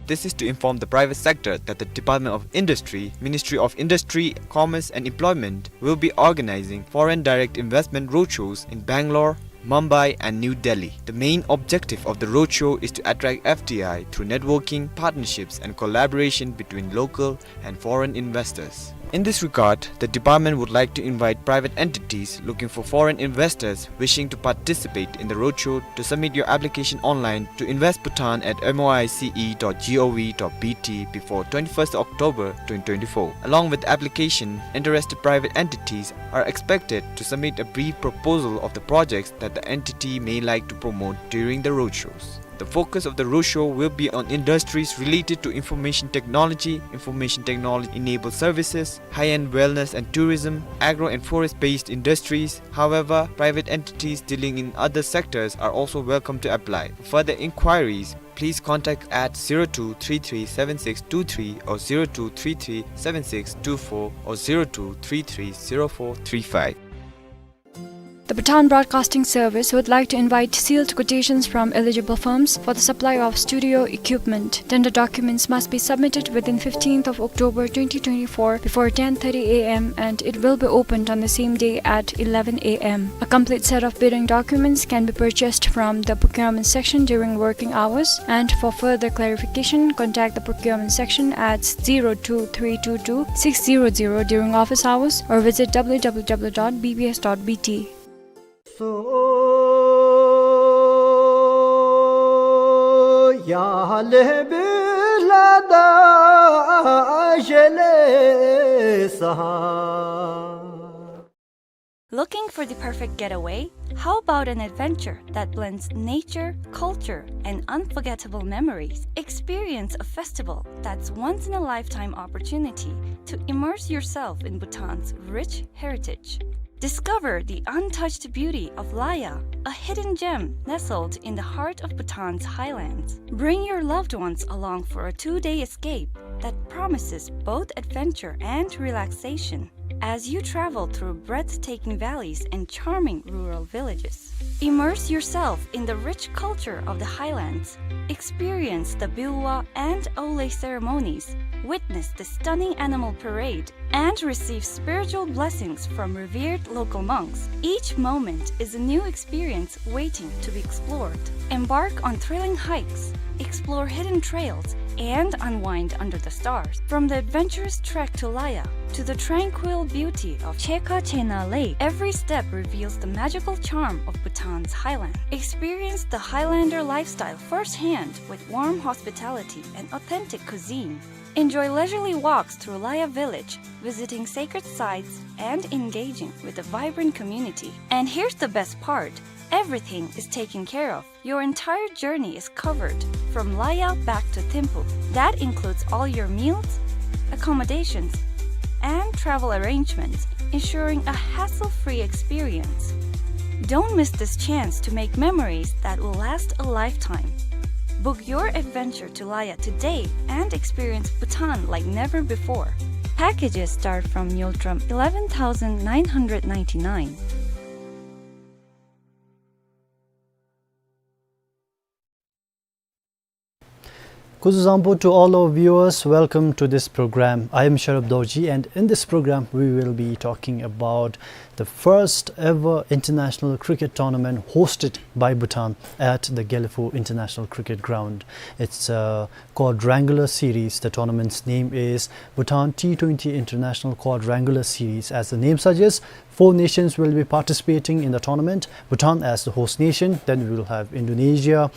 This is to inform the private sector that the Department of Industry, Ministry of Industry, Commerce and Employment will be organizing foreign direct investment roadshows in Bangalore, Mumbai, and New Delhi. The main objective of the roadshow is to attract F D I through networking, partnerships, and collaboration between local and foreign investors. In this regard, the department would like to invite private entities looking for foreign investors wishing to participate in the roadshow to submit your application online to Invest Bhutan at M O I C E dot G O V dot B T before twenty-first October twenty twenty-four. Along with application, interested private entities are expected to submit a brief proposal of the projects that the entity may like to promote during the roadshows. The focus of the roadshow will be on industries related to information technology, information technology-enabled services, high-end wellness and tourism, agro and forest-based industries. However, private entities dealing in other sectors are also welcome to apply. For further inquiries, please contact at zero two three three seven six two three or zero two three three seven six two four or zero two three three zero four three five. The Bhutan Broadcasting Service would like to invite sealed quotations from eligible firms for the supply of studio equipment. Tender documents must be submitted within fifteenth of October twenty twenty-four before ten thirty A M, and it will be opened on the same day at eleven A M. A complete set of bidding documents can be purchased from the procurement section during working hours, and for further clarification, contact the procurement section at zero two three two two six zero zero during office hours or visit W W W dot B B S dot B T. Looking for the perfect getaway? How about an adventure that blends nature, culture, and unforgettable memories? Experience a festival that's once in a lifetime opportunity to immerse yourself in Bhutan's rich heritage. Discover the untouched beauty of Laya, a hidden gem nestled in the heart of Bhutan's highlands. Bring your loved ones along for a two-day escape that promises both adventure and relaxation as you travel through breathtaking valleys and charming rural villages. Immerse yourself in the rich culture of the highlands. Experience the Bilwa and Auley ceremonies, witness the stunning animal parade, and receive spiritual blessings from revered local monks. Each moment is a new experience waiting to be explored. Embark on thrilling hikes, explore hidden trails, and unwind under the stars. From the adventurous trek to Laya to the tranquil beauty of Cheka Chena Lake, every step reveals the magical charm of Bhutan's highland. Experience the Highlander lifestyle firsthand with warm hospitality and authentic cuisine. Enjoy leisurely walks through Laya village, visiting sacred sites and engaging with a vibrant community. And here's the best part, everything is taken care of. Your entire journey is covered, from Laya back to Thimphu. That includes all your meals, accommodations, and travel arrangements, ensuring a hassle-free experience. Don't miss this chance to make memories that will last a lifetime. Book your adventure to Laya today and experience Bhutan like never before. Packages start from Ngultrum eleven thousand nine hundred ninety-nine. Kuzuzangpo to all our viewers, welcome to this program. I am Sharab Dorji, and in this program we will be talking about the first ever international cricket tournament hosted by Bhutan at the Gelephu International Cricket Ground. It's a quadrangular series. The tournament's name is Bhutan T twenty International Quadrangular Series. As the name suggests, four nations will be participating in the tournament, Bhutan as the host nation. Then we will have Indonesia,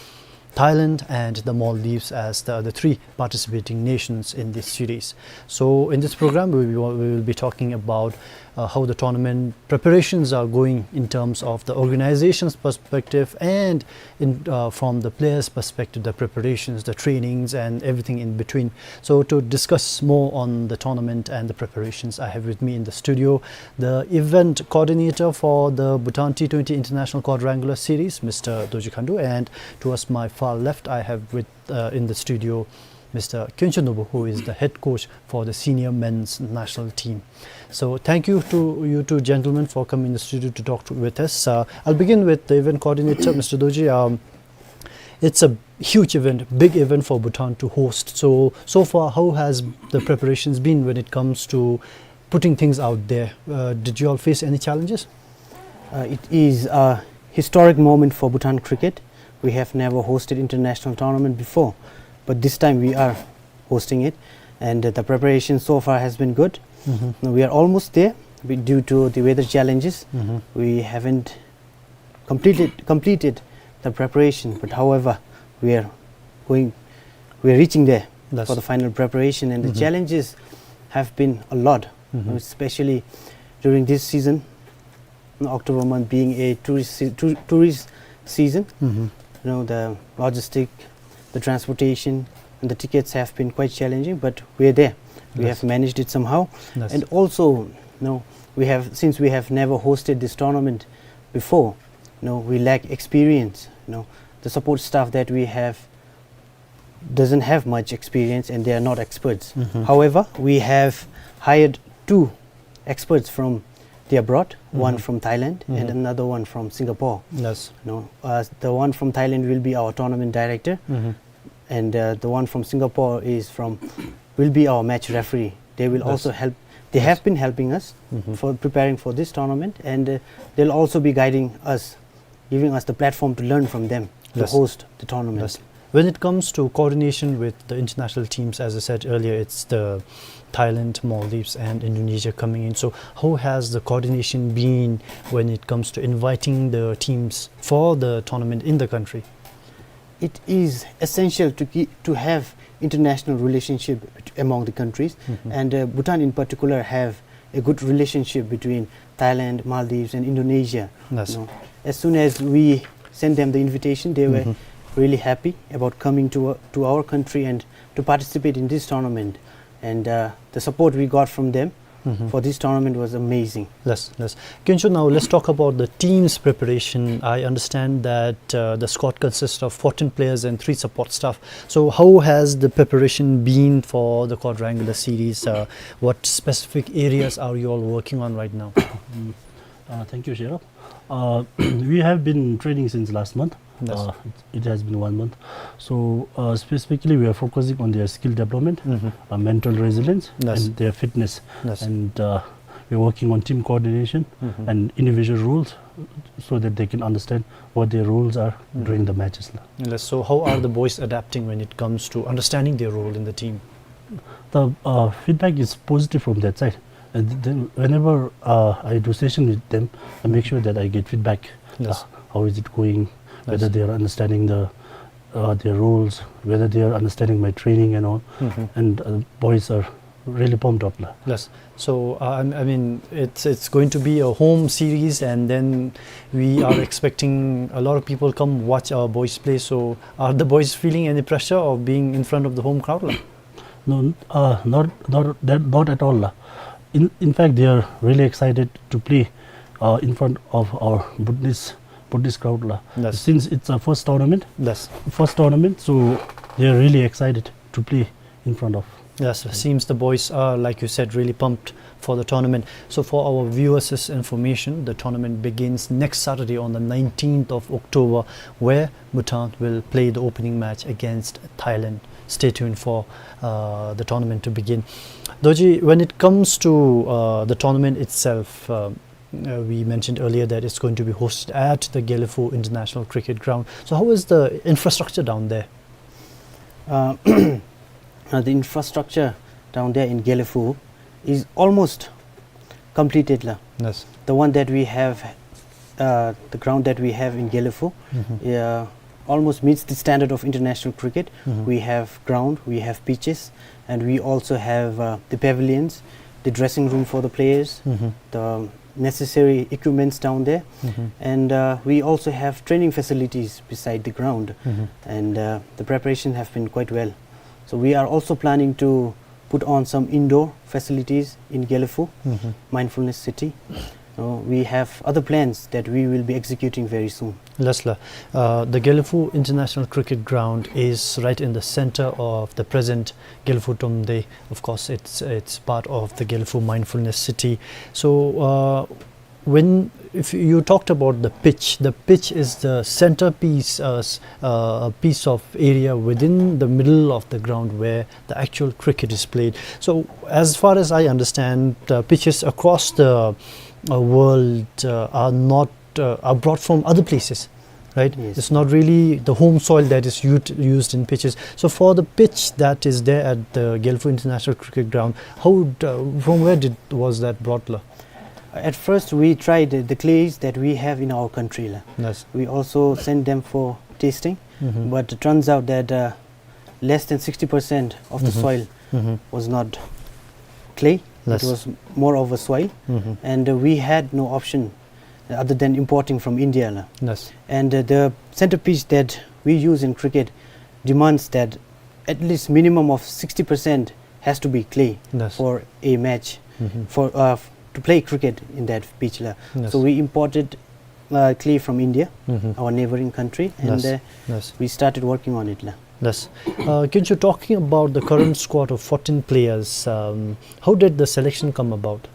Thailand and the Maldives as the other three participating nations in this series. So in this program, we will, we will be talking about, uh, how the tournament preparations are going in terms of the organization's perspective and in, uh, from the players' perspective, the preparations, the trainings, and everything in between. So to discuss more on the tournament and the preparations, I have with me in the studio the event coordinator for the Bhutan T twenty International Quadrangular Series, Mister Dorji Khandu, and towards my far left, I have with, uh, in the studio, Mister Kyonchon Nobu, who is the head coach for the senior men's national team. So thank you to you two gentlemen for coming in the studio to talk to, with us. Uh, I'll begin with the event coordinator, Mister Dorji. Um, it's a huge event, big event for Bhutan to host. So, so far, how has the preparations been when it comes to putting things out there? Uh, did you all face any challenges? Uh, it is a historic moment for Bhutan cricket. We have never hosted international tournament before, but this time we are hosting it, and, uh, the preparation so far has been good. Mm-hmm. Now we are almost there. We, due to the weather challenges, mm-hmm, we haven't completed, completed the preparation, but however, we are going, we are reaching there, yes, for the final preparation, and the, mm-hmm, challenges have been a lot, mm-hmm, especially during this season, October month being a tourist se-, tou-, tourist season. Mm-hmm. You know, the logistic, the transportation, and the tickets have been quite challenging, but we're there. We, yes, have managed it somehow. Yes. And also, you know, we have, since we have never hosted this tournament before, you know, we lack experience. You know, the support staff that we have doesn't have much experience and they are not experts. Mm-hmm. However, we have hired two experts from the abroad, one, mm-hmm, from Thailand and, mm-hmm, another one from Singapore. Yes. You know, uh, the one from Thailand will be our tournament director, mm-hmm, and, uh, the one from Singapore is from, will be our match referee. They will, yes, also help. They, yes, have been helping us, mm-hmm, for preparing for this tournament, and, uh, they'll also be guiding us, giving us the platform to learn from them to, yes, host the tournament. Yes. When it comes to coordination with the international teams, as I said earlier, it's the Thailand, Maldives, and Indonesia coming in. So, how has the coordination been when it comes to inviting the teams for the tournament in the country? It is essential to keep, to have international relationship bet-, among the countries, mm-hmm, and, uh, Bhutan in particular have a good relationship between Thailand, Maldives, and Indonesia. Yes. You know, as soon as we sent them the invitation, they were, mm-hmm, really happy about coming to, uh, to our country and to participate in this tournament. And, uh, the support we got from them, mm-hmm, for this tournament was amazing. Yes, yes. Kyoncho, now let's talk about the team's preparation. I understand that, uh, the squad consists of fourteen players and three support staff. So how has the preparation been for the quadrangular series? Uh, what specific areas are you all working on right now? Mm. Uh, thank you, Sherab. Uh, we have been training since last month. Yes. Uh, it, it has been one month. So, uh, specifically, we are focusing on their skill development, mm-hmm, uh, mental resilience, yes, and their fitness. Yes. And, uh, we're working on team coordination, mm-hmm, and individual rules so that they can understand what their roles are, mm-hmm, during the matches la. Yes. So, how are the boys adapting when it comes to understanding their role in the team? The, uh, feedback is positive from that side. And th-, then whenever, uh, I do session with them, I make sure that I get feedback. Yes. Uh, how is it going? Yes. Whether they are understanding the, uh, their roles, whether they are understanding my training and all. Mm-hmm. And, uh, boys are really pumped up la. Yes. So, uh, I, I mean, it's, it's going to be a home series, and then we are expecting a lot of people come watch our boys play. So, are the boys feeling any pressure of being in front of the home crowd la? No, uh, not, not that, not at all la. In, in fact, they are really excited to play, uh, in front of our Bhutanese, Bhutanese crowd la. Yes. Since it's a first tournament, yes, first tournament, so they are really excited to play in front of. Yes, it seems the boys are, like you said, really pumped for the tournament. So for our viewers' information, the tournament begins next Saturday on the nineteenth of October, where Bhutan will play the opening match against Thailand. Stay tuned for, uh, the tournament to begin. Dorji, when it comes to, uh, the tournament itself, uh, uh, we mentioned earlier that it's going to be hosted at the Gelephu International Cricket Ground. So how is the infrastructure down there? Uh, uh, the infrastructure down there in Gelephu is almost completed la. Yes. The one that we have, uh, the ground that we have in Gelephu, mm-hmm, uh, almost meets the standard of international cricket. Mm-hmm. We have ground, we have pitches, and we also have, uh, the pavilions, the dressing room for the players, mm-hmm, the necessary equipments down there. Mm-hmm. And, uh, we also have training facilities beside the ground. Mm-hmm. And, uh, the preparation have been quite well. So we are also planning to put on some indoor facilities in Gelephu, mm-hmm, Mindfulness City. So we have other plans that we will be executing very soon. Yes la. Uh, the Gelephu International Cricket Ground is right in the center of the present Gelephu Tumde. Of course, it's, it's part of the Gelephu Mindfulness City. So, uh, when, if you talked about the pitch, the pitch is the centerpiece, uh, s-, uh, piece of area within the middle of the ground where the actual cricket is played. So, as far as I understand, uh, pitches across the, uh, world, uh, are not uh, are brought from other places, right? Yes. It's not really the home soil that is ut- used in pitches. So for the pitch that is there at the Gelephu International Cricket Ground, how would, uh, from where did was that brought, la? At first, we tried the, the clays that we have in our country, la. Yes. We also sent them for testing, mm-hmm, but it turns out that, uh, less than sixty percent of the, mm-hmm, soil, mm-hmm, was not clay. Yes. It was more of a soil, mm-hmm, and, uh, we had no option other than importing from India, la. Yes. And, uh, the centerpiece that we use in cricket demands that at least minimum of sixty percent has to be clay, yes, for a match, mm-hmm, for, uh, f- to play cricket in that pitch, la. Yes. So we imported, uh, clay from India, mm-hmm, our neighboring country, and, yes, uh, yes, we started working on it, la. Yes. Uh, Kyuncho, talking about the current squad of fourteen players, um, how did the selection come about?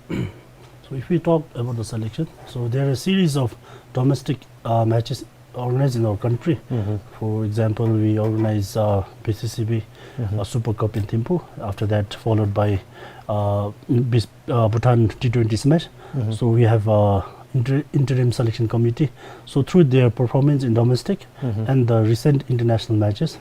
So if we talk about the selection, so there are a series of domestic, uh, matches organized in our country. Mm-hmm. For example, we organize, uh, B C C B, mm-hmm, uh, Super Cup in Thimphu. After that, followed by, uh, Bis- uh, Bhutan T twenty Smash. Mm-hmm. So we have, uh, inter- interim selection committee. So through their performance in domestic, mm-hmm, and the recent international matches,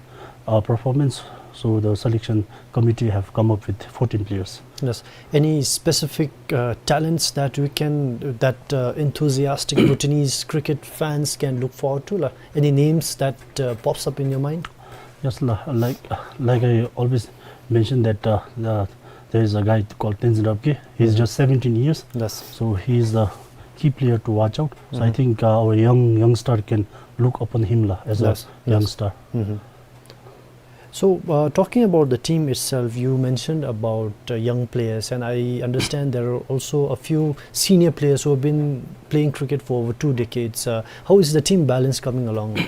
uh, performance, so the selection committee have come up with fourteen players. Yes. Any specific, uh, talents that we can, that, uh, enthusiastic Bhutanese cricket fans can look forward to, la? Any names that, uh, pops up in your mind? Yes, la, like, like I always mention that, uh, the, there is a guy called Tenzin Rabgye. He's, mm-hmm, just seventeen years. Yes. So he is the key player to watch out. So I, mm-hmm, think, uh, our young youngster can look upon him, la, as, yes, a, yes, youngster. Mm-hmm. So, uh, talking about the team itself, you mentioned about, uh, young players, and I understand there are also a few senior players who have been playing cricket for over two decades. Uh, how is the team balance coming along?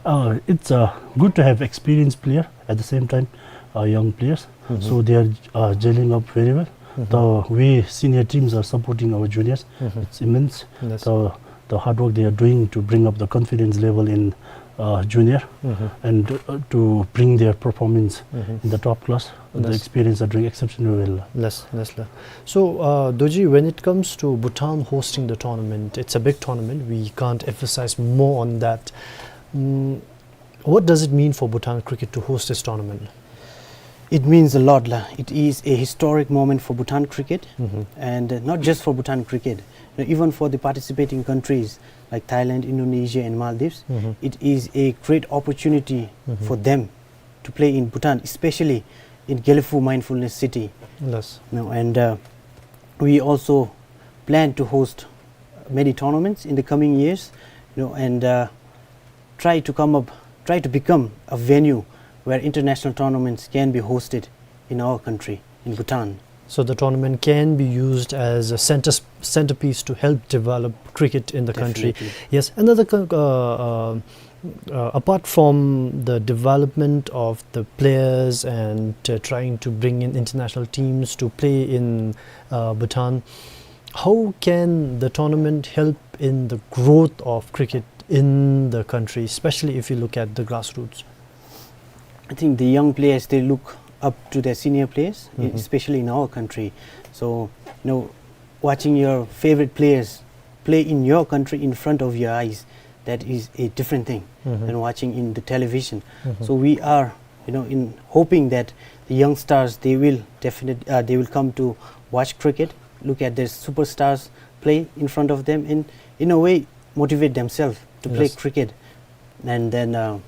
Uh, it's, uh, good to have experienced player at the same time, uh, young players. Mm-hmm. So they are, uh, gelling up very well. Mm-hmm. The way senior teams are supporting our juniors, mm-hmm, it's immense. Yes. The, the hard work they are doing to bring up the confidence level in, uh, junior, mm-hmm, and, uh, to bring their performance, mm-hmm, in the top class. The, yes, experience are doing exceptionally well. Yes, yes, la. So, uh, Dorji, when it comes to Bhutan hosting the tournament, it's a big tournament. We can't emphasize more on that. Mm, what does it mean for Bhutan cricket to host this tournament? It means a lot, la. It is a historic moment for Bhutan cricket, mm-hmm, and, uh, not just for Bhutan cricket, you know, even for the participating countries like Thailand, Indonesia, and Maldives. Mm-hmm. It is a great opportunity, mm-hmm, for them to play in Bhutan, especially in Gelephu Mindfulness City. Yes. You know, and, uh, we also plan to host many tournaments in the coming years, you know, and, uh, try to come up, try to become a venue where international tournaments can be hosted in our country, in Bhutan. So the tournament can be used as a center, centerpiece to help develop cricket in the country. Definitely. Yes, another co- uh, uh, uh, apart from the development of the players and, uh, trying to bring in international teams to play in, uh, Bhutan, how can the tournament help in the growth of cricket in the country, especially if you look at the grassroots? I think the young players, they look up to their senior players, e- Mm-hmm. especially in our country. So, you know, watching your favorite players play in your country in front of your eyes, that is a different thing Mm-hmm. than watching in the television. Mm-hmm. So we are, you know, in hoping that the young stars, they will definite- uh, they will come to watch cricket, look at their superstars play in front of them, and in a way motivate themselves to play Yes. cricket, and then, uh,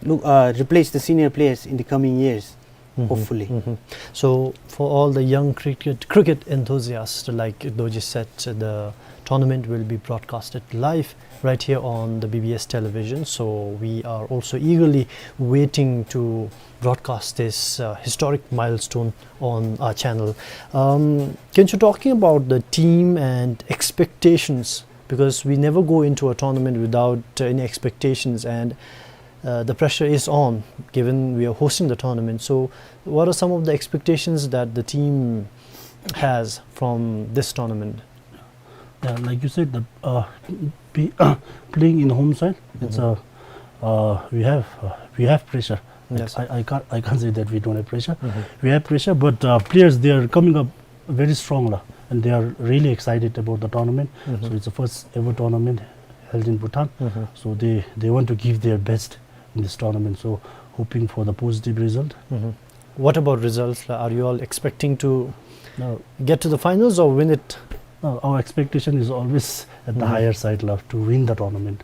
look, uh, replace the senior players in the coming years, Mm-hmm. hopefully. Mm-hmm. So, for all the young cricket, cricket enthusiasts, like Dorji said, the tournament will be broadcasted live right here on the B B S television. So, we are also eagerly waiting to broadcast this, uh, historic milestone on our channel. Um, Kyuncho, talking about the team and expectations, because we never go into a tournament without, uh, any expectations, and, uh, the pressure is on, given we are hosting the tournament. So, what are some of the expectations that the team has from this tournament? Yeah, like you said, the, uh, be- playing in home soil, it's Mm-hmm. a, uh, we have, uh, we have pressure. Like, Yes. I, I can't, I can't say that we don't have pressure. Mm-hmm. We have pressure, but, uh, players, they are coming up very strong, la. and they are really excited about the tournament. So it's the first ever tournament held in Bhutan. So they, they want to give their best in this tournament. So hoping for the positive result. What about results? Are you all expecting to No. get to the finals or win it? No, our expectation is always at the higher side, la, to win the tournament.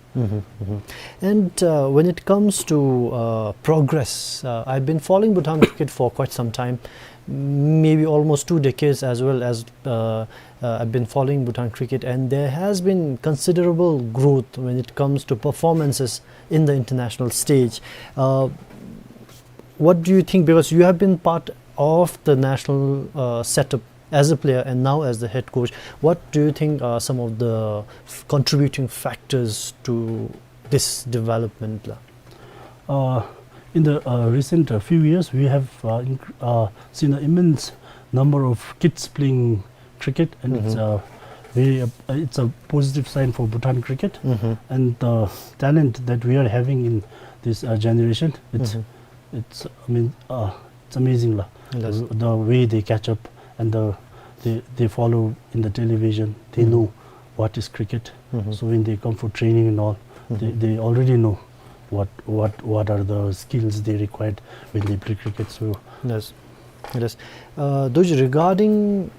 And uh, when it comes to uh, progress, uh, I've been following Bhutan cricket for quite some time, maybe almost two decades as well as uh, uh, I've been following Bhutan cricket, and there has been considerable growth when it comes to performances in the international stage. Uh, what do you think? Because you have been part of the national uh, setup as a player and now as the head coach, what do you think are some of the f- contributing factors to this development, la? Uh, in the uh, recent uh, few years, we have uh, inc- uh, seen an immense number of kids playing cricket, and it's a very uh, it's a positive sign for Bhutan cricket, and the talent that we are having in this uh, generation. It's it's I mean uh, it's amazing, la. Yes. The, the way they catch up and the they, they follow in the television. They know what is cricket. So when they come for training and all, they, they already know what what what are the skills they required when they play cricket. So Yes. Yes. Uh, Doji, regarding,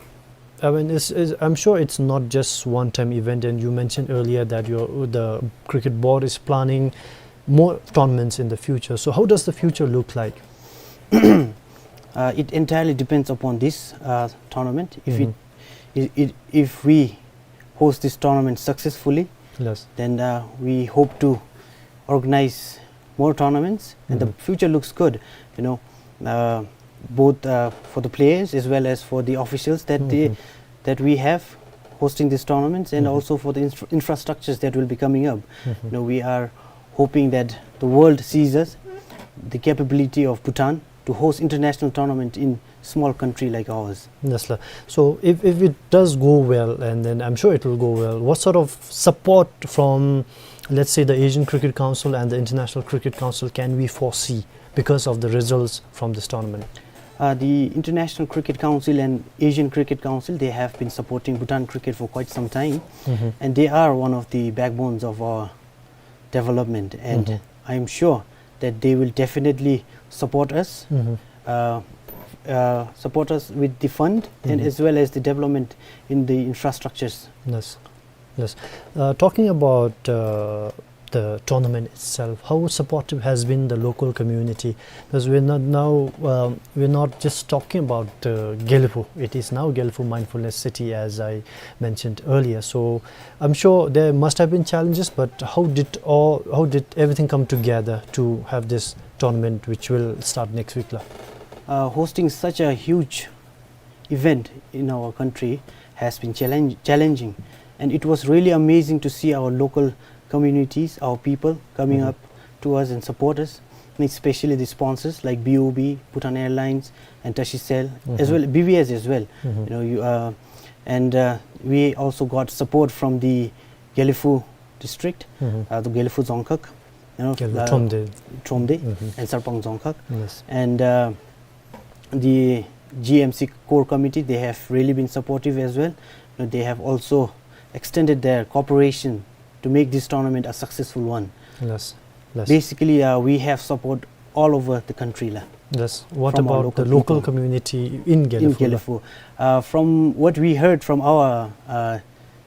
I mean, it's, it's, I'm sure it's not just one-time event, and you mentioned earlier that your, the cricket board is planning more tournaments in the future. So how does the future look like? Uh, it entirely depends upon this uh, tournament. If it, it, it, if we host this tournament successfully, Yes. then uh, we hope to organize more tournaments, and the future looks good. You know, uh, both uh, for the players as well as for the officials that they, that we have hosting these tournaments, and also for the infra- infrastructures that will be coming up. You know, we are hoping that the world sees us, the capability of Bhutan to host international tournament in small country like ours. Yes, sir. So if, if it does go well, and then I'm sure it will go well, what sort of support from, let's say, the Asian Cricket Council and the International Cricket Council can we foresee because of the results from this tournament? Uh, the International Cricket Council and Asian Cricket Council, they have been supporting Bhutan cricket for quite some time, and they are one of the backbones of our development, and I am sure that they will definitely support us, uh, uh, support us with the fund and as well as the development in the infrastructures. Yes, yes. Uh, talking about uh, the tournament itself, how supportive has been the local community? Because we're not now, um, we're not just talking about uh, Gelephu. It is now Gelephu Mindfulness City, as I mentioned earlier. So I'm sure there must have been challenges, but how did all, how did everything come together to have this tournament, which will start next week, la? Uh, hosting such a huge event in our country has been challenge- challenging, and it was really amazing to see our local communities, our people coming up to us and support us, and especially the sponsors like B O B, Bhutan Airlines, and Tashicel, as well B B S as well. You know, you uh, and uh, we also got support from the Gelephu district, uh, the Gelephu Dzongkhag, you know, Gelephu uh, Thromde. Thromde and Sarpang Dzongkhag, Yes. and uh, the G M C core committee. They have really been supportive as well. You know, they have also extended their cooperation to make this tournament a successful one. Yes. Yes. Basically, uh, we have support all over the country, la. Yes. What From our about local the local people. community in Gelephu, In la? Gelephu. Uh, from what we heard from our uh,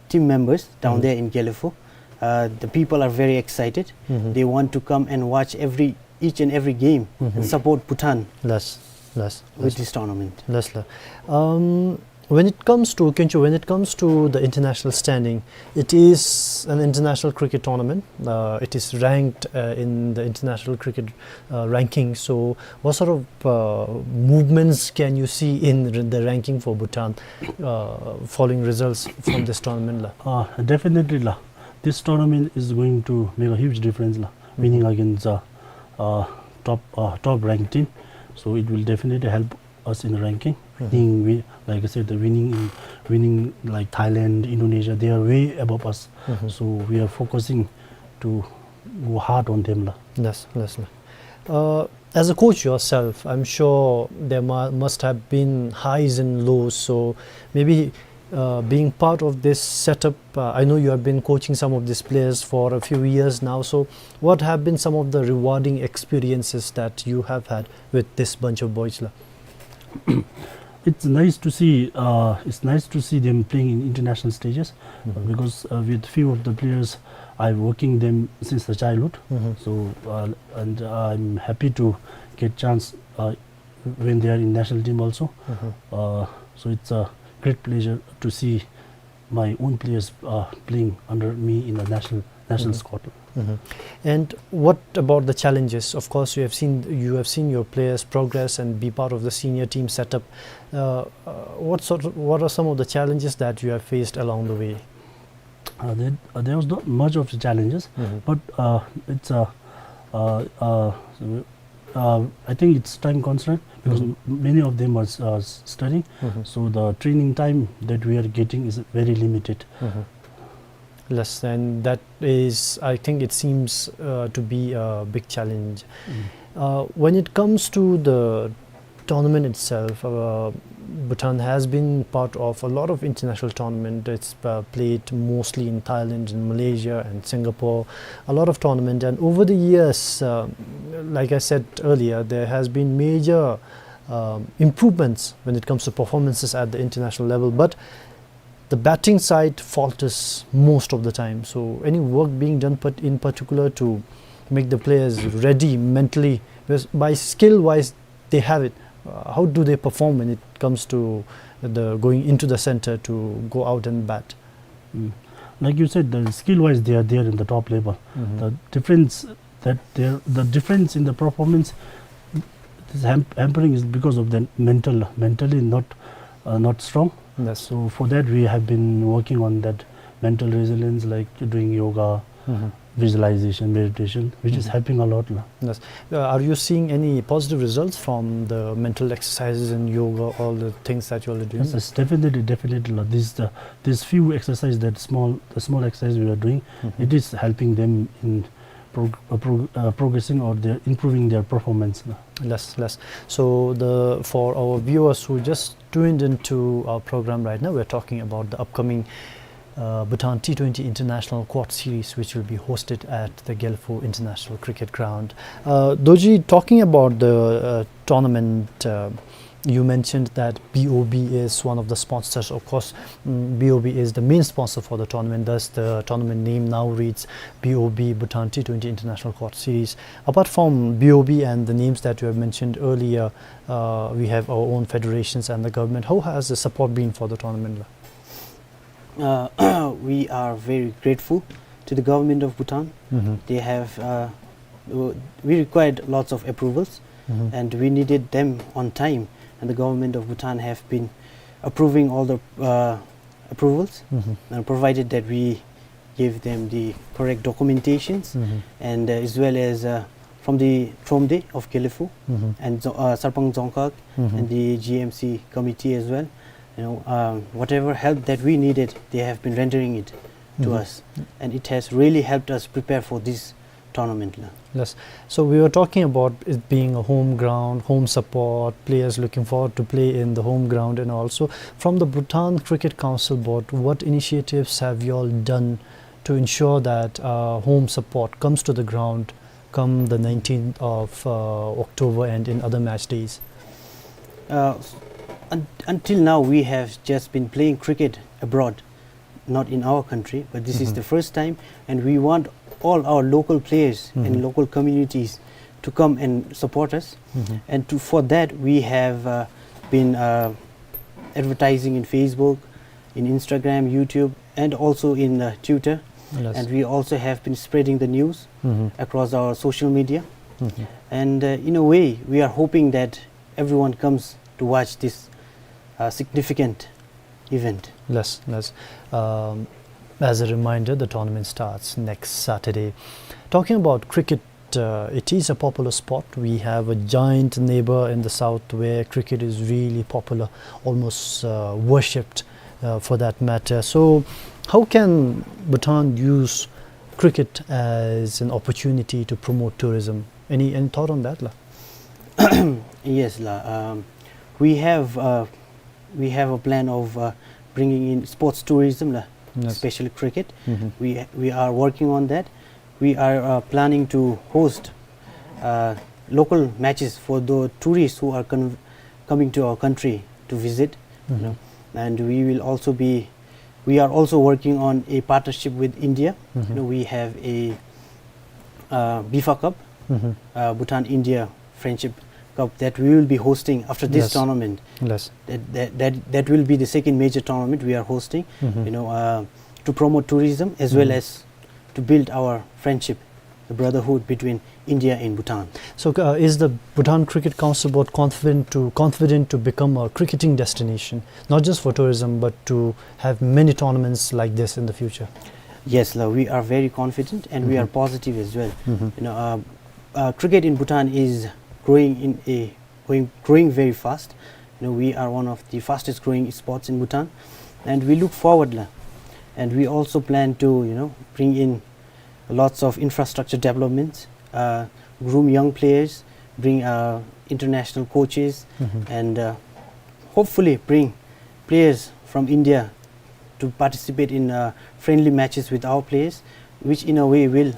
team members down there in Gelephu, uh, the people are very excited. They want to come and watch every each and every game and support Bhutan Yes, yes, with yes. this tournament. Yes, la. Um, when it comes to, Khencho, when it comes to the international standing, it is an international cricket tournament. Uh, it is ranked uh, in the international cricket uh, ranking. So, what sort of uh, movements can you see in r- the ranking for Bhutan uh, following results from this tournament, la? Uh, definitely, la. This tournament is going to make a huge difference, la. Winning against uh, uh, top uh, top ranked team, so it will definitely help us in the ranking. Winning, we, like I said, the winning in winning like Thailand, Indonesia, they are way above us. So we are focusing to go hard on them, la. Yes, yes, la. Uh, as a coach yourself, I'm sure there mu- must have been highs and lows. So maybe Uh, being part of this setup, uh, I know you have been coaching some of these players for a few years now. So, what have been some of the rewarding experiences that you have had with this bunch of boys la? It's nice to see, uh, it's nice to see them playing in international stages, Mhm. because, uh, with few of the players, I'm working them since the childhood. Mhm. So, uh, and I'm happy to get chance, uh, when they are in national team also. Mhm. Uh, so it's a great pleasure to see my own players, uh, playing under me in the national, national Mhm. squad. Mhm. And what about the challenges? Of course, you have seen, you have seen your players progress and be part of the senior team setup. Uh, uh, what sort of, what are some of the challenges that you have faced along the way? Uh, there, uh, there was not much of the challenges, Mhm. but, uh, it's, uh, uh, uh, uh, I think it's time constraint because Mhm. m-, many of them are s-, uh, s-, studying. Mhm. So the training time that we are getting is very limited. Mhm. Yes, and that is, I think it seems, uh, to be a big challenge. Mm. Uh, when it comes to the tournament itself, uh, Bhutan has been part of a lot of international tournament. It's, uh, played mostly in Thailand, in Malaysia, and Singapore. A lot of tournament, and over the years, uh, like I said earlier, there has been major, um, improvements when it comes to performances at the international level. But the batting side falters most of the time. So any work being done, but in particular to make the players ready mentally, because by skill wise they have it. Uh, how do they perform when it comes to the going into the center to go out and bat? Mm. Like you said, the skill wise they are there in the top level. Mhm. The difference that there, the difference in the performance is ham-, hampering is because of the mental, mentally not, uh, not strong. Yes. So for that we have been working on that mental resilience, like doing yoga, Mhm. visualization, meditation, which is Mhm. helping a lot la. Yes. Uh, are you seeing any positive results from the mental exercises and yoga, all the things that you all are doing? Yes, yes, definitely, definitely la. These, uh, these few exercises, that small, the small exercise we are doing, Mhm. it is helping them in prog-, uh, prog-, uh, progressing or their improving their performance la. Yes, yes. So the, for our viewers who just tuned into our program right now, we're talking about the upcoming, uh, Bhutan T twenty International Quad Series, which will be hosted at the Gelephu International Cricket Ground. Uh, Dorji, talking about the, uh, tournament, uh, you mentioned that B O B is one of the sponsors. Of course, mm, B O B is the main sponsor for the tournament. Thus, the tournament name now reads B O B, Bhutan T twenty International Quad Series. Apart from B O B and the names that you have mentioned earlier, uh, we have our own federations and the government. How has the support been for the tournament la? Uh, we are very grateful to the government of Bhutan. Mm-hmm. They have, uh, w-, we required lots of approvals, Mm-hmm. and we needed them on time. And the government of Bhutan have been approving all the, uh, approvals, Mm-hmm. and provided that we gave them the correct documentations, Mm-hmm. and, uh, as well as, uh, from the Thromde of Gelephu Mm-hmm. and Zo-, uh, Sarpang Dzongkhag Mm-hmm. and the G M C committee as well. You know, um, whatever help that we needed, they have been rendering it to Mm-hmm. us, and it has really helped us prepare for this tournament la. Yes. So we were talking about it being a home ground, home support, players looking forward to play in the home ground, and also from the Bhutan Cricket Council Board, what initiatives have you all done to ensure that, uh, home support comes to the ground come the nineteenth of, uh, October and in other match days? Uh, s-, un-, until now, we have just been playing cricket abroad, not in our country, but this is Mm-hmm. the first time, and we want all our local players and Mm-hmm. local communities to come and support us. Mm-hmm. And to, for that, we have, uh, been, uh, advertising in Facebook, in Instagram, YouTube, and also in, uh, Twitter. Yes. And we also have been spreading the news Mm-hmm. across our social media. Mm-hmm. And, uh, in a way, we are hoping that everyone comes to watch this, uh, significant event. Yes, yes. Um, as a reminder, the tournament starts next Saturday. Talking about cricket, uh, it is a popular sport. We have a giant neighbor in the south where cricket is really popular, almost, uh, worshipped, uh, for that matter. So, how can Bhutan use cricket as an opportunity to promote tourism? Any, any thought on that la? Yes la. Um, we have, uh, we have a plan of, uh, bringing in sports tourism, la, Yes. especially cricket. Mm-hmm. We, we are working on that. We are, uh, planning to host, uh, local matches for the tourists who are con-, coming to our country to visit, you Mm-hmm. know. And we will also be, we are also working on a partnership with India. Mm-hmm. You know, we have a, uh, BIFA Cup, Mm-hmm. uh, Bhutan India Friendship Cup that we will be hosting after this Yes. tournament. Yes. That, that, that, that will be the second major tournament we are hosting, Mm-hmm. you know, uh, to promote tourism as well Mm-hmm. as to build our friendship, the brotherhood between India and Bhutan. So, uh, is the Bhutan Cricket Council Board confident to, confident to become a cricketing destination, not just for tourism, but to have many tournaments like this in the future? Yes, la, we are very confident and we are Mm-hmm. positive as well. Mm-hmm. You know, uh, uh, cricket in Bhutan is growing in a, going, growing very fast. You know, we are one of the fastest growing sports in Bhutan, and we look forward, la. And we also plan to, you know, bring in lots of infrastructure developments, uh, groom young players, bring, uh, international coaches, Mm-hmm. and, uh, hopefully bring players from India to participate in, uh, friendly matches with our players, which in a way will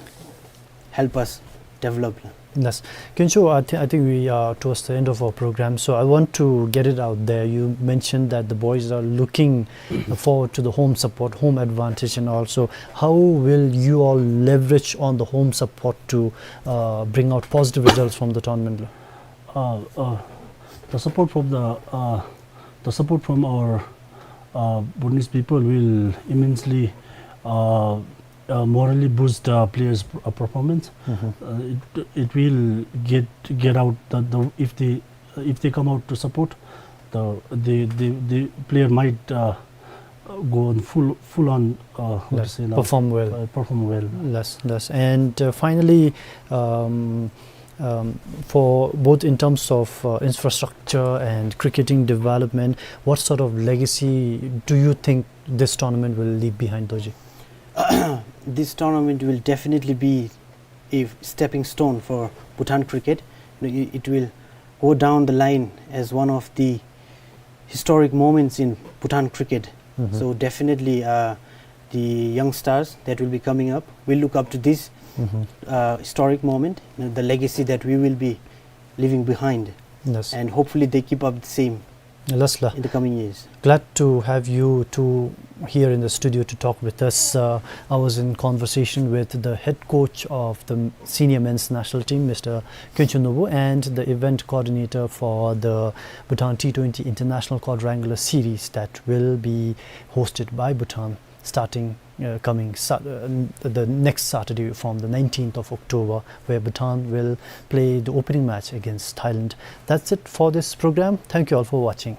help us develop. Yes. Kyuncho, I thi-, I think we are towards the end of our program, so I want to get it out there. You mentioned that the boys are looking forward to the home support, home advantage, and also how will you all leverage on the home support to, uh, bring out positive results from the tournament? Uh, uh, the support from the, uh, the support from our, uh, Bhutanese people will immensely, uh, uh, morally boost the players' p-, uh, performance. Mm-hmm. Uh, it, it will get, get out the, the, if they, if they come out to support, the, the, the, the player might, uh, go on full, full on, uh, what to Yes, say now? perform well. Uh, perform well. Yes, yes. And, uh, finally, um, um, for both in terms of, uh, infrastructure and cricketing development, what sort of legacy do you think this tournament will leave behind, Dorji? This tournament will definitely be a stepping stone for Bhutan cricket. You know, it, it will go down the line as one of the historic moments in Bhutan cricket. Mm-hmm. So definitely, uh, the youngsters that will be coming up will look up to this, Mm-hmm. uh, historic moment, you know, the legacy that we will be leaving behind. Yes. And hopefully they keep up the same Yes, la. in the coming years. Glad to have you two here in the studio to talk with us. Uh, I was in conversation with the head coach of the senior men's national team, Mister Kyonchun Nobu, and the event coordinator for the Bhutan T twenty International Quadrangular Series that will be hosted by Bhutan starting, uh, coming Sat-, uh, n-, the next Saturday from the nineteenth of October, where Bhutan will play the opening match against Thailand. That's it for this program. Thank you all for watching.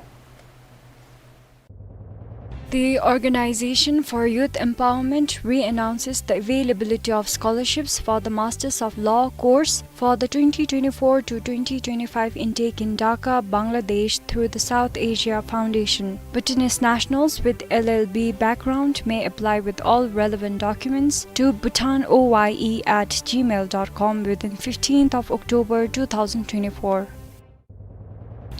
The Organization for Youth Empowerment re-announces the availability of scholarships for the Masters of Law course for the twenty twenty-four to twenty twenty-five intake in Dhaka, Bangladesh, through the South Asia Foundation. Bhutanese nationals with L L B background may apply with all relevant documents to bhutan O Y E at gmail dot com within fifteenth of October two thousand twenty-four.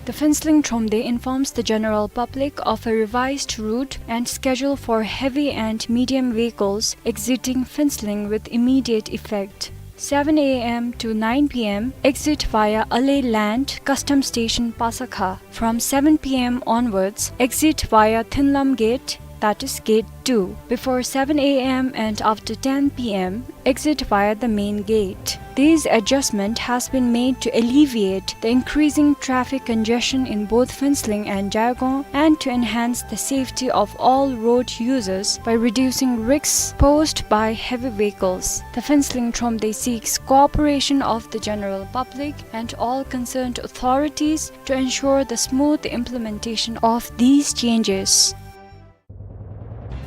The Phuentsholing Thromde informs the general public of a revised route and schedule for heavy and medium vehicles exiting Phuentsholing with immediate effect. Seven A M to nine P M, exit via Ale Land Customs Station, Pasakha. From seven P M onwards, exit via Thinlam Gate, that is Gate two, before seven A M and after ten P M, exit via the main gate. This adjustment has been made to alleviate the increasing traffic congestion in both Phuentsholing and Jaygaon and to enhance the safety of all road users by reducing risks posed by heavy vehicles. The Phuentsholing Thromde seeks cooperation of the general public and all concerned authorities to ensure the smooth implementation of these changes.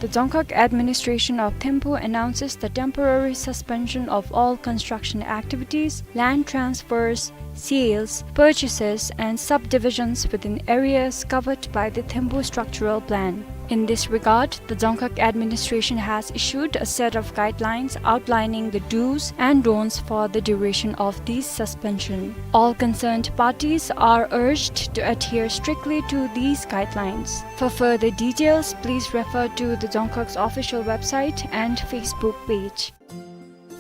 The Dzongkhag Administration of Thimphu announces the temporary suspension of all construction activities, land transfers, sales, purchases, and subdivisions within areas covered by the Thimphu Structural Plan. In this regard, the Dzongkhag administration has issued a set of guidelines outlining the do's and don'ts for the duration of this suspension. All concerned parties are urged to adhere strictly to these guidelines. For further details, please refer to the Dzongkhag's official website and Facebook page.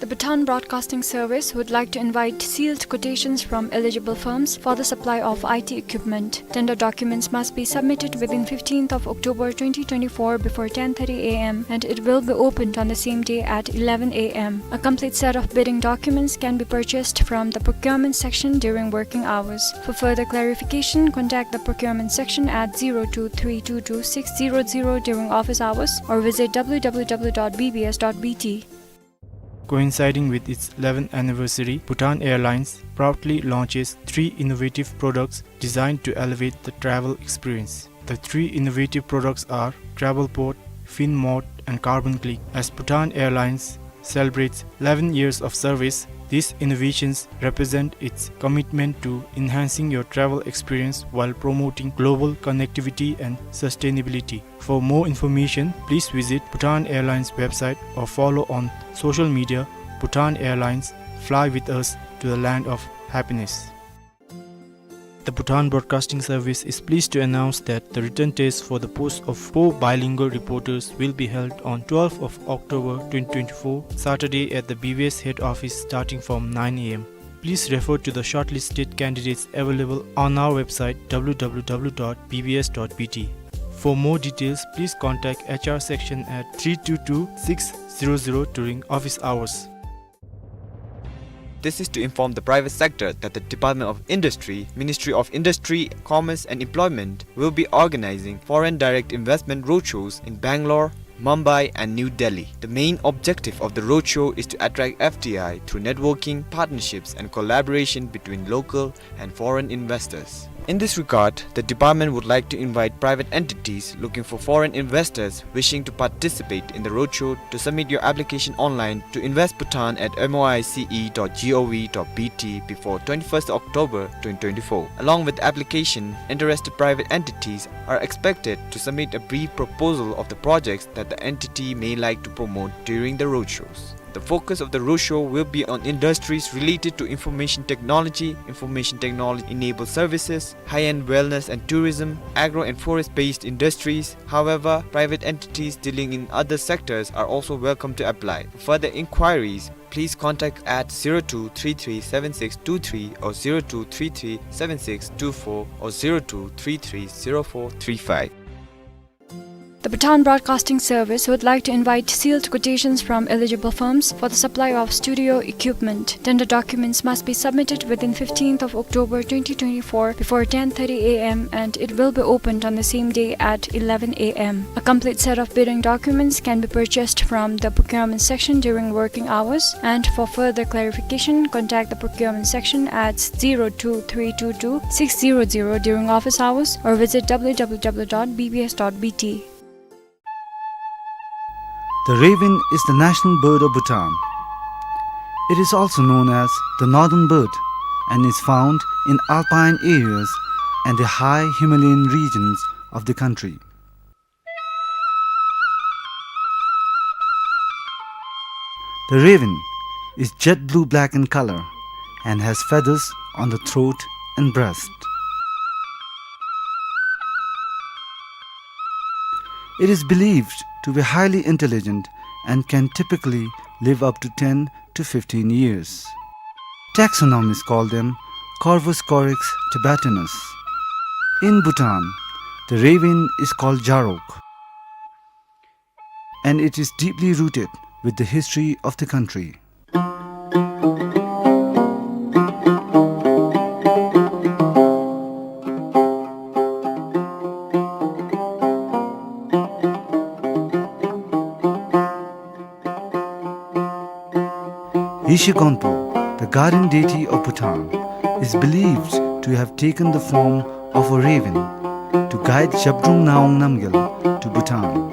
The Bhutan Broadcasting Service would like to invite sealed quotations from eligible firms for the supply of I T equipment. Tender documents must be submitted within fifteenth of October twenty twenty-four before ten thirty A M, and it will be opened on the same day at eleven A M. A complete set of bidding documents can be purchased from the procurement section during working hours. For further clarification, contact the procurement section at zero two three two two six zero zero during office hours or visit W W W dot B B S dot B T. Coinciding with its eleventh anniversary, Bhutan Airlines proudly launches three innovative products designed to elevate the travel experience. The three innovative products are Travel Pod, Fin Mode, and Carbon Click. As Bhutan Airlines celebrates eleven years of service, these innovations represent its commitment to enhancing your travel experience while promoting global connectivity and sustainability. For more information, please visit Bhutan Airlines website or follow on social media, Bhutan Airlines, fly with us to the land of happiness. The Bhutan Broadcasting Service is pleased to announce that the written test for the post of four bilingual reporters will be held on twelfth of October twenty twenty-four, Saturday at the B B S head office starting from nine A M. Please refer to the shortlisted candidates available on our website W W W dot B B S dot B T. For more details, please contact H R section at three two two six zero zero during office hours. This is to inform the private sector that the Department of Industry, Ministry of Industry, Commerce and Employment will be organizing foreign direct investment roadshows in Bangalore, Mumbai and New Delhi. The main objective of the roadshow is to attract F D I through networking, partnerships and collaboration between local and foreign investors. In this regard, the department would like to invite private entities looking for foreign investors wishing to participate in the roadshow to submit your application online to invest bhutan at M O I C E dot G O V dot B T before twenty-first October twenty twenty-four. Along with the application, interested private entities are expected to submit a brief proposal of the projects that the entity may like to promote during the roadshows. The focus of the roadshow will be on industries related to information technology, information technology-enabled services, high-end wellness and tourism, agro and forest-based industries. However, private entities dealing in other sectors are also welcome to apply. For further inquiries, please contact at zero two three three seven six two three or zero two three three seven six two four or zero two three three zero four three five. The Bhutan Broadcasting Service would like to invite sealed quotations from eligible firms for the supply of studio equipment. Tender documents must be submitted within fifteenth of October twenty twenty-four before ten thirty A M, and it will be opened on the same day at eleven A M. A complete set of bidding documents can be purchased from the procurement section during working hours, and for further clarification, contact the procurement section at zero two three two two six zero zero during office hours or visit W W W dot B B S dot B T. The raven is the national bird of Bhutan. It is also known as the northern bird and is found in alpine areas and the high Himalayan regions of the country. The raven is jet blue-black in color and has feathers on the throat and breast. It is believed to be highly intelligent and can typically live up to ten to fifteen years. Taxonomists call them Corvus corax tibetanus. In Bhutan, the raven is called Jarok, and it is deeply rooted with the history of the country. Yeshe Gonpo, the guardian deity of Bhutan, is believed to have taken the form of a raven to guide Zhabdrung Ngawang Namgyal to Bhutan.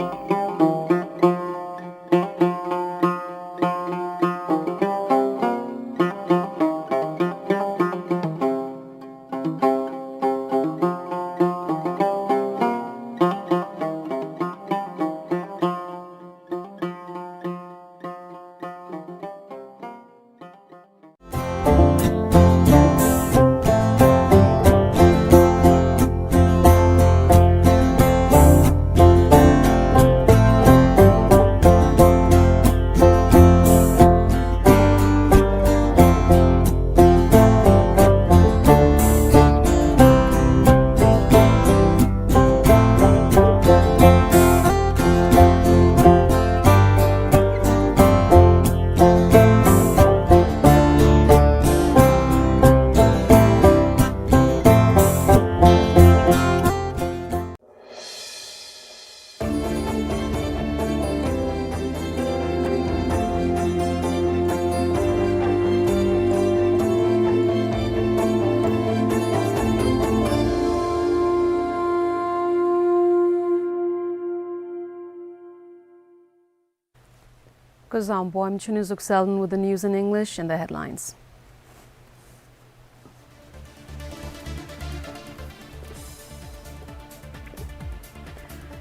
Kuzuzangpo, I'm Chunizuk Selden with the news in English and the headlines.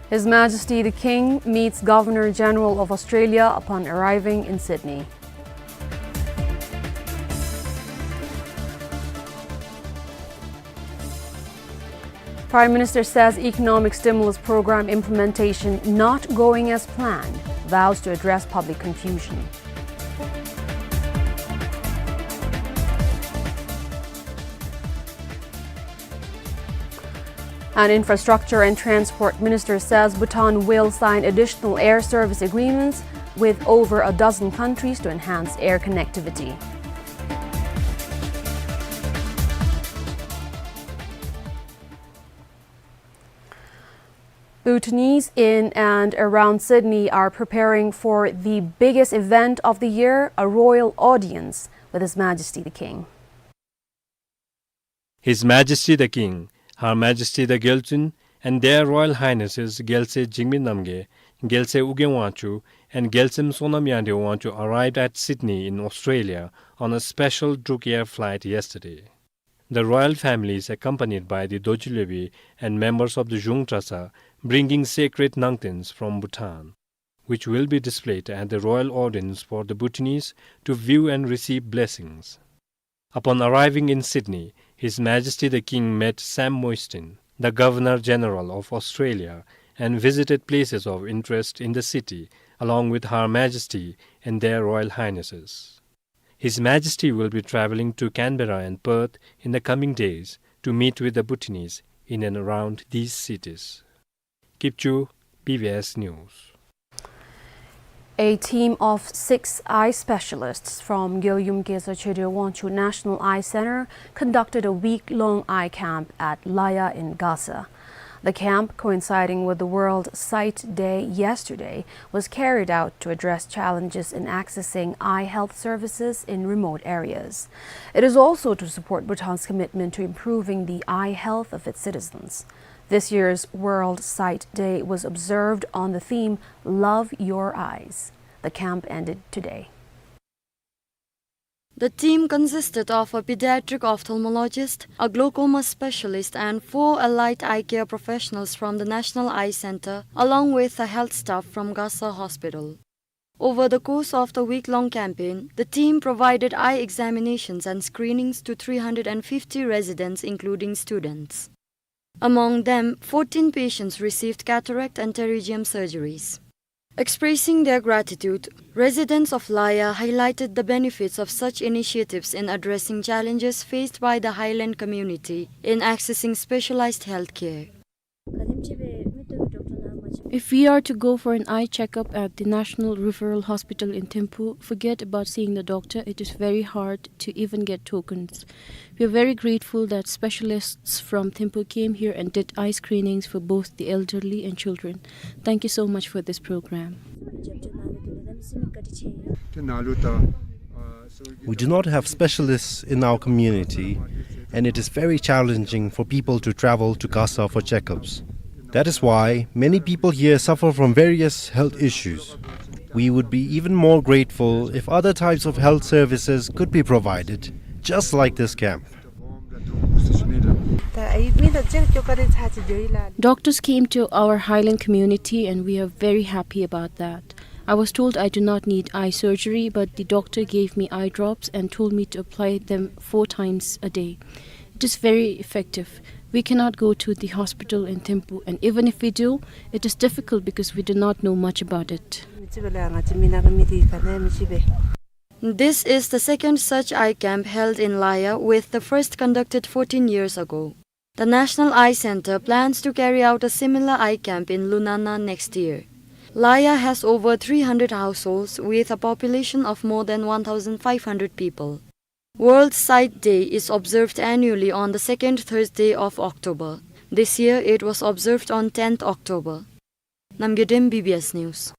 His Majesty the King meets Governor General of Australia upon arriving in Sydney. Prime Minister says economic stimulus program implementation not going as planned, vows to address public confusion. And Infrastructure and Transport Minister says Bhutan will sign additional air service agreements with over a dozen countries to enhance air connectivity. Bhutanese in and around Sydney are preparing for the biggest event of the year, a royal audience with His Majesty the King. His Majesty the King, Her Majesty the Gyaltsuen, and Their Royal Highnesses Gyaltsuen Jigme Namgay, Gyaltsuen Ugyen Wangchuck, and Gyaltsuen Sonam Yangdrep Wangchuck arrived at Sydney in Australia on a special Druk Air flight yesterday. The royal family is accompanied by the Dorji Lhobe and members of the Zhung Traca, bringing sacred nangtens from Bhutan, which will be displayed at the royal audience for the Bhutanese to view and receive blessings. Upon arriving in Sydney, His Majesty the King met Sam Mostyn, the Governor General of Australia, and visited places of interest in the city, along with Her Majesty and Their Royal Highnesses. His Majesty will be travelling to Canberra and Perth in the coming days to meet with the Bhutanese in and around these cities. Kipchu, B B S News. A team of six eye specialists from Gyoyum Geza Chedriyawo Wangchuck National Eye Centre conducted a week-long eye camp at Laya in Gasa. The camp, coinciding with the World Sight Day yesterday, was carried out to address challenges in accessing eye health services in remote areas. It is also to support Bhutan's commitment to improving the eye health of its citizens. This year's World Sight Day was observed on the theme, "Love Your Eyes." The camp ended today. The team consisted of a pediatric ophthalmologist, a glaucoma specialist, and four allied eye care professionals from the National Eye Centre, along with a health staff from Gasa Hospital. Over the course of the week-long campaign, the team provided eye examinations and screenings to three hundred and fifty residents, including students. Among them, fourteen patients received cataract and pterygium surgeries. Expressing their gratitude, residents of Laya highlighted the benefits of such initiatives in addressing challenges faced by the highland community in accessing specialized health care. If we are to go for an eye checkup at the National Referral Hospital in Thimphu, forget about seeing the doctor, it is very hard to even get tokens. We are very grateful that specialists from Thimphu came here and did eye screenings for both the elderly and children. Thank you so much for this program. We do not have specialists in our community, and it is very challenging for people to travel to Gasa for checkups. That is why many people here suffer from various health issues. We would be even more grateful if other types of health services could be provided, just like this camp. Doctors came to our highland community, and we are very happy about that. I was told I do not need eye surgery, but the doctor gave me eye drops and told me to apply them four times a day. It is very effective. We cannot go to the hospital in Thimphu, and even if we do, it is difficult because we do not know much about it. This is the second such eye camp held in Laya, with the first conducted fourteen years ago. The National Eye Centre plans to carry out a similar eye camp in Lunana next year. Laya has over three hundred households with a population of more than one thousand five hundred people. World Sight Day is observed annually on the second Thursday of October. This year, it was observed on tenth October. Namgay Dem, B B S News.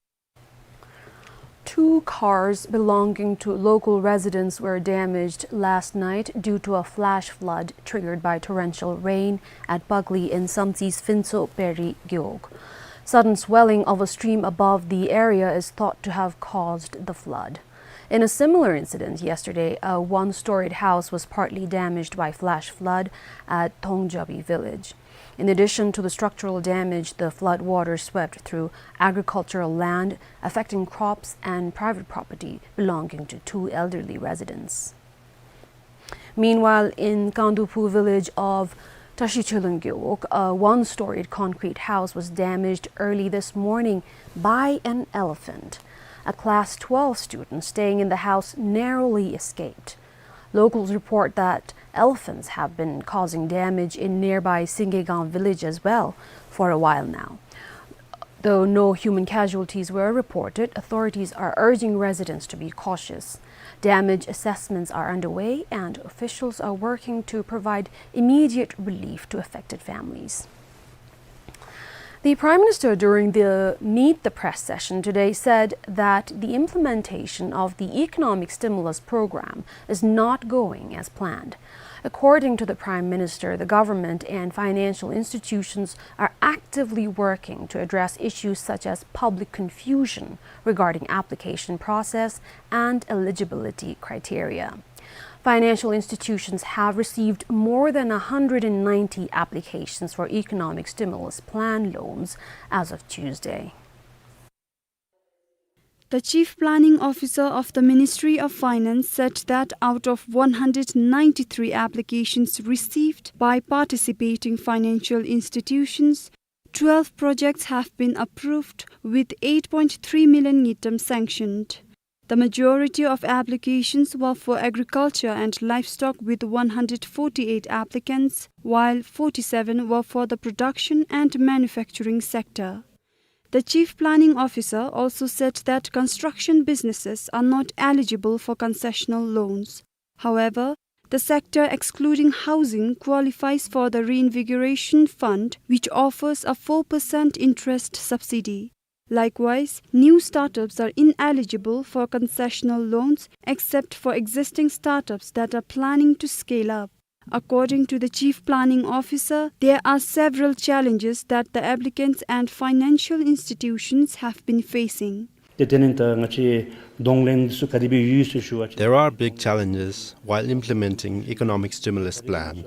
Two cars belonging to local residents were damaged last night due to a flash flood triggered by torrential rain at Pagli in Samtsi's Phuntsho Peri Gewog. Sudden swelling of a stream above the area is thought to have caused the flood. In a similar incident yesterday, a one-storied house was partly damaged by flash flood at Thongjabi village. In addition to the structural damage, the flood water swept through agricultural land, affecting crops and private property belonging to two elderly residents. Meanwhile, in Kangduphu village of Tashi Cholung Gewog, a one-storied concrete house was damaged early this morning by an elephant. A class twelve student staying in the house narrowly escaped. Locals report that elephants have been causing damage in nearby Singegang village as well for a while now. Though no human casualties were reported, authorities are urging residents to be cautious. Damage assessments are underway and officials are working to provide immediate relief to affected families. The Prime Minister, during the Meet the Press session today, said that the implementation of the economic stimulus program is not going as planned. According to the Prime Minister, the government and financial institutions are actively working to address issues such as public confusion regarding application process and eligibility criteria. Financial institutions have received more than a hundred and ninety applications for economic stimulus plan loans as of Tuesday. The Chief Planning Officer of the Ministry of Finance said that out of one hundred ninety-three applications received by participating financial institutions, twelve projects have been approved, with eight point three million ngultrum sanctioned. The majority of applications were for agriculture and livestock, with one hundred forty-eight applicants, while forty-seven were for the production and manufacturing sector. The Chief Planning Officer also said that construction businesses are not eligible for concessional loans. However, the sector excluding housing qualifies for the Reinvigoration Fund, which offers a four percent interest subsidy. Likewise, new startups are ineligible for concessional loans except for existing startups that are planning to scale up. According to the Chief Planning Officer, there are several challenges that the applicants and financial institutions have been facing. ཏེ་དེ་ནི་ད་ང་བཅས་གདོང་ལེན་ཚུ་ག་དེ་སྦེ་ཡོད་ཟེར་ཞུ་བ་ཅིན། There are big challenges while implementing economic stimulus plan.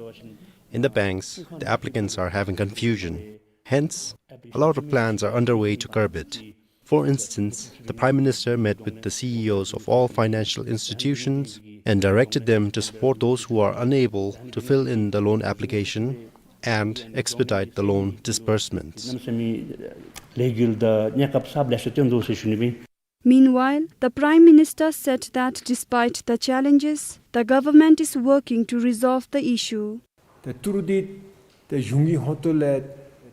In the banks, the applicants are having confusion. Hence, a lot of plans are underway to curb it. For instance, the Prime Minister met with the C E Os of all financial institutions and directed them to support those who are unable to fill in the loan application and expedite the loan disbursements. གནམ་མེད་ས་མེད་ལས་འགུལ་དང་གནས་སྐབས་གསརཔ་ལེ་ཤ་བཏོན་དོ་ཟེར་ཞུ་ནི་ཨིན། Meanwhile, the Prime Minister said that despite the challenges, the government is working to resolve the issue. ཏེ་ཏི་རུ་འདི་ཏེ་གཞུང་གི་ཧོངས་ལས་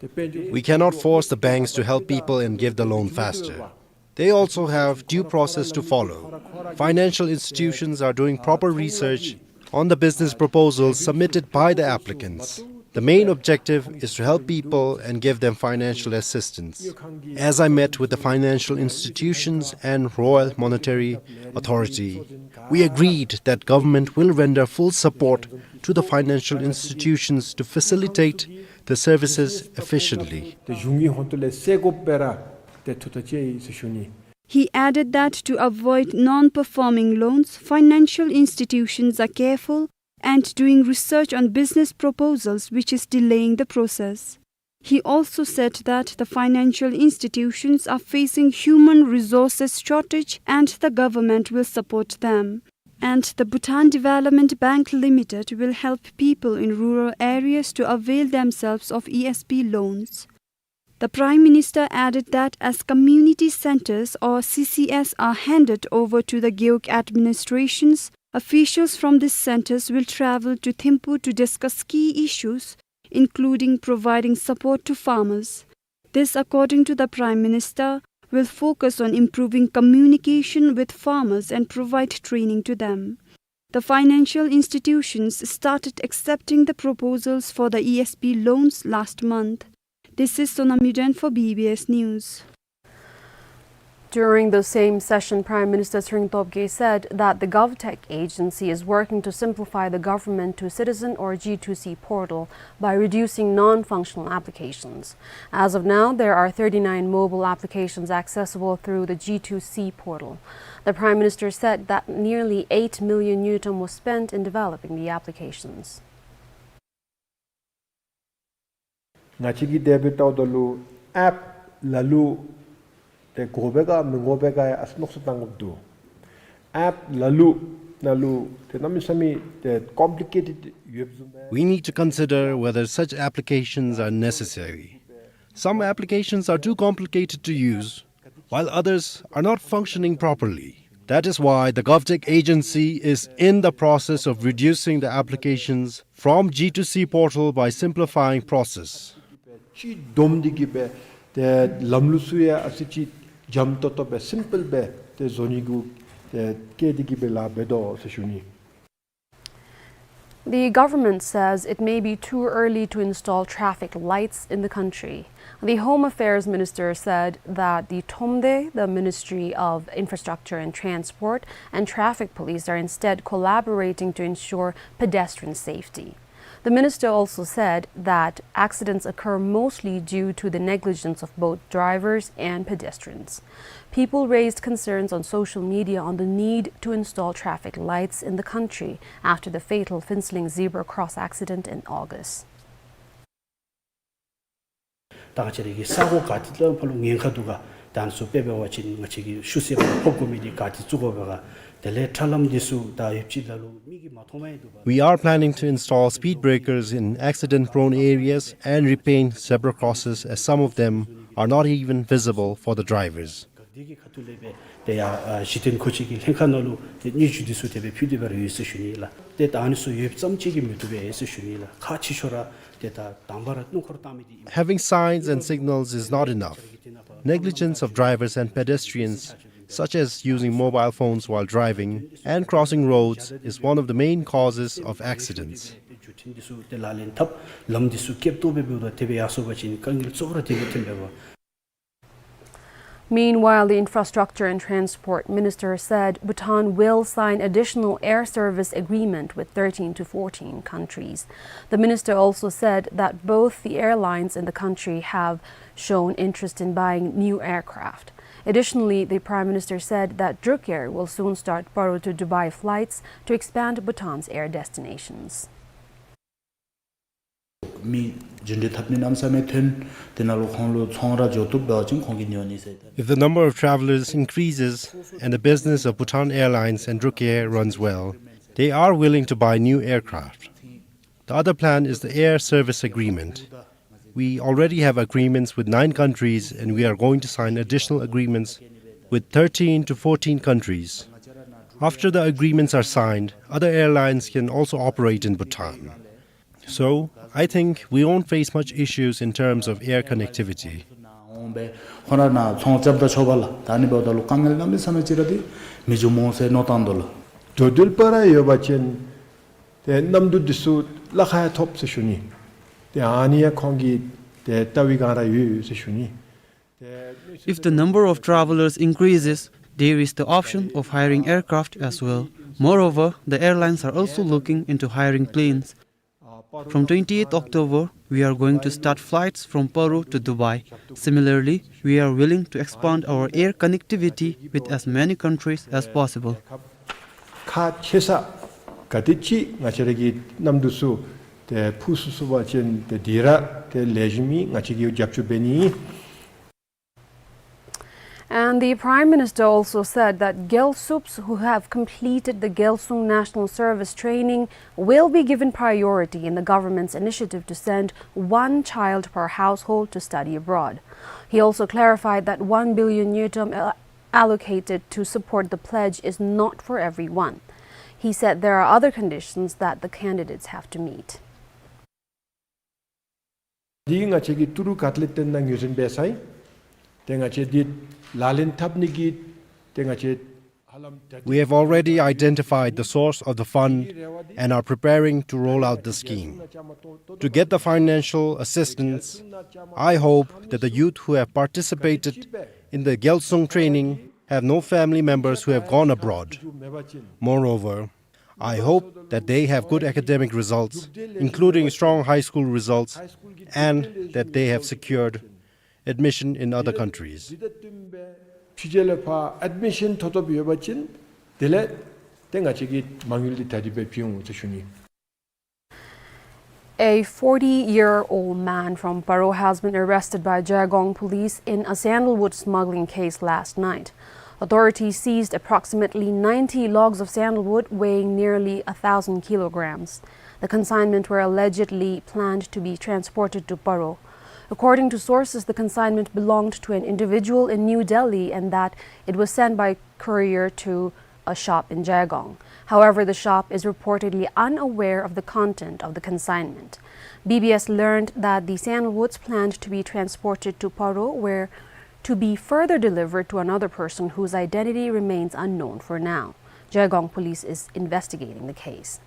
ཏེ་དཔལ་འབྱོར། We cannot force the banks to help people and give the loan faster. They also have due process to follow. Financial institutions are doing proper research on the business proposals submitted by the applicants. The main objective is to help people and give them financial assistance. As I met with the financial institutions and Royal Monetary Authority, we agreed that government will render full support to the financial institutions to facilitate the services efficiently. ཏེ་གཞུང་གི་ཧོངས་ལས་སེལ་དགོཔ་སྦེ་ར་ཏེ་ཐུགས་ཐག་བཅད་ཡི་ཟེར་ཞུ་ནི། He added that to avoid non-performing loans, financial institutions are careful and doing research on business proposals, which is delaying the process. He also said that the financial institutions are facing human resources shortage and the government will support them. And the Bhutan Development Bank Limited will help people in rural areas to avail themselves of E S B loans. The Prime Minister added that as community centers or C C S are handed over to the Gewog administrations, officials from these centers will travel to Thimphu to discuss key issues, including providing support to farmers. This, according to the Prime Minister, will focus on improving communication with farmers and provide training to them. The financial institutions started accepting the proposals for the E S B loans last month. This is Sonam Yuden for B B S News. During the same session, Prime Minister Tshering Tobgay said that the GovTech agency is working to simplify the government to citizen or G two C portal by reducing non-functional applications. As of now, there are thirty-nine mobile applications accessible through the G two C portal. The Prime Minister said that nearly eight million ngultrum was spent in developing the applications. ང་བཅས་ཀྱིས་དེ་སྦེ་བལྟཝ་ད་ལུ་ཨེཔ་ལ་ལུ་ཏེ་དགོ་པས་ག་མི་དགོ་པས་ག་ཡང་ཨ་ཙི་མནོ་བསམ་བཏང་དགོཔ་འདུག། ཨེཔ་ལ་ལུ་ནང་ལུ་ཏེ་གནམ་མེད་ས་མེད་ཏེ་ཀོམ་པི་ལི་ཀེ་ཊེཌ་ཡོདཔ་བཟུམ་སྦེ། We need to consider whether such applications are necessary. Some applications are too complicated to use, while others are not functioning properly. That is why the GovTech agency is in the process of reducing the applications from G two C portal by simplifying process. ཅིག་བསྡོམས་ཏེ་གི་སྦེ་ཏེ་ལམ་ལུགས་ཚུ་ཡང་ཨ་ཙི་ཅིག་འཇམ་ཏོང་ཏོ་སྦེ་སིམ་པཱལ་སྦེ་ཏེ་བཟོ་ནི་གུ་ཏེ་བཀལ་ཏེ་གི་སྦེ་ལཱ་འབད་དོ་ཟེར་ཞུ་ནི། The government says it may be too early to install traffic lights in the country. The Home Affairs Minister said that the TOMDE, the Ministry of Infrastructure and Transport, and Traffic Police are instead collaborating to ensure pedestrian safety. The minister also said that accidents occur mostly due to the negligence of both drivers and pedestrians. People raised concerns on social media on the need to install traffic lights in the country after the fatal Phuentsholing zebra cross accident in August. ད་ང་བཅས་ར་གི་ས་གོ་ག་ཏེ་ལུ་ཕར་ལུ་ཉེན་ཁ་འདུག་ག། ད་ཨ་ནི་ཚུ་དཔེ་འབད་བ་ཅིན་ང་བཅས་ཀྱིས་ཤུགས་ཟད་ཕོག་དགོ་མི་འདི་ག་ཏེ་བཙུགས་དགོ་པས་ག། དེ་ལས་ཁྲ་ལམ་འདི་ཚུ་ད་ཡོདཔ་ཅིག་ལ་ལུ་མིག་གིས་མ་མཐོང་མ་ཡང་འདུག་པ། We are planning to install speed breakers in accident-prone areas and repaint zebra crosses, as some of them are not even visible for the drivers. འདི་གི་ཁ་ཐུག་ལས་སྦེ་ཏེ་ཡ་ཨ་གཞི་རྟེན་མཁོ་ཆས་ཀྱི་ལྷན་ཁག་ནང་ལུ་ཏེ་སྙན་ཞུ་འདི་ཚུ་དེ་སྦེ་ཕུལ་ཏེ་འབད་ར་ཡོད་ཟེར་ཞུ་ནི་ལགས། ཏེ་ད་ཨ་ནི་ཚུ་ཡོདཔ་ཙམ་ཅིག་གིས་མི་བཏུབ་པས་ཟེར་ཞུ་ནི་ལགས། ཁག་ཆེ་ཤོས་ར་ཏེ་ད་དང་པ་ར་སྣུམ་འཁོར་བཏང་མི་འདི་ཨིན། Having signs and signals is not enough. Negligence of drivers and pedestrians, such as using mobile phones while driving and crossing roads, is one of the main causes of accidents. ཏེ་བརྒྱུད་འཕྲིན་འདི་ཚུ་ཏེ་ལག་ལེན་འཐབ། ལམ་འདི་ཚུ་སྐེདཔ་བཏོག་སྦེ་འབདཝ་ད་དེ་སྦེ་ཡར་སོང་པ་ཅིན་དཀའ་ངལ་གཙོ་བོ་ར་དེ་སྦེ་ཐོན་པས་པ། Meanwhile, the Infrastructure and Transport Minister said Bhutan will sign additional air service agreement with thirteen to fourteen countries. The minister also said that both the airlines in the country have shown interest in buying new aircraft. Additionally, the Prime Minister said that Druk Air will soon start Paro to Dubai flights to expand Bhutan's air destinations. མི་རྒྱུན་འགྲུལ་འཐབ་ནི་གནམ་མེད་ས་མེད་ཐོན། དེ་ནང་ལུ་ཁོང་ལུ་ཚོང་ར་འགྱོ་བཏུབ་འབད་བ་ཅིན་ཁོང་གིས་ཉོ་ནི་ཟེར། If the number of travelers increases and the business of Bhutan Airlines and Druk Air runs well, they are willing to buy new aircraft. The other plan is the air service agreement. We already have agreements with nine countries, and we are going to sign additional agreements with thirteen to fourteen countries. After the agreements are signed, other airlines can also operate in Bhutan. So, I think we won't face much issues in terms of air connectivity. ཁོང་ར་ནཱ་ཚོང་རྐྱབ་ད་ཆོག་པས་ལགས། ད་ཨ་ནི་འབདཝ་ད་ལུ་དཀའ་ངལ་གནམ་མེད་ས་མེད་ཅིག་ར་འདི་མི་འབྱུང་སྨོ་ཟེར་མནོ་བཏང་དོ་ལགས། འགྲོ་འགྲུལ་པ་ར་ཡོད་པ་ཅིན་ཏེ་གནམ་གྲུ་འདི་ཚུ་གླ་ཁར་ཡང་ཐོབ་ཟེར་ཞུ་ནི། ཏེ་ཨ་ནི་ཡང་ཁོང་གི་ཏེ་ལྟ་བའི་སྒང་ར་ཡོད་ཟེར་ཞུ་ནི། If the number of travelers increases, there is the option of hiring aircraft as well. Moreover, the airlines are also looking into hiring planes. From twentieth October, we are going to start flights from Paro to Dubai. Similarly, we are willing to expand our air connectivity with as many countries as possible. ཁག་ཆེ་ས་ག་དེ་ཅིག་ང་བཅས་ར་གི་གནམ་གྲུ་ཚུ་ཏེ་འཕུར་ཚུགས་ཚུགས་པ་ཅིན་ཏེ་འདི་ར་ཏེ་ལེགས་ཤོམ་ཨིན། ང་བཅས་ཀྱིས་རྒྱབ་སྐྱོར་འབད་ནི་ཨིན། And the Prime Minister also said that Gyalsups who have completed the Gyalsung National Service Training will be given priority in the government's initiative to send one child per household to study abroad. He also clarified that one billion ngultrum al- allocated to support the pledge is not for everyone. He said there are other conditions that the candidates have to meet. འདི་ང་བཅས་ཀྱིས་ཏི་རུ་ཁ་ཐུག་ལས་བཏོན་ནི་ངོས་འཛིན་འབད་ཚར་ཡི། ཏེ་ང་བཅས་འདི་ལག་ལེན་འཐབ་ནི་གི་ཏེ་ང་བཅས་ཧ་ལམ་We have already identified the source of the fund and are preparing to roll out the scheme. To get the financial assistance, I hope that the youth who have participated in the Gyalsung training have no family members who have gone abroad. Moreover, I hope that they have good academic results, including strong high school results, and that they have secured admission in other countries. ཕྱི་རྒྱལ་ལས་ཕར་ཨེཌ་མི་ཤཱན་ཐོབ་ཐོབ་ཡོད་པ་ཅིན་དེ་ལས་ཏེ་ང་བཅས་ཀྱི་མ་དངུལ་འདི་ད་རིས་སྦེ་བྱིན་འོང་ཟེར་ཞུ་ནི། A forty-year-old man from Paro has been arrested by Jaigong police in a sandalwood smuggling case last night. Authorities seized approximately ninety logs of sandalwood weighing nearly a thousand kilograms. The consignment were allegedly planned to be transported to Paro. According to sources, the consignment belonged to an individual in New Delhi and that it was sent by courier to a shop in Jaigong. However, the shop is reportedly unaware of the content of the consignment. B B S learned that the sandalwoods planned to be transported to Paro were to be further delivered to another person whose identity remains unknown for now. Jaigong police is investigating the case.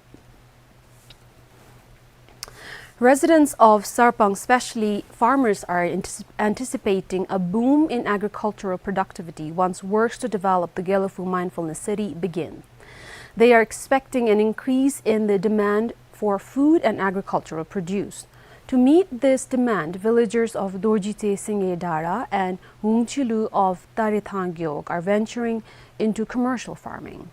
Residents of Sarpang, especially farmers, are antis-, anticipating a boom in agricultural productivity once works to develop the Gelephu Mindfulness City begin. They are expecting an increase in the demand for food and agricultural produce. To meet this demand, villagers of Dorji Tse Singye Dara and Wungchilu of Tarethang Gewog are venturing into commercial farming.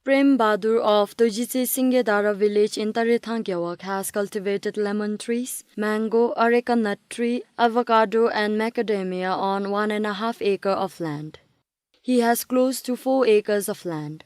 Prem Bahadur of Dorji Tse Singye Dara village in Tarethang Gewog has cultivated lemon trees, mango, areca nut tree, avocado and macadamia on one and a half acre of land. He has close to four acres of land.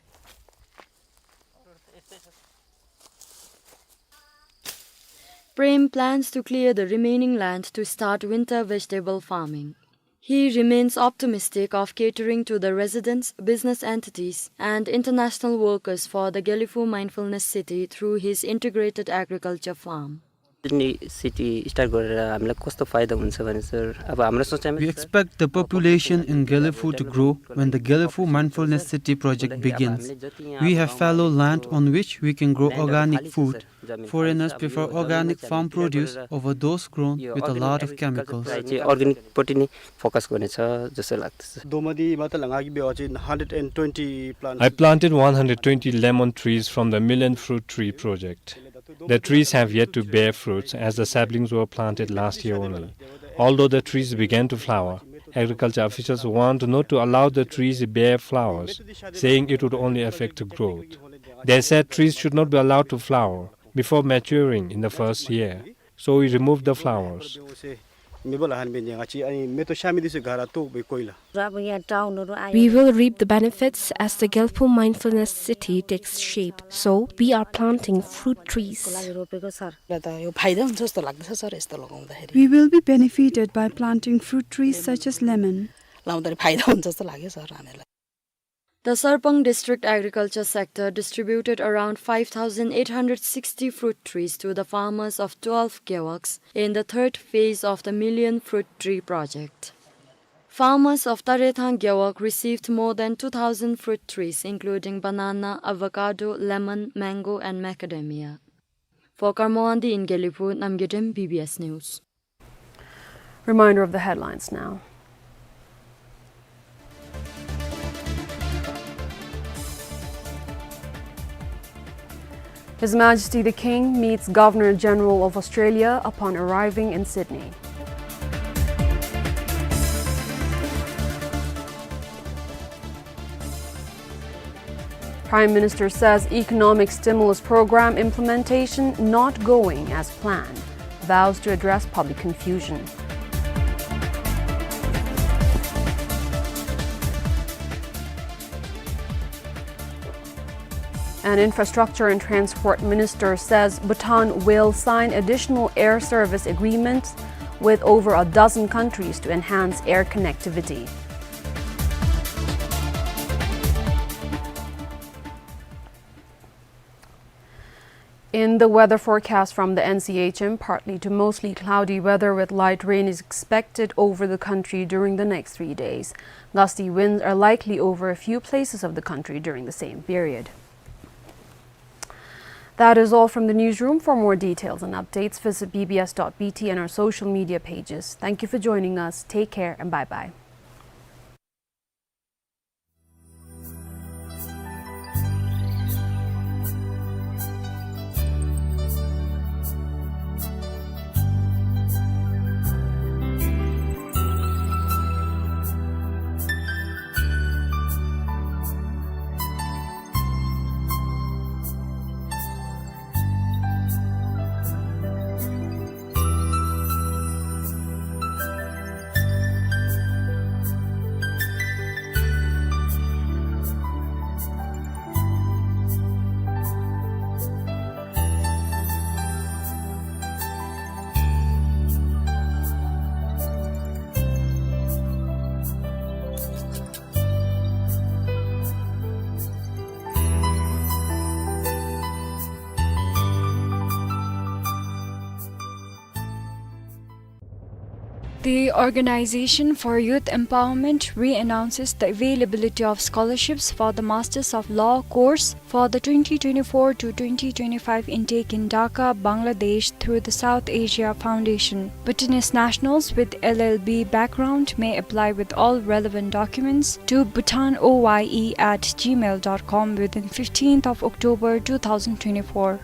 Prem plans to clear the remaining land to start winter vegetable farming. He remains optimistic of catering to the residents, business entities, and international workers for the Gelephu Mindfulness City through his integrated agriculture farm. नि city start गरेर हामीलाई कस्तो फाइदा हुन्छ भने, सर, अब हाम्रो सोचाइमा We expect the population in Gelephu to grow when the Gelephu Mindfulness City project begins. We have fallow land on which we can grow organic food. Foreigners prefer organic farm produce over those grown with a lot of chemicals. चाहिँ अर्ग्यानिकपट्टि नै फोकस गर्नेछ जस्तो लाग्दछ। दोमदी मात्र लगाकी बेवा चाहिँ hundred and twenty plants। I planted one hundred twenty lemon trees from the Million Fruit Tree project. The trees have yet to bear fruits, as the saplings were planted last year only. Although the trees began to flower, agriculture officials warned not to allow the trees bear flowers, saying it would only affect growth. They said trees should not be allowed to flower before maturing in the first year, so we removed the flowers. We will reap the benefits as the Gelephu Mindfulness City takes shape, so we are planting fruit trees. We will be benefited by planting fruit trees such as lemon. The Sarpang District Agriculture Sector distributed around five thousand eight hundred sixty fruit trees to the farmers of twelve gewogs in the third phase of the Million Fruit Tree project. Farmers of Tarethang Gewog received more than two thousand fruit trees, including banana, avocado, lemon, mango, and macadamia. For Karma Wangdi in Gelephu, Namgay Dem, B B S News. Reminder of the headlines now. His Majesty the King meets Governor General of Australia upon arriving in Sydney. Prime Minister says economic stimulus program implementation not going as planned. Vows to address public confusion. And Infrastructure and Transport Minister says Bhutan will sign additional air service agreements with over a dozen countries to enhance air connectivity. In the weather forecast from the N C H M, partly to mostly cloudy weather with light rain is expected over the country during the next three days. Gusty winds are likely over a few places of the country during the same period. That is all from the newsroom. For more details and updates, visit B B S dot B T and our social media pages. Thank you for joining us. Take care and bye-bye. The Organization for Youth Empowerment re-announces the availability of scholarships for the Masters of Law course for the twenty twenty-four to twenty twenty-five intake in Dhaka, Bangladesh, through the South Asia Foundation. Bhutanese nationals with L L B background may apply with all relevant documents to bhutan O Y E at gmail dot com within fifteenth of October two thousand twenty-four.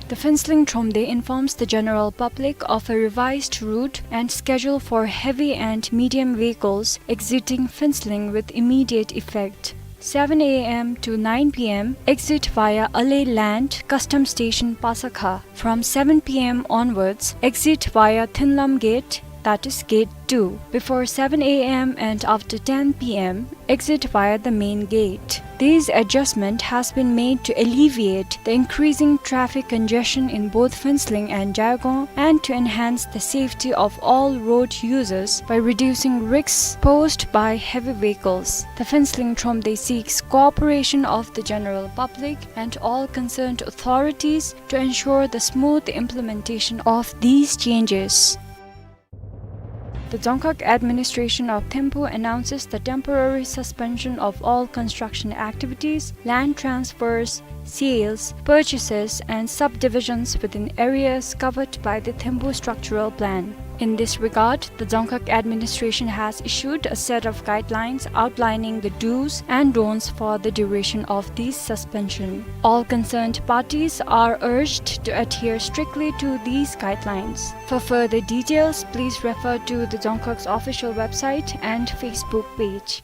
The Phuentsholing Thromde informs the general public of a revised route and schedule for heavy and medium vehicles exiting Phuentsholing with immediate effect. Seven A M to nine P M, exit via Ale Land Customs Station, Pasakha. From seven P M onwards, exit via Thunlam Gate, that is Gate two, before seven A M and after ten P M, exit via the main gate. This adjustment has been made to alleviate the increasing traffic congestion in both Phuentsholing and Jaigaon and to enhance the safety of all road users by reducing risks posed by heavy vehicles. The Phuentsholing Thromde seeks cooperation of the general public and all concerned authorities to ensure the smooth implementation of these changes. The Dzongkhag Administration of Thimphu announces the temporary suspension of all construction activities, land transfers, sales, purchases, and subdivisions within areas covered by the Thimphu Structural Plan. In this regard, the Dzongkhag Administration has issued a set of guidelines outlining the do's and don'ts for the duration of this suspension. All concerned parties are urged to adhere strictly to these guidelines. For further details, please refer to the Dzongkhag's official website and Facebook page.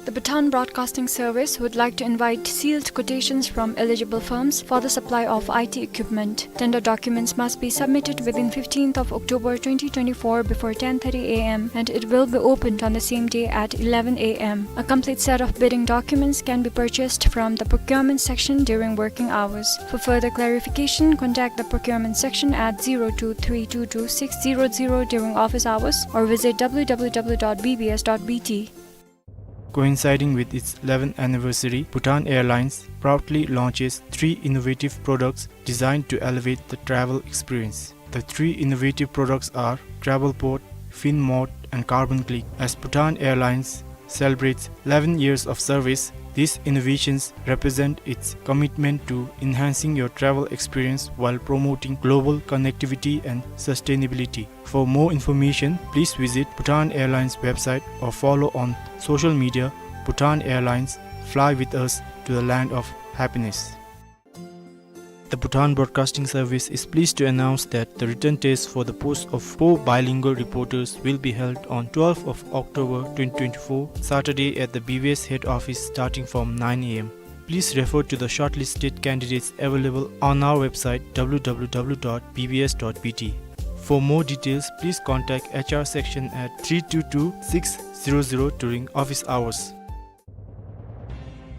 The Bhutan Broadcasting Service would like to invite sealed quotations from eligible firms for the supply of I T equipment. Tender documents must be submitted within fifteenth of October twenty twenty-four before ten thirty A M, and it will be opened on the same day at eleven A M. A complete set of bidding documents can be purchased from the procurement section during working hours. For further clarification, contact the procurement section at zero two three two two six zero zero during office hours or visit W W W dot B B S dot B T. Coinciding with its eleventh anniversary, Bhutan Airlines proudly launches three innovative products designed to elevate the travel experience. The three innovative products are Travel Pod, Fin Mode, and Carbon Click. As Bhutan Airlines celebrates eleven years of service, these innovations represent its commitment to enhancing your travel experience while promoting global connectivity and sustainability. For more information, please visit Bhutan Airlines website or follow on social media, Bhutan Airlines, fly with us to the land of happiness. The Bhutan Broadcasting Service is pleased to announce that the written test for the post of four bilingual reporters will be held on twelfth of October twenty twenty-four, Saturday, at the B B S head office starting from nine A M. Please refer to the shortlisted candidates available on our website, W W W dot B B S dot B T. For more details, please contact H R section at three two two six zero zero during office hours.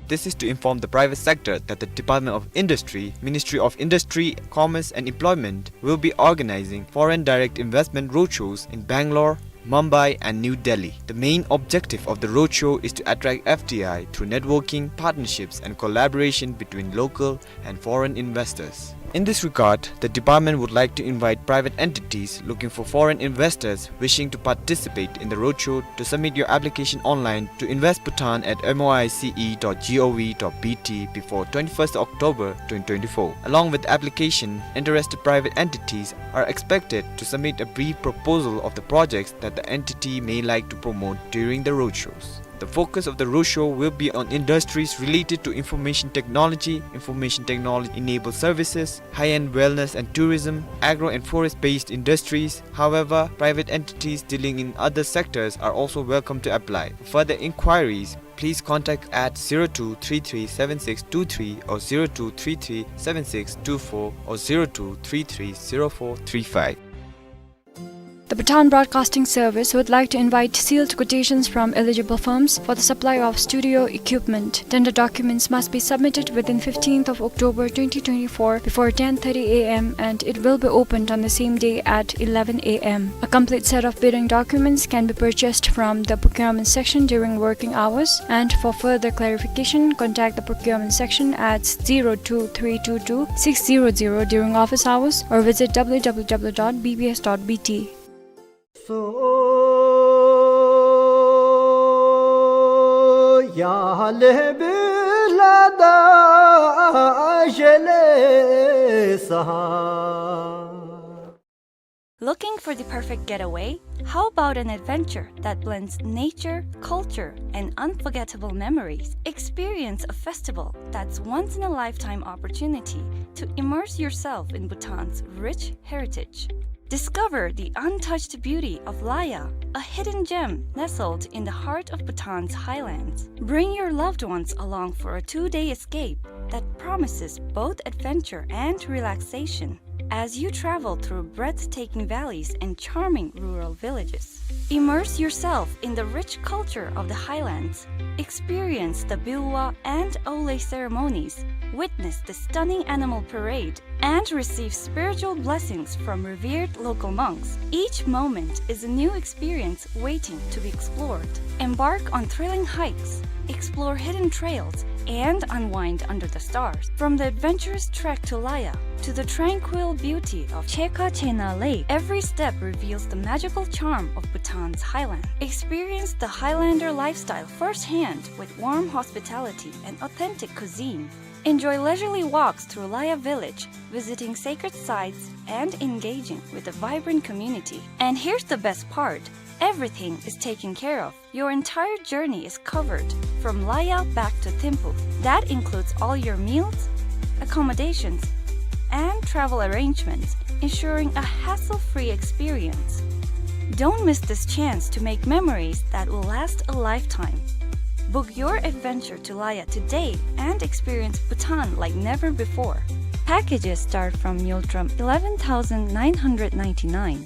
This is to inform the private sector that the Department of Industry, Ministry of Industry, Commerce and Employment will be organizing foreign direct investment roadshows in Bangalore, Mumbai and New Delhi. The main objective of the roadshow is to attract F D I through networking, partnerships and collaboration between local and foreign investors. In this regard, the department would like to invite private entities looking for foreign investors wishing to participate in the roadshow to submit your application online to invest bhutan at moice dot gov dot B T before twenty-first October twenty twenty-four. Along with the application, interested private entities are expected to submit a brief proposal of the projects that the entity may like to promote during the roadshows. The focus of the roadshow will be on industries related to information technology, information technology-enabled services, high-end wellness and tourism, agro and forest-based industries. However, private entities dealing in other sectors are also welcome to apply. For further inquiries, please contact at zero two three three seven six two three or zero two three three seven six two four or zero two three three zero four three five. The Bhutan Broadcasting Service would like to invite sealed quotations from eligible firms for the supply of studio equipment. Tender documents must be submitted within fifteenth of October twenty twenty-four before ten thirty A M, and it will be opened on the same day at eleven A M. A complete set of bidding documents can be purchased from the procurement section during working hours, and for further clarification, contact the procurement section at zero two three two two six zero zero during office hours or visit W W W dot B B S dot B T. Looking for the perfect getaway? How about an adventure that blends nature, culture, and unforgettable memories? Experience a festival that's once in a lifetime opportunity to immerse yourself in Bhutan's rich heritage. Discover the untouched beauty of Laya, a hidden gem nestled in the heart of Bhutan's highlands. Bring your loved ones along for a two-day escape that promises both adventure and relaxation as you travel through breathtaking valleys and charming rural villages. Immerse yourself in the rich culture of the highlands. Experience the Biwa and Auley ceremonies, witness the stunning animal parade, and receive spiritual blessings from revered local monks. Each moment is a new experience waiting to be explored. Embark on thrilling hikes, explore hidden trails, and unwind under the stars. From the adventurous trek to Laya to the tranquil beauty of Cheka Chena Lake, every step reveals the magical charm of Bhutan's highland. Experience the Highlander lifestyle firsthand with warm hospitality and authentic cuisine. Enjoy leisurely walks through Laya village, visiting sacred sites and engaging with a vibrant community. And here's the best part, everything is taken care of. Your entire journey is covered, from Laya back to Thimphu. That includes all your meals, accommodations, and travel arrangements, ensuring a hassle-free experience. Don't miss this chance to make memories that will last a lifetime. Book your adventure to Laya today and experience Bhutan like never before. Packages start from Ngultrum eleven thousand nine hundred ninety-nine.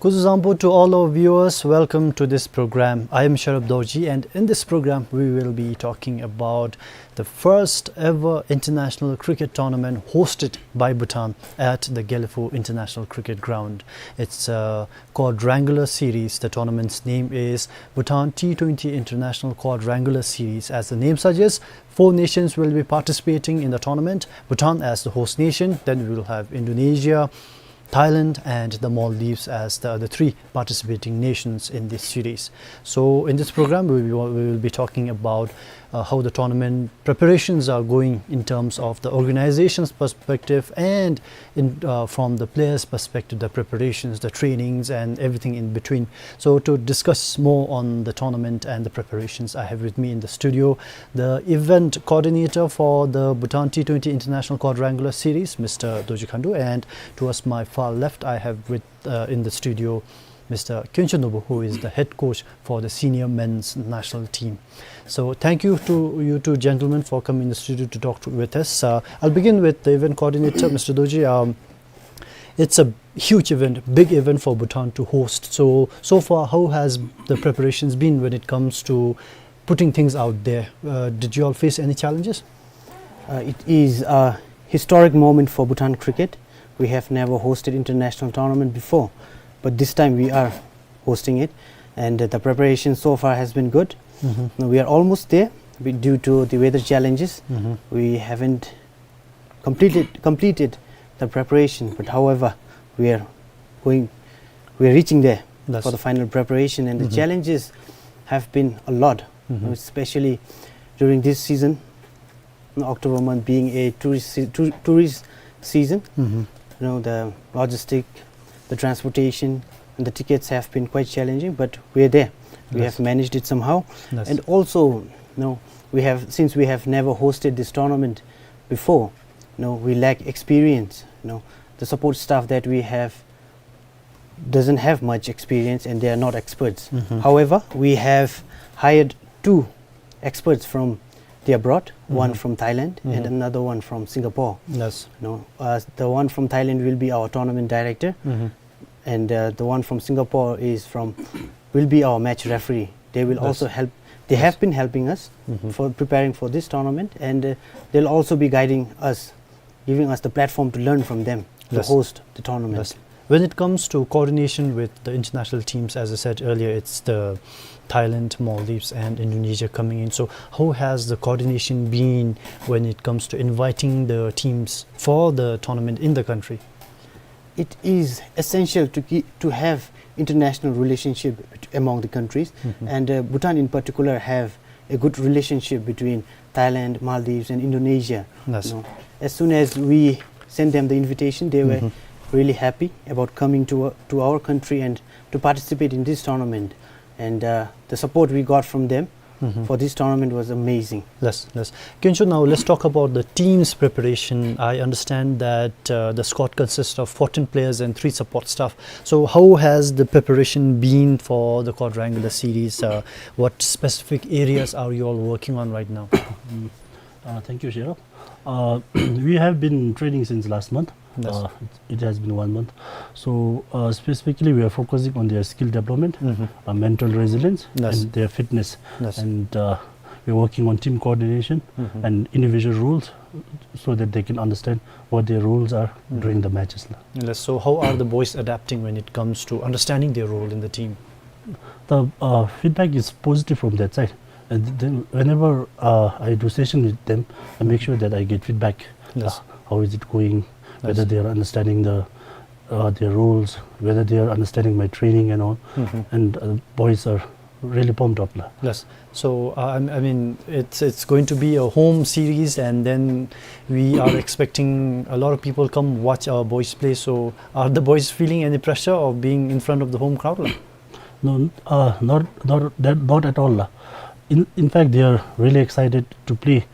Kuzu zambo to all our viewers, welcome to this program. I am Sharab Dorji, and in this program we will be talking about the first ever international cricket tournament hosted by Bhutan at the Gelephu International Cricket Ground. It's a quadrangular series. The tournament's name is Bhutan T twenty International Quadrangular Series. As the name suggests, four nations will be participating in the tournament. Bhutan as the host nation, then we will have Indonesia, Thailand and the Maldives as the other three participating nations in this series. So in this program, we will, we will be talking about, uh, how the tournament preparations are going in terms of the organization's perspective and in, uh, from the players' perspective, the preparations, the trainings and everything in between. So to discuss more on the tournament and the preparations, I have with me in the studio the event coordinator for the Bhutan T twenty International Quadrangular Series, Mister Dorji Khandu, and towards my far left, I have with, uh, in the studio, Mister Kyonchon Nobu, who is the head coach for the senior men's national team. So thank you to you two gentlemen for coming in the studio to talk to, with us. Uh, I'll begin with the event coordinator, Mister Dorji. Um, it's a huge event, big event for Bhutan to host. So, so far, how has the preparations been when it comes to putting things out there? Uh, did you all face any challenges? Uh, it is a historic moment for Bhutan cricket. We have never hosted international tournament before, but this time we are hosting it, and, uh, the preparation so far has been good. Now we are almost there, but due to the weather challenges, we haven't completed, completed the preparation. But however, we are going, we are reaching there for the final preparation, and the challenges have been a lot, especially during this season, October month being a tourist se-, tour-, tourist season. You know, the logistic, the transportation, and the tickets have been quite challenging, but we're there. We have managed it somehow. And also, you know, we have, since we have never hosted this tournament before, you know, we lack experience. You know, the support staff that we have doesn't have much experience and they are not experts. However, we have hired two experts from the abroad, one from Thailand and another one from Singapore. Yes. No, uh, the one from Thailand will be our tournament director, and uh, the one from Singapore is from, will be our match referee. They will also help. They have been helping us for preparing for this tournament, and uh, they'll also be guiding us, giving us the platform to learn from them to host the tournament. Yes. When it comes to coordination with the international teams, as I said earlier, it's the Thailand, Maldives, and Indonesia coming in. So, how has the coordination been when it comes to inviting the teams for the tournament in the country? It is essential to keep, to have international relationship among the countries, and uh, Bhutan in particular have a good relationship between Thailand, Maldives, and Indonesia. Yes. You know, as soon as we sent them the invitation, they were really happy about coming to, uh, to our country and to participate in this tournament. And uh, the support we got from them for this tournament was amazing. Yes, yes. Kyuncho, now let's talk about the team's preparation. I understand that uh, the squad consists of fourteen players and three support staff. So, how has the preparation been for the quadrangular series? Uh, what specific areas are you all working on right now? Uh, thank you, Sherab. Uh, we have been training since last month. Yes. Uh, it, it has been one month. So, uh, specifically, we are focusing on their skill development, uh, mental resilience, and their fitness. Yes. And uh, we're working on team coordination and individual rules so that they can understand what their roles are during the matches. Yes. So, how are the boys adapting when it comes to understanding their role in the team? The uh, feedback is positive from that side. And then whenever uh, I do session with them, I make sure that I get feedback. Yes. Uh, how is it going? Whether they are understanding the uh, their roles, whether they are understanding my training and all. And uh, boys are really pumped up, la. Yes. So uh, I, I mean, it's it's going to be a home series, and then we are expecting a lot of people come watch our boys play. So are the boys feeling any pressure of being in front of the home crowd, la? No, uh, not, not, that, not at all, la. In, in fact, they are really excited to play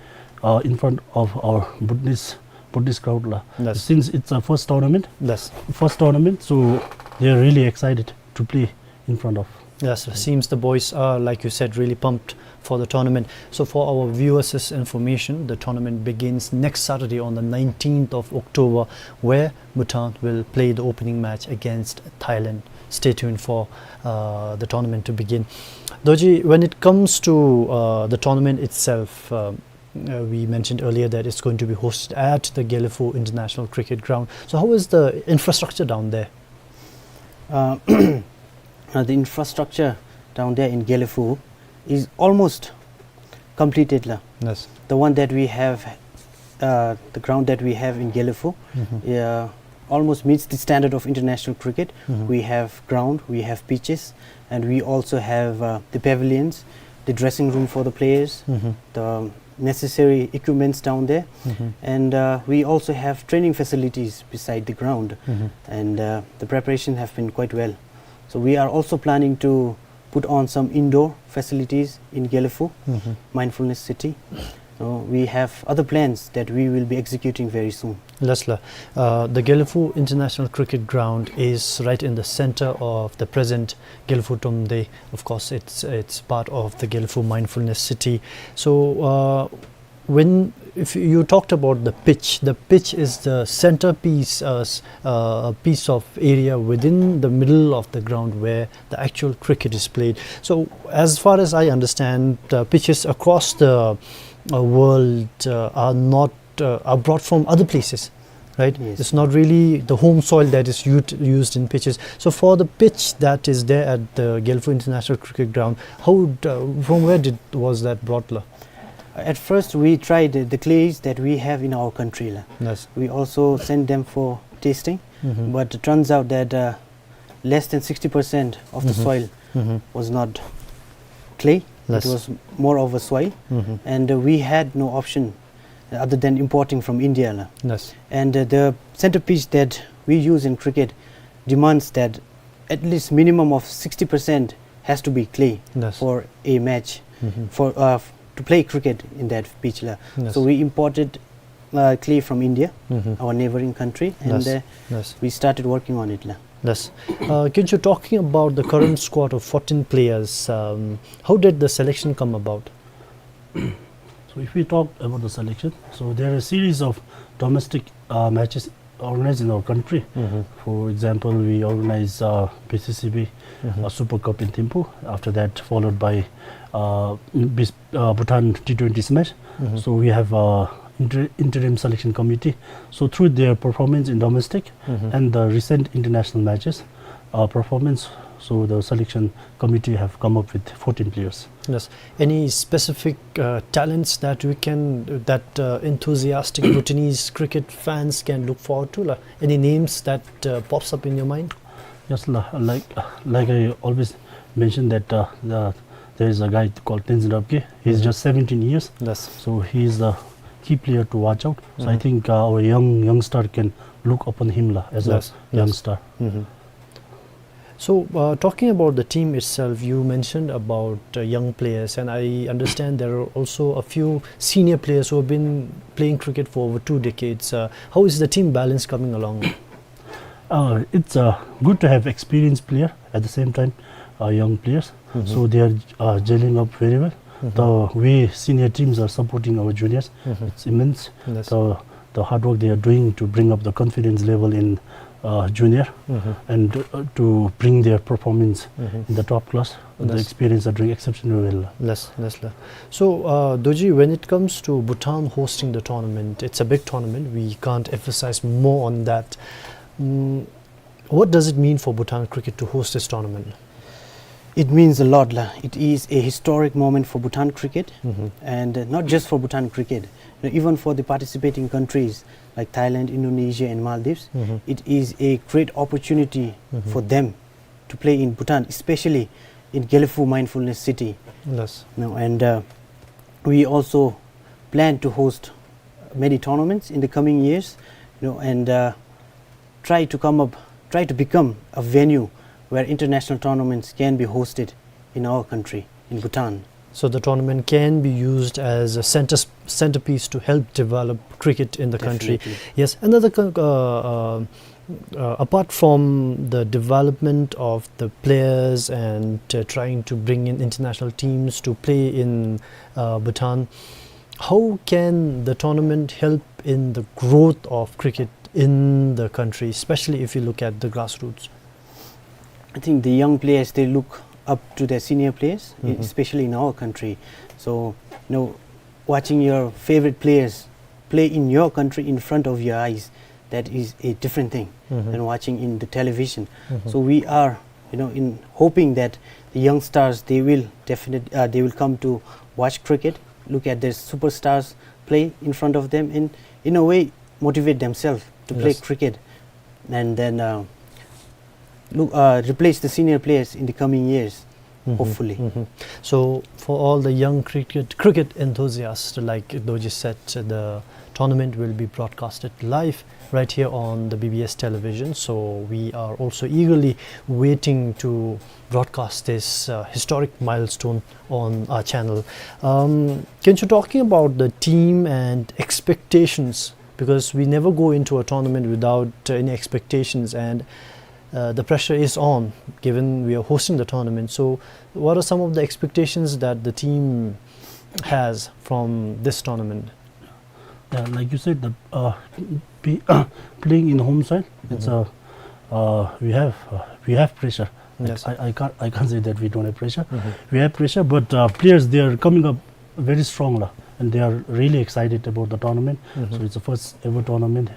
uh, in front of our Bhutanese, Bhutanese crowd, la. Yes. Since it's a first tournament, yes, first tournament, so they are really excited to play in front of. Yes, it seems the boys are, like you said, really pumped for the tournament. So for our viewers' information, the tournament begins next Saturday on the nineteenth of October, where Bhutan will play the opening match against Thailand. Stay tuned for uh, the tournament to begin. Dorji, when it comes to uh, the tournament itself, uh, uh, we mentioned earlier that it's going to be hosted at the Gelephu International Cricket Ground. So how is the infrastructure down there? Uh, uh, the infrastructure down there in Gelephu is almost completed, la. Yes. The one that we have, uh, the ground that we have in Gelephu, uh, almost meets the standard of international cricket. We have ground, we have pitches, and we also have uh, the pavilions, the dressing room for the players, the necessary equipments down there, and uh, we also have training facilities beside the ground, and uh, the preparation have been quite well. So we are also planning to put on some indoor facilities in Gelephu, Mindfulness City. So we have other plans that we will be executing very soon. Yes, la. Uh, the Gelephu International Cricket Ground is right in the center of the present Gelephu Tumde. Of course, it's, it's part of the Gelephu Mindfulness City. So, uh, when, if you talked about the pitch, the pitch is the centerpiece, uh, s-, uh, piece of area within the middle of the ground where the actual cricket is played. So, as far as I understand, uh, pitches across the uh, world uh, are not, uh, are brought from other places. right? Yes. It's not really the home soil that is ut-, used in pitches. So for the pitch that is there at the Gelephu International Cricket Ground, how would, uh, from where did, was that brought, la? At first, we tried the clays that we have in our country, la. Yes. We also sent them for testing, mm-hmm, but it turns out that, uh, less than sixty percent of the, mm-hmm, soil, mm-hmm, was not clay. Yes. It was more of a soil, mm-hmm, and, uh, we had no option other than importing from India, la. Yes. And, uh, the center pitch that we use in cricket demands that at least minimum of sixty percent has to be clay, yes, for a match, mm-hmm, for, uh, f-, to play cricket in that pitch, la. Yes. So we imported, uh, clay from India, mm-hmm, our neighboring country, and, yes, uh, yes, we started working on it, la. Yes. Uh, Kyuncho, talking about the current squad of fourteen players, um, how did the selection come about? So if we talk about the selection, so there are a series of domestic, uh, matches organized in our country. Mm-hmm. For example, we organize, uh, B C C B, mm-hmm, uh, Super Cup in Thimphu. After that, followed by, uh, Bis-, uh, Bhutan T twenty smash. Mm-hmm. So we have, uh, inter-, interim selection committee. So through their performance in domestic, mm-hmm, and the recent international matches, uh, performance, so the selection committee have come up with fourteen players. Yes. Any specific, uh, talents that we can, that, uh, enthusiastic Bhutanese cricket fans can look forward to, la? Any names that, uh, pops up in your mind? Yes, la, like, like I always mention that, uh, the, there is a guy called Tenzin Rabgye. He's, mm-hmm, just seventeen years. Yes. So he is the key player to watch out. So I, mm-hmm, think, uh, our young, youngster can look upon him, la, as a, yes, yes, youngster. Mm-hmm. So, uh, talking about the team itself, you mentioned about, uh, young players, and I understand there are also a few senior players who have been playing cricket for over two decades. Uh, how is the team balance coming along? Uh, it's, uh, good to have experienced player, at the same time, uh, young players. Mm-hmm. So they are, uh, gelling up very well. Mm-hmm. The way senior teams are supporting our juniors, mm-hmm, it's immense. Yes. The, the hard work they are doing to bring up the confidence level in, uh, junior, mm-hmm, and, uh, to bring their performance, mm-hmm, in the top class. The, yes, experience are doing exceptionally well. Yes, yes, la. So, uh, Dorji, when it comes to Bhutan hosting the tournament, it's a big tournament. We can't emphasize more on that. Mm, what does it mean for Bhutan cricket to host this tournament? It means a lot, la. It is a historic moment for Bhutan cricket, mm-hmm, and, uh, not just for Bhutan cricket, you know, even for the participating countries like Thailand, Indonesia, and Maldives, mm-hmm, it is a great opportunity, mm-hmm, for them to play in Bhutan, especially in Gelephu Mindfulness City. Yes. You know, and, uh, we also plan to host many tournaments in the coming years, you know, and, uh, try to come up, try to become a venue where international tournaments can be hosted in our country, in Bhutan. So the tournament can be used as a center, centerpiece to help develop cricket in the country. Definitely. Yes, another co-, uh, uh, uh, apart from the development of the players and, uh, trying to bring in international teams to play in, uh, Bhutan, how can the tournament help in the growth of cricket in the country, especially if you look at the grassroots? I think the young players, they look up to their senior players, e-, mm-hmm, especially in our country. So, you know, watching your favorite players play in your country in front of your eyes, that is a different thing, mm-hmm, than watching in the television. Mm-hmm. So we are, you know, in hoping that the youngsters, they will definite-, uh, they will come to watch cricket, look at their superstars play in front of them, and in a way motivate themselves to play, yes, cricket, and then, uh, look, uh, replace the senior players in the coming years, mm-hmm, hopefully. Mm-hmm. So, for all the young cricket, cricket enthusiasts, like Dorji said, the tournament will be broadcasted live right here on the B B S television. So, we are also eagerly waiting to broadcast this, uh, historic milestone on our channel. Um, Kyuncho, talking about the team and expectations, because we never go into a tournament without, uh, any expectations, and, uh, the pressure is on, given we are hosting the tournament. So, what are some of the expectations that the team has from this tournament? Yeah, like you said, the, uh, be-, playing in home soil, it's, mm-hmm, a, uh, we have, uh, we have pressure. Yes. I, I can't, I can't say that we don't have pressure. Mm-hmm. We have pressure, but, uh, players, they are coming up very strong, la, and they are really excited about the tournament. Mm-hmm. So it's the first ever tournament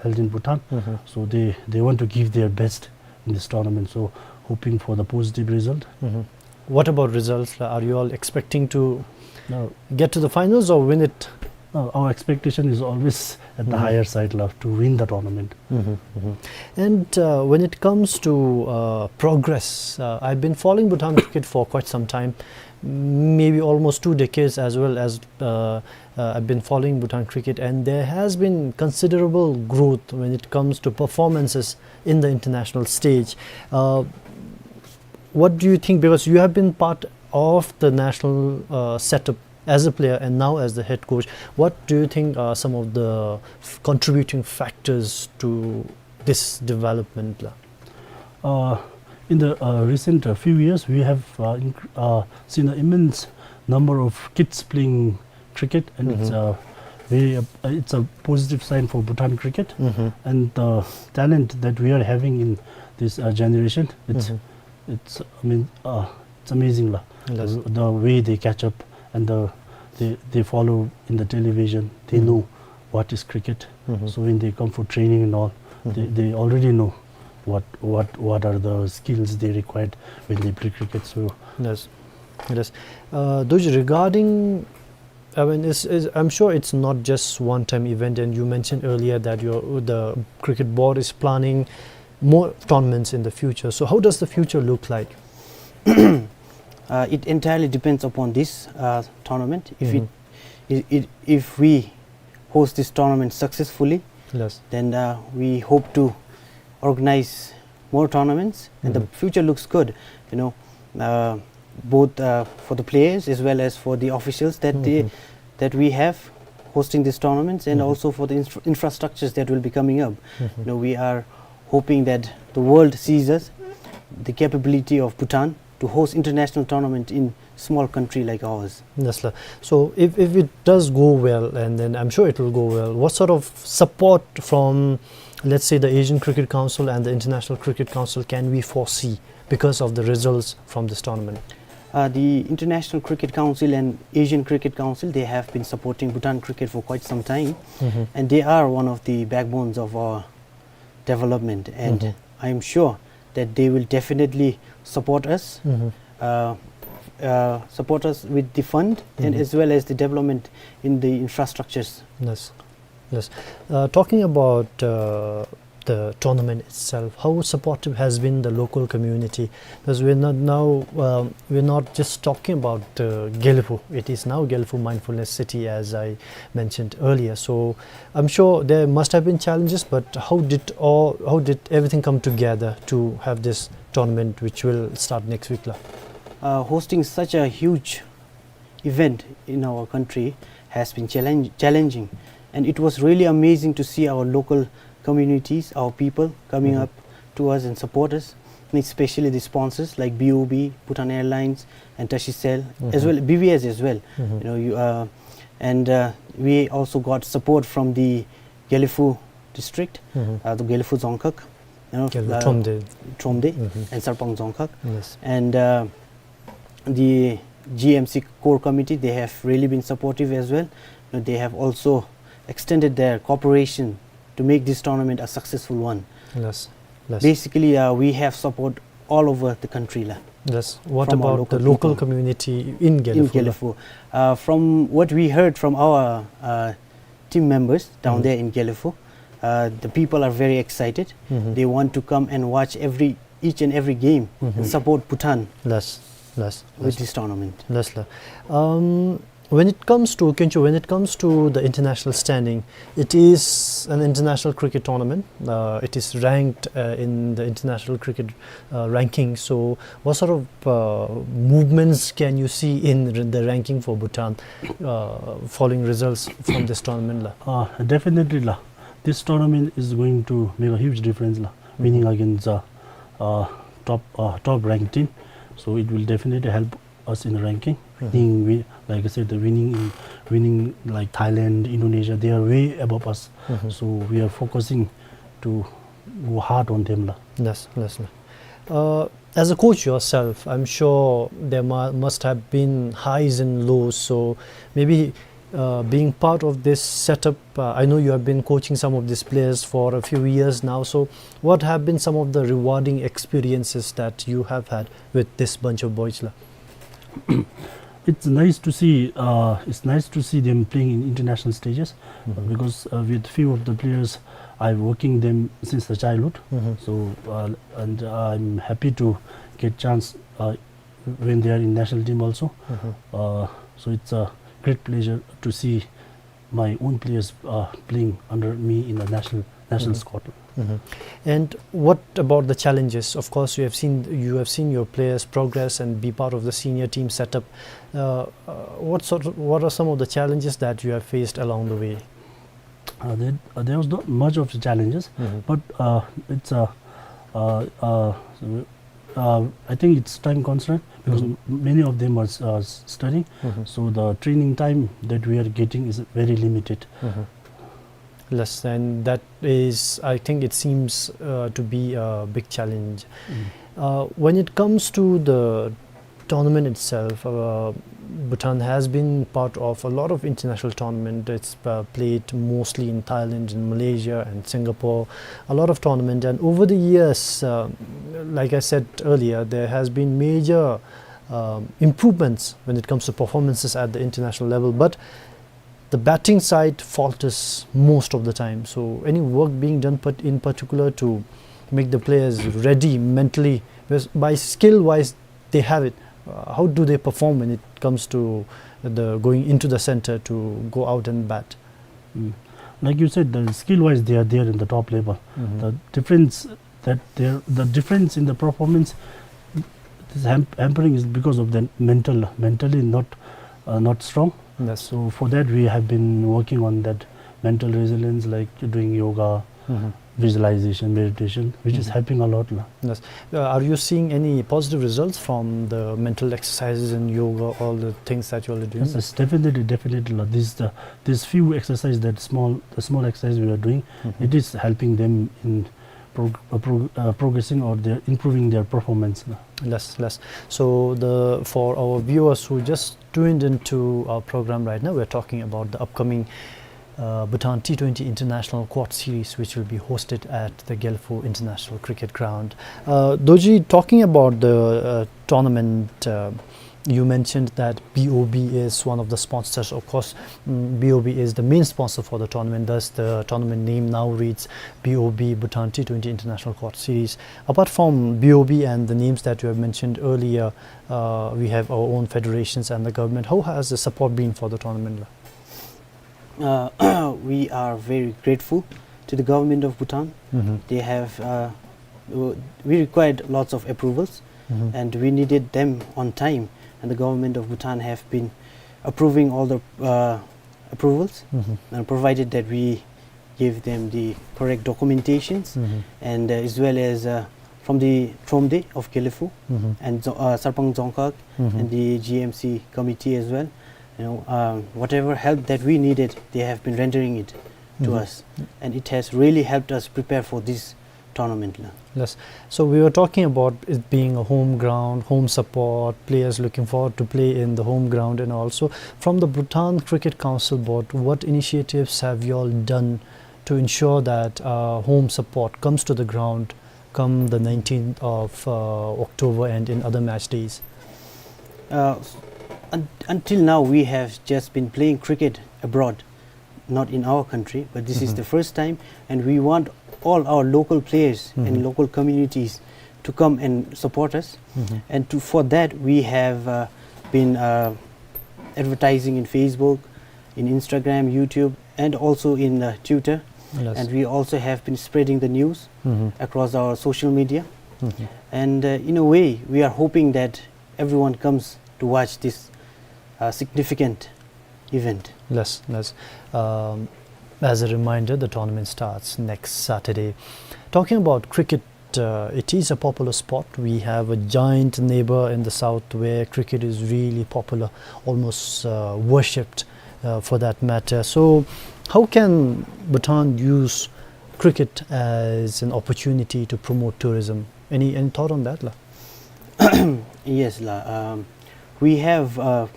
held in Bhutan. Mm-hmm. So they, they want to give their best in this tournament. So hoping for the positive result. Mm-hmm. What about results? Are you all expecting to No. get to the finals or win it? No, our expectation is always at the Mm-hmm. higher side, love to win the tournament. Mm-hmm, mm-hmm. And, uh, when it comes to, uh, progress, uh, I've been following Bhutan cricket for quite some time, maybe almost two decades as well as, uh, uh, I've been following Bhutan cricket, and there has been considerable growth when it comes to performances in the international stage. Uh, what do you think? Because you have been part of the national, uh, setup as a player and now as the head coach. What do you think are some of the f-, contributing factors to this development, la? Uh, in the, uh, recent, uh, few years, we have, uh, inc-, uh, seen an immense number of kids playing cricket, and it's Mm-hmm. a very, uh, it's a positive sign for Bhutan cricket. Mm-hmm. And the talent that we are having in this, uh, generation, it's, Mm-hmm. it's, I mean, uh, it's amazing, la. Yes. The, the way they catch up and the, they, they follow in the television, they Mm-hmm. know what is cricket. Mm-hmm. So when they come for training and all, they, Mm-hmm. they already know what, what, what are the skills they required when they play cricket. So Yes. Yes. Uh, those regarding, I mean, it's, it's, I'm sure it's not just one-time event, and you mentioned earlier that your, the cricket board is planning more tournaments in the future. So how does the future look like? Uh, it entirely depends upon this, uh, tournament. If it, Mm-hmm. it, it, if we host this tournament successfully, Yes. then, uh, we hope to organize more tournaments, and the Mm-hmm. future looks good, you know, uh, both, uh, for the players as well as for the officials that they, Mm-hmm. that we have hosting these tournaments, and Mm-hmm. also for the infra-, infrastructures that will be coming up. Mm-hmm. You know, we are hoping that the world sees us, the capability of Bhutan to host international tournament in small country like ours. Yes, la. So if, if it does go well, and then I'm sure it will go well, what sort of support from, let's say, the Asian Cricket Council and the International Cricket Council can we foresee because of the results from this tournament? Uh, the International Cricket Council and Asian Cricket Council, they have been supporting Bhutan cricket for quite some time, Mm-hmm. and they are one of the backbones of our development, and Mm-hmm. I am sure that they will definitely support us, Mm-hmm. uh, uh, support us with the fund and Mm-hmm. as well as the development in the infrastructures. Yes. Yes. Uh, talking about, uh, the tournament itself, how supportive has been the local community? Because we're not now, um, we're not just talking about, uh, Gelephu. It is now Gelephu Mindfulness City, as I mentioned earlier. So I'm sure there must have been challenges, but how did all, how did everything come together to have this tournament, which will start next week, la? Uh, hosting such a huge event in our country has been challenge-, challenging, and it was really amazing to see our local communities, our people coming Mm-hmm. up to us and support us, and especially the sponsors like B O B, Bhutan Airlines, and Tashicell, as Mm-hmm. well, B V S as well. Mm-hmm. You know, you, uh, and, uh, we also got support from the Gelephu district, Mm-hmm. uh, the Gelephu Dzongkhag, you know, Gelephu uh, Thromde. Thromde Mm-hmm. and Sarpang Dzongkhag. Yes. And, uh, the G M C core committee, they have really been supportive as well. You know, they have also extended their cooperation to make this tournament a successful one. Yes, yes. Basically, uh, we have support all over the country, la. Yes. What about the local community in Gelephu, la? From our local people. In Gelephu. Uh, from what we heard from our, uh, team members down Mm-hmm. there in Gelephu, uh, the people are very excited. Mm-hmm. They want to come and watch every, each and every game and Mm-hmm. support Bhutan Yes, yes, with yes. this tournament. Yes, la. Um, when it comes to, Khencho, when it comes to the international standing, it is an international cricket tournament. Uh, it is ranked, uh, in the international cricket, uh, ranking. So, what sort of, uh, movements can you see in r-, the ranking for Bhutan, uh, following results from this tournament, la? Uh, definitely, la. This tournament is going to make a huge difference, la. Mm-hmm. Winning against, uh, uh, top, uh, top ranked team. So it will definitely help us in the ranking. Mm-hmm. Winning, we, like I said, the winning in, winning like Thailand, Indonesia, they are way above us. Mm-hmm. So we are focusing to go hard on them, la. Yes, yes, la. Uh, as a coach yourself, I'm sure there mu-, must have been highs and lows. So maybe Uh, being part of this setup, uh, I know you have been coaching some of these players for a few years now. So, what have been some of the rewarding experiences that you have had with this bunch of boys la? It's nice to see, uh, it's nice to see them playing in international stages, Mhm. because, uh, with few of the players, I'm working them since the childhood. Mhm. So, uh, and I'm happy to get chance, uh, when they are in national team also. Mhm. Uh, so it's a great pleasure to see my own players, uh, playing under me in the national, national Mhm. squad. Mhm. And what about the challenges? Of course, you have seen, you have seen your players progress and be part of the senior team setup. Uh, uh, what sort of, what are some of the challenges that you have faced along the way? Uh, there, uh, there was not much of the challenges, Mhm. but, uh, it's, uh, uh, uh, uh, I think it's time constraint because Mhm. m-, many of them are s-, uh, s-, studying. Mhm. So the training time that we are getting is very limited. Mhm. Yes, and that is, I think it seems, uh, to be a big challenge. Mm. Uh, when it comes to the tournament itself, uh, Bhutan has been part of a lot of international tournament. It's, uh, played mostly in Thailand, in Malaysia, and Singapore. A lot of tournament, and over the years, uh, like I said earlier, there has been major, um, improvements when it comes to performances at the international level. But the batting side falters most of the time. So any work being done, but in particular to make the players ready mentally, because by skill wise they have it. Uh, how do they perform when it comes to the going into the center to go out and bat? Mm. Like you said, the skill wise they are there in the top level. Mhm. The difference that there, the difference in the performance is ham-, hampering is because of the mental, mentally not, uh, not strong. Yes. So for that we have been working on that mental resilience, like doing yoga, Mhm. visualization, meditation, which is Mhm. helping a lot la. Yes. Uh, are you seeing any positive results from the mental exercises and yoga, all the things that you all are doing? Yes, yes, definitely, definitely la. These, the, these few exercises, that small, the small exercise we are doing, Mhm. it is helping them in prog-, uh, prog-, uh, progressing or their improving their performance la. Yes, yes. So the, for our viewers who just tuned into our program right now, we're talking about the upcoming, uh, Bhutan T twenty International Quad Series, which will be hosted at the Gelephu International Cricket Ground. Uh, Dorji, talking about the, uh, tournament, uh, you mentioned that B O B is one of the sponsors. Of course, mm, B O B is the main sponsor for the tournament. Thus, the tournament name now reads B O B Bhutan T twenty International Quad Series. Apart from B O B and the names that you have mentioned earlier, uh, we have our own federations and the government. How has the support been for the tournament? Uh, we are very grateful to the government of Bhutan. Mhm. They have, uh, w-, we required lots of approvals, Mhm. and we needed them on time. And the government of Bhutan have been approving all the, uh, approvals, Mhm. and provided that we gave them the correct documentations, Mhm. and, uh, as well as, uh, from the Thromde of Gelephu, Mhm. and Zo-, uh, Sarpang Dzongkhag, Mhm. and the G M C committee as well. You know, um, whatever help that we needed, they have been rendering it to Mhm. us. And it has really helped us prepare for this tournament la. Yes. So we were talking about it being a home ground, home support, players looking forward to play in the home ground, and also from the Bhutan Cricket Council Board, what initiatives have you all done to ensure that, uh, home support comes to the ground come the nineteenth of, uh, October and in other match days? Uh, un-, until now, we have just been playing cricket abroad, not in our country, but this is Mhm. the first time, and we want all our local players and Mhm. local communities to come and support us. Mhm. And to, for that, we have, uh, been, uh, advertising in Facebook, in Instagram, YouTube, and also in, uh, Twitter. Yes. And we also have been spreading the news Mhm. across our social media. Mhm. And, uh, in a way, we are hoping that everyone comes to watch this, uh, significant event. Yes, yes. Um, as a reminder, the tournament starts next Saturday. Talking about cricket, uh, it is a popular sport. We have a giant neighbor in the south where cricket is really popular, almost, uh, worshipped, uh, for that matter. So, how can Bhutan use cricket as an opportunity to promote tourism? Any, any thought on that, la? Yes, la. Um, we have, uh,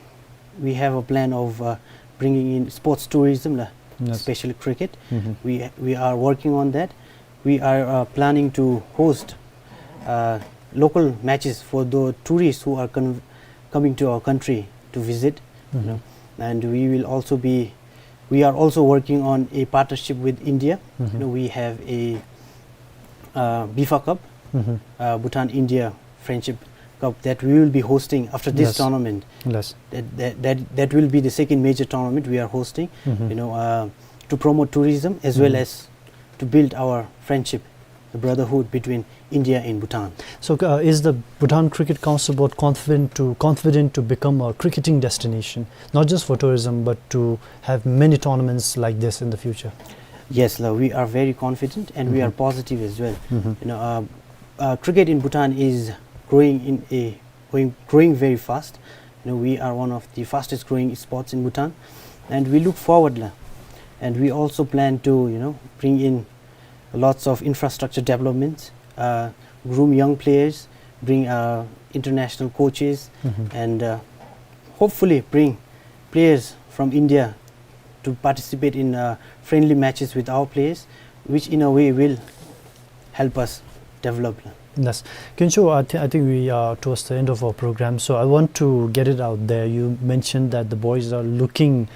we have a plan of, uh, bringing in sports tourism, la, Yes. especially cricket. Mm-hmm. We, we are working on that. We are, uh, planning to host, uh, local matches for the tourists who are con-, coming to our country to visit, you Mm-hmm. know. And we will also be, we are also working on a partnership with India. Mm-hmm. You know, we have a, uh, BIFA Cup, Mm-hmm. uh, Bhutan India Friendship Cup that we will be hosting after this Yes. tournament. Yes. That, that, that, that will be the second major tournament we are hosting, Mm-hmm. you know, uh, to promote tourism as well Mm-hmm. as to build our friendship, the brotherhood between India and Bhutan. So, uh, is the Bhutan Cricket Council Board confident to, confident to become a cricketing destination, not just for tourism, but to have many tournaments like this in the future? Yes, la, we are very confident and we are Mm-hmm. positive as well. Mm-hmm. You know, uh, uh, cricket in Bhutan is growing in a, going, growing very fast. You know, we are one of the fastest growing sports in Bhutan, and we look forward, la. And we also plan to, you know, bring in lots of infrastructure developments, uh, groom young players, bring, uh, international coaches, Mm-hmm. and, uh, hopefully bring players from India to participate in, uh, friendly matches with our players, which in a way will help us develop. Yes. Kyuncho, I thi-, I think we are towards the end of our program, so I want to get it out there. You mentioned that the boys are looking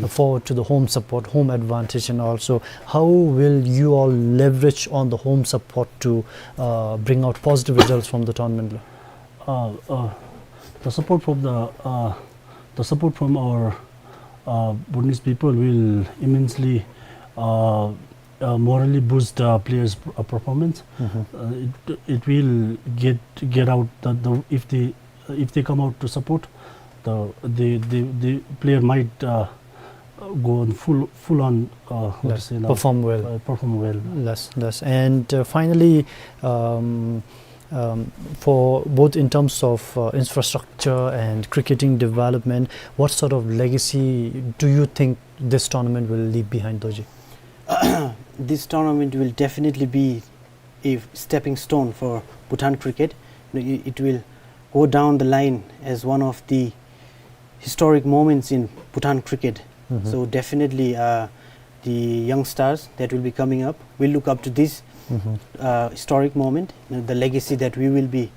forward to the home support, home advantage, and also how will you all leverage on the home support to, uh, bring out positive results from the tournament? Uh, uh, the support from the, uh, the support from our, uh, Bhutanese people will immensely, uh, uh, morally boost, uh, players' p-, uh, performance. Mm-hmm. Uh, it, it will get, get out the, the, if they, if they come out to support, the, the, the, the player might, uh, go on full, full on, uh, what to Yes, say now? perform well. Uh, perform well. Yes, yes. And, uh, finally, um, um, for both in terms of, uh, infrastructure and cricketing development, what sort of legacy do you think this tournament will leave behind, Dorji? This tournament will definitely be a stepping stone for Bhutan cricket. You know, it, it will go down the line as one of the historic moments in Bhutan cricket. Mm-hmm. So definitely, uh, the youngsters that will be coming up will look up to this, Mm-hmm. uh, historic moment, you know, the legacy that we will be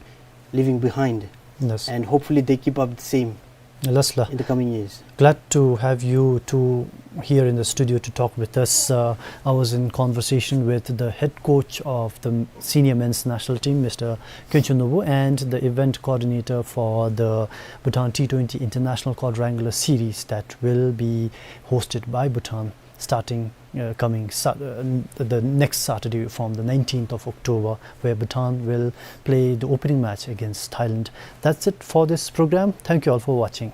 leaving behind. Yes. And hopefully they keep up the same Yes, la. in the coming years. Glad to have you two here in the studio to talk with us. Uh, I was in conversation with the head coach of the senior men's national team, Mister Kyonchun Nobu, and the event coordinator for the Bhutan T twenty International Quadrangular Series that will be hosted by Bhutan starting, uh, coming Sa-, uh, n-, the next Saturday from the nineteenth of October, where Bhutan will play the opening match against Thailand. That's it for this program. Thank you all for watching.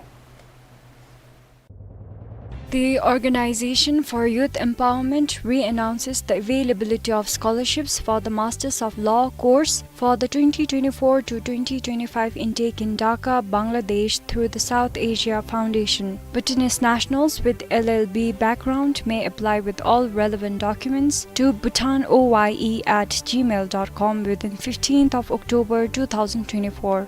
The Organization for Youth Empowerment re-announces the availability of scholarships for the Masters of Law course for the twenty twenty-four to twenty twenty-five intake in Dhaka, Bangladesh, through the South Asia Foundation. Bhutanese nationals with L L B background may apply with all relevant documents to bhutan O Y E at gmail dot com within fifteenth of October two thousand twenty-four.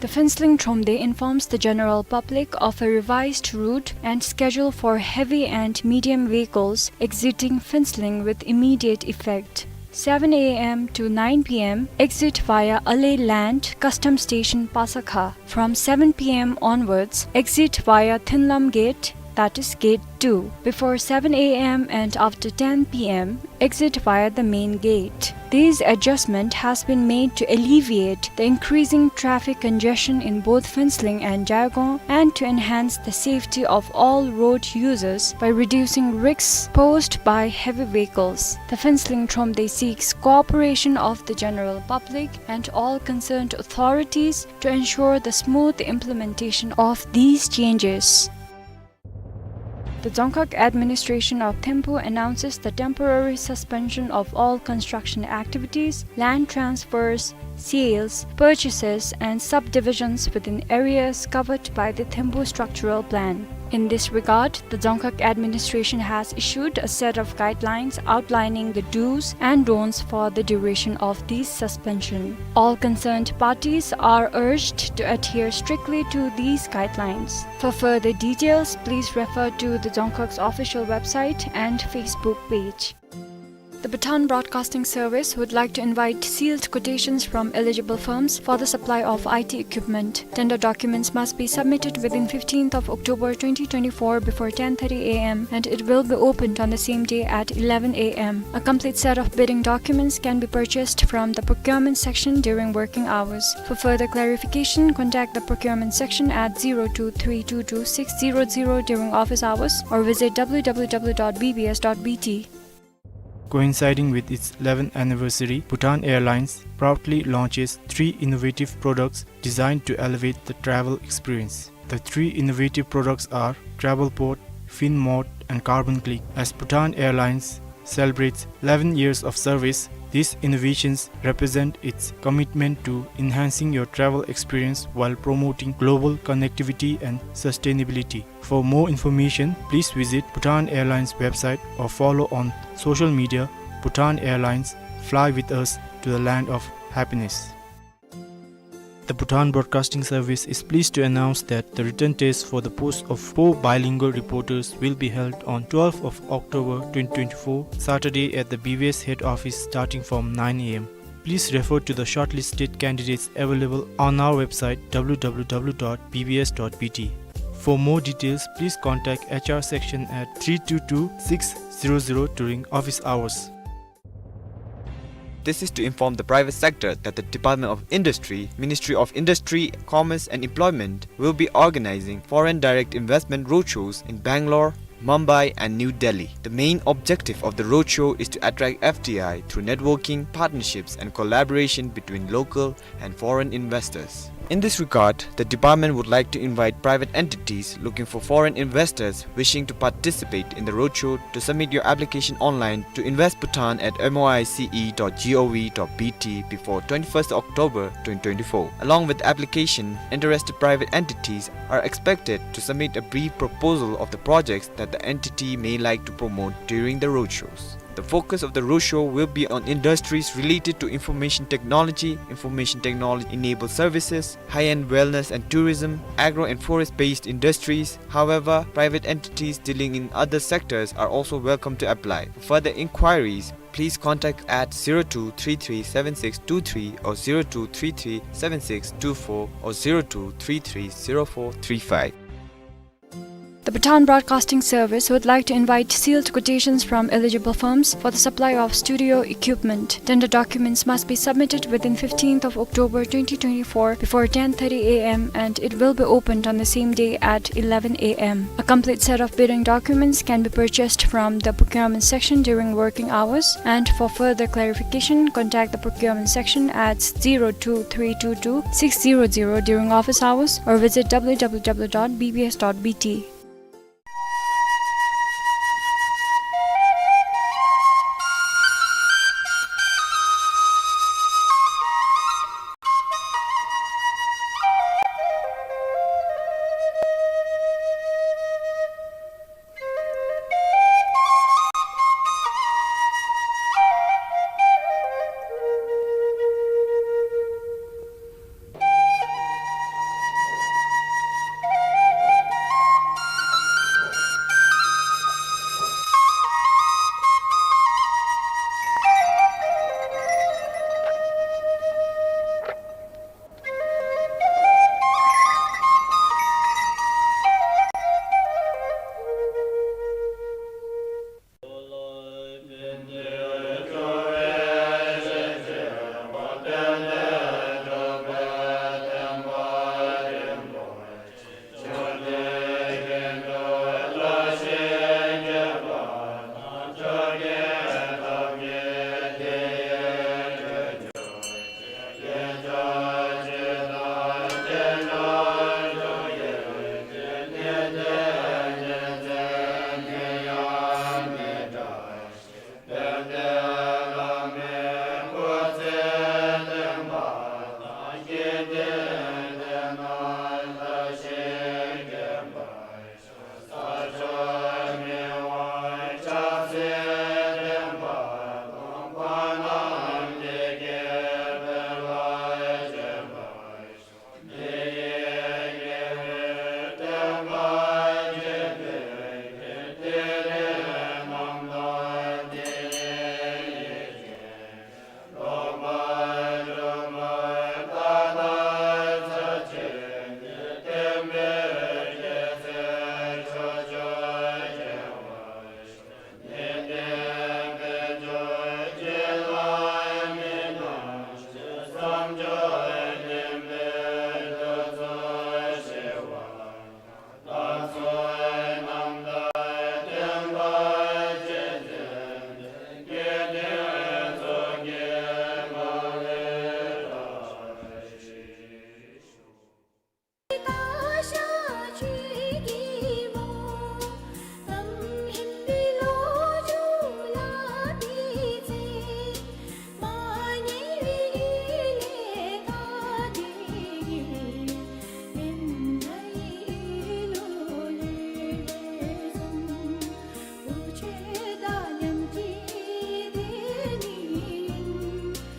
The Phuentsholing Thromde informs the general public of a revised route and schedule for heavy and medium vehicles exiting Phuentsholing with immediate effect. Seven A M to nine P M, exit via Ale Land Customs Station, Pasakha. From seven P M onwards, exit via Thunlam Gate, that is Gate two, before seven A M and after ten P M, exit via the main gate. This adjustment has been made to alleviate the increasing traffic congestion in both Phuentsholing and Jaigaon and to enhance the safety of all road users by reducing risks posed by heavy vehicles. The Phuentsholing Thromde seeks cooperation of the general public and all concerned authorities to ensure the smooth implementation of these changes. The Dzongkhag Administration of Thimphu announces the temporary suspension of all construction activities, land transfers, sales, purchases, and subdivisions within areas covered by the Thimphu Structural Plan. In this regard, the Dzongkhag administration has issued a set of guidelines outlining the do's and don'ts for the duration of this suspension. All concerned parties are urged to adhere strictly to these guidelines. For further details, please refer to the Dzongkhag's official website and Facebook page. The Bhutan Broadcasting Service would like to invite sealed quotations from eligible firms for the supply of I T equipment. Tender documents must be submitted within fifteenth of October twenty twenty-four before ten thirty A M, and it will be opened on the same day at eleven A M. A complete set of bidding documents can be purchased from the procurement section during working hours. For further clarification, contact the procurement section at zero two three two two six zero zero during office hours or visit W W W dot B B S dot B T. Coinciding with its eleventh anniversary, Bhutan Airlines proudly launches three innovative products designed to elevate the travel experience. The three innovative products are Travel Pod, Fin Mode, and Carbon Click. As Bhutan Airlines celebrates eleven years of service, these innovations represent its commitment to enhancing your travel experience while promoting global connectivity and sustainability. For more information, please visit Bhutan Airlines website or follow on social media, Bhutan Airlines, fly with us to the land of happiness. The Bhutan Broadcasting Service is pleased to announce that the written test for the post of four bilingual reporters will be held on twelfth of October twenty twenty-four, Saturday at the B B S head office starting from nine A M. Please refer to the shortlisted candidates available on our website W W W dot B B S dot B T. For more details, please contact H R section at three two two six zero zero during office hours. This is to inform the private sector that the Department of Industry, Ministry of Industry, Commerce and Employment will be organizing Foreign Direct Investment Roadshows in Bangalore, Mumbai and New Delhi. The main objective of the roadshow is to attract F D I through networking, partnerships and collaboration between local and foreign investors. In this regard, the department would like to invite private entities looking for foreign investors wishing to participate in the roadshow to submit your application online to invest bhutan at M O I C E dot G O V dot B T before twenty-first October twenty twenty-four. Along with application, interested private entities are expected to submit a brief proposal of the projects that the entity may like to promote during the roadshows. The focus of the roadshow will be on industries related to information technology, information technology-enabled services, high-end wellness and tourism, agro and forest-based industries. However, private entities dealing in other sectors are also welcome to apply. For further inquiries, please contact at zero two three three seven six two three or zero two three three seven six two four or zero two three three zero four three five. The Bhutan Broadcasting Service would like to invite sealed quotations from eligible firms for the supply of studio equipment. Tender documents must be submitted within fifteenth of October twenty twenty-four before ten thirty A M, and it will be opened on the same day at eleven A M. A complete set of bidding documents can be purchased from the procurement section during working hours, and for further clarification, contact the procurement section at zero two three two two six zero zero during office hours or visit W W W dot B B S dot B T.